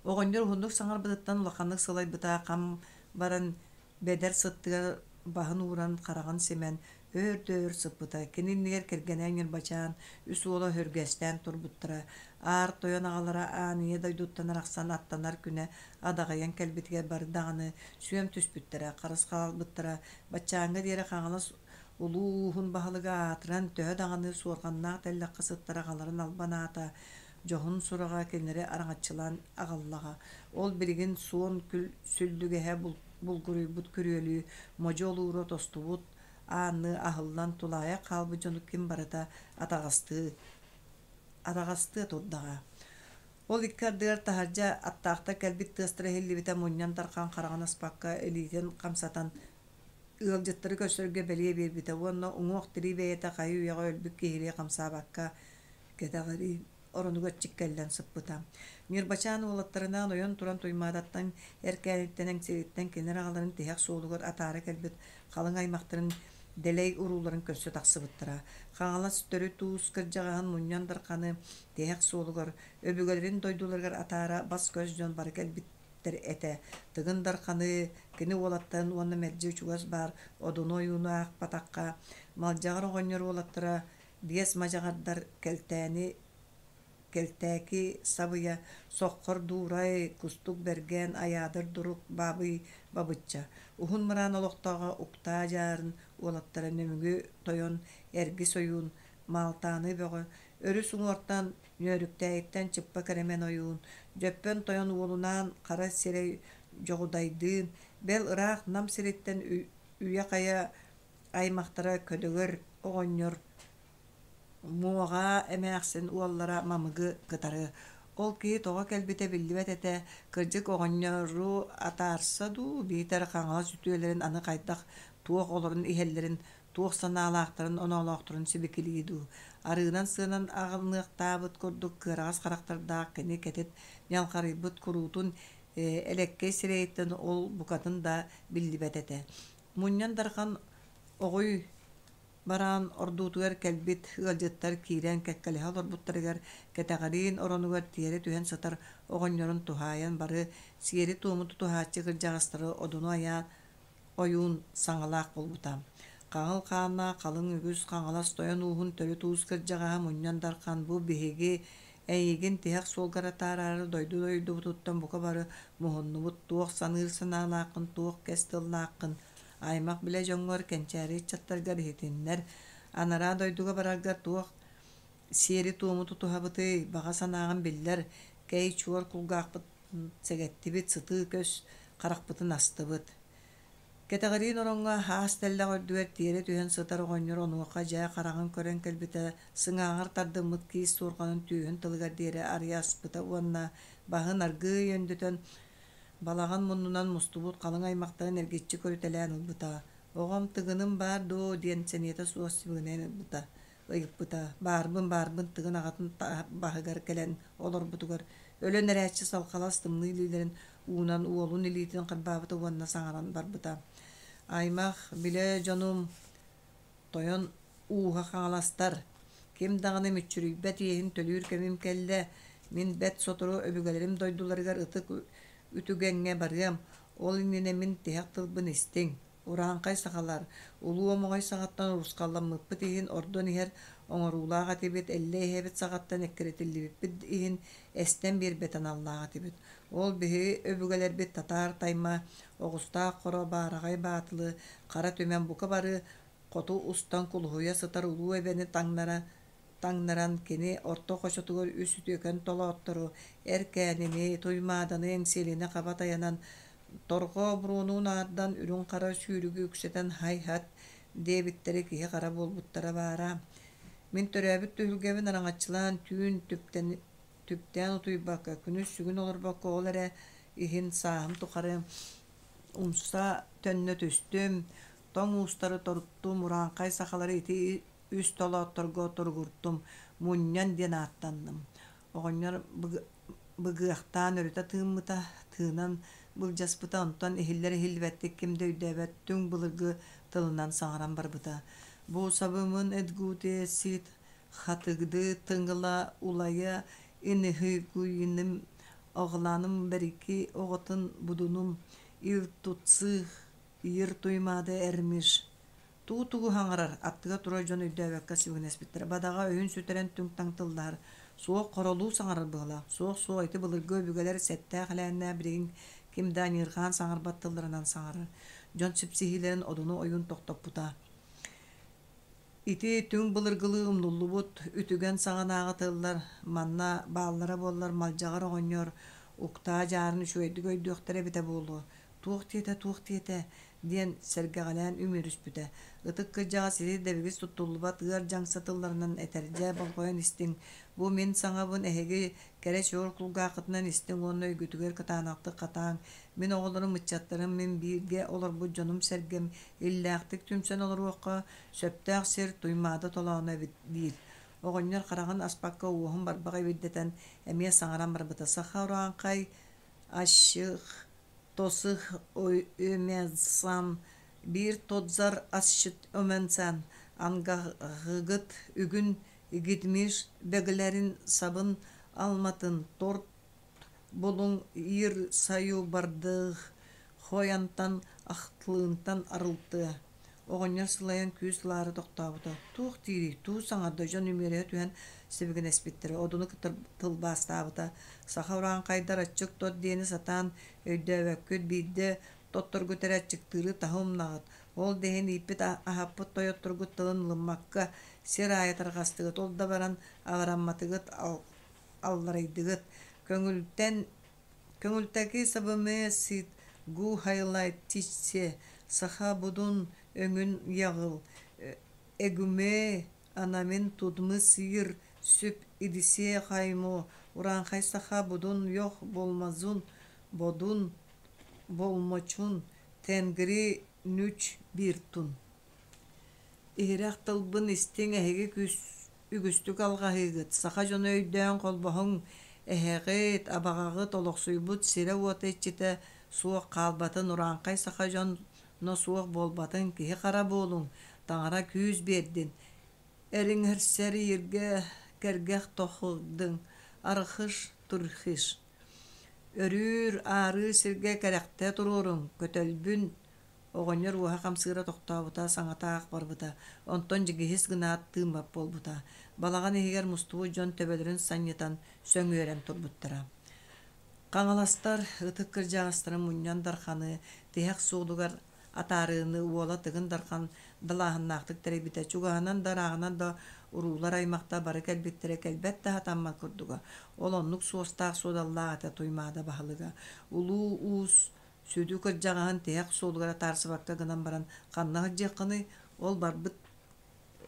S2: Оҕонньор уһуннук саҥарбытыттан улаханнык сылайбыта хам баран Бэдэр сыттыгар баһын ууран, хараҕын симэн, өөр да өр сыппыта. Кини иннигэр кэргэнэ Ньырбачаан үс уола өһүргэстээн турбуттара. Аар тойон аҕалара аан ийэ дойдуттан арахсан аттанар күнэ адаҕыйан кэлбитигэр бары даҕаны сүөм түспүттэрэ, харыс хаалбыттара. Баччааҥҥа диэри Хаҥалас улуу ууһун баһылыга аатыран, төһө даҕаны суорҕаннаах тэллэххэ сыттар аҕаларын албан аата, дьоһун сураҕа кинилэри араҥаччылаан аҕаллаҕа. Ол билигин суон күл сүллүгэһэ булгуруйбут күрүөлүү, модьу олуура тостубут аанныы аһыллан тулаайах хаалбыт дьону ким барыта атаҕастыы атаҕастыа турдаҕа. Ол икки ардыгар таһырдьа аттаахтар кэлбит тыастара иһиллибитэ мунньан Дархан хараҕын аспакка илиитин хамсатан ыалдьыттары көрсөргө бэлиэ биэрбитэ уонна уҥуох-тирии бэйэтэ хайы-үйэҕэ өлбүт киһилии хамсаабакка кэтэҕирии оронугар чиккэллэн сыппыта. Ньырбачаан уолаттарынаан ойон туран Туймаадаттан, Эркээниттэн, Эҥсириттэн кинилэр аҕаларын тиһэх суолугар атаара кэлбит халыҥ аймахтарын дэлэй урууларын көрсө тахсыбыттара. Хаҥалас төрүт уус кырдьаҕаһын Мунньан Дарханы тиһэх суолугар, өбүгэлэрин дойдуларыгар атаара бас-көс дьон бары кэлбит. кэлбиттэр этэ. Тыгын Дарханы, кини уолаттарын уонна мэлдьи чугас баар Одуну ойууну аахпатахха, Малдьаҕар оҕонньор уолаттара биэс мадьаҕардар Кэлтээни Кэлтээки Сабыйа, Соххор Дуурай, Кустук Бэргэн, Айаадыр Дурук, Баабый Бабычча, Уһун Мыраан олохтооҕо Уктаа Дьаарын уолаттара Нөмүгү Тойон, Эргис Ойуун, Маалтааны Бөҕө, өрүс уҥуортан Ньүөрүктээйиттэн Чыппа Кэрэмэн ойуун, Дьөппөн Тойон уолунаан Хара Сирэй Дьоҕудайдыын, бэл ыраах Нам сириттэн үйэ-хайа аймахтара Көлөгөр оҕонньор Муоҕа эмээхсин уоллара Мамыгы кытары. Ол киһи тоҕо кэлбитэ биллибэт этэ, кырдьык оҕонньору атаарса дуу, биитэр Хаҥалас үтүөлэрин аны хайдах туох олорон иһэллэрин, туох санаалаахтарын-оноолоохторун сибикилии дуу. Арыынан-сыанан аҕыныахтаабыт курдук кыараҕас харахтардаах кини кэтит ньалҕарыйбыт куруутун элэккэй сирэйиттэн ол букатын да биллибэт этэ. Мунньан Дархан оҕуй бараан ордуутугар кэлбит ыалдьыттар киирэн кэккэлэһэ олорбуттарыгар кэтэҕэриин оронугар тиэрэ түһэн сытар оҕонньорун туһаайан бары сиэри-туому тутуһааччы кырдьаҕастары одуну айаан ойуун саҥалаах буолбута. Хаҥыл хааннаах халыҥ үгүс Хаҥалас тойон ууһун төрүт уус кырдьаҕаһа Мунньан Дархан бу биһиги эйигин тиһэх суолгар атаараары дойду дойдубутуттан бука бары муһуннубут туох саныыр санаалааххын туох кэс тыллааххын аймах-билэ дьоҥҥор кэнчээри ыччаттаргар иһитиннэр, анараа дойдуга бараргар туох сиэри-туому тутуһабытый, баҕа санааҕын биллэр, кэй чуор кулгаахпыт сэгэттибит, сытыы көс харахпытын астыбыт. Кэтэҕириин ороҥҥо аас тэллэх үрдүгэр тиэрэ түһэн сытар оҕонньор онуоха дьэ хараҕын көрөн кэлбитэ, сыҥааҕар тардыммыт киис суорҕанын түөһүн тылыгар диэри арыйа аспыта уонна баһын аргыый өндөтөн Балаҕан муннунан мустубут халыҥ аймахтарын эргиччи көрүтэлээн ылбыта. «Оҕом, Тыгыным баар дуо?» диэн сэниэтэ суох сибигинэйэн ылбыта, ыйыппыта. «Баарбын, баарбын» Тыгын аҕатын баһыгар кэлэн олорбутугар өлөн эрээччи салҕалас тымныы илиилэрин уунан уолун илиитин харбаабыта уонна саҥаран барбыта: «Аймах, билэ дьонум, Тойон ууһа хаҥаластар, ким даҕаны мүччүрүйбэт иэһин төлүүр кэмим кэллэ, мин бэрт сотору өбүгэлэрим дойдуларыгар ытык үтүгэҥҥэ барыам, ол иннинэ мин тиһэх тылбын истиҥ, урааҥхай сахалар, улуу омоҕой саҕаттан урусхалламмыппыт иһин ордон иһэр оҥоруулаах этибит, эллэй эһэбит саҕаттан эккирэтиллибиппит иһин эстэн биэрбэт аналлаах этибит. Ол биһиги өбүгэлэрбит татаар тайма, оҕустаах хоро, баараҕай баатылы, хара түмэн бука бары хоту устан кулуһуйа сытар улуу эбэни таҥнара таҥнаран кини орто хочотугар үс үтүөкэн толооттору Эркээнини, Туймааданы, Эҥсиэлини хаба тайанан торҕо обруону унаардан үрүҥ-хара сүүрүгү үксэтэн һай-һат диэбиттэри киһи-хара буолбуттара баара. Мин төрөөбүт түһүлгэбин араҥаччылаан түүн түптэн, түптээн утуйбакка, күнүс сүгүн олорбокко ол эрэ иһин сааһым тухары умса төннө түстүм, тоҥ уустары торуттум, урааҥхай сахалары ити үс толоотторго туругуртум, мунньан диэн ааттанным. Оҕонньор быгыахтаан өрүтэ тыыммыта, тыынан былдьаспыта, онтон иһиллэр-иһиллибэттик ким да өйдөөбөт түҥ былыргы тылынан саҥаран барбыта. Бу сабымын эдгуте сит хатыгды тыҥыла улайа иныһыгуйыным оҕланым бэрики оҕотун будунум ил тутсых Иир Туймаада Эрмиш тугу-тугу саҥарар, аттыга турар дьон өйдөөбөккө сибигинэспиттэрэ. Бадаҕа өйүн сүтэрэн түҥ-таҥ тыллаһар. Суох хоролуу саҥарар быһыылаах. Суох-суох ити былыргы өбүгэлэр сэттээх элээннээх билигин ким да аньыырҕаан саҥарбат тылларынан саҥарар. Дьон сипсиһиилэрин одуну ойуун тохтоппута. Ити түҥ былыргылыы умнуллубут үтүгэн саҕанааҕы тыллар манна бааллара буоллар Малдьаҕар оҕонньор Уктаа дьаарын үчүгэйдик өйдүөхтэрэ эбитэ буолуо. Туох диэтэ, туох диэтэ? диэн сэргэҕэлээн үмүөрүспүтэ. Ытык кырдьаҕас ити дэбигис туттуллубат ыар дьаҥса тылларынан этэр: «Дьэ, болҕойон истиҥ, бу мин саҥабын эһиги кэрэ чуор кулгааххытынан истиҥ уонна өйгүтүгэр кытаанахтык хатааҥ. Мин оҕолорум, ыччаттарым, мин бииргэ олорбут дьонум-сэргэм иллээхтик түмсэн олоруохха сөптөөх сир Туймаада толооно эбит диир. Оҕонньор хараҕын аспакка уоһун барбах ибирдэтэн эмиэ саҥаран барбыта. Саха урааҥхай ащых тосых өмэсан биир тодзар асчыт өмэнсэн ангаҕыгыт үгүн игитмиш бэглэрин сабын алматын торт. Булуҥ иир сайы бардыах, Хойантан ахтылыынтан арылтыа Оҕонньор сылайан күүс ылаары тохтообута. Туох диирий, туу саҥарда дьон үмүөрүһэ түһэн сибигинэспиттэрэ, одуну кытта тылбаастаабыта. Саха урааҥхайдар аччык тот диэни сатаан өйдөөбөккүт, биирдэ тотторгут эрэ аччыктыыры таһы умнаҕыт. Ол да иһин ииппит аһаппыт тойотторгут тылын ылыммакка сир аайы тарҕастыгыт, ол да баран абырамматыгыт, алларыйдыгыт. Көҥүлтэн Көҥүлтэки сабымыа-сит гу-хайлайтичсе саха будун өҥүн яҕыл эгүмээ анамин тудмы сиир сүп идисиэ хаймо урааҥхай саха будун йох болмазун бодун болмочун тенгри нүч биртун Иһирэх тылбын истиҥ эһиги күүс Үгүстүк алҕаһыыгыт, саха дьоно өйдөөн холбоһуҥ, эһэҕит, абаҕаҕыт олохсуйбут сирэ-уота иччитэ суох хаалбатын, урааҥхай саха дьоно суох буолбатын, киһи-хара буолуҥ, таҥара күүс биэрдин. Эриҥэрсэр ииргэ кэргэх тохудыҥ, архыш турхиш. Өрүүр, аарыы сиргэ кэрэхтэ туруоруҥ, көтөлбүн Оҕонньор уоһа хамсыыра тохтообута, саҥата аах барбыта, онтон дьигиһис гынаат тыыммат буолбута. Балаҕан иһигэр мустубут дьон төбөлөрүн санньытан, сөҥүөрэн турбуттара. Хаҥаластар ытык кырдьаҕастарын мунньан Дарханы тиһэх суолугар атаарыыны уола Тыгын Дархан далааһыннаахтык тэрийбитэ. Чугаһынан да, ырааҕынан да уруулар-аймахтар бары кэлбиттэрэ кэлбэт да сатаммат курдуга. Ол оннук суостаах-суодаллаах этэ Туймаада баһылыга. Улуу уус Сүдү кырдьаҕаһын тиһэх суолугар атаарсыбакка гынан баран ханна сылдьыаххыный, ол барбыт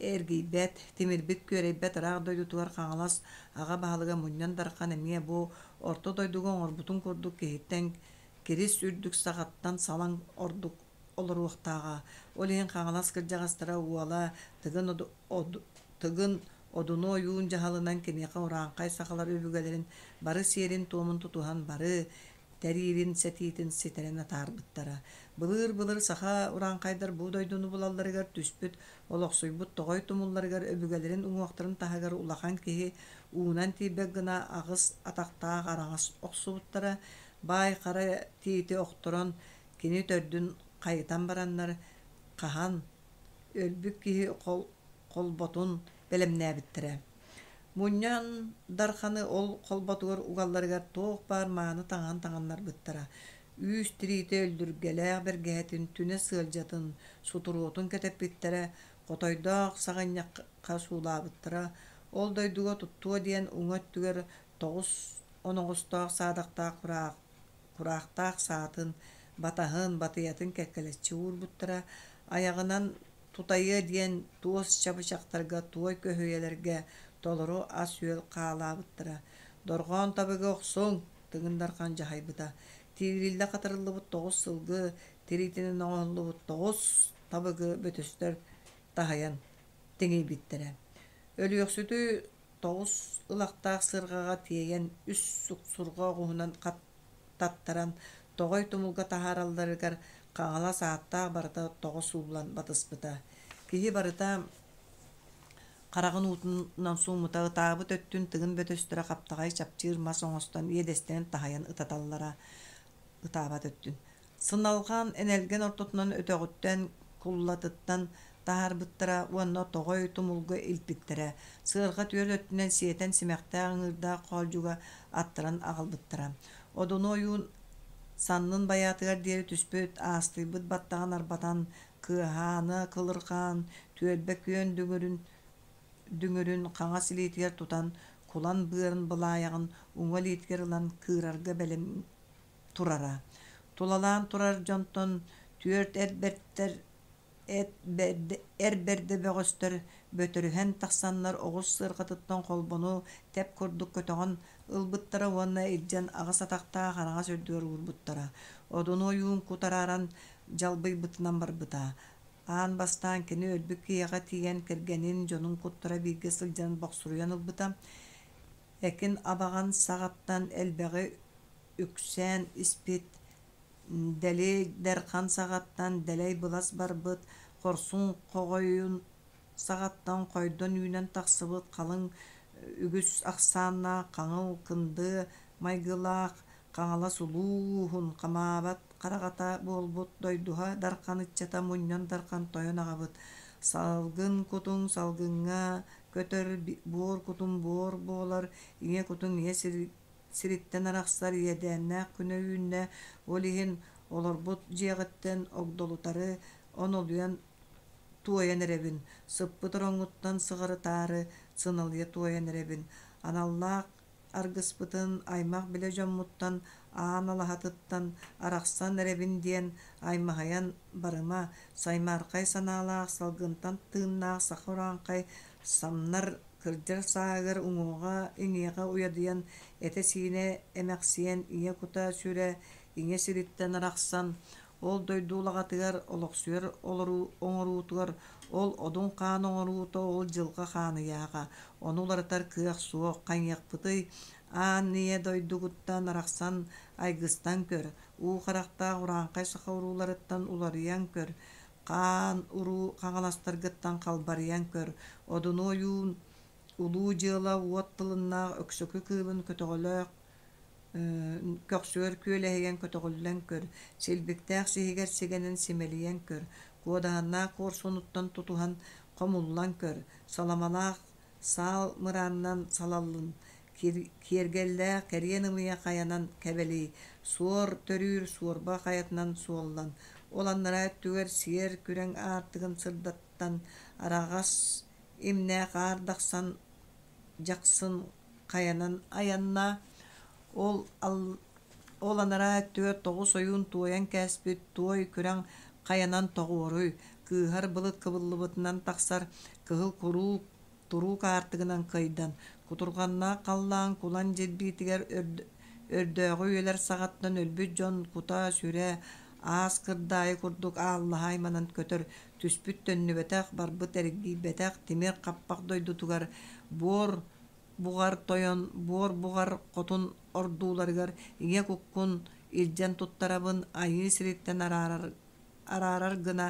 S2: эргийбэт, тимирбит күөрэйбэт ыраах дойдутугар Хаҥалас аҕа баһылыга Мунньан Дархан эмиэ бу орто дойдуга оҥорбутун курдук киһиттэн кирис үрдүк саҕаттан салаҥ ордук олоруохтааҕа. Ол иһин Хаҥалас кырдьаҕастара уола Тыгын, Тыгын Одуну ойуун дьаһалынан киниэхэ урааҥхай сахалар өбүгэлэрин бары сиэрин-туомун тутуһан бары тэриирин сэтиитин ситэрэн атаарбыттара. Былыыр-былыр саха урааҥхайдар бу дойдуну булалларыгар түспүт, олохсуйбут тоҕой тумулларыгар өбүгэлэрин уҥуохтарын таһыгар улахан киһи уунан тиийбэт гына аҕыс атахтаах араҥас охсубуттара. Баай хара тиити охторон, кини төрдүн хайытан бараннар, хаһан өлбүт киһи холботун бэлэмнээбиттэрэ. Мунньан Дарханы ол холботугар угалларыгар туох баар мааны таҥаһын таҥыннарбыттара. Үүс тириитэ өллүргэлээх бэргэһэтин, түнэ сыалдьатын, сутуруотун кэтэппиттэрэ, хотойдоох саҕынньахха суулаабыттара. Ол дойдуга туттуо диэн уҥа өттүгэр тоҕус оноҕостоох саадахтаах кураахтаах саатын, батаһын, батыйатын кэккэлэччи уурбуттара. Айаҕынан тутайыа диэн туос чабычахтарга, туой көһүйэлэргэ толору ас-үөл хаалаабыттара. Дорҕоон табыгы охсуҥ, Тыгын Дархан дьаһайбыта. Тиириллэ хатарыллыбыт тоҕус сылгы тириитинэн оҥоһуллубут тоҕус табыгы бөтөстөр таһыйан тиҥийбиттэрэ. Өлүөхсүтү тоҕус ылахтаах сыарҕаҕа тиэйэн үс суксурҕа оҕуһунан таттаран Тоҕой тумулга таһааралларыгар Хаҥалас ааттаах барыта тоҕо сууллан батыспыта. Киһи барыта хараҕын уутунан сууммута, ытаабыт өттүн Тыгын бөтөстөрө хаптаҕай чапчыыр мас оҥостон иэдэстэрин таһыйан ытаталлара ытаабат өттүн. Сыналҕан энэлгэн ортотунан өтөҕүттэн, куллатыттан таһаарбыттара уонна тоҕой тумулга илпиттэрэ, сыарҕа түөрт өттүнэн сиэтэн симэхтээх ыҥыырдаах хоолдьуга аттаран аҕалбыттара. Одуну ойуун саннын байаатыгар диэри түспүт, аастыйбыт баттаҕын арбатан, кыаһаана кылырҕаан, түөлбэ күөн дүҥүрүн дүҥүрүн хаҥас илиитигэр тутан, кулан быарын былаайаҕын уҥа илиитигэр ылан кыырарга бэлэм турара. Тулалаан турар дьонтон түөрт эр бэртэр эр бэрдэ бөҕөстөр бөтөрүһэн тахсаннар оҕус сыарҕатыттан холбону тэп курдук көтөҕөн ылбыттара уонна илдьэн аҕыс атахтаах араҥас үрдүгэр уурбуттара. Одуну ойуун кут арааран дьалбыйбытынан барбыта. Аан бастаан кини өлбүт киһиэхэ тиийэн кэргэнин, дьонун куттара бииргэ сылдьан бохсуруйан ылбыта. Экин абаҕан саҕаттан элбэҕи үксээн испит Дэлэй Дархан саҕаттан дэлэй былас барбыт, хорсун хоҕойун саҕаттан хойдон үүнэн тахсыбыт халыҥ үгүс ахсааннаах хаҥыл кындыы майгылаах Хаҥалас улууһун Хамаабат хараҕата буолбут дойдуһа Дархан ыччата Мунньан Дархан тойон аҕабыт Салгын кутуҥ салгыҥҥа көтөр, буор кутуҥ буор буолар, ийэ кутуҥ ийэ сириттэн арахсар иэдээннээх күнэ үүннэ, ол иһин олорбут дьиэҕиттэн огдолутары онолуйан туойан эрэбин, сыппыт ороҥҥуттан сыҕарытаары сыналыйа туойан эрэбин, аналлаах аргыспытын аймах-билэ дьоммуттан аан алаһатыттан арахсан эрэбин диэн аймаһыйан барыма, саймаархай санаалаах, салгынтан тыыннаах саха урааҥхай самнар кырдьар сааһыгар уҥуоҕа-иҥиэҕэ уйадыйан, этэ-сиинэ эмэхсийэн, ийэ кута-сүрэ ийэ сириттэн арахсан, ол дойду улаҕатыгар олохсуйар оҥоруутугар ол Одун хаан оҥоруута ол дьылҕа хаан ыйааҕа, ону уларытар кыах суох, хайыахпытый, аан ийэ дойдугуттан арахсан айгыстан көр, уу харахтаах урааҥхай саха урууларыттан уларыйан көр, хаан уруу хаҥаластаргыттан халбарыйан көр, Одуну ойуун улуу дьыала уот тылыннаах өксөкү кыылын көтөҕөлөөх көхсүгэр күөлэһийэн көтөҕүллэн көр, силбиктээх сиһигэр сигэнэн симэлийэн көр, куодаһыннаах куорсунуттан тутуһан хомуллан көр, саламалаах саал мыраанынан салаллын, киэргэллээх кэриэн ымыйа хайанан кэбэлий, суор төрүүр суорба хайатынан суоллан, ол анараа өттүгэр сиэр күрэҥ аартыгын сырдаттан, араҕас имнээх аар дахсан дьахсын хайанан айанна, ол ол анараа өттүгэр тоҕус ойуун туойан кээспит туой күрэҥ хайанан тоҕуоруй, кыыһар былыт кыбыллыбытынан тахсар кыһыл куруук туруук аартыгынан кыйдан, кутурҕаннаах халлаан кулан дьирбиитигэр өрдөөҕү үйэлэр саҕаттан өлбүт дьон кута-сүрэ аас кырдаайы курдук ааллаһа айманан көтөр, түспүт төннүбэтэх, барбыт эргийбэтэх тимир хаппах дойдутугар буор буҕар тойон, буор буҕар хотун ордууларыгар ийэ куккун илдьэн туттарабын, айыы сириттэн араарар араарар гына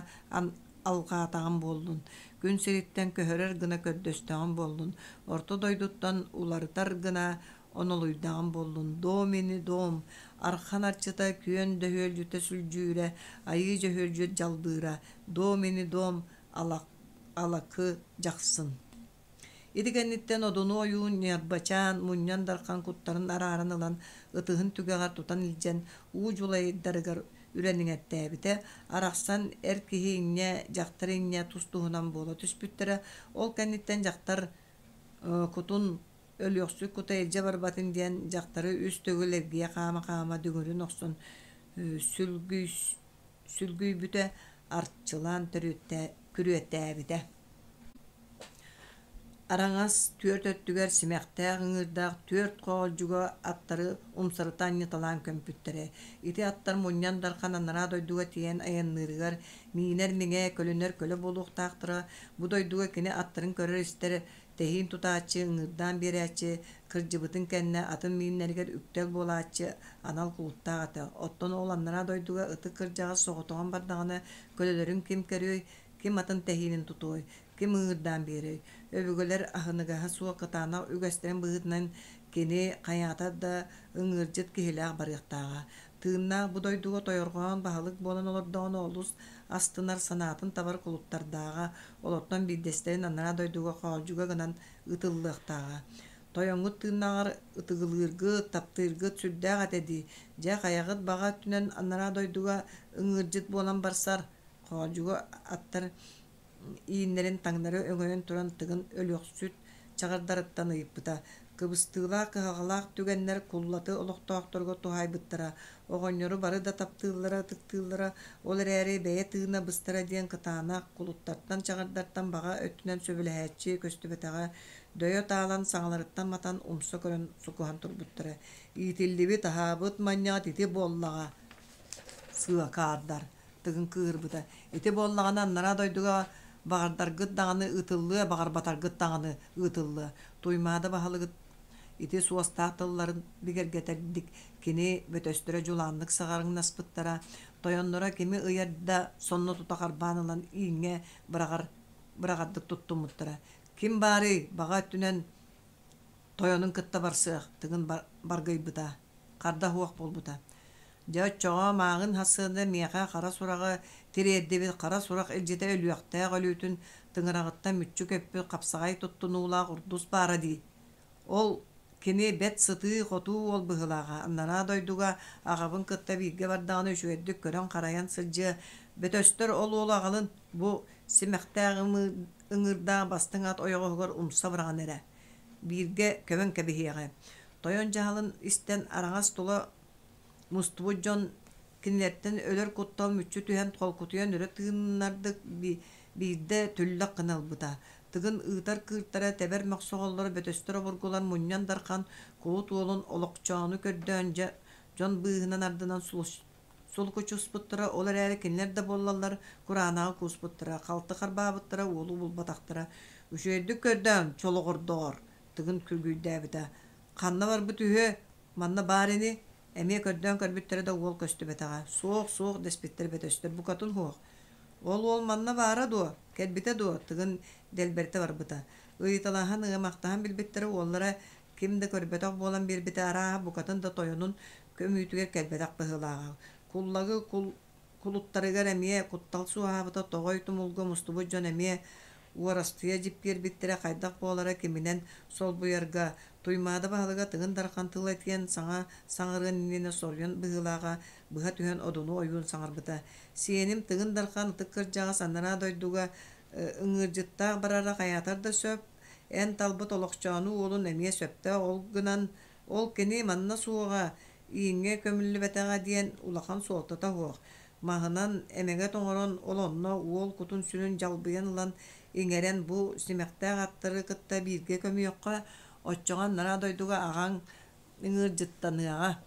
S2: алҕаатаҕым буоллун, күн сириттэн көһөрөр гына көрдөстөҕүм буоллун, орто дойдуттан уларытар гына онолуйдаҕым буоллун, дом ини дом, архан арчыта, күөн дөһүөлдьүтэ сүлдьүүрэ, айыы дьөһүөлдьүт дьалбыыра, дом ини дом, алакы дьахсын. Ити кэнниттэн Одуну ойуун Ньырбачаан мунньан дархан куттарын арааран ылан ытыһын түгэҕэр тутан илдьэн уу дьулайдарыгар үрэн иҥэртээбитэ, арахсан эр киһи инньэ, дьахтар инньэ тус-туһунан буола түспүттэрэ. Ол кэнниттэн дьахтар кутун өлүөхсүт кута илдьэ барбатын диэн дьахтары үс төгүл эргийэ хаама-хаама дүҥүрүн охсон сүлгүйбүтэ, арчылаан күрүөттээбитэ. Араҥас түөрт өттүгэр симэхтээх ыҥыырдаах түөрт хоолдьуга аттары умсарыта анньыталаан көмпүттэрэ. Ити аттар Мунньан Дархан анараа дойдуга тиийэн айанныырыгар миинэр миҥэ, көлүнэр көлө буолуохтаахтара. Бу дойдуга кини аттарын көрөр-истэр тэһиин тутааччы, ыҥыырдаан биэрээччи, кырдьыбытын кэннэ атын мииннэригэр үктэл буолааччы анал кулуттаах этэ. Оттон ол анараа дойдуга ытык кырдьаҕас соҕотоҕун бардаҕына көлөлөрүн ким көрүөй, ким атын тэһиинин тутуой, ким ыҥыырдаан биэрэй? Өбүгэлэр аһыныгаһа суох кытаанах үгэстэрин быһыытынан кини хайаатар да ыҥыырдьыт киһилээх барыахтааҕа. Тыыннаах бу дойдуга тойорҕоон баһылык буолан олордоҕуна олус астынар, санаатын табар кулуттардааҕа, олортон биирдэстэрин анараа дойдуга хоолдьуга гынан ыытыллыахтааҕа. Тойоҥҥут тыыннааҕар ытыгылыыргыт, таптыыргыт сүрдээх этэ дии. Дьэ, хайаҕыт баҕа өттүнэн анараа дойдуга ыҥыырдьыт буолан барсар? Хоолдьуга аттар ииннэрин таҥнары өҥөйөн туран Тыгын өлүөхсүт чаҕардарыттан ыйыппыта. Кыбыстыылаах, кыһалҕалаах түгэннэр Куллаты олохтоохторугар туһаайбыттара. Оҕонньору бары да таптыыллара, ытыктыыллара, ол эрээри бэйэ тыына быстара диэн кытаанах, кулуттартан, чаҕардартан баҕа өттүнэн сөбүлэһээччи көстүбэтэҕэ. Дөйө таалан, саҥаларыттан матан, умса көрөн сукуһан турбуттара. Иитиллибит, аһаабыт манньаҕыт ити буоллаҕа, сыакаардар Тыгын кыыһырбыта. Ити буоллаҕына анараа дойдуга баҕардаргыт даҕаны ыытыллыа, баҕарбатаргыт даҕаны ыытыллыа. Туймаада баһылыгыт ити суостаах тылларын бигэргэтэрдик кини бөтөстөрө дьулааннык саҕарыҥнаспыттара. Тойонноро кими ыйар да сонно тута харбаан ылан ииҥҥэ быраҕар быраҕардык туттуммуттара. Ким баарый, баҕа өттүнэн тойонун кытта барсыах, Тыгын баргыйбыта. Харда суох буолбута. Дьэ оччоҕо мааҕын сарсыарда миэхэ хара сураҕы тириэрдибит хара сурах илдьитэ өлүөхтээх өлүүтүн тыҥыраҕыттан мүччү көппүт хапсаҕай туттунуулаах урдус баара дии. Ол кини бэрт сытыы-хотуу уол быһыылааҕа, анараа дойдуга аҕабын кытта бииргэ бардаҕына үчүгэйдик көрөн-харайан сылдьыа, бөтөстөр ол уолу аҕалын, бу симэхтээх ыҥыырдаах бастыҥ ат ойоҕоһугар умса быраҕан эрэ, бииргэ көмөн кэбиһиэҕэ. Тойон дьаһалын истэн араҥас тула мустубут дьон кинилэртэн өлөр куттал мүччү түһэн холкутуйан өрө тыыннардык биирдэ түллэх гына ылбыта. Тыгын ыытар кыыртара, тэбэр мохсоҕоллоро бөтөстөр обургулар мунньан дархан кулут уолун Олохчоону көрдөөн дьэ дьон быыһынан ардынан сулукучуспуттара, ол эрээри кинилэр да буоллаллар кураанаҕы кууспуттара, халты харбаабыттара, уолу булбатахтара. Үчүгэйдик көрдөөн, чолоҕордоор, Тыгын күргүйдээбитэ. Ханна барбыт үһү? Манна баар ини, эмиэ көрдөөн көрбүттэрэ да уол көстүбэтэҕэ. Суох, суох дэспиттэр бөтөстөр, букатын суох. Ол уол манна баара дуо, кэлбитэ дуо? Тыгын дэлбэритэ барбыта. Ыйыталаһан, ыамахтаһан билбиттэрэ уоллара ким да көрбөтөх буолан биэрбитэ, арааһа букатын да тойонун көмүүтүгэр кэлбэтэх быһыылааҕа. Куллагы кул Кулуттарыгар эмиэ куттал суоһаабыта Тоҕой тумулга мустубут дьон эмиэ уорастыйа дьиппиэрбиттэрэ хайдах буолара киминэн солбуйарга Туймаада баһылыга Тыгын Дархан тыл этиэн саҥа саҥарыан иннинэ соруйан быһыылааҕа быһа түһэн Одуну ойуун саҥарбыта. Сиэним Тыгын Дархан ытык кырдьаҕас анараа дойдуга ыҥыырдьыттаах барара хайаатар да сөп, эн талбыт олохчоону уолун эмиэ сөптөөх ол гынан ол кини манна суоҕа Ииҥҥэ көмүллүбэтэҕэ диэн улахан суолтата суох, маһынан эмэгэт оҥорон ол онно уол кутун-сүрүн дьалбыйан ылан иҥэрэн бу симэхтээх аттары кытта бииргэ көмүөххэ, оччоҕо анараа дойдуга аҕаҥ ыҥыырдьыттаныаҕа.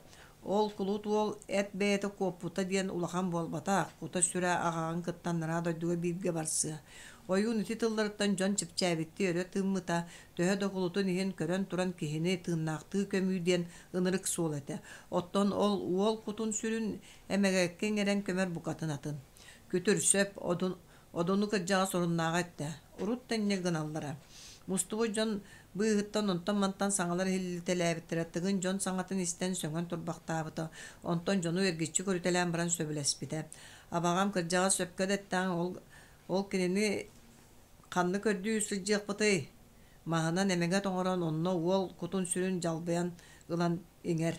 S2: Ол кулут уол эт бэйэтэ куоппута диэн улахан буолбатах, кута-сүрэ аҕаҕын кытта анараа дойдуга бииргэ барсыа. Ойуун ити тылларыттан дьон чэпчээбиттии өрө тыыммыта, төһө да кулутун иһин көрөн туран киһини тыыннаахтыы көмүү диэн ынырык суол этэ. Оттон ол уол кутун-сүрүн эмэгэккэ иҥэрэн көмөр букатын атын. Күтүр сөп, одун, одуну кырдьаҕас оруннааҕа эттэ. Урут да инньэ гыналлара. Мустубут дьон быыһыттан онтон-мантан саҥалар иһиллитэлээбиттэрэ, Тыгын дьон саҥатын истэн сөҥөн турбахтаабыта, онтон дьону эргиччи көрүтэлээн баран сөбүлэспитэ. Абаҕам кырдьаҕас сөпкө да эттэҕиҥ, ол, ол кинини ханна көрдүү сылдьыахпытый? Маһынан эмэгэт оҥорон онно уол кутун-сүрүн дьалбыйан ылан иҥэр.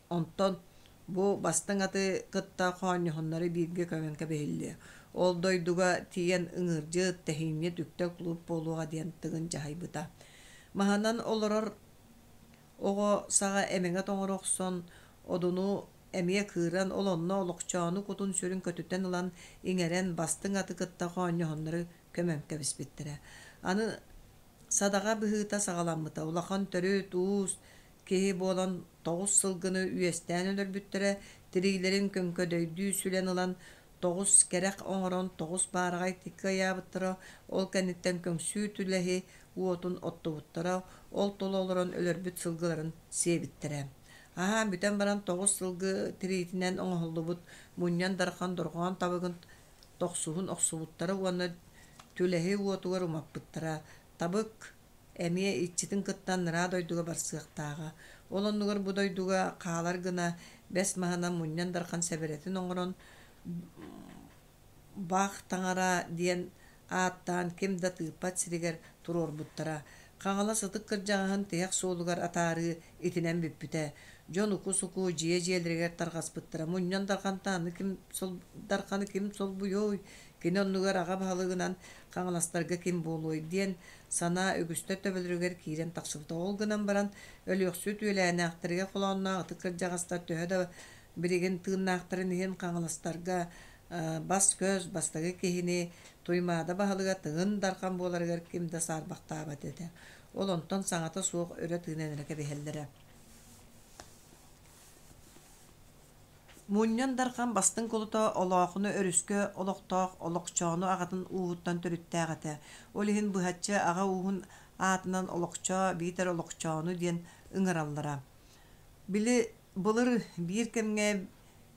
S2: Онтон бу бастыҥ аты кытта хоонньоһоннору бииргэ көмөн кэбиһиллиэ. Ол дойдуга тиийэн ыҥырдьыт, тэһиинньит үктэл кулууп буолуоҕа диэн Тыгын дьаһайбыта. Маһынан олорор оҕо саҕа эмэгэт оҥоро охсон, одуну эмиэ кыыран, ол онно олохчоону кутун-сүрүн көтүтэн ылан иҥэрэн, бастыҥ аты кытта хоонньоһоннору көмөн кэбиспиттэрэ. Аны садаҕа быһыыта саҕаламмыта. Улахан төрүт, уус киһи буолан тоҕус сылгыны үөстээн өлөрбүттэрэ, тириилэрин көҥкөдөйдүү сүлэн ылан тоҕус кэрэх оҥорон тоҕус баараҕай тикки ыйаабыттара, ол кэнниттэн көҥсүү түлэһи уотун оттубуттара, ол тула олорон өлөрбүт сылгыларын сиэбиттэрэ. Аһаан бүтэн баран тоҕус сылгы тириитинэн оҥоһуллубут мунньан дархан дорҕоон табыгын тохсуһун охсубуттара уонна түлэһи уотугар умаппыттара. Табык эмиэ иччитин кытта анараа дойдуга барсыахтааҕа. Ол оннугар бу дойдуга хаалар гына бэс маһынан мунньан дархан сэбэрэтин оҥорон Бах таҥара диэн ааттаан ким да тыыппат сиригэр туруорбуттара. Хаҥалас ытык кырдьаҕаһын тиһэх суолугар атаарыы итинэн бүппүтэ. Дьон уку-суку дьиэ-дьиэлэригэр тарҕаспыттара. Мунньан Дархантан аны ким Дарханы ким солбуйуой, кини оннугар аҕа баһылыгынан Хаҥаластарга ким буолуой диэн санаа үгүстэр төбөлөрүгэр киирэн тахсыбыта. Ол гынан баран өлүөхсүт үөлээнээхтэригэр холоонноох ытык кырдьаҕастар төһө да билигин тыыннаахтарын иһин Хаҥаластарга бас-көс бастакы киһини Туймаада баһылыга Тыгын Дархан буоларыгар ким да саарбахтаабат этэ. Ол онтон саҥата суох өрө тыынан эрэ кэбиһэллэрэ. Мунньан Дархан бастыҥ кулута Олоохуну өрүскэ олохтоох Олохчоону аҕатын ууһуттан төрүттээх этэ. Ол иһин быһаччы аҕа ууһун аатынан Олохчоо биитэр Олохчоону диэн ыҥыраллара. Били былыр биир кэмҥэ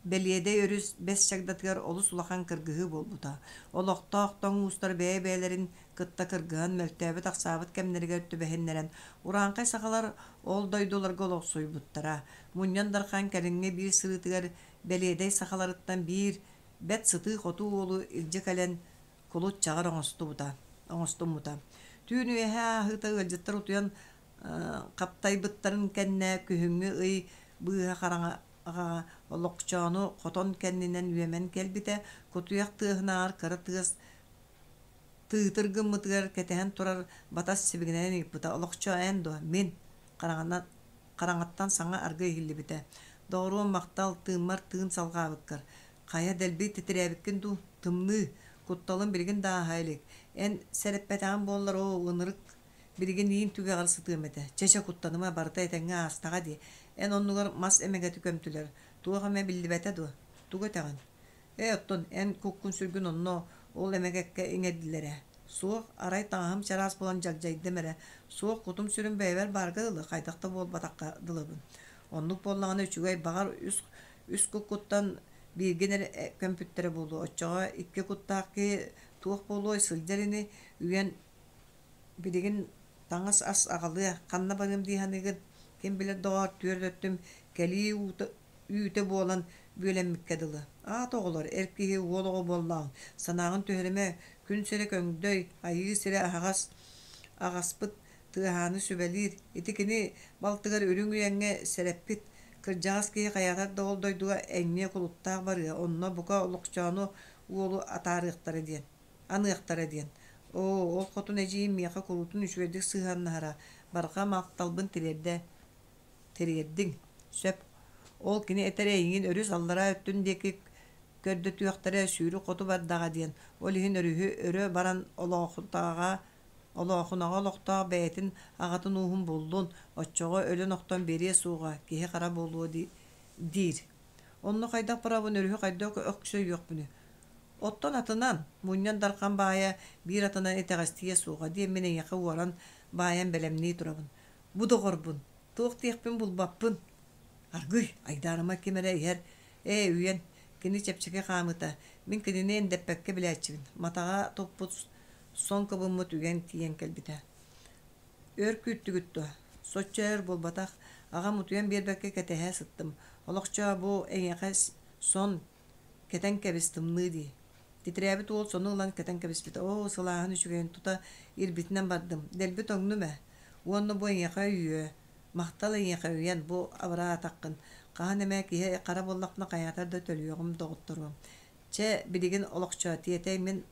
S2: Бэлиэдэй өрүс бэс чагдатыгар олус улахан кыргыһыы буолбута. Олохтоох тоҥ уустар бэйэ-бэйэлэрин кытта кыргыһан мөлтөөбүт-ахсаабыт кэмнэригэр түбэһиннэрэн, урааҥхай сахалар Ол дойдуларга олохсуйбуттара. Мунньан Дархан кэлиҥҥи биир сырыытыгар Бэлиэдэй сахаларыттан биир бэрт сытыы-хотуу уолу илдьэ кэлэн кулут чаҕар оҥостубута оҥостуммута. Түүн үөһэ ааһыыта ыалдьыттар утуйан хаптайбыттарын кэннэ күһүҥҥү ый быыһа хараҥаҕа олохчоону хотон кэннинэн үөмэн кэлбитэ, кутуйах тыаһынааҕар кыра тыас тыытыр гыммытыгар кэтэһэн турар батас сибигинэйэн ыйыппыта: «Олохчоо эн дуо? Мин» хараҥанан хараҥаттан саҥа аргы иһиллибитэ. «Доҕоруом махтал, тыыммар тыын салҕаабыккар. Хайа дэлби титирээбиккин дуу? Тымныы. Кутталым билигин да ааһа илик. Эн сэрэппэтэҕиҥ буоллар оо, ынырык билигин иин түгэҕэр сытыам этэ. Чэ-чэ куттаныма, барыта этэҥҥэ аастаҕа дии. Эн оннугар мас эмэгэти көмтүлэр. Туох эмэ биллибэтэ дуо? Тугу этэҕин? Ээ, оттон эн куккун-сүргүн онно ол эмэгэккэ иҥэрдилэр ээ. Суох, арай таҥаһым чараас буолан дьагдьайдым эрэ. Суох, кутум-сүрүм бэйэбэр баарга дылы, хайдах да буолбатахха дылыбын. Оннук буоллаҕына үчүгэй, баҕар, үс, үс куккуттан бииргин эрэ көмпүттэрэ буолуо. Оччоҕо икки куттаах киһи туох буолуой, сылдьар ини, үйэн билигин таҥас ас аҕалыа, ханна барыам дии саныыгын? Ким билэр доҕоор, түөрт өттүм кэлии уута үүтэ буолан бүөлэммиккэ дылы. Аат оҕолор, эр киһи уол оҕо буоллаҕыҥ, санааҕын түһэримэ, күн сирэ көҥдөй, айыы сирэ аһаҕас аҕаспыт Тыаһааны сүбэлиир. Ити кини балтыгар үрүҥ үйэҥҥэ сэрэппит. Кырдьаҕас киһи хайаатар да ол дойдуга эҥниэ кулуттаах барыа, онно бука Олохчоону уолу атаарыахтара диэн, аныахтара диэн. Оо, ол хотун эдьиийим миэхэ куруутун үчүгэйдик сыһыаннаһара, барҕа махталбын тириэрдэ тириэрдиҥ. Сөп. Ол кини этэр эйигин өрүс аллараа өттүн диэки көрдөтүөхтэрэ, сүүрүк хоту бардаҕа диэн. Ол иһин өрүһү өрө баран олоохутаҕа Олоохунаҕа олохтоох бэйэтин аҕатын ууһун буллун, оччоҕо өлөн-охтон биэриэ суоҕа, киһи-хара буолуо диир. Онно хайдах барабын, өрүһү хайдах өксөйүөхпүнүй? Оттон атынан, Мунньан Дархан баайа биир атынан итэҕэстиэ суоҕа диэммин эйиэхэ уоран баайан бэлэмнии турабын. Бу доҕорбун, туох диэхпин булбаппын. Аргыый, айдаарыма ким эрэ иһэр, ээ, үйэн, кини чэпчэки хаамыыта, мин кинини эндэппэккэ билээччибин, матаҕа туппут сон кыбыммыт үгэн тиийэн кэлбитэ. Өр күүттүгүт дуо? Соччо өр буолбатах, аҕам утуйан биэрбэккэ кэтэһэ сыттым. Олохчоо бу эйиэхэ сон кэтэн кэбис тымныы дии. Титирээбит уол сону ылан кэтэн кэбиспитэ. Оо, сылааһын үчүгэйин тута ирбитинэн бардым. Дэлби тоҥнум ээ. Уонна бу эйиэхэ өйүө. Махтал эйиэхэ үйэн, бу абыраатаххын. Хаһан эмэ киһи хара буоллахпына хайаатар да төлүөҕүм доҕотторуом. Чэ, билигин олохчоо тиэтэй мин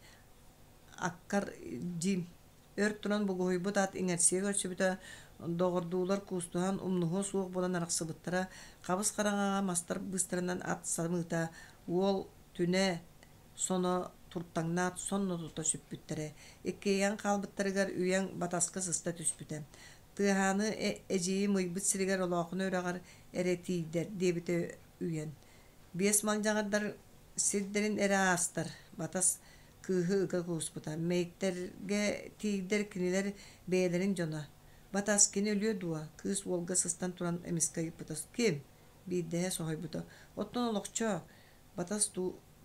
S2: аккар дьиим. Өр туран бугуһуйбут ат иҥэрсийэ көрсүбүтэ, доҕордуулар куустуһан умнуһуо суох буолан арахсыбыттара. Хабыс-хараҥаҕа мастар быыстарынан ат самыыта, уол түнэ соно туртаҥнаат сонно тута сүппүттэрэ. Иккиэйэн хаалбыттарыгар үйэҥ батаска сыста түспүтэ. Тыаһааны эдьиийим ыйбыт сиригэр Олоохуна үрэҕэр эрэ тиийдэр, диэбитэ Үйэн. Биэс малдьаҕардар сирдэрин эрэ аастар, Батас кыыһы ыга кууспута. Мэйиктэргэ тиийдэр кинилэр бэйэлэрин дьоно. Батас кини өлүө дуо? Кыыс уолга сыстан туран эмискэ ыйыппыта. Ким? Биирдэһэ соһуйбута. Оттон олохчоо, Батас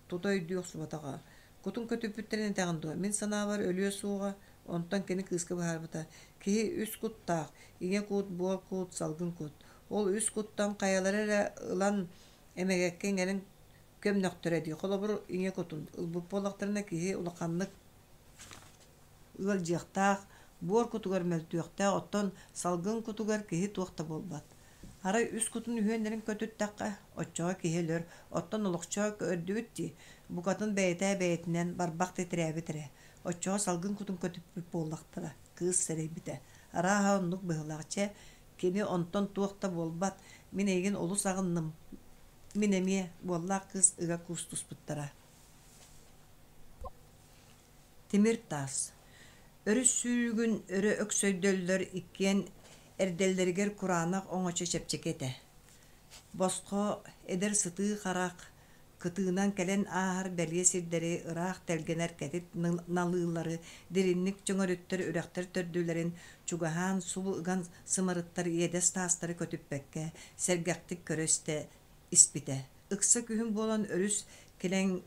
S2: тута өйдүү охсубатаҕа. Кутун көтүппүттэрин этэҕин дуо? Мин санаабар өлүө суоҕа. Онтон кини кыыска быһаарбыта. Киһи үс куттаах, ийэ кут, буор кут, салгын кут. Ол үс куттан хайалара эрэ ылан эмэгэккэ иҥэрин көмнөхтөрө дии. Холобур, ийэ кутун ылбыт буоллахтарына киһи улаханнык ыалдьыахтаах, буор кутугар мөлтүөхтээх, оттон салгын кутугар киһи туох да буолбат. Арай үс кутун үһүөннэрин көтүттэххэ, оччоҕо киһи өлөр, оттон олохчоо көрдүбүт дии, букатын бэйэтэ бэйэтинэн барбах титирээбит эрэ. Оччоҕо салгын кутун көтүппүт буоллахтара, кыыс сэрэйбитэ. Арааһа оннук быһыылаах, чэ, кини онтон туох да буолбат, мин эйигин олус аҕынным, мин эмиэ, уоллаах кыыс ыга куустуспуттара. Тимир таас Өрүс сүүрүгүн өрө өксөйдөллөр иккиэн эрдэллэригэр кураанах оҥочо чэпчэки этэ. Босхо эдэр сытыы харах кытыынан кэлэн ааһар бэлиэ сирдэри ыраах тэлгэнэр кэтит налыылары дириҥник чөҥөрүттэр үрэхтэр төрдүлэрин чугаһаан субу ыган сымарыттар иэдэс таастары көтүппэккэ сэргэхтик көрө-истэ испитэ. Ыкса күһүн буолан өрүс килэҥ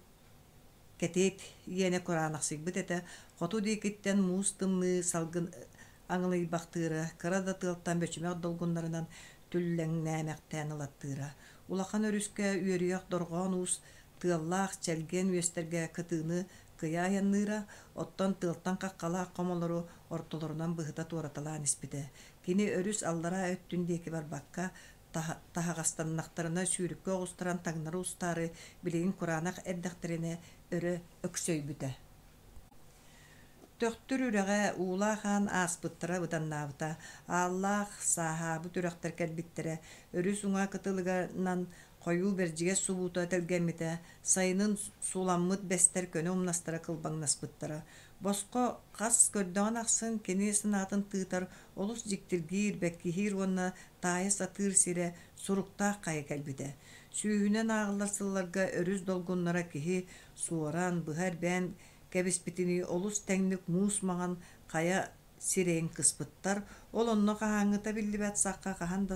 S2: Кэтит иэнэ кураанахсыйбыт этэ, хоту диэкиттэн муус тымныы салгын аҥылыйбахтыыра, кыра да тыалтан бөчүмэх долгуннарынан түллэҥнээмэхтээн ылаттыыра. Улахан өрүскэ үөрүйэх дорҕоон уус тыаллаах чэлгиэн үөстэргэ кытыыны кыйа айанныыра, оттон тыалтан хаххалаах хомолору ортолорунан быһыта туораталаан испитэ. Кини өрүс аллараа өттүн диэки барбакка, таһаҕастаннахтарына сүүрүккэ оҕустаран таҥнары устаары билигин кураанах эрдэхтэринэ өрө өксөйбүтэ. Төхтүр үрэҕэ уулаах аан ааспыттара быданнаабыта, ааллаах, сааһаабыт үрэхтэр кэлбиттэрэ, өрүс уҥа кытылыгынан хойуу бэрдьигэс субуута тэлгэммитэ, сайынын суламмыт бэстэр көнө умнастара кылбаҥнаспыттара. Босхо хас көрдөҕүн ахсын кини санаатын тыытар, олус дьиктиргиир, бэккиһиир уонна таайа сатыыр сирэ суруктаах хайа кэлбитэ. Сүүһүнэн ааҕыллар сылларга өрүс долгуннара киһи суоран, быһа эрбээн кэбиспитинии олус тэҥник муус маҥан хайа сирэйин кыспыттар, ол онно хаһааҥҥыта биллибэт сахха хаһан да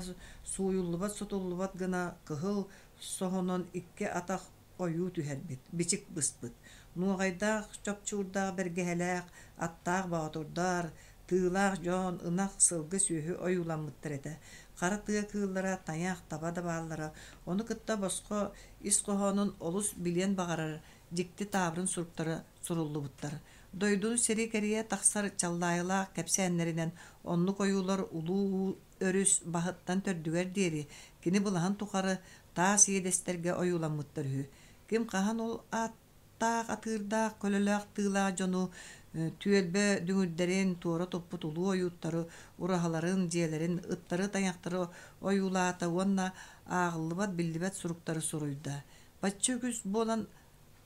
S2: сууйуллубат-сотуллубат гына кыһыл соһонон икки атах ойуу түһэрбит, бичик быспыт. Нуоҕайдаах, чопчуурдаах бэргэһэлээх, аттаах боотурдар, тыылаах дьон, ынах, сылгы сүөһү ойууламмыттар этэ. Хара тыа кыыллара, тайах, таба да бааллара. Ону кытта босхо ис хоһоонун олус билиэн баҕарар дьикти таабырын суруктара суруллубуттар. Дойдуну сири кэрийэ тахсар чаллаайылаах кэпсээннэринэн оннук ойуулар улуу өрүс баһыттан төрдүгэр диэри кини былаһын тухары таас иэдэстэргэ ойууламмыттар үһү. Ким хаһан ол ааттаах атыырдаах, көлөлөөх тыылаах дьону түөлбэ дүҥүрдэрин, туора туппут улуу ойууттары, ураһаларын, дьиэлэрин, ыттары-тайахтары ойуулаата уонна ааҕыллыбат биллибэт суруктары суруйда. Бачча үгүс буолан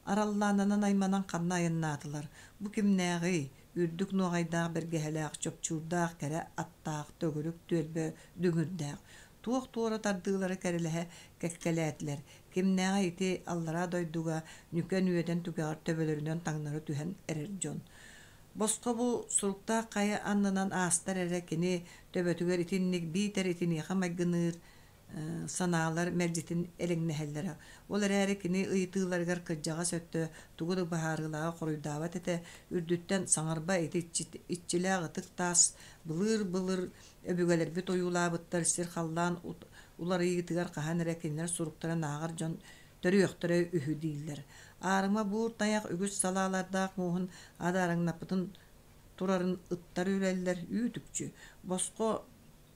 S2: араллаанынан айманан ханна айаннаатылар? Бу кимнээҕий? Үрдүк нуоҕайдаах бэргэһэлээх, чопчуурдаах кэрэ аттаах, төгүрүк түөлбэ дүҥүрдээх. Туох туора тардыылары кэрэлэһэ кэккэлээтилэр? Кимнээҕий ити аллараа дойдуга ньүкэн үөдэн түгэҕэр төбөлөрүнэн таҥнары түһэн эрэр дьон? Босхо бу суруктаах хайа аннынан аастар эрэ кини төбөтүгэр итинник биитэр итиниэхэ майгыныыр санаалар мэлдьитин элэҥнэһэллэрэ. Ол эрээри кини ыйытыыларыгар кырдьаҕас өттө тугу да быһаарыылааҕы хоруйдаабат этэ, үрдүттэн саҥарба ити иччилээх ытык таас былыыр-былыр өбүгэлэрбит ойуулаабыттар сир-халлаан уларыйыытыгар хаһан эрэ кинилэр суруктарын ааҕар дьон төрүөхтэрэ үһү дииллэр. Аарыма буур тайах үгүс салаалардаах мууһун адаарыҥнаппытын турарын ыттар үрэллэр үүт-үкчү. Босхо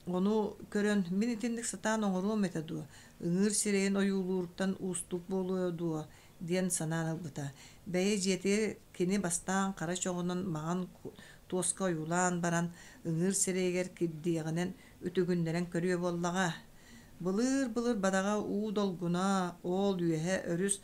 S2: Ону көрөн, мин итинник сатаан оҥоруом этэ дуо, ыҥыыр сирэйин ойуулууруттан уустук буолуо дуо диэн санаан ылбыта. Бэйэ дьиэтигэр кини бастаан хара чоҕунан маҥан туоска ойуулаан баран, ыҥыыр сирэйигэр кирдиэҕинэн үтүгүннэрэн көрүө буоллаҕа. Былыыр-былыр бадаҕа уу долгуна, оол үөһэ өрүс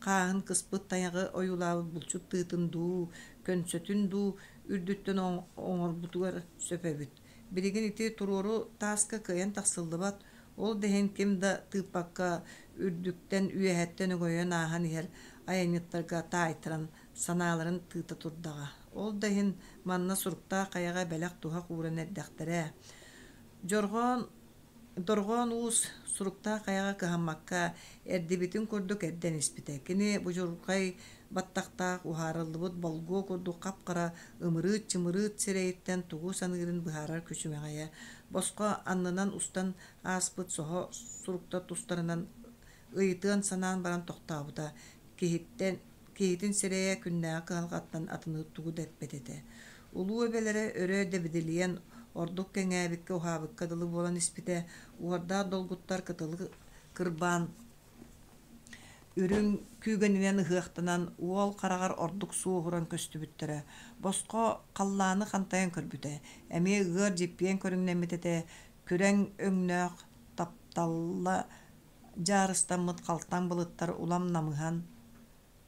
S2: хааһын кыспыт тайаҕы ойуулаабыт булчут тыытын дуу, көнсөтүн дуу үрдүттэн оҥорбутугар сөп эбит. Билигин ити туруору тааска кыайан тахсыллыбат, ол да иһин ким да тыыппакка үрдүктэн, үөһэттэн өҥөйөн ааһан иһэр айанньыттарга таайтаран санааларын тыыта турдаҕа. Ол да иһин манна суруктаах хайаҕа бэлэх-туһах ууран эрдэхтэрэ. Дьорҕоон Дорҕоон Уус суруктаах хайаҕа кыһаммакка, эрдибитин курдук эрдэн испитэ. Кини будьурхай баттахтаах, уһаарыллыбыт болгуо курдук хап-хара ымырыыт-чымырыыт сирэйиттэн тугу саныырын быһаарар күчүмэҕэйэ, босхо аннынан устан ааспыт соһо суруктар тустарынан ыйытыан санаан баран тохтообута. Киһиттэн Киһитин сирэйэ күннээҕи кыһалҕаттан атыны тугу да эппэт этэ. Улуу эбэлэрэ өрө дэбидилийэн, ордук кэҥээбиккэ, уһаабыкка дылы буолан испитэ, уордаах долгуттар кытылы кырбаан, үрүҥ күүгэнинэн ыһыахтанан, уол хараҕар ордук суоһуран көстүбүттэрэ. Босхо халлааны хантайан көрбүтэ, эмиэ ыар дьиппиэн көрүҥнэммит этэ, күрэҥ өҥнөөх тапталла дьаарыстаммыт халтаҥ былыттар улам намыһан,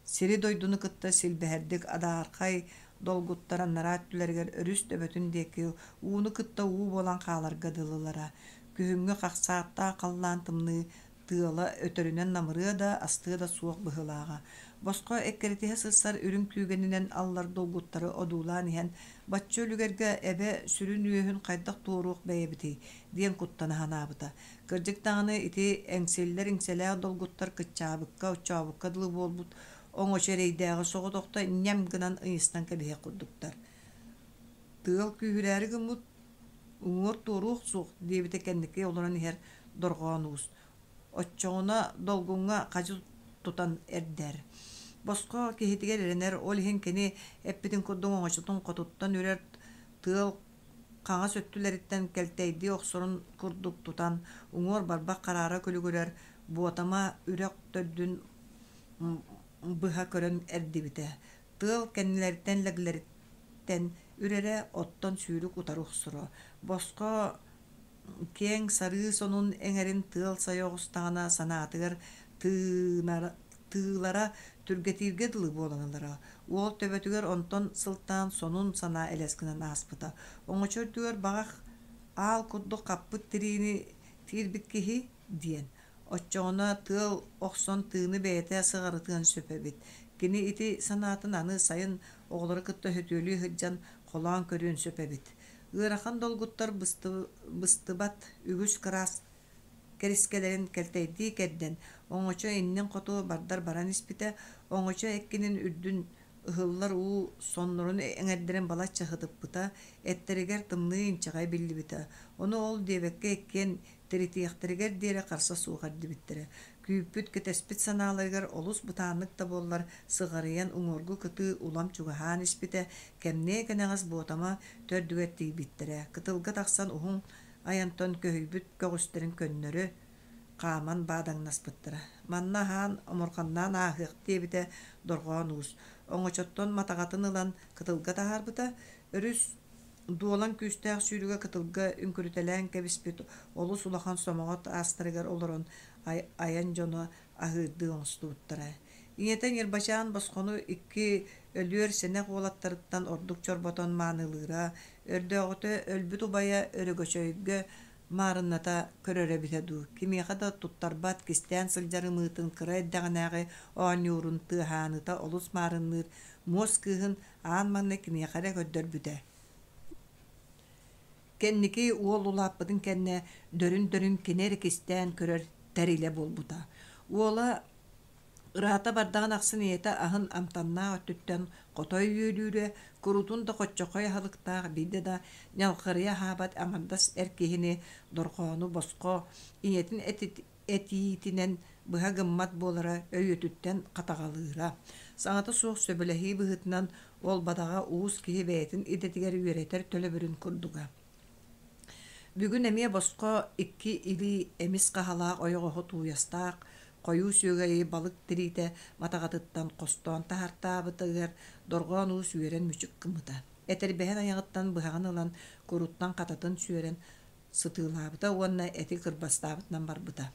S2: сири-дойдуну кытта силбэһэрдик адаархай долгуттар анараа өттүлэригэр өрүс төбөтүн диэки ууну кытта уу буолан хааларга дылылара. Күһүҥҥү хахсааттаах халлаан тымныы тыала өтөрүнэн намырыа да, астыа да суох быһыылааҕа. Босхо эккирэтиһэ сырсар үрүҥ күүгэнинэн аллар долгуттары одуулаан иһэн, бачча үлүгэргэ эбэ сүрүн үөһүн хайдах туоруох бэйэбитий диэн куттана санаабыта. Кырдьык даҕаны ити эҥсиллэр иҥсэлээх долгуттар кыччаабыкка, оччообукка дылы буолбут оҥочо эрэйдээҕи соҕотохто ньэм гынан ыйыстан кэбиһиэх курдуктар. Тыал күүһүрээри гыммыт. Уҥуор туоруох суох диэбитэ кэнники олорон иһэр Дорҕоон Уус. Оччоҕуна долгуҥҥа хадьы тутан эрдэр. Босхо киһитигэр эрэнэр, ол иһин кини эппитин курдук оҥочотун хотуттан үрэр тыал хаҥас өттүлэриттэн кэлтэйдии охсорун курдук тутан, уҥуор барбах хараара күлүгүрэр Буотама үрэх төрдүн быһа көрөн эрдибитэ. Тыал кэннилэриттэн лэглэриттэн үрэрэ, оттон сүүрүк утары охсоро. Босхо киэҥ сарыы сонун эҥэрин тыал сайа оҕустаҕына санаатыгар тыынара, тыылара түргэтииргэ дылы буолан ылара. Уол төбөтүгэр онтон сылтаан сонун санаа элэс гынан ааспыта. Оҥочо үрдүгэр баҕах аал курдук хаппыт тириини тиирбит киһи диэн. Оччоҕуна тыал охсон тыыны бэйэтэ сыҕарытыан сөп эбит. Кини ити санаатын аны сайын оҕолору кытта сөтүөлүү сылдьан холоон көрүөн сөп эбит. Ыарахан долгуттар быстыбат үгүс кыраас кэрискэлэрин кэлтэйдии кэрдэн, оҥочо иннин хоту бардар баран испитэ, оҥочо эккинин үрдүн ыһыллар уу соннорун эҥэрдэрин балачча сытыппыта, эттэригэр тымныы инчэҕэй биллибитэ. Ону ол диэбэккэ иккиэн тиритиэхтэригэр диэри харса суох эрдибиттэрэ. Күүппүт, кэтэспит санааларыгар олус бытааннык да буоллар сыҕарыйан уҥуоргу кытыы улам чугаһаан испитэ, кэмниэ кэнэҕэс Буотама төрдүгэр тиийбиттэрэ. Кытылга тахсан уһун айантан көһүйбүт көҕүстэрин көннөрү хааман баадаҥнаспыттара. Манна аһаан, омурҕаннаан ааһыах диэбитэ Дорҕоон Уус. Оҥочоттон матаҕатын ылан кытылга таһаарбыта. Өрүс Дуолан күүстээх сүүрүгэ кытылга үҥкүрүтэлээн кэбиспит олус улахан сомоҕо таастарыгар олорон айан дьоно аһыырдыы оҥостубуттара. Ийэтэ Ньырбачаан босхону икки өлүөр сэнэх уолаттарыттан ордук чорботон маанылыыра, өрдөөҕүтэ өлбүт убайа Өрөгөчөйгө маарынната көрөрө эбитэ дуу, кимиэхэ да туттарбат, кистээн сылдьар ымыытын кыра эрдэҕинээҕи оонньуурун тыаһааныта олус маарынныыр муос кыыһын аан маҥнай киниэхэ эрэ көрдөрбүтэ. Кэнники уол улааппытын кэннэ дөрүн-дөрүн кини эрэ кистээн көрөр тэрилэ буолбута. Уола ыраата бардаҕын ахсын ийэтэ аһын амтаннаах өттүттэн хотой үөлүүрэ, курутун да хоччоххой аһылыктаах биирдэ да ньалҕарыйа аһаабат аҥардас эр киһини дорҕоону босхо ийэтин этиитинэн быһа гыммат буолара өйүөтүттэн хатаҕалыыра. Саҥата суох сөбүлэһии быһыытынан ол бадаҕа уус киһи бэйэтин идэтигэр үөрэтэр төлөбүрүн курдуга. Бүгүн эмиэ босхо икки илии эмис хаһалаах ойоҕоһу тууйастаах хойуу сүөгэйи балык тириитэ матаҕатыттан хостоон таһартаабытыгар Дорҕоон Уус үөрэн мүчүк гыммыта. Этэрбэһин айаҕыттан быһаҕын ылан куруттан хататын сүөрэн сытыылаабыта уонна эти кырбастаабытынан барбыта.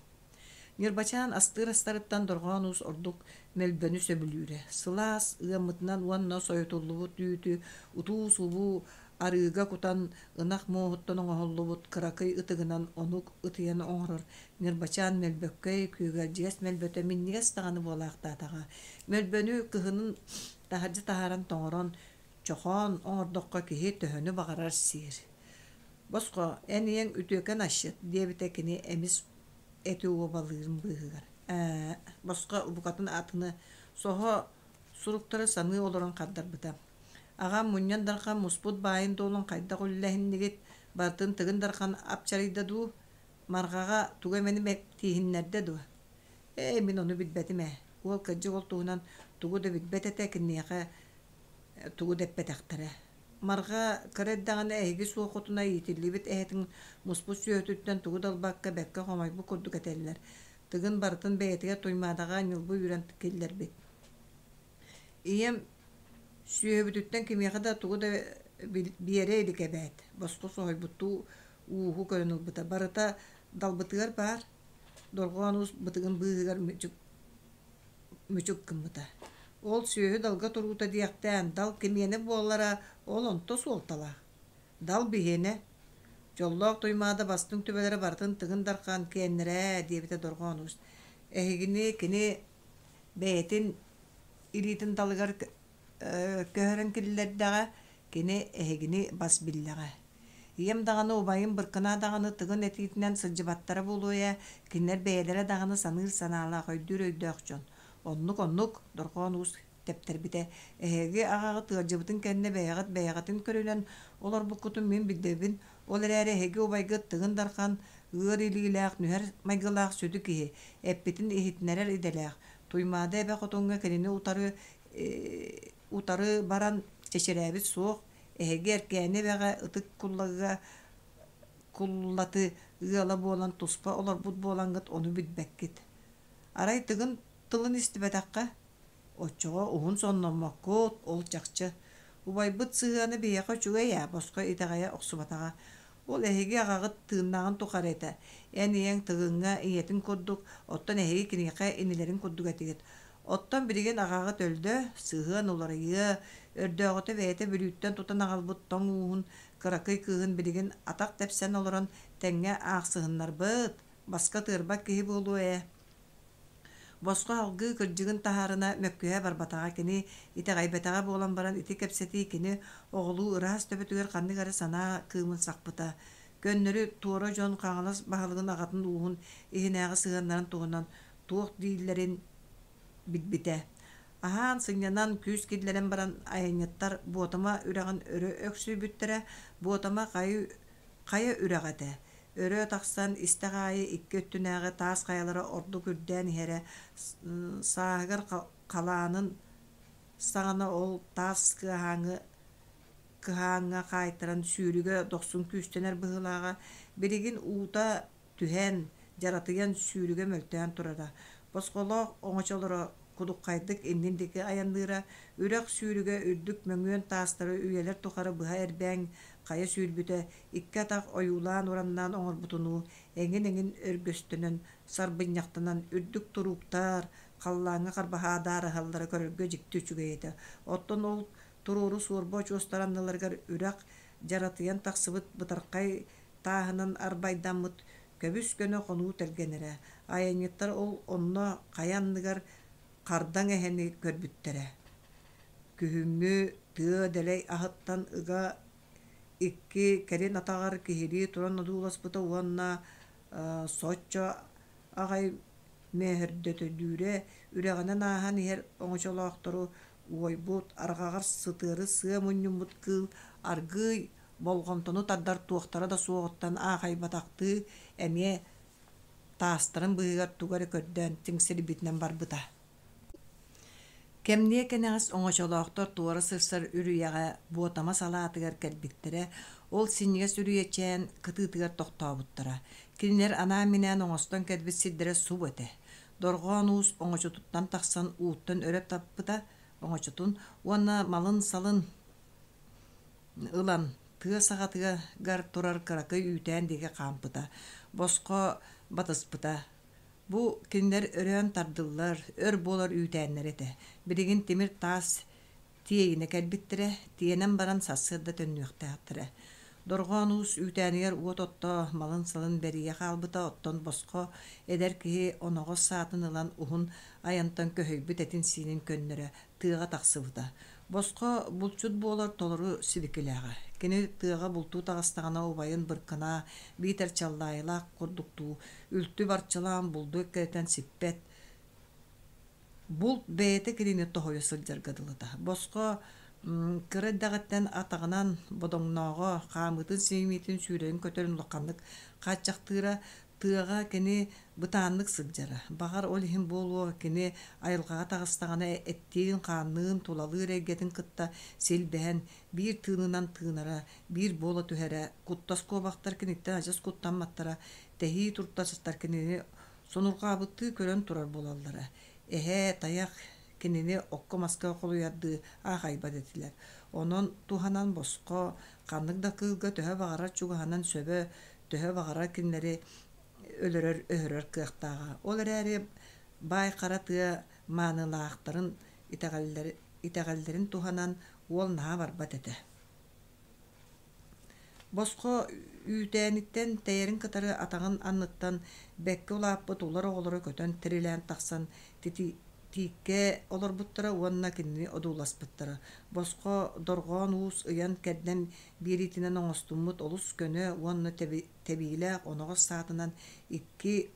S2: Ньырбачаан астыыр астарыттан Дорҕоон Уус ордук мөлбөнү сөбүлүүрэ. Сылаас ыаммытынан уонна сойутуллубут үүтү утуу-субуу арыыга кутан ынах муоһуттан оҥоһуллубут кыракый ытыгынан онук ытыйан оҥорор Ньырбачаан мөлбөккөй, күөгэлдьигэс мөлбөтө минньигэс даҕаны буолаахтаатаҕа. Мөлбөнү кыһынын таһырдьа таһааран тоҥорон, чохоон оҥордоххо киһи төһөнү баҕарар сиир. Босхо, эн ийэҥ үтүөкэн асчыт, диэбитэ кини эмис эти уобалыырын быыһыгар. Ээ, босхо букатын атыны соһо суруктары саныы олорон хардарбыта. Аҕам Мунньан Дархан муспут баайын-дуолун хайдах үллэһиннигит, барытын Тыгын Дархан апчарыйда дуу, Марҕаҕа тугу эмэни тииһиннэрдэ дуо? Ээ, мин ону билбэтим ээ. Уол кырдьык ол туһунан тугу да билбэт этэ, киниэхэ тугу да эппэтэхтэрэ. Марҕа кыра эрдэҕинэ эһиги суоххутуна иитиллибит эһэтин муспут сүөһүтүттэн тугу да ылбакка бэркэ хомойбут курдук этэллэр. Тыгын барытын бэйэтигэр Туймаадаҕа ньылбы үүрэн киллэрбит. Ийэм сүөһүбүтүттэн кимиэхэ да тугу да биэрэ илик эбээт. Босхо соһуйбуттуу ууһу көрөн ылбыта. Барыта далбытыгар баар. Дорҕоон уус бытыгын быыһыгар мүчүк мүчүк гыммыта. Ол сүөһү далга туруута диэхтээн, дал кимиэнэ буолара ол онто суолталаах. Дал биһиэнэ. Дьоллоох Туймаада бастыҥ түбэлэрэ барытын Тыгын Дархан киэннэрэ ээ диэбитэ Дорҕоон Уус. Эһигини кини бэйэтин илиитин далыгар көһөрөн киллэрдэҕэ, кини эһигини бас биллэҕэ. Ийэм даҕаны, убайым Быркынаа даҕаны Тыгын этиитинэн сылдьыбаттара буолуо ээ, кинилэр бэйэлэрэ даҕаны саныыр санаалаах, өйдүүр өйдөөх дьон. Оннук-оннук, Дорҕоон Уус тэптэрбитэ. Эһиги аҕаҕыт ыалдьыбытын кэннэ бэйэҕит бэйэҕитин көрүнэн олорбуккутун мин билдэбин. Ол эрээри эһиги убайгыт Тыгын Дархан ыар илиилээх, нүһэр майгылаах сүдү киһи, эппитин иһитиннэрэр идэлээх. Туймаада эбэ хотуҥҥа кинини утары утары баран чэчирээбит суох, эһиги Эркээни эбэҕэ ытык куллага куллаты ыала буолан туспа олорбут буолаҥҥыт ону билбэккит. Арай Тыгын тылын истибэтэххэ, оччоҕо уһун сонноммоккут, ол чахчы. Убайбыт сыһыана биһиэхэ үчүгэй ээ, босхо итэҕэйэ охсубатаҕа. Ол эһиги аҕаҕыт тыыннааҕын тухары этэ. Эн ийэҥ Тыгыҥҥа ийэтин курдук, оттон эһиги киниэхэ инилэрин курдук этигит. Оттон билигин аҕаҕыт өллө, сыһыан уларыйыа, өрдөөҕүтэ бэйэтэ Бүлүүттэн тутан аҕалбыт тоҥ ууһун кыракый кыыһын билигин атах тэпсэн олорон тэҥҥэ аахсыһыннарбыт, баска тыырбат киһи буолуо ээ. Босхо алгыы кырдьыгын таһаарына мөккүһэ барбатаҕа кини итэҕэйбэтэҕэ буолан баран ити кэпсэтии кини оҕолуу ыраас төбөтүгэр ханнык эрэ санаа кыымын сахпыта. Көннөрү туора дьон Хаҥалас баһылыгын аҕатын ууһун иһинээҕи сыһыаннарын туһунан туох дииллэрин билбитэ. Аһаан, сынньанан, күүс киллэрэн баран айанньыттар Буотама үрэҕин өрө өксүйбүттэрэ. Буотама хайа үрэҕэ этэ. Өрө тахсан истэх аайы икки өттүнээҕи таас хайалара ордук үрдээн иһэрэ. Сааһыгар халаанын саҕана ол таас кыаһааҥҥы кыһааҥҥа хаайтаран сүүрүгэ дохсун күүстэнэр быһыылааҕа. Билигин уута түһэн, дьаратыйан сүүрүгэ мөлтөөн турара. Босхолоох оҥочолоро кудуххайдык иннин диэки айанныыра, үрэх сүүрүгэ үрдүк мөҥүөн таастары үйэлэр тухары быһа эрбээн хайа сүүрбүтэ, икки атах ойуулаан-ураннаан оҥорбутунуу эҥин-эҥин өргөстөнөн, сарбынньахтанан үрдүк турууктар, халлааҥҥа харбаһаадаарыһаллара көрөргө дьикти үчүгэй этэ. Оттон ол туруору суорба очуостар анныларыгар үрэх дьаратыйан тахсыбыт бытархай тааһынан арбайдаммыт көбүс-көнө хонуу тэлгэнэрэ. Айанньыттар ол онно хайа анныгар хардаҥ эһэни көрбүттэрэ. Күһүҥҥү тыа дэлэй аһыттан ыга икки кэлин атаҕар киһилии туран одууласпыта уонна соччо аҕай мөөһөрдөтөлүүрэ үрэҕинэн ааһан иһэр оҥочолоохтору уойбут, арҕаҕар сытыары сыа мунньуммут кыыл аргыый болҕомтону тардар туохтара да суоҕуттан аахайбатахтыы эмиэ таастарын быыһыгар тугу эрэ көрдөөн тиҥсирийбитинэн барбыта. Кэмниэ кэнэҕэс оҥочолоохтор туора сырсар үрүйэҕэ Буотама салаатыгар кэлбиттэрэ, ол синньигэс үрүйэчээн кытыытыгар тохтообуттара. Кинилэр анаан-минээн оҥостон кэлбит сирдэрэ субу этэ. Дорҕоон Уус оҥочотуттан тахсан ууттан өрө таппыта оҥочотун уонна малын-салын ылан тыа саҕатыгар турар кыракый үүтээн диэки хаампыта, босхо батыспыта. Бу кинилэр өрөөн тардыллар, өр буолар үүтээннэрэ этэ. Билигин тимир таас тиэйинэ кэлбиттэрэ, тиэнэн баран сарсыарда төннүөхтээхтэрэ. Дорҕоон Уус үүтээнигэр уот отто малын-салын бэрийэ хаалбыта, оттон босхо эдэр киһи оноҕос саатын ылан уһун айантан көһүйбүт этин-сиинин көннөрө тыаҕа тахсыбыта. Босхо булчут буолар толору сибикилээҕэ. Кини тыаҕа бултуу таҕыстаҕына убайын Быркынаа биитэр Чаллаайылаах курдуктуу үлтү барчалаан булду эккирэтэн сиппэт, Булт бэйэтэ кинини тоһуйа сылдьарга дылыта. Босхо кыра эрдэҕиттэн атаҕынан бодоҥнооҕо, хаамыытын сиэмиитин, сүүрэрин-көтөрүн улаханнык хааччахтыыра, тыаҕа кини бытааннык сылдьара. Баҕар, ол иһин буолуо, кини айылҕаҕа таҕыстаҕына эттиин-хаанныын, тулалыыр эйгэтин кытта силбэһэн, биир тыынынан тыынара, биир буола түһэрэ, куттас куобахтар киниттэн адьас куттамматтара, тэһии туртасыттар кинини сонурҕаабыттыы көрөн турар буолаллара. Эһээ, тайах кинини окко-маска холуйардыы аахайбат этилэр. Онон туһанан босхо, ханнык да кыылга төһө баҕарар чугаһынан сөбө, төһө баҕарар кинилэри өлөрөр, өһөрөр кыахтааҕа. Ол эрээри баай хара тыа маанылаахтарын итэҕэллэрин туһанан уол наһаа барбат этэ. Босхо үүтээниттэн тэйэрин кытары атаҕын анныттан бэккэ улааппыт улар оҕолоро көтөн тирилээн тахсан тииккэ олорбуттара уонна кинини одууласпыттара. Босхо Дорҕоон Уус ыйан-кэрдэн биэриитинэн оҥостуммут олус көнө уонна тэбиилээх оноҕос саатынан икки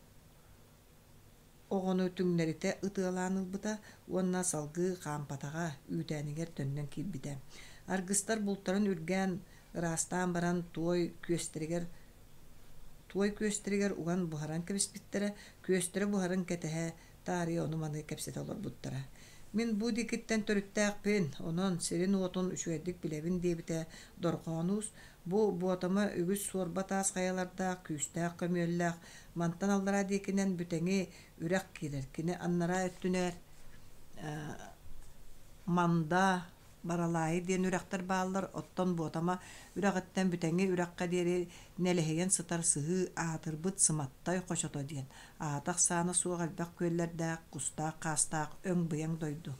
S2: оҕону түҥнэритэ ытыалаан ылбыта уонна салгыы хаампатаҕа, үүтээнигэр төннөн киирбитэ. Аргыстар бултарын үргээн Ыраастаан баран туой күөстэригэр туой күөстэригэр уган буһаран кэбиспиттэрэ, күөстэрэ буһарын кэтэһэ таарыйа ону-маны кэпсэтэ олорбуттара. Мин бу диэкиттэн төрүттээхпин, онон сирин-уотун үчүгэйдик билэбин диэбитэ Дорҕоон Уус. Бу Буотама үгүс суорба таас хайалардаах, күүстээх көмүөллээх, мантан аллараа диэкинэн Бүтэҥи үрэх киирэр. Кини аннараа өттүнэр Манда, Баралаайы диэн үрэхтэр бааллар, оттон Буотама үрэҕиттэн Бүтэҥи үрэххэ диэри нэлэһийэн сытар сыһыы аатырбыт Сыматтай хочото диэн, аата-ахсаана суох элбэх күөллэрдээх, кустаах-хаастаах өҥ-быйаҥ дойду.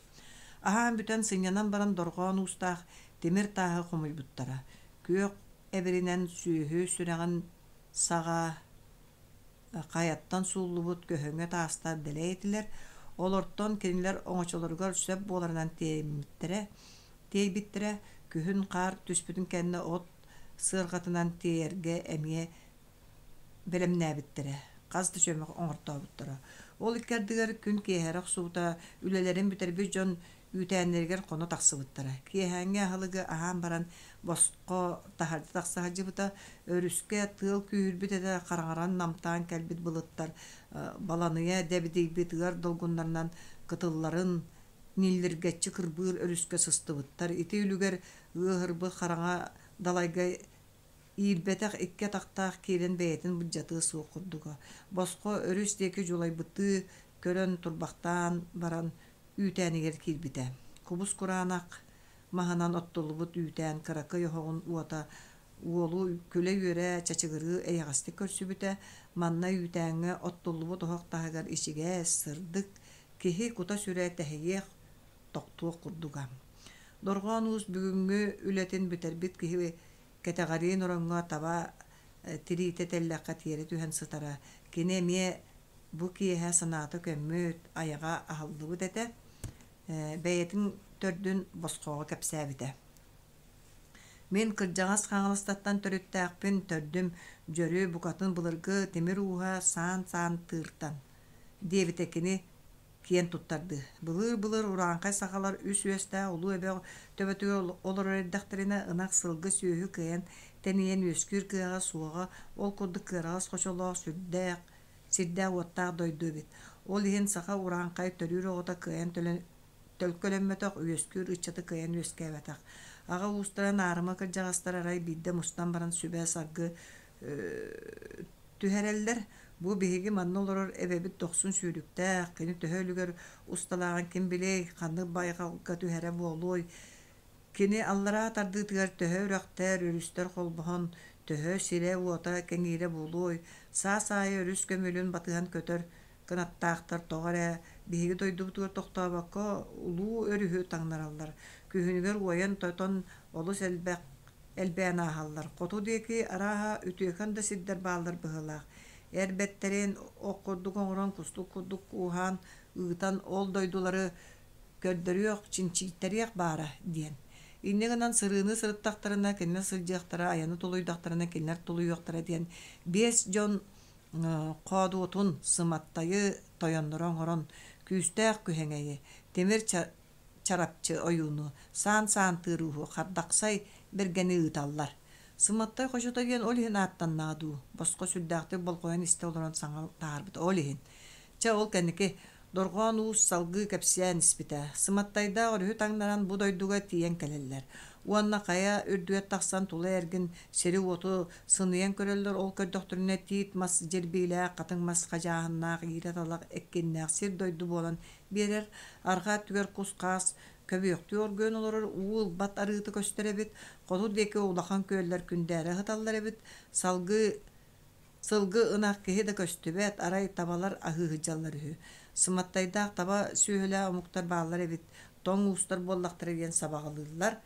S2: Аһаан бүтэн сынньанан баран дорҕоон уустаах тимир тааһы хомуйбуттара. Күөх эбиринэн сүөһү сүрэҕин саҕа хайаттан сууллубут көһөҥө таастар дэлэй этилэр, олортон кинилэр оҥочолоругар сөп буоларынан тиэйбиттэрэ, тиэйбиттэрэ, күһүн хаар түспүтүн кэннэ от сыарҕатынан тиэйэргэ эмиэ бэлэмнээбиттэрэ, хас да чөмөх оҥортообуттара. Ол икки ардыгар күн киэһэрэ охсубута, үлэлэрин бүтэрбит дьон үүтээннэригэр хоно тахсыбыттара. Киэһээҥҥи аһылыгы аһаан баран босхо таһырдьа тахса сылдьыбыта. Өрүскэ тыал күүһүрбүт этэ, хараҥаран намтаан кэлбит былыттар баланыйа дэбидийбит ыар долгуннарынан кытылларын ньиллиргэччи кырбыыр өрүскэ сыстыбыттар. Ити үлүгэр ыаһырбыт хараҥа далайга иирбэтэх икки атахтаах киирэн бэйэтин былдьатыа суох курдуга. Босхо өрүс диэки дьулайбыттыы көрөн турбахтаан баран үүтээнигэр киирбитэ. Кубус-кураанах маһынан оттуллубут үүтээн кыракый оһоҕун уота уолу күлэ-үөрэ, чачыгырыы эйэҕэстик көрсүбүтэ. Манна үүтээҥҥэ оттуллубут оһох таһыгар ичигэс, сырдык, киһи кута-сүрэ тэһийиэх, тохтуох курдуга. Дорҕоон Уус бүгүҥҥү үлэтин бүтэрбит киһи кэтэҕэриин ороҥҥо таба тириитэ тэллэххэ тиэрэ түһэн сытара. Кини эмиэ бу киэһэ санаата көммүт, айаҕа аһыллыбыт этэ. Бэйэтин төрдүн босхоҕо кэпсээбитэ. Мин кырдьаҕас Хаҥаластаттан төрүттээхпин, төрдүм дьөрү букатын былыргы тимир ууһа саан-саан тыыртан, диэбитэ кини киэн туттардыы. Былыыр-былыр урааҥхай сахалар үс үөстээх улуу эбэ төбөтүгэр олорор эрдэхтэринэ ынах, сылгы, сүөһү кыайан тэнийэн үөскүүр кыаҕа суоҕа, ол курдук кыараҕас хочолоох, сүрдээх, сирдээх-уоттаах дойду эбит. Ол иһин саха урааҥхай төрүүр оҕото кыайан төлкөлөммөтөх, үөскүүр ыччаты кыайан үөскээбэтэх. Аҕа уустара аарыма кырдьаҕастар арай биирдэ мустан баран сүбэ-саргы түһэрэллэр. Бу биһиги манна олорор эбэбит дохсун сүүрүктээх, кини төһө үлүгэр усталааҕын ким билиэй, ханнык байҕалга түһэрэ буолуой. Кини аллараа тардыытыгар төһө үрэхтэр, өрүстэр холбоһон, төһө сирэ-уота кэҥиирэ буолуой, саас аайы өрүс көмүлүн батыһан көтөр кынаттаахтар тоҕо эрэ биһиги дойдубутугар тохтообокко улуу өрүһү таҥнараллар. Күһүнүгэр уойан-тотон олус элбэх элбээн ааһаллар. Хоту диэки арааһа үтүөкэн да сирдэр бааллар быһыылаах. Эр бэттэрин ох курдук оҥорон, кустук курдук кууһаан, ыытан ол дойдулары көрдөрүөх, чинчийтэриэх баара диэн. Инньэ гынан сырыыны сырыттахтарына кинилэр сылдьыахтара, айаны тулуйдахтарына кинилэр тулуйуохтара диэн биэс дьон хоодуотун, сыматтайы тойонноро оҥорон, күүстээх күһэҥэйи, тимир чарапчы ойууну, саан-саантыыр ууһу, хардахсай бэргэни ыыталлар. Сыматтай хочото диэн ол иһин ааттаннаҕа дуу, босхо сүрдээхтик болҕойон истэ олорон саҥа таһаарбыта ол иһин. Чэ, ол кэнники Дорҕоон Уус салгыы кэпсээн испитэ. Сыматтайдаах өрүһү таҥнаран бу дойдуга тиийэн кэлэллэр. Уонна хайа үрдүгэр тахсан тула эргин сири-уоту сыныйан көрөллөр, ол көрдөхтөрүнэ тиит мас дьирбиилээх, хатыҥ мас хадьааһыннаах, иирэ талах эккиннээх сир-дойду буолан биэрэр, арҕаа өттүгэр кус-хаас көбүөхтүү оргуйан олорор уу ылбат арыыта көстөр эбит, хоту диэки улахан күөллэр күндээрэ сыталлар эбит, салгыы сылгы ынах киһи да көстүбэт, арай табалар аһыы сылдьаллар үһү. Сыматтайдаах таба сүөһүлээх омуктар бааллар эбит, тоҥ уустар буоллахтара диэн сабаҕалыыллар.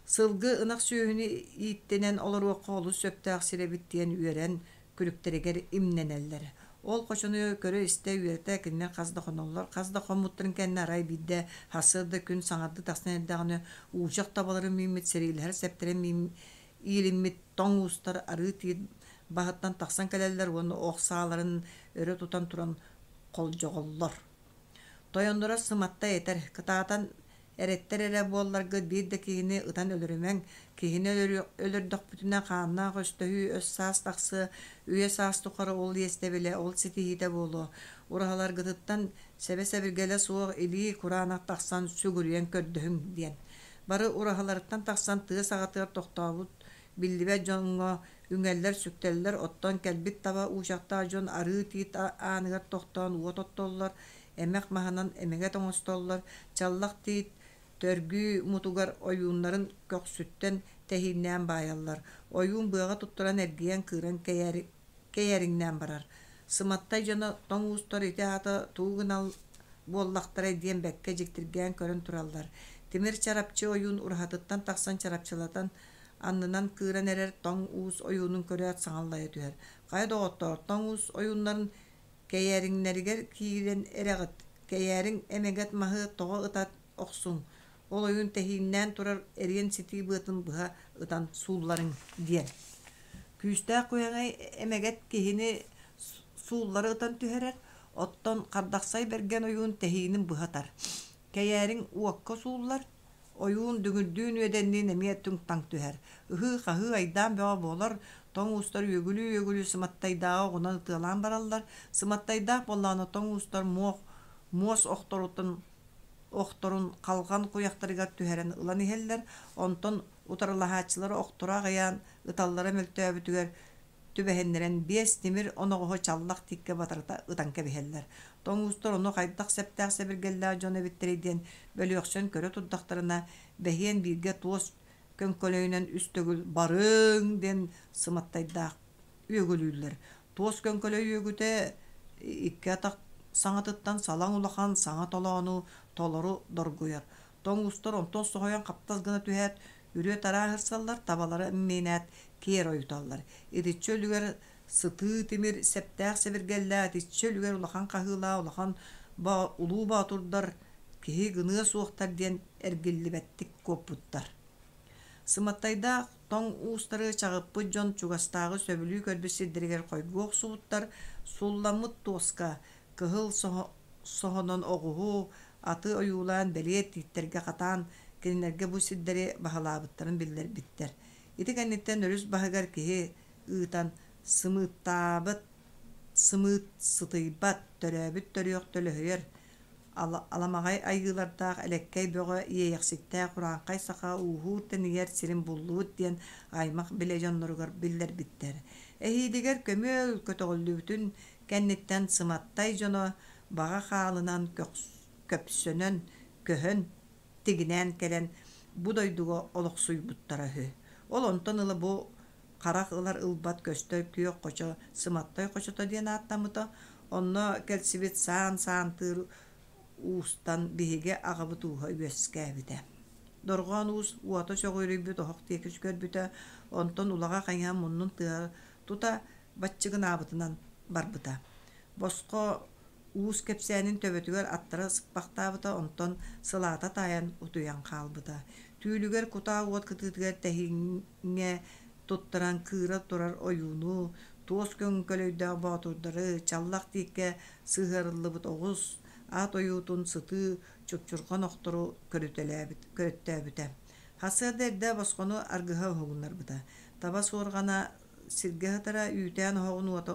S2: Сылгы ынах сүөһүнү ииттинэн олоруохха олус сөптөөх сир эбит диэн үөрэн, күлүктэригэр имнэнэллэр. Ол хочону көрө-истэ үөрэтэ кинилэр хас да хоноллор. Хас да хоммуттарын кэннэ арай биирдэ сарсыарда күн саҥардыы тахсан эрдэҕинэ уучах табаларын мииммит сэриилэһэр сэптэрин иилиммит тоҥ уустар арыы тиит баһыттан тахсан кэлэллэр уонна ох сааларын өрө тутан туран холдьоҕоллор. Тойонноро сыматта этэр, кытаатан Эрэттэр эрэ буолларгыт биир да киһини ытан өлөрүмэҥ, киһини өлөрдөхпүтүнэ хааннаах өстөһүү өс-саас тахсыа, үйэ-саас тухары ол иэстэбилэ, ол ситиһиитэ буолуо. Ураһаларгытыттан сэбэ-сэбиргэлэ суох илии кураанах тахсан сүгүрүйэн көрдөһүҥ диэн. Бары ураһаларыттан тахсан тыа саҕатыгар тохтообут биллибэт дьоҥҥо үҥэллэр-сүктэллэр, оттон кэлбит таба уучахтаах дьон арыы тиит ааныгар тохтоон уот оттоллор, эмэх маһынан эмэгэт оҥостоллор, чаллах тиит төргүү мутугар ойууннарын көхсүттэн тэһииннээн баайаллар, ойуун быаҕа туттаран эргийэн кыыран кэйээриҥнээн барар. Сыматтай дьоно тоҥ уустар ити аата тугу гынал буоллахтарай диэн бэккэ дьиктиргээн көрөн тураллар. Тимир чарапчы ойуун ураһатыттан тахсан чарапчылатан аннынан кыыран эрэр тоҥ уус ойуунун көрөөт саҥаллайа түһэр. Хайа доҕоттоор, тоҥ уус ойууннарын кэйээриҥнэригэр киирэн эрэҕит, кэйээриҥ эмэгэт маһы тоҕо ыта охсуҥ, ол ойуун тэһииннээн турар эриэн ситии быатын быһа ытан суулларыҥ диэн. Күүстээх куйаҥай эмэгэт киһини сууллары ытан түһэрэр, оттон хардахсай бэргэн ойуун тэһиинин быһа ытар. Кэйээриҥ уокка сууллар, Ойуун дүҥүрдүүн үөдэнниин эмиэ түҥ-таҥ түһэр. Ыһыы-хаһыы айдаан бөҕө буолар, тоҥ уустар үөгүлүү-үөгүлүү сыматтайдааҕы оҕунан ытыалаан бараллар. Сыматтайдаах буоллаҕына тоҥ уустар муох, муос охторуттан охторун халҕан куйахтарыгар түһэрэн ылан иһэллэр, онтон утарылаһааччылар охторо аҕыйаан, ыталлара мөлтөөбүтүгэр түбэһиннэрэн биэс тимир оноҕоһу чаллах тииккэ батарыта ытан кэбиһэллэр. Тоҥуустар ону хайдах сэптээх сэбиргэллээх дьон эбиттэрий диэн бөлүөхсэн көрө турдахтарына, бэһиэн бииргэ туос көҥкөлөйүнэн үс төгүл «Барыҥ!» диэн сыматтайдаах үөгүлүүллэр. Туос көҥкөлөй үөгүтэ икки атах саҥатыттан салаҥ улахан саҥа толоону толору доргуйар. Тоҥуустар онтон соһуйан хаптас гына түһээт, үрүө-тараа ыһырсаллар, табалары миинээт киэр ойуталлар. Итиччэ үлүгэр сытыы тимир сэптээх сэбиргэллээх, итиччэ үлүгэр улахан хаһыылаах улахан улуу боотурдар киһи гыныа суохтар диэн эргиллибэттик куоппуттар. Сыматтайдаах тоҥ уустары чаҕыппыт дьон чугастааҕы сөбүлүү көрбүт сирдэригэр хойгуо охсубуттар, сулламмыт туоска, кыһыл соһонон оҕуһу, аты ойуулаан бэлиэ тииттэргэ хатаан кинилэргэ бу сирдэри баһылаабыттарын биллэрбиттэр. Ити кэнниттэн өрүс баһыгар киһи ыытан сымыыттаабыт сымыыт сытыйбат, төрөөбүт төрүөх төлөһүйэр аламаҕай айыылардаах элэккэй бөҕө иэйэхситтээх урааҥхай саха ууһуур-тэнийэр сирин буллубут диэн аймах билэ дьонноругар биллэрбиттэр. Эһиилигэр көмүөл көтөҕүллүбүтүн кэнниттэн Сыматтай дьоно баҕа хаалынан көпсөнөн, көһөн, тигинээн кэлэн бу дойдуга олохсуйбуттара үһү. Ол онтон ыла бу харах ылар ылбат көстөр күөх хочо Сыматтай хочото диэн ааттаммыта. Онно кэлсибит саан саантыыр уустан биһиги аҕабыт ууһа үөскээбитэ. Дорҕоон уус уота сөҕүрүйбүт оһох диэки көрбүтэ, онтон улаҕа хайыһан муннун тыаһа тута баччыгынаабытынан барбыта. Босхо уус кэпсээнин төбөтүгэр аттара сыппахтаабыта, онтон сылаата таайан утуйан хаалбыта. Түүлүгэр кутаа уот кытыытыгар тэһииҥҥэ туттаран кыыра турар ойууну, туос көҥкөлөйдөөх боотурдары, чаллах тииккэ сыһыарыллыбыт оҕус, ат ойуутун сытыы чупчурҕан охтору көрүтэлээбит, көрөттөөбүтэ. Сарсыарда эрдэ босхону аргыһа уһугуннарбыта. Таба суорҕана сиргэ сытара, үүтээн оһоҕун уота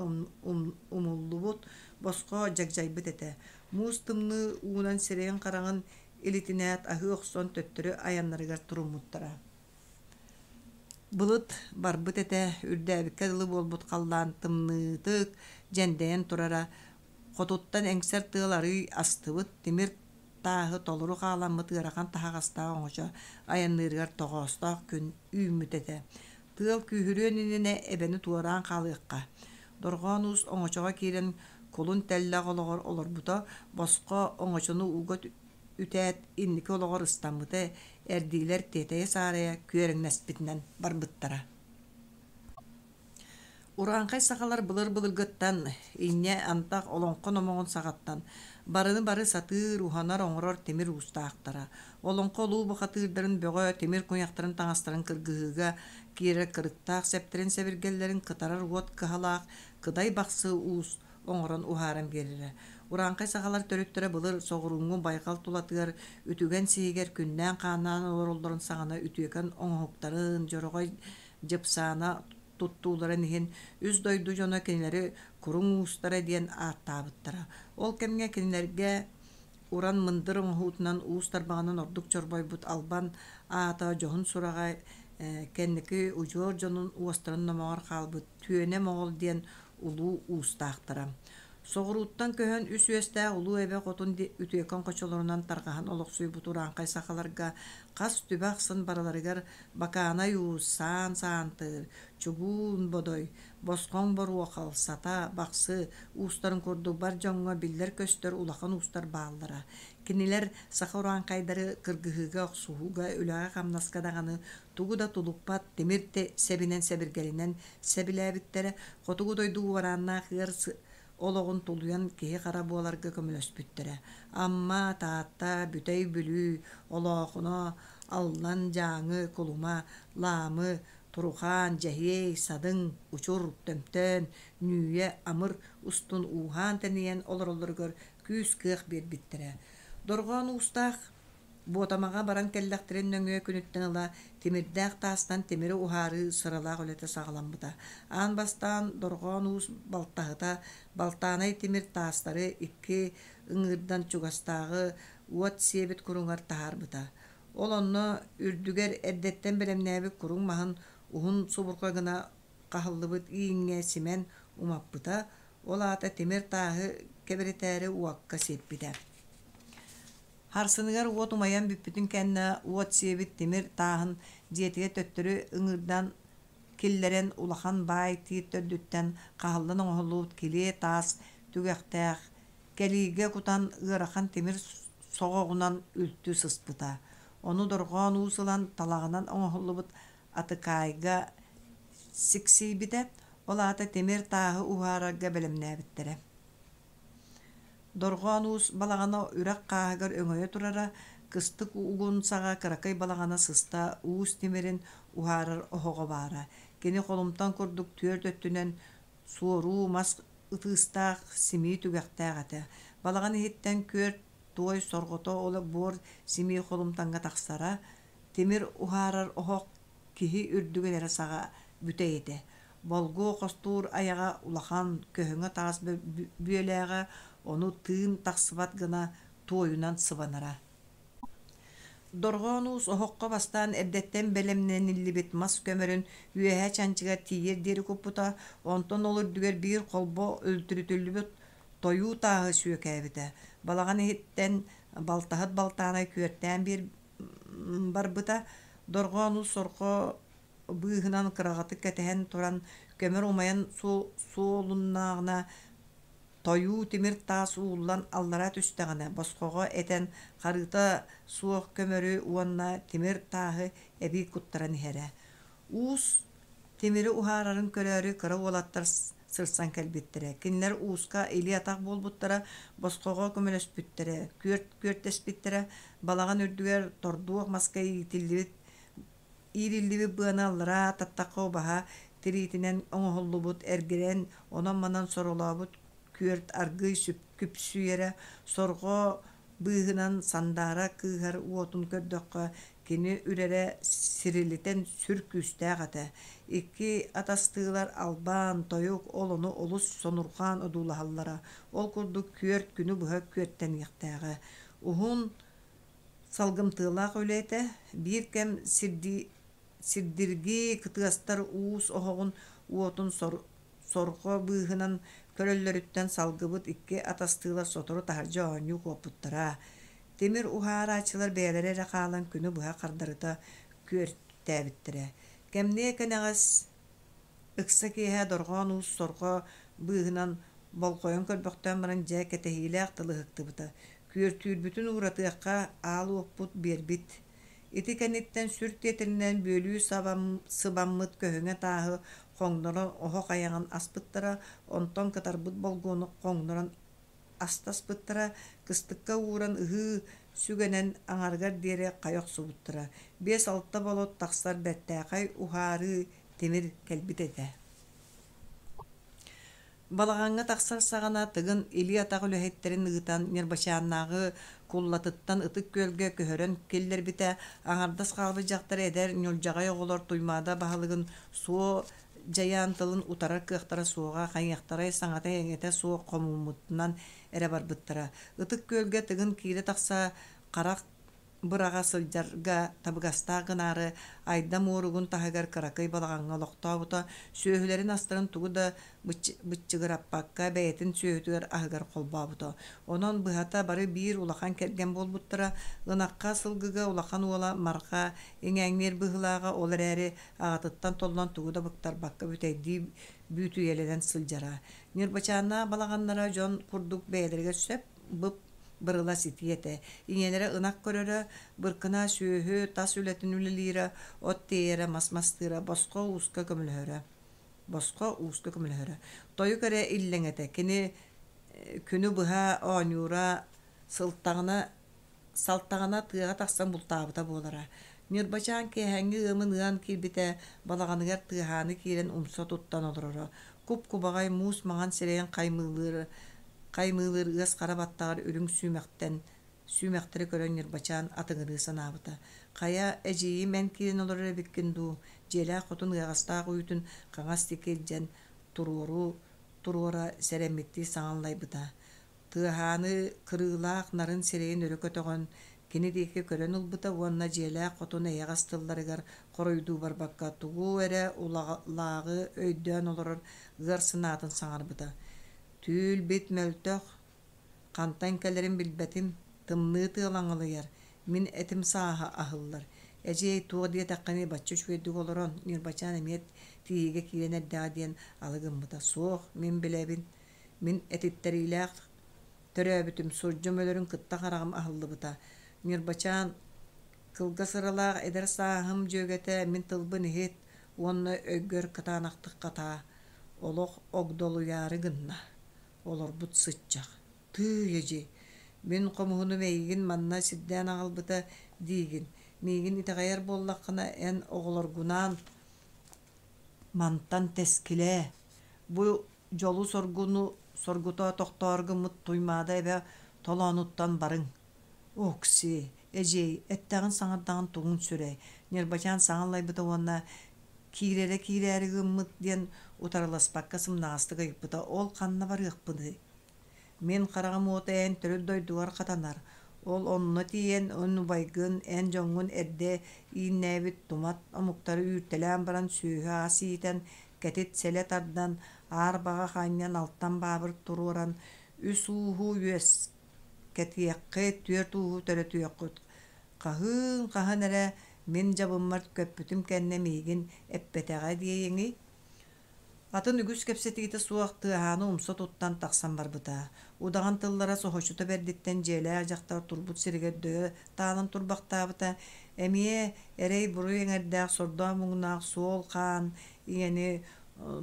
S2: умуллубут, босхо дьагдьайбыт этэ. Муус тымныы уунан сирэйин-хараҕын илитинээт аһыы охсон төттөрү айаннарыгар туруммуттара. Былыт барбыт этэ, үрдээбиккэ дылы буолбут халлаан тымныытык дьэндэйэн турара, хотуттан эҥсэр тыал арыый астыбыт, тимир тааһы толору хааламмыт ыарахан таһаҕастаах оҥочо айанныырыгар тоҕоостоох күн үүммүт этэ. Тыал күүһүрүөн иннинэ эбэни туораан хаалыахха. Дорҕоон Уус оҥочоҕо киирэн кулун тэллэх олоҕор олорбута, босхо оҥочону ууга үтээт инники олоҕор ыстаммыта, эрдиилэр тиэтэйэ-саарайа күөрэҥнэспитинэн барбыттара. Урааҥхай сахалар былыр-былыргыттан, инньэ антах олоҥхо номоҕун саҕаттан, барыны бары сатыыр, уһанар, оҥорор тимир уустаахтара. Олоҥхо улуу бухатыырдарын бөҕө тимир куйахтарын таҥастарын кыргыһыыга киирэр кырыктаах сэптэрин-сэбиргэллэрин кытарар уот кыһалаах Кыдай Бахсы уус оҥорон уһааран биэрэрэ. Урааҥхай сахалар төрүттэрэ былыр соҕурууҥҥу байҕал тулатыгар үтүгэн сиһигэр күннээн-хааннаан олороллорун саҕана үтүөкэн оҥоһуктарын, дьороҕой дьыпсаана туттууларын иһин үс дойду дьоно кинилэри Куруҥ уустара диэн ааттаабыттара. Ол кэмҥэ кинилэргэ уран мындыр оҥоһуутунан уус тарбаҕынан ордук чорбойбут албан аата дьоһун сураҕа кэнники удьуор дьонун уостарын номоҕор хаалбыт Түөнэ Моҕол диэн улуу уустаахтара. Соҕурууттан көһөн үс үөстээх Улуу Эбэ Хотун үтүөкэн хочолорунан тарҕаһан олохсуйбут урааҥхай сахаларга хас түбэ ахсын барыларыгар Бакаанай уус, Саан Саантыыр, Чугуун Бодой, Босхоҥ Боруохал, Сата, Бахсы уустарын курдук бар дьоҥҥо биллэр-көстөр улахан уустар бааллара. Кинилэр саха урааҥхайдары кыргыһыыга, охсуһууга, үлэҕэ-хамнаска даҕаны тугу да тулуппат тимир сэбинэн-сэбиргэлинэн сэбилээбиттэрэ, хотугу дойду уорааннаах ыар олоҕун тулуйан киһи-хара буоларга көмөлөспүттэрэ. Амма, Таатта, Бүтэй Бүлүү, Олоохуна, Аллан, Дьааҥы, Кулума, Лаамы, Турухаан, Дьэһиэй, Садыҥ, Учур, Төмтөөн, Нүүйэ, Амыр устун ууһаан-тэнийэн олороллоругар күүс-кыах биэрбиттэрэ. Дорҕоон уустаах Буотамаҕа баран кэллэхтэрин нөҥүө күнүттэн ыла тимирдээх таастан тимири уһаарыы сыралаах үлэтэ саҕаламмыта. Аан бастаан Дорҕоон Уус балтаһыта Балтаанай тимир таастары икки ыҥыырдан чугастааҕы уот сиэбит куруҥар таһаарбыта. Ол онно үрдүгэр эрдэттэн бэлэмнээбит куруҥ маһын уһун субурҕа гына хаһыллыбыт ииҥҥэ симэн умаппыта, ол аата тимир тааһы кэбирэтээри уокка сиэппитэ. Харсыныгар уот умайан бүппүтүн кэннэ уот сиэбит тимир тааһын дьиэтигэр төттөрү ыҥырдан киллэрэн улахан баай тиит төрдүттэн хаһыллан оҥоһуллубут килиэ таас түгэхтээх кэлиигэ кутан ыарахан тимир соҕоҕунан үлтү сыспыта. Ону дорҕоон уус ылан талаҕынан оҥоһуллубут атыкаайга сиксийбитэ, ол аата тимир тааһы уһаарарга бэлэмнээбиттэрэ. Дорҕоон Уус балаҕана үрэх хааһыгар өҥөйө турара, кыстык угун саҕа кыракый балаҕана сыста уус тимирин уһаарар оһоҕо баара. Кини холумтан курдук түөрт өттүнэн суоруу мас ытыыстаах, симии түгэхтээх этэ. Балаҕан иһиттэн күөрт туой сорҕото ол буор симии холумтаҥҥа тахсара, тимир уһаарар оһох киһи үрдүгүн эрэ саҕа бүтэй этэ. Болгуо хостуур айаҕа улахан, көһөҥө таас бүөлээҕэ, ону тыын тахсыбат гына туойунан сыбанара. Дорҕоон Уус оһоххо бастаан эрдэттэн бэлэмнэниллибит мас көмөрүн үөһээ чанчыгар тиийиэр диэри куппута, онтон ол үрдүгэр биир холбо үлтүрүтүллүбүт тойуу тааһы сүөкээбитэ. Балаҕан иһиттэн балтаһыт балтаанай күөртээн биэр барбыта. Дорҕоон Уус сорҕо быыһынан кыраҕатык кэтэһэн туран көмөр умайан суолуннаҕына тойуу тимир таас ууллан аллара түстэҕинэ босхоҕо этэн харыыта суох көмөрү уонна тимир тааһы эбии куттаран иһэрэ. Уус тимири уһаарарын көрөөрү кыра уолаттар сырсан кэлбиттэрэ. Кинилэр ууска илии-атах буолбуттара, босхоҕо көмөлөспүттэрэ, күөрт күөртэспиттэрэ, балаҕан үрдүгэр тордуох маска иитиллибит Иириллибит быаны аллараа таттахха убаһа тириитинэн оҥоһуллубут эргирэн онон-манан соролообут күөрт аргыый күпсүйэрэ, сорҕо быыһынан сандаара кыыһар уотун көрдөххө, кини үрэрэ сирилитэн сүр күүстээх этэ. Икки атастыылар албаан, тойук ол ону олус сонурҕаан одуулаһаллара. Ол курдук күөрт күнү быһа күөртэниэхтээҕэ. Уһун Салгымтыалаах үлэ этэ, биир кэм сирдиргии кытыастар уус оһоҕун уотун сорҕо быыһынан көрөллөрүттэн салгыбыт икки атастыылар сотору таһырдьа оонньуу куоппуттара. Тимир уһаарааччылар бэйэлэрэ эрэ хаалан күнү быһа хардарыта күөртээбиттэрэ. Кэмниэ кэнэҕэс Ыкса киэһэ Дорҕоон Уус сорҕо быыһынан болҕойон көрбөхтөөн баран дьэ кэтэһиилээх тыл ыһыктыбыта: «Күөртүүрбүтүн ууратыахха, аал уоппут биэрбит» Ити кэнниттэн сүр тиэтэлинэн бүөлүү сыбаммыт көһөҥө тааһы хоҥнорон оһох айаҕын аспыттара, онтон кытарбыт болгуону хоҥнорон астаспыттара, кыстыкка ууран ыһыы сүгэнэн аҥарыгар диэри хайа охсубуттара, биэс-алта болот тахсар бэртээхэй уһаарыы тимир кэлбит этэ. Балаҕаҥҥа тахсар саҕана Тыгын илии-атах үлэһиттэрин ыытан Ньырбачааннааҕы Куллатыттан Ытык Күөлгэ көһөрөн киллэрбитэ. Аҥардас хаалбыт дьахтар эдэр ньулдьаҕай оҕолор Туймаада баһылыгын суо дьайаан тылын утарар кыахтара суоҕа, хайыахтарай саҥата-иҥэтэ суох хомуммутунан эрэ барбыттара. Ытык Күөлгэ Тыгын киирэ-тахса харах быраҕа сылдьарга табыгастаах гынаары Айда муоругун таһыгар кыракый балаҕаҥҥа олохтообута, сүөһүлэрин-астарын тугу да быччыгыраппакка бэйэтин сүөһүтүгэр аһыгар холбообута. Онон быһата бары биир улахан кэргэн буолбуттара, ынахха, сылгыга улахан уола Марха иҥээҥниир быһыылааҕа, ол эрээри аҕатыттан толлон тугу да быктарбакка бүтэйдии бүйтүйэлэнэн сылдьара. Ньырбачааннаах балаҕаннара дьон курдук бэйэлэригэр сөп бып бырыла ситиэ этэ. Ийэлэрэ ынах көрөрө, быркына сүөһү тас үлэтин үлэлиирэ, от тиэйэрэ, мас мастыыра, босхо ууска көмөлөһөрө. Босхо ууска көмөлөһөрө. Тойук эрэ иллэҥ этэ. Кини күнү быһа оонньуура, сылтаҕына салтаҕына тыаҕа тахсан бултаабыта буолара. Ньырбачаан киэһээҥҥи ыамын ыан киирбитэ, балаҕаныгар тыаһааны киирэн умса туттан олороро. Куп-кубаҕай муус маҥан сирэйин хаймыылыыр хаймыылыыр ыас хара баттаҕар үрүҥ сүүмэхтэн сүүмэхтэри көрөн Ньырбачаан атыҥырыы санаабыта. Хайа, эдьиийим эн киирэн олорор эбиккин дуу, дьиэлээх хотун ыаҕастаах үүтүн хаҥас диэки илдьэн туруору туруора сэрэммиттии саҥа аллайбыта. Тыаһааны кырыылаах нарын сирэйин өрө көтөҕөн, кини диэки көрөн ылбыта уонна дьиэлээх хотун эйэҕэс тылларыгар хоруйдуу барбакка, тугу эрэ улаҕалааҕы өйдөөн олорор ыар санаатын саҥарбыта. Түүл-бит мөлтөх, хантан кэлэрин билбэтим, тымныы тыал аҥылыйар, мин этим сааһа аһыллар. Эдьиэй, туох диэтэххиний, бачча үчүгэйдик олорон, Ньырбачаан эмиэ тииһигэ киирэн эрдэҕэ диэн алы гыммыта. Суох, мин билэбин, мин этиттэриилээх төрөөбүтүм, сурдьум өлөрүн кытта хараҕым аһыллыбыта. Ньырбачаан кылгас ыралаах эдэр сааһым дьүөгэтэ мин тылбын иһит уонна өйгөр кытаанахтык хатаа. Олох огдолуйаары гынна. Олорбут сыччах. Тыый, эдьиэй, мин хомуһунум эйигин манна сирдээн аҕалбыта диигин. Миигин итэҕэйэр буоллаххына, эн оҕолоргунаан мантан тэскилээ. Бу дьолу-соргуну соргута тохтоору гыммыт Туймаада эбэ толоонуттан барыҥ. Окси, эдьиэй, эттэҕин-саҥардаҕын тугуҥ сүрэй, Ньырбачаан саҥа аллайбыта уонна киирэрэ киирээри гыммыт диэн утарыласпакка сымнаҕастык ыйыппыта. Ол ханна барыахпыный? Мин хараҕым уота эн төрүт дойдугар хатанар. Ол онно тиийэн эн убайгын, эн дьоҥҥун эрдэ ииннээбит тумат омуктары үүртэлээн баран сүөһү-ас иитэн, кэтит сэлэ тардан, аар баҕах анньан алтан баабыр туруоран, үс ууһу үөскэтиэххит, түөрт ууһу төрөтүөххүт. Хаһыын-хаһан эрэ мин дьабыммар көппүтүм кэннэ миигин эппэтэҕэ диэйиҥий? Атын үгүс кэпсэтиитэ суох тыаһааны умса туттан тахсан барбыта. Удаҕан тыллара соһуччута бэрдиттэн дьиэлээх дьахтар турбут сиригэр дөйө таалан турбахтаабыта. Эмиэ эрэй-буруй эҥэрдээх сордоох-муҥнаах суол хаан ийэни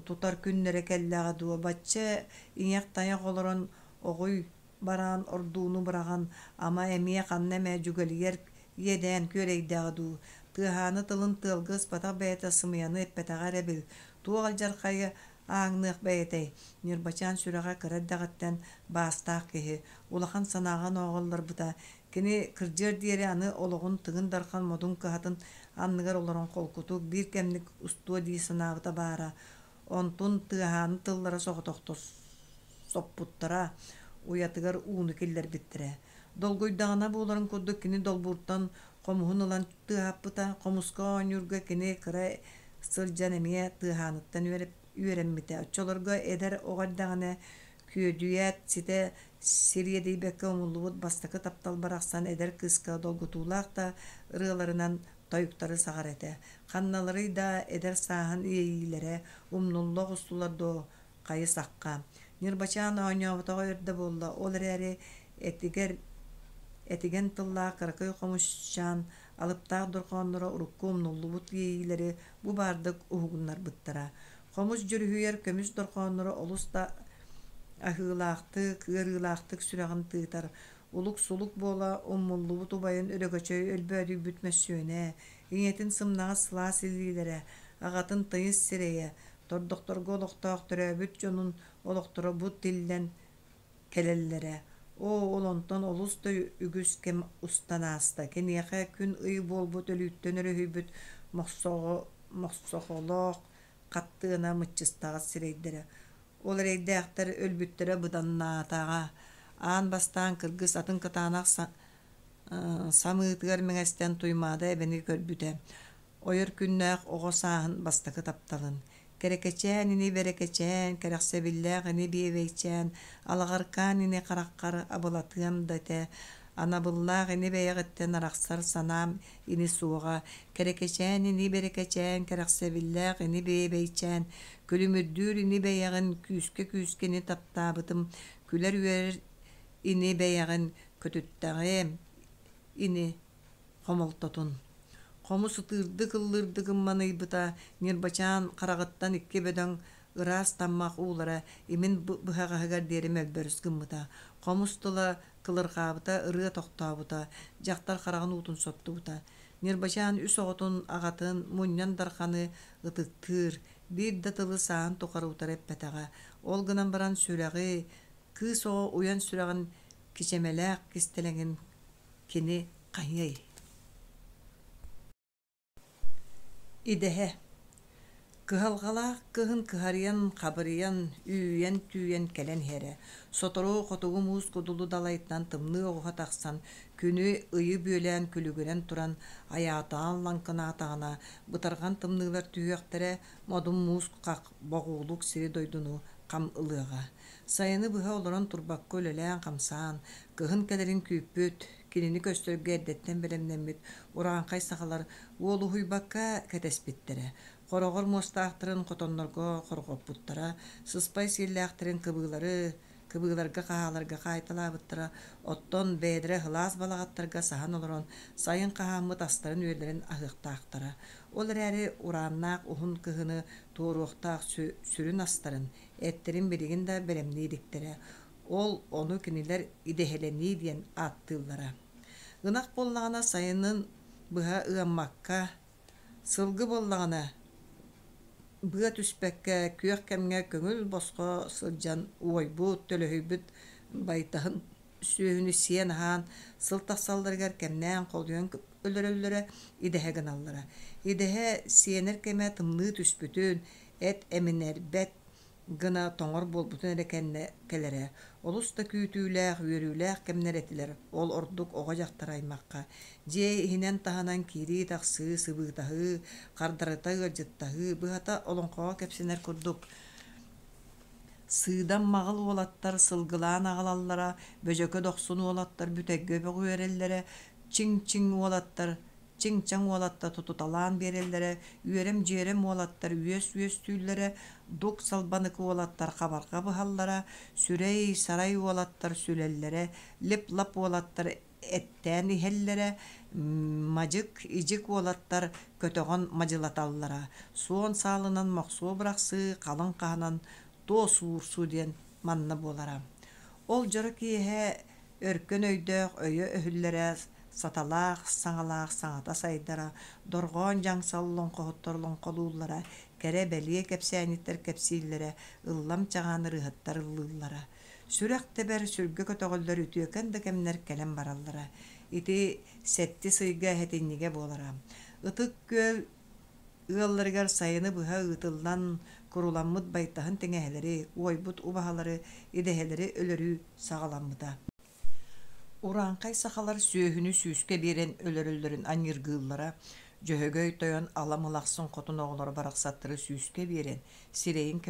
S2: тутар күннэрэ кэллэҕэ дуо, бачча ийэх-тайах олорон оҕуй бараан ордууну быраҕан, ама эмиэ ханна эмэ дьүгэлийэр иэдээн күөрэйдэҕэ дуу, тыаһааны тылын тыалга ыспатах бэйэтэ сымыйаны эппэтэҕэ эрэбил, туох алдьархайы ааҥныах бэйэтэй, Ньырбачаан сүрэҕэ кыра эрдэҕиттэн баастаах киһи, улахан санааҕа нооҕоллорбута, кини кырдьыар диэри аны олоҕун Тыгын Дархан модун кыһатын анныгар олорон холкутук биир кэмник устуо дии санаабыта баара, онтун тыаһааны тыллара соҕотохто соппуттара, уйатыгар ууну киллэрбиттэрэ. Долгуйдаҕына буоларын курдук кини долбууртан хомуһун ылан тыаһаппыта, хомуска оонньуурга кини кыра сылдьан эмиэ тыаһааныттан үөрэммитэ. Оччолорго эдэр оҕо эрдэҕинэ күөдьүйээт ситэ сириэдийбэккэ умуллубут бастакы таптал барахсан эдэр кыыска долгутуулаах да ырыаларынан тойуктары саҕар этэ. Ханналарый да эдэр сааһын иэйиилэрэ умнулла оҕустулар дуо хайы-сахха. Ньырбачаан оонньооботоҕо өр да буолла, ол эрээри этигэр этигэн тыллаах кыракый хомусчаан алыптаах дорҕоонноро урукку умнуллубут иэйиилэри бу баардык уһугуннарбыттара. Хомус дьүрүһүйэр көмүс дорҕоонноро олус да аһыылаахтык, ыарыылаахтык сүрэҕин тыытар, улук-сулук буола уммуллубут убайын өрөгөчөй өлбөөдүйбүт мөссүөнэ, ийэтин сымнаҕас сылаас илиилэрэ, аҕатын тыйыс сирэйэ,
S1: Тордохторго олохтоох төрөөбүт дьонун олохторо бу тиллэн кэлэллэрэ. Оо, ол онтон олус да үгүс кэм устан ааста. Киниэхэ күн-ый буолбут өлүүттэн өрүһүйбүт мохсоҕолоох хаттыана мыччыстаҕас сирэйдэрэ. Ол эрэйдээхтэр өлбүттэрэ быданнаатаҕа. Аан бастаан кыргыс атын кытаанах самыытыгар мэҥэстэн Туймаада эбэни көрбүтэ. Ойор күннээх оҕо сааһын бастакы тапталын. Кэрэкэчээн ини бэрэкэчээн, кэрэхсэбиллээх ини биэбэйчээн, алаҕаркаан ини хараххар абылатыам да этэ, анабыллаах ини бэйэҕиттэн арахсар санаам ини суоҕа, кэрэкэчээн ини бэрэкэчээн, кэрэхсэбиллээх ини биэбэйчээн, күлүмүрдүүр ини бэйэҕин, күүскэ-күүскэ ини таптаабытым, күлэр-үөрэр ини бэйэҕин көтүттэҕиэм ини хомолтотун. Хомус ытыырдык ыллыырдык ымманыйбыта, Ньырбачаан хараҕыттан икки бөдөҥ ыраас таммах уулара имин быһаҕаһыгар диэри мөлбөрүс гыммыта. Хомус тыла кылырҕаабыта, ырыа тохтообута, дьахтар хараҕын уутун соттубута. Ньырбачаан үс оҕотун аҕатын Мунньан Дарханы ытыктыыр, биир да тылы сааһын тухары утары эппэтэҕэ. Ол гынан баран сүрэҕи, кыыс оҕо уйан сүрэҕин кичэмэлээх кистэлэҥин кини хайыай? Идэһэ Кыһалҕалаах кыһын кыһарыйан, хабырыйан, үүйэн-түүйэн кэлэн иһэрэ. Сотору хотугу муус кудулу далайтан тымныы оҕуһа тахсан, күнү, ыйы бүөлээн күлүгүрэн туран, айаатаан лаҥкынаатаҕына, бытарҕан тымныылар түһүөхтэрэ, модун муус хах боҕуулук сири-дойдуну хам ылыаҕа. Сайыны быһа олорон турбакка үлэлээн-хамсаан, кыһын кэлэрин күүппүт, кинини көрсөргө эрдэттэн бэлэмнэммит урааҥхай сахалар уолуһуйбакка кэтэспиттэрэ. Хороҕор муостаахтарын хотоннорго хорҕоппуттара, сыспай сиэллээхтэрин кыбыылары кыбыыларга хаһааларга хаайталаабыттара, оттон бэйэлэрэ сылаас балаҕаттарга саһан олорон сайын хаһааммыт астарын-үөллэрин аһыахтаахтара. Ол эрээри урааннаах уһун кыһыны туоруохтаах сүрүн астарын, эттэрин билигин да бэлэмнии иликтэрэ. Ол ону кинилэр идэһэлэнии диэн ааттыыллара. Ынах буоллаҕына сайынын быһа ыаммакка, сылгы буоллаҕына быа түспэккэ күөх кэмҥэ көҥүл босхо сылдьан уойбут, төлөһүйбүт байтаһын сүөһүнү сиэн-аһаан сыл тахсалларыгар кэмнээн холуйан өлөрөллөрө, идэһэ гыналлара. Идэһэ сиэнэр кэмэ тымныы түспүтүн, эт эминэрбэт гына тоҥор буолбутун эрэ кэннэ кэлэрэ. Олус да күүтүүлээх, үөрүүлээх кэмнэр этилэр, ол ордук оҕо-дьахтар аймахха. Дьиэ иһинэн-таһынан киирии-тахсыы, сыбыытаһыы, хардарыта ыалдьыттаһыы, быһата олоҥхоҕо кэпсэнэр курдук Сыыдам маҕыл уолаттар сылгылаан аҕалаллара, бөдьөкө дохсун уолаттар бүтэйгэ бөҕүөрэллэрэ, чиҥ-чиҥ уолаттар чиҥ-чаҥ уолаттар тутуталаан биэрэллэрэ, үөрэм-дьиэрэм уолаттар үөс үөстүүллэрэ, дук салбанык уолаттар хабарҕа быһаллара, сүрэй-сарай уолаттар сүлэллэрэ, лип-лап уолаттар эттээн иһэллэрэ, мадьык-идьик уолаттар көтөҕөн мадьылаталлара, суон саалынан мохсуо бырахсыы, халыҥ хаһанан туос уурсуу диэн манна буолара. Ол дьоро киэһэ өркөн өйдөөх өйө өһүллэрэ, саталаах саҥалаах саҥата сайдара, дорҕоон дьаҥсал олоҥхоһуттар олоҥхолууллара, кэрэ-бэлиэ кэпсээнньиттэр кэпсииллэрэ, ыллам чаҕаан ырыаһыттар ыллыыллара. Сүрэх тэбэр, сүргэ көтөҕүллэр үтүөкэн да кэмнэр кэлэн бараллара. Ити сэттис ыйга эһэтинньигэ буолара. Ытык Күөл ыалларыгар сайыны быһа ыытыллан, куруламмыт байтаһын тиҥэһэлэри, уойбут убаһалары, идэһэлэри өлөрүү саҕаламмыта. Урааҥхай сахалар сүөһүнү сүүскэ биэрэн өлөрөллөрүн аньыыргыыллара, Дьөһөгөй тойон ала мылахсын хотун оҕолоро барахсаттары сүүскэ биэрэн, сирэйин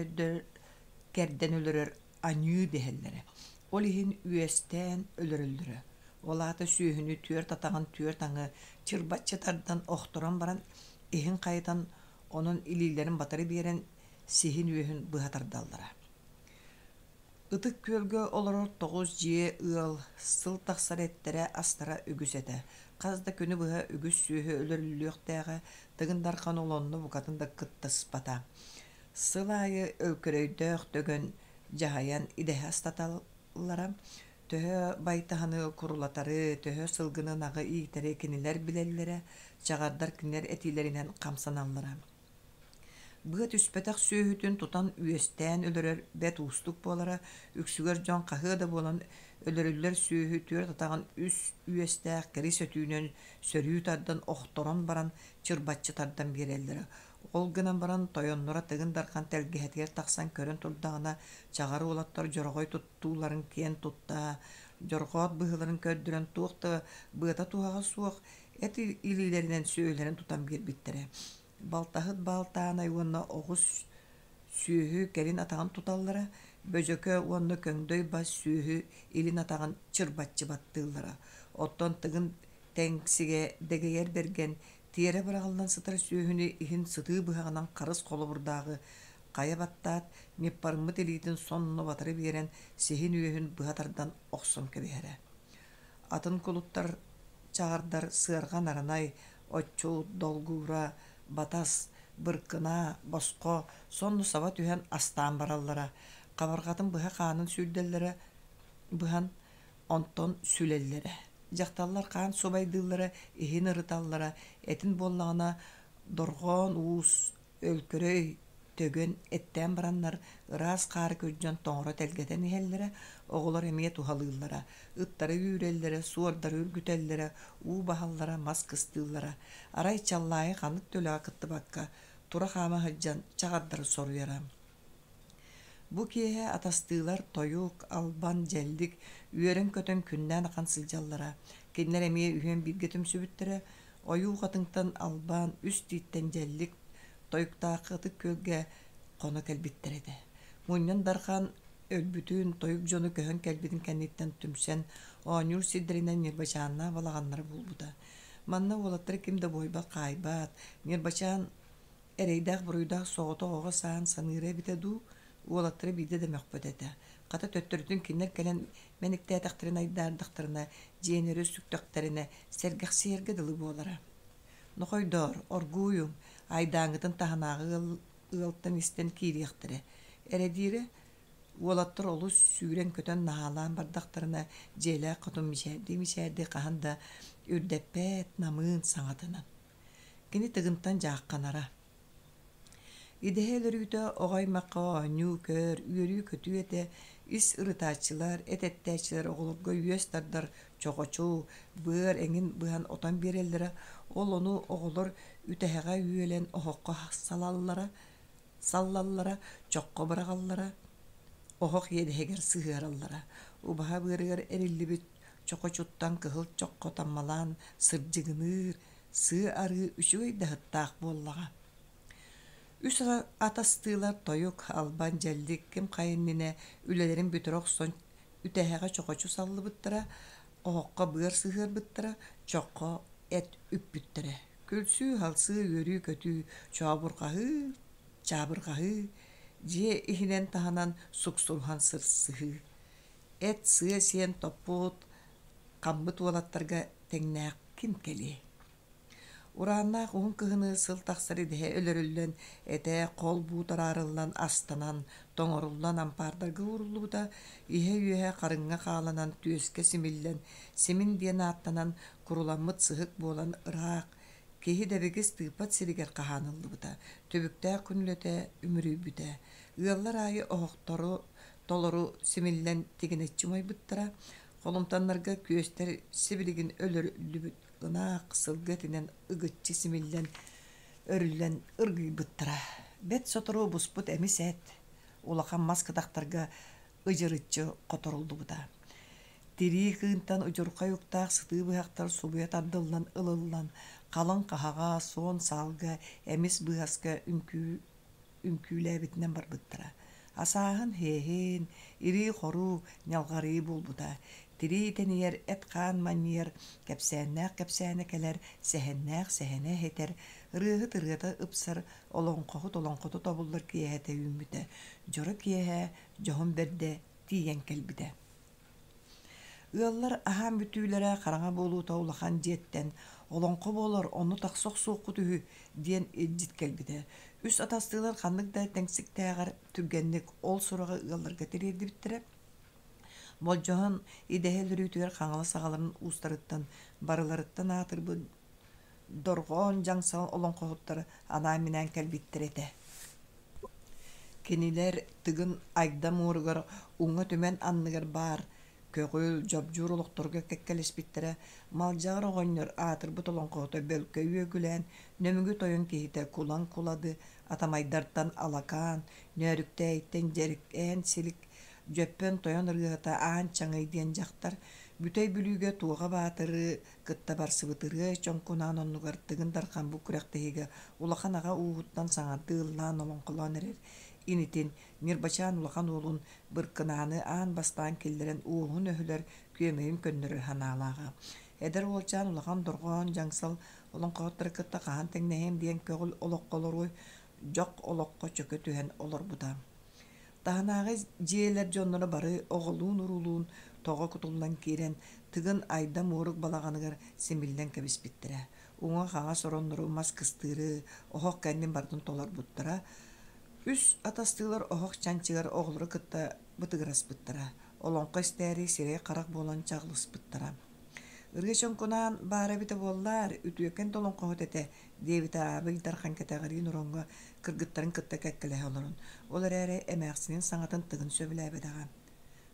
S1: кэрдэн өлөрөр аньыы дэһэллэрэ. Ол иһин үөстээн өлөрөллөрө. Ол аата сүөһүнү түөрт атаҕын түөрт аҥы чырбаччы тардан охторон баран иһин хайытан, онон илиилэрин батары биэрэн сиһин үөһүн быһа тардаллара. Ытык Күөлгэ олорор тоҕус дьиэ ыал сыл тахсар эттэрэ, астара үгүс этэ. Хас да күнү быһа үгүс сүөһү өлөрүллүөхтээҕэ, Тыгын Дархан ол онно букатын да кыттыспата. Сыл аайы өлкөрөйдөөх Төгөн дьаһайан идэһэ астаталлара. Төһө байтаһыны курулатары, төһө сылгыны ынаҕы иитэри кинилэр билэллэрэ, чаҕардар кинилэр этиилэринэн хамсаналлара.
S2: Быа түспэтэх сүөһүтүн тутан үөстээн өлөрөр бэрт уустук буолара, үксүгэр дьон хаһыа да буолан өлөрүллэр сүөһү түөрт атаҕын үс үөстээх кэрис өтүүнэн сөрүү тардан охторон баран чырбаччы тардан биэрэллэрэ. Ол гынан баран тойонноро Тыгын Дархан тэлгэһэтигэр тахсан көрөн турдаҕына чаҕар уолаттар дьороҕой туттууларын киэн тутта, дьорҕоот быһыыларын көрдөрөн туох да быата-туһаҕа суох эт илиилэринэн сүөһүлэрин тутан биэрбиттэрэ. Балтаһыт Баалтаанай уонна оҕус сүөһү кэлин атаҕын туталлара, Бөдьөкө уонна Көҥдөй бас сүөһү илин атаҕын чырбаччы баттыыллара. Оттон Тыгын Тэҥсигэ дэгэйэр бэргэн тиэрэ быраҕыллан сытар сүөһүнү иһин сытыы быһаҕынан харыс холобурдааҕы хайа баттаат, ньыппарыммыт илиитин сонно батары биэрэн, сиһин үөһүн быһа тардан охсон кэбиһэрэ. Атын кулуттар чаҕардар сыарҕа наранай, отчут, долгуура, батас, быркынаа, босхо сонно саба түһэн астаан бараллара, хабарҕатын быһа хаанын сүүрдэллэрэ быһан, онтон сүлэллэрэ. Дьахталлар хаан субайдыыллара, иһин ырыталлара, этин буоллаҕына дорҕоон уус, өлкөрөй, төгөн эттээн бараннар ыраас хаары күрдьэн тоҥоро тэлгэтэн иһэллэрэ, оҕолор эмиэ туһалыыллара, ыттары үүрэллэрэ, суордары үргүтэллэрэ, уу баһаллара, мас кыстыыллара. Арай Чаллаайы ханнык да үлэҕэ кыттыбакка, тура хаама сылдьан чаҕардары соруйара. Бу киэһэ атастыылар тойук, албан, дьэллик үөрэн-көтөн күннээн ахан сылдьаллара. Кинилэр эмиэ үһүөн бииргэ түмсүбүттэрэ. Ойуу хатыҥтан албан, үс тииттэн дьэллик тойуктаах Ытык Күөлгэ хоно кэлбиттэр этэ. Мунньан Дархан өлбүтүн, тойук дьону көһөн кэлбитин кэнниттэн түмсэн, оонньуур сирдэринэн Ньырбачааннаах балаҕаннара буолбута. Манна уолаттары ким да буойбат-хаайбат, Ньырбачаан эрэйдээх-буруйдаах соҕотох оҕо саан саныыра эбитэ дуу, уолаттары биирдэ да мөхпөт этэ. Хата төттөрүтүн кинилэр кэлэн мэниктээтэхтэринэ айдаардахтарына, дьиэни өрө сүктэхтэринэ, сэргэхсийэргэ дылы буолара. Нохойдоор, оргууйуҥ, айдааҥҥытын таһынааҕы ыал ыалтан истэн киириэхтэрэ. Эрэ диирэ, уолаттар олус сүүрэн-көтөн наһаалаан бардахтарына, дьиэлээх хотун мичээрдии-мичээрдии хаһан да үрдэппэт намыын саҥатынан. Кини Тыгынтан дьаахханара. Идэһэ өлөрүүтэ оҕо аймахха оонньуу-көр, үөрүү-көтүү этэ, ис ырытааччылар, эт эттээччилэр оҕолорго үөс тардар чоҕочу, быар эҥин быһан отон биэрэллэрэ, ол ону оҕолор үтэһэҕэ үөлэн оһоххо салаллара, саллаллара, чоххо быраҕаллара, оһох иэдэһигэр сыһыараллара. Убаһа быарыгар эриллибит чохочуттан кыһыл чоххо таммалаан сырдьыгыныыр, сыа-арыы үчүгэй да аһыттаах буоллаҕа. Үс атастыылар тойук, албан, дьэллик ким хайа иннинэ үлэлэрин бүтэрэ охсон үтэһэҕэ чохочу саллыбыттара, оһоххо быар сыһыарбыттара, чоххо эт үппүттэрэ. Күлсүү-халсыы, үөрүү-көтүү, чообурҕаһыы, чаабырҕаһыы, дьиэ иһинэн-таһынан суксуруһан сырсыһыы. Эт сыа сиэн топпут, хаммыт уолаттарга тэҥнээх ким кэлиэй? Урааннаах уһун кыһыны сыл тахсар идэһэ өлөрүллэн, этэ хол-буут араарыллан, астанан, тоҥоруллан ампаардарга ууруллубута, иһэ-үөһэ харыҥҥа хааланан, түөскэ симиллэн, симин диэн ааттанан, куруламмыт сыһык буолан ыраах, киһи дэбигис тыыппат сиригэр хаһааныллыбыта, түбүктээх күн үлэтэ үмүрүйбүтэ. Ыаллар аайы оһохтору толору симиллэн тигинэччи умайбыттара, холумтаннарга күөстэр сибилигин өлөрүллүбүт ынах сылгы этинэн ыгыччы симиллэн өрүллэн ыргыйбыттара. Бэт сотору буспут эмис эт улахан мас кытахтарга ыдьырыччы хоторуллубута. Тирии кыынтан удьурхай уктаах сытыы быһахтар субуйа тардыллан ылыллан, халыҥ хаһаҕа, суон саалга, эмис быһаска үҥкүү үҥкүүлээбитинэн барбыттара. Асааһын һиэһин, ирии-хоруу, ньалҕарыы буолбута. Тирии тэнийэр, эт-хаан манньыйар, кэпсээннээх кэпсээнэ кэлэр, сэһэннээх сэһэнэ иһитэр, ырыаһыт ырыата ыпсар, олоҥхоһут олоҥхото тобуллар киэһэтэ үүммүтэ. Дьоро киэһэ дьоһун бэрдэ тиийэн кэлбитэ. Ыаллар аһаан бүтүүлэрэ хараҥа буолуута улахан дьиэттэн «Олоҥхо буолар, онно тахса охсуоххут үһү» диэн илдьит кэлбитэ. Үс атастыылар ханнык да тэҥсиктээҕэр түргэнник ол сураҕы ыалларга тириэрдибиттэрэ. Болдьоһон идэһэ өлөрүүтүгэр Хаҥалас аҕаларын уустарыттан барыларыттан аатырбыт дорҕоон дьаҥсал олоҥхоһуттар анаан-минээн кэлбиттэр этэ. Кинилэр Тыгын Айда муоругар уҥа түмэн анныгар баар көҕүл, дьобдьуур олохторго кэккэлэспиттэрэ. Малдьаҕар оҕонньор аатырбыт олоҥхоһута Бөлкөй Үөгүлээн, Нөмүгү тойон киһитэ Кулан Кулады, Атамайдартан Алакаан, Нөөрүктээйиттэн Дьэрикээн Силик, Дьөппөн тойон ырыаһыта Аан Чаҥый диэн дьахтар, Бүтэй Бүлүүгэ Туоҕа Баатыры кытта барсыбыт ырыа чоҥкунаан оннугар Тыгын Дархан бу күрэхтэһиигэ улахан аҕа ууһуттан саҥардыы ыллаан олоҥхолоон эрэр инитин Ньырбачаан улахан уолун Быркынааны аан бастаан киллэрэн уоһун өһүлэр, күөмэйин көннөрөр санаалааҕа. Эдэр уолчаан улахан дорҕоон дьаҥсал олоҥхоһуттары кытта хаһан тэҥнэһиэм диэн көҕүл олоххо олоруой, дьох олоххо чөкө түһэн олорбута. Таһынааҕы дьиэлэр дьонноро бары оҕолуун-уруулуун тоҕо кутуллан киирэн, Тыгын Айда Муорук балаҕаныгар симиллэн кэбиспиттэрэ. Уҥа-хаҥас ороннору мас кыстыыры, оһох кэннин барытын толорбуттара. Үс атастыылар оһох чанчыгар оҕолору кытта бытыгыраспыттара, олоҥхо истээри сирэй-харах буолан чаҕылыспыттара. Ырыа чоҥкунаан баара эбитэ буоллар, үтүөкэн да олоҥхоһут этэ, диэбитэ Аабый Дархан кэтэҕириин ороҥҥо кыргыттарын кытта кэккэлэһэ олорон. Ол эрээри эмээхсинин саҥатын Тыгын сөбүлээбэтэҕэ.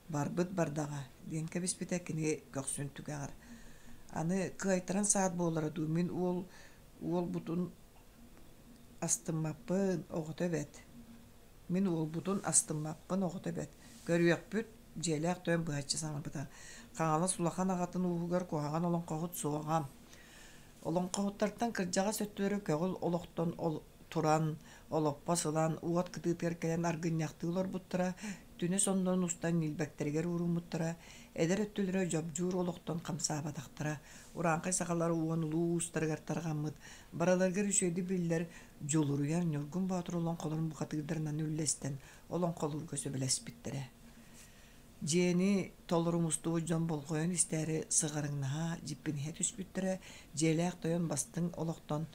S2: «Барбыт бардаҕа» диэн кэбиспитэ кини көхсүн түгэҕэр. Аны кыайтаран саат буолара дуу, мин уол уолбутун астыммаппын, оҕото эбэт. Мин уолбутун астыммаппын, оҕото эбэт. Көрүөхпүт, дьиэлээх тойон быһаччы саҥарбыта. Хаҥалас улахан аҕатын ууһугар куһаҕан олоҥхоһут суоҕа. Олоҥхоһуттартан кырдьаҕас өттүлэрэ көҕүл олохтон туран, олоппос ылан, уот кытыытыгар кэлэн аргынньахтыы олорбуттара, түнэ соннорун устан ньилбэктэригэр ууруммуттара, эдэр өттүлэрэ дьобдьуур олохтон хамсаабатахтара. Урааҥхай сахалар уон улуу уустарыгар тарҕаммыт, барыларыгар үчүгэйдик биллэр Дьулуруйар Ньургун Боотур олоҥхолорун бухатыырдарынан үллэстэн олоҥхолуурга сөбүлэспиттэрэ. Дьиэни толору мустубут дьон болҕойон истээри сыҕарыҥнаһа, дьиппиниһэ түспүттэрэ, дьиэлээх тойон бастыҥ олохтон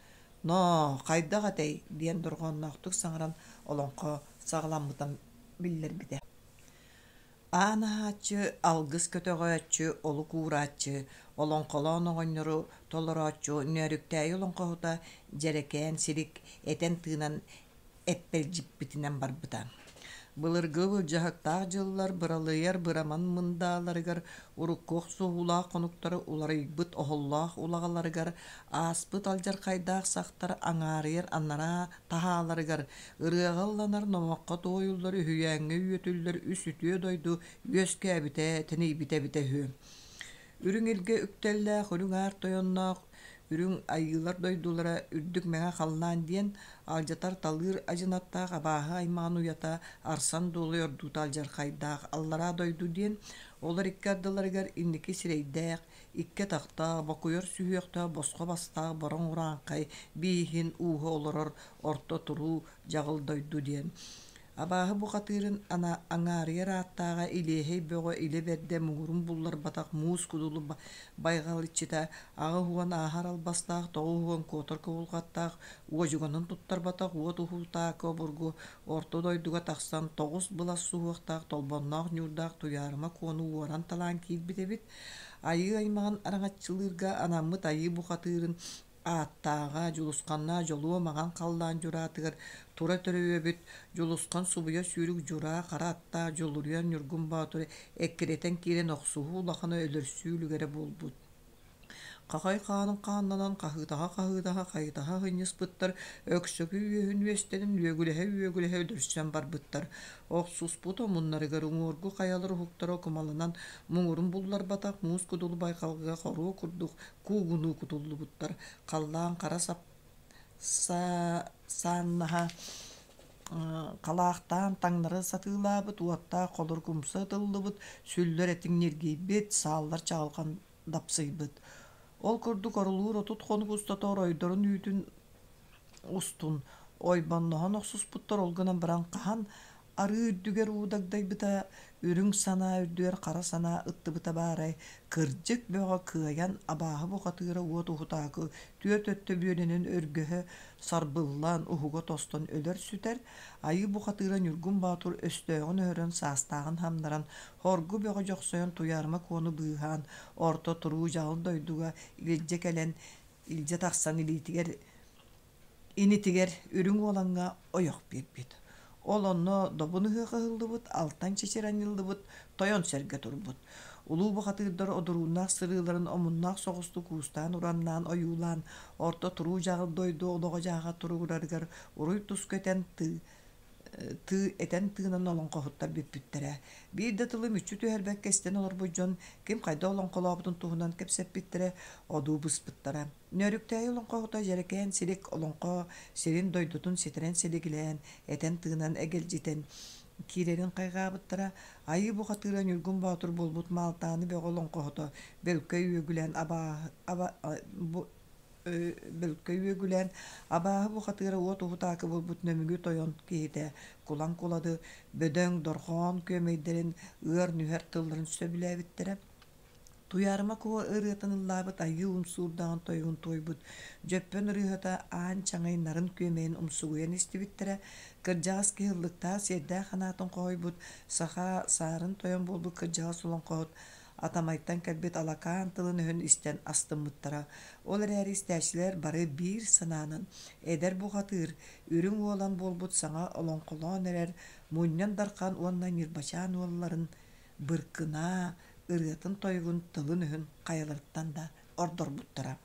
S2: «Ноо, хайдах этэй?» диэн дорҕоонноохтук саҥаран олоҥхо саҕаламмытын биллэрбитэ. Аан аһааччы, алгыс көтөҕөөччү, олук уурааччы, олоҥхолоон оҕонньору толорооччу Нөөрүктээйи олоҥхоһута Дьэрэкээн Силик этэн-тыынан эппэлдьиппитинэн барбыта. Былыргы былдьаһыктаах дьыллар быралыйар быраман мындааларыгар урукку охсуһуулаах хонуктары уларыйбыт оһоллоох улаҕаларыгар ааспыт алдьархайдаах сахтар аҥаарыйар анараа таһааларыгар ырыаҕа ылланар номоххо туойуллар үһүйээҥҥэ үөтүллэр үс үтүө дойду үөскээбитэ, тэнийбитэ эбитэ үһү. Үрүҥ илгэ үктэллээх үрүҥ аар тойонноох үрүҥ айыылар дойдулара үрдүк мэҥэ халлаан диэн алдьатар-талыыр адьынаттаах абааһы аймаҕын уйата Арсан Дуолай ордуута алдьархайдаах аллараа дойду диэн олор икки ардыларыгар инники сирэйдээх икки атахтаах, бокуйар сүһүөхтээх босхо бастаах бороҥ урааҥхай бииһин ууһа олорор орто туруу дьаҕыл дойду диэн Абааһы бухатыырын аҥаарыйар ааттааҕа Илиэһэй Бөҕө илэ бэрдэ муҥурун булларбатах муус кудулу байҕал иччитэ 80 ааһар албастаах 90 куотар кубулҕаттаах уодьуганын туттарбатах уот уһуутаакы обургу орто дойдуга тахсан тоҕус былас суһуохтаах толбонноох ньуурдаах Туйаарыма Куону уоран-талаан киирбит эбит. Айыы аймаҕын араҥаччылыырга анаммыт айыы бухатыырын ааттааҕа Дьулусханнаах дьолуо маҥан халлаан дьураатыгар тура төрүөбүт Дьулусхан субуйа сүүрүк дьураа хара аттаах Дьулуруйар Ньургун Боотуру эккирэтэн киирэн охсуһуу улахана өлөрсүү үлүгэрэ буолбут. Хахай хаанын хааннанан хаһыытаһа-хаһыытаһа хайытаһа сынньыспыттар, өксөкү үөһүн үөстэнэн үөгүлэһэ-үөгүлэһэ өлөрсөн барбыттар. Охсуспут омуннарыгар уҥуоргу хайалар уһуктара кумаланан муҥурун булларбатах муус кудулу байҕалга хоруо курдук куугунуу кутуллубуттар. Халлаан хара сап сааннаһа халаахтаан таҥнары сатыылаабыт, уоттаах холорук умса ытыллыбыт, сүллэр этиҥ ньиргийбит, сааллар чаҕылҕан дапсыйбыт. Ол курдук орулуур 30 хонук устата оройдорун үүтүн устун ойбонноһон охсуспуттар, ол гынан баран хаһан арыы үрдүгэр уу дагдайбыта, үрүҥ санаа үрдүгэр хара санаа ыттыбыта баарай, кырдьык бөҕө кыайан абааһы бухатыыра уот уһутаакы түөрт өттө бүөлэнэн өргөһө сарбыллан, уһуга тостон өлөр-сүтэр, айыы бухатыыра Ньургун Боотур өстөөҕүн өһөрөн саастааҕын хамнаран, хоргу бөҕө дьохсойон Туйаарыма Куону быыһаан, орто туруу дьаһал дойдуга илдьэ кэлэн, илдьэ тахсан илиитигэр инитигэр Үрүҥ Уолаҥҥа ойох биэрбит. Ол онно добун ыһыах ыһыллыбыт, алтан чэчир анньыллыбыт, тойон сэргэ турбут. Улуу бухатыырдар одурууннаах сырыыларын омуннаах соҕустук уустаан-ураннаан ойуулаан, орто туруу дьаҕыл дойду олоҕо-дьаһаҕа туругурарыгар уруй-туску этэн тыы тыы этэн тыынан олоҥхоһуттар бүппүттэрэ. Биир да тылы мүччү түһэрбэккэ истэн олорбут дьон ким хайдах олоҥхолообутун туһунан кэпсэппиттэрэ, одуу быспыттара. Нөөрүктээйи олоҥхоһута дьэрэкээн силик олоҥхо сирин-дойдутун ситэрэн силигилээн, этэн-тыынан эгэлдьитэн киирэрин хайҕаабыттара. Айыы бухатыыра Ньургун Боотур буолбут Маалтааны бөҕө олоҥхоһута Бөлкөй үөгүлээн абааһы аба, бу, Бөлкөй үөгүлээн абааһы бухатыыра уот уһутаакы буолбут Нөмүгү тойон киһитэ Кулан Кулады бөдөҥ дорҕоон күөмэйдэрин ыар-нүһэр тылларын сөбүлээбиттэрэ. Туйаарыма Куо ырыатын ыллаабыт айыы умсуурдаҕын тойугун туойбут Дьөппөн ырыаһыта Аан Чаҥый нарын күөмэйин умсугуйан истибиттэрэ, кырдьаҕас киһи ыллыктаах сиэрдээх санаатын хоһуйбут саха саарын тойон буолбут кырдьаҕас олоҥхоһут Атамайтан кэлбит алакаан тылын-өһүн истэн астыммыттара. Ол эрээри истээччилэр бары биир санаанан эдэр бухатыыр, үрүҥ уолан буолбут саҥа олоҥхолоон эрэр Мунньан Дархан уонна Ньырбачаан уолларын Быркынаа ырыатын-тойугун тылын-өһүн хайаларыттан да ордорбуттара.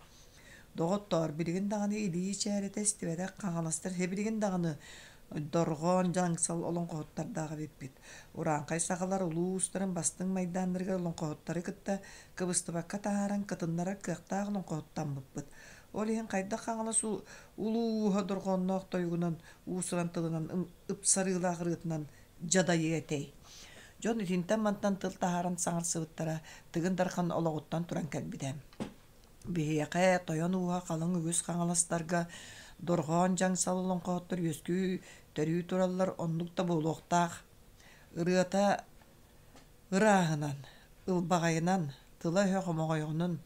S2: Доҕоттоор, билигин даҕаны илии чээрэтэ истибэтэх хаҥаластар сибилигин даҕаны дорҕоон дьаҥсал олоҥхоһуттардаах эбиппит. Урааҥхай сахалар улуустарын бастыҥ майдааннарыгар олоҥхоһуттары кытта кыбыстыбакка таһааран кытыннарар кыахтаах олоҥхоһуттаммыппыт. Ол иһин хайдах Хаҥалас улууһа дорҕоонноох тойугунан, уус-уран тылынан ыпсарыылаах ырыатынан дьадайыа этэй? Дьон итинтэн-мантан тыл таһааран саҥарсыбыттара Тыгын Дархан олоҕуттан туран кэлбитэ. Биһиэхэ тойон ууһа халыҥ үгүс хаҥаластарга дорҕоон дьаҥсал олоҥхоһуттар үөскүү төрүү тураллар оннук да буолуохтаах. Ырыата ырааһынан, ылбаҕайынан, тыла-өһө хомоҕойунан,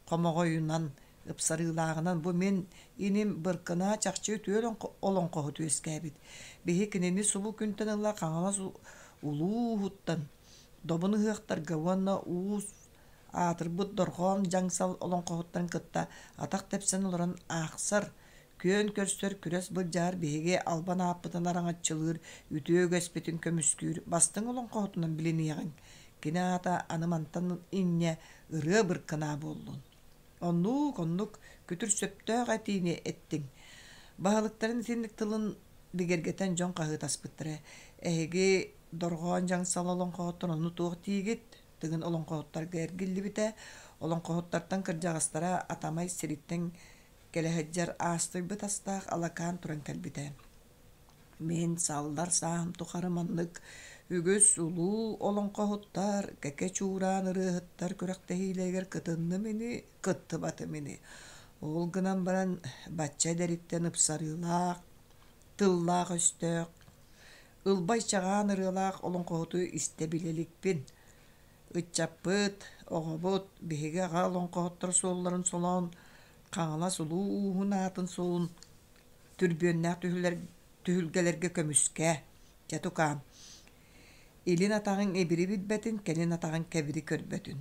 S2: хомоҕойунан, ыпсарыылааҕынан бу мин иним Быркынаа чахчы үтүө олоҥхоһут үөскээбит. Биһи кинини субу күнтэн ыла Хаҥалас улууһуттан Добун ыһыахтарга уонна уус аатырбыт Дорҕоон дьаҥсал олоҥхоһуттан кытта атах тэпсэн олорон аахсар, күөн көрсөр күрэс былдьаһар биһиги албан ааппытын араҥаччылыыр, үтүө үгэспитин көмүскүүр бастыҥ олоҥхоһутунан билиниэҕиҥ. Кини аата аны мантан инньэ ырыа быркынаа буоллун. Оннук, оннук күтүр сөптөөх этиини эттиҥ. Баһылыктарын итинник тылын бигэргэтэн дьон хаһыытаспыттара. Эһиги дорҕоон дьаҥсал олоҥхоһуттан ону туох диигит? Тыгын олоҥхоһуттарга эргиллибитэ. Олоҥхоһуттартан кырдьаҕастара Атамай сириттэн кэлэ сылдьар аастыйбыт астаах алакаан туран кэлбитэ. Мин саллар сааһым тухары маннык үгүс улуу олоҥхоһуттар, кэкэ чуураан ырыаһыттар күрэхтэһиилэригэр кытынным ини, кыттыбатым ини. Ол гынан баран бачча эдэриттэн ыпсарыылаах, тыллаах-өстөөх, ылбай чаҕаан ырыалаах олоҥхоһуту истэ билэ иликпин. Ыччаппыт, оҕобут биһиги аҕа олоҥхоһуттар суолларын солоон, Хаҥалас улуу ууһун аатын суолун түрбүөннээх түһүлгэлэргэ көмүскээ, чэ тукаам, илин атаҕыҥ ибири билбэтин, кэлин атаҕыҥ кэбири көрбөтүн.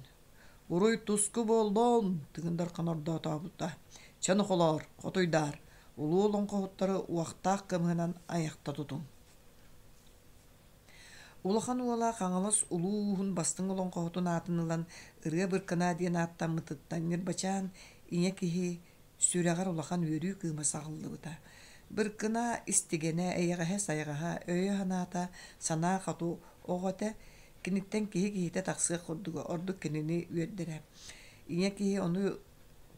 S2: Уруй-туску буоллун, Тыгын Дархан ордоотообута. Чэ нохолоор, хотуйдаар, улуу олоҥхоһуттары уохтаах кымыһынан айахта тутуҥ. Улахан уола Хаҥалас улуу ууһун бастыҥ олоҥхоһутун аатын ылан Ырыа Быркынаа диэн ааттаммытыттан Ньырбачаан ийэ киһи Сүрэҕэр улахан үөрүү кыыма саҕыллыбыта. Быркына истигэнэ, эйэҕэһэ-сайаҕаһа, өйө-санаата санаа хоту оҕо этэ, киниттэн киһи киһитэ тахсыах курдуга ордук кинини үөрдэрэ. Ийэ киһи ону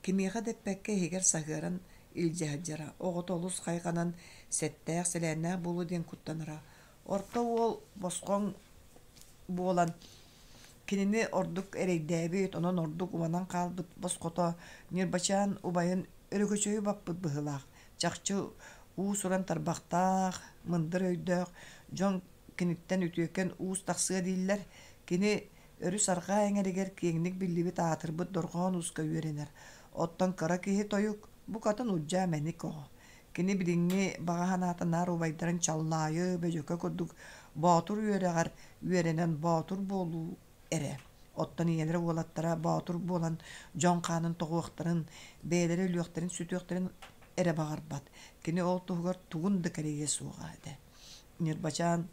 S2: кимиэхэ да эппэккэ иһигэр саһыаран илдьэ сылдьара, оҕото олус хайҕанан, сэттээх-сэлээннээх буолуо диэн куттанара. Орто уол босхоҥ буолан Кинини ордук эрэйдээбит, онон ордук убанан хаалбыт босхото Ньырбачаан убайын өрөгөчөйү баппыт быһыылаах, чахчы уус-уран тарбахтаах, мындыр өйдөөх дьон киниттэн үтүөкэн уус тахсыа дииллэр. Кини өрүс арҕаа эҥэригэр киэҥник биллибит аатырбыт Дорҕоон Ууска үөрэнэр. Оттон кыра киһи тойук букатын удьаа мэник оҕо. Кини билиҥҥи баҕа санаата наар убайдарын Чаллаайы, Бөдьөкө курдук боотур үөрэҕэр үөрэнэн боотур буолуу эрэ. Оттон ийэлэрэ уолаттара боотур буолан дьон хаанын тоҕуохтарын, бэйэлэрэ өлүөхтэрин-сүтүөхтэрин эрэ баҕарбат. Кини ол туһугар тугун да кэрэйиэ суоҕа этэ. Ньырбачаан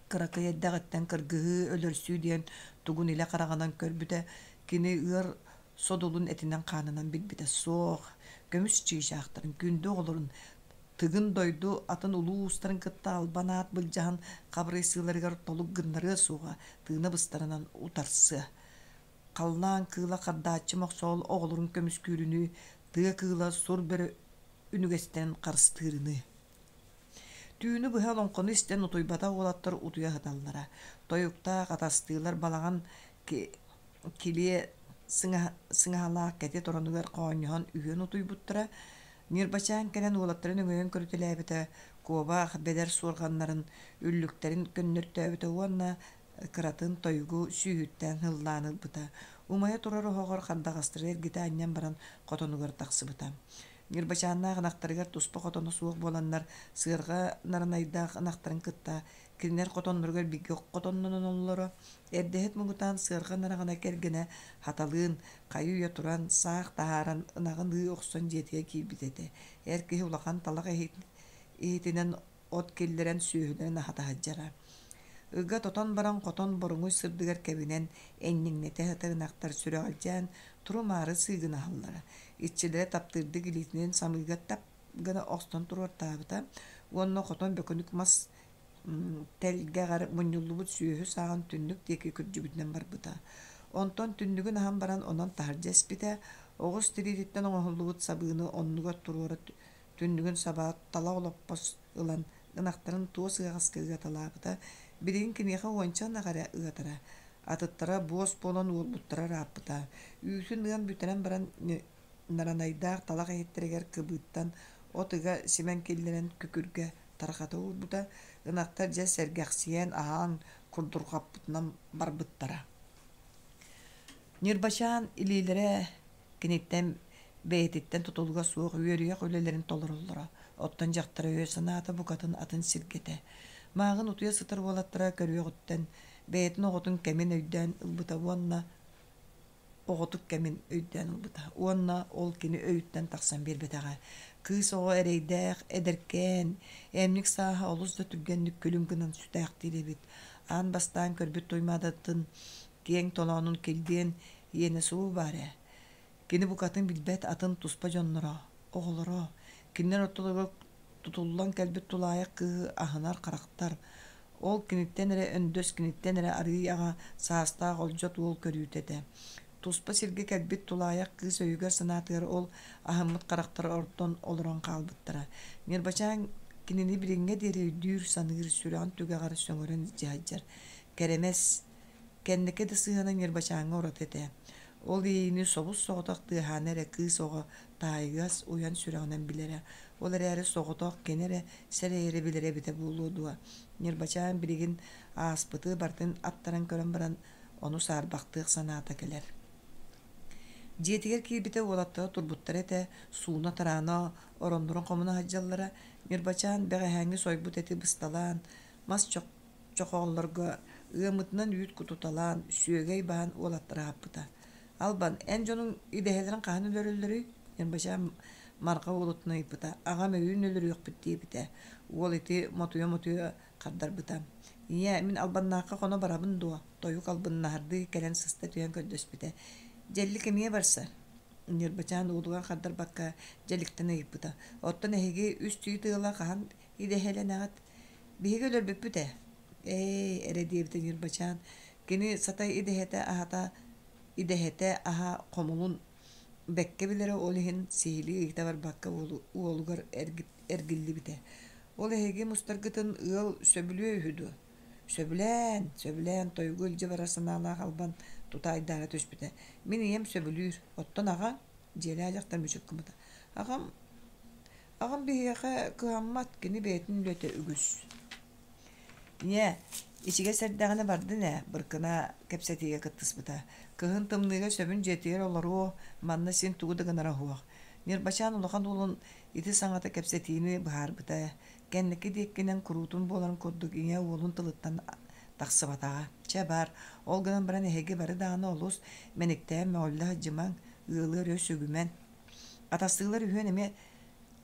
S2: кыракый эрдэҕиттэн кыргыһыы, өлөрсүү диэн тугун илэ хараҕынан көрбүтэ, кини ыар содулун этинэн-хаанынан билбитэ суох. Көмүс чыычаахтарын, күндү оҕолорун Тыгын дойду атын улуу уустарын кытта албан аат былдьаһан хабырыйсыыларыгар толук гыннарыа суоҕа, тыына быстарынан утарсыа. Халлаан кыыла хардааччы мохсоҕол оҕолорун көмүскүүрүнүү, тыа кыыла сур бөрө үнүгэстэн харыстыырыныы. Түүнү быһа олоҥхону истэн утуйбатах уолаттар утуйа сыталлара. Тойуктаах атастыылар балаҕан килиэ сыҥаһалаах кэтит оронугар хоонньоһон үһүөн утуйбуттара. Ньырбачаан кэлэн уолаттарын өҥөйөн көрүтэлээбитэ, куобах бэдэр суорҕаннарын, үллүктэрин көннөртөөбүтэ уонна кыратын тойугу сүүһүттэн ыллаан ылбыта. Умайа турар оһоҕор хардаҕастары эргитэ анньан баран хотонугар тахсыбыта. Ньырбачааннаах ынахтарыгар туспа хотоно суох буоланнар, сыарҕа наранайдаах ынахтарын кытта кинилэр хотонноругар бииргэ хотонноноллоро. Эрдэһит муҥутаан сыарҕа нараҕына кэргэнэ Хаталыын хайы-үйэ туран, саах таһааран, ынаҕын ыы охсон дьиэтигэр киирбит этэ. Эр киһи улахан талах иһитинэн от киллэрэн сүөһүлэрин аһата сылдьара. Ыга тотон баран хотон боруҥуй сырдыгар кэбинэн энньиҥнэтэ сытар ынахтар сүрэҕэлдьээн туру-маары сыыгынаһаллара. Иччилэрэ таптыырдык илиитинэн самыыга тап гына охсон туруортаабыта уонна хотон бөкүнүк мас тэлгэҕэр мунньуллубут сүөһү сааҕын түннүк диэки күрдьүбүтүнэн барбыта. Онтон түннүгүн аһан баран онон таһырдьа испитэ, оҕус тириититтэн оҥоһуллубут сабыыны оннугар туруора түннүгүн сабаат талах олоппос ылан ынахтарын туос ыаҕаска ыаталаабыта. Билигин киниэхэ уонча ынах эрэ ыатара. Атыттара буос буолан уолбуттара ырааппыта. Үүтүн ыан бүтэрэн баран наранайдаах талах иһиттэригэр кыбыыттан от ыга симэн киллэрэн күкүргэ тарҕата уурбута. Ынахтар дьэ сэргэхсийэн аһаан курдурҕаппытынан барбыттара. Ньырбачаан илиилэрэ киниттэн бэйэтиттэн тутулуга суох үөрүйэх үлэлэрин толороллоро. Оттон дьахтар өйө-санаата букатын атын сиргэ этэ. Мааҕын утуйа сытар уолаттара көрүөҕүттэн бэйэтин оҕотун кэмин өйдөөн ылбыта уонна оҕотук кэмин өйдөөн ылбыта уонна ол кини өйүттэн тахсан биэрбэтэҕэ. Кыыс оҕо эрэйдээх, эдэркээн, эмньик сааһа олус да түргэнник күлүм гынан сүтээхтиир эбит. Аан бастаан көрбүт Туймаадатын киэҥ толоонун килбиэн иэнэ субу баар ээ. Кини букатын билбэт атын туспа дьонноро, оҕолоро, кинилэр ортолоругар тутуллан кэлбит тулаайах кыыһы аһынар харахтар, ол киниттэн эрэ өндөс, киниттэн эрэ арыый аҕа саастаах олдьот уол көрүүтэ этэ. Туспа сиргэ кэлбит тулаайах кыыс өйүгэр-санаатыгар ол аһыммыт харахтар ортон олорон хаалбыттара. Ньырбачаан кинини билиҥҥэ диэри өйдүүр, саныыр, сүрэҕин түгэҕэр сөҥөрөн илдьэ сылдьар. Кэрэмэс, Кэнники да сыһыана Ньырбачааҥҥа ураты этэ. Ол иэйиини собус-соҕотох тыаһаана эрэ кыыс оҕо таайыгас, уйан сүрэҕинэн билэрэ. Ол эрээри соҕотох кини эрэ сэрэйэрэ билэрэ эбитэ буолуо дуо? Ньырбачаан билигин ааспыты барытын аттаран көрөн баран, ону саарбахтыах санаата кэлэр. Дьиэтигэр киирбитэ уолаттара турбуттара этэ, сууна-тараана ороннорун хомуна сылдьаллара. Ньырбачаан бэҕэһээҥҥи сойбут эти бысталаан, мас чох чохооллорго ыаммытынан үүт кутуталаан, сүөгэй баһан уолаттары аһаппыта. «Албан, эн дьонуҥ идэһэлэрин хаһан өлөрөллөрүй?» Ньырбачаан Марха уолуттан ыйыппыта. «Аҕам өйүүн өлөрүөхпүт» диэбитэ. Уол ити мотуйа-мотуйа хардарбыта. «Ийээ, мин Албаннаахха хоно барабын дуо?» Тойук албыннаһардыы кэлэн сыста түһэн көрдөспүтэ. «Дьэллик эмиэ барсар» Ньырбачаан уолугар хардарбакка дьэликтэн ыйыппыта. «Оттон эһиги үс түүт ыала хаһан идэһэлэнэҕит?» Биһиги өлөрбүппүт ээ. Ээ, эрэ диэбитэ Ньырбачаан. Кини сатай идэһэтэ аһата идэһэтэ аһа хомулун бэккэ билэрэ, ол иһин сиһилии ыйыта барбакка уолугар эргиллибитэ. Ол эһиги мустаргытын ыал сөбүлүө үһү дуо? Сөбүлээн, сөбүлээн тойугу илдьэ барар санаалаах Албан тута айдаара түспүтэ. Мин ийэм сөбүлүүр, оттон аҕаҥ? Дьиэлээх дьахтар мүчүк гыммыта. Аҕам Аҕам биһиэхэ кыһаммат, кини бэйэтин үлэтэ үгүс. Ийээ, ичигэс эрдэҕинэ бардын ээ, Быркына кэпсэтиигэ кыттыспыта. Кыһын тымныыга сөбүн дьиэтигэр олоруо, манна син тугу да гынара суох. Ньырбачаан улахан уолун ити саҥата кэпсэтиини быһаарбыта. Кэнники диэккинэн куруутун буоларын курдук ийэ уолун тылыттан тахсыбатаҕа. Чэ баар, ол гынан баран эһиги бары даҕаны олус мэниктээн мөҕүллэ сылдьымаҥ, ыалы өрө сүгүмэҥ. Атастыылар үһүөн эмиэ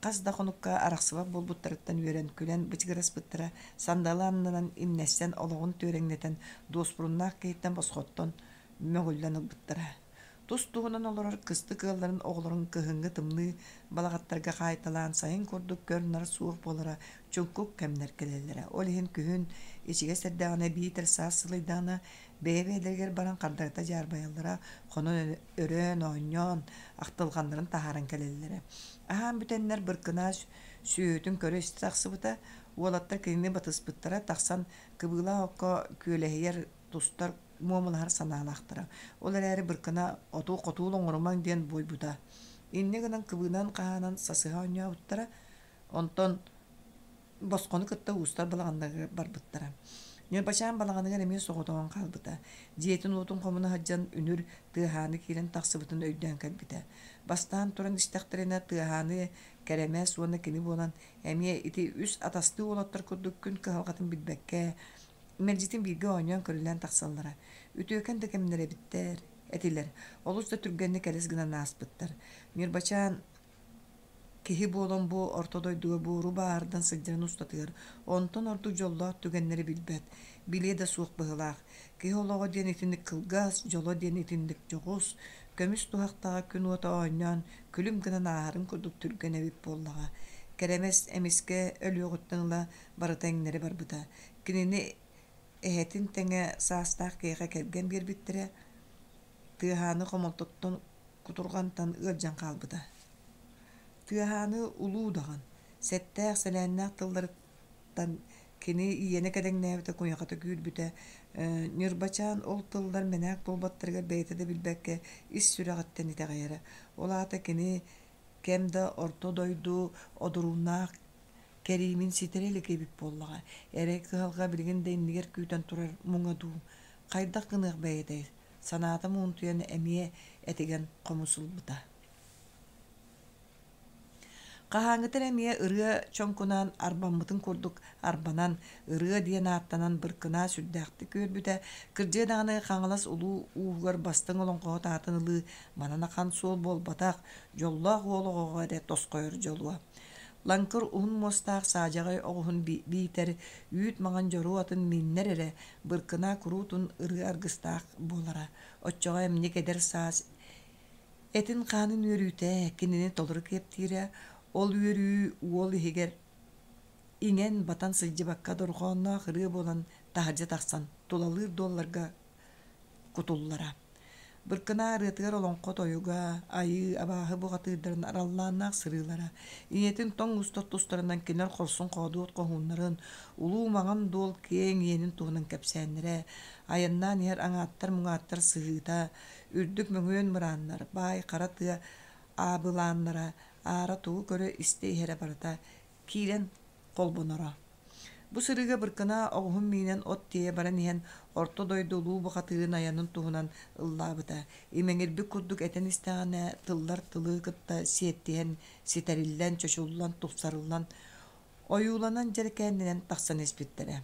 S2: Хас да хонукка арахсыбат буолбуттарыттан үөрэн, күлэн бычыгыраспыттара, сандалы аннынан имнэссэн олоҕун түөрэҥнэтэн, дуоспуруннаах киһиттэн босхоттон мөҕүллэн ылбыттара. Тус-туһунан олорор кыстык ыалларын оҕолорун кыһыҥҥы тымныы балаҕаттарга хаайталаан сайын курдук көр-нар суох буолара чуҥкук кэмнэр кэлэллэрэ. Ол иһин күһүн ичигэс эрдэҕинэ биитэр саас сылыйдаҕына бэйэ-бэйэлэригэр баран хардарыта дьаарбайаллара, хонон өрөөн, оонньоон, ахтылҕаннарын таһааран кэлэллэрэ. Аһаан бүтэннэр Быркынаас сүөһүтүн көрө-истэ тахсыбыта, уолаттар кинини батыспыттара, тахсан кыбыылаах окко күөлэһийэр тустар муомулаһар санаалаахтара. Ол эрээри Быркына оту хотуул оҥорумаҥ диэн буойбута. Инньэ гынан кыбыынан хаһаанан сасыһа оонньообуттара. Онтон босхону кытта уустар балаҕаннарыгар барбыттара. Ньырбачаан балаҕаныгар эмиэ соҕотоҕун хаалбыта. Дьиэтин-уотун хомуна сылдьан үнүр Тыаһааны киирэн тахсыбытын өйдөөн кэлбитэ. Бастаан туран истэхтэринэ Тыаһааны Кэрэмэс уонна кини буолан эмиэ ити үс атастыы уолаттар курдук күн кыһалҕатын билбэккэ мэлдьитин бииргэ оонньоон-көрүлээн тахсаллара. Үтүөкэн да кэмнэр эбиттэр, этилэр. Олус да түргэнник элэс гынан ааспыттар. Ньырбачаан киһи буолан бу орто дойдуга буору бааһырдан сылдьарын устатыгар онтон ордук дьоллоох түгэннэри билбэт, билиэ да суох быһыылаах. Киһи олоҕо диэн итинник кылгас, дьоло диэн итинник дьоҕус, көмүс туһахтаах күн уота оонньоон күлүм гынан ааһарын курдук түргэн эбит буоллаҕа. Кэрэмэс эмискэ өлүөҕүттэн ыла барыта иҥнэри барбыта. Кинини эһэтин тэҥэ саастаах киһиэхэ кэргэн биэрбиттэрэ, Тыаһааны хомолтоттон кутурҕантан ыалдьан хаалбыта. Тыаһааны улуу удаҕан, сэттээх-сэлээннээх тылларыттан кини иэнэ кэдэҥнээбитэ, куйахата күүрбүтэ, Ньырбачаан ол тыллар мэнээк буолбаттарыгар бэйэтэ да билбэккэ ис сүрэҕиттэн итэҕэйэрэ. Ол аата кини кэм да орто дойду одурууннаах Кэриимин ситэрэ илик эбит буоллаҕа, эрэй кыһалҕа билигин да иннигэр күүтэн турар муҥа дуу, хайдах гыныах бэйэтэй, санаата муунтуйан эмиэ этигэн хомус ылбыта. Хаһааҥҥыта эрэ эмиэ ырыа чоҥкунаан арбаммытын курдук арбанан, ырыа диэн ааттанан Быркынаа сүрдээхтик үөрбүтэ, кырдьыга даҕаны Хаҥалас улуу ууһугар бастыҥ олоҥхоһут аатын ылыы манан ахан суол буолбатах, дьоллоох уол оҕоҕо эрэ тосхойор дьолуо. Лаҥкыр уһун муостаах саадьаҕай оҕуһун биитэр үүт маҥан дьоруо атын мииннэр эрэ Быркынаа куруутун ырыа аргыстаах буолара. Оччоҕо эмньик эдэр саас этин-хаанын үөрүүтэ кинини толору киэптиирэ, ол үөрүү уол иһигэр иҥэн батан сылдьыбакка дорҕоонноох ырыа буолан таһырдьа тахсан тулалыыр дуолларга кутуллара. Быркынаа ырыатыгар олоҥхо тойуга, айыы, абааһы бухатыырдарын араллааннаах сырыылара, ийэтин тоҥ устар тустарынан кинилэр хорсун-хоодуот хоһууннарын, улуу маҥан дуол киэҥ иэнин туһунан кэпсээннэрэ, айаннаан иһэр аҥааттар-муҥааттар сыһыыта, үрдүк мөҥүөн мырааннар, баай хара тыа аабылааннара, аара тугу көрө-истэ иһэрэ барыта киирэн холбоноро. Бу сырыыга Быркына оҕуһун миинэн от тиэйэ баран иһэн орто дойду улуу бухатыырын айанын туһунан ыллаабыта. Имэҥирбит курдук этэн истэҕинэ, тыллар тылы кытта сиэттиһэн, ситэриллэн, чочуллан, тупсарыллан, ойууланан дьэрэкээннэнэн тахсан испиттэрэ.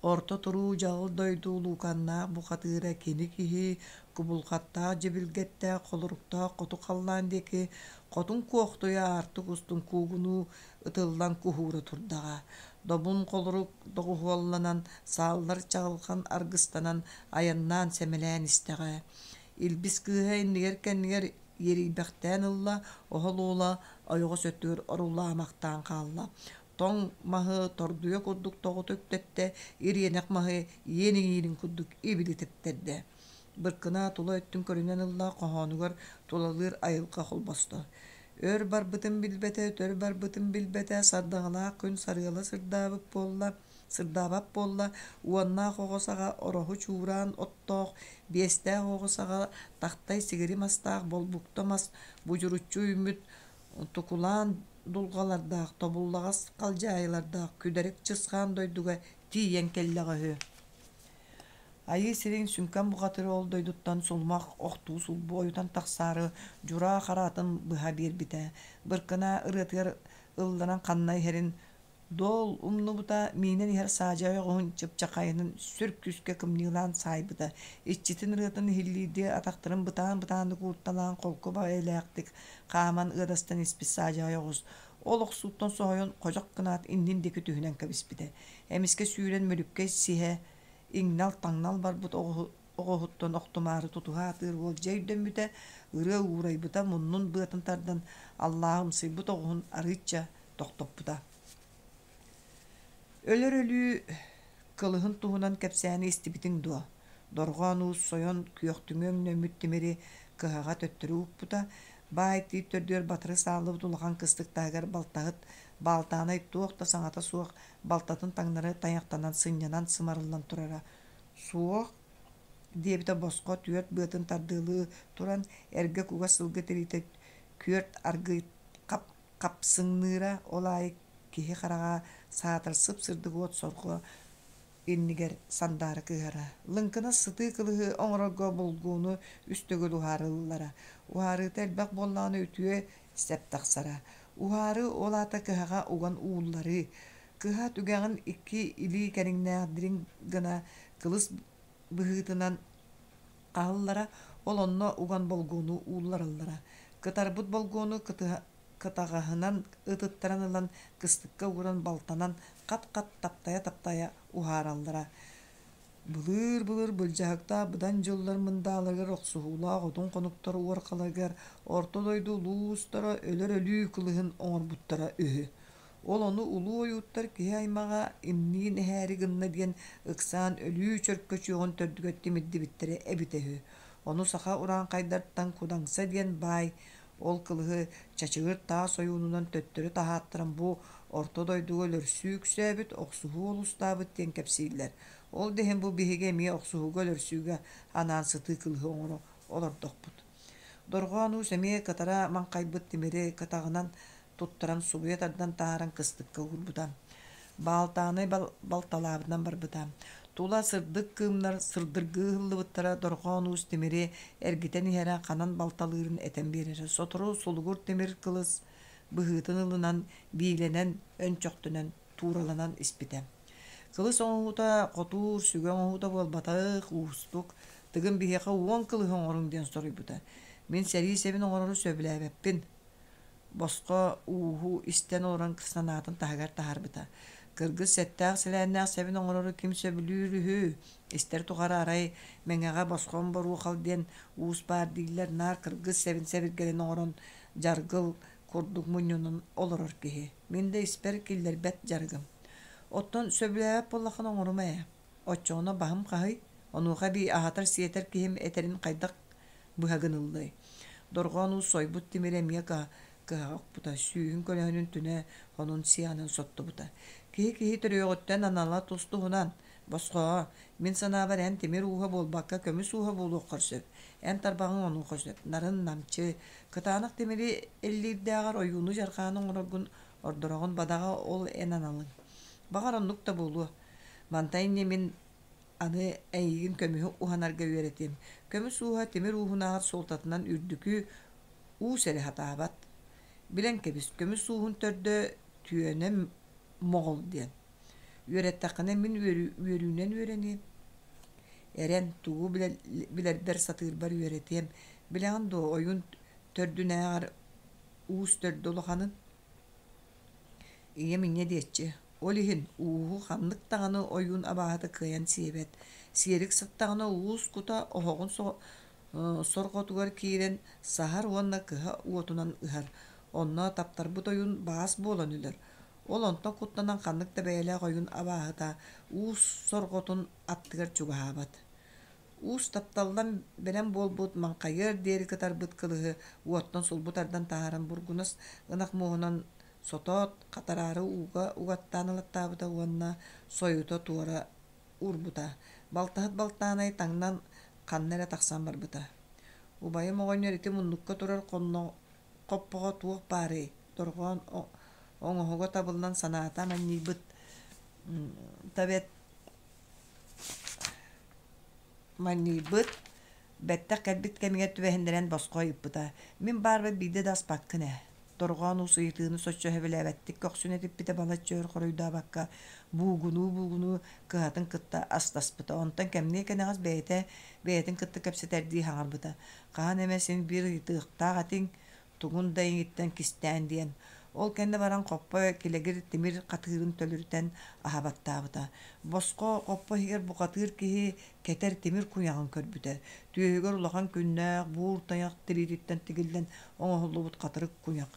S2: Орто туруу дьаҕыл дойду улууканнаах бухатыыра кини киһи кубулҕаттаах дьибилгэттээх холоруктаах хоту халлаан диэки хотун куохтуйа аартык устун куугунуу ытыллан куһуура турдаҕа. Добун холорук доҕуһуолланан, сааллар чаҕылхан аргыстанан айаннаан сэмэлээн истэҕэ. Илбис кыыһа иннигэр-кэннигэр иэрийбэхтээн ылла, оһол уола ойоҕос өттүгэр орулаамахтаан хаалла. Тоҥ маһы тордуйа курдук тоҕута үктэттэ, ириэнэх маһы иэн иҥиирин курдук ибили тэптэрдэ. Быркына тула өттүн көрүнэн ылла, хоһоонугар тулалыыр айылҕа холбосто. Өр барбытын билбэтэ, өтөр барбытын билбэтэ, сардаҥалаах күн сарыала сырдаабыт буолла, сырдаабат буолла, уоннаах оҕо саҕа ороһу чуураан оттоох, биэстээх оҕо саҕа тахтай сигири мастаах болбукта мас будьуруччу үүммүт тукулаан дулҕалардаах, тобуллаҕас халдьаайылардаах күдэрик чысхаан дойдуга тиийэн кэллэҕэ үһү. Айыы сирин сүҥкэн бухатыра ол дойдуттан сулумах охтуу сулбу ойутан тахсаары дьураа хараатын быһа биэрбитэ. Быркына ырыатыгар ылларан ханна иһэрин Дуол умнубута, миинэн иһэр саадьайа оҕуһун чыпчаххайынан сүр күүскэ кымньыылаан саайбыта, иччитин ырыатын иһиллиирдии атахтарын бытаан-бытааннык уурталаан холку бэйэлээхтик хааман ыадастан испит саадьайа оҕус ол охсууттан соһуйан ходьох гынаат иннин диэки түһүнэн кэбиспитэ. Эмискэ сүүрэн мүлүккэ сиһэ иҥнэл-таҥнал барбыт оҕуһу оҕоһуттан охтумаары тутуһа сатыыр уол дьэ өйдөммүтэ, ырыа уурайбыта, муннун быатын тардан аллааҕымсыйбыт оҕуһун арыычча тохтоппута. Өлөр өлүү кылыһын туһунан кэпсээни истибитиҥ дуо? Дорҕоон уус сойон күөхтүҥү өҥнөммүт тимири кыһаҕа төттөрү укпута, баай тиит төрдүгэр батары сааллыбыт улахан кыстык таһыгар балтаһыт Баалтаанай туох да саҥата суох балтатын таҥнары тайахтанан сынньанан сымарыллан турара. Суох, диэбитэ босхо түөрт быатын тардыалыы туран, эргэ кугас сылгы тириитэ күөрт аргыый хап-хапсыҥныыра, ол аайы киһи хараҕа саатар сып-сырдык уот сорҕо иннигэр сандаара кыыһара. Лыҥкынас сытыы кылыһы оҥорорго булгуну үс төгүл уһаарыллара. Уһаарыыта элбэх буоллаҕына үтүө сэп тахсара. Уһаарыы ол аата кыһаҕа уган уулларыы. Кыһа түгэҕин икки илии кэриҥнээх дириҥ гына кылыс быһыытынан хаһыллара, ол онно уган болгуону ууллараллара. Кытарбыт болгуону кытаҕаһынан ытыттаран ылан кыстыкка ууран балтанан хат-хат таптайа-таптайа уһаараллара. Былыыр-былыр былдьаһыктаах быдан дьыллар мындааларыгар охсуһуулаах отун хонуктар уорхаларыгар Орто дойду улуустара өлөр өлүү кылыһын оҥорбуттара үһү. Ол ону улуу ойууттар киһи аймаҕа имниин эһээри гынна диэн ыксаан өлүү чөркөчүөҕүн төрдүгэр тимирдибиттэрэ эбитэ үһү. Ону саха урааҥхайдартан Кудаҥса диэн баай ол кылыһы чачыгыр таас ойуунунан төттөрү таһааттаран бу орто дойдуга өлөрсүү үксээбит, охсуһуу олустаабыт диэн кэпсииллэр. Ол да иһин бу биһиги эмиэ охсуһууга-өлөрсүүгэ анаан сытыы кылыһы оҥоро олордохпут. Дорҕоон уус эмиэ кытара маҥхайбыт тимири кытаҕынан туттаран субуйа тардан таһааран кыстыкка уурбута. Баалтаанай балталаабытынан барбыта. Тула сырдык кыымнар сырдыргыы ыһыллыбыттара дорҕоон уус тимири эргитэн иһэрэ ханан балталыырын этэн биэрэрэ. Сотору сулугур тимир кылыс быһыытын ылынан, биилэнэн, өнчөхтөнөн, туураланан испитэ. Кылыс оҥоһуута хотуур, сүгэ оҥоһуута буолбатах, уустук. Тыгын биһиэхэ уон кылыһы оҥоруҥ диэн соруйбута. Мин сэрии сэбин оҥорору сөбүлээбэппин. Босхо ууһу истэн олорон санаатын таһыгар таһаарбыта. Кыргыз сэттээх-сэлээннээх сэбин оҥорору ким сөбүлүүр үһү? Истэр тухары арай Мэҥэҕэ босхоҥ боруохал диэн уус баар дииллэр, наар кыргыз сэбин сэбиргэлин оҥорон дьаргыл курдук мунньунан олорор киһи. Мин да испэр киллэрбэт дьарыгым. Оттон сөбүлээбэт буоллаххына оҥорума ээ. Оччоҕуна баһым хаһый? Онуоха эбии аһатар-сиэтэр киһим этэрин хайдах быһа гыныллыай? Дорҕоон уус сойбут тимири эмиэ кыһаҕа укпута, сүүһүн көлөһүнүн түнэ хонун сиэҕинэн соттубута. Киһи-киһи төрүөҕүттэн анала тус-туһунан. Босхоо, мин санаабар эн тимир ууһа буолбакка көмүс ууһа буолуоххар сөп. Эн тарбаҕыҥ онуоха сөп. Нарын, намчы, кытаанах тимири эллиирдээҕэр ойууну-дьарҕааны оҥороргун ордороҕун бадаҕа ол эн аналыҥ. Баҕар оннук да буолуо. Мантан инньэ мин аны эйигин көмүһү уһанарга үөрэтиэм. Көмүс ууһа тимир ууһунааҕар суолтатынан үрдүкү уус эрэ сатаабат. Билэн кэбис, көмүс ууһун төрдө түөнэ моҕол диэн. Үөрэттэххинэ мин үөрүүнэн үөрэниэм. Эрэн, тугу билэрбэр сатыырбар үөрэтиэм. Билэҕин дуо, ойуун төрдүнээҕэр уус төрдө улаханын? Ийэм инньэ диэччи. Ол иһин ууһу ханнык даҕаны ойуун абааһыта кыайан сиэбэт. Сиэрик сыттаҕына уус кута оһоҕун сорҕотугар киирэн саһар уонна кыһа уотунан ыһар. Онно таптарбыт ойуун баас буолан өлөр. Ол онтон куттанан ханнык да бэйэлээх ойуун абааһыта уус сорҕотун аттыгар чугаһаабат. Уус тапталлан бэлэм буолбут маҥхайыар диэри кытарбыт кылыһы уоттан сулбу тардан таһааран бургунас ынах муоһунан сотоот, хатараары ууга угаттаан ылаттаабыта уонна сойута туора уурбута. Балтаһыт балтаанай таҥнан ханна эрэ тахсан барбыта. Убайым оҕонньор ити муннукка турар хоппоҕо туох баарый? Дорҕоон оҥоһуга табыллан санаата манньыйбыт табет манньыйбыт, бэттэх кэлбит кэмигэр түбэһиннэрэн босхо ыйыппыта: «Мин баарбар биирдэ да аспаккын ээ» Дорҕоон уус ыйытыыны соччо сөбүлээбэттик көхсүн этиппитэ балачча өр хоруйдаабакка буугунуу-буугунуу кыһатын кытта астаспыта. Онтон кэмниэ кэнэҕэс бэйэтэ бэйэтин кытта кэпсэтэрдии саҥарбыта: «Хаһан эмэ син биир ыйытыахтаах этиҥ, тугун да эйигиттэн кистээн диэн. Ол кэннэ баран хоппо килэгир тимир хатыырын төлөрүтэн аһа баттаабыта. Босхо хоппо иһигэр бухатыыр киһи кэтэр тимир куйаҕын көрбүтэ. Түөһүгэр улахан күннээх буур тайах тириититтэн тигиллэн оҥоһуллубут хатырык куйах,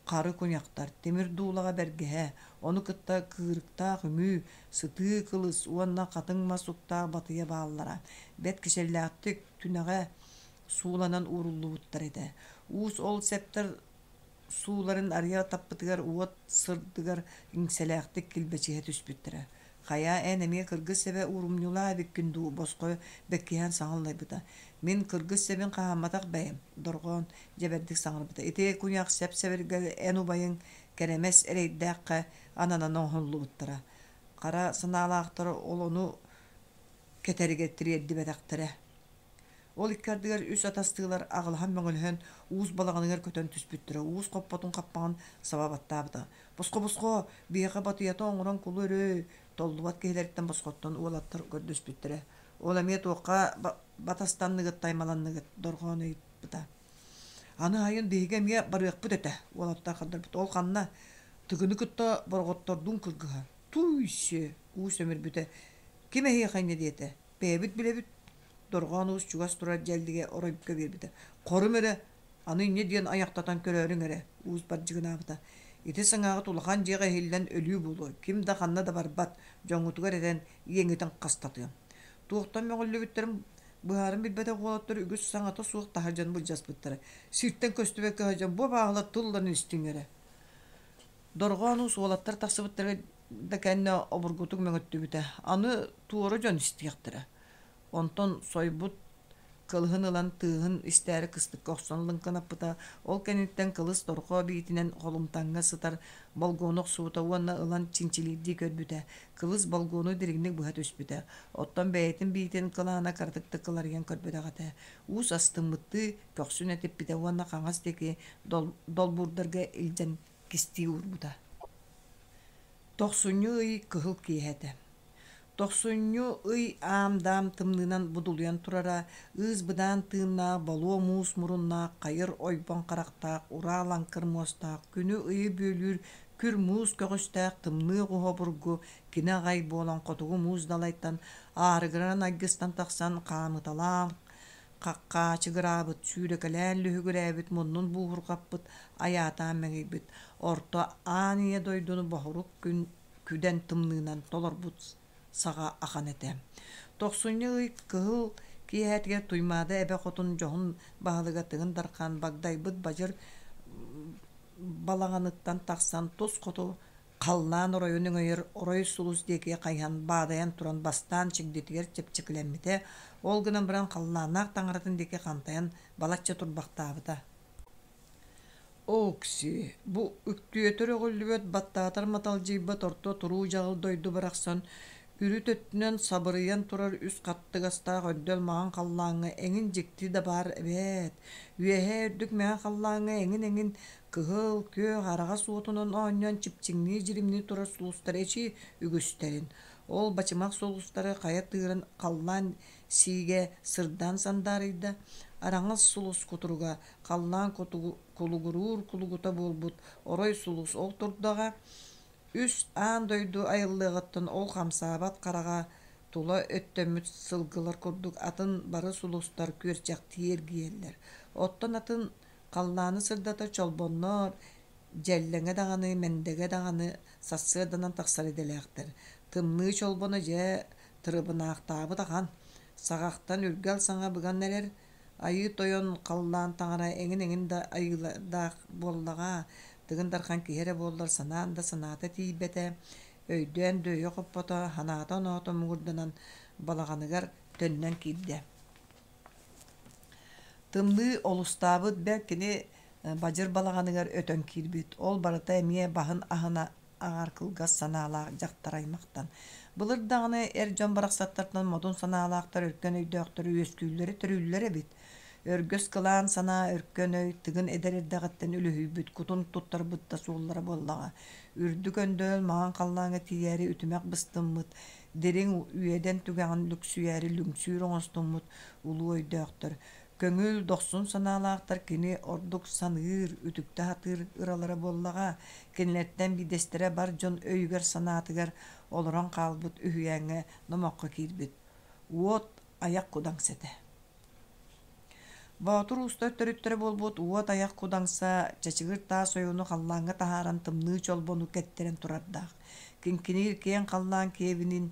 S2: хары куйахтар, тимир дуулаҕа бэргэһэ, ону кытта кыырыктаах үҥүү, сытыы кылыс уонна хатыҥ мас уктаах батыйа бааллара. Бэрт кичэллээхтик түнэҕэ сууланан ууруллубуттар этэ. Уус ол сэптэр сууларын арыйа таппытыгар уот сырдыгар иҥсэлээхтик килбэчиһэ түспүттэрэ. Хайаа, эн эмиэ кыргыс сэбэ уурумньулаа эбиккин дуу, босхо бэккиһээн саҥа аллайбыта. Мин кыргыс сэбин хаһаамматах бэйэм, дорҕоон дьэбэрдик саҥарбыта. Ити куйах сэп-сэбиргэл эн убайыҥ Кэрэмэс эрэйдээххэ ананан оҥоһуллубуттара. Хара санаалаахтар ол ону кэтэригэр тириэрдибэтэхтэрэ. Ол икки ардыгар үс атастыылар аҕылаһан-мөҥөлөһөн уус балаҕаныгар көтөн түспүттэрэ, уус хоппотун хаппаҕын саба баттаабыта. «Босхо-босхо, биһиэхэ батыйата оҥорон кулу өрөө!» толлубат киһилэриттэн босхоттон уолаттар көрдөспүттэрэ. Ол эмиэ туохха батастанныгыт, таймаланныгыт дорҕоон ыйыппыта. Аны айын биһиги эмиэ барыахпыт этэ, уолаттар хардарбыт. Ол ханна? Тыгыны кытта борҕоттордуун кыргыһа. Туй-сиэ, уус өмүрбүтэ. Ким эһиэхэ инньэ диэтэ? Бэйэбит билэбит Дорҕоон уус чугас турар дьэллигэ оройго биэрбитэ. Хорум эрэ, аны инньэ диэн айахтатан көрөөрүҥ эрэ, уус бардьыгынаабыта. Ити саҥаҕыт улахан дьиэҕэ иһиллэн өлүү буолуо, ким да ханна да барбат, дьоҥҥутугар этэн иэҥҥитин хастатыам. Туохтан мөҕүллүбүттэрин быһааран билбэтэх уолаттар үгүс саҥата суох таһырдьаны былдьаспыттара. Сиртэн көстүбэккэ сылдьан бу абааһылар тылларын истиҥ эрэ. Дорҕоон уус уолаттар тахсыбыттара да кэннэ обургутук мөҥүттүбүтэ. Аны туора дьон истиэхтэрэ. Онтон сойбут кылыһын ылан тыаһын истээри кыстыкка охсон лыҥкынаппыта. Ол кэнниттэн кылыс торҕо биитинэн холумтаҥҥа сытар болгуону охсубута уонна ылан чинчилиирдии көрбүтэ. Кылыс болгуону дириҥник быһа түспүтэ. Оттон бэйэтин биитин кылаана кыратык да кыларыйан көрбөтөх этэ. Уус астыммыттыы көхсүн этиппитэ уонна хаҥас диэки долбуурдарга илдьэн кистии уурбута. Тохсунньу ый кыһыл киэһэ этэ. Тохсунньу ый аам-даам тымныынан будулуйан турара, ыыс-быдаан тыыннаах, болуо муус муруннаах, хайыр ойбон харахтаах, ураа лаҥкыр муостаах, күнү-ыйы бүөлүүр күр муус көҕүстээх тымныы оҕуһа обургу кини аҕай буолан хотугу муус далайтан аарыгыран айгыстан тахсан хаамыталаан хаачыгыраабыт, сүүрэкэлээн лүһүгүрээбит, муннун бууһурҕаппыт, айаатаан мэҥийбит, орто аан ийэ дойдуну боһурук күн күдэн тымныынан толорбут саҕа ахан этэ. Тохсунньу ый кыһыл киэһэтигэр Туймаада эбэ хотун дьоһун баһылыга Тыгын Дархан багдайбыт бадьыр балаҕаныттан тахсан тус хоту халлаан оройун өҥөйөр орой сулус диэки хайыһан баадайан туран бастаан чигдитигэр чэпчэкилэммитэ, ол гынан баран халлааннаах таҥаратын диэки хантайан балачча турбахтаабыта. Окси, бу үктүөтэр өҕүллүбэт, баттаатар маталдьыйбат орто туруу дьаҕыл дойду барахсан үрүт өттүнэн сабырыйан турар үс хаттыгастаах өндөл маҥан халлааҥҥа эҥин дьикти да баар эбээт. Үөһээ үрдүк мэҥэ халлааҥҥа эҥин-эҥин кыһыл, күөх, араҕас уотунан оонньоон чипчиҥнии-дьиримнии турар сулустар эчи үгүстэрин, ол бачымах сулустары хайа тыыран халлаан сиигэ сырдаан сандаарыйда, араҥас сулус кутуруга халлаан кулугуруур кулугута буолбут орой сулус ол турдаҕа, үс аан дойду айыллыаҕыттан ол хамсаабат хараҕа тула өттөммүт сылгылар курдук атын бары сулустар күөрчэхтии эргийэллэр. Оттон атын халлааны сырдата чолбоннор, дьэллэҥэ даҕаны, мэндэгэ даҕаны сарсыарданан тахсар идэлээхтэр. Тымныы чолбоно дьэ тырыбынаахтаабыт ахан, саҕахтан үргэл саҥа быган эрэр, Айыы Тойон халлаан таҥара эҥин-эҥин да айыылардаах буоллаҕа, Тыгын Дархан киһи эрэ буоллар санаан да санаата тиийбэтэ, өйдөөн да өйө хоппото, санаата-оноото муҥурданан балаҕаныгар төннөн киирдэ. Тымныы олустаабыт бэл кини бадьыр балаҕаныгар өтөн киирбит, ол барыта эмиэ баһын аһына аҥаар кылгас санаалаах дьахтар аймахтан. Былыр даҕаны эр дьон барахсаттартан модун санаалаахтар өркөн өйдөөхтөр үөскүүллэрэ төрүүллэр эбит. Өргөс кылаан санаа өркөн өй Тыгын эдэр эрдэҕиттэн үлүһүйбүт кутун туттарбыт да суоллара буоллаҕа. Үрдүк өндөөл маҥан халлааҥҥа тиийээри үтүмэх быстыммыт, дириҥ үөдэн түгэҕин лүксүйээри лүҥсүүр оҥостуммут улуу өйдөөхтөр, көҥүл, дохсун санаалаахтар кини ордук саныыр, үтүктэ сатыыр ыралара буоллаҕа. Кинилэртэн биирдэстэрэ бар дьон өйүгэр-санаатыгар олорон хаалбыт үһүйээҥҥэ номоххо киирбит Уот айах кудаҥса этэ. Боотур уустар төрүттэрэ буолбут уот айах кудаҥса чачыгыр таас ойууну халлааҥҥа таһааран тымныы чолбону кэттэрэн турардаах. Киҥкиниир киэҥ халлаан киэбинин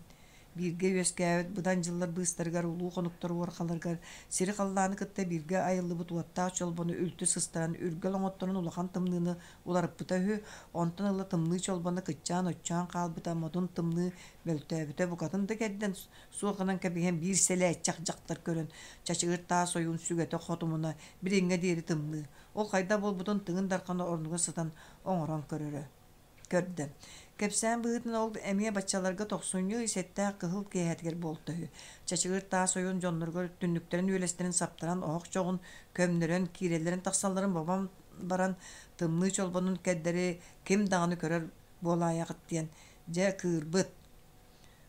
S2: бииргэ үөскээбит быдан дьыллар быыстарыгар улуу хонуктар уорҕаларыгар сири-халлааны кытта бииргэ айыллыбыт уоттаах чолбону үлтү сыстаран үргэл оҥотторон улахан тымныыны уларыппыта үһү. Онтон ыла тымныы чолбоно кыччаан-оччоон хаалбыта, модун тымныы мөлтөөбүтэ букатын да кэрдэн суох гынан кэбиһэн биир сэлээччэх дьахтар көрөн чачыгыр таас ойуун сүгэтэ хотумуна билиҥҥэ диэри тымныы. Ол хайдах буолбутун Тыгын Дархан орнуга сытан оҥорон көрөрө көрдө. Кэпсээн быһыытынан ол эмиэ баччаларга тохсунньу ый сэттээх кыһыл киэһэтигэр буолта үһү. Чачыгыр таас ойуун дьонноругар түннүктэрин үөлэстэрин саптаран оһох чоҕун көмнөрөн киирэллэрин-тахсалларын бобон баран тымныы чолбонун кэрдэри ким даҕаны көрөр буолаайаҕыт диэн дьэ кыырбыт.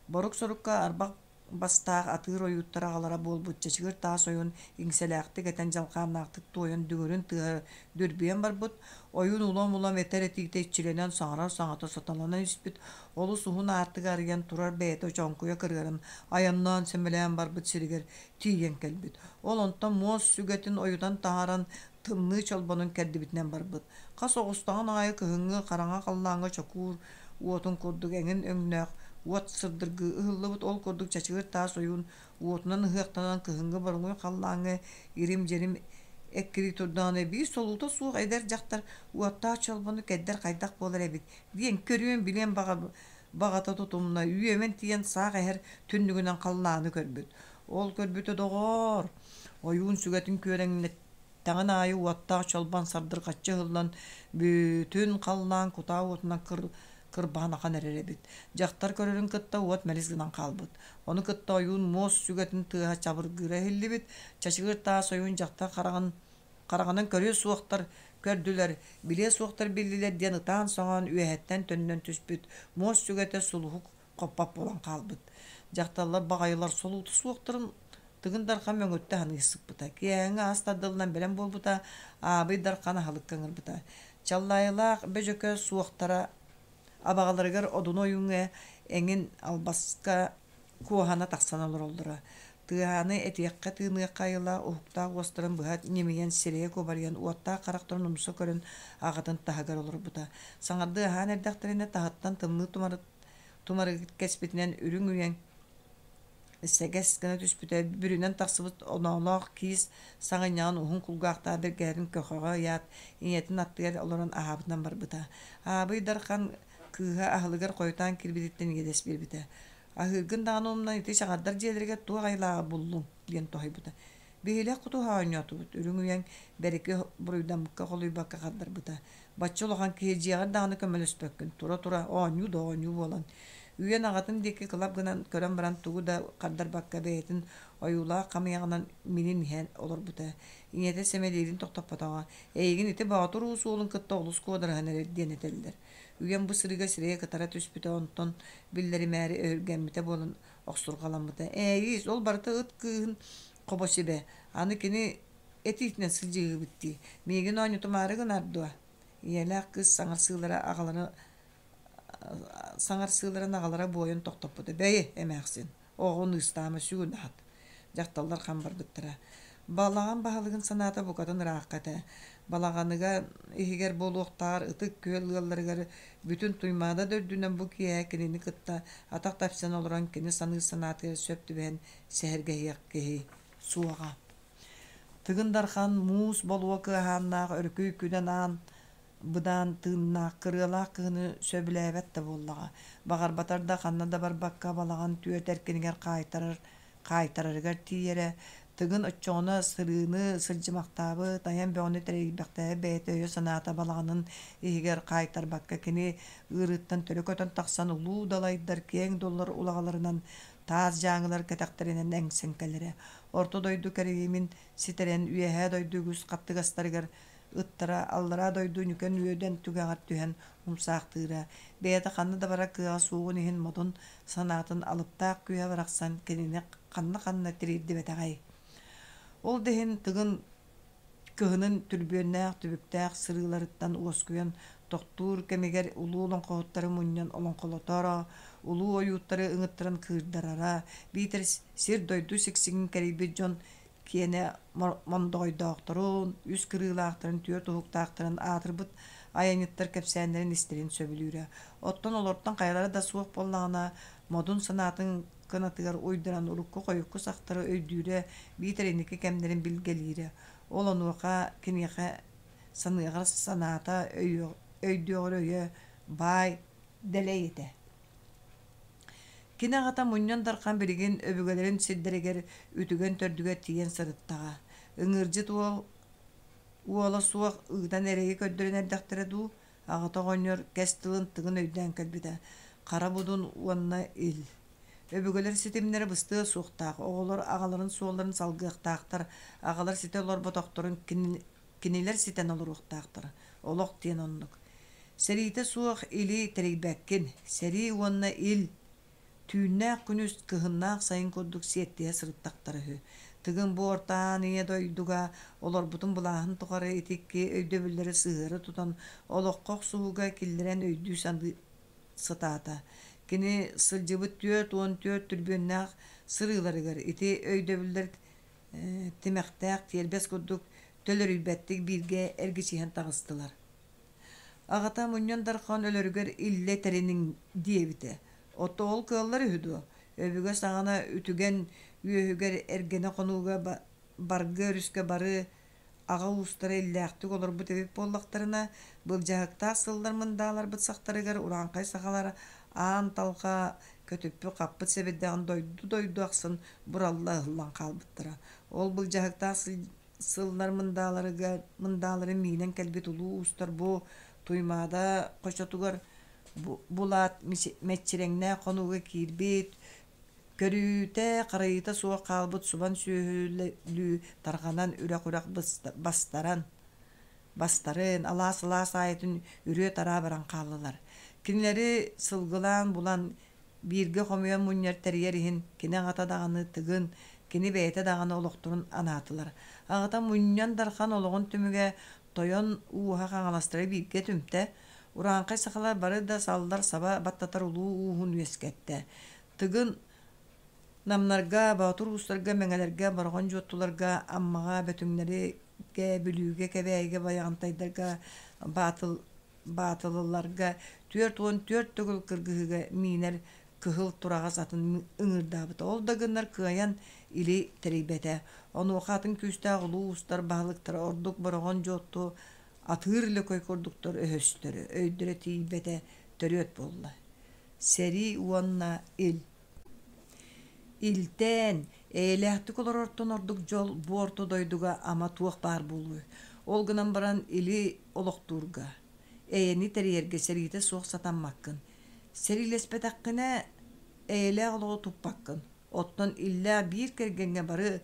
S2: Борук-сорукка арбах бастаах атыыр ойууттар аҕалара буолбут чачыгыр таас ойуун иҥсэлээхтик этэн дьалхааннаахтык туойан дүҥүрүн тыаһа дүрбүйэн барбыт, ойуун улам-улам этэр этиитэ иччилэнэн саҥарар саҥата саталанан испит, олус уһун аартыгы арыйан турар бэйэтэ чоҥкуйа кырыаран айаннаан сэмэлээн барбыт сиригэр тиийэн кэлбит. Ол онтон муос сүгэтин ойутан таһааран тымныы чолбонун кэрдибитинэн барбыт. Хас оҕустаҕын аайы кыһыҥҥы хараҥа халлааҥҥа чокуур уотун курдук эҥин өҥнөөх уот сырдыргыы ыһыллыбыт, ол курдук чачыгыр таас ойуун уотунан ыһыахтанан кыһыҥҥы боруҥуй халлааҥҥа ирим-дьирим эккирии турдаҕына биир солуута суох эдэр дьахтар уоттаах чолбону кэрдэр хайдах буолар эбит диэн көрүөн-билиэн баҕата тутумна, үөмэн тиийэн саах эһэр түннүгүнэн халлааны көрбүт. Ол көрбүтэ доҕоор, ойуун сүгэтин күөрэҥнэт Таҥын аайы уоттаах чолбон сардырҕаччы ыһыллан, бүтүн халлаан кутаа уотунан кырбаан ахан эрэр эбит. Дьахтар көрөрүн кытта уот мэлис гынан хаалбыт. Ону кытта ойуун муос сүгэтин тыаһа чабыргыыра иһиллибит. Чачыгыр таас ойуун дьахтар хараҕын хараҕынан көрүө суохтар көрдүлэр, билиэ суохтар биллилэр диэн ытаан-соҥоон үөһэттэн төннөн түспүт. Муос сүгэтэ сулуһук хоппот буолан хаалбыт. Дьахталлар баҕайылар солуута суохтарын Тыгын Дархан мөҥүттэ саныы сыппыта. Киэһээҥҥи ас тардыллан бэлэм буолбута, Аабый Дархан аһылыкка ыҥырбыта. Чаллаайылаах Бөдьөкө суохтара абаҕаларыгар Одуну ойууҥҥа эҥин албаска куоһана тахсан олороллоро. Тыаһааны этиэххэ-тыыныахха айылаах уһуктаах уостарын быһа ньимийэн сирэйэ кубарыйан уоттаах харахтарын умса көрөн аҕатын таһыгар олорбута. Саҥардыы аһаан эрдэхтэринэ таһыттан тымныы тумарыгы кэспитинэн үрүҥ үйэҥ сэгэс гына түспүтэ, бүрүнэн тахсыбыт оноолоох киис саҕынньаҕын уһун кулгаахтаах бэргэһэтин көхөҕө ыйаат, ийэтин аттыгар олорон аһаабытынан барбыта. Аабый Дархан кыыһа аһылыгар хойутаан киирбититтэн иэдэс биэрбитэ. «Аһыыргын даҕаны умнан ити чаҕардар дьиэлэригэр туох айылааҕы буллуҥ?» диэн тоһуйбута. Биһилэх кутуһа оонньоотубут, үрүҥ үйэҥ бэрики буруйдаммыкка холуйбакка хардарбыта. Бачча улахан киһи дьиэҕэр даҕаны көмөлөспөккүн, тура-тура оонньуу да оонньуу буолан. Үйэн аҕатын диэки кылап гынан көрөн баран тугу да хардарбакка бэйэтин ойуулаах хамыйаҕынан минин иһэн олорбута. Ийэтэ сэмэлиирин тохтоппотоҕо. Эйигин ити Боотур уус уолун кытта олус куодарыһан эрэр диэн этэллэр. Үйэн бу сырыыга сирэйэ кытара түспүтэ, онтон биллэримээри өһүргэммитэ буолан охсурҕаламмыта. Ээйиис, ол барыта ыт кыыһын хобо сибэ. Аны кини этиитинэн сылдьыһыыбыт дии. Миигин оонньотумаары гынар дуо? Ийэлээх кыыс саҥарсыылара аҕаларын саҥарсыыларын аҕалара буойан тохтоппута. Бэйи, эмээхсин, оҕоҕун ыыстаама, сүгүн аһат. Дьахталлар хам барбыттара. Балаҕан баһылыгын санаата букатын ыраахха этэ. Балаҕаныга иһигэр буолуохтааҕар Ытык Күөл ыалларыгар бүтүн Туймаада да үрдүнэн бу киэһэ кинини кытта атах тэпсэн олорон кини саныыр санаатыгар сөп түбэһэн сэһэргэһиэх киһи суоҕа. Тыгын Дархан муус болуо кыаһааннаах өрүкүй күдэн аан быдаан тыыннаах кырыалаах кыһыны сөбүлээбэт да буоллаҕа. Баҕарбатар да ханна да барбакка балаҕан түөрт эркинигэр хаайтарар хаайтарарыгар тиийэрэ. Тыгын оччоҕуна сырыыны сылдьымахтаабыт, айан бөҕөнү тэрийбэхтээбит бэйэтэ өйө-санаата балаҕанын иһигэр хаайтарбакка кини ыарыыттан төлө көтөн тахсан улуу далайдар киэҥ доллар улаҕаларынан таас дьааҥылар кэтэхтэринэн эҥсэн кэлэрэ. Орто дойду кэриимин ситэрэн Үөһээ дойду үгүс хаттыгастарыгар ыттара, аллараа дойду ньүкэн үөдэн түгэҕэр түһэн умсаахтыыра. Бэйэтэ ханна да барар кыаҕа суоҕун иһин модун санаатын алыптаах күүһэ барахсан кинини ханна-ханна тириэрдибэтэҕэй. Ол да иһин Тыгын кыһынын түрбүөннээх, түбүктээх сырыыларыттан уоскуйан тохтуур кэмигэр улуу олоҥхоһуттары мунньан олоҥхолоторо, улуу ойууттары ыҥыттаран кыырдарара, биитэр сир-дойду сиксигин кэрийбит дьон киэнэ мондоҕойдоохторун, үс кырыылаахтарын, түөрт уһуктаахтарын аатырбыт айанньыттар кэпсээннэрин истэрин сөбүлүүрэ. Оттон олортон хайалара да суох буоллаҕына, модун санаатын кынатыгар уйдаран урукку-хойукку сахтары өйдүүрэ, биитэр инники кэмнэрин билгэлиирэ. Ол онуоха киниэхэ саныаҕар санаата, өйдүөҕэр өйө баай дэлэй этэ. Кини аҕата Мунньан Дархан билигин өбүгэлэрин сирдэригэр үтүгэн төрдүгэр тиийэн сырыттаҕа. Ыҥыырдьыт уол уола суох ыытан эрэйи көрдөрөн эрдэхтэрэ дуу, аҕата оҕонньор кэс тылын тыгын өйдөөн кэлбитэ. Хара будун уонна ил. Өбүгэлэр ситимнэрэ быстыа суохтаах, оҕолор аҕаларын суолларын салгыахтаахтар, аҕалар ситэ олорботохторун кинилэр ситэн олоруохтаахтар. Олох диэн оннук. Сэриитэ суох или тэрийбэккин. Сэрии уонна ил Түүннээх күнүс, кыһыннаах сайын курдук сиэттиһэ сырыттахтара үһү. Тыгын бу орто аан ийэ дойдуга олорбутун былааһын тухары ити икки өйдөбүллэри сыһыары тутан олоххо охсуһууга киллэрэн өйдүү саныы сатаата. Кини сылдьыбыт 44 түрбүөннээх сырыыларыгар ити өйдөбүллэр тимэхтээх тиэрбэс курдук төлөрүйбэттик бииргэ эргичиһэн таҕыстылар. Аҕата Мунньан Дархан өлөрүгэр иллэ тэриниҥ диэбитэ. Ото ол кыаллар үһү дуо? Өбүгэ саҕана үтүгэн үөһүгэр эргэнэ хонууга Баргы өрүскэ бары аҕа уустара иллээхтик олорбут эбит буоллахтарына, былдьаһыктаах сыллар мындааларбыт сахтарыгар урааҥхай сахалар аан талҕа көтүппүт-хаппыт сэбирдэҕин дойду-дойду ахсын буралла ыһыллан хаалбыттара. Ол былдьаһыктаах сыллар мындааларыгар мындааларын миинэн кэлбит улуу уустар бу Туймаада хочотугар булаат мэччирэҥнээх хонууга киирбит, көрүүтэ-харайыыта суох хаалбыт субан сүөһүлүү тарҕанан үрэх-үрэх бастаран бастарын, алаас-алаас аайытын үрүө-тараа баран хааллылар. Кинилэри сылгылаан булан бииргэ хомуйан мунньар тэрийэр иһин кини аҕата даҕаны Тыгын, кини бэйэтэ даҕаны олохторун анаатылар. Аҕата Мунньан Дархан олоҕун түмүгэ Тойон ууһа Хаҥаластары бииргэ түмтэ, урааҥхай сахалар бары да саллар саба баттатар улуу ууһун үөскэттэ. Тыгын Намнарга, Боотур уустарга, Мэҥэлэргэ, Бороҕон Дьуоттуларга, Аммаҕа, Бөтүҥнэригэ, Бүлүүгэ, Кэбээйигэ, Байаҕантайдарга, Баатыл Баатылыларга 44 төгүл кыргыһыыга миинэр кыһыл тураҕас атын ыҥыырдаабыта. Ол да гыннар кыайан или тэрийбэтэ. Онуоха атын күүстээх улуу уустар баһылыктара ордук Бороҕон Дьуотту атыыр лөкөй курдуктар өһөстөрө, өйдөрө тиийбэтэ төрүөт буолла. Сэрии уонна ил. Илтээн, эйэлээхтик олорортон ордук дьол бу орто дойдуга ама туох баар буолуой? Ол гынан баран или олохтуурга, эйэни тэрийэргэ сэриитэ суох сатаммаккын. Сэриилэспэтэххинэ эйэлээх олоҕу туппаккын. Оттон иллээх биир кэргэҥҥэ бары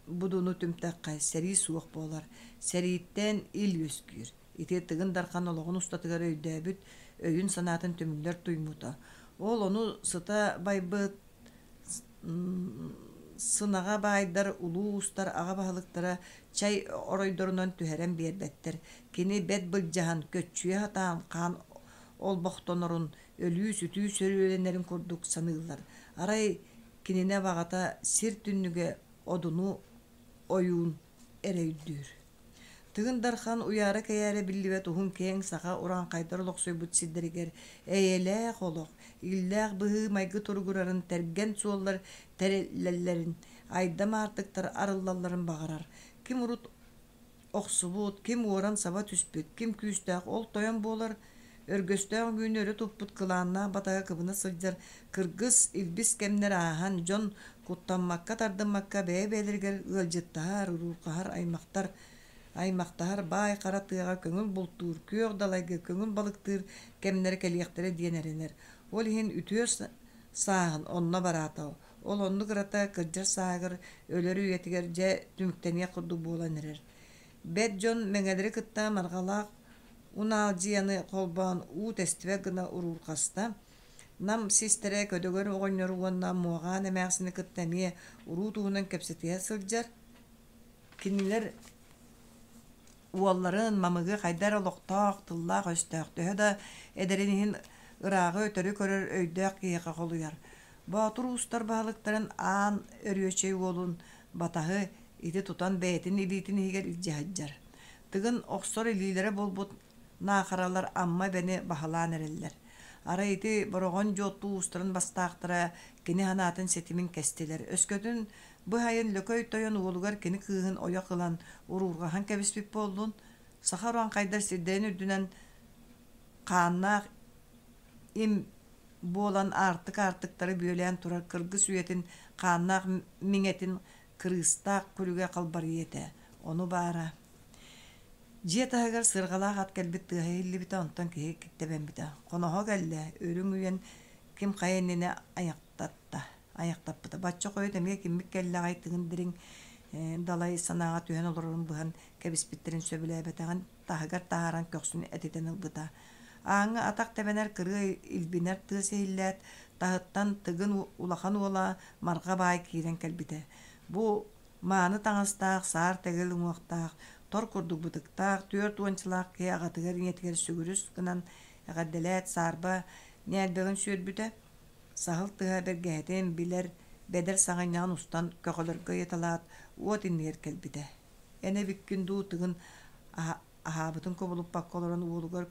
S2: будуну түмтэххэ сэрии суох буолар. Сэрииттэн ил үөскүүр. Ити Тыгын Дархан олоҕун устатыгар өйдөөбүт өйүн-санаатын түмүллэр туймута. Ол ону сыта байбыт сынаҕа баайдар, улуу уустар аҕа баһылыктара чай оройдорунан түһэрэн биэрбэттэр. Кини бэт былдьаһан, көччүйэ сатаан хаан олбохтонорун, өлүү-сүтүү сөрүөлэнэрин курдук саныыллар. Арай кинини абаҕата сир түннүгэ Одуну ойуун эрэ өйдүүр. Тыгын Дархан уйаара-кэйээрэ биллибэт уһун-киэҥ саха урааҥхайдар олохсуйбут сирдэригэр эйэлээх олох, иллээх быһыы-майгы туругурарын тэргэн суоллар тэриллэллэрин, айдам аартыктар арыллалларын баҕарар. Ким урут охсубут, ким уоран саба түспүт, ким күүстээх ол тойон буолар, өргөстөөх үҥүүнү өрө туппут кылааннаах батаһа кыбына сылдьар кыргыс, илбис кэмнэр ааһан, дьон куттаммакка-тардыммакка бэйэ-бэйэлэригэр ыалдьыттаһар, уруурҕаһар аймахтар аймахтаһар баай хара тыаҕа көҥүл бултуур, күөх далайга көҥүл балыктыыр кэмнэрэ кэлиэхтэрэ диэн эрэнэр. Ол иһин үтүө сааһын онно бараата. Ол оннук ырата кырдьар сааһыгар өлөр үйэтигэр дьэ түмүктэниэх курдук буолан эрэр. Бэт дьон мэҥэлэри кытта Марҕалаах Унаалдьыйаны холбоон уу тэстибэт гына уруурҕаста. Нам систэрэ Көдөгөр оҕонньору уонна Муоҕаан эмээхсини кытта эмиэ уруу туһунан кэпсэтиһэ сылдьар. Кинилэр уолларын Мамыгы хайда эрэ олохтоох, тыллаах-өстөөх, төһө да эдэрин иһин ырааҕы өтөрү көрөр өйдөөх киһиэхэ холуйар. Боотур уустар баһылыктарын Аан Өрүөчэй уолун Батаһы ити тутан бэйэтин илиитин иһигэр илдьэ сылдьар. Тыгын охсор илиилэрэ буолбут наахаралар Амма эбэни баһылаан эрэллэр. Арай ити Бороҕон Дьуотту уустарын бастаахтара кини санаатын ситимин кэстилэр. Өскөтүн быһайын Лөкөй тойон уолугар кини кыыһын ойох ылан уруурҕаһан кэбиспит буоллун, саха урааҥхайдар сирдэрин үрдүнэн хааннаах им буолан аартык-аартыктары бүөлээн турар кыргыс үйэтин хааннаах миҥэтин кырыыстаах күлүгэ халбарыйа этэ. Ону баара Дьиэ таһыгар сыарҕалаах ат кэлбит тыаһа иһиллибитэ, онтон киһи киктэбэммитэ. Хоноһо кэллэ, үрүҥ үйэн ким хайа иннинэ айахтатта, айахтаппыта. Бачча хойут эмиэ киммит кэллэҕэй тыгын дириҥ далай санааҕа түһэн олорорун быһан кэбиспиттэрин сөбүлээбэтэҕин таһыгар таһааран көхсүн этитэн ылбыта. Ааҥҥа атах тэбэнэр кырыа илбинэр тыас иһиллээт, таһыттан Тыгын улахан уола Марҕа баай киирэн кэлбитэ. Бу мааны таҥастаах, саар тэгил уҥуохтаах, тор курдук бытыктаах, түөрт уончалаах киһи аҕатыгар ийэтигэр сүгүрүс гынан эҕэрдэлээт саарба ньээлбэҕин сүөрбүтэ, саһыл тыһа бэргэһэтин билэр бэдэр саҕынньаҕын устан көҕөлөргө ыйыталаат уот иннигэр кэлбитэ. Эн эбиккин дуу Тыгын аһаабытын кубулуппакка олорон уолугар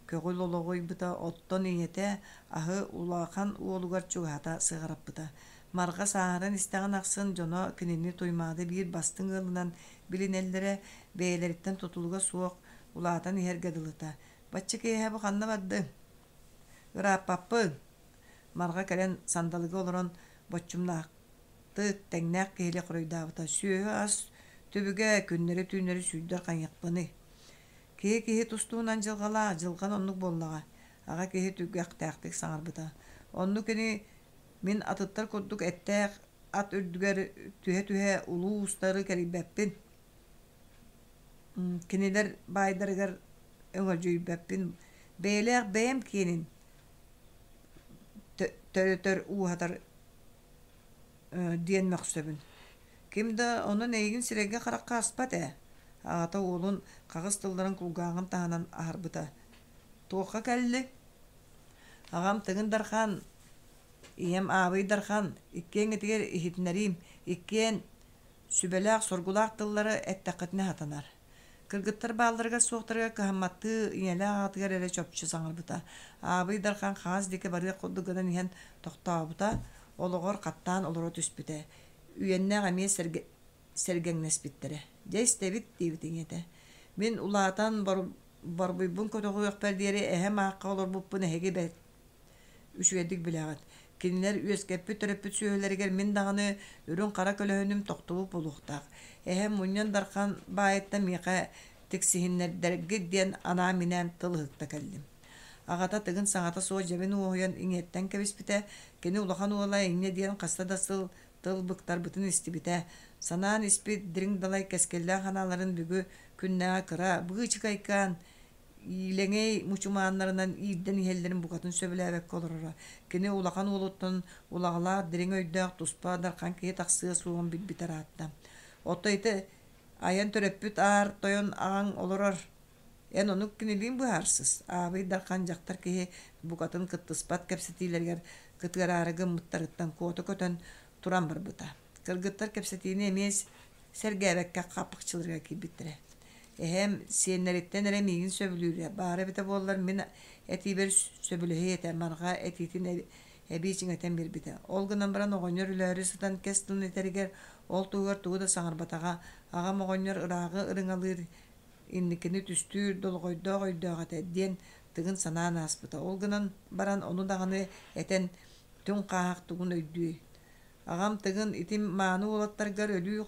S2: көҕүл олоҕу ыйбыта, оттон ийэтэ аһы улахан уолугар чугаһата сыҕарыппыта. Марҕа сааһыран истэҕин ахсын дьоно кинини Туймаада биир бастыҥ ыалынан билинэллэрэ, бэйэлэриттэн тутулуга суох улаатан иһэргэ дылыта. «Бачча киэһэ бу ханна бардыҥ?» «Ырааппаппын». Марҕа кэлэн сандалыга олорон боччумнаах тэҥнээх киһилии хоруйдаабыта: «Сүөһү-ас түбүгэ күннэри-түүннэри сүүрдэр хайыахпыный? Киһи-киһи тус-туһунан дьылҕалаах, дьылҕан оннук буоллаҕа», аҕа киһи түгэхтээхтик саҥарбыта. Оннук ини мин атыттар курдук эттээх ат үрдүгэр түһэ-түһэ улуу уустары кэрийбэппин, кинилэр баайдарыгар өҥөлдьүйбэппин, бэйэлээх бэйэм киэнин төрөтөр ууһатар диэн мөхсөбүн. Ким да онон эйигин сирэйгэ-харахха аспат ээ, аҕата уолун хаҕыс тылларын кулгааҕын таһынан аһарбыта. Туохха кэлли? Аҕам Тыгын Дархан, ийэм Аабый Дархан иккиэҥҥитигэр иһитиннэриим, иккиэн сүбэлээх-соргулаах тыллары эттэххитинэ сатанар. Кыргыттар баалларыгар-суохтарыгар кыһамматтыы ийэлээх аҕатыгар эрэ чопчу саҥарбыта. Аабый Дархан хаҥас диэки барыах курдук гынан иһэн тохтообута, олоҕор хаттаан олоро түспүтэ. Үйэннээх эмиэ сэргэ сэргэҥнэспиттэрэ. Дьэ истэбит диэбит ийэтэ. Мин улаатан борбуйбун көтөҕүөхпэр диэри эһэм аахха олорбуппун эһиги бэрт үчүгэйдик билэҕит. Кинилэр үөскэппит төрөппүт сүөһүлэригэр мин даҕаны үрүҥ-хара көлөһүнүм тохтубут буолуохтаах. Эһэм Мунньан Дархан баайыттан миэхэ тиксиһиннэрдэргит диэн анаан-минээн тыл ыһыкта кэллим. Аҕата Тыгын саҥата суох дьэбин уоһуйан иҥиэттэн кэбиспитэ, кини улахан уола инньэ диэн хаста да сыл тыл быктарбытын истибитэ. Санаан испит дириҥ далай кэскиллээх анааларын бүгү күннээҕи кыра быычыкайкаан иилэҥэй мучумааннарынан иирдэн иһэллэрин букатын сөбүлээбэккэ олороро. Кини улахан уолуттан улаҕалаах дириҥ өйдөөх туспа дархан киһи тахсыа суоҕун билбитэ ыраатта. Оттон ити айан төрөппүт аар тойон аҕаҥ олорор. Эн ону кинилиин быһаарсыс. Аабый дархан дьахтар киһи букатын кыттыспат кэпсэтиилэригэр кытыараары гыммыттарыттан куота көтөн туран барбыта. Кыргыттар кэпсэтиини эмиэ сэргээбэккэ хаппахчыларыгар киирбиттэрэ. Эһэм сиэннэриттэн эрэ миигин сөбүлүүрэ, баара эбитэ буоллар мин этиибэр сөбүлэһиэ этэ, Марҕа этиитин эбии чиҥэтэн биэрбитэ. Ол гынан баран оҕонньор өлөөрү сытан кэс тылын этэригэр ол туһугар тугу да саҥарбатаҕа. Аҕам оҕонньор ырааҕы ырыҥалыыр, инникини түстүүр долоҕойдоох өйдөөх этэ диэн Тыгын санаан ааспыта. Ол гынан баран ону даҕаны этэн түҥ хааһах тугун өйдүөй. Аҕам Тыгын ити мааны уолаттаргар өлүү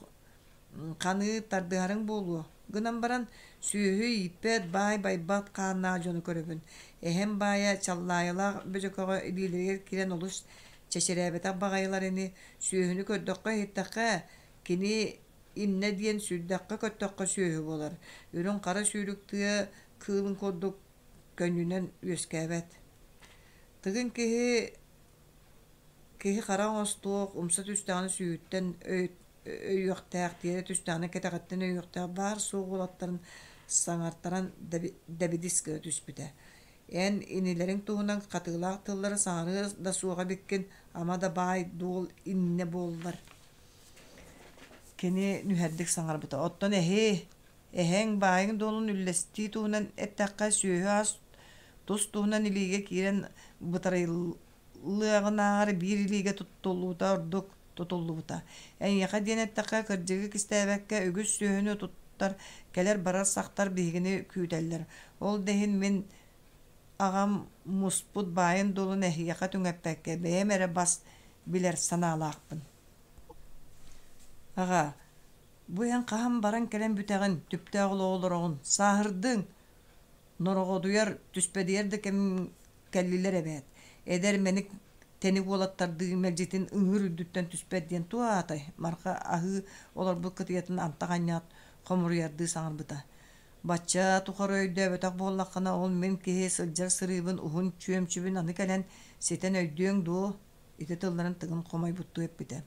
S2: ханыы тардыһарыҥ буолуо гынан баран сүөһү ииппэт, баай байбат хааннаах дьону көрөбүн. Эһэм баайа Чаллаайалаах Бөдьөкөҕө илиилэригэр киирэн олус Чэчирээбэтэх баҕайылар ини, сүөһүнү көрдөххө-иһиттэххэ, кини иннэ диэн сүүрдэххэ-көттөххө сүөһү буолар. Үрүҥ-хара сүүрүк тыа кыылын курдук көнньүнэн үөскээбэт. Тыгын киһи киһи хара оҥостуох, умса түстэҕинэ сүүһүттэн өйүөхтээх, тиэрэ түстэҕинэ кэтэҕиттэн өйүөхтээх баар-суох уолаттарын саҥартаран дэбидис гына түспүтэ. Эн инилэриҥ туһунан хатыылаах тыллары саҥарыа да суох эбиккин, ама да баай-дуол иннэ буоллар. Кини нүһэрдик саҥарбыта. Оттон эһи, эһэҥ баайыҥ-дуолун үллэстии туһунан эттэххэ, сүөһү-ас тус-туһунан илиигэ киирэн бытарыйыллыаҕынааҕар биир илиигэ туттуллуута ордук тутуллубута. Эйиэхэ диэн эттэххэ, кырдьыгы кистээбэккэ, үгүс сүөһүнү туттар, кэлэр-барар сахтар биһигини күүтэллэр. Ол да иһин мин аҕам муспут баайын-дуолун эһиэхэ түҥэппэккэ, бэйэм эрэ бас билэр санаалаахпын. Аҕа, бу эн хаһан баран кэлэн бүтэҕин, түптээх олоҕу олороҕун, сааһырдыҥ, нороҕодуйар, түспэдийэр да кэм кэллилэр эбээт. Эдэр мэник тэник уолаттардыы мэлдьитин ыҥыыр үрдүттэн түспэт диэн туох аатай, Марха аһыы олорбут кытыйатын антах анньаат хомуруйардыы саҥарбыта. Бачча тухары өйдөөбөтөх буоллаххына, ол мин киһи сылдьар сырыыбын уһун чүөмчүбүн аны кэлэн ситэн өйдүөҥ дуо? Ити тылларын Тыгын хомойбуттуу эппитэ.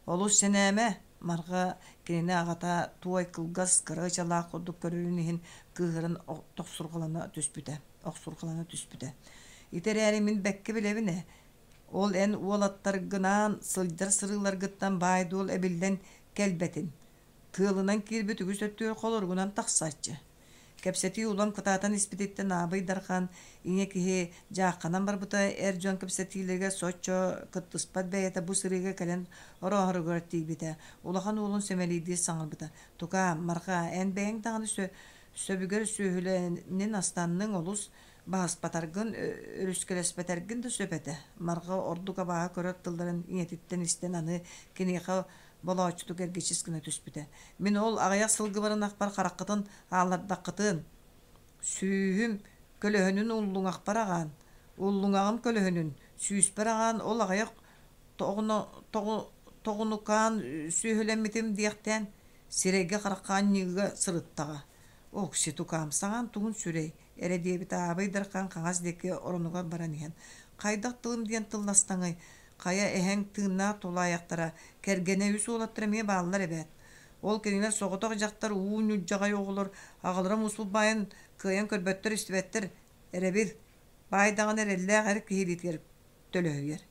S2: Олус сэнээмэ, Марҕа кинини аҕата туой кылгас кыра ычалаах курдук көрөрүн иһин кыыһыран тохсурҕалана түспүтэ, охсурҕалана түспүтэ. Ити эрээри мин бэккэ билэбин ээ, ол эн уолаттаргынаан сылдьар сырыыларгыттан баай-дуол эбиллэн кэлбэтин. Тыалынан киирбит үгүс өттүгэр холоругунан тахсааччы. Кэпсэтии улам кытаатан испититтэн Аабый Дархан ийэ киһи дьаахханан барбыта, эр дьон кэпсэтиилэригэр соччо кыттыспат бэйэтэ бу сырыыга кэлэн орооһоругар тиийбитэ. Улахан уолун сэмэлиирдии саҥарбыта: «Тукаа, Марха, эн бэйэҥ даҕаны сөбүгэр сүөһүлэнин астанныҥ олус баһыспатаргын, өрүскэлэспэтэргин да сөп этэ». Марха ордук абааһы көрөр тылларын ийэтиттэн истэн аны киниэхэ болооччутук эргичис гына түспүтэ. Мин ол аҕыйах сылгыбар ынахпар хараххытын ааллардаххытын, сүүһүм көлөһүнүн уллуҥахпар аҕаан, уллуҥаҕым көлөһүнүн сүүспэр аҕаан ол аҕыйах тоҕунукаан сүөһүлэммитим диэхтээн сирэйгэ-харахха анньыыга сырыттаҕа. Окси тукаам саҥаан тугун сүрэй эрэ диэбит Аабый Дархан хаҥас диэки оронугар баран иһэн хайдах тылым диэн тылластаҥый Хайа эһэҥ тыыннаах тулаайахтара, кэргэнэ үс уолаттара эмиэ бааллар эбээт. Ол кинилэр соҕотох дьахтар уу ньудьаҕай оҕолор аҕалара муспут баайын кыайан көрбөттөр-истибэттэр, эрэбил, баай даҕаны эрэллээх эр киһи илиитигэр төлөһүйэр.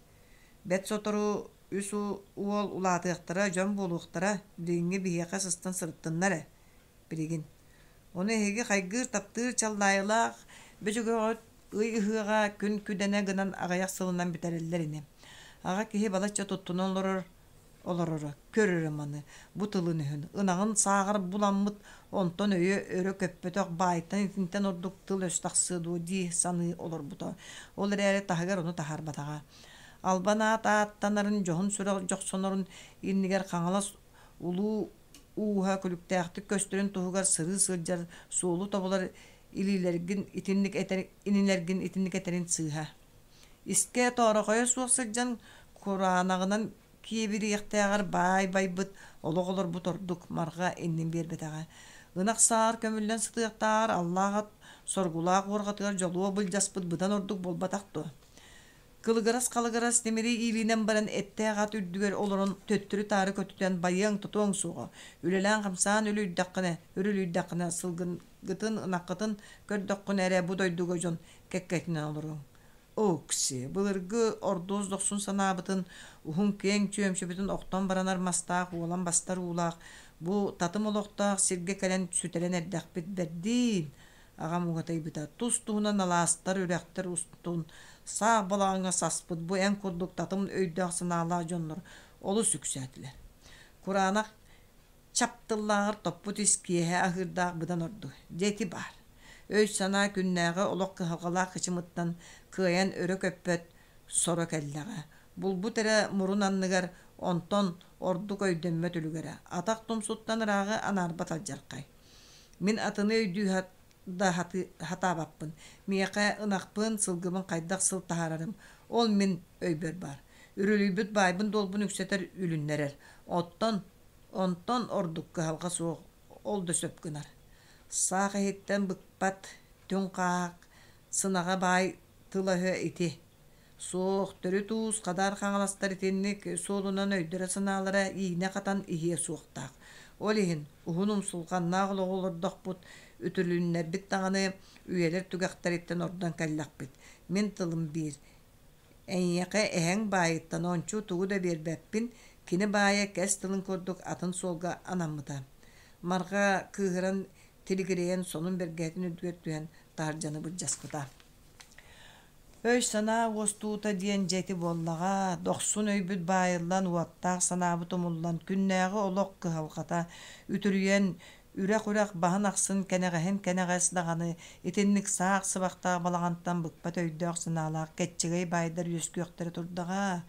S2: Бэрт сотору үс уол улаатыахтара, дьон буолуохтара, билиҥҥи биһиэхэ сыстан сырыттыннар ээ, билигин. Ону эһиги хайгыыр, таптыыр чаллаайылаах бөдьөгөҕүт ый ыһыаҕа күн күдэнэ гынан аҕыйах сылынан бүтэрэллэр ини. Аҕа киһи балачча туттунан олорор олороро, көрөрө маны, бу тылын-өһүн, ынаҕын сааҕар буламмыт, онтон өйө өрө көппөтөх баайтан итинтэн ордук тыл-өс тахсыа дуо дии саныы олорбута. Ол эрээри таһыгар ону таһаарбатаҕа. Албан аат ааттанарын, дьоһун сүрэх дьохсонорун иннигэр Хаҥалас улуу ууһа күлүктээхтик көстөрүн туһугар сырыы сылдьар суолу тобулар илиилэргин итинник этэр инилэргин итинник этэрин сыыһа. Искэ тоорохойо суох сылдьан кураанаҕынан киэбириэхтээҕэр баай байбыт олох олорбут ордук Марҕа иннин биэрбэтэҕэ. Ынах саар көмүллэн сытыахтааҕар аллаах ат соргулаах уорҕатыгар дьолуо былдьаспыт быдан ордук буолбатах дуо? Кылыгырас-халыгырас тимири иилинэн баран эттээх ат үрдүгэр олорон төттөрү-таары көтүтэн байыаҥ-тотуоҥ суоҕа. Үлэлээн-хамсаан үлүйдэххинэ, үрүлүйдэххинэ сылгыгытын, ынаххытын көрдөххүнэ эрэ бу дойдуга дьон кэккэтинэн олоруоҥ. Окси, былыргы ордуос дохсун санаабытын, уһун-киэҥ чүөмчүбүтүн охтон баранар мастаах уолан бастар уулаах бу татым олохтоох сиргэ кэлэн сүтэрэн эрдэхпит бэрдиин Аҕам угатыйбыта тус-туһунан алаастар, үрэхтэр устун саах балаҕаҥҥа саспыт бу эн курдук татым өйдөөх-санаалаах дьоннор олус үксээтилэр. Кураанах чаптыллааҕар топпут ис киэһэ аһыырдаах быдан ордук. Дьэ ити баар. Өй-санаа күннээҕи олох кыһалҕалаах кычымыттан кыайан өрө көппөт соро кэллэҕэ. Булбут эрэ мурун анныгар, онтон ордук өйдөммөт үлүгэрэ. Атах тумсуттан ырааҕы анаарбат алдьархай. Мин атыны өйдүү да сатаабаппын. Миэхэ ынахпын, сылгыбын хайдах сыл таһаарарым, ол мин өйбөр баар. Үрүлүйбүт баайбын-дуолбун үксэтэр үлүннэрэр. Оттон онтон ордук кыһалҕа суох, ол да сөп гынар. Саах иһиттэн быкпат түҥ хаах сынаҕа баай тыла-өһө ити. Суох, төрүт уус Хадаар Хаҥаластар итинник суолунан өйдөрө-санаалара иинэ хатан иһиэ суохтаах. Ол иһин уһун умсулҕаннаах олоҕу олордохпут, үтүрүлүннэрбит даҕаны үйэлэр түгэхтэриттэн ордон кэллэхпит. Мин тылым биир: эйиэхэ эһэҥ баайыттан ончу тугу да биэрбэппин, кини баайа кэс тылын курдук атын суолга анаммыта. Марҕа кыыһыран тилигирэйэн сонун бэргэһэтин үрдүгэр түһэн таһырдьаны былдьаспыта. Өй-санаа уостуута диэн дьэ ити буоллаҕа, дохсун өйбүт баайыллан, уоттаах санаабыт умуллан, күннээҕи олох кыһалҕата үтүрүйэн, үрэх-үрэх баһын ахсын кэнэҕэһин кэнэҕэс даҕаны итинник саах сыбахтаах балаҕантан быкпат өйдөөх-санаалаах кэччэгэй баайдар үөскүөхтэрэ турдаҕа.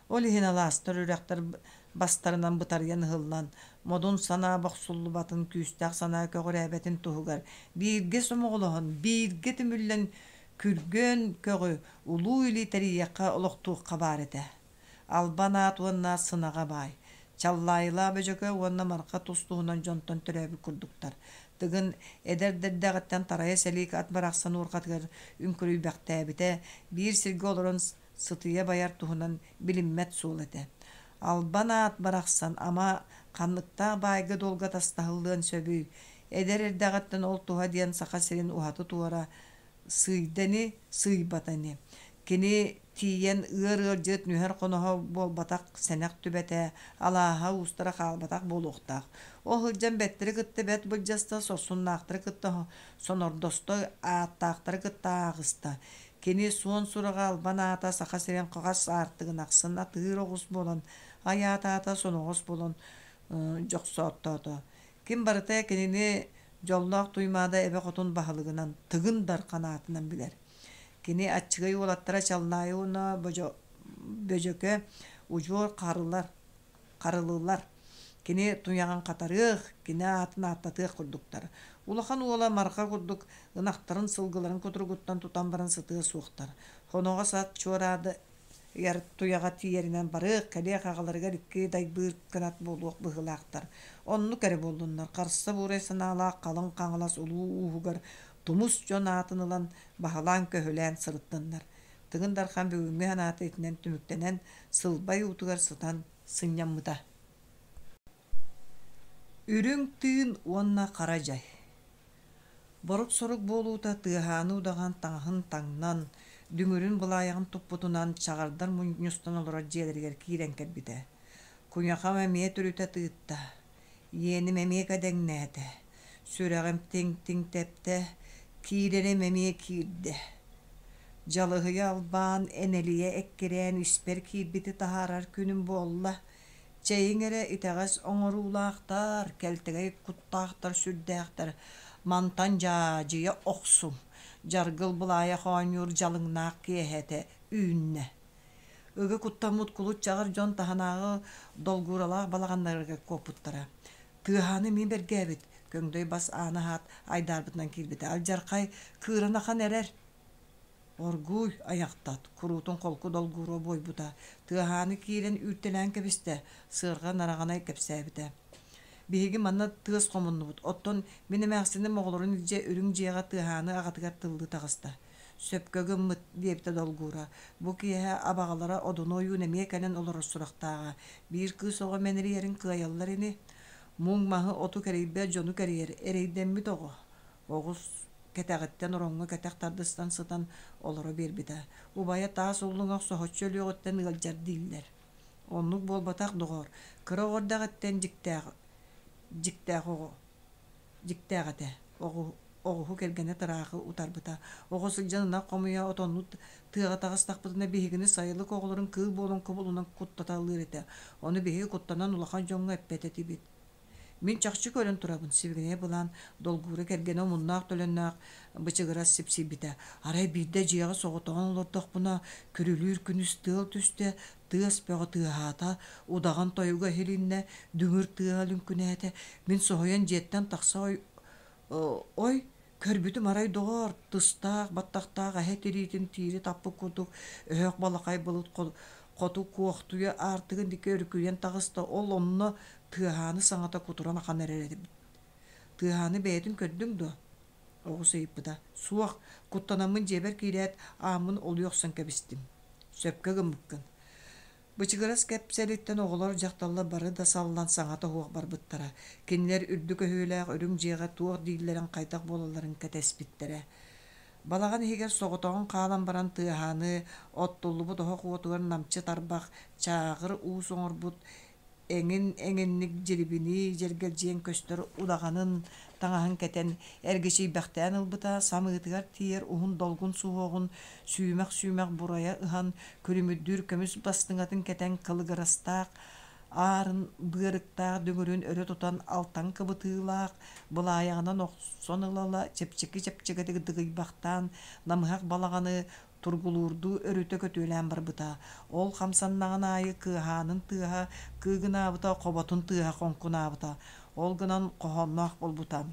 S2: Ол иһин алаастар, үрэхтэр бастарынан бытарыйан ыһыллан, модун санаа бохсуллубатын, күүстээх санаа көҕүрээбэтин туһугар бииргэ сомоҕолоһон, бииргэ түмүллэн күргүөн көҕү улуу илии тэрийиэххэ олохтуохха баар этэ. Албан аат уонна сынаҕа баай. Чаллаайылаах Бөдьөкө уонна Марха тус-туһунан дьонтон төрөөбүт курдуктар. Тыгын эдэр да эрдэҕиттэн тарайа сэлиик ат барахсан уорҕатыгар үҥкүрүйбэхтээбитэ, биир сиргэ олорон сытыйа байар туһунан билиммэт суол этэ. Албан аат барахсан ама ханныктаах баайга-дуолга атастаһыллыан сөбүй? Эдэр эрдэҕиттэн ол туһа диэн Саха сирин уһаты-туора сыыйда ини, сыыйбата ини. Кини тиийэн ыар ыалдьыт нүһэр хоноһо буолбатах сэнэх түбэтэ, алааһа уустара хаалбатах буолуохтаах. Ол сылдьан бэттэри кытта бэт былдьаста, сорсуннаахтары кытта сонордосто, ааттаахтары кытта ааҕыста. Кини суон сураҕа албан аата Саха сирин хаҕас аартыгын ахсын атыыр оҕус буолан, айаатаата соноҕос буолан дьохсооттоото. Ким барыта кинини дьоллоох Туймаада эбэ хотун баһылыгынан, Тыгын Дархан аатынан билэр. Кини аччыгый уолаттара Чаллаайы уонна Бөдьөкө удьуор харылар, харылылар. Кини туйаҕын хатарыах, кини аатын ааттатыах курдуктар. Улахан уола Марха курдук ынахтарын, сылгыларын кутуругуттан тутан баран сытыа суохтар. Хоноҕос ат чуораады туйаҕа тиийэринэн барыах, кэлиэх аҕаларыгар икки дайбыыр кынат буолуох быһыылаахтар. Оннук эрэ буоллуннар, харса буурай санаалаах халыҥ Хаҥалас улуу ууһугар тумус дьон аатын ылан, баһылаан-көһүлээн сырыттыннар. Тыгын Дархан бүгүҥҥү санаата итинэн түмүктэнэн, сылбай уутугар сытан сынньаммыта. Үрүҥ тыын уонна хара дьай Борук-сорук буолуута тыаһааны удаҕан таҥаһын таҥнан, дүҥүрүн былаайаҕын туппутунан чаҕардар мунньустан олорор дьиэлэригэр киирэн кэлбитэ. Куйахам эмиэ түрүтэ тыытта, иэним эмиэ кэдэҥнээтэ, сүрэҕим тиҥ-тиҥ тэптэ, киирэрим эмиэ киирдэ. Дьалыһыйа албаан, энэлийэ эккирээн испэр киирбити таһаарар күнүм буолла. Чэйиҥ эрэ итэҕэс оҥоруулаахтар, кэлтэгэй куттаахтар сүрдээхтэр, мантан дьаадьыйа охсуҥ, дьаргыл былаайах оонньуур дьалыҥнаах киэһэтэ үүннэ. Ыга куттаммыт кулут чаҕар дьон таһынааҕы долгууралаах балаҕаннарыгар куоппуттара. Тыаһааны эмиэ бэргээбит, көҥдөй бас ааны аһаат айдаарбытынан киирбитэ. Алдьархай кыыран ахан эрэр. Оргууй айахтат, куруутун холку долгууруо буойбута, тыаһааны киирэн үүртэлээн кэбистэ, сыарҕа нараҕанай кэпсээбитэ. Биһиги манна тыас хомуннубут, оттон мин эмээхсиним оҕолорун илдьэ үрүҥ дьиэҕэ тыаһааны аҕатыгар тыллыы таҕыста. Сөпкө гыммыт, диэбитэ долгуура. Бу киэһэ абаҕалара Одуну ойуун эмиэ кэлэн олорор сурахтааҕа. Биир кыыс оҕо мэнэрийэрин кыайаллар ини. Муҥ маһы оту кэрийбэт дьону кэрийэр, эрэйдэммит оҕо. Оҕус кэтэҕиттэн ороҥҥо кэтэх тардыстан сытан олоро биэрбитэ. Убайа таас уллуҥах соһуччу өлүөҕүттэн ыалдьар дииллэр. Оннук буолбатах, доҕоор, кыра оҕо эрдэҕиттэн дьиктээх, дьиктээх оҕо, дьиктээх этэ. Оҕу, оҕуһу кэргэнэ тыраахы утарбыта. Оҕо сылдьан ынах хомуйа отоннуу тыаҕа таҕыстахпытына биһигини сайылык оҕолорун кыыл буолан кубулунан куттаталыыр этэ. Ону биһиги куттанан улахан дьоҥҥо эппэт этибит. Мин чахчы көрөн турабын, сибигинэйэ былаан долгуура кэргэнэ омуннаах-төлөннөөх бычыгырас сипсийбитэ. Арай биирдэ дьиэҕэ соҕотоҕун олордохпуна, күрүлүүр күнүс тыал түстэ, тыас бөҕө тыаһаата, удаҕан тойуга иһилиннэ, дүҥүр тыаһа лүҥкүнээтэ. Мин соһуйан дьиэттэн тахса ой, ой Көрбүтүм арай доҕоор, тыстаах, баттахтаах эһэ тириитин тиири таппыт курдук өһөх балахай былыт хоту Куохтуйа аартыгын диэки өрүкүйэн таҕыста, ол онно Тыаһааны саҥата кутуран ахан эрэр эбит. Тыаһааны бэйэтин көрдүҥ дуо? Оҕус ыйыппыта. Суох, куттанаммын дьиэбэр киирээт, ааммын олуйа охсон кэбистим. Сөпкө гыммыккын. Бычыгырас кэпсэлиттэн оҕолор, дьахталлар бары да саллан саҥа тоһуох барбыттара. Кинилэр үрдүк өһүөлээх үрүҥ дьиэҕэ туох дииллэрин, хайдах буолалларын кэтэспиттэрэ. Балаҕан иһигэр соҕотоҕун хаалан баран тыаһааны, оттуллубут оһох уотугар намчы тарбах, чааҕыр уус оҥорбут эҥин-эҥинник дьирибинии дьэргэлдьийэн көстөр удаҕанын таҥаһын кэтэн эргичийбэхтээн ылбыта, самыытыгар тиийэр уһун долгун суһуоҕун сүүмэх-сүүмэх бурайа ыһан, күлүмүрдүүр көмүс бастыҥатын кэтэн кылыгырастаах аарын быарыктаах дүҥүрүн өрө тутан алтан кыбытыылаах былаайаҕынан охсон ыла-ыла чэпчэки-чэпчэкитик дыгыйбахтаан намыһах балаҕаны тургулуурдуу өрүтэ көтүөлээн барбыта. Ол хамсаннаҕын аайы кыаһаанын тыаһа кыыгынаабыта, хоботун тыаһа хоҥкунаабыта. Ол гынан хоһоонноох буолбута.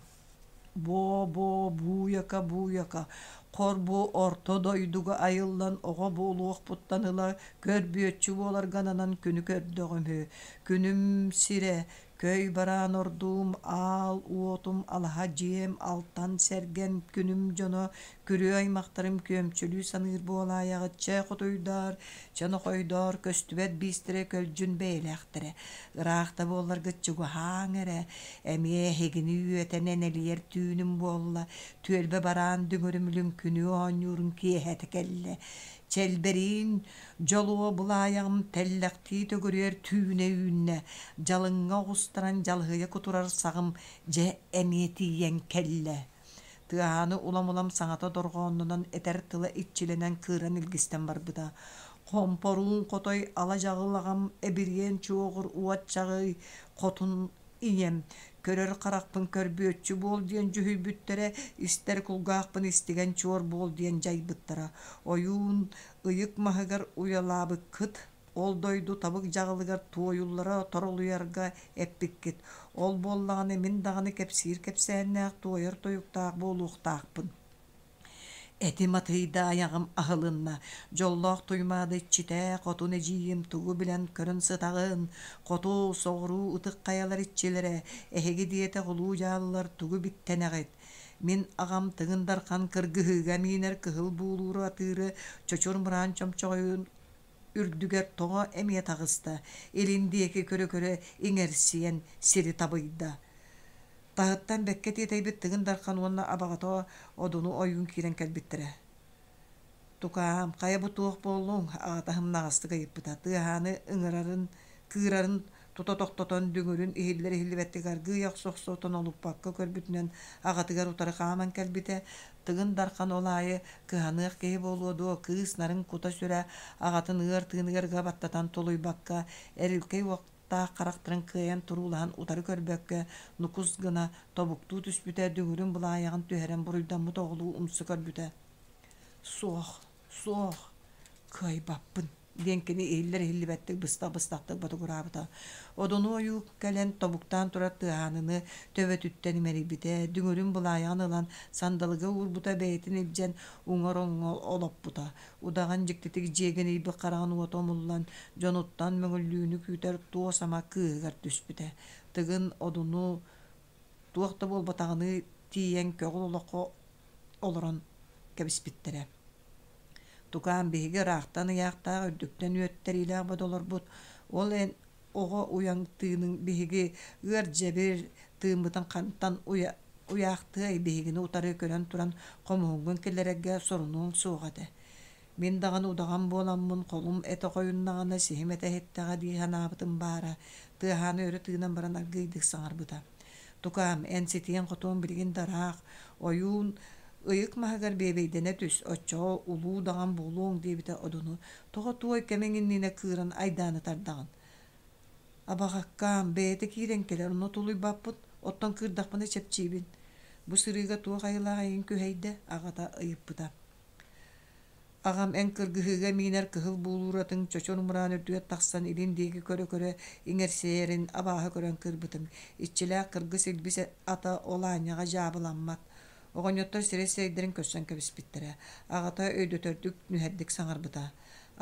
S2: Буо-буо, бууйака-бууйака, хор бу орто дойдуга айыллан оҕо буолуохпуттан ыла көрбүөччү буоларга ананан күнү көрдөҕүм үһү. Күнүм сирэ, Көй бараан ордуум, аал уотум, алаһа дьиэм, алтан сэргэм, күнүм дьоно, күрүө аймахтарым күөмчүлүү саныыр буолаайаҕыт, чэ хотуйдаар, чэ нохойдоор, көстүбэт биистэрэ көлдьүн бэйэлээхтэрэ. Ыраах да буолларгыт чугаһааҥ эрэ, эмиэ эһигини үөтэн энэлийэр түүнүм буолла, түөлбэ бараан дүҥүрүм лүҥкүнүү оонньуурун киэһэтэ кэллэ. Чэлбэриин Дьолуо былаайаҕым тэллэхтии төгүрүйэр түүнэ үүннэ, дьалыҥҥа оҕустаран дьалыһыйа кутурар саҕым дьэ эмиэ тиийэн кэллэ. Тыаһааны улам-улам саҥата дорҕооннонон этэр тыла иччилэнэн кыыран илгистэн барбыта. Хомпоруун хотой ала дьаҕыл аҕам эбириэн чуоҕур уот чаҕый хотун ийэм көрөр харахпын көрбүөччү буол диэн дьүһүйбүттэрэ, истэр кулгаахпын истигэн чуор буол диэн дьайбыттара. Ойуун ыйык маһыгар уйалаабыккыт, ол дойду табык дьаҕылыгар туойуллара торолуйарга эппиккит. Ол буоллаҕына мин даҕаны кэпсиир кэпсээннээх, туойар тойуктаах буолуохтаахпын. Этим атыйда айаҕым аһылынна, дьоллоох Туймаада иччитэ, хотун эдьиийим тугу билэн көрөн сытаҕын, хоту, соҕуруу ытык хайалар иччилэрэ, эһиги диэтэх улуу дьаалылар тугу биттэнэҕит? Мин аҕам Тыгын Дархан кыргыһыыга миинэр кыһыл буулууру атыыры чочур мыраан чомчоҕойун үрдүгэр тоҕо эмиэ таҕыста, илин диэки көрө-көрө иҥэрсийэн сири табыйда. Таһыттан бэккэ тиэтэйбит Тыгын Дархан уонна абаҕата Одуну ойуун киирэн кэлбиттэрэ. Тукаам, хайа бу туох буоллуҥ? аҕата ымнаҕастык ыйыппыта. Тыаһааны ыҥырарын, кыырарын тута тохтотон, дүҥүрүн иһиллэр-иһиллибэттик аргыый охсо-охсо тонолуппакка көрбүтүнэн аҕатыгар утары хааман кэлбитэ. Тыгын Дархан ол аайы кыһаныах киһи буолуо дуо, кыыс нарын кута-сүрэ аҕатын ыар тыыныгар ыга баттатан тулуйбакка, эрилкэй уоттаах харахтарын кыайан туруулаһан утары көрбөккө, нукус гына тобуктуу түспүтэ, дүҥүрүн былаайаҕын түһэрэн буруйдаммыт оҕолуу умса көрбүтэ. Суох, суох, кыайбаппын диэн кини иһиллэр-иһиллибэттик быстах-быстахтык ботугураабыта. Одуну ойуу кэлэн тобуктаан турар тыаһааныны төбөтүттэн имэрийбитэ, дүҥүрүн былаайаҕын ылан сандалыга уурбута бэйэтин илдьэн уҥа ороҥҥо олоппута. Удаҕан дьиктитик дьиэгэнийбит хараҕын уота умуллан, дьонуттан мөҥүллүүнү күүтэр туос ама кыыһыгар түспүтэ. Тыгын Одуну туох да буолбатаҕыныы тиийэн көҕүл олоххо олорон кэбиспиттэрэ. Тукаам биһиги ыраахтан ыйаахтаах үрдүктэн үөттэриилээх бодолорбут, ол эн оҕо уйаҥ тыыныҥ биһиги ыар дьэбир тыыммытын хантан уйа уйаахтыай биһигини утары көрөн туран хомуһуҥҥун киллэрэргэ сорунуоҥ суоҕа этэ. Мин даҕаны удаҕан буоламмын холум этэ хойуннаҕына сиһим этэ иһиттэҕэ дии санаабытым баара, Тыаһааны өрө тыынан баран аргыыйдык саҥарбыта. Тукаам, эн ситиэн-хотуоҥ билигин да ыраах, ойуун ыйык маһыгар биэбэйдэнэ түс, оччоҕо улуу удаҕан буолуоҥ диэбитэ Одуну. Тоҕо туой кэмиҥ иннинэ кыыран айдааны тардаҕын? Абаҕаккаам, бэйэтэ киирэн кэлэр, онно тулуйбаппыт, оттон кыырдахпына чэпчиибин. Бу сырыыга туох айылаах эйигин күһэйдэ? аҕата ыйыппыта. Аҕам эн кыргыһыыга миинэр кыһыл буулууратын чочур мыраан үрдүгэр тахсан илин диэки көрө-көрө иҥэрсийэрин абааһы көрөн кыырбытым. Иччилээх кыргыс илбис ата ол аанньаҕа дьаабыламмат. Оҕонньоттор сирэй-сирэйдэрин көрсөн кэбиспиттэрэ. Аҕата өйдөтөрдүк, нүһэрдик саҥарбыта.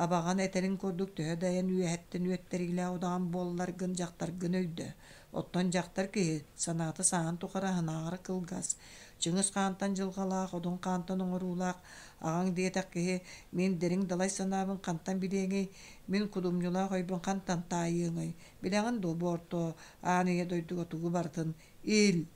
S1: Абаҕан этэрин курдук төһө да эн үөһэттэн үөттэриилээх удаҕан буолларгын дьахтаргын өйдөө. Оттон дьахтар киһи санаата сааһын тухары аһынааҕар кылгас. Чыҥыс хаантан дьылҕалаах, Одун хаантан оҥоруулаах аҕаҥ диэтэх киһи мин дириҥ далай санаабын хантан билиэҥий, мин кудумньулаах өйбүн хантан таайыаҥый? Билэҕин дуо бу орто аан ийэ дойдуга тугу барытын ил,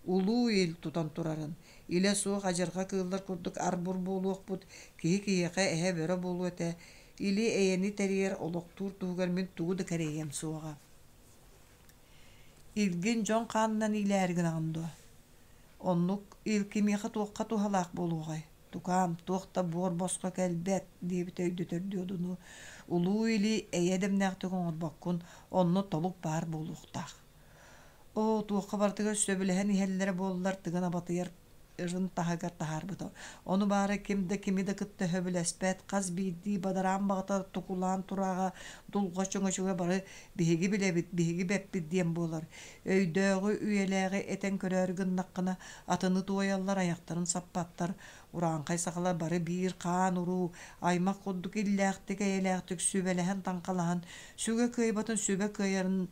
S1: улуу ил тутан турарын? Илэ суох адьырҕа кыыллар курдук ар-бур буолуохпут, киһи киһиэхэ эһэ-бөрө буолуо этэ. Или-эйэни тэрийэр, олохтуур туһугар мин тугу да кэрэйиэм суоҕа. Илгин дьон хаанынан иилээри гынаҕын дуо? Оннук ил кимиэхэ туохха туһалаах буолуоҕай? Тукаам, туох да буор босхо кэлбэт, диэбитэ өйдөтөрдүү Одуну. Улуу или эйэ дэмнээхтик оҥорбоккун, онно толук баар буолуохтаах. Оо, туохха барытыгар сөбүлэһэн иһэллэрэ буоллар, Тыгын абатыйар ырын таһыгар таһаарбыта. Ону баара ким да кими да кытта сөбүлэспэт, хас биирдии бадараан баҕата тукулаан турааҕа дулҕа чөҥөчөгө бары биһиги билэбит, биһиги бэппит диэн буолар. Өйдөөҕү, үйэлээҕи этэн көрөөрү гыннаххына, атыны туойаллар, айахтарын саппаттар. Урааҥхай сахалар бары биир хаан-уруу, аймах курдук иллээхтик, эйэлээхтик сүбэлэһэн-таҥхалаһан, сүгэ кыайбатын сүбэ кыайарын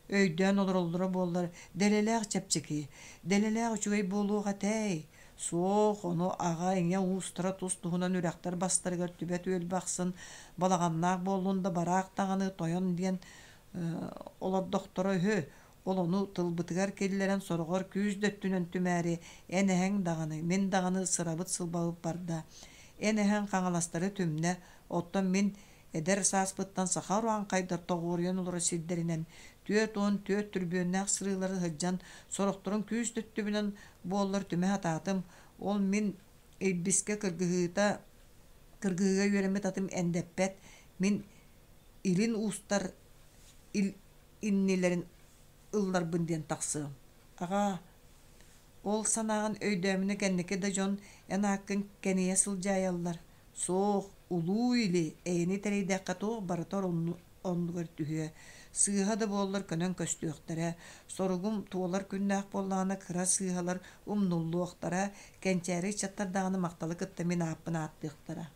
S1: Өйдөөн олороллоро буоллар, дэлэлээх чэпчэки, дэлэлээх үчүгэй буолуох этэй. Суох, ону аҕа, ийэ уустара тус-туһунан үрэхтэр бастарыгар түбэ түөлбэ ахсын балаҕаннаах буоллун да бараах даҕаны тойон диэн олордохторо үһү. Ол ону тылбытыгар киллэрэн сороҕор күүс да өттүнэн түмээри эн эһэҥ даҕаны, мин даҕаны сырабыт-сылбабыт барда. Эн эһэҥ хаҥаластары түмнэ, оттон мин Эдэр сааспыттан саха урааҥхайдар тоҕуоруйан олорор сирдэринэн 44 түрбүөннээх сырыылары сылдьан, сорохторун күүс да өттүбүнэн буоллар түмэ сатаатым. Ол мин илбискэ кыргыһыыта кыргыһыыга үөрэммит атым эндэппэт. Мин илин уустар ил иннилэрин ылларбын диэн тахсыам. Аҕаа, ол санааҕын өйдөөмүнэ кэнники да дьон эн ааккын кэнийэ сылдьаайаллар. Суох, улуу или эйэни тэрийдэххэ туох барыта оннугар түһүө, сыыһа да буоллар көнөн көстүөхтэрэ, соругум туолар күннээх буоллаҕына кыра сыыһалар умнуллуохтара, кэнчээри ыччаттар даҕаны махталы кытта мин ааппын ааттыахтара.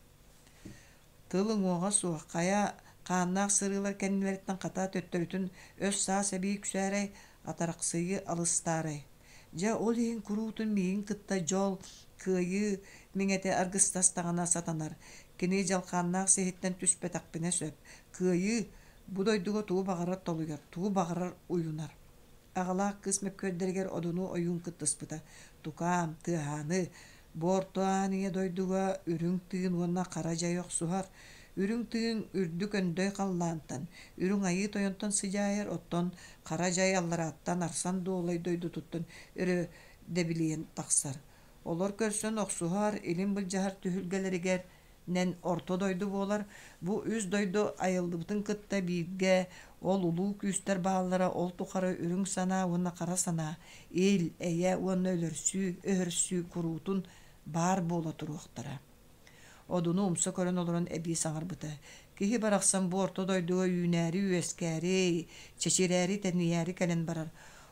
S1: Тыл уҥуоҕа суох, хайа хааннаах сырыылар кэннилэриттэн хата төттөрүтүн өс-саас эбии үксээрэй, атарахсыйыы алыстаарай. Дьэ, ол иһин куруутун миигин кытта дьол, кыайыы миҥэтэ аргыстастаҕына сатанар. Кини дьалхааннаах сиһиттэн түспэтэхпинэ сөп. Кыайыы бу дойдуга тугу баҕарар толуйар, тугу баҕарар уйунар. Аҕалаах кыыс мөккүөрдэригэр Одуну ойуун кыттыспыта. Тукаам, тыаһааны, бу орто аан ийэ дойдуга үрүҥ тыын уонна хара дьай охсуһар. Үрүҥ тыын үрдүк өндөй халлаантан, үрүҥ айыы тойонтон сыдьаайар, оттон хара дьай алларааттан Арсан Дуолай дойдутуттан өрө дэбилийэн тахсар. Олор көрсөн охсуһар, илин былдьаһар түһүлгэлэригэр нэн орто дойду буолар. Бу үс дойду айыллыбытын кытта бииргэ ол улуу күүстэр бааллара ол тухары үрүҥ санаа уонна хара санаа, ил, эйэ уонна өлөрсүү, өһөрсүү куруутун баар буола туруохтара. Одуну умса көрөн олорон эбии саҥарбыта: «Киһи барахсан бу орто дойдуга үүнээри-үөскээри, чэчирээри-тэнийээри кэлэн барар.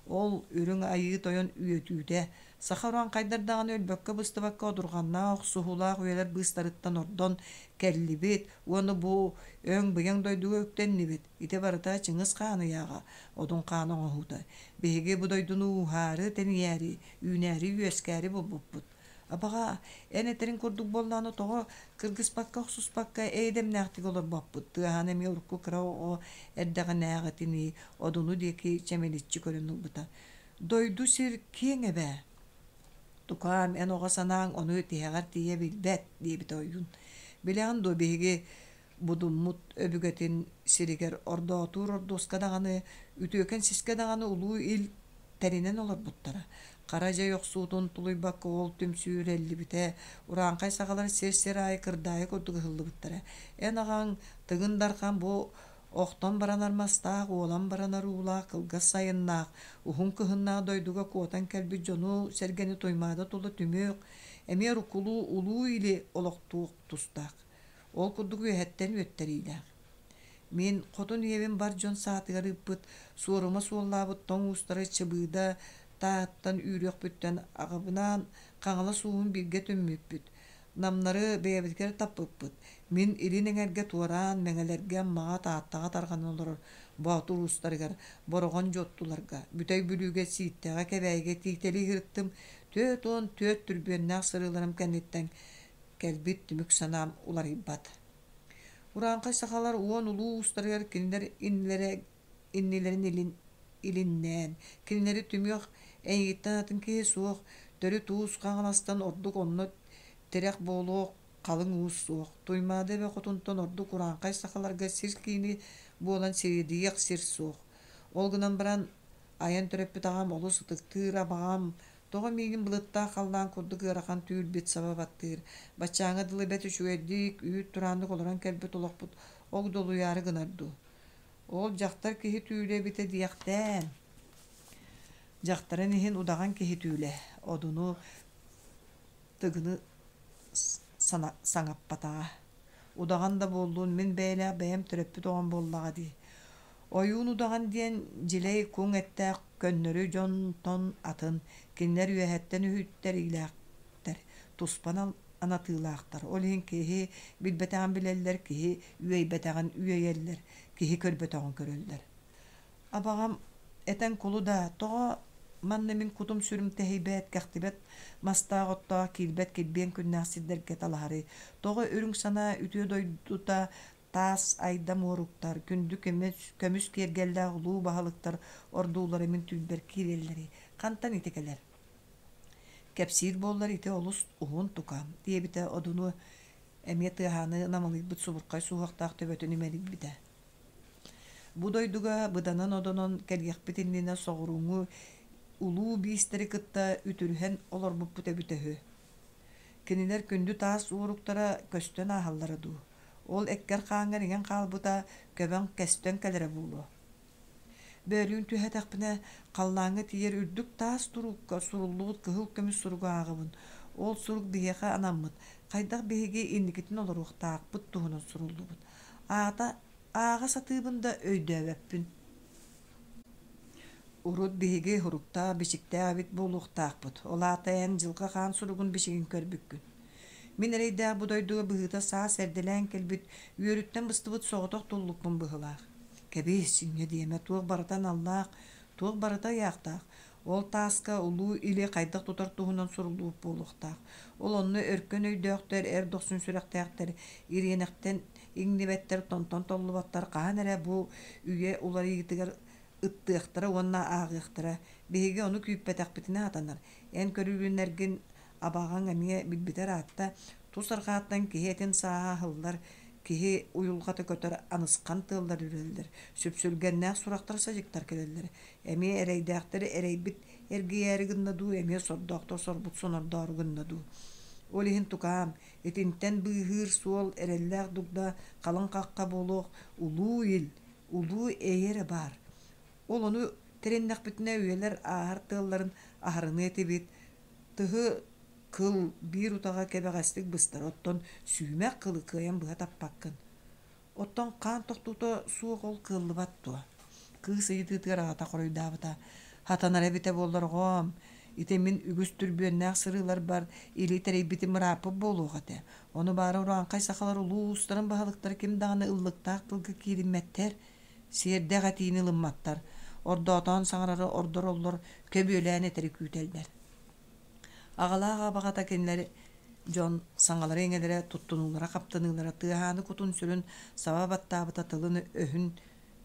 S1: Ол үрүҥ айыы тойон үөтүүтэ. Саха урааҥхайдар даҕаны өлбөккө-быстыбакка одурҕаннаах охсуһуулаах үйэлэр быыстарыттан ордон кэллибит уонна бу өҥ-быйаҥ дойдуга үктэннибит. Ити барыта Чыҥыс хаан ыйааҕа, Одун хаан оҥоһуута. Биһиги бу дойдуну ууһаары-тэнийээри, үүнээри-үөскээри булбуппут. Абаҕа, эн этэриҥ курдук буоллаҕына тоҕо кыргыспакка-охсуспакка эйэ-дэмнээхтик олорбоппут? Тыаһаан эмиэ урукку кыра оҕо эрдэҕинээҕитинии Одуну диэки чэмэличчи көрөн ылбыта. Дойду сир киэҥ эбээ. Тукаам, эн оҕо санааҥ ону тиһэҕэр тиийэ билбэт, диэбитэ ойуун. Билэҕин дуо биһиги будуммут өбүгэтин сиригэр ордоотуур ордуоска даҕаны, үтүөкэн сискэ даҕаны улуу ил тэринэн олорбуттара. Хара дьай охсуутун тулуйбакка ол түмсүү үрэллибитэ, урааҥхай сахалар сир-сир аайы кырдаайы курдук ыһыллыбыттара. Эн аҕаҥ Тыгын Дархан бу охтон баранар мастаах, уолан баранар уулаах, кылгас сайыннаах, уһун кыһыннаах дойдуга куотан кэлбит дьону-сэргэни Туймаада тула түмүөх, эмиэ уруккулуу улуу или олохтуох тустаах. Ол курдук үөһэттэн үөттэриилээх. Мин хотун ийэбин бар дьон саатыгар ыыппыт, суорума суоллаабыт тоҥ уустары Чыбыыда тааһыттан үүрүөхпүттэн аҕабынаан Хаҥалас ууһун бииргэ түммүппүт.
S2: Намнары бэйэбитигэр таппыппыт. Мин илин эҥэргэ туораан, Мэҥэлэргэ, Аммаҕа, Тааттаҕа тарҕанан олорор Боотур уустарыгар, Бороҕон Дьуоттуларга, Бүтэй Бүлүүгэ, Сииттэҕэ, Кэбээйигэ тиийтэлии сырыттым. 44 түрбүөннээх сырыыларым кэнниттэн кэлбит түмүк санаам уларыйбат. Урааҥхай сахалар уон улуу уустарыгар кинилэр иннилэрэ иннилэрин илин илиннээн, кинилэри түмүөх эйигиттэн атын киһи суох, төрүт уус Хаҥаластан ордук онно тирэх буолуох халыҥ уус суох. Туймаада эбэ хотунтан ордук урааҥхай сахаларга сир киини буолан сириэдийиэх сир суох. Ол гынан баран айан төрөппүт аҕам олус ытыктыыр абаҕам тоҕо миигин былыттаах халлаан курдук ыарахан түүл-бит саба баттыыр. Баччааҥҥа дылы бэрт үчүгэйдик, үүт турааннык олорон кэлбит олохпут огдолуйаары гынар дуу. Ол дьахтар киһи түүлэ эбитэ диэхтээн. Дьахтарын иһин удаҕан киһи түүлэ, одуну Тыгыны саҥаппатаҕа. Удаҕан да буоллун, мин бэйэлээх бэйэм төрөппүт оҕом буоллаҕа дии. Ойуун удаҕан диэн дьилэй куҥ эттээх көннөрү дьонтон атын, кинилэр үөһэттэн үһүттэриилээхтэр, туспа анатыылаахтар. Ол иһин киһи билбэтэҕин билэллэр, киһи үөйбэтэҕин үөйэллэр, киһи көрбөтөҕүн көрөллөр. Абаҕам этэн кулу да, тоҕо манна мин кутум-сүрүм тэһийбэт, кэхтибэт мастаах-оттоох киирбэт килбиэн күннээх сирдэргэ талаһарый? Тоҕо үрүҥ санаа үтүө дойдута таас айда муоруктар, күндү көмүс, көмүс киэргэллээх улуу баһылыктар ордуулара мин түүлбэр киирэллэрий? Хантан ити кэлэр? Кэпсиир буоллар ити олус уһун тука, диэбитэ Одуну эмиэ тыаһааны намылыйбыт субурхай суһуохтаах төбөтүн имэрийбитэ. Бу дойдуга быданан-одонон кэлиэхпит иннинэ соҕурууҥҥу улуу биистэри кытта үтүрүһэн олорбуппут эбитэ үһү. Кинилэр күндү таас уоруктара көстөн ааһаллара дуу, ол эккэр-хааҥҥар иҥэн хаалбыта көбөн кестөн кэлэрэ буолуо. Бөөлүүн түһээтэхпинэ, халлааҥҥа тиийэр үрдүк таас туруукка суруллубут кыһыл көмүс суругу ааҕабын. Ол сурук биһиэхэ анаммыт, хайдах биһиги инникитин олоруохтаахпыт туһунан суруллубут. Аата ааҕа сатыыбын да өйдөөбөппүн. Урут биһиги суруктаах-бичиктээх эбит буолуохтаахпыт. Ол аата эн Дьылҕа Хаан суругун бичигин көрбүккүн. Мин эрэйдээх бу дойдуга быһыыта саас эрдэлээн кэлбит, үөрүттэн быстыбыт соҕотох туллукпун быһыылаах. Кэбис, инньэ диэмэ, туох барыта аналлаах, туох барыта ыйаахтаах. Ол тааска улуу или хайдах тутар туһунан суруллубут буолуохтаах. Ол онно өркөн өйдөөхтөр, эр дохсун сүрэхтээхтэр, ириэнэхтэн иҥнибэттэр, тонтон толлубаттар хаһан эрэ бу үйэ уларыйыытыгар ыттыахтара уонна ааҕыахтара. Биһиги ону күүппэтэхпитинэ сатанар. Эн көрүүлэнэргин абаҕаҥ эмиэ билбитэ ыраатта. Тус арҕааттан киһи этин сааһа аһыллар, киһи уйулҕата көтөр анысхан тыаллар үрэллэр, сүпсүлгэннээх сурахтар-садьыктар кэлэллэр. Эмиэ эрэйдээхтэри эрэйбит эргийээри гынна дуу, эмиэ сордоохтор сорбут сонордоору гынна дуу. Ол иһин тукаам, итинтэн быыһыыр суол эрэллээх дугда халыҥ хахха буолуох улуу ил, улуу эйэ эрэ баар. Ол ону тэриннэхпитинэ үйэлэр ааһар тыалларын аһарыныа этибит, тыһы кыл биир утаҕа кэбэҕэстик быстар, оттон сүүмэх кылы кыайан быһа таппаккын. Оттон хаан тохтуута суох ол кыаллыбат дуо? Кыыс ыйытыытыгар аҕата хоруйдаабыта: «Хатанара эбитэ буоллар оҕом, ити мин үгүс түрбүөннээх сырыыларбар илии тэрийбитим ырааппыт буолуох этэ. Ону баара урааҥхай сахалар улуу уустарын баһылыктара ким даҕаны ыллыктаах тылга киириммэттэр, сиэрдээх этиини ылымматтар, ордоотоон саҥарары ордороллор, көбүөлээн этэри күүтэллэр. Аҕалаах абаҕата кинилэр дьон саҥалара-иҥэлэрэ, туттунуулара-хаптаныылара тыаһааны кутун-сүрүн саба баттаабыта тылын-өһүн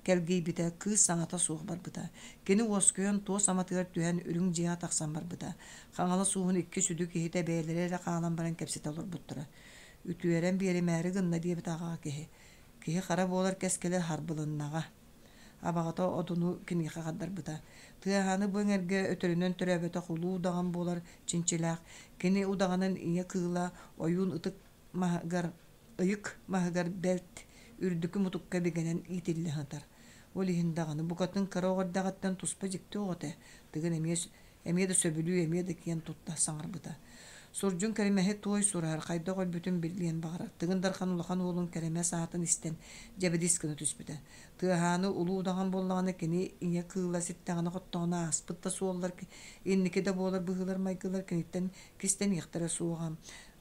S2: кэлгийбитэ, кыыс саҥата суох барбыта. Кини уоскуйан туос аматыгар түһэн үрүҥ дьиэҕэ тахсан барбыта. Хаҥалас ууһун икки сүдү киһитэ бэйэлэрэ эрэ хаалан баран кэпсэтэ олорбуттара. Үтүөрэн биэримээри гынна диэбит аҕаҕа киһи. Киһи хара буолар кэскилэ харбылыннаҕа. Абаҕата одуну киниэхэ хардарбыта. Тыаһааны бу эҥэргэ өтөрүнэн төрөөбөтөх улуу удаҕан буолар чинчилээх. Кини удаҕанын ийэ кыыла ойуун ытык маһыгар ыйык маһыгар бэрт үрдүкү мутукка бигэнэн иитиллэ сытар. Ол иһин даҕаны букатын кыра оҕо эрдэҕиттэн туспа дьикти оҕо этэ. Тыгын эмиэ Эмиэ да сөбүлүү, эмиэ да киэн тутта саҥарбыта. Сурдьун Кэрэмэһи туой сураһар, хайдах өлбүтүн билиэн баҕарар. Тыгын Дархан улахан уолун Кэрэмэс аатын истэн, дьэбидис гына түспүтэ. Тыаһааны улуу удаҕан буоллаҕына, кини ийэ кыыла ситтэҕинэ-хоттоҕуна ааспыт да суоллар, инники да буолар быһыылар-майгылар киниттэн кистэниэхтэрэ суоҕа.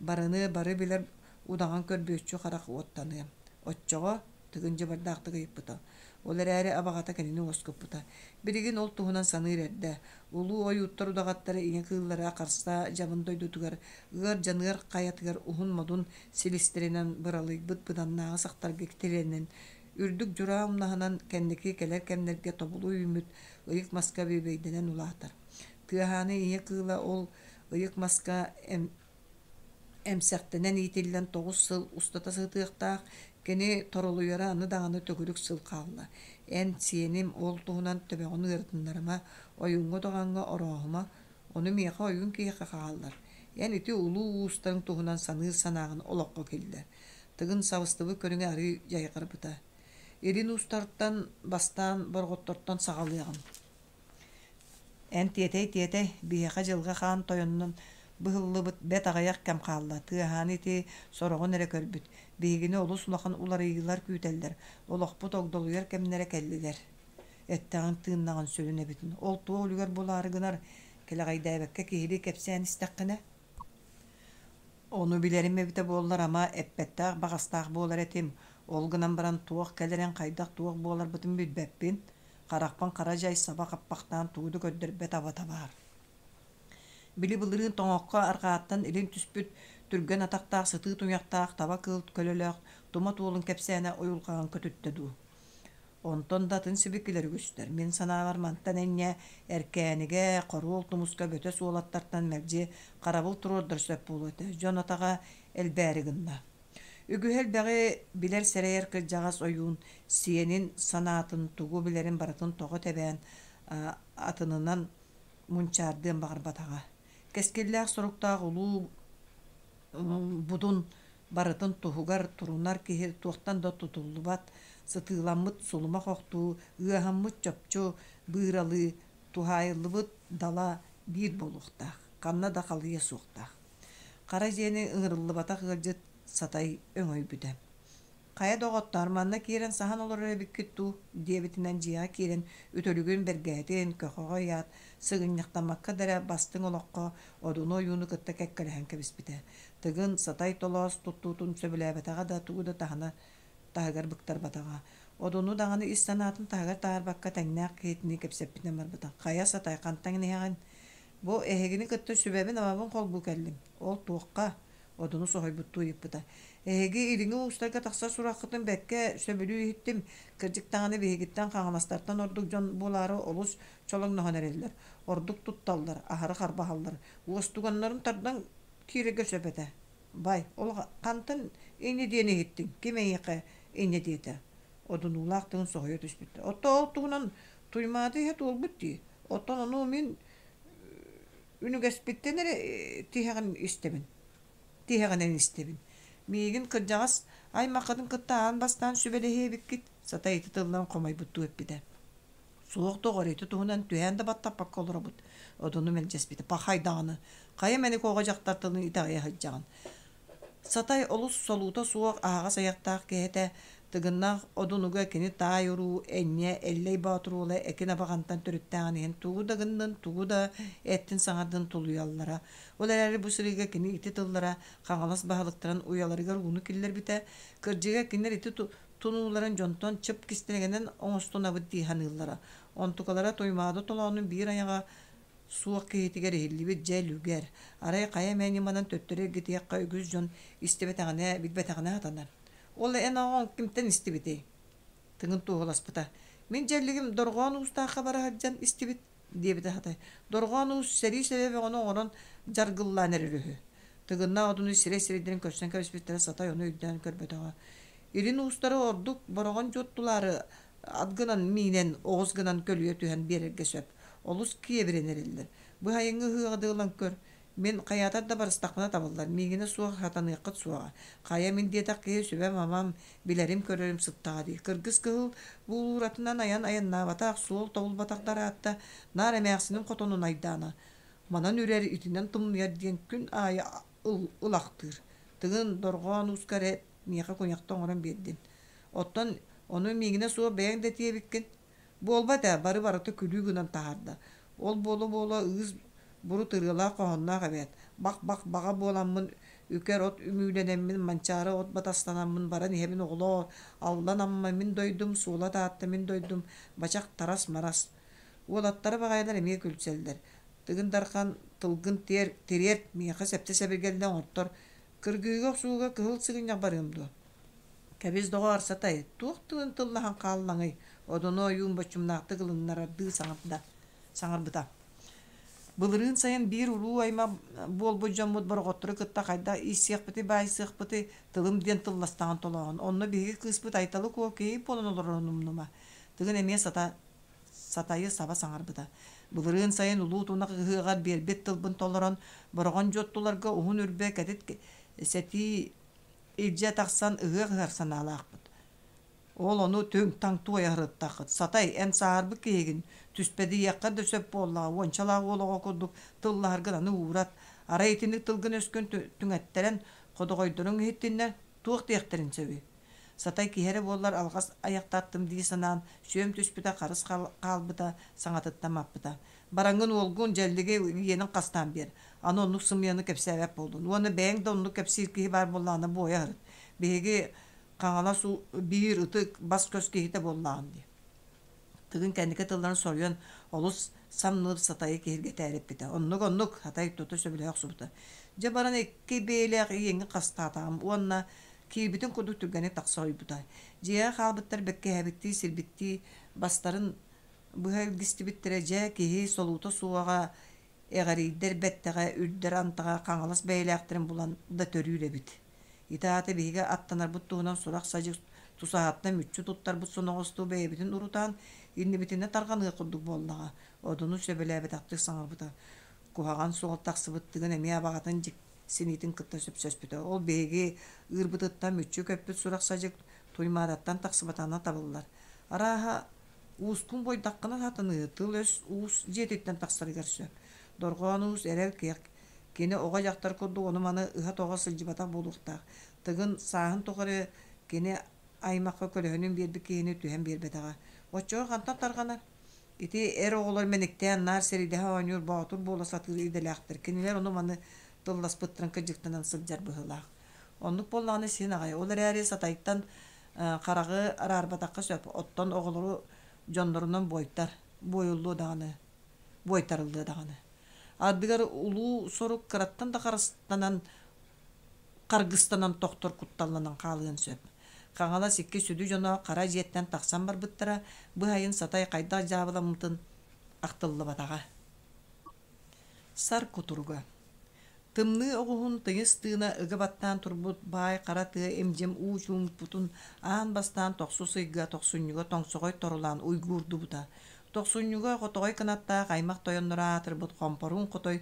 S2: Барыны бары билэр удаҕан көрбүөччү харах уоттаныа. Оччоҕо Тыгын дьыбардаахтык ыйыппыта. Ол эрээри абаҕата кинини уоскуппута. Билигин ол туһунан саныыр эрдэ. Улуу ойууттар удаҕаттара ийэ кыыллара харса дьабын дойдутугар ыар дьаныар хайатыгар уһун модун силистэринэн быралыйбыт быданнааҕы сахтарга тирэнэн үрдүк дьураа умнаһынан кэнники кэлэр кэмнэргэ тобулу үүммүт ыйык маска бүөбэйдэнэн улаатар. Тыаһааны ийэ кыыла ол ыйык маска эмсэхтэнэн иитиллэн 9 сыл устата сытыахтаах, кини торолуйара аны даҕаны төгүрүк сыл хаалла. Эн, сиэним, ол туһунан төбөҕүн ыарытыннарыма, ойууҥҥа-удаҕаҥҥа орооһума, ону миэхэ ойуун киһиэхэ хааллар. Эн ити улуу уустарыҥ туһунан саныыр санааҕын олоххо киллэр. Тыгын сабыстыбыт көрүҥэ арыый дьайҕарбыта. Илин уустартан бастаан борҕоттортон саҕалыаҕым. Эн тиэтэй-тиэтэй, биһиэхэ дьылҕа хаан тойонунан быһыллыбыт бэрт аҕыйах кэм хаалла, тыаһааны ити сороҕун эрэ көрбүт. Биһигини олус улахан уларыйыылар күүтэллэр, олохпут огдолуйар кэмнэрэ кэллилэр. Эттэҕиҥ тыыннаҕын сүрүн эбитин, ол туох үлүгэр буолаары гынар, кэлэҕэйдээбэккэ киһилии кэпсээн истэххинэ? Ону билэрим эбитэ буоллар, ама, эппэттээх баҕастаах буолар этим, ол гынан баран туох кэлэрин, хайдах-туох буоларбытын билбэппин, харахпын хара дьай саба хаппахтаан тугу да көрдөрбөт абата баар. Били былырыын тоҥокко арҕааттан илин түспүт түргэн атахтаах сытыы туйахтаах таба кыыл көлөлөөх тумат уолун кэпсээнэ уйулҕаҕын көтүттэ дуу. Онтон да атын сибикилэр үгүстэр. Мин санаабар мантан инньэ Эркээнигэ, Хоруол Тумуска бөтөс уолаттартан мэлдьи харабыл туруордар сөп буолуо этэ. Дьон атаҕа элбээри гынна. Үгүһү элбэҕи билэр-сэрэйэр кырдьаҕас ойуун сиэнин санаатын тугу билэрин барытын тоҕо тэбээн атынынан мунчаардыан баҕарбатаҕа. Кэскиллээх соруктаах улуу будун барытын туһугар турунар киһи туохтан да тутуллубат, сытыыламмыт сулумах охтуу, ыаһаммыт чопчу быыралыы, туһаайыллыбыт дала биир буолуохтаах, ханна да халыйа суохтаах. Хара дьиэни ыҥырыллыбатах ыалдьыт Сатай өҥөйбүтэ. «Хайа, доҕоттоор, манна киирэн саһан олорор эбиккит дуу?» диэбитинэн дьиэҕэ киирэн үтүлүгүн бэргэһэтин, көхөҕө ыйаат, сыгынньахтаммакка да эрэ бастыҥ олоххо Одуну ойууну кытта кэккэлэһэн кэбиспитэ. Тыгын Сатай толоос туттуутун сөбүлээбэтэҕэ да тугу да таһына таһыгар быктарбатаҕа. Одуну даҕаны ис санаатын таһыгар таһаарбакка тэҥнээх киһитинии кэпсэппитинэн барбыта. «Хайа, Сатай, хантан иһэҕин? Бу эһигини кытта сүбэбин-абабын холбуу кэллим. Ол туохха?» Одуну соһуйбуттуу ыйыппыта. «Эһиги илиҥҥи уустарга тахсар сураххытын бэркэ сөбүлүү иһиттим. Кырдьык даҕаны биһигиттэн хаҥаластартан ордук дьон буолаары олус чолоҥноһон эрэллэр. Ордук тутталлар, аһары харбаһаллар. Уостуганнарын тардан киирэргэ сөп этэ. Бай, ол хантан инньэ диэн иһиттиҥ? Ким эйиэхэ инньэ диэтэ?» Одунуулаах тыгын соһуйа түспүттэр. «Оттон ол туһунан Туймаада иһэ туолбут дии. Оттон ону мин үнүгэспиттэн эрэ тиһэҕин истэбин. Тиһэҕинэн истэбин. Миигин кырдьаҕас аймаххытын кытта аан бастаан сүбэлэһиэ эбиккит, Сатай ити тылынан хомойбуттуу эппитэ. Суох доҕор, ити туһунан түһээн да баттаппакка олоробут. Одуну мэлдьэспитэ. Пахай даҕаны, хайа мэник оҕо дьахтар тылын итэҕэйэ сылдьаҕын. Сатай олус солуута суох аһаҕас айахтаах киһи этэ, Тыгыннаах Одунуга кини таай уруу, энньэ, Эллэй Боотур уола Экин Абаҕантан төрүттээҕин иһин тугу да гыннын, тугу да эттин саҥардын тулуйаллара. Ол эрээри бу сырыыга кини ити тыллара Хаҥалас баһылыктарын уйаларыгар ууну киллэрбитэ, кырдьыга кинилэр ити тунууларын дьонтон чып кистэлэҥинэн оҥостунабыт дии саныыллара. Онтукалара Туймаада толоонун биир айаҕа суох киһитигэр иһиллибит дьэ үлүгэр. Арай хайа эмэ ньыманан төттөрү эргитиэххэ үгүс дьон истибэтэҕинэ, билбэтэҕинэ сатанар. Ол эн оҕоҥ кимтэн истибитий? Тыгын туоһуласпыта. Мин дьэллигим Дорҕоон Уустаахха бара сылдьан истибит, диэбитэ Хатай. Дорҕоон Уус сэрии сэбэ бөҕөнү оҥорон дьаргыллаан эрэр үһү. Тыгыннаах одуну сирэй-сирэйдэрин көрсөн кэбиспиттэрэ Сатай ону өйдөөн көрбөтөҕө. Илин уустары ордук Бороҕон дьуоттулаары ат гынан миинэн, оҕус гынан көлүйэ түһэн биэрэргэ сөп. Олус киэбирэн эрэллэр. Быһайыҥҥы ыһыаҕы да ылан көр. Мин хайаатар да барыстахпына табыллар, миигинэ суох сатаныаххыт суоҕа. Хайа мин диэтэх киһи сүбэм-амам, билэрим-көрөрүм сыттаҕа дии. Кыргыс кыһыл буулууратынан айан айаннаабатах, суол тобулбатах да ыраатта, наар эмээхсинин хотонун айдаана. Манан үрэр, итинэн тымныйар диэн күн аайы ылахтыыр. Тыгын, дорҕоон ууска эрэ миэхэ куйахта оҥорон биэрдин. Оттон ону миигинэ суох бэйэҥ да этиэ эбиккин. Буолбат ээ, бары барыта күлүү гынан таһаарда. Ол буола-буола ыыс Бурут ырыалаах-хоһоонноох эбээт. Бах-бах баҕа буоламмын, үкэр от үҥүүлэнэммин, манчаары от батастанаммын баран иһэбин оҕолоор, Алдан Амма мин дойдум, Суола Таатта мин дойдум, бачах тарас-марас. Уолаттара баҕайылар эмиэ күлсэллэр. Тыгын Дархан тылгын тириэрт, миэхэ сэптэ-сэбиргэллэ оҥортор, кыргыыга-охсууга кыһыл сыгынньах барыам дуо? Кэбис доҕоор, Сатай, туох тылын тыллаһан хааллаҥый? Одуну ойуун боччумнаахтык ылыннарардыы саҥарда, саҥарбыта. Былырыын сайын биир уруу аймах буолбут дьоммут бороҕоттору кытта хайдах ииссиэхпитий-баайсыахпытый тылым диэн тылластаҕын толооһун. Онно биһиги кыыспыт Айталы Куо киһи буолан олорорун умнума. Тыгын эмиэ сата Сатайы саба саҥарбыта. Былырыын сайын Улуу Тунах ыһыаҕар биэрбит тылбын толорон, Бороҕон Дьуоттуларга уһун үрбэ кэтит сэтии илдьэ тахсан ыһыах ыһар санаалаахпыт. Ол ону түҥ-таҥ туойа сырыттаххыт. Сатай, эн сааһырбыт киһигин, түспэдийиэххэ да сөп буоллаҕа, уончалаах уол оҕо курдук тыллаһаргын аны уурат. Арай итинник тылгын-өскүн түҥэттэрэн, ходоҕойдоруҥ иһиттиннэр, туох диэхтэрин сөбүй? Сатай киһи эрэ буоллар алҕас айахтаттым дии санаан, сүөм түспүтэ, харыс хаалбыта, саҥатыттан маппыта. Бараҥҥын уолгун, дьэллиги иэнин хастаан биэр. Аны оннук сымыйаны кэпсээбэт буоллун. Уонна бэйэҥ да оннук кэпсиир киһи баар буоллаҕына буойа сырыт. Биһиги Хаҥалас биир ытык бас-көс киһитэ буоллаҕын дии. Тыгын кэнники тылларын соруйан олус самныбыт Сатайы киһиргэтээри эппитэ. Оннук-оннук, Сатай тута сөбүлэһэ охсубута. Дьэ баран икки бэйэлээх иэҥҥин хастаатаҕым уонна киирбитин курдук түргэнник тахса ойбута. Дьиэҕэ хаалбыттар бэккиһээбиттии, сирбиттии бастарын быһа илгистибиттэрэ дьэ киһи солуута суоҕа эҕэрийдэр бэттэҕэ үрдэр антаҕа Хаҥалас бэйэлээхтэрин булан да төрүүр эбит. Ити аата биһиги аттанарбыт туһунан сурах-садьык тусаһаттан мүччү туттарбыт соноҕостуу бэйэбитин урутаан, иннибитинэ тарҕаныах курдук буоллаҕа, Одуну сөбүлээбэтэхтик саҥарбыта. Куһаҕан суол тахсыбыт Тыгын эмиэ абаҕатын дьиксиниитин кытта сөпсөспүтэ. Ол биһиги ыырбытыттан мүччү көппүт сурах-садьык Туймаадаттан тахсыбатаҕына табыллар. Арааһа, уускун буойдаххына сатаныы, тыл-өс уус дьиэтиттэн тахсарыгар сөп. Дорҕоон уус эрэл киэх Кини оҕо-дьахтар курдук ону-маны ыһа-тоҕо сылдьыбатах буолуохтаах. Тыгын сааһын тухары кини аймахха көлөһүнүн биэрбит киһини түһэн биэрбэтэҕэ. Оччоҕо хантан тарҕанар? Ити эр оҕолор мэниктээн наар сэриилэһэ оонньуур боотур буола сатыыр идэлээхтэр. Кинилэр ону-маны тылласпыттарын кыдьыктанан сылдьар быһыылаах. Оннук буоллаҕына син аҕай. Ол эрээри Сатайтан хараҕы араарбатахха сөп. Оттон оҕолору дьоннорунан буойтар, буойуллуо даҕаны, буойтарыллыа даҕаны. Ардыгар улуу сорук кыраттан да харыстанан, харгыстанан тохтор кутталланан хаалыан сөп. Хаҥалас икки сүдү дьоно хара дьиэттэн тахсан барбыттара, быһайын Сатай хайдах дьаабыламмытын ахтыллыбатаҕа. Сар кутуруга Тымныы оҕуһун тыйыс тыына ыга баттаан турбут баай хара тыа им-дьим уу чуумпутун аан бастаан тохсус ыйга тохсунньуга тоҥсоҕой торулаан уйгуурдубута. Тохсунньуга хотоҕой кынаттаах аймах тойонноро аатырбыт хомпоруун хотой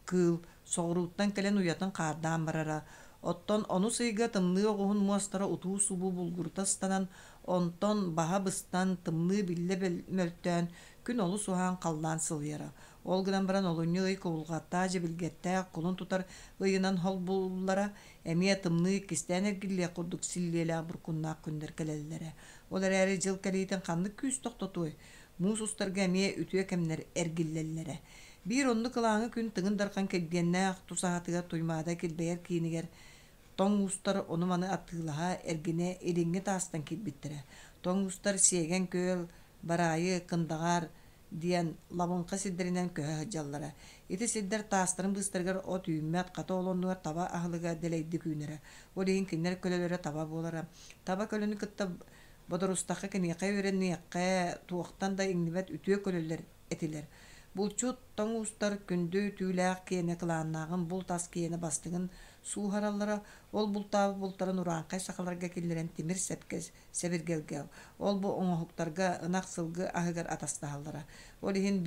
S2: кыыл соҕурууттан кэлэн уйатын хаардаан барара. Оттон онус ыйга тымныы оҕуһун муостара утуу-субуу булгурута ыстанан, онтон баһа быстан, тымныы биллэ мөлтөөн, күн олус уһаан халлаан сылыйара. Ол гынан баран олунньу ый кубулҕаттаах дьибилгэттээх кулун тутар ыйынан холбууллара, эмиэ тымныы иккистээн эргиллиэх курдук силлиэлээх буркуннаах күннэр кэлэллэрэ. Ол эрээри дьыл кэлиитин ханнык күүс тохтотуой? Муус устарга эмиэ үтүө кэмнэр эргиллэллэрэ. Биир оннук ылааҥы күн Тыгын Дархан килбиэннээх тусаһатыгар Туймаада килбэйэр киинигэр тоҥ уустар ону-маны атыылаһа, эргинэ илиҥҥи таастан киирбиттэрэ. Тоҥ уустар Сиэгэн Күөл, Бараайы, Кындаҕар, диэн лабыҥха сирдэринэн көһө сылдьаллара. Ити сирдэр таастарын быыстарыгар от үүммэт, хата ол оннугар таба аһылыга дэлэйдик үүнэрэ. Ол иһин кинилэр көлөлөрө таба буолара. Таба көлөнү кытта бодорустахха киниэхэ үөрэниэххэ, туохтан да иҥнибэт үтүө көлөлөр этилэр. Булчут, тоҥ уустар күндү түүлээх киэнэ кылааннааҕын булт ас киэнэ бастыҥын сууһараллара, ол бултаабыт бултарын урааҥхай сахаларга киллэрэн тимир сэпкэ сэбиргэлгэ, ол-бу оҥоһуктарга ынах-сылгы аһыгар атастаһаллара. Ол иһин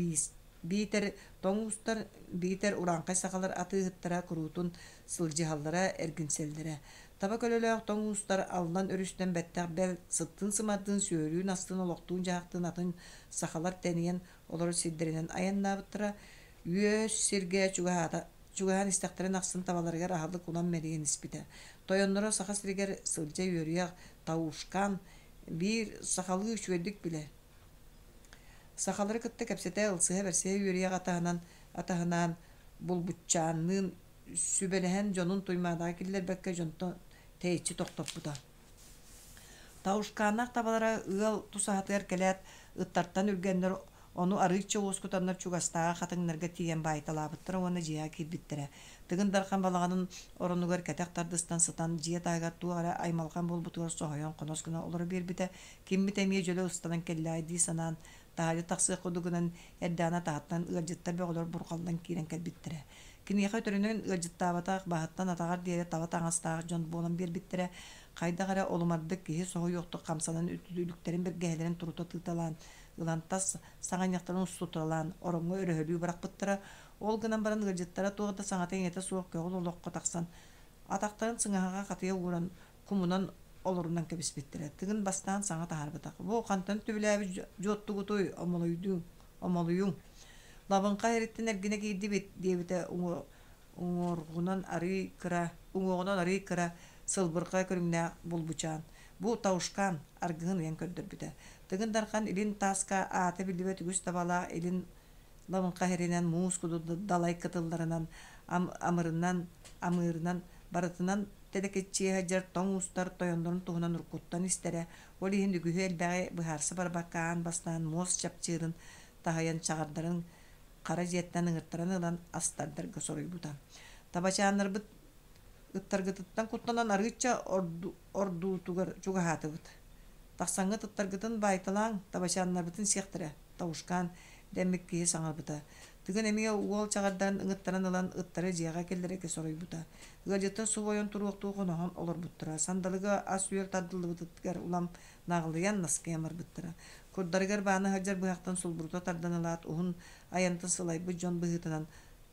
S2: биитэр тоҥ уустар, биитэр урааҥхай сахалар атыыһыттара куруутун сылдьыһаллара, эргинсэллэрэ. Таба көлөлөөх тоҥ уустар Аллан өрүстэн бэттэх бэл сыттыын-сымардыын, сүөһүлүүн-астыын, олохтуун-дьаһахтыын атын сахалар тэнийэн олорор сирдэринэн айаннаабыттара. Үөс сиргэ чугаһаата Чугаһаан истэхтэрин ахсын табаларыгар аһылык улам мэлийэн испитэ. Тойонноро Саха сиригэр сылдьа үөрүйэх Таушкан биир сахалыы үчүгэйдик билэр. Сахалары кытта кэпсэтэ, ылсыһа-бэрсиһэ үөрүйэх атаһынан атаһынаан Булбуччаанныын сүбэлэһэн дьонун Туймаадаҕа киллэрбэккэ дьонтон тэйиччи тохтоппута. Таушкааннаах табалара ыал тусаһатыгар кэлээт, ыттартан үргэннэр, ону арыычча уоскутаннар чугастааҕы хатыҥнарга тиийэн баайталаабыттара уонна дьиэҕэ киирбиттэрэ. Тыгын Дархан балаҕанын оронугар кэтэх тардыстан сытан, дьиэ таһыгар туох эрэ аймалҕан буолбутугар соһуйан хонос гына олоро биэрбитэ. Киммит эмиэ дьөлө ыстанан кэллэҕэй дии санаан, таһырдьа тахсыах курдук гынан эрдэҕинэ таһыттан ыалдьыттар бөҕөлөр бурҕаллан киирэн кэлбиттэрэ. Киниэхэ өтөрүнэн ыалдьыттаабатах, баһыттан атаҕар диэри таба таҥастаах дьон буолан биэрбиттэрэ, хайдах эрэ олумардык киһи соһуйуохтук хамсанан үтүлүктэрин бэргэһэлэрин турута тыыталаан ылан тас саҕынньахтарын устуталаан ороҥҥо өрөһөлүү бырахпыттара. Ол гынан баран ыалдьыттара туох да саҥата-иҥэтэ суох көҕүл олоххо тахсан атахтарын сыҥаһаҕа хатыйа ууран кумунан олорунан кэбиспиттэрэ. Тыгын бастаан саҥа таһаарбатах. Бу хантан түбүлээбит дьуоттугутуй, омолуйдуҥ, омолуйуҥ. Лабыҥха эриттэн эргинэ киирдибит, диэбитэ уҥуоргунан арыый кыра, уҥуоҕунан арыый кыра, сылбырҕа көрүҥнээх булбучаан. Бу Таушкан аргыһын ыйан көрдөрбүтэ. Тыгын Дархан илин тааска аата биллибэт үгүс табалаах илин лабыҥха иһэринэн муус кудук далай кытылларынан, амырынан, амыырынан барытынан тэлэкэччийэ сылдьар тоҥ уустар тойоннорун туһунан уруккуттан истэрэ, ол иһин үгүһү-элбэҕи быһаарса барбакка аан бастаан муос чапчыырын таһыйан чаҕардарын хара дьиэттэн ыҥыртаран ылан астардарга соруйбута. Табачааннарбыт ыттаргытыттан куттанан арыычча ордуутугар чугаһаатыбыт. Тахсаҥҥыт ыттаргытын баайталааҥ, табачааннарбытын сиэхтэрэ, Таушкаан дэммит киһи саҥарбыта. Тыгын эмиэ уол чаҕардан ыҥыттаран ылан ыттары дьиэҕэ киллэрэргэ соруйбута. Ыалдьыттар субу ойон туруохтуу хоноһон олорбуттара. Сандалыга ас-үөл тардыллыбытыгар улам наҕылыйан наскыйан барбыттара. Курдарыгар баана сылдьар быһахтан сулбурута тардан ылаат, уһун айантан сылайбыт дьон быһыытынан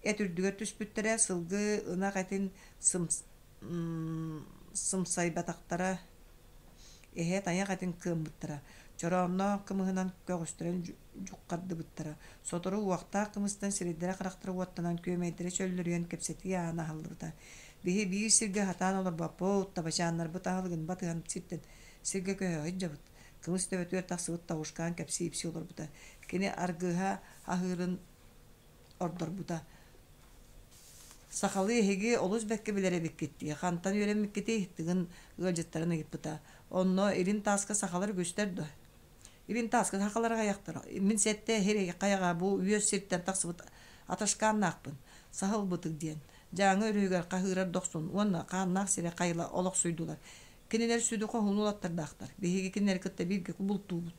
S2: эт үрдүгэр түспүттэрэ, сылгы, ынах этин сымсайбатахтара, эһэ тайах этин кыаммыттара, чороонноох кымыһынан көҕүстэрин дьуххардыбыттара. Сотору уохтаах кымыстан сирэйдэрэ-харахтара уоттанан, күөмэйдэрэ чөллөрүйэн кэпсэтии аана аһыллыбыта. Биһи биир сиргэ сатаан олорбоппут, табачааннарбыт аһылыгын батыһан сиртэн сиргэ көһө сылдьабыт. Кымыс төбөтүгэр тахсыбыт Таушкаан кэпсии-ипсии олорбута. Кини аргыһа аһыырын ордорбута. Сахалыы эһиги олус бэркэ билэр эбиккит дии, хантан үөрэммиккитий? Тыгын ыалдьыттарын ыйыппыта. Онно илин тааска сахалар үгүстэр дуо? Илин тааска сахалар аҕыйахтар. Мин сэттэ эһири хайаҕа бу үөс сиртэн тахсыбыт аташкааннаахпын. Саһыл бытык диэн. Дьааҥы өрүһүгэр хаһыырар дохсун уонна хааннаах сирэ хайла олохсуйдулар. Кинилэр сүдү хоһуун уолаттардаахтар. Биһиги кинилэри кытта бииргэ бултуубут.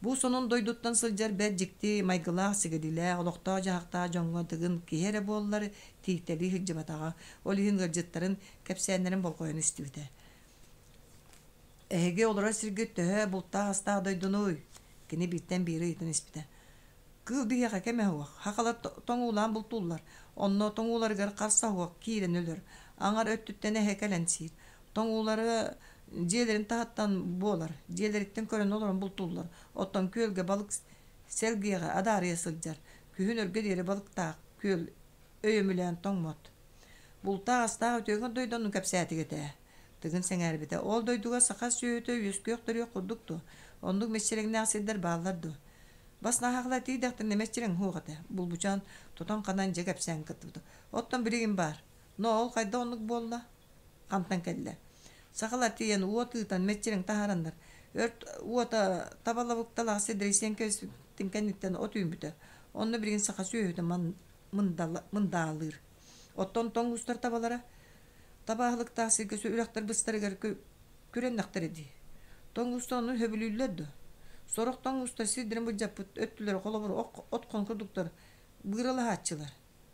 S2: Бу сонун дойдуттан сылдьар бэрт дьикти майгылаах-сигилилээх, олохтоох-дьаһахтаах дьоҥҥо Тыгын киһи эрэ буоллар тиийтэлии сылдьыбатаҕа, ол иһин ыалдьыттарын кэпсээннэрин болҕойон истибитэ. «Эһиги олорор сиргит төһө бултаах-астаах дойдунуй?» Кини бииртэн биири ыйытан испитэ. «Кыыл биһиэхэ кэмэ суох, хахалар тоҥуулаан бултууллар, онно тоҥууларыгар харса суох киирэн өлөр, аҥар өттүттэн эһэ кэлэн сиир. Тоҥуулары дьиэлэрин таһыттан буолар, дьиэлэриттэн көрөн олорон бултууллар. Оттон күөлгэ балык сэлгиэҕэ адаарыйа сылдьар. Күһүн өргө диэри балыктаах күөл өйөмүлээн тоҥмот. Бултаах-астаах үтүөкэн дойдуну кэпсээтигит ээ. Тыгын сэҥээрбитэ. Ол дойдуга саха сүөһүтэ үөскүөх-төрүөх курдук дуо? Оннук мэччирэҥнээх сирдэр бааллар дуо? Бас наһаахла тиийдэхтэринэ мэччирэҥ суох этэ. Булбучаан тутан-ханан дьэ кэпсээн кыттыбыта. Оттон билигин баар. Но ол хайдах оннук буолла? Хантан кэллэ? Сахалар тиийэн уот ыытан мэччирэҥ таһаараннар, өрт уота табалабыкталаах сидэри кэбиспитин кэнниттэн от үүммүтэ. Онно билигин саха сүөһүтэ мындаалыыр. Оттон тоҥ уустар табалара табааһылыктаах сиргэ үрэхтэр быстарыгар күрэннэхтэрэ дии. Тоҥ уустар ону сөбүлүүллэр дуо? Сорох тоҥ уустар сирдэрин былдьаппыт өттүлэрэ холобур от хон курдуктар быыралаһааччылар.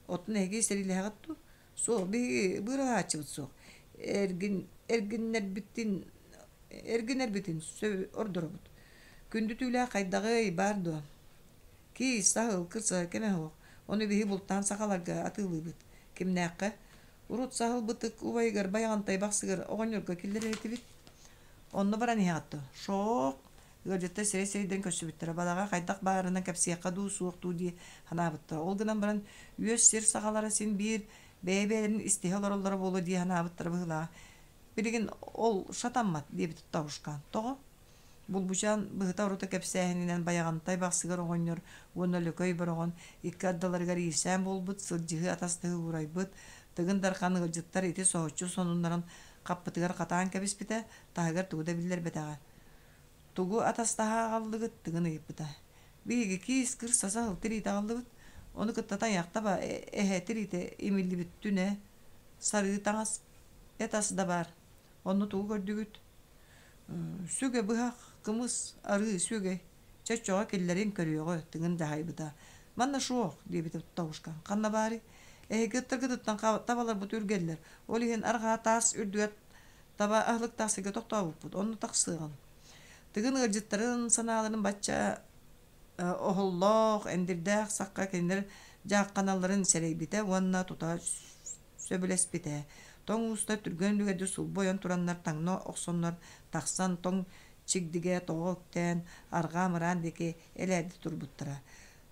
S2: Оттон эһиги сэриилэһэҕит дуу? Суох, биһиги быыралаһааччыбыт суох. Эргин, эргиннэрбитин, эргинэрбитин ордоробут. Күндү түүлээх хайдаҕый, баар дуо? Киис, саһыл, кырса кэмэ суох. Ону биһи бултаан сахаларга атыылыыбыт. Кимнээххэ? Урут саһыл бытык убайыгар Байаҕантай Бахсыгар оҕонньорго киллэрэр этибит. Онно баран иһэҕит дуо? Шоок! Ыалдьыттар сирэй-сирэйдэрин көрсүбүттэрэ, балаҕа хайдах баарынан кэпсиэххэ дуу, суох дуу дии санаабыттара. Ол гынан баран, үөс сир сахалара син биир бэйэ-бэйэлэрин истиһэ олороллоро буолуо дии санаабыттара быһыылааҕа. Билигин ол сатаммат, диэбит Таушкаан. Тоҕо? Булбучаан быһыта-орута кэпсээһининэн Байаҕантай Бахсыгар оҕонньор уонна Лөкөй Бороҕон икки ардыларыгар иирсээн буолбут, сылдьыһыы атастаһыы уурайбыт, Тыгын Дархан ыалдьыттар ити соһуччу сонуннарын хаппытыгар хатаан кэбиспитэ, таһыгар тугу да биллэрбэтэҕэ. Тугу атастаһа аҕаллыгыт? Тыгын ыйыппыта. Биһиги киис кырса саһыл тириитэ аҕаллыбыт, ону кытта тайах таба эһэ тириитэ имиллибит түнэ, сарыы таҥас, эт ас да баар. Онно тугу көрдүгүт? Сүгэ быһах, кымыс, арыы, сүөгэй. Чэ, оччоҕо киллэрин көрүөҕү, Тыгын дьаһайбыта. Манна суох, диэбитэ Тавушка. Ханна баарый? Эһиги ыттаргытыттан табаларбыт үргэллэр. Ол иһин арҕаа таас үрдүгэр таба аһылыктаах сиргэ тохтообуппут. Онно тахсыаҕын. Тыгын ыалдьыттарын санааларын бачча оһоллоох, эндирдээх сахха кинилэр дьаахханалларын сэрэйбитэ уонна тута сөбүлэспитэ. Тоҥ уустар түргэн үлүгэрдик сулбу ойон тураннар таҥна охсоннор тахсан тоҥ чигдигэ тоҕо үктээн арҕаа мыраан диэки элээрдэ турбуттара.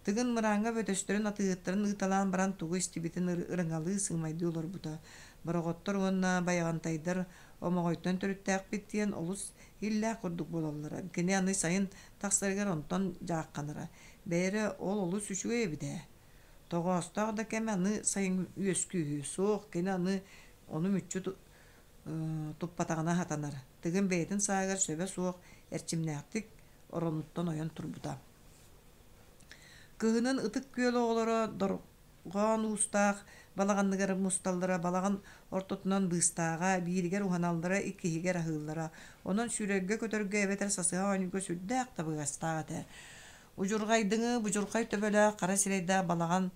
S2: Тыгын мырааҥҥа бөтөстөрүн атыыһыттарын ыыталаан баран тугу истибитин ырыҥалыы сыымайдыы олорбута. Бороҕоттор уонна байаҕантайдар Омоҕойтон төрүттээхпит диэн олус иллээх курдук буолаллара. Кини аны сайын тахсарыгар онтон дьаахханара. Бэйэрэ ол олус үчүгэй эбит ээ. Тоҕоостоох да кэм аны сайын үөскүүһү. Суох, кини аны ону мүччү туппатаҕына сатанар. Тыгын бэйэтин сааһыгар сөбө суох эрчимнээхтик оронуттан ойон турбута. Кыһынын Ытык Күөл оҕолоро дорҕоон уустаах балаҕанныгар мусталлара, балаҕан ортотунан быыстааҕа, бииригэр уһаналлара, иккиһигэр аһыыллара. Онон сүүрэргэ-көтөргө эбэтэр сасыһа оонньуурга сүрдээх табыгастаах этэ. Удьурҕайдыҥы будьурхай төбөлөөх хара сирэйдээх балаҕан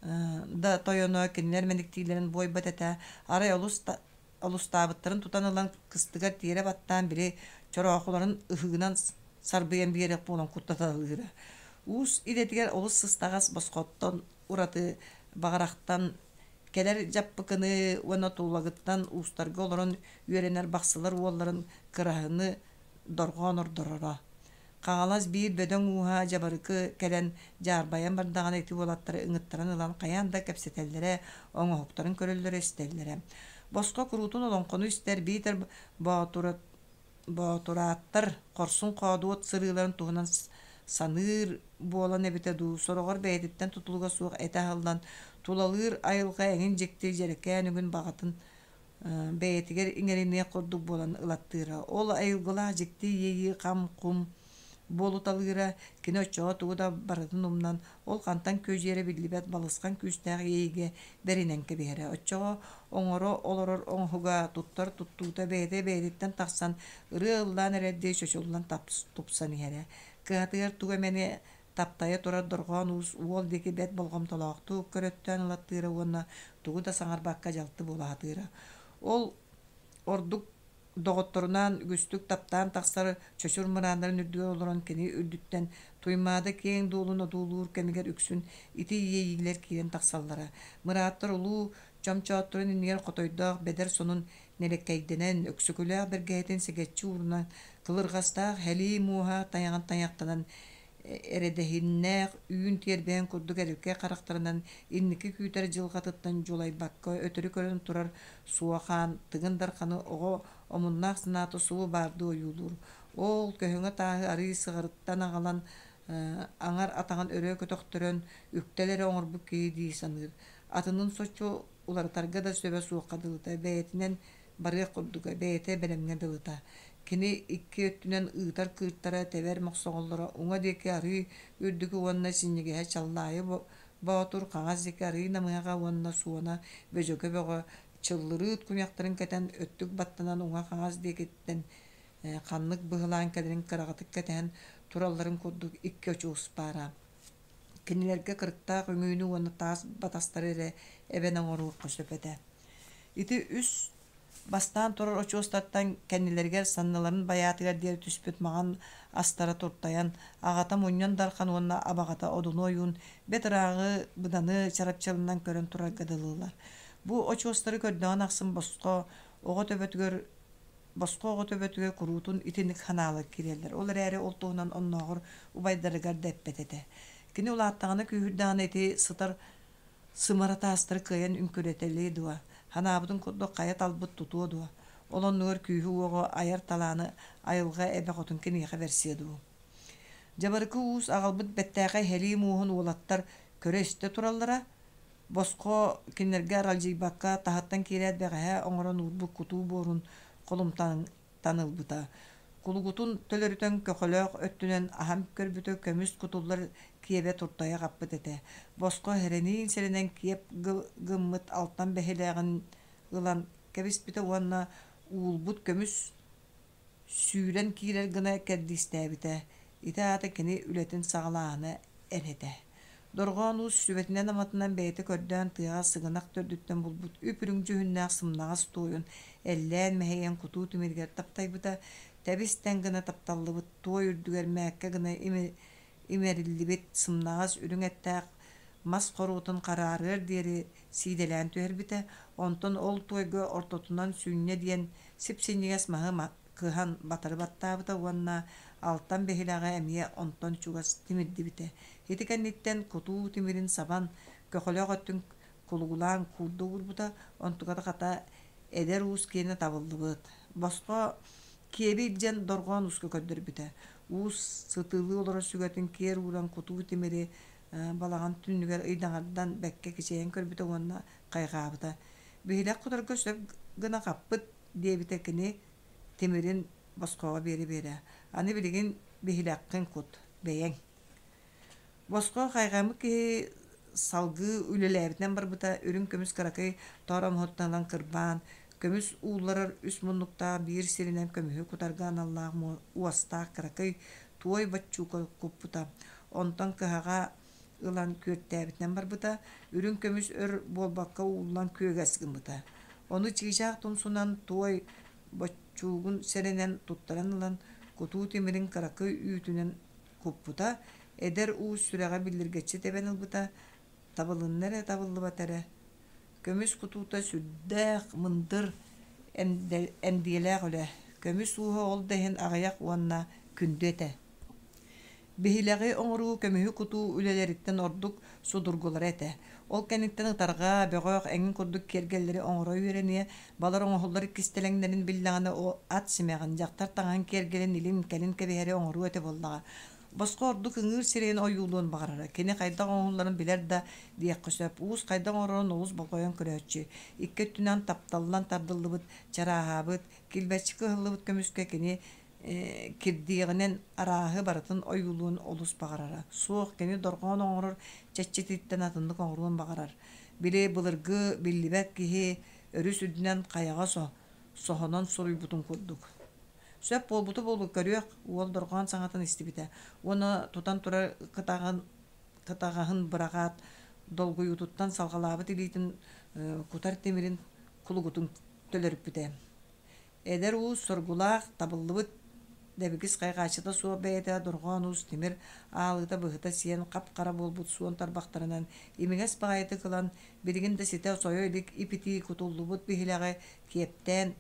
S2: да тойоно кинилэр мэниктииллэрин буойбат этэ. Арай олус олустаабыттарын тутан ылан кыстыгар тиэрэ баттаан били чороохуларын ыһыгынан сарбыйан биэриэх буолан куттаталыыра. Уус идэтигэр олус сыстаҕас босхоттон ураты баҕарахтан кэлэр дьаппыкыны уонна туллагыттан уустарга олорон үөрэнэр бахсылар уолларын кыраһыны дорҕоон ордороро. Хаҥалас биир бөдөҥ ууһа дьабарыкы кэлэн дьаарбайан бардаҕына ити уолаттары ыҥыттаран ылан хайаан да кэпсэтэллэрэ, оҥоһуктарын көрөллөрө-истэллэрэ. Босхо куруутун олоҥхону истэр биитэр боотурааттар хорсун-хоодуот сырыыларын туһунан саныыр буолан эбитэ дуу, сороҕор бэйэтиттэн тутулуга суох этэ аһыллан, тулалыыр айылҕа эҥин дьикти дьэрэкээн үгүн баҕатын бэйэтигэр иҥэриниэх курдук буолан ылаттыыра. Ол айылгылаах дьикти иэйии хам-хум буолуталыыра, кини оччоҕо тугу да барытын умнан, ол хантан күөдьүйэрэ биллибэт балысхан күүстээх иэйиигэ бэринэн кэбиһэрэ. Оччоҕо оҥоро олорор оҥоһуга, туттар туттуута бэйэтэ бэйэтиттэн тахсан, ырыа ыллаан эрэрдии чочуллан тупсан иһэрэ. Кыһатыгар тугу эмэни таптайа турар дорҕоон уус уол диэки бэрт болҕомтолоохтук көрөттөөн ылаттыыра уонна тугу да саҥарбакка дьалты буола сатыыра. Ол ордук доҕотторунаан үгүстүк таптаан тахсар чочур мырааннарын үрдүгэр олорон кини үрдүттэн Туймаада киэҥ дуолун одуулуур кэмигэр үксүн ити иэйиилэр киирэн тахсаллара. Мырааттар улуу чомчоотторун иннигэр хотойдоох бэдэр сонун нэлэкэйдэнэн, өксөкүлээх бэргэһэтин сэгэччи уурунан, кылырҕастаах һэлии муоһа тайаҕын тайахтанан эрэдэһиннээх үүн тиэрбэһин курдук эрилкэй харахтарынан инники күүтэр дьылҕатыттан дьулайбакка өтөрү көрөн турар Суохаан Тыгын Дарханы оҕо омуннаах санаата субу баардыы ойуулуур. Ол көһөҥө тааһы арыый сыҕарыттан аҕалан аҥар атаҕын өрө көтөхтөрөн үктэл эрэ оҥорбут киһи дии саныыр. Атынын соччо уларытарга да сөбө суохха дылыта, бэйэтинэн барыах курдуга, бэйэтэ бэлэмҥэ дылыта. Кини икки өттүнэн ыытар кыыртара, тэбэр мохсоҕоллоро уҥа диэки арыы үрдүкү уонна синньигэһэ Чаллаайы Боотур, хаҥас диэки арыы намыһаҕа уонна суона Бөдьөкө Бөҕө чыллырыыт куйахтарын кэтэн, өттүк баттанан уҥа-хаҥас диэкиттэн ханнык быһылаан кэлэрин кыраҕытык кэтэһэн туралларын курдук икки очуос баара. Кинилэргэ кырыктаах үҥүүнү уонна таас батастары эрэ эбэн оҥоруохха сөп этэ. Ити үс бастаан турар очуостартан кэннилэригэр санныларын байаатыгар диэри түспүт маҥан астара туртайан, аҕата Мунньан Дархан уонна абаҕата Одуну ойуун бэт ырааҕы быданы чарапчыланан көрөн турарга дылылар. Бу очуостары көрдөҕүн ахсын босхо оҕо төбөтүгэр босхо оҕо төбөтүгэр куруутун итинник санаалар киирэллэр. Ол эрээри ол туһунан оннооҕор убайдарыгар да эппэт этэ. Кини улааттаҕына күүһүрдэҕинэ ити сытар сымара таастары кыайан үҥкүрэтэлиэ дуо? Санаабытын курдук хайа талбыт тутуо дуо? Ол оннугар күүһү-уоҕу, айар талааны айылҕа эбэ хотун киниэхэ бэрсиэ дуу. Дьабарыкы Уус аҕалбыт бэртээхэй һэлии муоһун уолаттар көрө-истэ тураллара. Босхо кинилэргэ аралдьыйбакка таһыттан киирээт бэҕэһээ оҥорон уурбут кутуу буорун холумтан ылбыта. Кулугутун төлөрүтэн көхөлөөх өттүнэн аһан көрбүтэ көмүс кутуллар киэбэ туртайа хаппыт этэ. Босхо сэрэниин-сэрэнэн киэп гыммыт алтан бэһилээҕин ылан кэбиспитэ уонна уулбут көмүс сүүрэн киирэр гына кэрдиистээбитэ. Ити аата кини үлэтин саҕалааһына эрэ этэ. Дорҕоон Уус сүбэтинэн-аматынан бэйэтэ көрдөөн тыаҕа сыгынах төрдүттэн булбут үп-үрүҥ дьүһүннээх сымнаҕас туойун эллээн-мэһийэн кутуу тимиригэр таптайбыта, тэбис-тэҥ гына тапталлыбыт туой үрдүгэр мээккэ гына имэриллибит сымнаҕас үрүҥ эттээх мас хоруотун хараарыар диэри сиидэлээн түһэрбитэ, онтон ол туойга ортотунан сүнньэ диэн сип-синньигэс маһы кыһан батары баттаабыта уонна алтан биһилэҕи эмиэ онтон чугас тимирдибитэ. Ити кэнниттэн кутуу тимирин сабан, көхөлөөх өттүн кулугулаан куурда уурбута, онтуката хата эдэр уус киэнэ табыллыбыт. Босхо киэби илдьэн дорҕоон ууска көрдөрбүтэ. Уус сытыылыы олорор сүгэтин киэр ууран кутуу тимири балаҕан түннүгэр ыйдаҥардан бэккэ кичэйэн көрбүтэ уонна хайҕаабыта. Биһилэх кутарга сөп гына хаппыт диэбитэ кини тимирин босхоҕо биэрэ-биэрэ. Аны билигин биһилэххин кут, бэйэҥ. Босхо хайҕаммыт киһи салгыы үлэлээбитинэн барбыта, үрүҥ көмүс кыракый тооромоһуттан ылан кырбаан, көмүс уулларар үс муннуктаах биир сиринэн көмүһү кутарга аналлаах уостаах кыракый туой боччуука куппута. Онтон кыһаҕа ылан күөртээбитинэн барбыта, үрүҥ көмүс өр буолбакка ууллан күөгэс гыммыта. Ону чыычаах тумсунан туой боччуугун сэрэнэн туттаран ылан, кутуу тимирин кыракый үүтүнэн куппута, эдэр уус сүрэҕэ биллиргэччи тэбэн ылбыта, табылынна эрэ табыллыбата эрэ. Көмүс кутуута сүрдээх мындыр эндиэлээх үлэ. Көмүс ууһа ол да иһин аҕыйах уонна күндү этэ. Биһилэҕи оҥоруу көмүһү кутуу үлэлэриттэн ордук судургулара этэ. Ол кэнниттэн ытарҕа, бөҕөх эҥин курдук киэргэллэри оҥоро үөрэниэ, балар оҥоһуллар кистэлэҥнэрин биллэҕинэ ат симэҕин, дьахтар таҥаһын киэргэлин илин-кэлин кэбиһэри оҥоруо этэ буоллаҕа. Босхо ордук ыҥыыр сирэйин ойуулуон баҕарара. Кини хайдах оҥоһулларын билэр да диэххэ сөп. Уус хайдах оҥорорун олус болҕойон көрөөччү. Икки өттүнэн тапталлан тардыллыбыт, чарааһаабыт, килбэччи кыһыллыбыт көмүскэ кини кирдиэҕинэн арааһы барытын ойуулуон олус баҕарара. Суох, кини дорҕоон оҥорор чэччититтэн атыннык оҥоруон баҕарар. Били былыргы биллибэт киһи өрүс үрдүнэн хайаҕа соһонон суруйбутун курдук. Сөп буолбуту буолуо көрүөх, уол дорҕоон саҥатын истибитэ уонна тутан турар кытаҕын кытаҕаһын быраҕаат, долгуйуутуттан салҕалаабыт илиитин кутар тимирин кулугутун төлөрүппүтэ. Эдэр уус соргулаах, табыллыбыт дэбигис хайҕааччыта суох бэйэтэ дорҕоон уус тимир аалыыта быһыта сиэн хап-хара буолбут суон тарбахтарынан имигэс баҕайытык ылан, билигин да ситэ сойо илик ип-итии кутуллубут биһилэҕи киэптээн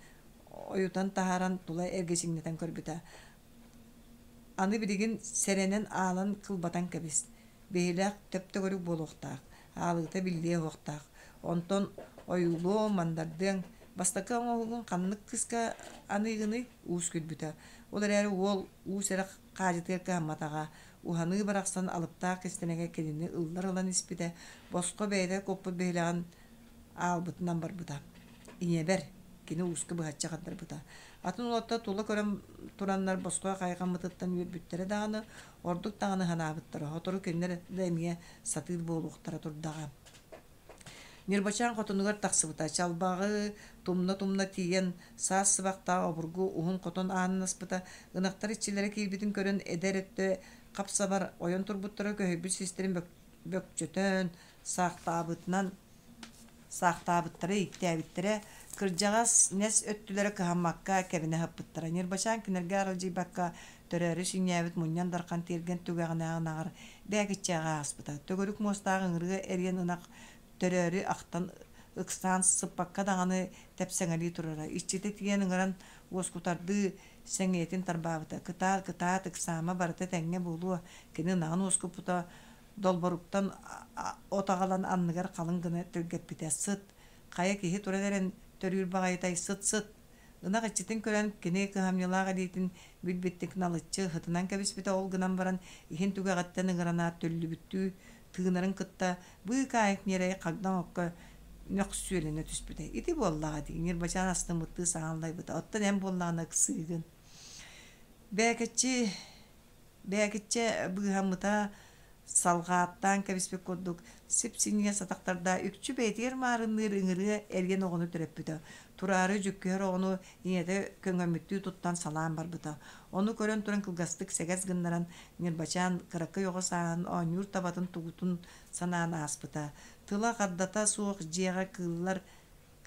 S2: ойутан таһааран тула эргичиҥнэтэн көрбүтэ. Аны билигин сэрэнэн аалан кылбатан кэбис. Биһилэх төп-төгүрүк буолуохтаах, аалыыта биллиэ уһуохтаах. Онтон ойуулуоҥ, мандардыаҥ. Бастакы оҥоһугун ханнык кыыска аныыгыный? Уус күлбүтэ. Ол эрээри уол уус эрэ хаадьытыгар кыһамматаҕа. Уһаныы барахсан алыптаах кистэлэҥэ кинини ыллар ылан испитэ, босхо бэйэтэ куппут биһилэҕин аалбытынан барбыта. Ийэбэр кини ууска быһаччы хардарбыта. Атын уолаттар тула көрөн тураннар босхо хайҕаммытыттан үөрбүттэрэ даҕаны, ордук даҕаны санаабыттара. Сотору кинилэр да эмиэ сатыыр буолуохтара турдаҕа. Ньырбачаан хотонугар тахсыбыта. Чалбаҕы тумна-тумна тиийэн, саас сыбахтаах обургу уһун хотон аанын аспыта. Ынахтар иччилэрэ киирбитин көрөн, эдэр өттө хап-сабар ойон турбуттара көһүйбүт систэрин бөкчөтөн, саахтаабытынан саахтаабыттара, ииктээбиттэрэ, кырдьаҕас нэс өттүлэрэ кыһаммакка кэбинэ сыппыттара. Ньырбачаан кинилэргэ аралдьыйбакка төрөөрү синньээбит мунньан дархан тиэргэн түгэҕинээҕи ынаҕар бээкиччэҕэ ааспыта. Төгүрүк муостаах ыҥырыа эриэн ынах төрөөрү ахтан ыксаан сыппакка даҕаны тэпсэҥэлии турара. Иччитэ тиийэн ыҥыран уоскутардыы сэҥийэтин тарбаабыта. Кытаат, кытаат, ыксаама барыта этэҥҥэ буолуо. Кини ынаҕын уоскуппута долборуктан от аҕалан анныгар халыҥ гына тэлгэппитэ. Сыт, хайа киһи туран эрэн төрүүр баҕайытай, сыт-сыт. Ынах иччитин көрөн, кини кыһамньылаах илиитин билбиттик налыччы ыһытынан кэбиспитэ, ол гынан баран иһин түгэҕиттэн ыҥыранаат түллүбүттүү тыынарын кытта быыкаайык ньирэй хагдаҥ окко мөхсүөлэнэ түспүтэ. Ити буоллаҕа дии, Ньырбачаан астыммыттыы саҥаллайбыта. Оттон эн буоллаҕына ыксыыгын. Бээкэччи Бээкиччэ быыһаммыта салҕааттаан кэбиспит курдук сип-синньигэс атахтардаах үкчү бэйэтигэр маарынныыр ыҥырыа эриэн оҕону төрөппүтэ. Тураары дьүккүһэр оҕону ийэтэ көҥөммүттүү туттан салаан барбыта. Ону көрөн туран кылгастык сэгэс гыннаран Ньырбачаан кыракый оҕо сааһын оонньуур табатын тугутун санаан ааспыта. Тыла хардата суох дьиэҕэ кыыллар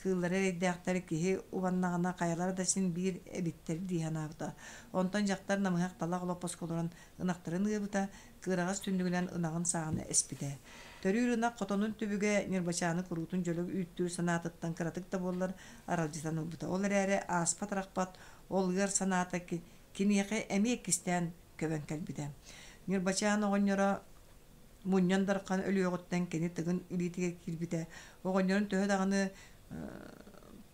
S2: Кыыллара эрэйдээхтэр киһи убаннаҕына хайалара да син биир эбиттэр дии санаабыта. Онтон дьахтар намыһах талах олоппоско олорон ынахтарын ыабыта, кыараҕас түннүгүнэн ынаҕын сааҕына эспитэ. Төрүүр ынах хотонун түбүгэ Ньырбачааны куруутун дьөлө үүттүүр санаатыттан кыратык да буоллар аралдьытан ылбыта. Ол эрээри ааспат-арахпат ол ыар санаата киниэхэ эмиэ иккистээн көбөн кэлбитэ. Ньырбачаан оҕонньоро Мунньан Дархан өлүөҕүттэн кини Тыгын илиитигэр киирбитэ. Оҕонньорун төһө даҕаны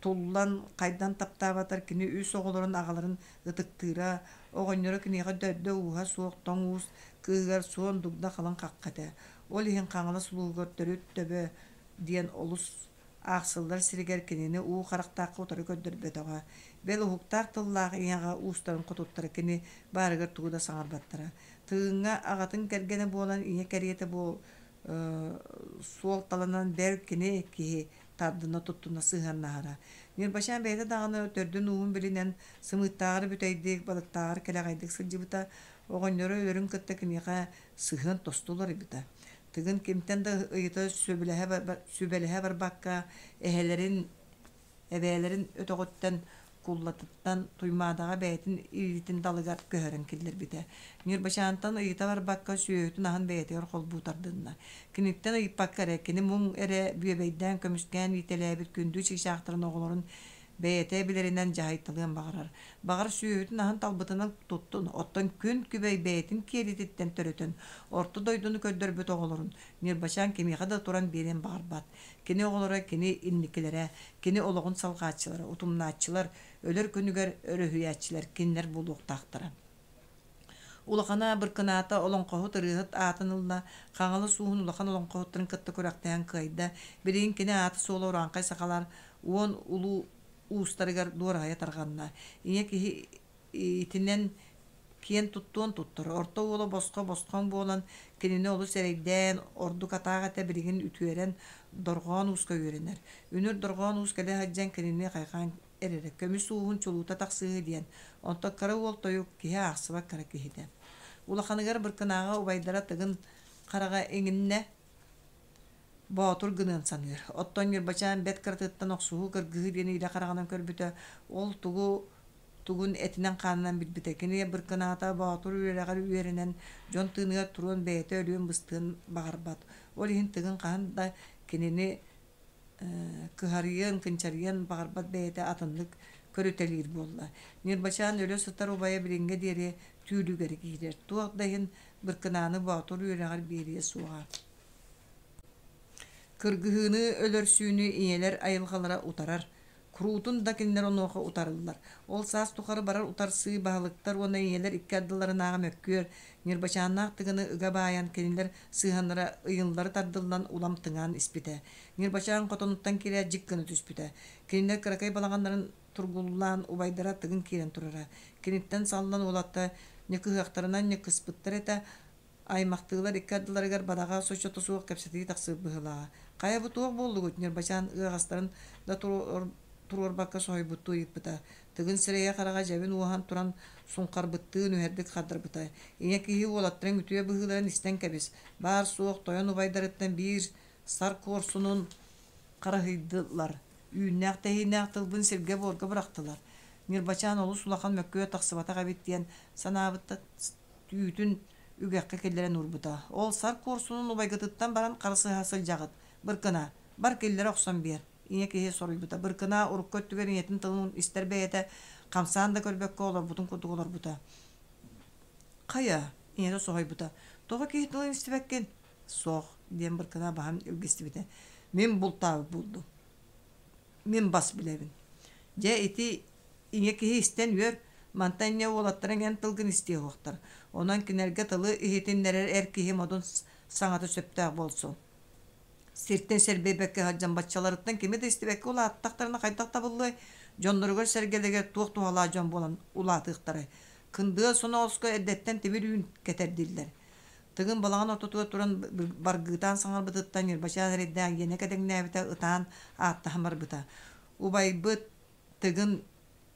S2: туллан, хайдан таптаабатар кини үс оҕолорун аҕаларын ытыктыыра, оҕонньоро киниэхэ төрдө-ууһа суох тоҥ уус кыыһыгар суон дугда халыҥ хахха этэ. Ол иһин Хаҥалас улууһугар төрүт төбө диэн олус аахсыллар сиригэр кинини уу харахтаахха утары көрдөрбөтөҕө. Бэл уһуктаах тыллаах ийэҕэ уустарын хотуттара кини баарыгар тугу да саҥарбаттара. Тыгыҥҥа аҕатын кэргэнэ буолан ийэ кэриэтэ суолталанан бэл кини киһи тардына туттуна сыһыаннаһара. Ньырбачаан бэйэтэ даҕаны төрдүн-ууһун билинэн сымыыттааҕар бүтэйдик, балыктааҕар кэлэҕэйдик сылдьыбыта, оҕонньоро өлөрүн кытта киниэхэ сыһыан тосту уларыйбыта. Тыгын кимтэн да ыйыта сүбэлэһэ барбакка эһэлэрин эбээлэрин өтөҕүттэн Куллатыттан Туймаадаҕа бэйэтин илиитин далыгар көһөрөн киллэрбитэ. Ньырбачаантан ыйыта барбакка сүөһүтүн-аһын бэйэтигэр холбуу тардынна. Киниттэн ыйыппакка эрэ, кини муҥ эрэ бүөбэйдээн көмүскээн иитэлээбит күндү чыычаахтарын оҕолорун бэйэтэ билэринэн дьаһайталыан баҕарар. Баҕар сүөһүтүн-аһын талбытынан туттун, оттон күн күбэй бэйэтин киэлититтэн төрөтөн, орто дойдуну көрдөрбүт оҕолорун Ньырбачаан кимиэхэ да туран биэриэн баҕарбат. Кини оҕолоро кини инникилэрэ, кини олоҕун салҕааччылара, утумнааччылар, өлөр күнүгэр өрүһүйээччилэр кинилэр буолуохтаахтара. Улахана Быркынаата олоҥхоһут ырыаһыт аатын ылла, Хаҥалас ууһун улахан олоҥхоһуттарын кытта күрэхтэһэн кыайда. Билигин кини аата-суола урааҥхай сахалар уон улуу уустарыгар дуораһыйа тарҕанна. Ийэ киһи итинэн киэн туттуон туттар. Орто уола босхо босхоҥ буолан, кинини олус эрэйдээн, ордук атаах этэ билигин үтүөрэн, Дорҕоон Ууска үөрэнэр. Үнүр Дорҕоон Уус кэлэ сылдьан кинини хайҕаан эрэрэ. Көмүс ууһун чулуута тахсыыһы диэн. Онтон кыра уол тойук, киһи аахсыбат кыра киһитэ. Улаханыгар Быркынааҕа убайдара Тыгын Хараҕа иҥиннэ, Боотур гыныан саныыр. Оттон Ньырбачаан бэрт кыратыттан охсуһуу кыргыһыы диэни илэ хараҕынан көрбүтэ, ол тугу тугун этинэн-хаанынан билбитэ. Кини Быркынаата Боотур үөрэҕэр үөрэнэн, дьон тыыныгар туруон бэйэтэ өлүөн-быстыан баҕарбат. Ол иһин Тыгын хаһан да кинини кыһарыйыан, кынчарыйыан баҕарбат бэйэтэ атыннык көрүтэлиир буолла. Ньырбачаан өлө сытар убайа билиҥҥэ диэри түүлүгэр киирэр. Туох да иһин Быркынааны Боотур үөрэҕэр биэриэ суоҕа. Кыргыһыыны, өлөрсүүнү ийэлэр айылҕалара утарар. Куруутун да кинилэр онуоха утарыллар. Ол саас тухары барар утарсыы баһылыктар уонна ийэлэр икки ардыларынааҕы мөккүөр, Ньырбачааннаах Тыгыны ыга баайан кинилэр сыһыаннара ыйыллары тардыллан улам тыҥаан испитэ. Ньырбачаан хотонуттан киирээт дьик гына түспүтэ. Кинилэр кыракый балаҕаннарын тургуллаан убайдара Тыгын киирэн турара. Киниттэн саллан уолатта ньыкыһыахтарынан ньыкыспыттар этэ, Аймахтыылар икки ардыларыгар бадаҕа соччото суох кэпсэтии тахсыбыт быһыылааҕа. Хайа бу туох буоллугут? Ньырбачаан ыаҕастарын да туруорбакка соһуйбуттуу ыйыппыта. Тыгын сирэйэ-хараҕа дьэбин уоһан туран суҥхарбыттыы нүһэрдик хардарбыта. Ийэ киһи уолаттарын үтүө быһыыларын истэн кэбис. Баар-суох тойон убайдарыттан биир сар куорсунун хараһыйдылар. Үүннээх-тэһииннээх тылбын сиргэ-буорга бырахтылар. Ньырбачаан олус улахан мөккүөр тахсыбатах эбит диэн санаабыта түүтүн үгэххэ киллэрэн уурбута. Ол сар куорсунун убайгытыттан баран харысыһа сылдьаҕыт. Быркына, бар киллэрэ охсон биэр. Ийэ киһи соруйбута. Быркына урукку өттүгэр ийэтин тылын истэр бэйэтэ хамсаан да көрбөккө олорбутун курдук олорбута. Хайа, ийэтэ соһуйбута. Тоҕо киһи тылын истибэккин? Суох, диэн Быркына баһын илгистибитэ. Мин бултаабыт булдум. Мин бас билэбин. Дьэ ити Ийэ киһи истэн үөр, мантан инньэ уолаттарыҥ эн тылгын истиэ суохтар. Онон кинилэргэ тылы иһитиннэрэр эр киһи модун саҥата сөптөөх буолсу. Сиртэн сэрбэйбэккэ сылдьан баччаларыттан кими да истибэккэ улааттахтарына хайдах табыллыай, дьонноругар-сэргэлэригэр туох туһалаах дьон буолан улаатыахтарай. Кындыа соноҕоско эрдэттэн тимир үүн кэтэрдиллэр. Тыгын балаҕан ортотугар туран баргыытаан саҥарбытыттан Ньырбачаан эрэйдээх иэнэ кэдэҥнээбитэ, ытаан ааттаһан барбыта. Убайбыт Тыгын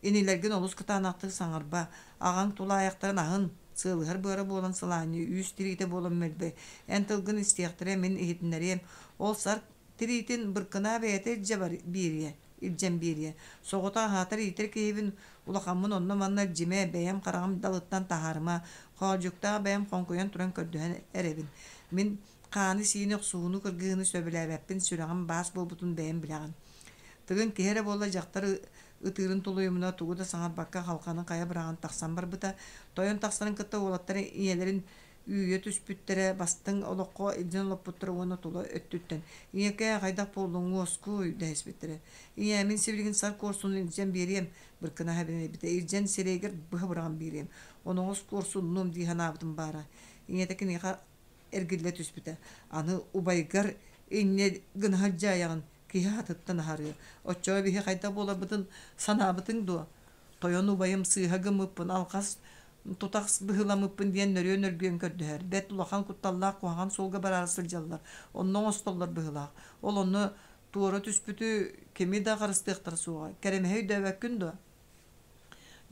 S2: инилэргин олус кытаанахтык саҥарба, аҕаҥ тулаайахтарын аһын, сыалыһар быара буолан сылаанньы, үүс тириитэ буолан мөлбөй, эн тылгын истиэхтэрэ, мин иһитиннэриэм, ол сар тириитин Быркынаа бэйэтэ илдьэ биэриэ, илдьэн биэриэ. Соҕотох аһаатар-иитэр киһибин, улахаммын онно-манна илдьимэ, бэйэм хараҕым далыттан таһаарыма, хоолдьуктаах бэйэм хоҥкуйан туран көрдөһөн эрэбин. Мин хааны-сиини, охсуһууну-кыргыһыыны сөбүлээбэппин, сүрэҕим баас буолбутун бэйэм билэҕин. Тыгын киһи эрэ буолла дьахтар ытыырын тулуйумуна тугу да саҥарбакка халҕаны хайа быраҕан тахсан барбыта. Тойон тахсарын кытта уолаттара ийэлэрин үүйэ түспүттэрэ, бастыҥ олоххо илдьэн олоппуттара уонна тула өттүттэн «Ийэкээ, хайдах буоллуҥ, уоскуй» дэһиспиттэрэ. «Ийээ, мин сибилигин сар куорсунун илдьэн биэриэм», Быркынаһа эбинэйбитэ, «илдьэн сирэйгэр быһа быраҕан биэриэм, оноҕос куорсуннуом дии санаабытым баара». Ийэтэ киниэхэ эргиллэ түспүтэ. Аны убайгар инньэ гына сылдьаайаҕын, киһи аатыттан аһарыа. Оччоҕо биһи хайдах буоларбытын санаабытыҥ дуо? Тойон убайым сыыһа гыммыппын, алҕас тутах быһыыламмыппын диэн нөрүөн өргүөн көрдөһөр. Бэрт улахан кутталлаах куһаҕан суолга бараары сылдьаллар. Онно оҥостоллор быһыылаах. Ол онно туора түспүтү кими да харыстыахтара суоҕа. Кэрэмэһи өйдөөбөккүн дуо?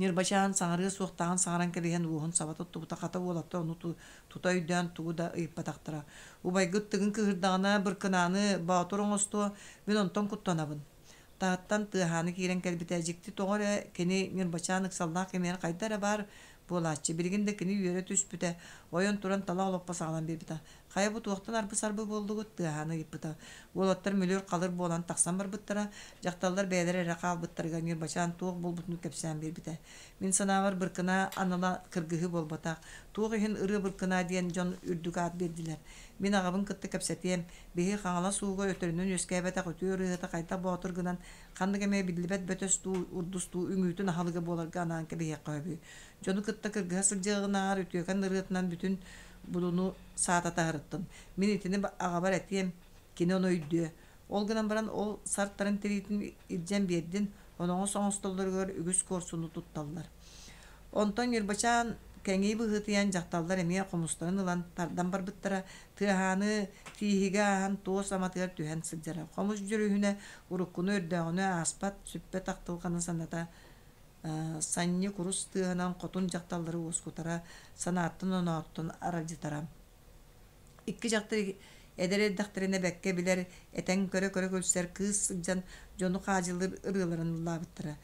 S2: Ньырбачаан саҥарыа суохтааҕын саҥаран кэбиһэн уоһун саба туттубута, хата уолаттар ону тута өйдөөн тугу да ыйыппатахтара. Убайгыт Тыгын кыыһырдаҕына Быркынааны боотур оҥостуо, мин онтон куттанабын. Таһыттан Тыаһааны киирэн кэлбитэ, дьикти тоҕо эрэ кини Ньырбачаан ыксаллаах кэмигэр хайда эрэ баар буолааччы. Билигин да кини үөрэ түспүтэ, ойон туран талах олоппос аҕалан биэрбитэ. Хайа бу туохтан арбы-сарбы буоллугут? Тыаһааны ыйыппыта. Уолаттар мүлүр-халыр буолан тахсан барбыттара, дьахталлар бэйэлэрэ эрэ хаалбыттарыгар Ньырбачаан туох буолбутун кэпсээн биэрбитэ. Мин санаабар, Быркынаа анала кыргыһыы буолбатах. Туох иһин Ырыа Быркынаа диэн дьон үрдүк аат биэрдилэр. Мин аҕабын кытта кэпсэтиэм. Биһиги Хаҥалас ууга өтөрүнэн үөскээбэтэх үтүө ырыаһыта хайдах боотур гынан ханнык эмэ биллибэт бөтөс дуу, урдус дуу үҥүүтүн аһылыга буоларга анаан кэбиһиэххэ сөбүй. Дьону кытта кыргыһа сылдьыаҕынааҕар үтүөкэн ырыатынан бүтүн Будуну саатата сырыттым. Мин итини аҕабар этиэм, кини ону өйдүө. Ол гынан баран ол сартарын тириитин илдьэн биэрдин, оноҕос оҥостоллоругар үгүс куорсуну тутталлар. Онтон Ньырбачаан кэҥии быһыытыйан дьахталлар эмиэ хомустарын ылан тардан барбыттара, тыаһааны тииһигэ ааһан туос аматыгар түһэн сылдьара. Хомус дьүрүһүнэ уруккуну өрдөөҕүнү ааспат, сүппэт ахтылҕаны саната санньы курус тыаһынан хотун дьахталлары уоскутара, санааттан-онооттон аралдьытара. Икки дьахтар эдэр эрдэхтэринэ бэккэ билэр, этэн көрө-көрө күлсэр кыыс сылдьан дьону хаадьылыыр ырыаларын ыллаабыттара.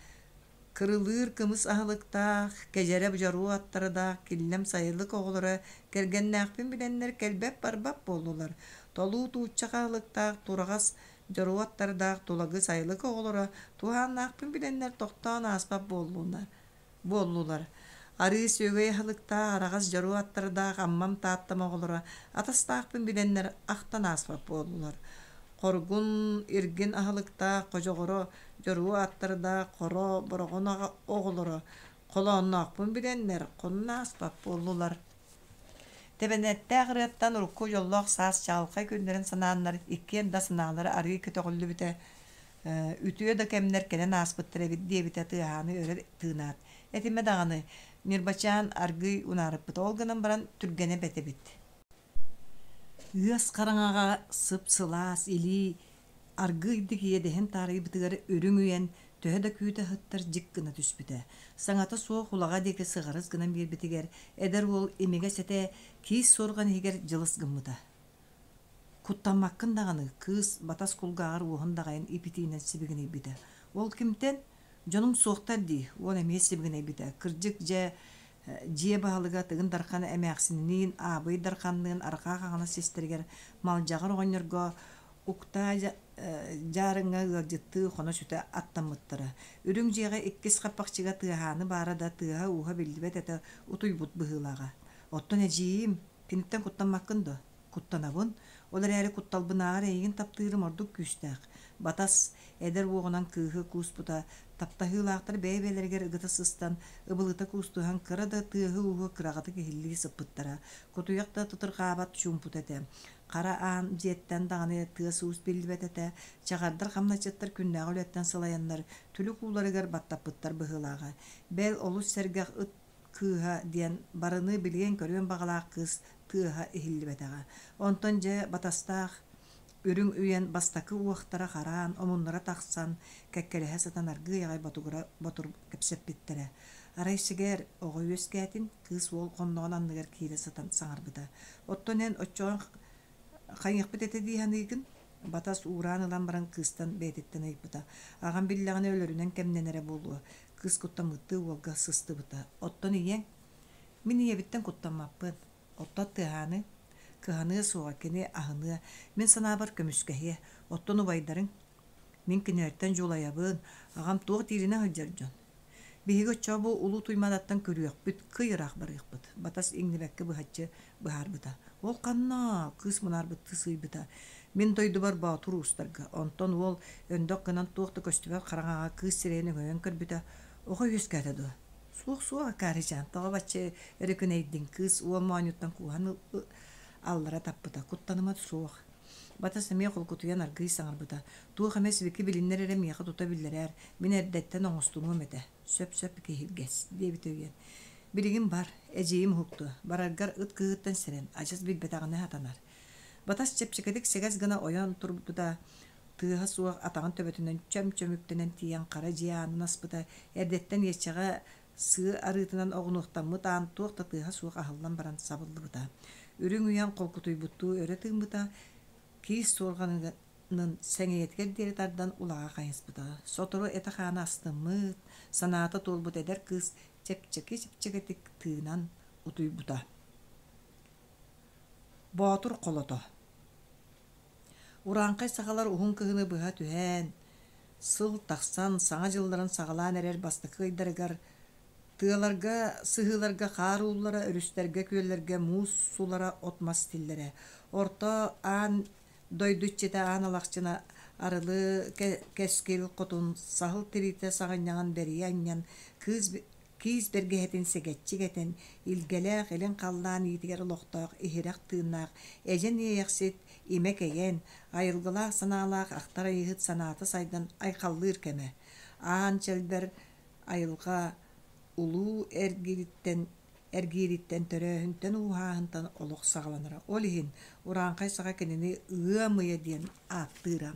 S2: Кырылыыр кымыс аһылыктаах, кэдьэрэ дьоруо аттардаах киллэм сайылык оҕолоро кэргэннээхпин билэннэр кэлбэт-барбат буоллулар. Толуу тууччах аһылыктаах тураҕас дьоруоттардаах Тулагы сайылык оҕолоро туһааннаахпын билэннэр тохтоон ааспат буоллулар. Арыы сүөгэй аһылыктаах араҕас дьоруо аттардаах Аммам Тааттам оҕолоро атастаахпын билэннэр ахтан ааспат буоллулар. Хоргун иргин аһылыктаах Ходьоҕоро дьоруо аттардаах Хоро Бороҕон оҕолоро холоонноохпун билэннэр хонон ааспат буоллулар. Тэбэнэттээх ырыаттан урукку дьоллоох саас чаҕылхай күннэрин санааннар иккиэн да санаалара арыый көтөҕүллүбүтэ, үтүө да кэмнэр кэлэн ааспыттар эбит диэбитэ Тыаһааны өрө тыынаат. Этимэ даҕаны, Ньырбачаан аргыый унаарыппыта, ол гынан баран түргэнэ бэт эбит. Ыас хараҥаҕа сып-сылаас илии аргыыйдык иэдэһин таарыйбытыгар үрүҥ үйэн төһө да күүтэ сыттар дьик гына түспүтэ. Саҥата суох улаҕа диэки сыҕарыс гынан биэрбитигэр эдэр уол имигэс этэ киис суорҕан иһигэр дьылыс гыммыта. Куттаммаккын даҕаны, кыыс батас кулгааҕар уоһун даҕайан ипитиинэн сибигинэйбитэ. Ол кимтэн? Дьонум суохтар дии, уол эмиэ сибигинэйбитэ. Кырдьык, дьэ, дьиэ баһылыга Тыгын Дархан эмээхсининиин Аабый Дарханныын арҕаа хаҥалас систэригэр Малдьаҕар оҕонньорго Уктаа Дьаарыҥҥа ыалдьыттыы хоно-сүтэ аттаммыттара. Үрүҥ дьиэҕэ иккис хаппахчыга тыаһааны баара да тыаһа-ууһа биллибэт этэ утуйбут быһыылааҕа. Оттон эдьиийим, киниттэн куттаммаккын дуо? Куттанабын. Ол эрээри кутталбынааҕар эйигин таптыырым ордук күүстээх. Батас эдэр уоҕунан кыыһы кууспута. Таптаһыылаахтар бэйэ-бэйэлэригэр ыгыта сыстан, ыбылыта куустуһан кыра да тыаһы-ууһу кыраҕытык иһиллии сыппыттара. Кутуйах да тутурҕаабат чуумпута этэ. Хара аан дьиэттэн даҕаны тыас-уус биллибэт этэ. Чаҕардар хамначчыттар күннээҕи үлэттэн сылайаннар, түлүк ууларыгар баттаппыттар быһыылааҕа. Бэл, олус сэргэх ыт кыыһа диэн барыны билиэн-көрүөн баҕалаах кыыс тыаһа иһиллибэтэҕэ. Онтон дьэ батастаах үрүҥ үйэн бастакы уохтара хараан, омуннара тахсан, кэккэлэһэ сытан аргыый аҕай ботугура ботур кэпсэппиттэрэ. Арай сигээр, оҕо үөскээтин, кыыс уол хонноҕун анныгар киирэ сытан саҥарбыта. Оттон эн оччоҕо хайыахпыт этэ дии саныыгын? Батас уураан ылан баран кыыстан бэйэтиттэн ыйыппыта. Аҕам биллэҕинэ өлөрүнэн кэмнэнэрэ буолуо. Кыыс куттаммыттыы уолга сыстыбыта. Оттон ийэҥ? Мин ийэбиттэн куттаммаппын. Оттон тыаһааны? Кыһаныа суоҕа, кини аһыныа. Мин санаабар көмүскэһиэ. Оттон убайдарыҥ? Мин кинилэртэн дьулайабын. Аҕам туох дииринэн сылдьар дьон. Биһиги оччоҕо бу Улуу Туймаадаттан күрүөхпүт, кый ыраах барыахпыт, Батас иҥнибэккэ быһаччы быһаарбыта. Ол ханна? Кыыс мунаарбыттыы сыыйбыта. Мин дойдубар Боотур уустарга. Онтон уол өндөх гынан туох да көстүбэт хараҥаҕа кыыс сирэйин өҥөйөн көрбүтэ. Оҕо үөскээтэ дуо? Суох-суох, акаарычаан, тоҕо бачча өрүкүнэйдиҥ? Кыыс уол моонньуттан кууһан аллара таппыта. Куттаныма суох. Батас эмиэ холкутуйан аргыый саҥарбыта. Туох эмэ сибики билиннэр эрэ миэхэ тута биллэрээр, мин эрдэттэн оҥостунуом этэ. Сөп-сөп киһиргэс, диэбитэ Үйэн. Билигин бар, эдьиийим уһуктуо, бараргар ыт кыыһыттан сэрэн, адьас билбэтэҕинэ сатанар. Батас чэпчэкитик сэгэс гына ойон турбута, тыаһа суох атаҕын төбөтүнэн чөм-чөм үктэнэн тиийэн хара дьиэ аанын аспыта, эрдэттэн иэччэҕэ сыа арыытынан оҕунуохтаммыт аан туох да тыаһа суох аһыллан баран сабыллыбыта. Үрүҥ үйэн холкутуйбуттуу өрө тыыммыта, киис суорҕанын сэҥийэтигэр диэри тардан улаҕа хайыспыта. Сотору этэ-хаана астыммыт, санаата туолбут эдэр кыыс чэпчэки-чэпчэкитик тыынан утуйбута. Боотур холото Урааҥхай сахалар уһун кыһыны быһа түһээн, сыл тахсан, саҥа дьылларын саҕалаан эрэр бастакы ыйдарыгар тыаларга, сыһыыларга хаар ууллара, өрүстэргэ, күөллэргэ муус сулара, от-мас тиллэрэ. Орто аан дойду иччитэ Аан Алахчына арылы кэскил хотун саһыл тириитэ саҕынньаҕын бэрийэ анньан, кыыс Киис бэргэһэтин сэгэччи кэтэн, илгэлээх илин халлаан иитигэр олохтоох иһирэх тыыннаах эдьэн иэйэхсит имэ кэйэн, айылгылаах санаалаах ахтар айыыһыт санаата сайдан айхаллыыр кэмэ. Аан чэлбэр айылҕа улуу эргиириттэн эргиириттэн төрөөһүнтэн ууһааһынтан олох саҕаланара. Ол иһин урааҥхай саха кинини ыам ыйа диэн ааттыыра.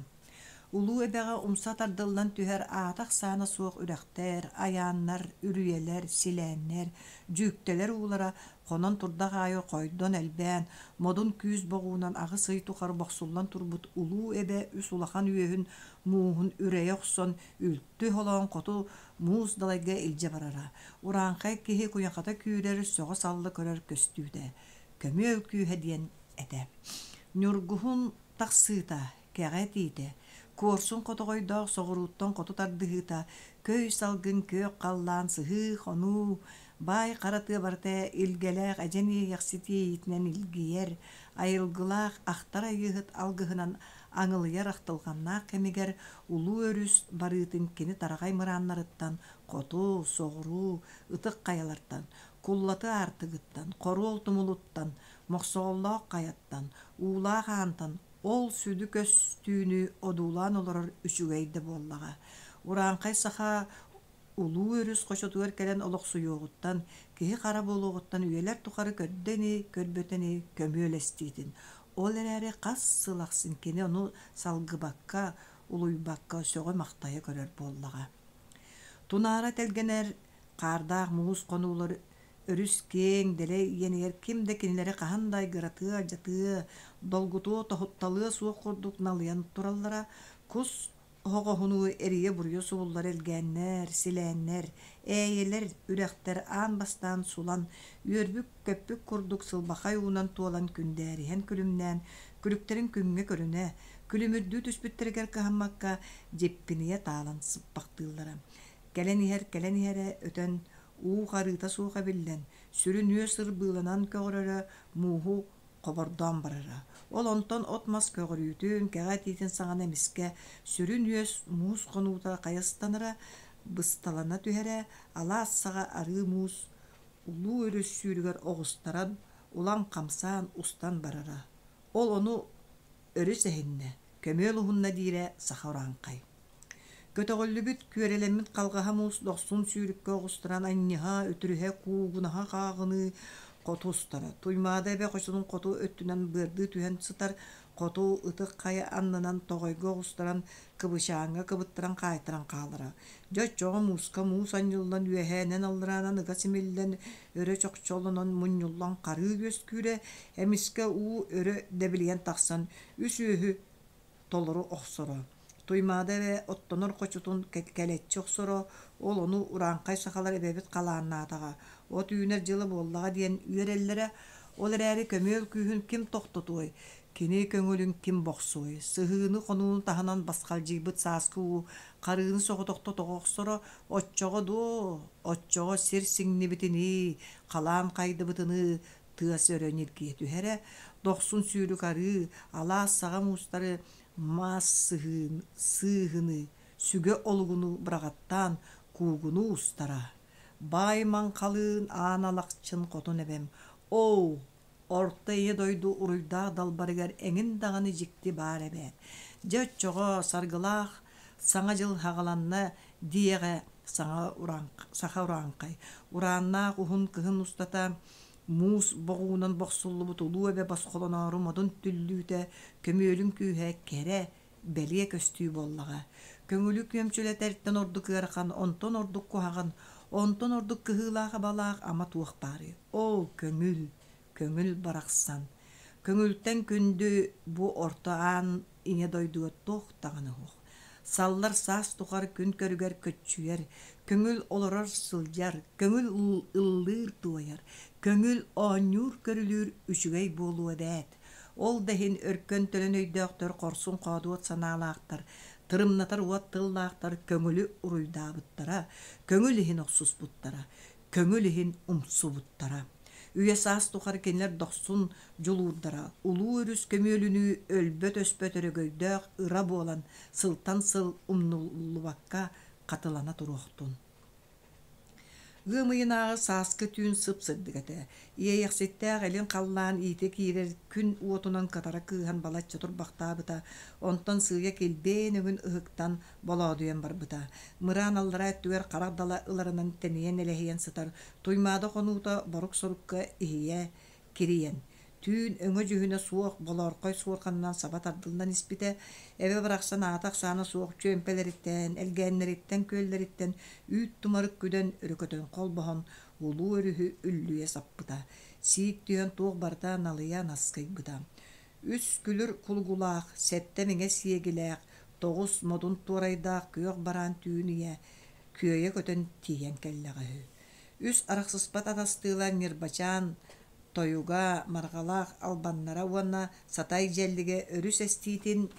S2: Улуу Эбэҕэ умса тардыллан түһэр аата-ахсаана суох үрэхтэр, айааннар, үрүйэлэр, силээннэр, дьүүктэлэр уулара хонон турдах аайы хойдон элбээн, модун күүс боҕуунан аҕыс ый тухары бохсуллан турбут Улуу Эбэ үс улахан үөһүн мууһун үрэйэ охсон, үлтү холоон хоту муус далайга илдьэ барара. Урааҥхай киһи куйахата күүрэр, сөҕө-салла көрөр көстүүтэ. Көмүөл күүһэ диэн этэ. Ньургуһун тахсыыта, кэҕэ этиитэ, куорсун хотоҕойдоох соҕурууттан хоту тардыһыыта, көй салгын күөх халлаан сыһыы-хонуу, баай хара тыа барыта илгэлээх эдьэн иэйэхсит иэйиитинэн илгийэр, айылгылаах ахтар айыыһыт алгыһынан аҥылыйар ахтылҕаннаах кэмигэр улуу өрүс барыытын кини тараҕай мырааннарыттан хоту, соҕуруу, ытык хайалартан, Куллаты аартыгыттан, Хоруол тумулуттан, Мохсоҕоллоох хайаттан, Уулаах аантан ол сүдү көстүүнү одуулаан олорор үчүгэй да буоллаҕа. Урааҥхай саха улуу өрүс хочотугар кэлэн олохсуйуоҕуттан, киһи-хара буолуоҕуттан үйэлэр тухары көрдө ини, көрбөтө ини көмүөл эстиитин. Ол эрээри хас сыл ахсын кини ону салгыбакка, улуйбакка сөҕө-махтайа көрөр буоллаҕа. Тунаара тэлгэнэр хаардаах муус хонуулар Өрүс киэҥ, дэлэй иэнигэр ким да кинилэри хаһан да айгыратыа-алдьатыа, долгутуо, тоһутталыа суох курдук налыйан тураллара, кус оһоҕоһунуу эрийэ-буруйа субуллар элгээннэр, силээннэр, ээйэлэр, үрэхтэр аан бастаан сулан, үөрбүт-көппүт курдук сылбахай уунан туолан күндээриһэн күлүмнээн, күлүктэрин күҥҥэ көрүнэ, күлүмүрдүү түспүттэригэр кыһаммакка, дьиппинийэ таалан сыппахтыыллара. Кэлэн иһэр, кэлэн иһэрэ өтөн уу харыыта суох эбиллэн, сүрүн үөс ырбыыланан көҕөрөрө, мууһу хобордоон барара. Ол онтон от-мас көҕөрүүтүн, кэҕэ этиитин саҕана эмискэ сүрүн үөс муус хонуута хайастанара, бысталана түһэрэ, алаас саҕа арыы муус улуу өрүс сүүрүгэр оҕустаран, улам хамсаан устан барара. Ол ону өрүс эһиннэ, көмүөл уһунна диирэ саха урааҥхай. Көтөҕүллүбүт, күөрэлэммит халҕаһа муус дохсун сүүрүккэ оҕустаран анньыһа, үтүрүһэ, куугунаһа хааҕыныы хоту устара. Туймаада эбэ хочотун хоту өттүнэн быардыы түһэн сытар хоту ытык хайа аннынан тоҕойго оҕустаран кыбычааҥҥа кыбыттаран хаайтаран хаалара. Дьэ оччоҕо мууска муус анньыллан үөһээнэн-аллараанан ыга симиллэн, өрө чохчолонон мунньуллан харыы үөскүүрэ, эмискэ уу өрө дэбилийэн тахсан үс үөһү толору охсоро. Туймаада эрэ оттонор хочотун кэлэччи охсоро, ол ону урааҥхай сахалар эбэбит халааннаатаҕа, от үүнэр дьыла буоллаҕа диэн үөрэллэрэ. Ол эрээри көмүөл күүһүн ким тохтотуой, кини көҥүлүн ким бохсуой? Сыһыыны-хонууну таһынан басхалдьыйбыт сааскы уу харыыны соҕотохто тоҕо охсоро, оччоҕо дуо, оччоҕо сир сиҥнибитинии, халаан хайдыбытыныы тыас өрө ньиргийэ түһэрэ, дохсун сүүрүк арыы, алаас саҕа муустары маас сыыһыныы, сүгэ олугунуу быраҕаттаан куугунуу устара. Баай маҥхалыын аан алахчын хотун эбэм, "Оо, орто ийэ дойду уруйдаах далбарыгар эҥин даҕаны дьикти баар эбээт. Дьэ оччоҕо саргылаах Саҥа дьыл саҕаланна диэҕэ саҥа саха урааҥхай. Урааннаах уһун кыһын устата муус боҕуунан бохсуллубут улуу эбэ босхолоноору модун түллүүтэ, көмүөлүн күүһэ кэрэ, бэлиэ көстүү буоллаҕа. Көҥүлү күөмчүлэтэртэн ордук ыарахан, онтон ордук куһаҕан, онтон ордук кыһыылаах-абалаах ама туох баарый? Оо, көҥүл, көҥүл барахсан! Көҥүлтэн күндү бу орто аан ийэ дойдуга туох даҕаны суох. Саллар саас тухары күн көрүгэр көччүйэр, көҥүл олорор сылдьар, көҥүл ыллыыр-туойар, көҥүл оонньуур-көрүлүүр үчүгэй буолуо эбээт. Ол да иһин өркөн-төлөн өйдөөхтөр хорсун-хоодуот санаалаахтар, тырымнатар уот тыллаахтар көҥүлү уруйдаабыттара, көҥүл иһин охсуспуттара, көҥүл иһин умсубуттара. Үйэ-саас тухары кинилэр дохсун дьулуурдара улуу өрүс көмүөлүнүү өлбөт-өспөт өрөгөйдөөх ыра буолан сылтан сыл умнуллубакка хатылана туруохтун. Ыам ыйынааҕы сааскы түүн сып-сырдык этэ. Иэйэхситтээх илин халлаан иитэ киирэр күн уотунан кытара кыыһан балачча турбахтаабыта, онтон сыыйа килбээн өҥүн ыһыктан болоодуйан барбыта. Мыраан аллараа өттүгэр харах дала ыларынан тэнийэн-элэһийэн сытар Туймаада хонуута борук-сорукка иһийэ кирийэн, түүн өҥө-дьүһүнэ суох болоорхой суорҕанынан саба тардыллан испитэ, эбэ барахсан аата-ахсаана суох чүөмпэлэриттэн, элгээннэриттэн, күөллэриттэн үүт тумарык күдэн өрөкөтөн холбоһон улуу өрүһү үллүйэ саппыта, сиик түһэн туох барыта налыйа наскыйбыта. Үс күлүр кулгулаах, сэттэ миҥэ сиэгилээх, тоҕус модун туорайдаах күөх бараан түүн ийэ күөйэ көтөн тиийэн кэллэҕэ үһү. Үс арахсыспат атастыылар Ньырбачаан тойуга, Марҕалаах албаннара уонна Сатай дьэллигэ өрүс эстиитин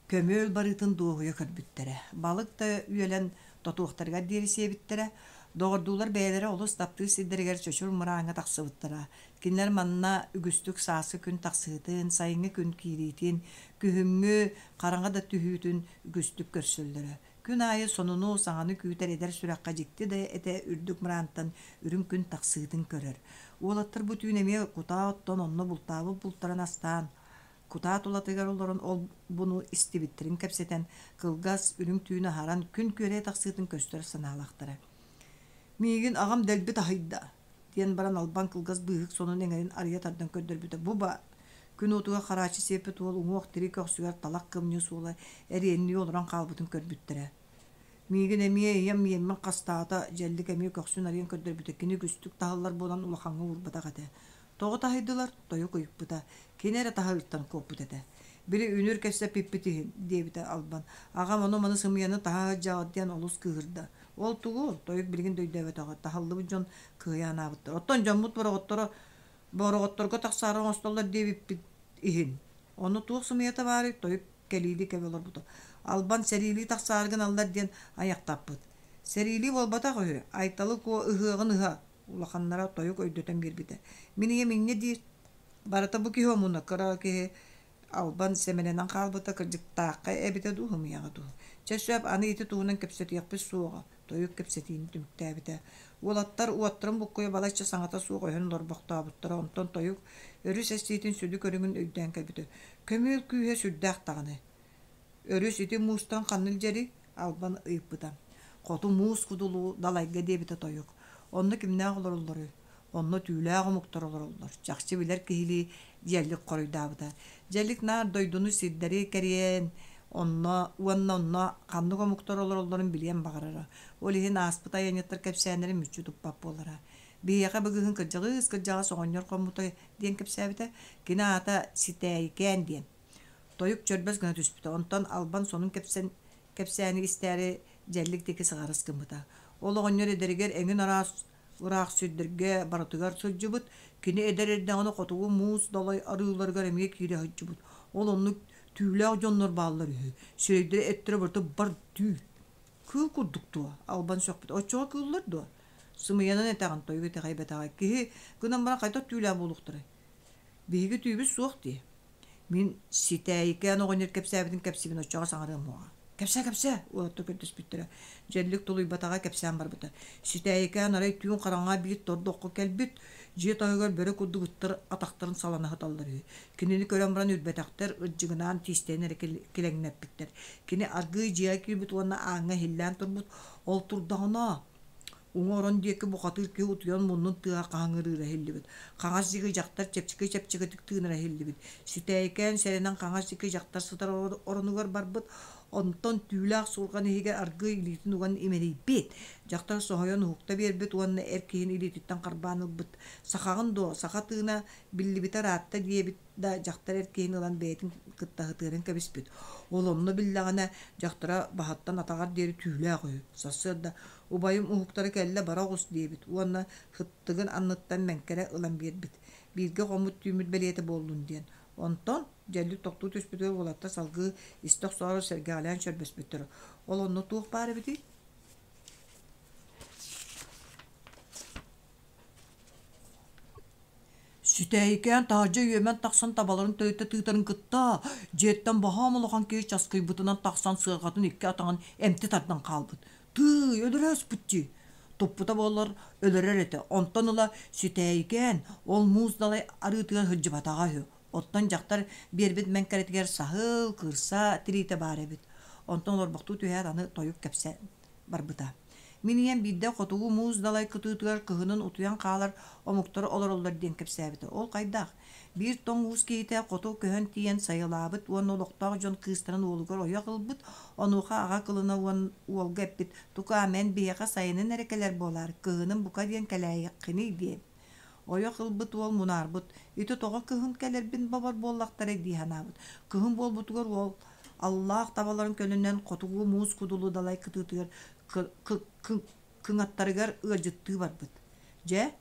S2: көмүөл барыытын дуоһуйа көрбүттэрэ. Балык да үөлэн тотуохтарыгар диэри сиэбиттэрэ. Доҕордуулар бэйэлэрэ олус таптыыр сирдэригэр чочур мырааҥҥа тахсыбыттара. Кинилэр манна үгүстүк сааскы күн тахсыытын, сайыҥҥы күн киириитин, күһүҥҥү хараҥа да түһүүтүн үгүстүк көрсөллөрө. Күн аайы сонуну, саҥаны күүтэр эдэр сүрэххэ дьикти да этэ үрдүк мыраантан үрүҥ күн тахсыытын көрөр. Уолаттар бу түүн эмиэ кутаа оттон онно бултаабыт бултарын астаан, кутаа тулатыгар олорон ол буну истибиттэрин кэпсэтэн, кылгас, үрүҥ түүнү аһаран, күн күөрэ тахсыытын көстөр санаалаахтара. «Миигин аҕам дэлби таһыйда» диэн баран Албан кылгас быыһык сонун эҥэрин арыйа тардан көрдөрбүтэ. Бу ба күн уотугар харааччы сиэппит уол уҥуох-тирии көхсүгэр талах кымньыы суола эриэннии олорон хаалбытын көрбүттэрэ. Миигин эмиэ ийэм иэммин хастаата, дьэллик эмиэ көхсүн арыйан көрдөрбүтэ. Кини үгүстүк таһыллар буолан улахаҥҥа уурбатах этэ. Тоҕо таһыйдылар? Тойук ыйыппыта. Кини эрэ таһыыртан куоппут этэ. Били үнүр кэпсэппиппит иһин, диэбитэ Албан. Аҕам ону-маны сымыйаны таһа сылдьаҕыт диэн олус кыыһырда. Ол тугу? Тойук билигин да өйдөөбөтөҕө. Таһыллыбыт дьон кыайа анаабыттар. Оттон дьоммут бороҕотторо бороҕотторго тахсаары оҥостоллор диэбиппит иһин. Ону туох сымыйата баарый? Тойук кэлиилии кэбэ олорбута. Албан сэриилии тахсаары гыналлар диэн айахтаппыт. Сэриилии буолбатах үһү. Айталы Куо ыһыаҕын ыһа улаханнара тойук өйдөтөн биэрбитэ. Мин ийэм инньэ диир. Барыта бу киһи омуна, кыра киһи. Албан сэмэлэнэн хаалбыта кырдьыктаахха эбитэ дуу, ымыйаҕа дуу. Чэ сөп, аны ити туһунан кэпсэтиэхпит суоҕа, тойук кэпсэтиини түмүктээбитэ. Уолаттар уоттарын буккуйа балачча саҥата суох өһөн олорбохтообуттара. Онтон тойук өрүс эстиитин сүдү көрүҥүн өйдөөн кэлбитэ. Көмүөл күүһэ сүрдээх даҕаны. Өрүс ити муустан ханна илдьэрий? Албан ыйыппыта. Хоту муус кудулу далайга диэбитэ тойук. Онно кимнээх олороллоруй? Онно түүлээх омуктар олороллор, чахчы билэр киһилии Дьэллик хоруйдаабыта. Дьэллик наар дойдуну сирдэри кэрийэн, онно уонна онно ханнык омуктар олороллорун билиэн баҕарара. Ол иһин ааспыт айанньыттар кэпсээннэрин мүччү туппат буолара. Биһиэхэ быгыһын кырдьаҕыс кырдьаҕас оҕонньор хоммута диэн кэпсээбитэ. Кини аата Ситээйикээн диэн. Тойук чөрбөс гына түспүтэ. Онтон Албан сонун кэпсэн кэпсээни истээри Дьэллик диэки сыҕарыс гыммыта. Ол оҕонньор эдэригэр эҥин араас ыраах сирдэргэ барытыгар сылдьыбыт, кини эдэр эрдэҕинэ хотугу муус далай арыыларыгар эмиэ киирэ сылдьыбыт. Ол оннук түүлээх дьоннор бааллар үһү, сирэйдэрэ эттэрэ барыта бар түү. Кыыл курдук дуо? Албан сөхпүт. Оччоҕо кыыллар дуо? Сымыйанан этэҕин, тойук итэҕэйбэтэҕэ. Киһи гынан баран хайдах түүлээх буолуохтарай? Биһиги түүбүт суох дии. Мин Ситээйикээн оҕонньор кэпсээбитин кэпсиибин оччоҕо саҥарыам уоҕа. Кэпсээ, кэпсээ, уолаттар көрдөспүттэрэ. Дьэллик тулуйбатаҕа кэпсээн барбыта. Ситээйикээн арай түүн хараҥа биир тордоххо кэлбит, дьиэ таһыгар бөрө курдук ыттар атахтарын салана сыталлар үһү. Кинини көрөн баран үрбэтэхтэр, ырдьыгынаан тиистэрин эрэ килэҥнэппиттэр. Кини аргыый дьиэҕэ киирбит уонна ааҥҥа иһиллээн турбут. Ол турдаҕына, Уҥа орон диэки бухатыыр киһи утуйан муннун тыаһа хаһыҥырыыра иһиллибит. Хаҥас диэки дьахтар чэпчэки-чэпчэкитик тыынара иһиллибит. Сүтээйикээн сэрэнэн хаҥас диэки дьахтар сытар оронугар барбыт. Онтон түүлээх суорҕан иһигэр аргыый илиитин уган имэрийбит. Дьахтар соһуйан уһукта биэрбит уонна эр киһини илиититтэн харбаан ылбыт. «Сахаҕын дуо? Саха тыына биллибитэ ыраатта» диэбит да дьахтар эр киһини ылан бэйэтин кытта сытыаран кэбиспит. Ол онно биллэҕинэ, дьахтара баһыттан атаҕар диэри түүлээх үһү. Сарсыарда Убайым уһуктара кэллэ бара оҕус диэбит уонна сыттыгын анныттан мэҥкэрэ ылан биэрбит. Бииргэ хоммут түүммүт бэлиэтэ буоллун диэн. Онтон дьэллик тохтуу түспүтүгэр уолаттар салгыы истэ охсоору сэргэҕэлээн чөрбөспүттэр. Ол онно туох баар эбитий? Сүтээйикээн таһырдьа үөмэн тахсан табаларын төрүтэ тыытарын кытта, дьиэттэн баһаам улахан киһи часкыйбытынан тахсан сыарҕатын икки атаҕын эмти тардан хаалбыт. Тыый, өлөрө ааспыт дии. Туппута буоллар өлөрөр этэ. Онтон ыла Сүтээйикээн ол муус далай арыытыгар сылдьыбатаҕа үһү. Оттон дьахтар биэрбит мэҥкэрэтигэр саһыл, кырса тириитэ баар эбит. Онтон олорбохтуу түһээт аны тойук кэпсэ барбыта. Мин ийэм биирдэ хотугу муус далай кытыытыгар кыһынын утуйан хаалар омуктар олороллор диэн кэпсээбитэ. Ол хайдах? Биир тоҥ уус киһитэ хоту көһөн тиийэн сайылаабыт уонна олохтоох дьон кыыстарын уолугар ойох ылбыт, онуоха аҕа кылына уолга эппит: «Тукаам, эн биһиэхэ сайынын эрэ кэлэр буолаар, кыһынын бука диэн кэлээйэххиний» диэбит. Ойох ылбыт уол мунаарбыт: «Ити тоҕо кыһын кэлэрбин бобор буоллахтарай» дии санаабыт. Кыһын буолбутугар уол аллаах табаларын көнөнөн хотугу муус кудулу далай кытыытыгар кыҥаттарыгар ыалдьыттыы барбыт. Дьэ,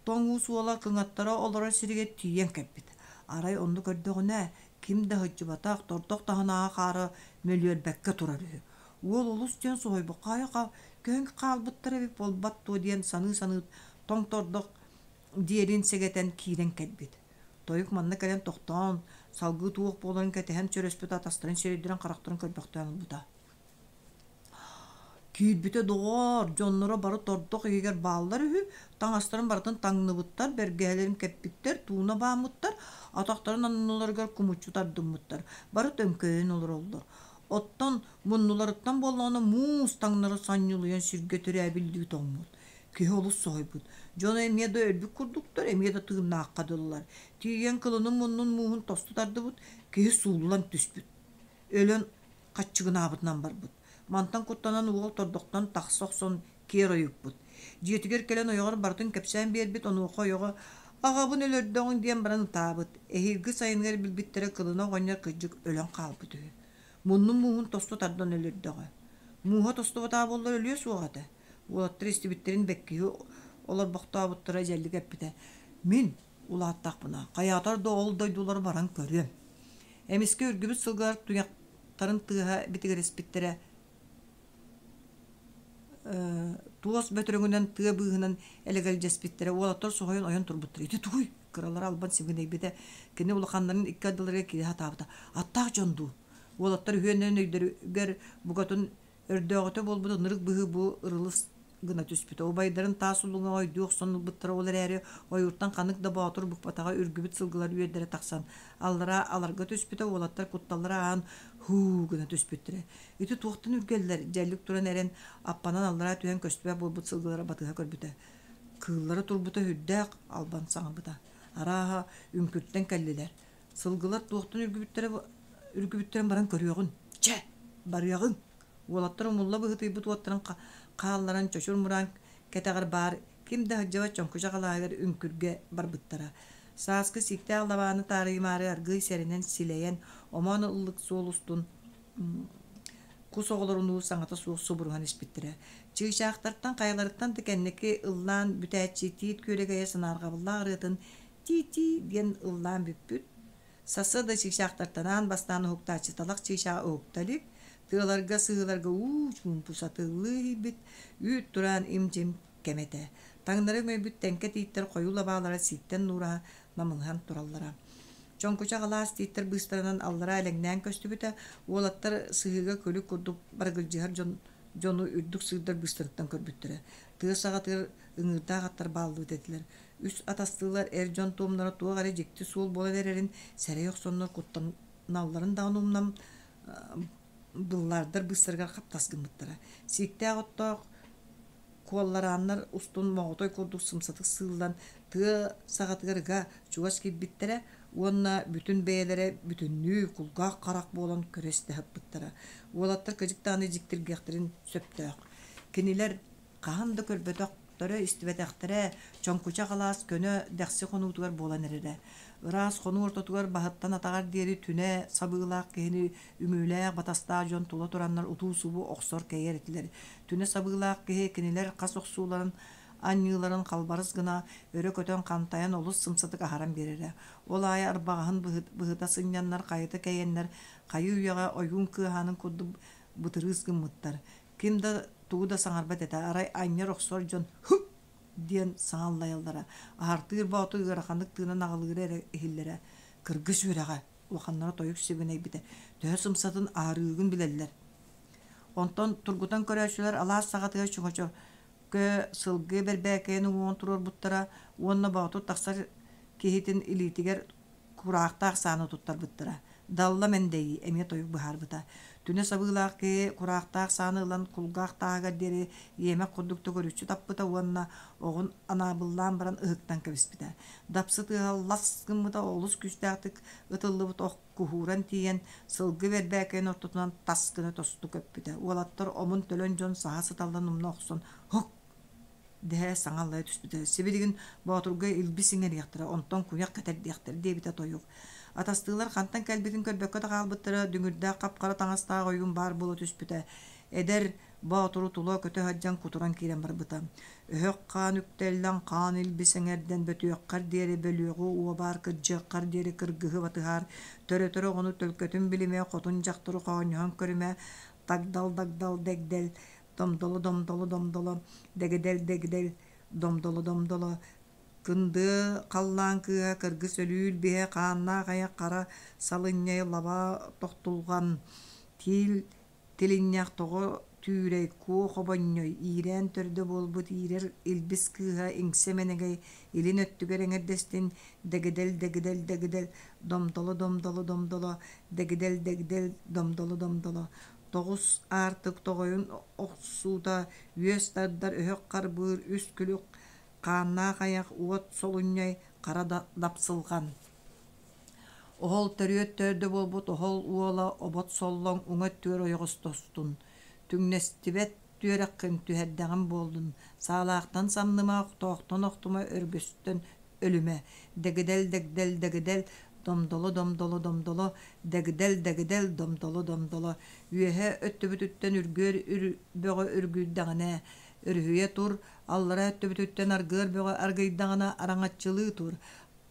S2: тоҥ уус уола кыҥаттара олорор сиригэр тиийэн кэлбит. Арай онно көрдөҕүнэ, ким да сылдьыбатах, тордох таһынааҕы хаара мөлүөрбэккэ турар үһү. Уол олус диэн соһуйбут көһөн хаалбыттар эбит буолбат дуо диэн саныы-саныы тоҥ тордох диэрин сэгэтэн киирэн кэлбит. Тойук манна кэлэн тохтоон, салгыы туох буоларын кэтэһэн чөрөспүт атастарын сирэйдэрин-харахтарын көрбөхтөөн ылбыта. Киирбитэ доҕоор, дьонноро бары тордох иһигэр бааллар үһү, таҥастарын барытын таҥныбыттар, бэргэһэлэрин кэппиттэр, тууна бааммыттар, атахтарын анныларыгар кумуччу тардыммыттар, бары төҥкөйөн олороллор. Оттон муннуларыттан буоллаҕына муус таҥнары санньылыйан сиргэ тирээбиллии тоҥмут. Киһи олус соһуйбут. Дьоно эмиэ да өлбүт курдуктар, эмиэ да тыыннаахха дылылар. Тиийэн кылынын муннун мууһун тосту тардыбыт, киһи сууллан түспүт. Өлөн хаччыгынаабытынан барбыт. Мантан куттанан уол тордохтон тахса охсон киэр ойуппут. Дьиэтигэр кэлэн ойоҕор барытын кэпсээн биэрбит, онуоха ойоҕо «Аҕабын өлөрдөҕүҥ» диэн баран ытаабыт. Эһиилги сайыныгар билбиттэрэ кылына оҕонньор кырдьык өлөн хаалбыт үһү. Муннун мууһун тосту тардан өлөрдөҕө. Мууһа тостубатаҕа буоллар өлүө суох этэ. Уолаттар истибиттэрин бэккиһи олорбохтообуттара дьэллик эппитэ: «Мин улааттахпына, хайаатар да ол дойдулары баран көрүөм». Эмискэ үргүбүт сылгылар туйахтарын тыаһа битигирэспиттэрэ. Туос бөтөрөҥүнэн тыа быыһынан элэгэлдьэспиттэрэ, уолаттар соһуйан ойон турбуттара. Ити тугуй? Кыралара албан сибигинэйбитэ. Кини улаханнарын икки ардыларыгар киирэ сатаабыта. Аттаах дьон дуу? Уолаттар үһүөннэрин өйдөрүгэр букатын өрдөөҕүтэ буолбут ынырык быһыы бу ырылыс гына түспүтэ. Убайдарын таас уллуҥаҕа өйдүү охсон ылбыттара, ол эрээри ойууртан ханнык да боотур букпатаҕа үргүбүт сылгылар үөрдэрэ тахсан аллараа аларга түспүтэ, уолаттар кутталлара аан һуу гына түспүттэрэ. Ити туохтан үргэллэр, дьэллик туран эрэн, аппанан аллараа түһэн көстүбэт буолбут сылгылара батыһа көрбүтэ. Кыыллара турбута сүрдээх албан саҥарбыта. Арааһа, үҥкүртэн кэллилэр. Сылгылар туохтан үргүбүттэрэ үргүбүттэрин баран көрүөҕүн. Чэ, барыаҕыҥ! Уолаттар умулла быһыытыйбыт уоттарын хаалларан чочур мураан кэтэҕэр баар ким да сылдьыбат чоҥкучах алааһыгар үҥкүргэ барбыттара. Сааскы сииктээх лабааны таарыйымаары аргыый сэрэнэн силэйэн, омоон ыллык суол устун кус оҕолорунуу саҥата суох субуруһан испиттэрэ. Чыычаахтартан хайаларыттан да кэнники ыллаан бүтээччи тиит күөрэгэйэ санаарҕабыллаах ырыатын «Ти-ти» диэн ыллаан бүппүт. Сарсыарда чыычаахтартан аан бастаан уһуктааччы талах чыычааҕа уһукта илик, тыаларга, сыһыыларга уу чуумпу сатыылыы иһийбит, үүт тураан им-дьим кэмэ этэ. Таҥнары өҥөйбүт тэҥкэ тииттэр хойуу лабаалара сииттэн нуураһа намылыһан тураллара. Чоҥкучах алаас тииттэр быыстарынан аллараа элэҥнээн көстүбүтэ, уолаттар сыһыыга күлүк курдук барыгылдьыһар дьон дьону үрдүк сыырдар быыстарыттан көрбүттэрэ. Тыа саҕатыгар ыҥыырдаах аттар бааллыбыт этилэр. Үс атастыылар эр дьон туомнара туох эрэ дьикти суол буолан эрэрин сэрэйэ охсоннор куттаналларын даҕаны умнан быллаардар быыстарыгар хаптас гыммыттара. Сииктээх оттоох куолларааннар устун моҕотой курдук сымсатык сыыллан тыа саҕатыгар ыга чугас киирбиттэрэ уонна бүтүн бэйэлэрэ бүтүннүү кулгаах-харах буолан көрө истэ сыппыттара. Уолаттар кыдьык даҕаны дьиктиргиэхтэрин сөптөөх. Кинилэр хаһан да көрбөтөхтөрө, истибэтэхтэрэ, чоҥкучах алаас көнө дэхси хонуутугар буолан эрэрэ. Ыраас хонуу ортотугар баһыттан атаҕар диэри түнэ сабыылаах киһини үҥүүлээх, батастаах дьон тула тураннар утуу-субу охсор кэйэр этилэр. Түнэ сабыылаах киһи кинилэр хас охсууларын анньыыларын халбарыс гына өрө көтөн хантайан олус сымсатык аһаран биэрэрэ. Ол аайы арбаҕаһын быһыта сынньаннар, хайыта кэйэннэр, хайыы-үйэҕэ ойуун кыаһаанын курдук бытырыыс гыммыттар. Ким да тугу да саҥарбат этэ, арай анньар-охсор дьон «Һук!» диэн саҥа аллайаллара, аһартыыр боотур ыараханнык тыынан аҕылыыра эрэ иһиллэрэ. Кыргыс үөрэҕэ, улаханнара тойук сибигинэйбитэ, төһө сымсатын аарыыгын билэллэр. Онтон тургутан көрөөччүлэр алаас саҕатыгар чөҥөчөккө сылгы бэрбээкэйин уҥуоҕун туруорбуттара уонна боотур тахсар киһитин илиитигэр кураахтаах сааны туттарбыттара. Далла Мэндэйи эмиэ тойук быһаарбыта. Түнэ сабыылаах киһи кураахтаах сааны ылан кулгаах тааһыгар диэри иэмэх курдук төгүрүччү таппыта уонна оҕун анаабыллаан баран ыһыктан кэбиспитэ. Дапсы тыаһа лас гыммыта олус күүстээхтик ытыллыбыт ох куһууран тиийэн сылгы бэрбээкэйин ортотунан тас гына тосту көппүтэ. Уолаттар омун-төлөн дьон саһа сыталлан умна охсон «Һук!» дэһэ саҥа аллайа түспүтэ. Сибилигин Боотурга илбис иҥэриэхтэрэ, онтон куйах кэтэрдиэхтэрэ диэбитэ тойук. Атастыылар хантан кэлбитин көрбөккө да хаалбыттара, дүҥүрдээх хап-хара таҥастаах ойуун баар буола түспүтэ. Эдэр Боотуру тула көтө сылдьан кутуран киирэн барбыта. Өһөх хаан үктэллэн, хаан илбис эҥэрдэн бөтүөххэр диэри бөлүөҕү уобаар кырдьыаххар диэри кыргыһы батыһаар, төрөтөр оҕону төлкөтүн билимэ, хотун дьахтары хоонньоһон көрүмэ, тагдал-дагдал дэгдэл, домдоло-домдоло домдоло, дэгидэл-дэгидэл, домдоло-домдоло, кындыа халлаан кыыһа кыргыс өлүүл биһэ хааннаах айах хара салынньай лаба тохтулҕан тиил тилинньэх тоҕо түүрэй куо хобонньой иирээн төрдө буолбут иирэр илбис кыыһа иҥсэ мэнэгэй илин өттүгэр эҥэрдэстин дэгидэл дэгидэл дэгидэл домдоло домдоло домдоло дэгидэл дэгдэл домдоло домдоло тоҕус аартык тоҕойун охсуута үөс тардар өһөх харбыыр үс күлүк хааннаах айах уот солунньай хара дапсылҕан Оһол төрүөт төрдө буолбут оһол уола обот соллоҥ уҥа өттүгэр ойоҕостостун, түҥнэстибэт түөрэххин түһэрдэҕим буоллун, саалаахтан самныма, охтоохтон охтума, өргөстөн өлүмэ, дэгидэл-дэгдэл дэгидэл, домдоло-домдоло домдоло, дэгидэл-дэгидэл домдоло-домдоло, үөһэ өттүбүтүттэн үргүөр бөҕө үргүйдэҕинэ, өрүһүйэ тур, аллара өттүбүтүттэн аргыар бөҕө аргыйдаҕына араҥаччылыы тур,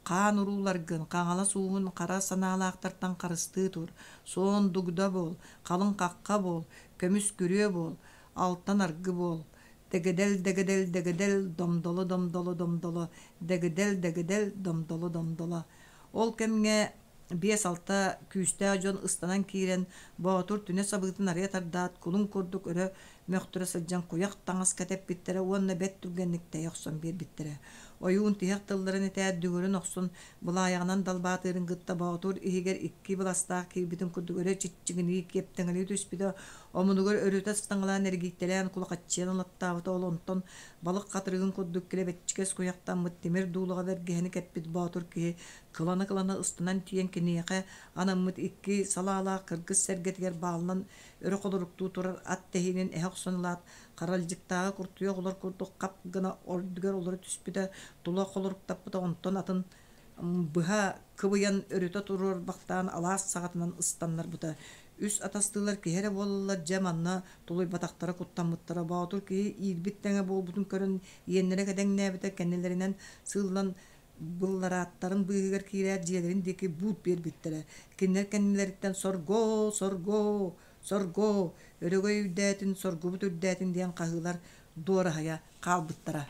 S2: хаан урууларгын, хаҥалас ууһун хара санаалаахтартан харыстыы тур, суон дугда буол, халыҥ хахха буол, көмүс күрүө буол, алтан аргы буол. Дэгидэл, дэгидэл, дэгидэл, домдоло, домдоло, домдоло, дэгидэл, дэгидэл, домдоло, домдоло. Ол кэмҥэ биэс-алта күүстээх дьон ыстанан киирэн, Боотур түнэ сабыытын арыйа тардаат, кулун курдук өрө мөхтөрө сылдьан куйах таҥас кэтэппиттэрэ уонна бэрт түргэнник тэйэ охсон биэрбиттэрэ. Ойуун тиһэх тылларын этээт дүҥүрүн охсун, былаайаҕынан далбаатыырын кытта Боотур иһигэр икки быластаах киирбитин курдук өрө чиччигинии киэптэҥэлии түспүтэ, омунугар өрүтэ ыстаҥалаан эргийтэлээн кулахаччыйан ылаттаабыта. Ол онтон балык хатырыгын курдук килэбэччигэс куйахтаммыт тимир дуулаҕа бэргэһэни кэппит боотур киһи кылана-кылана ыстанан тиийэн киниэхэ анаммыт икки салаалаах кыргыс сэргэтигэр бааллан өрө холоруктуу турар ат тэһиинин эһэ охсон ылаат, харалдьыктааҕы куртуйах олор курдук хап гына ордугар олоро түспүтэ, тула холоруктаппыта, онтон атын быһа кыбыйан өрүтэ туруорбахтаан алаас саҕатынан ыстаннарбыта. Үс атастыылар киһи эрэ буолаллар, дьэ манна тулуйбатахтара, куттаммыттара. Боотур киһи иирбит тэҥэ буолбутун көрөн иэннэрэ кэдэҥнээбитэ, кэннилэринэн сыыллан былларааттарын быыһыгар киирээт дьиэлэрин диэки буут биэрбиттэрэ. Кинилэр кэннилэриттэн «Сорго! Сорго! Сорго! Өрөгөй үрдээтин, соргубут үрдээтин» диэн хаһыылар дуораһыйа хаалбыттара.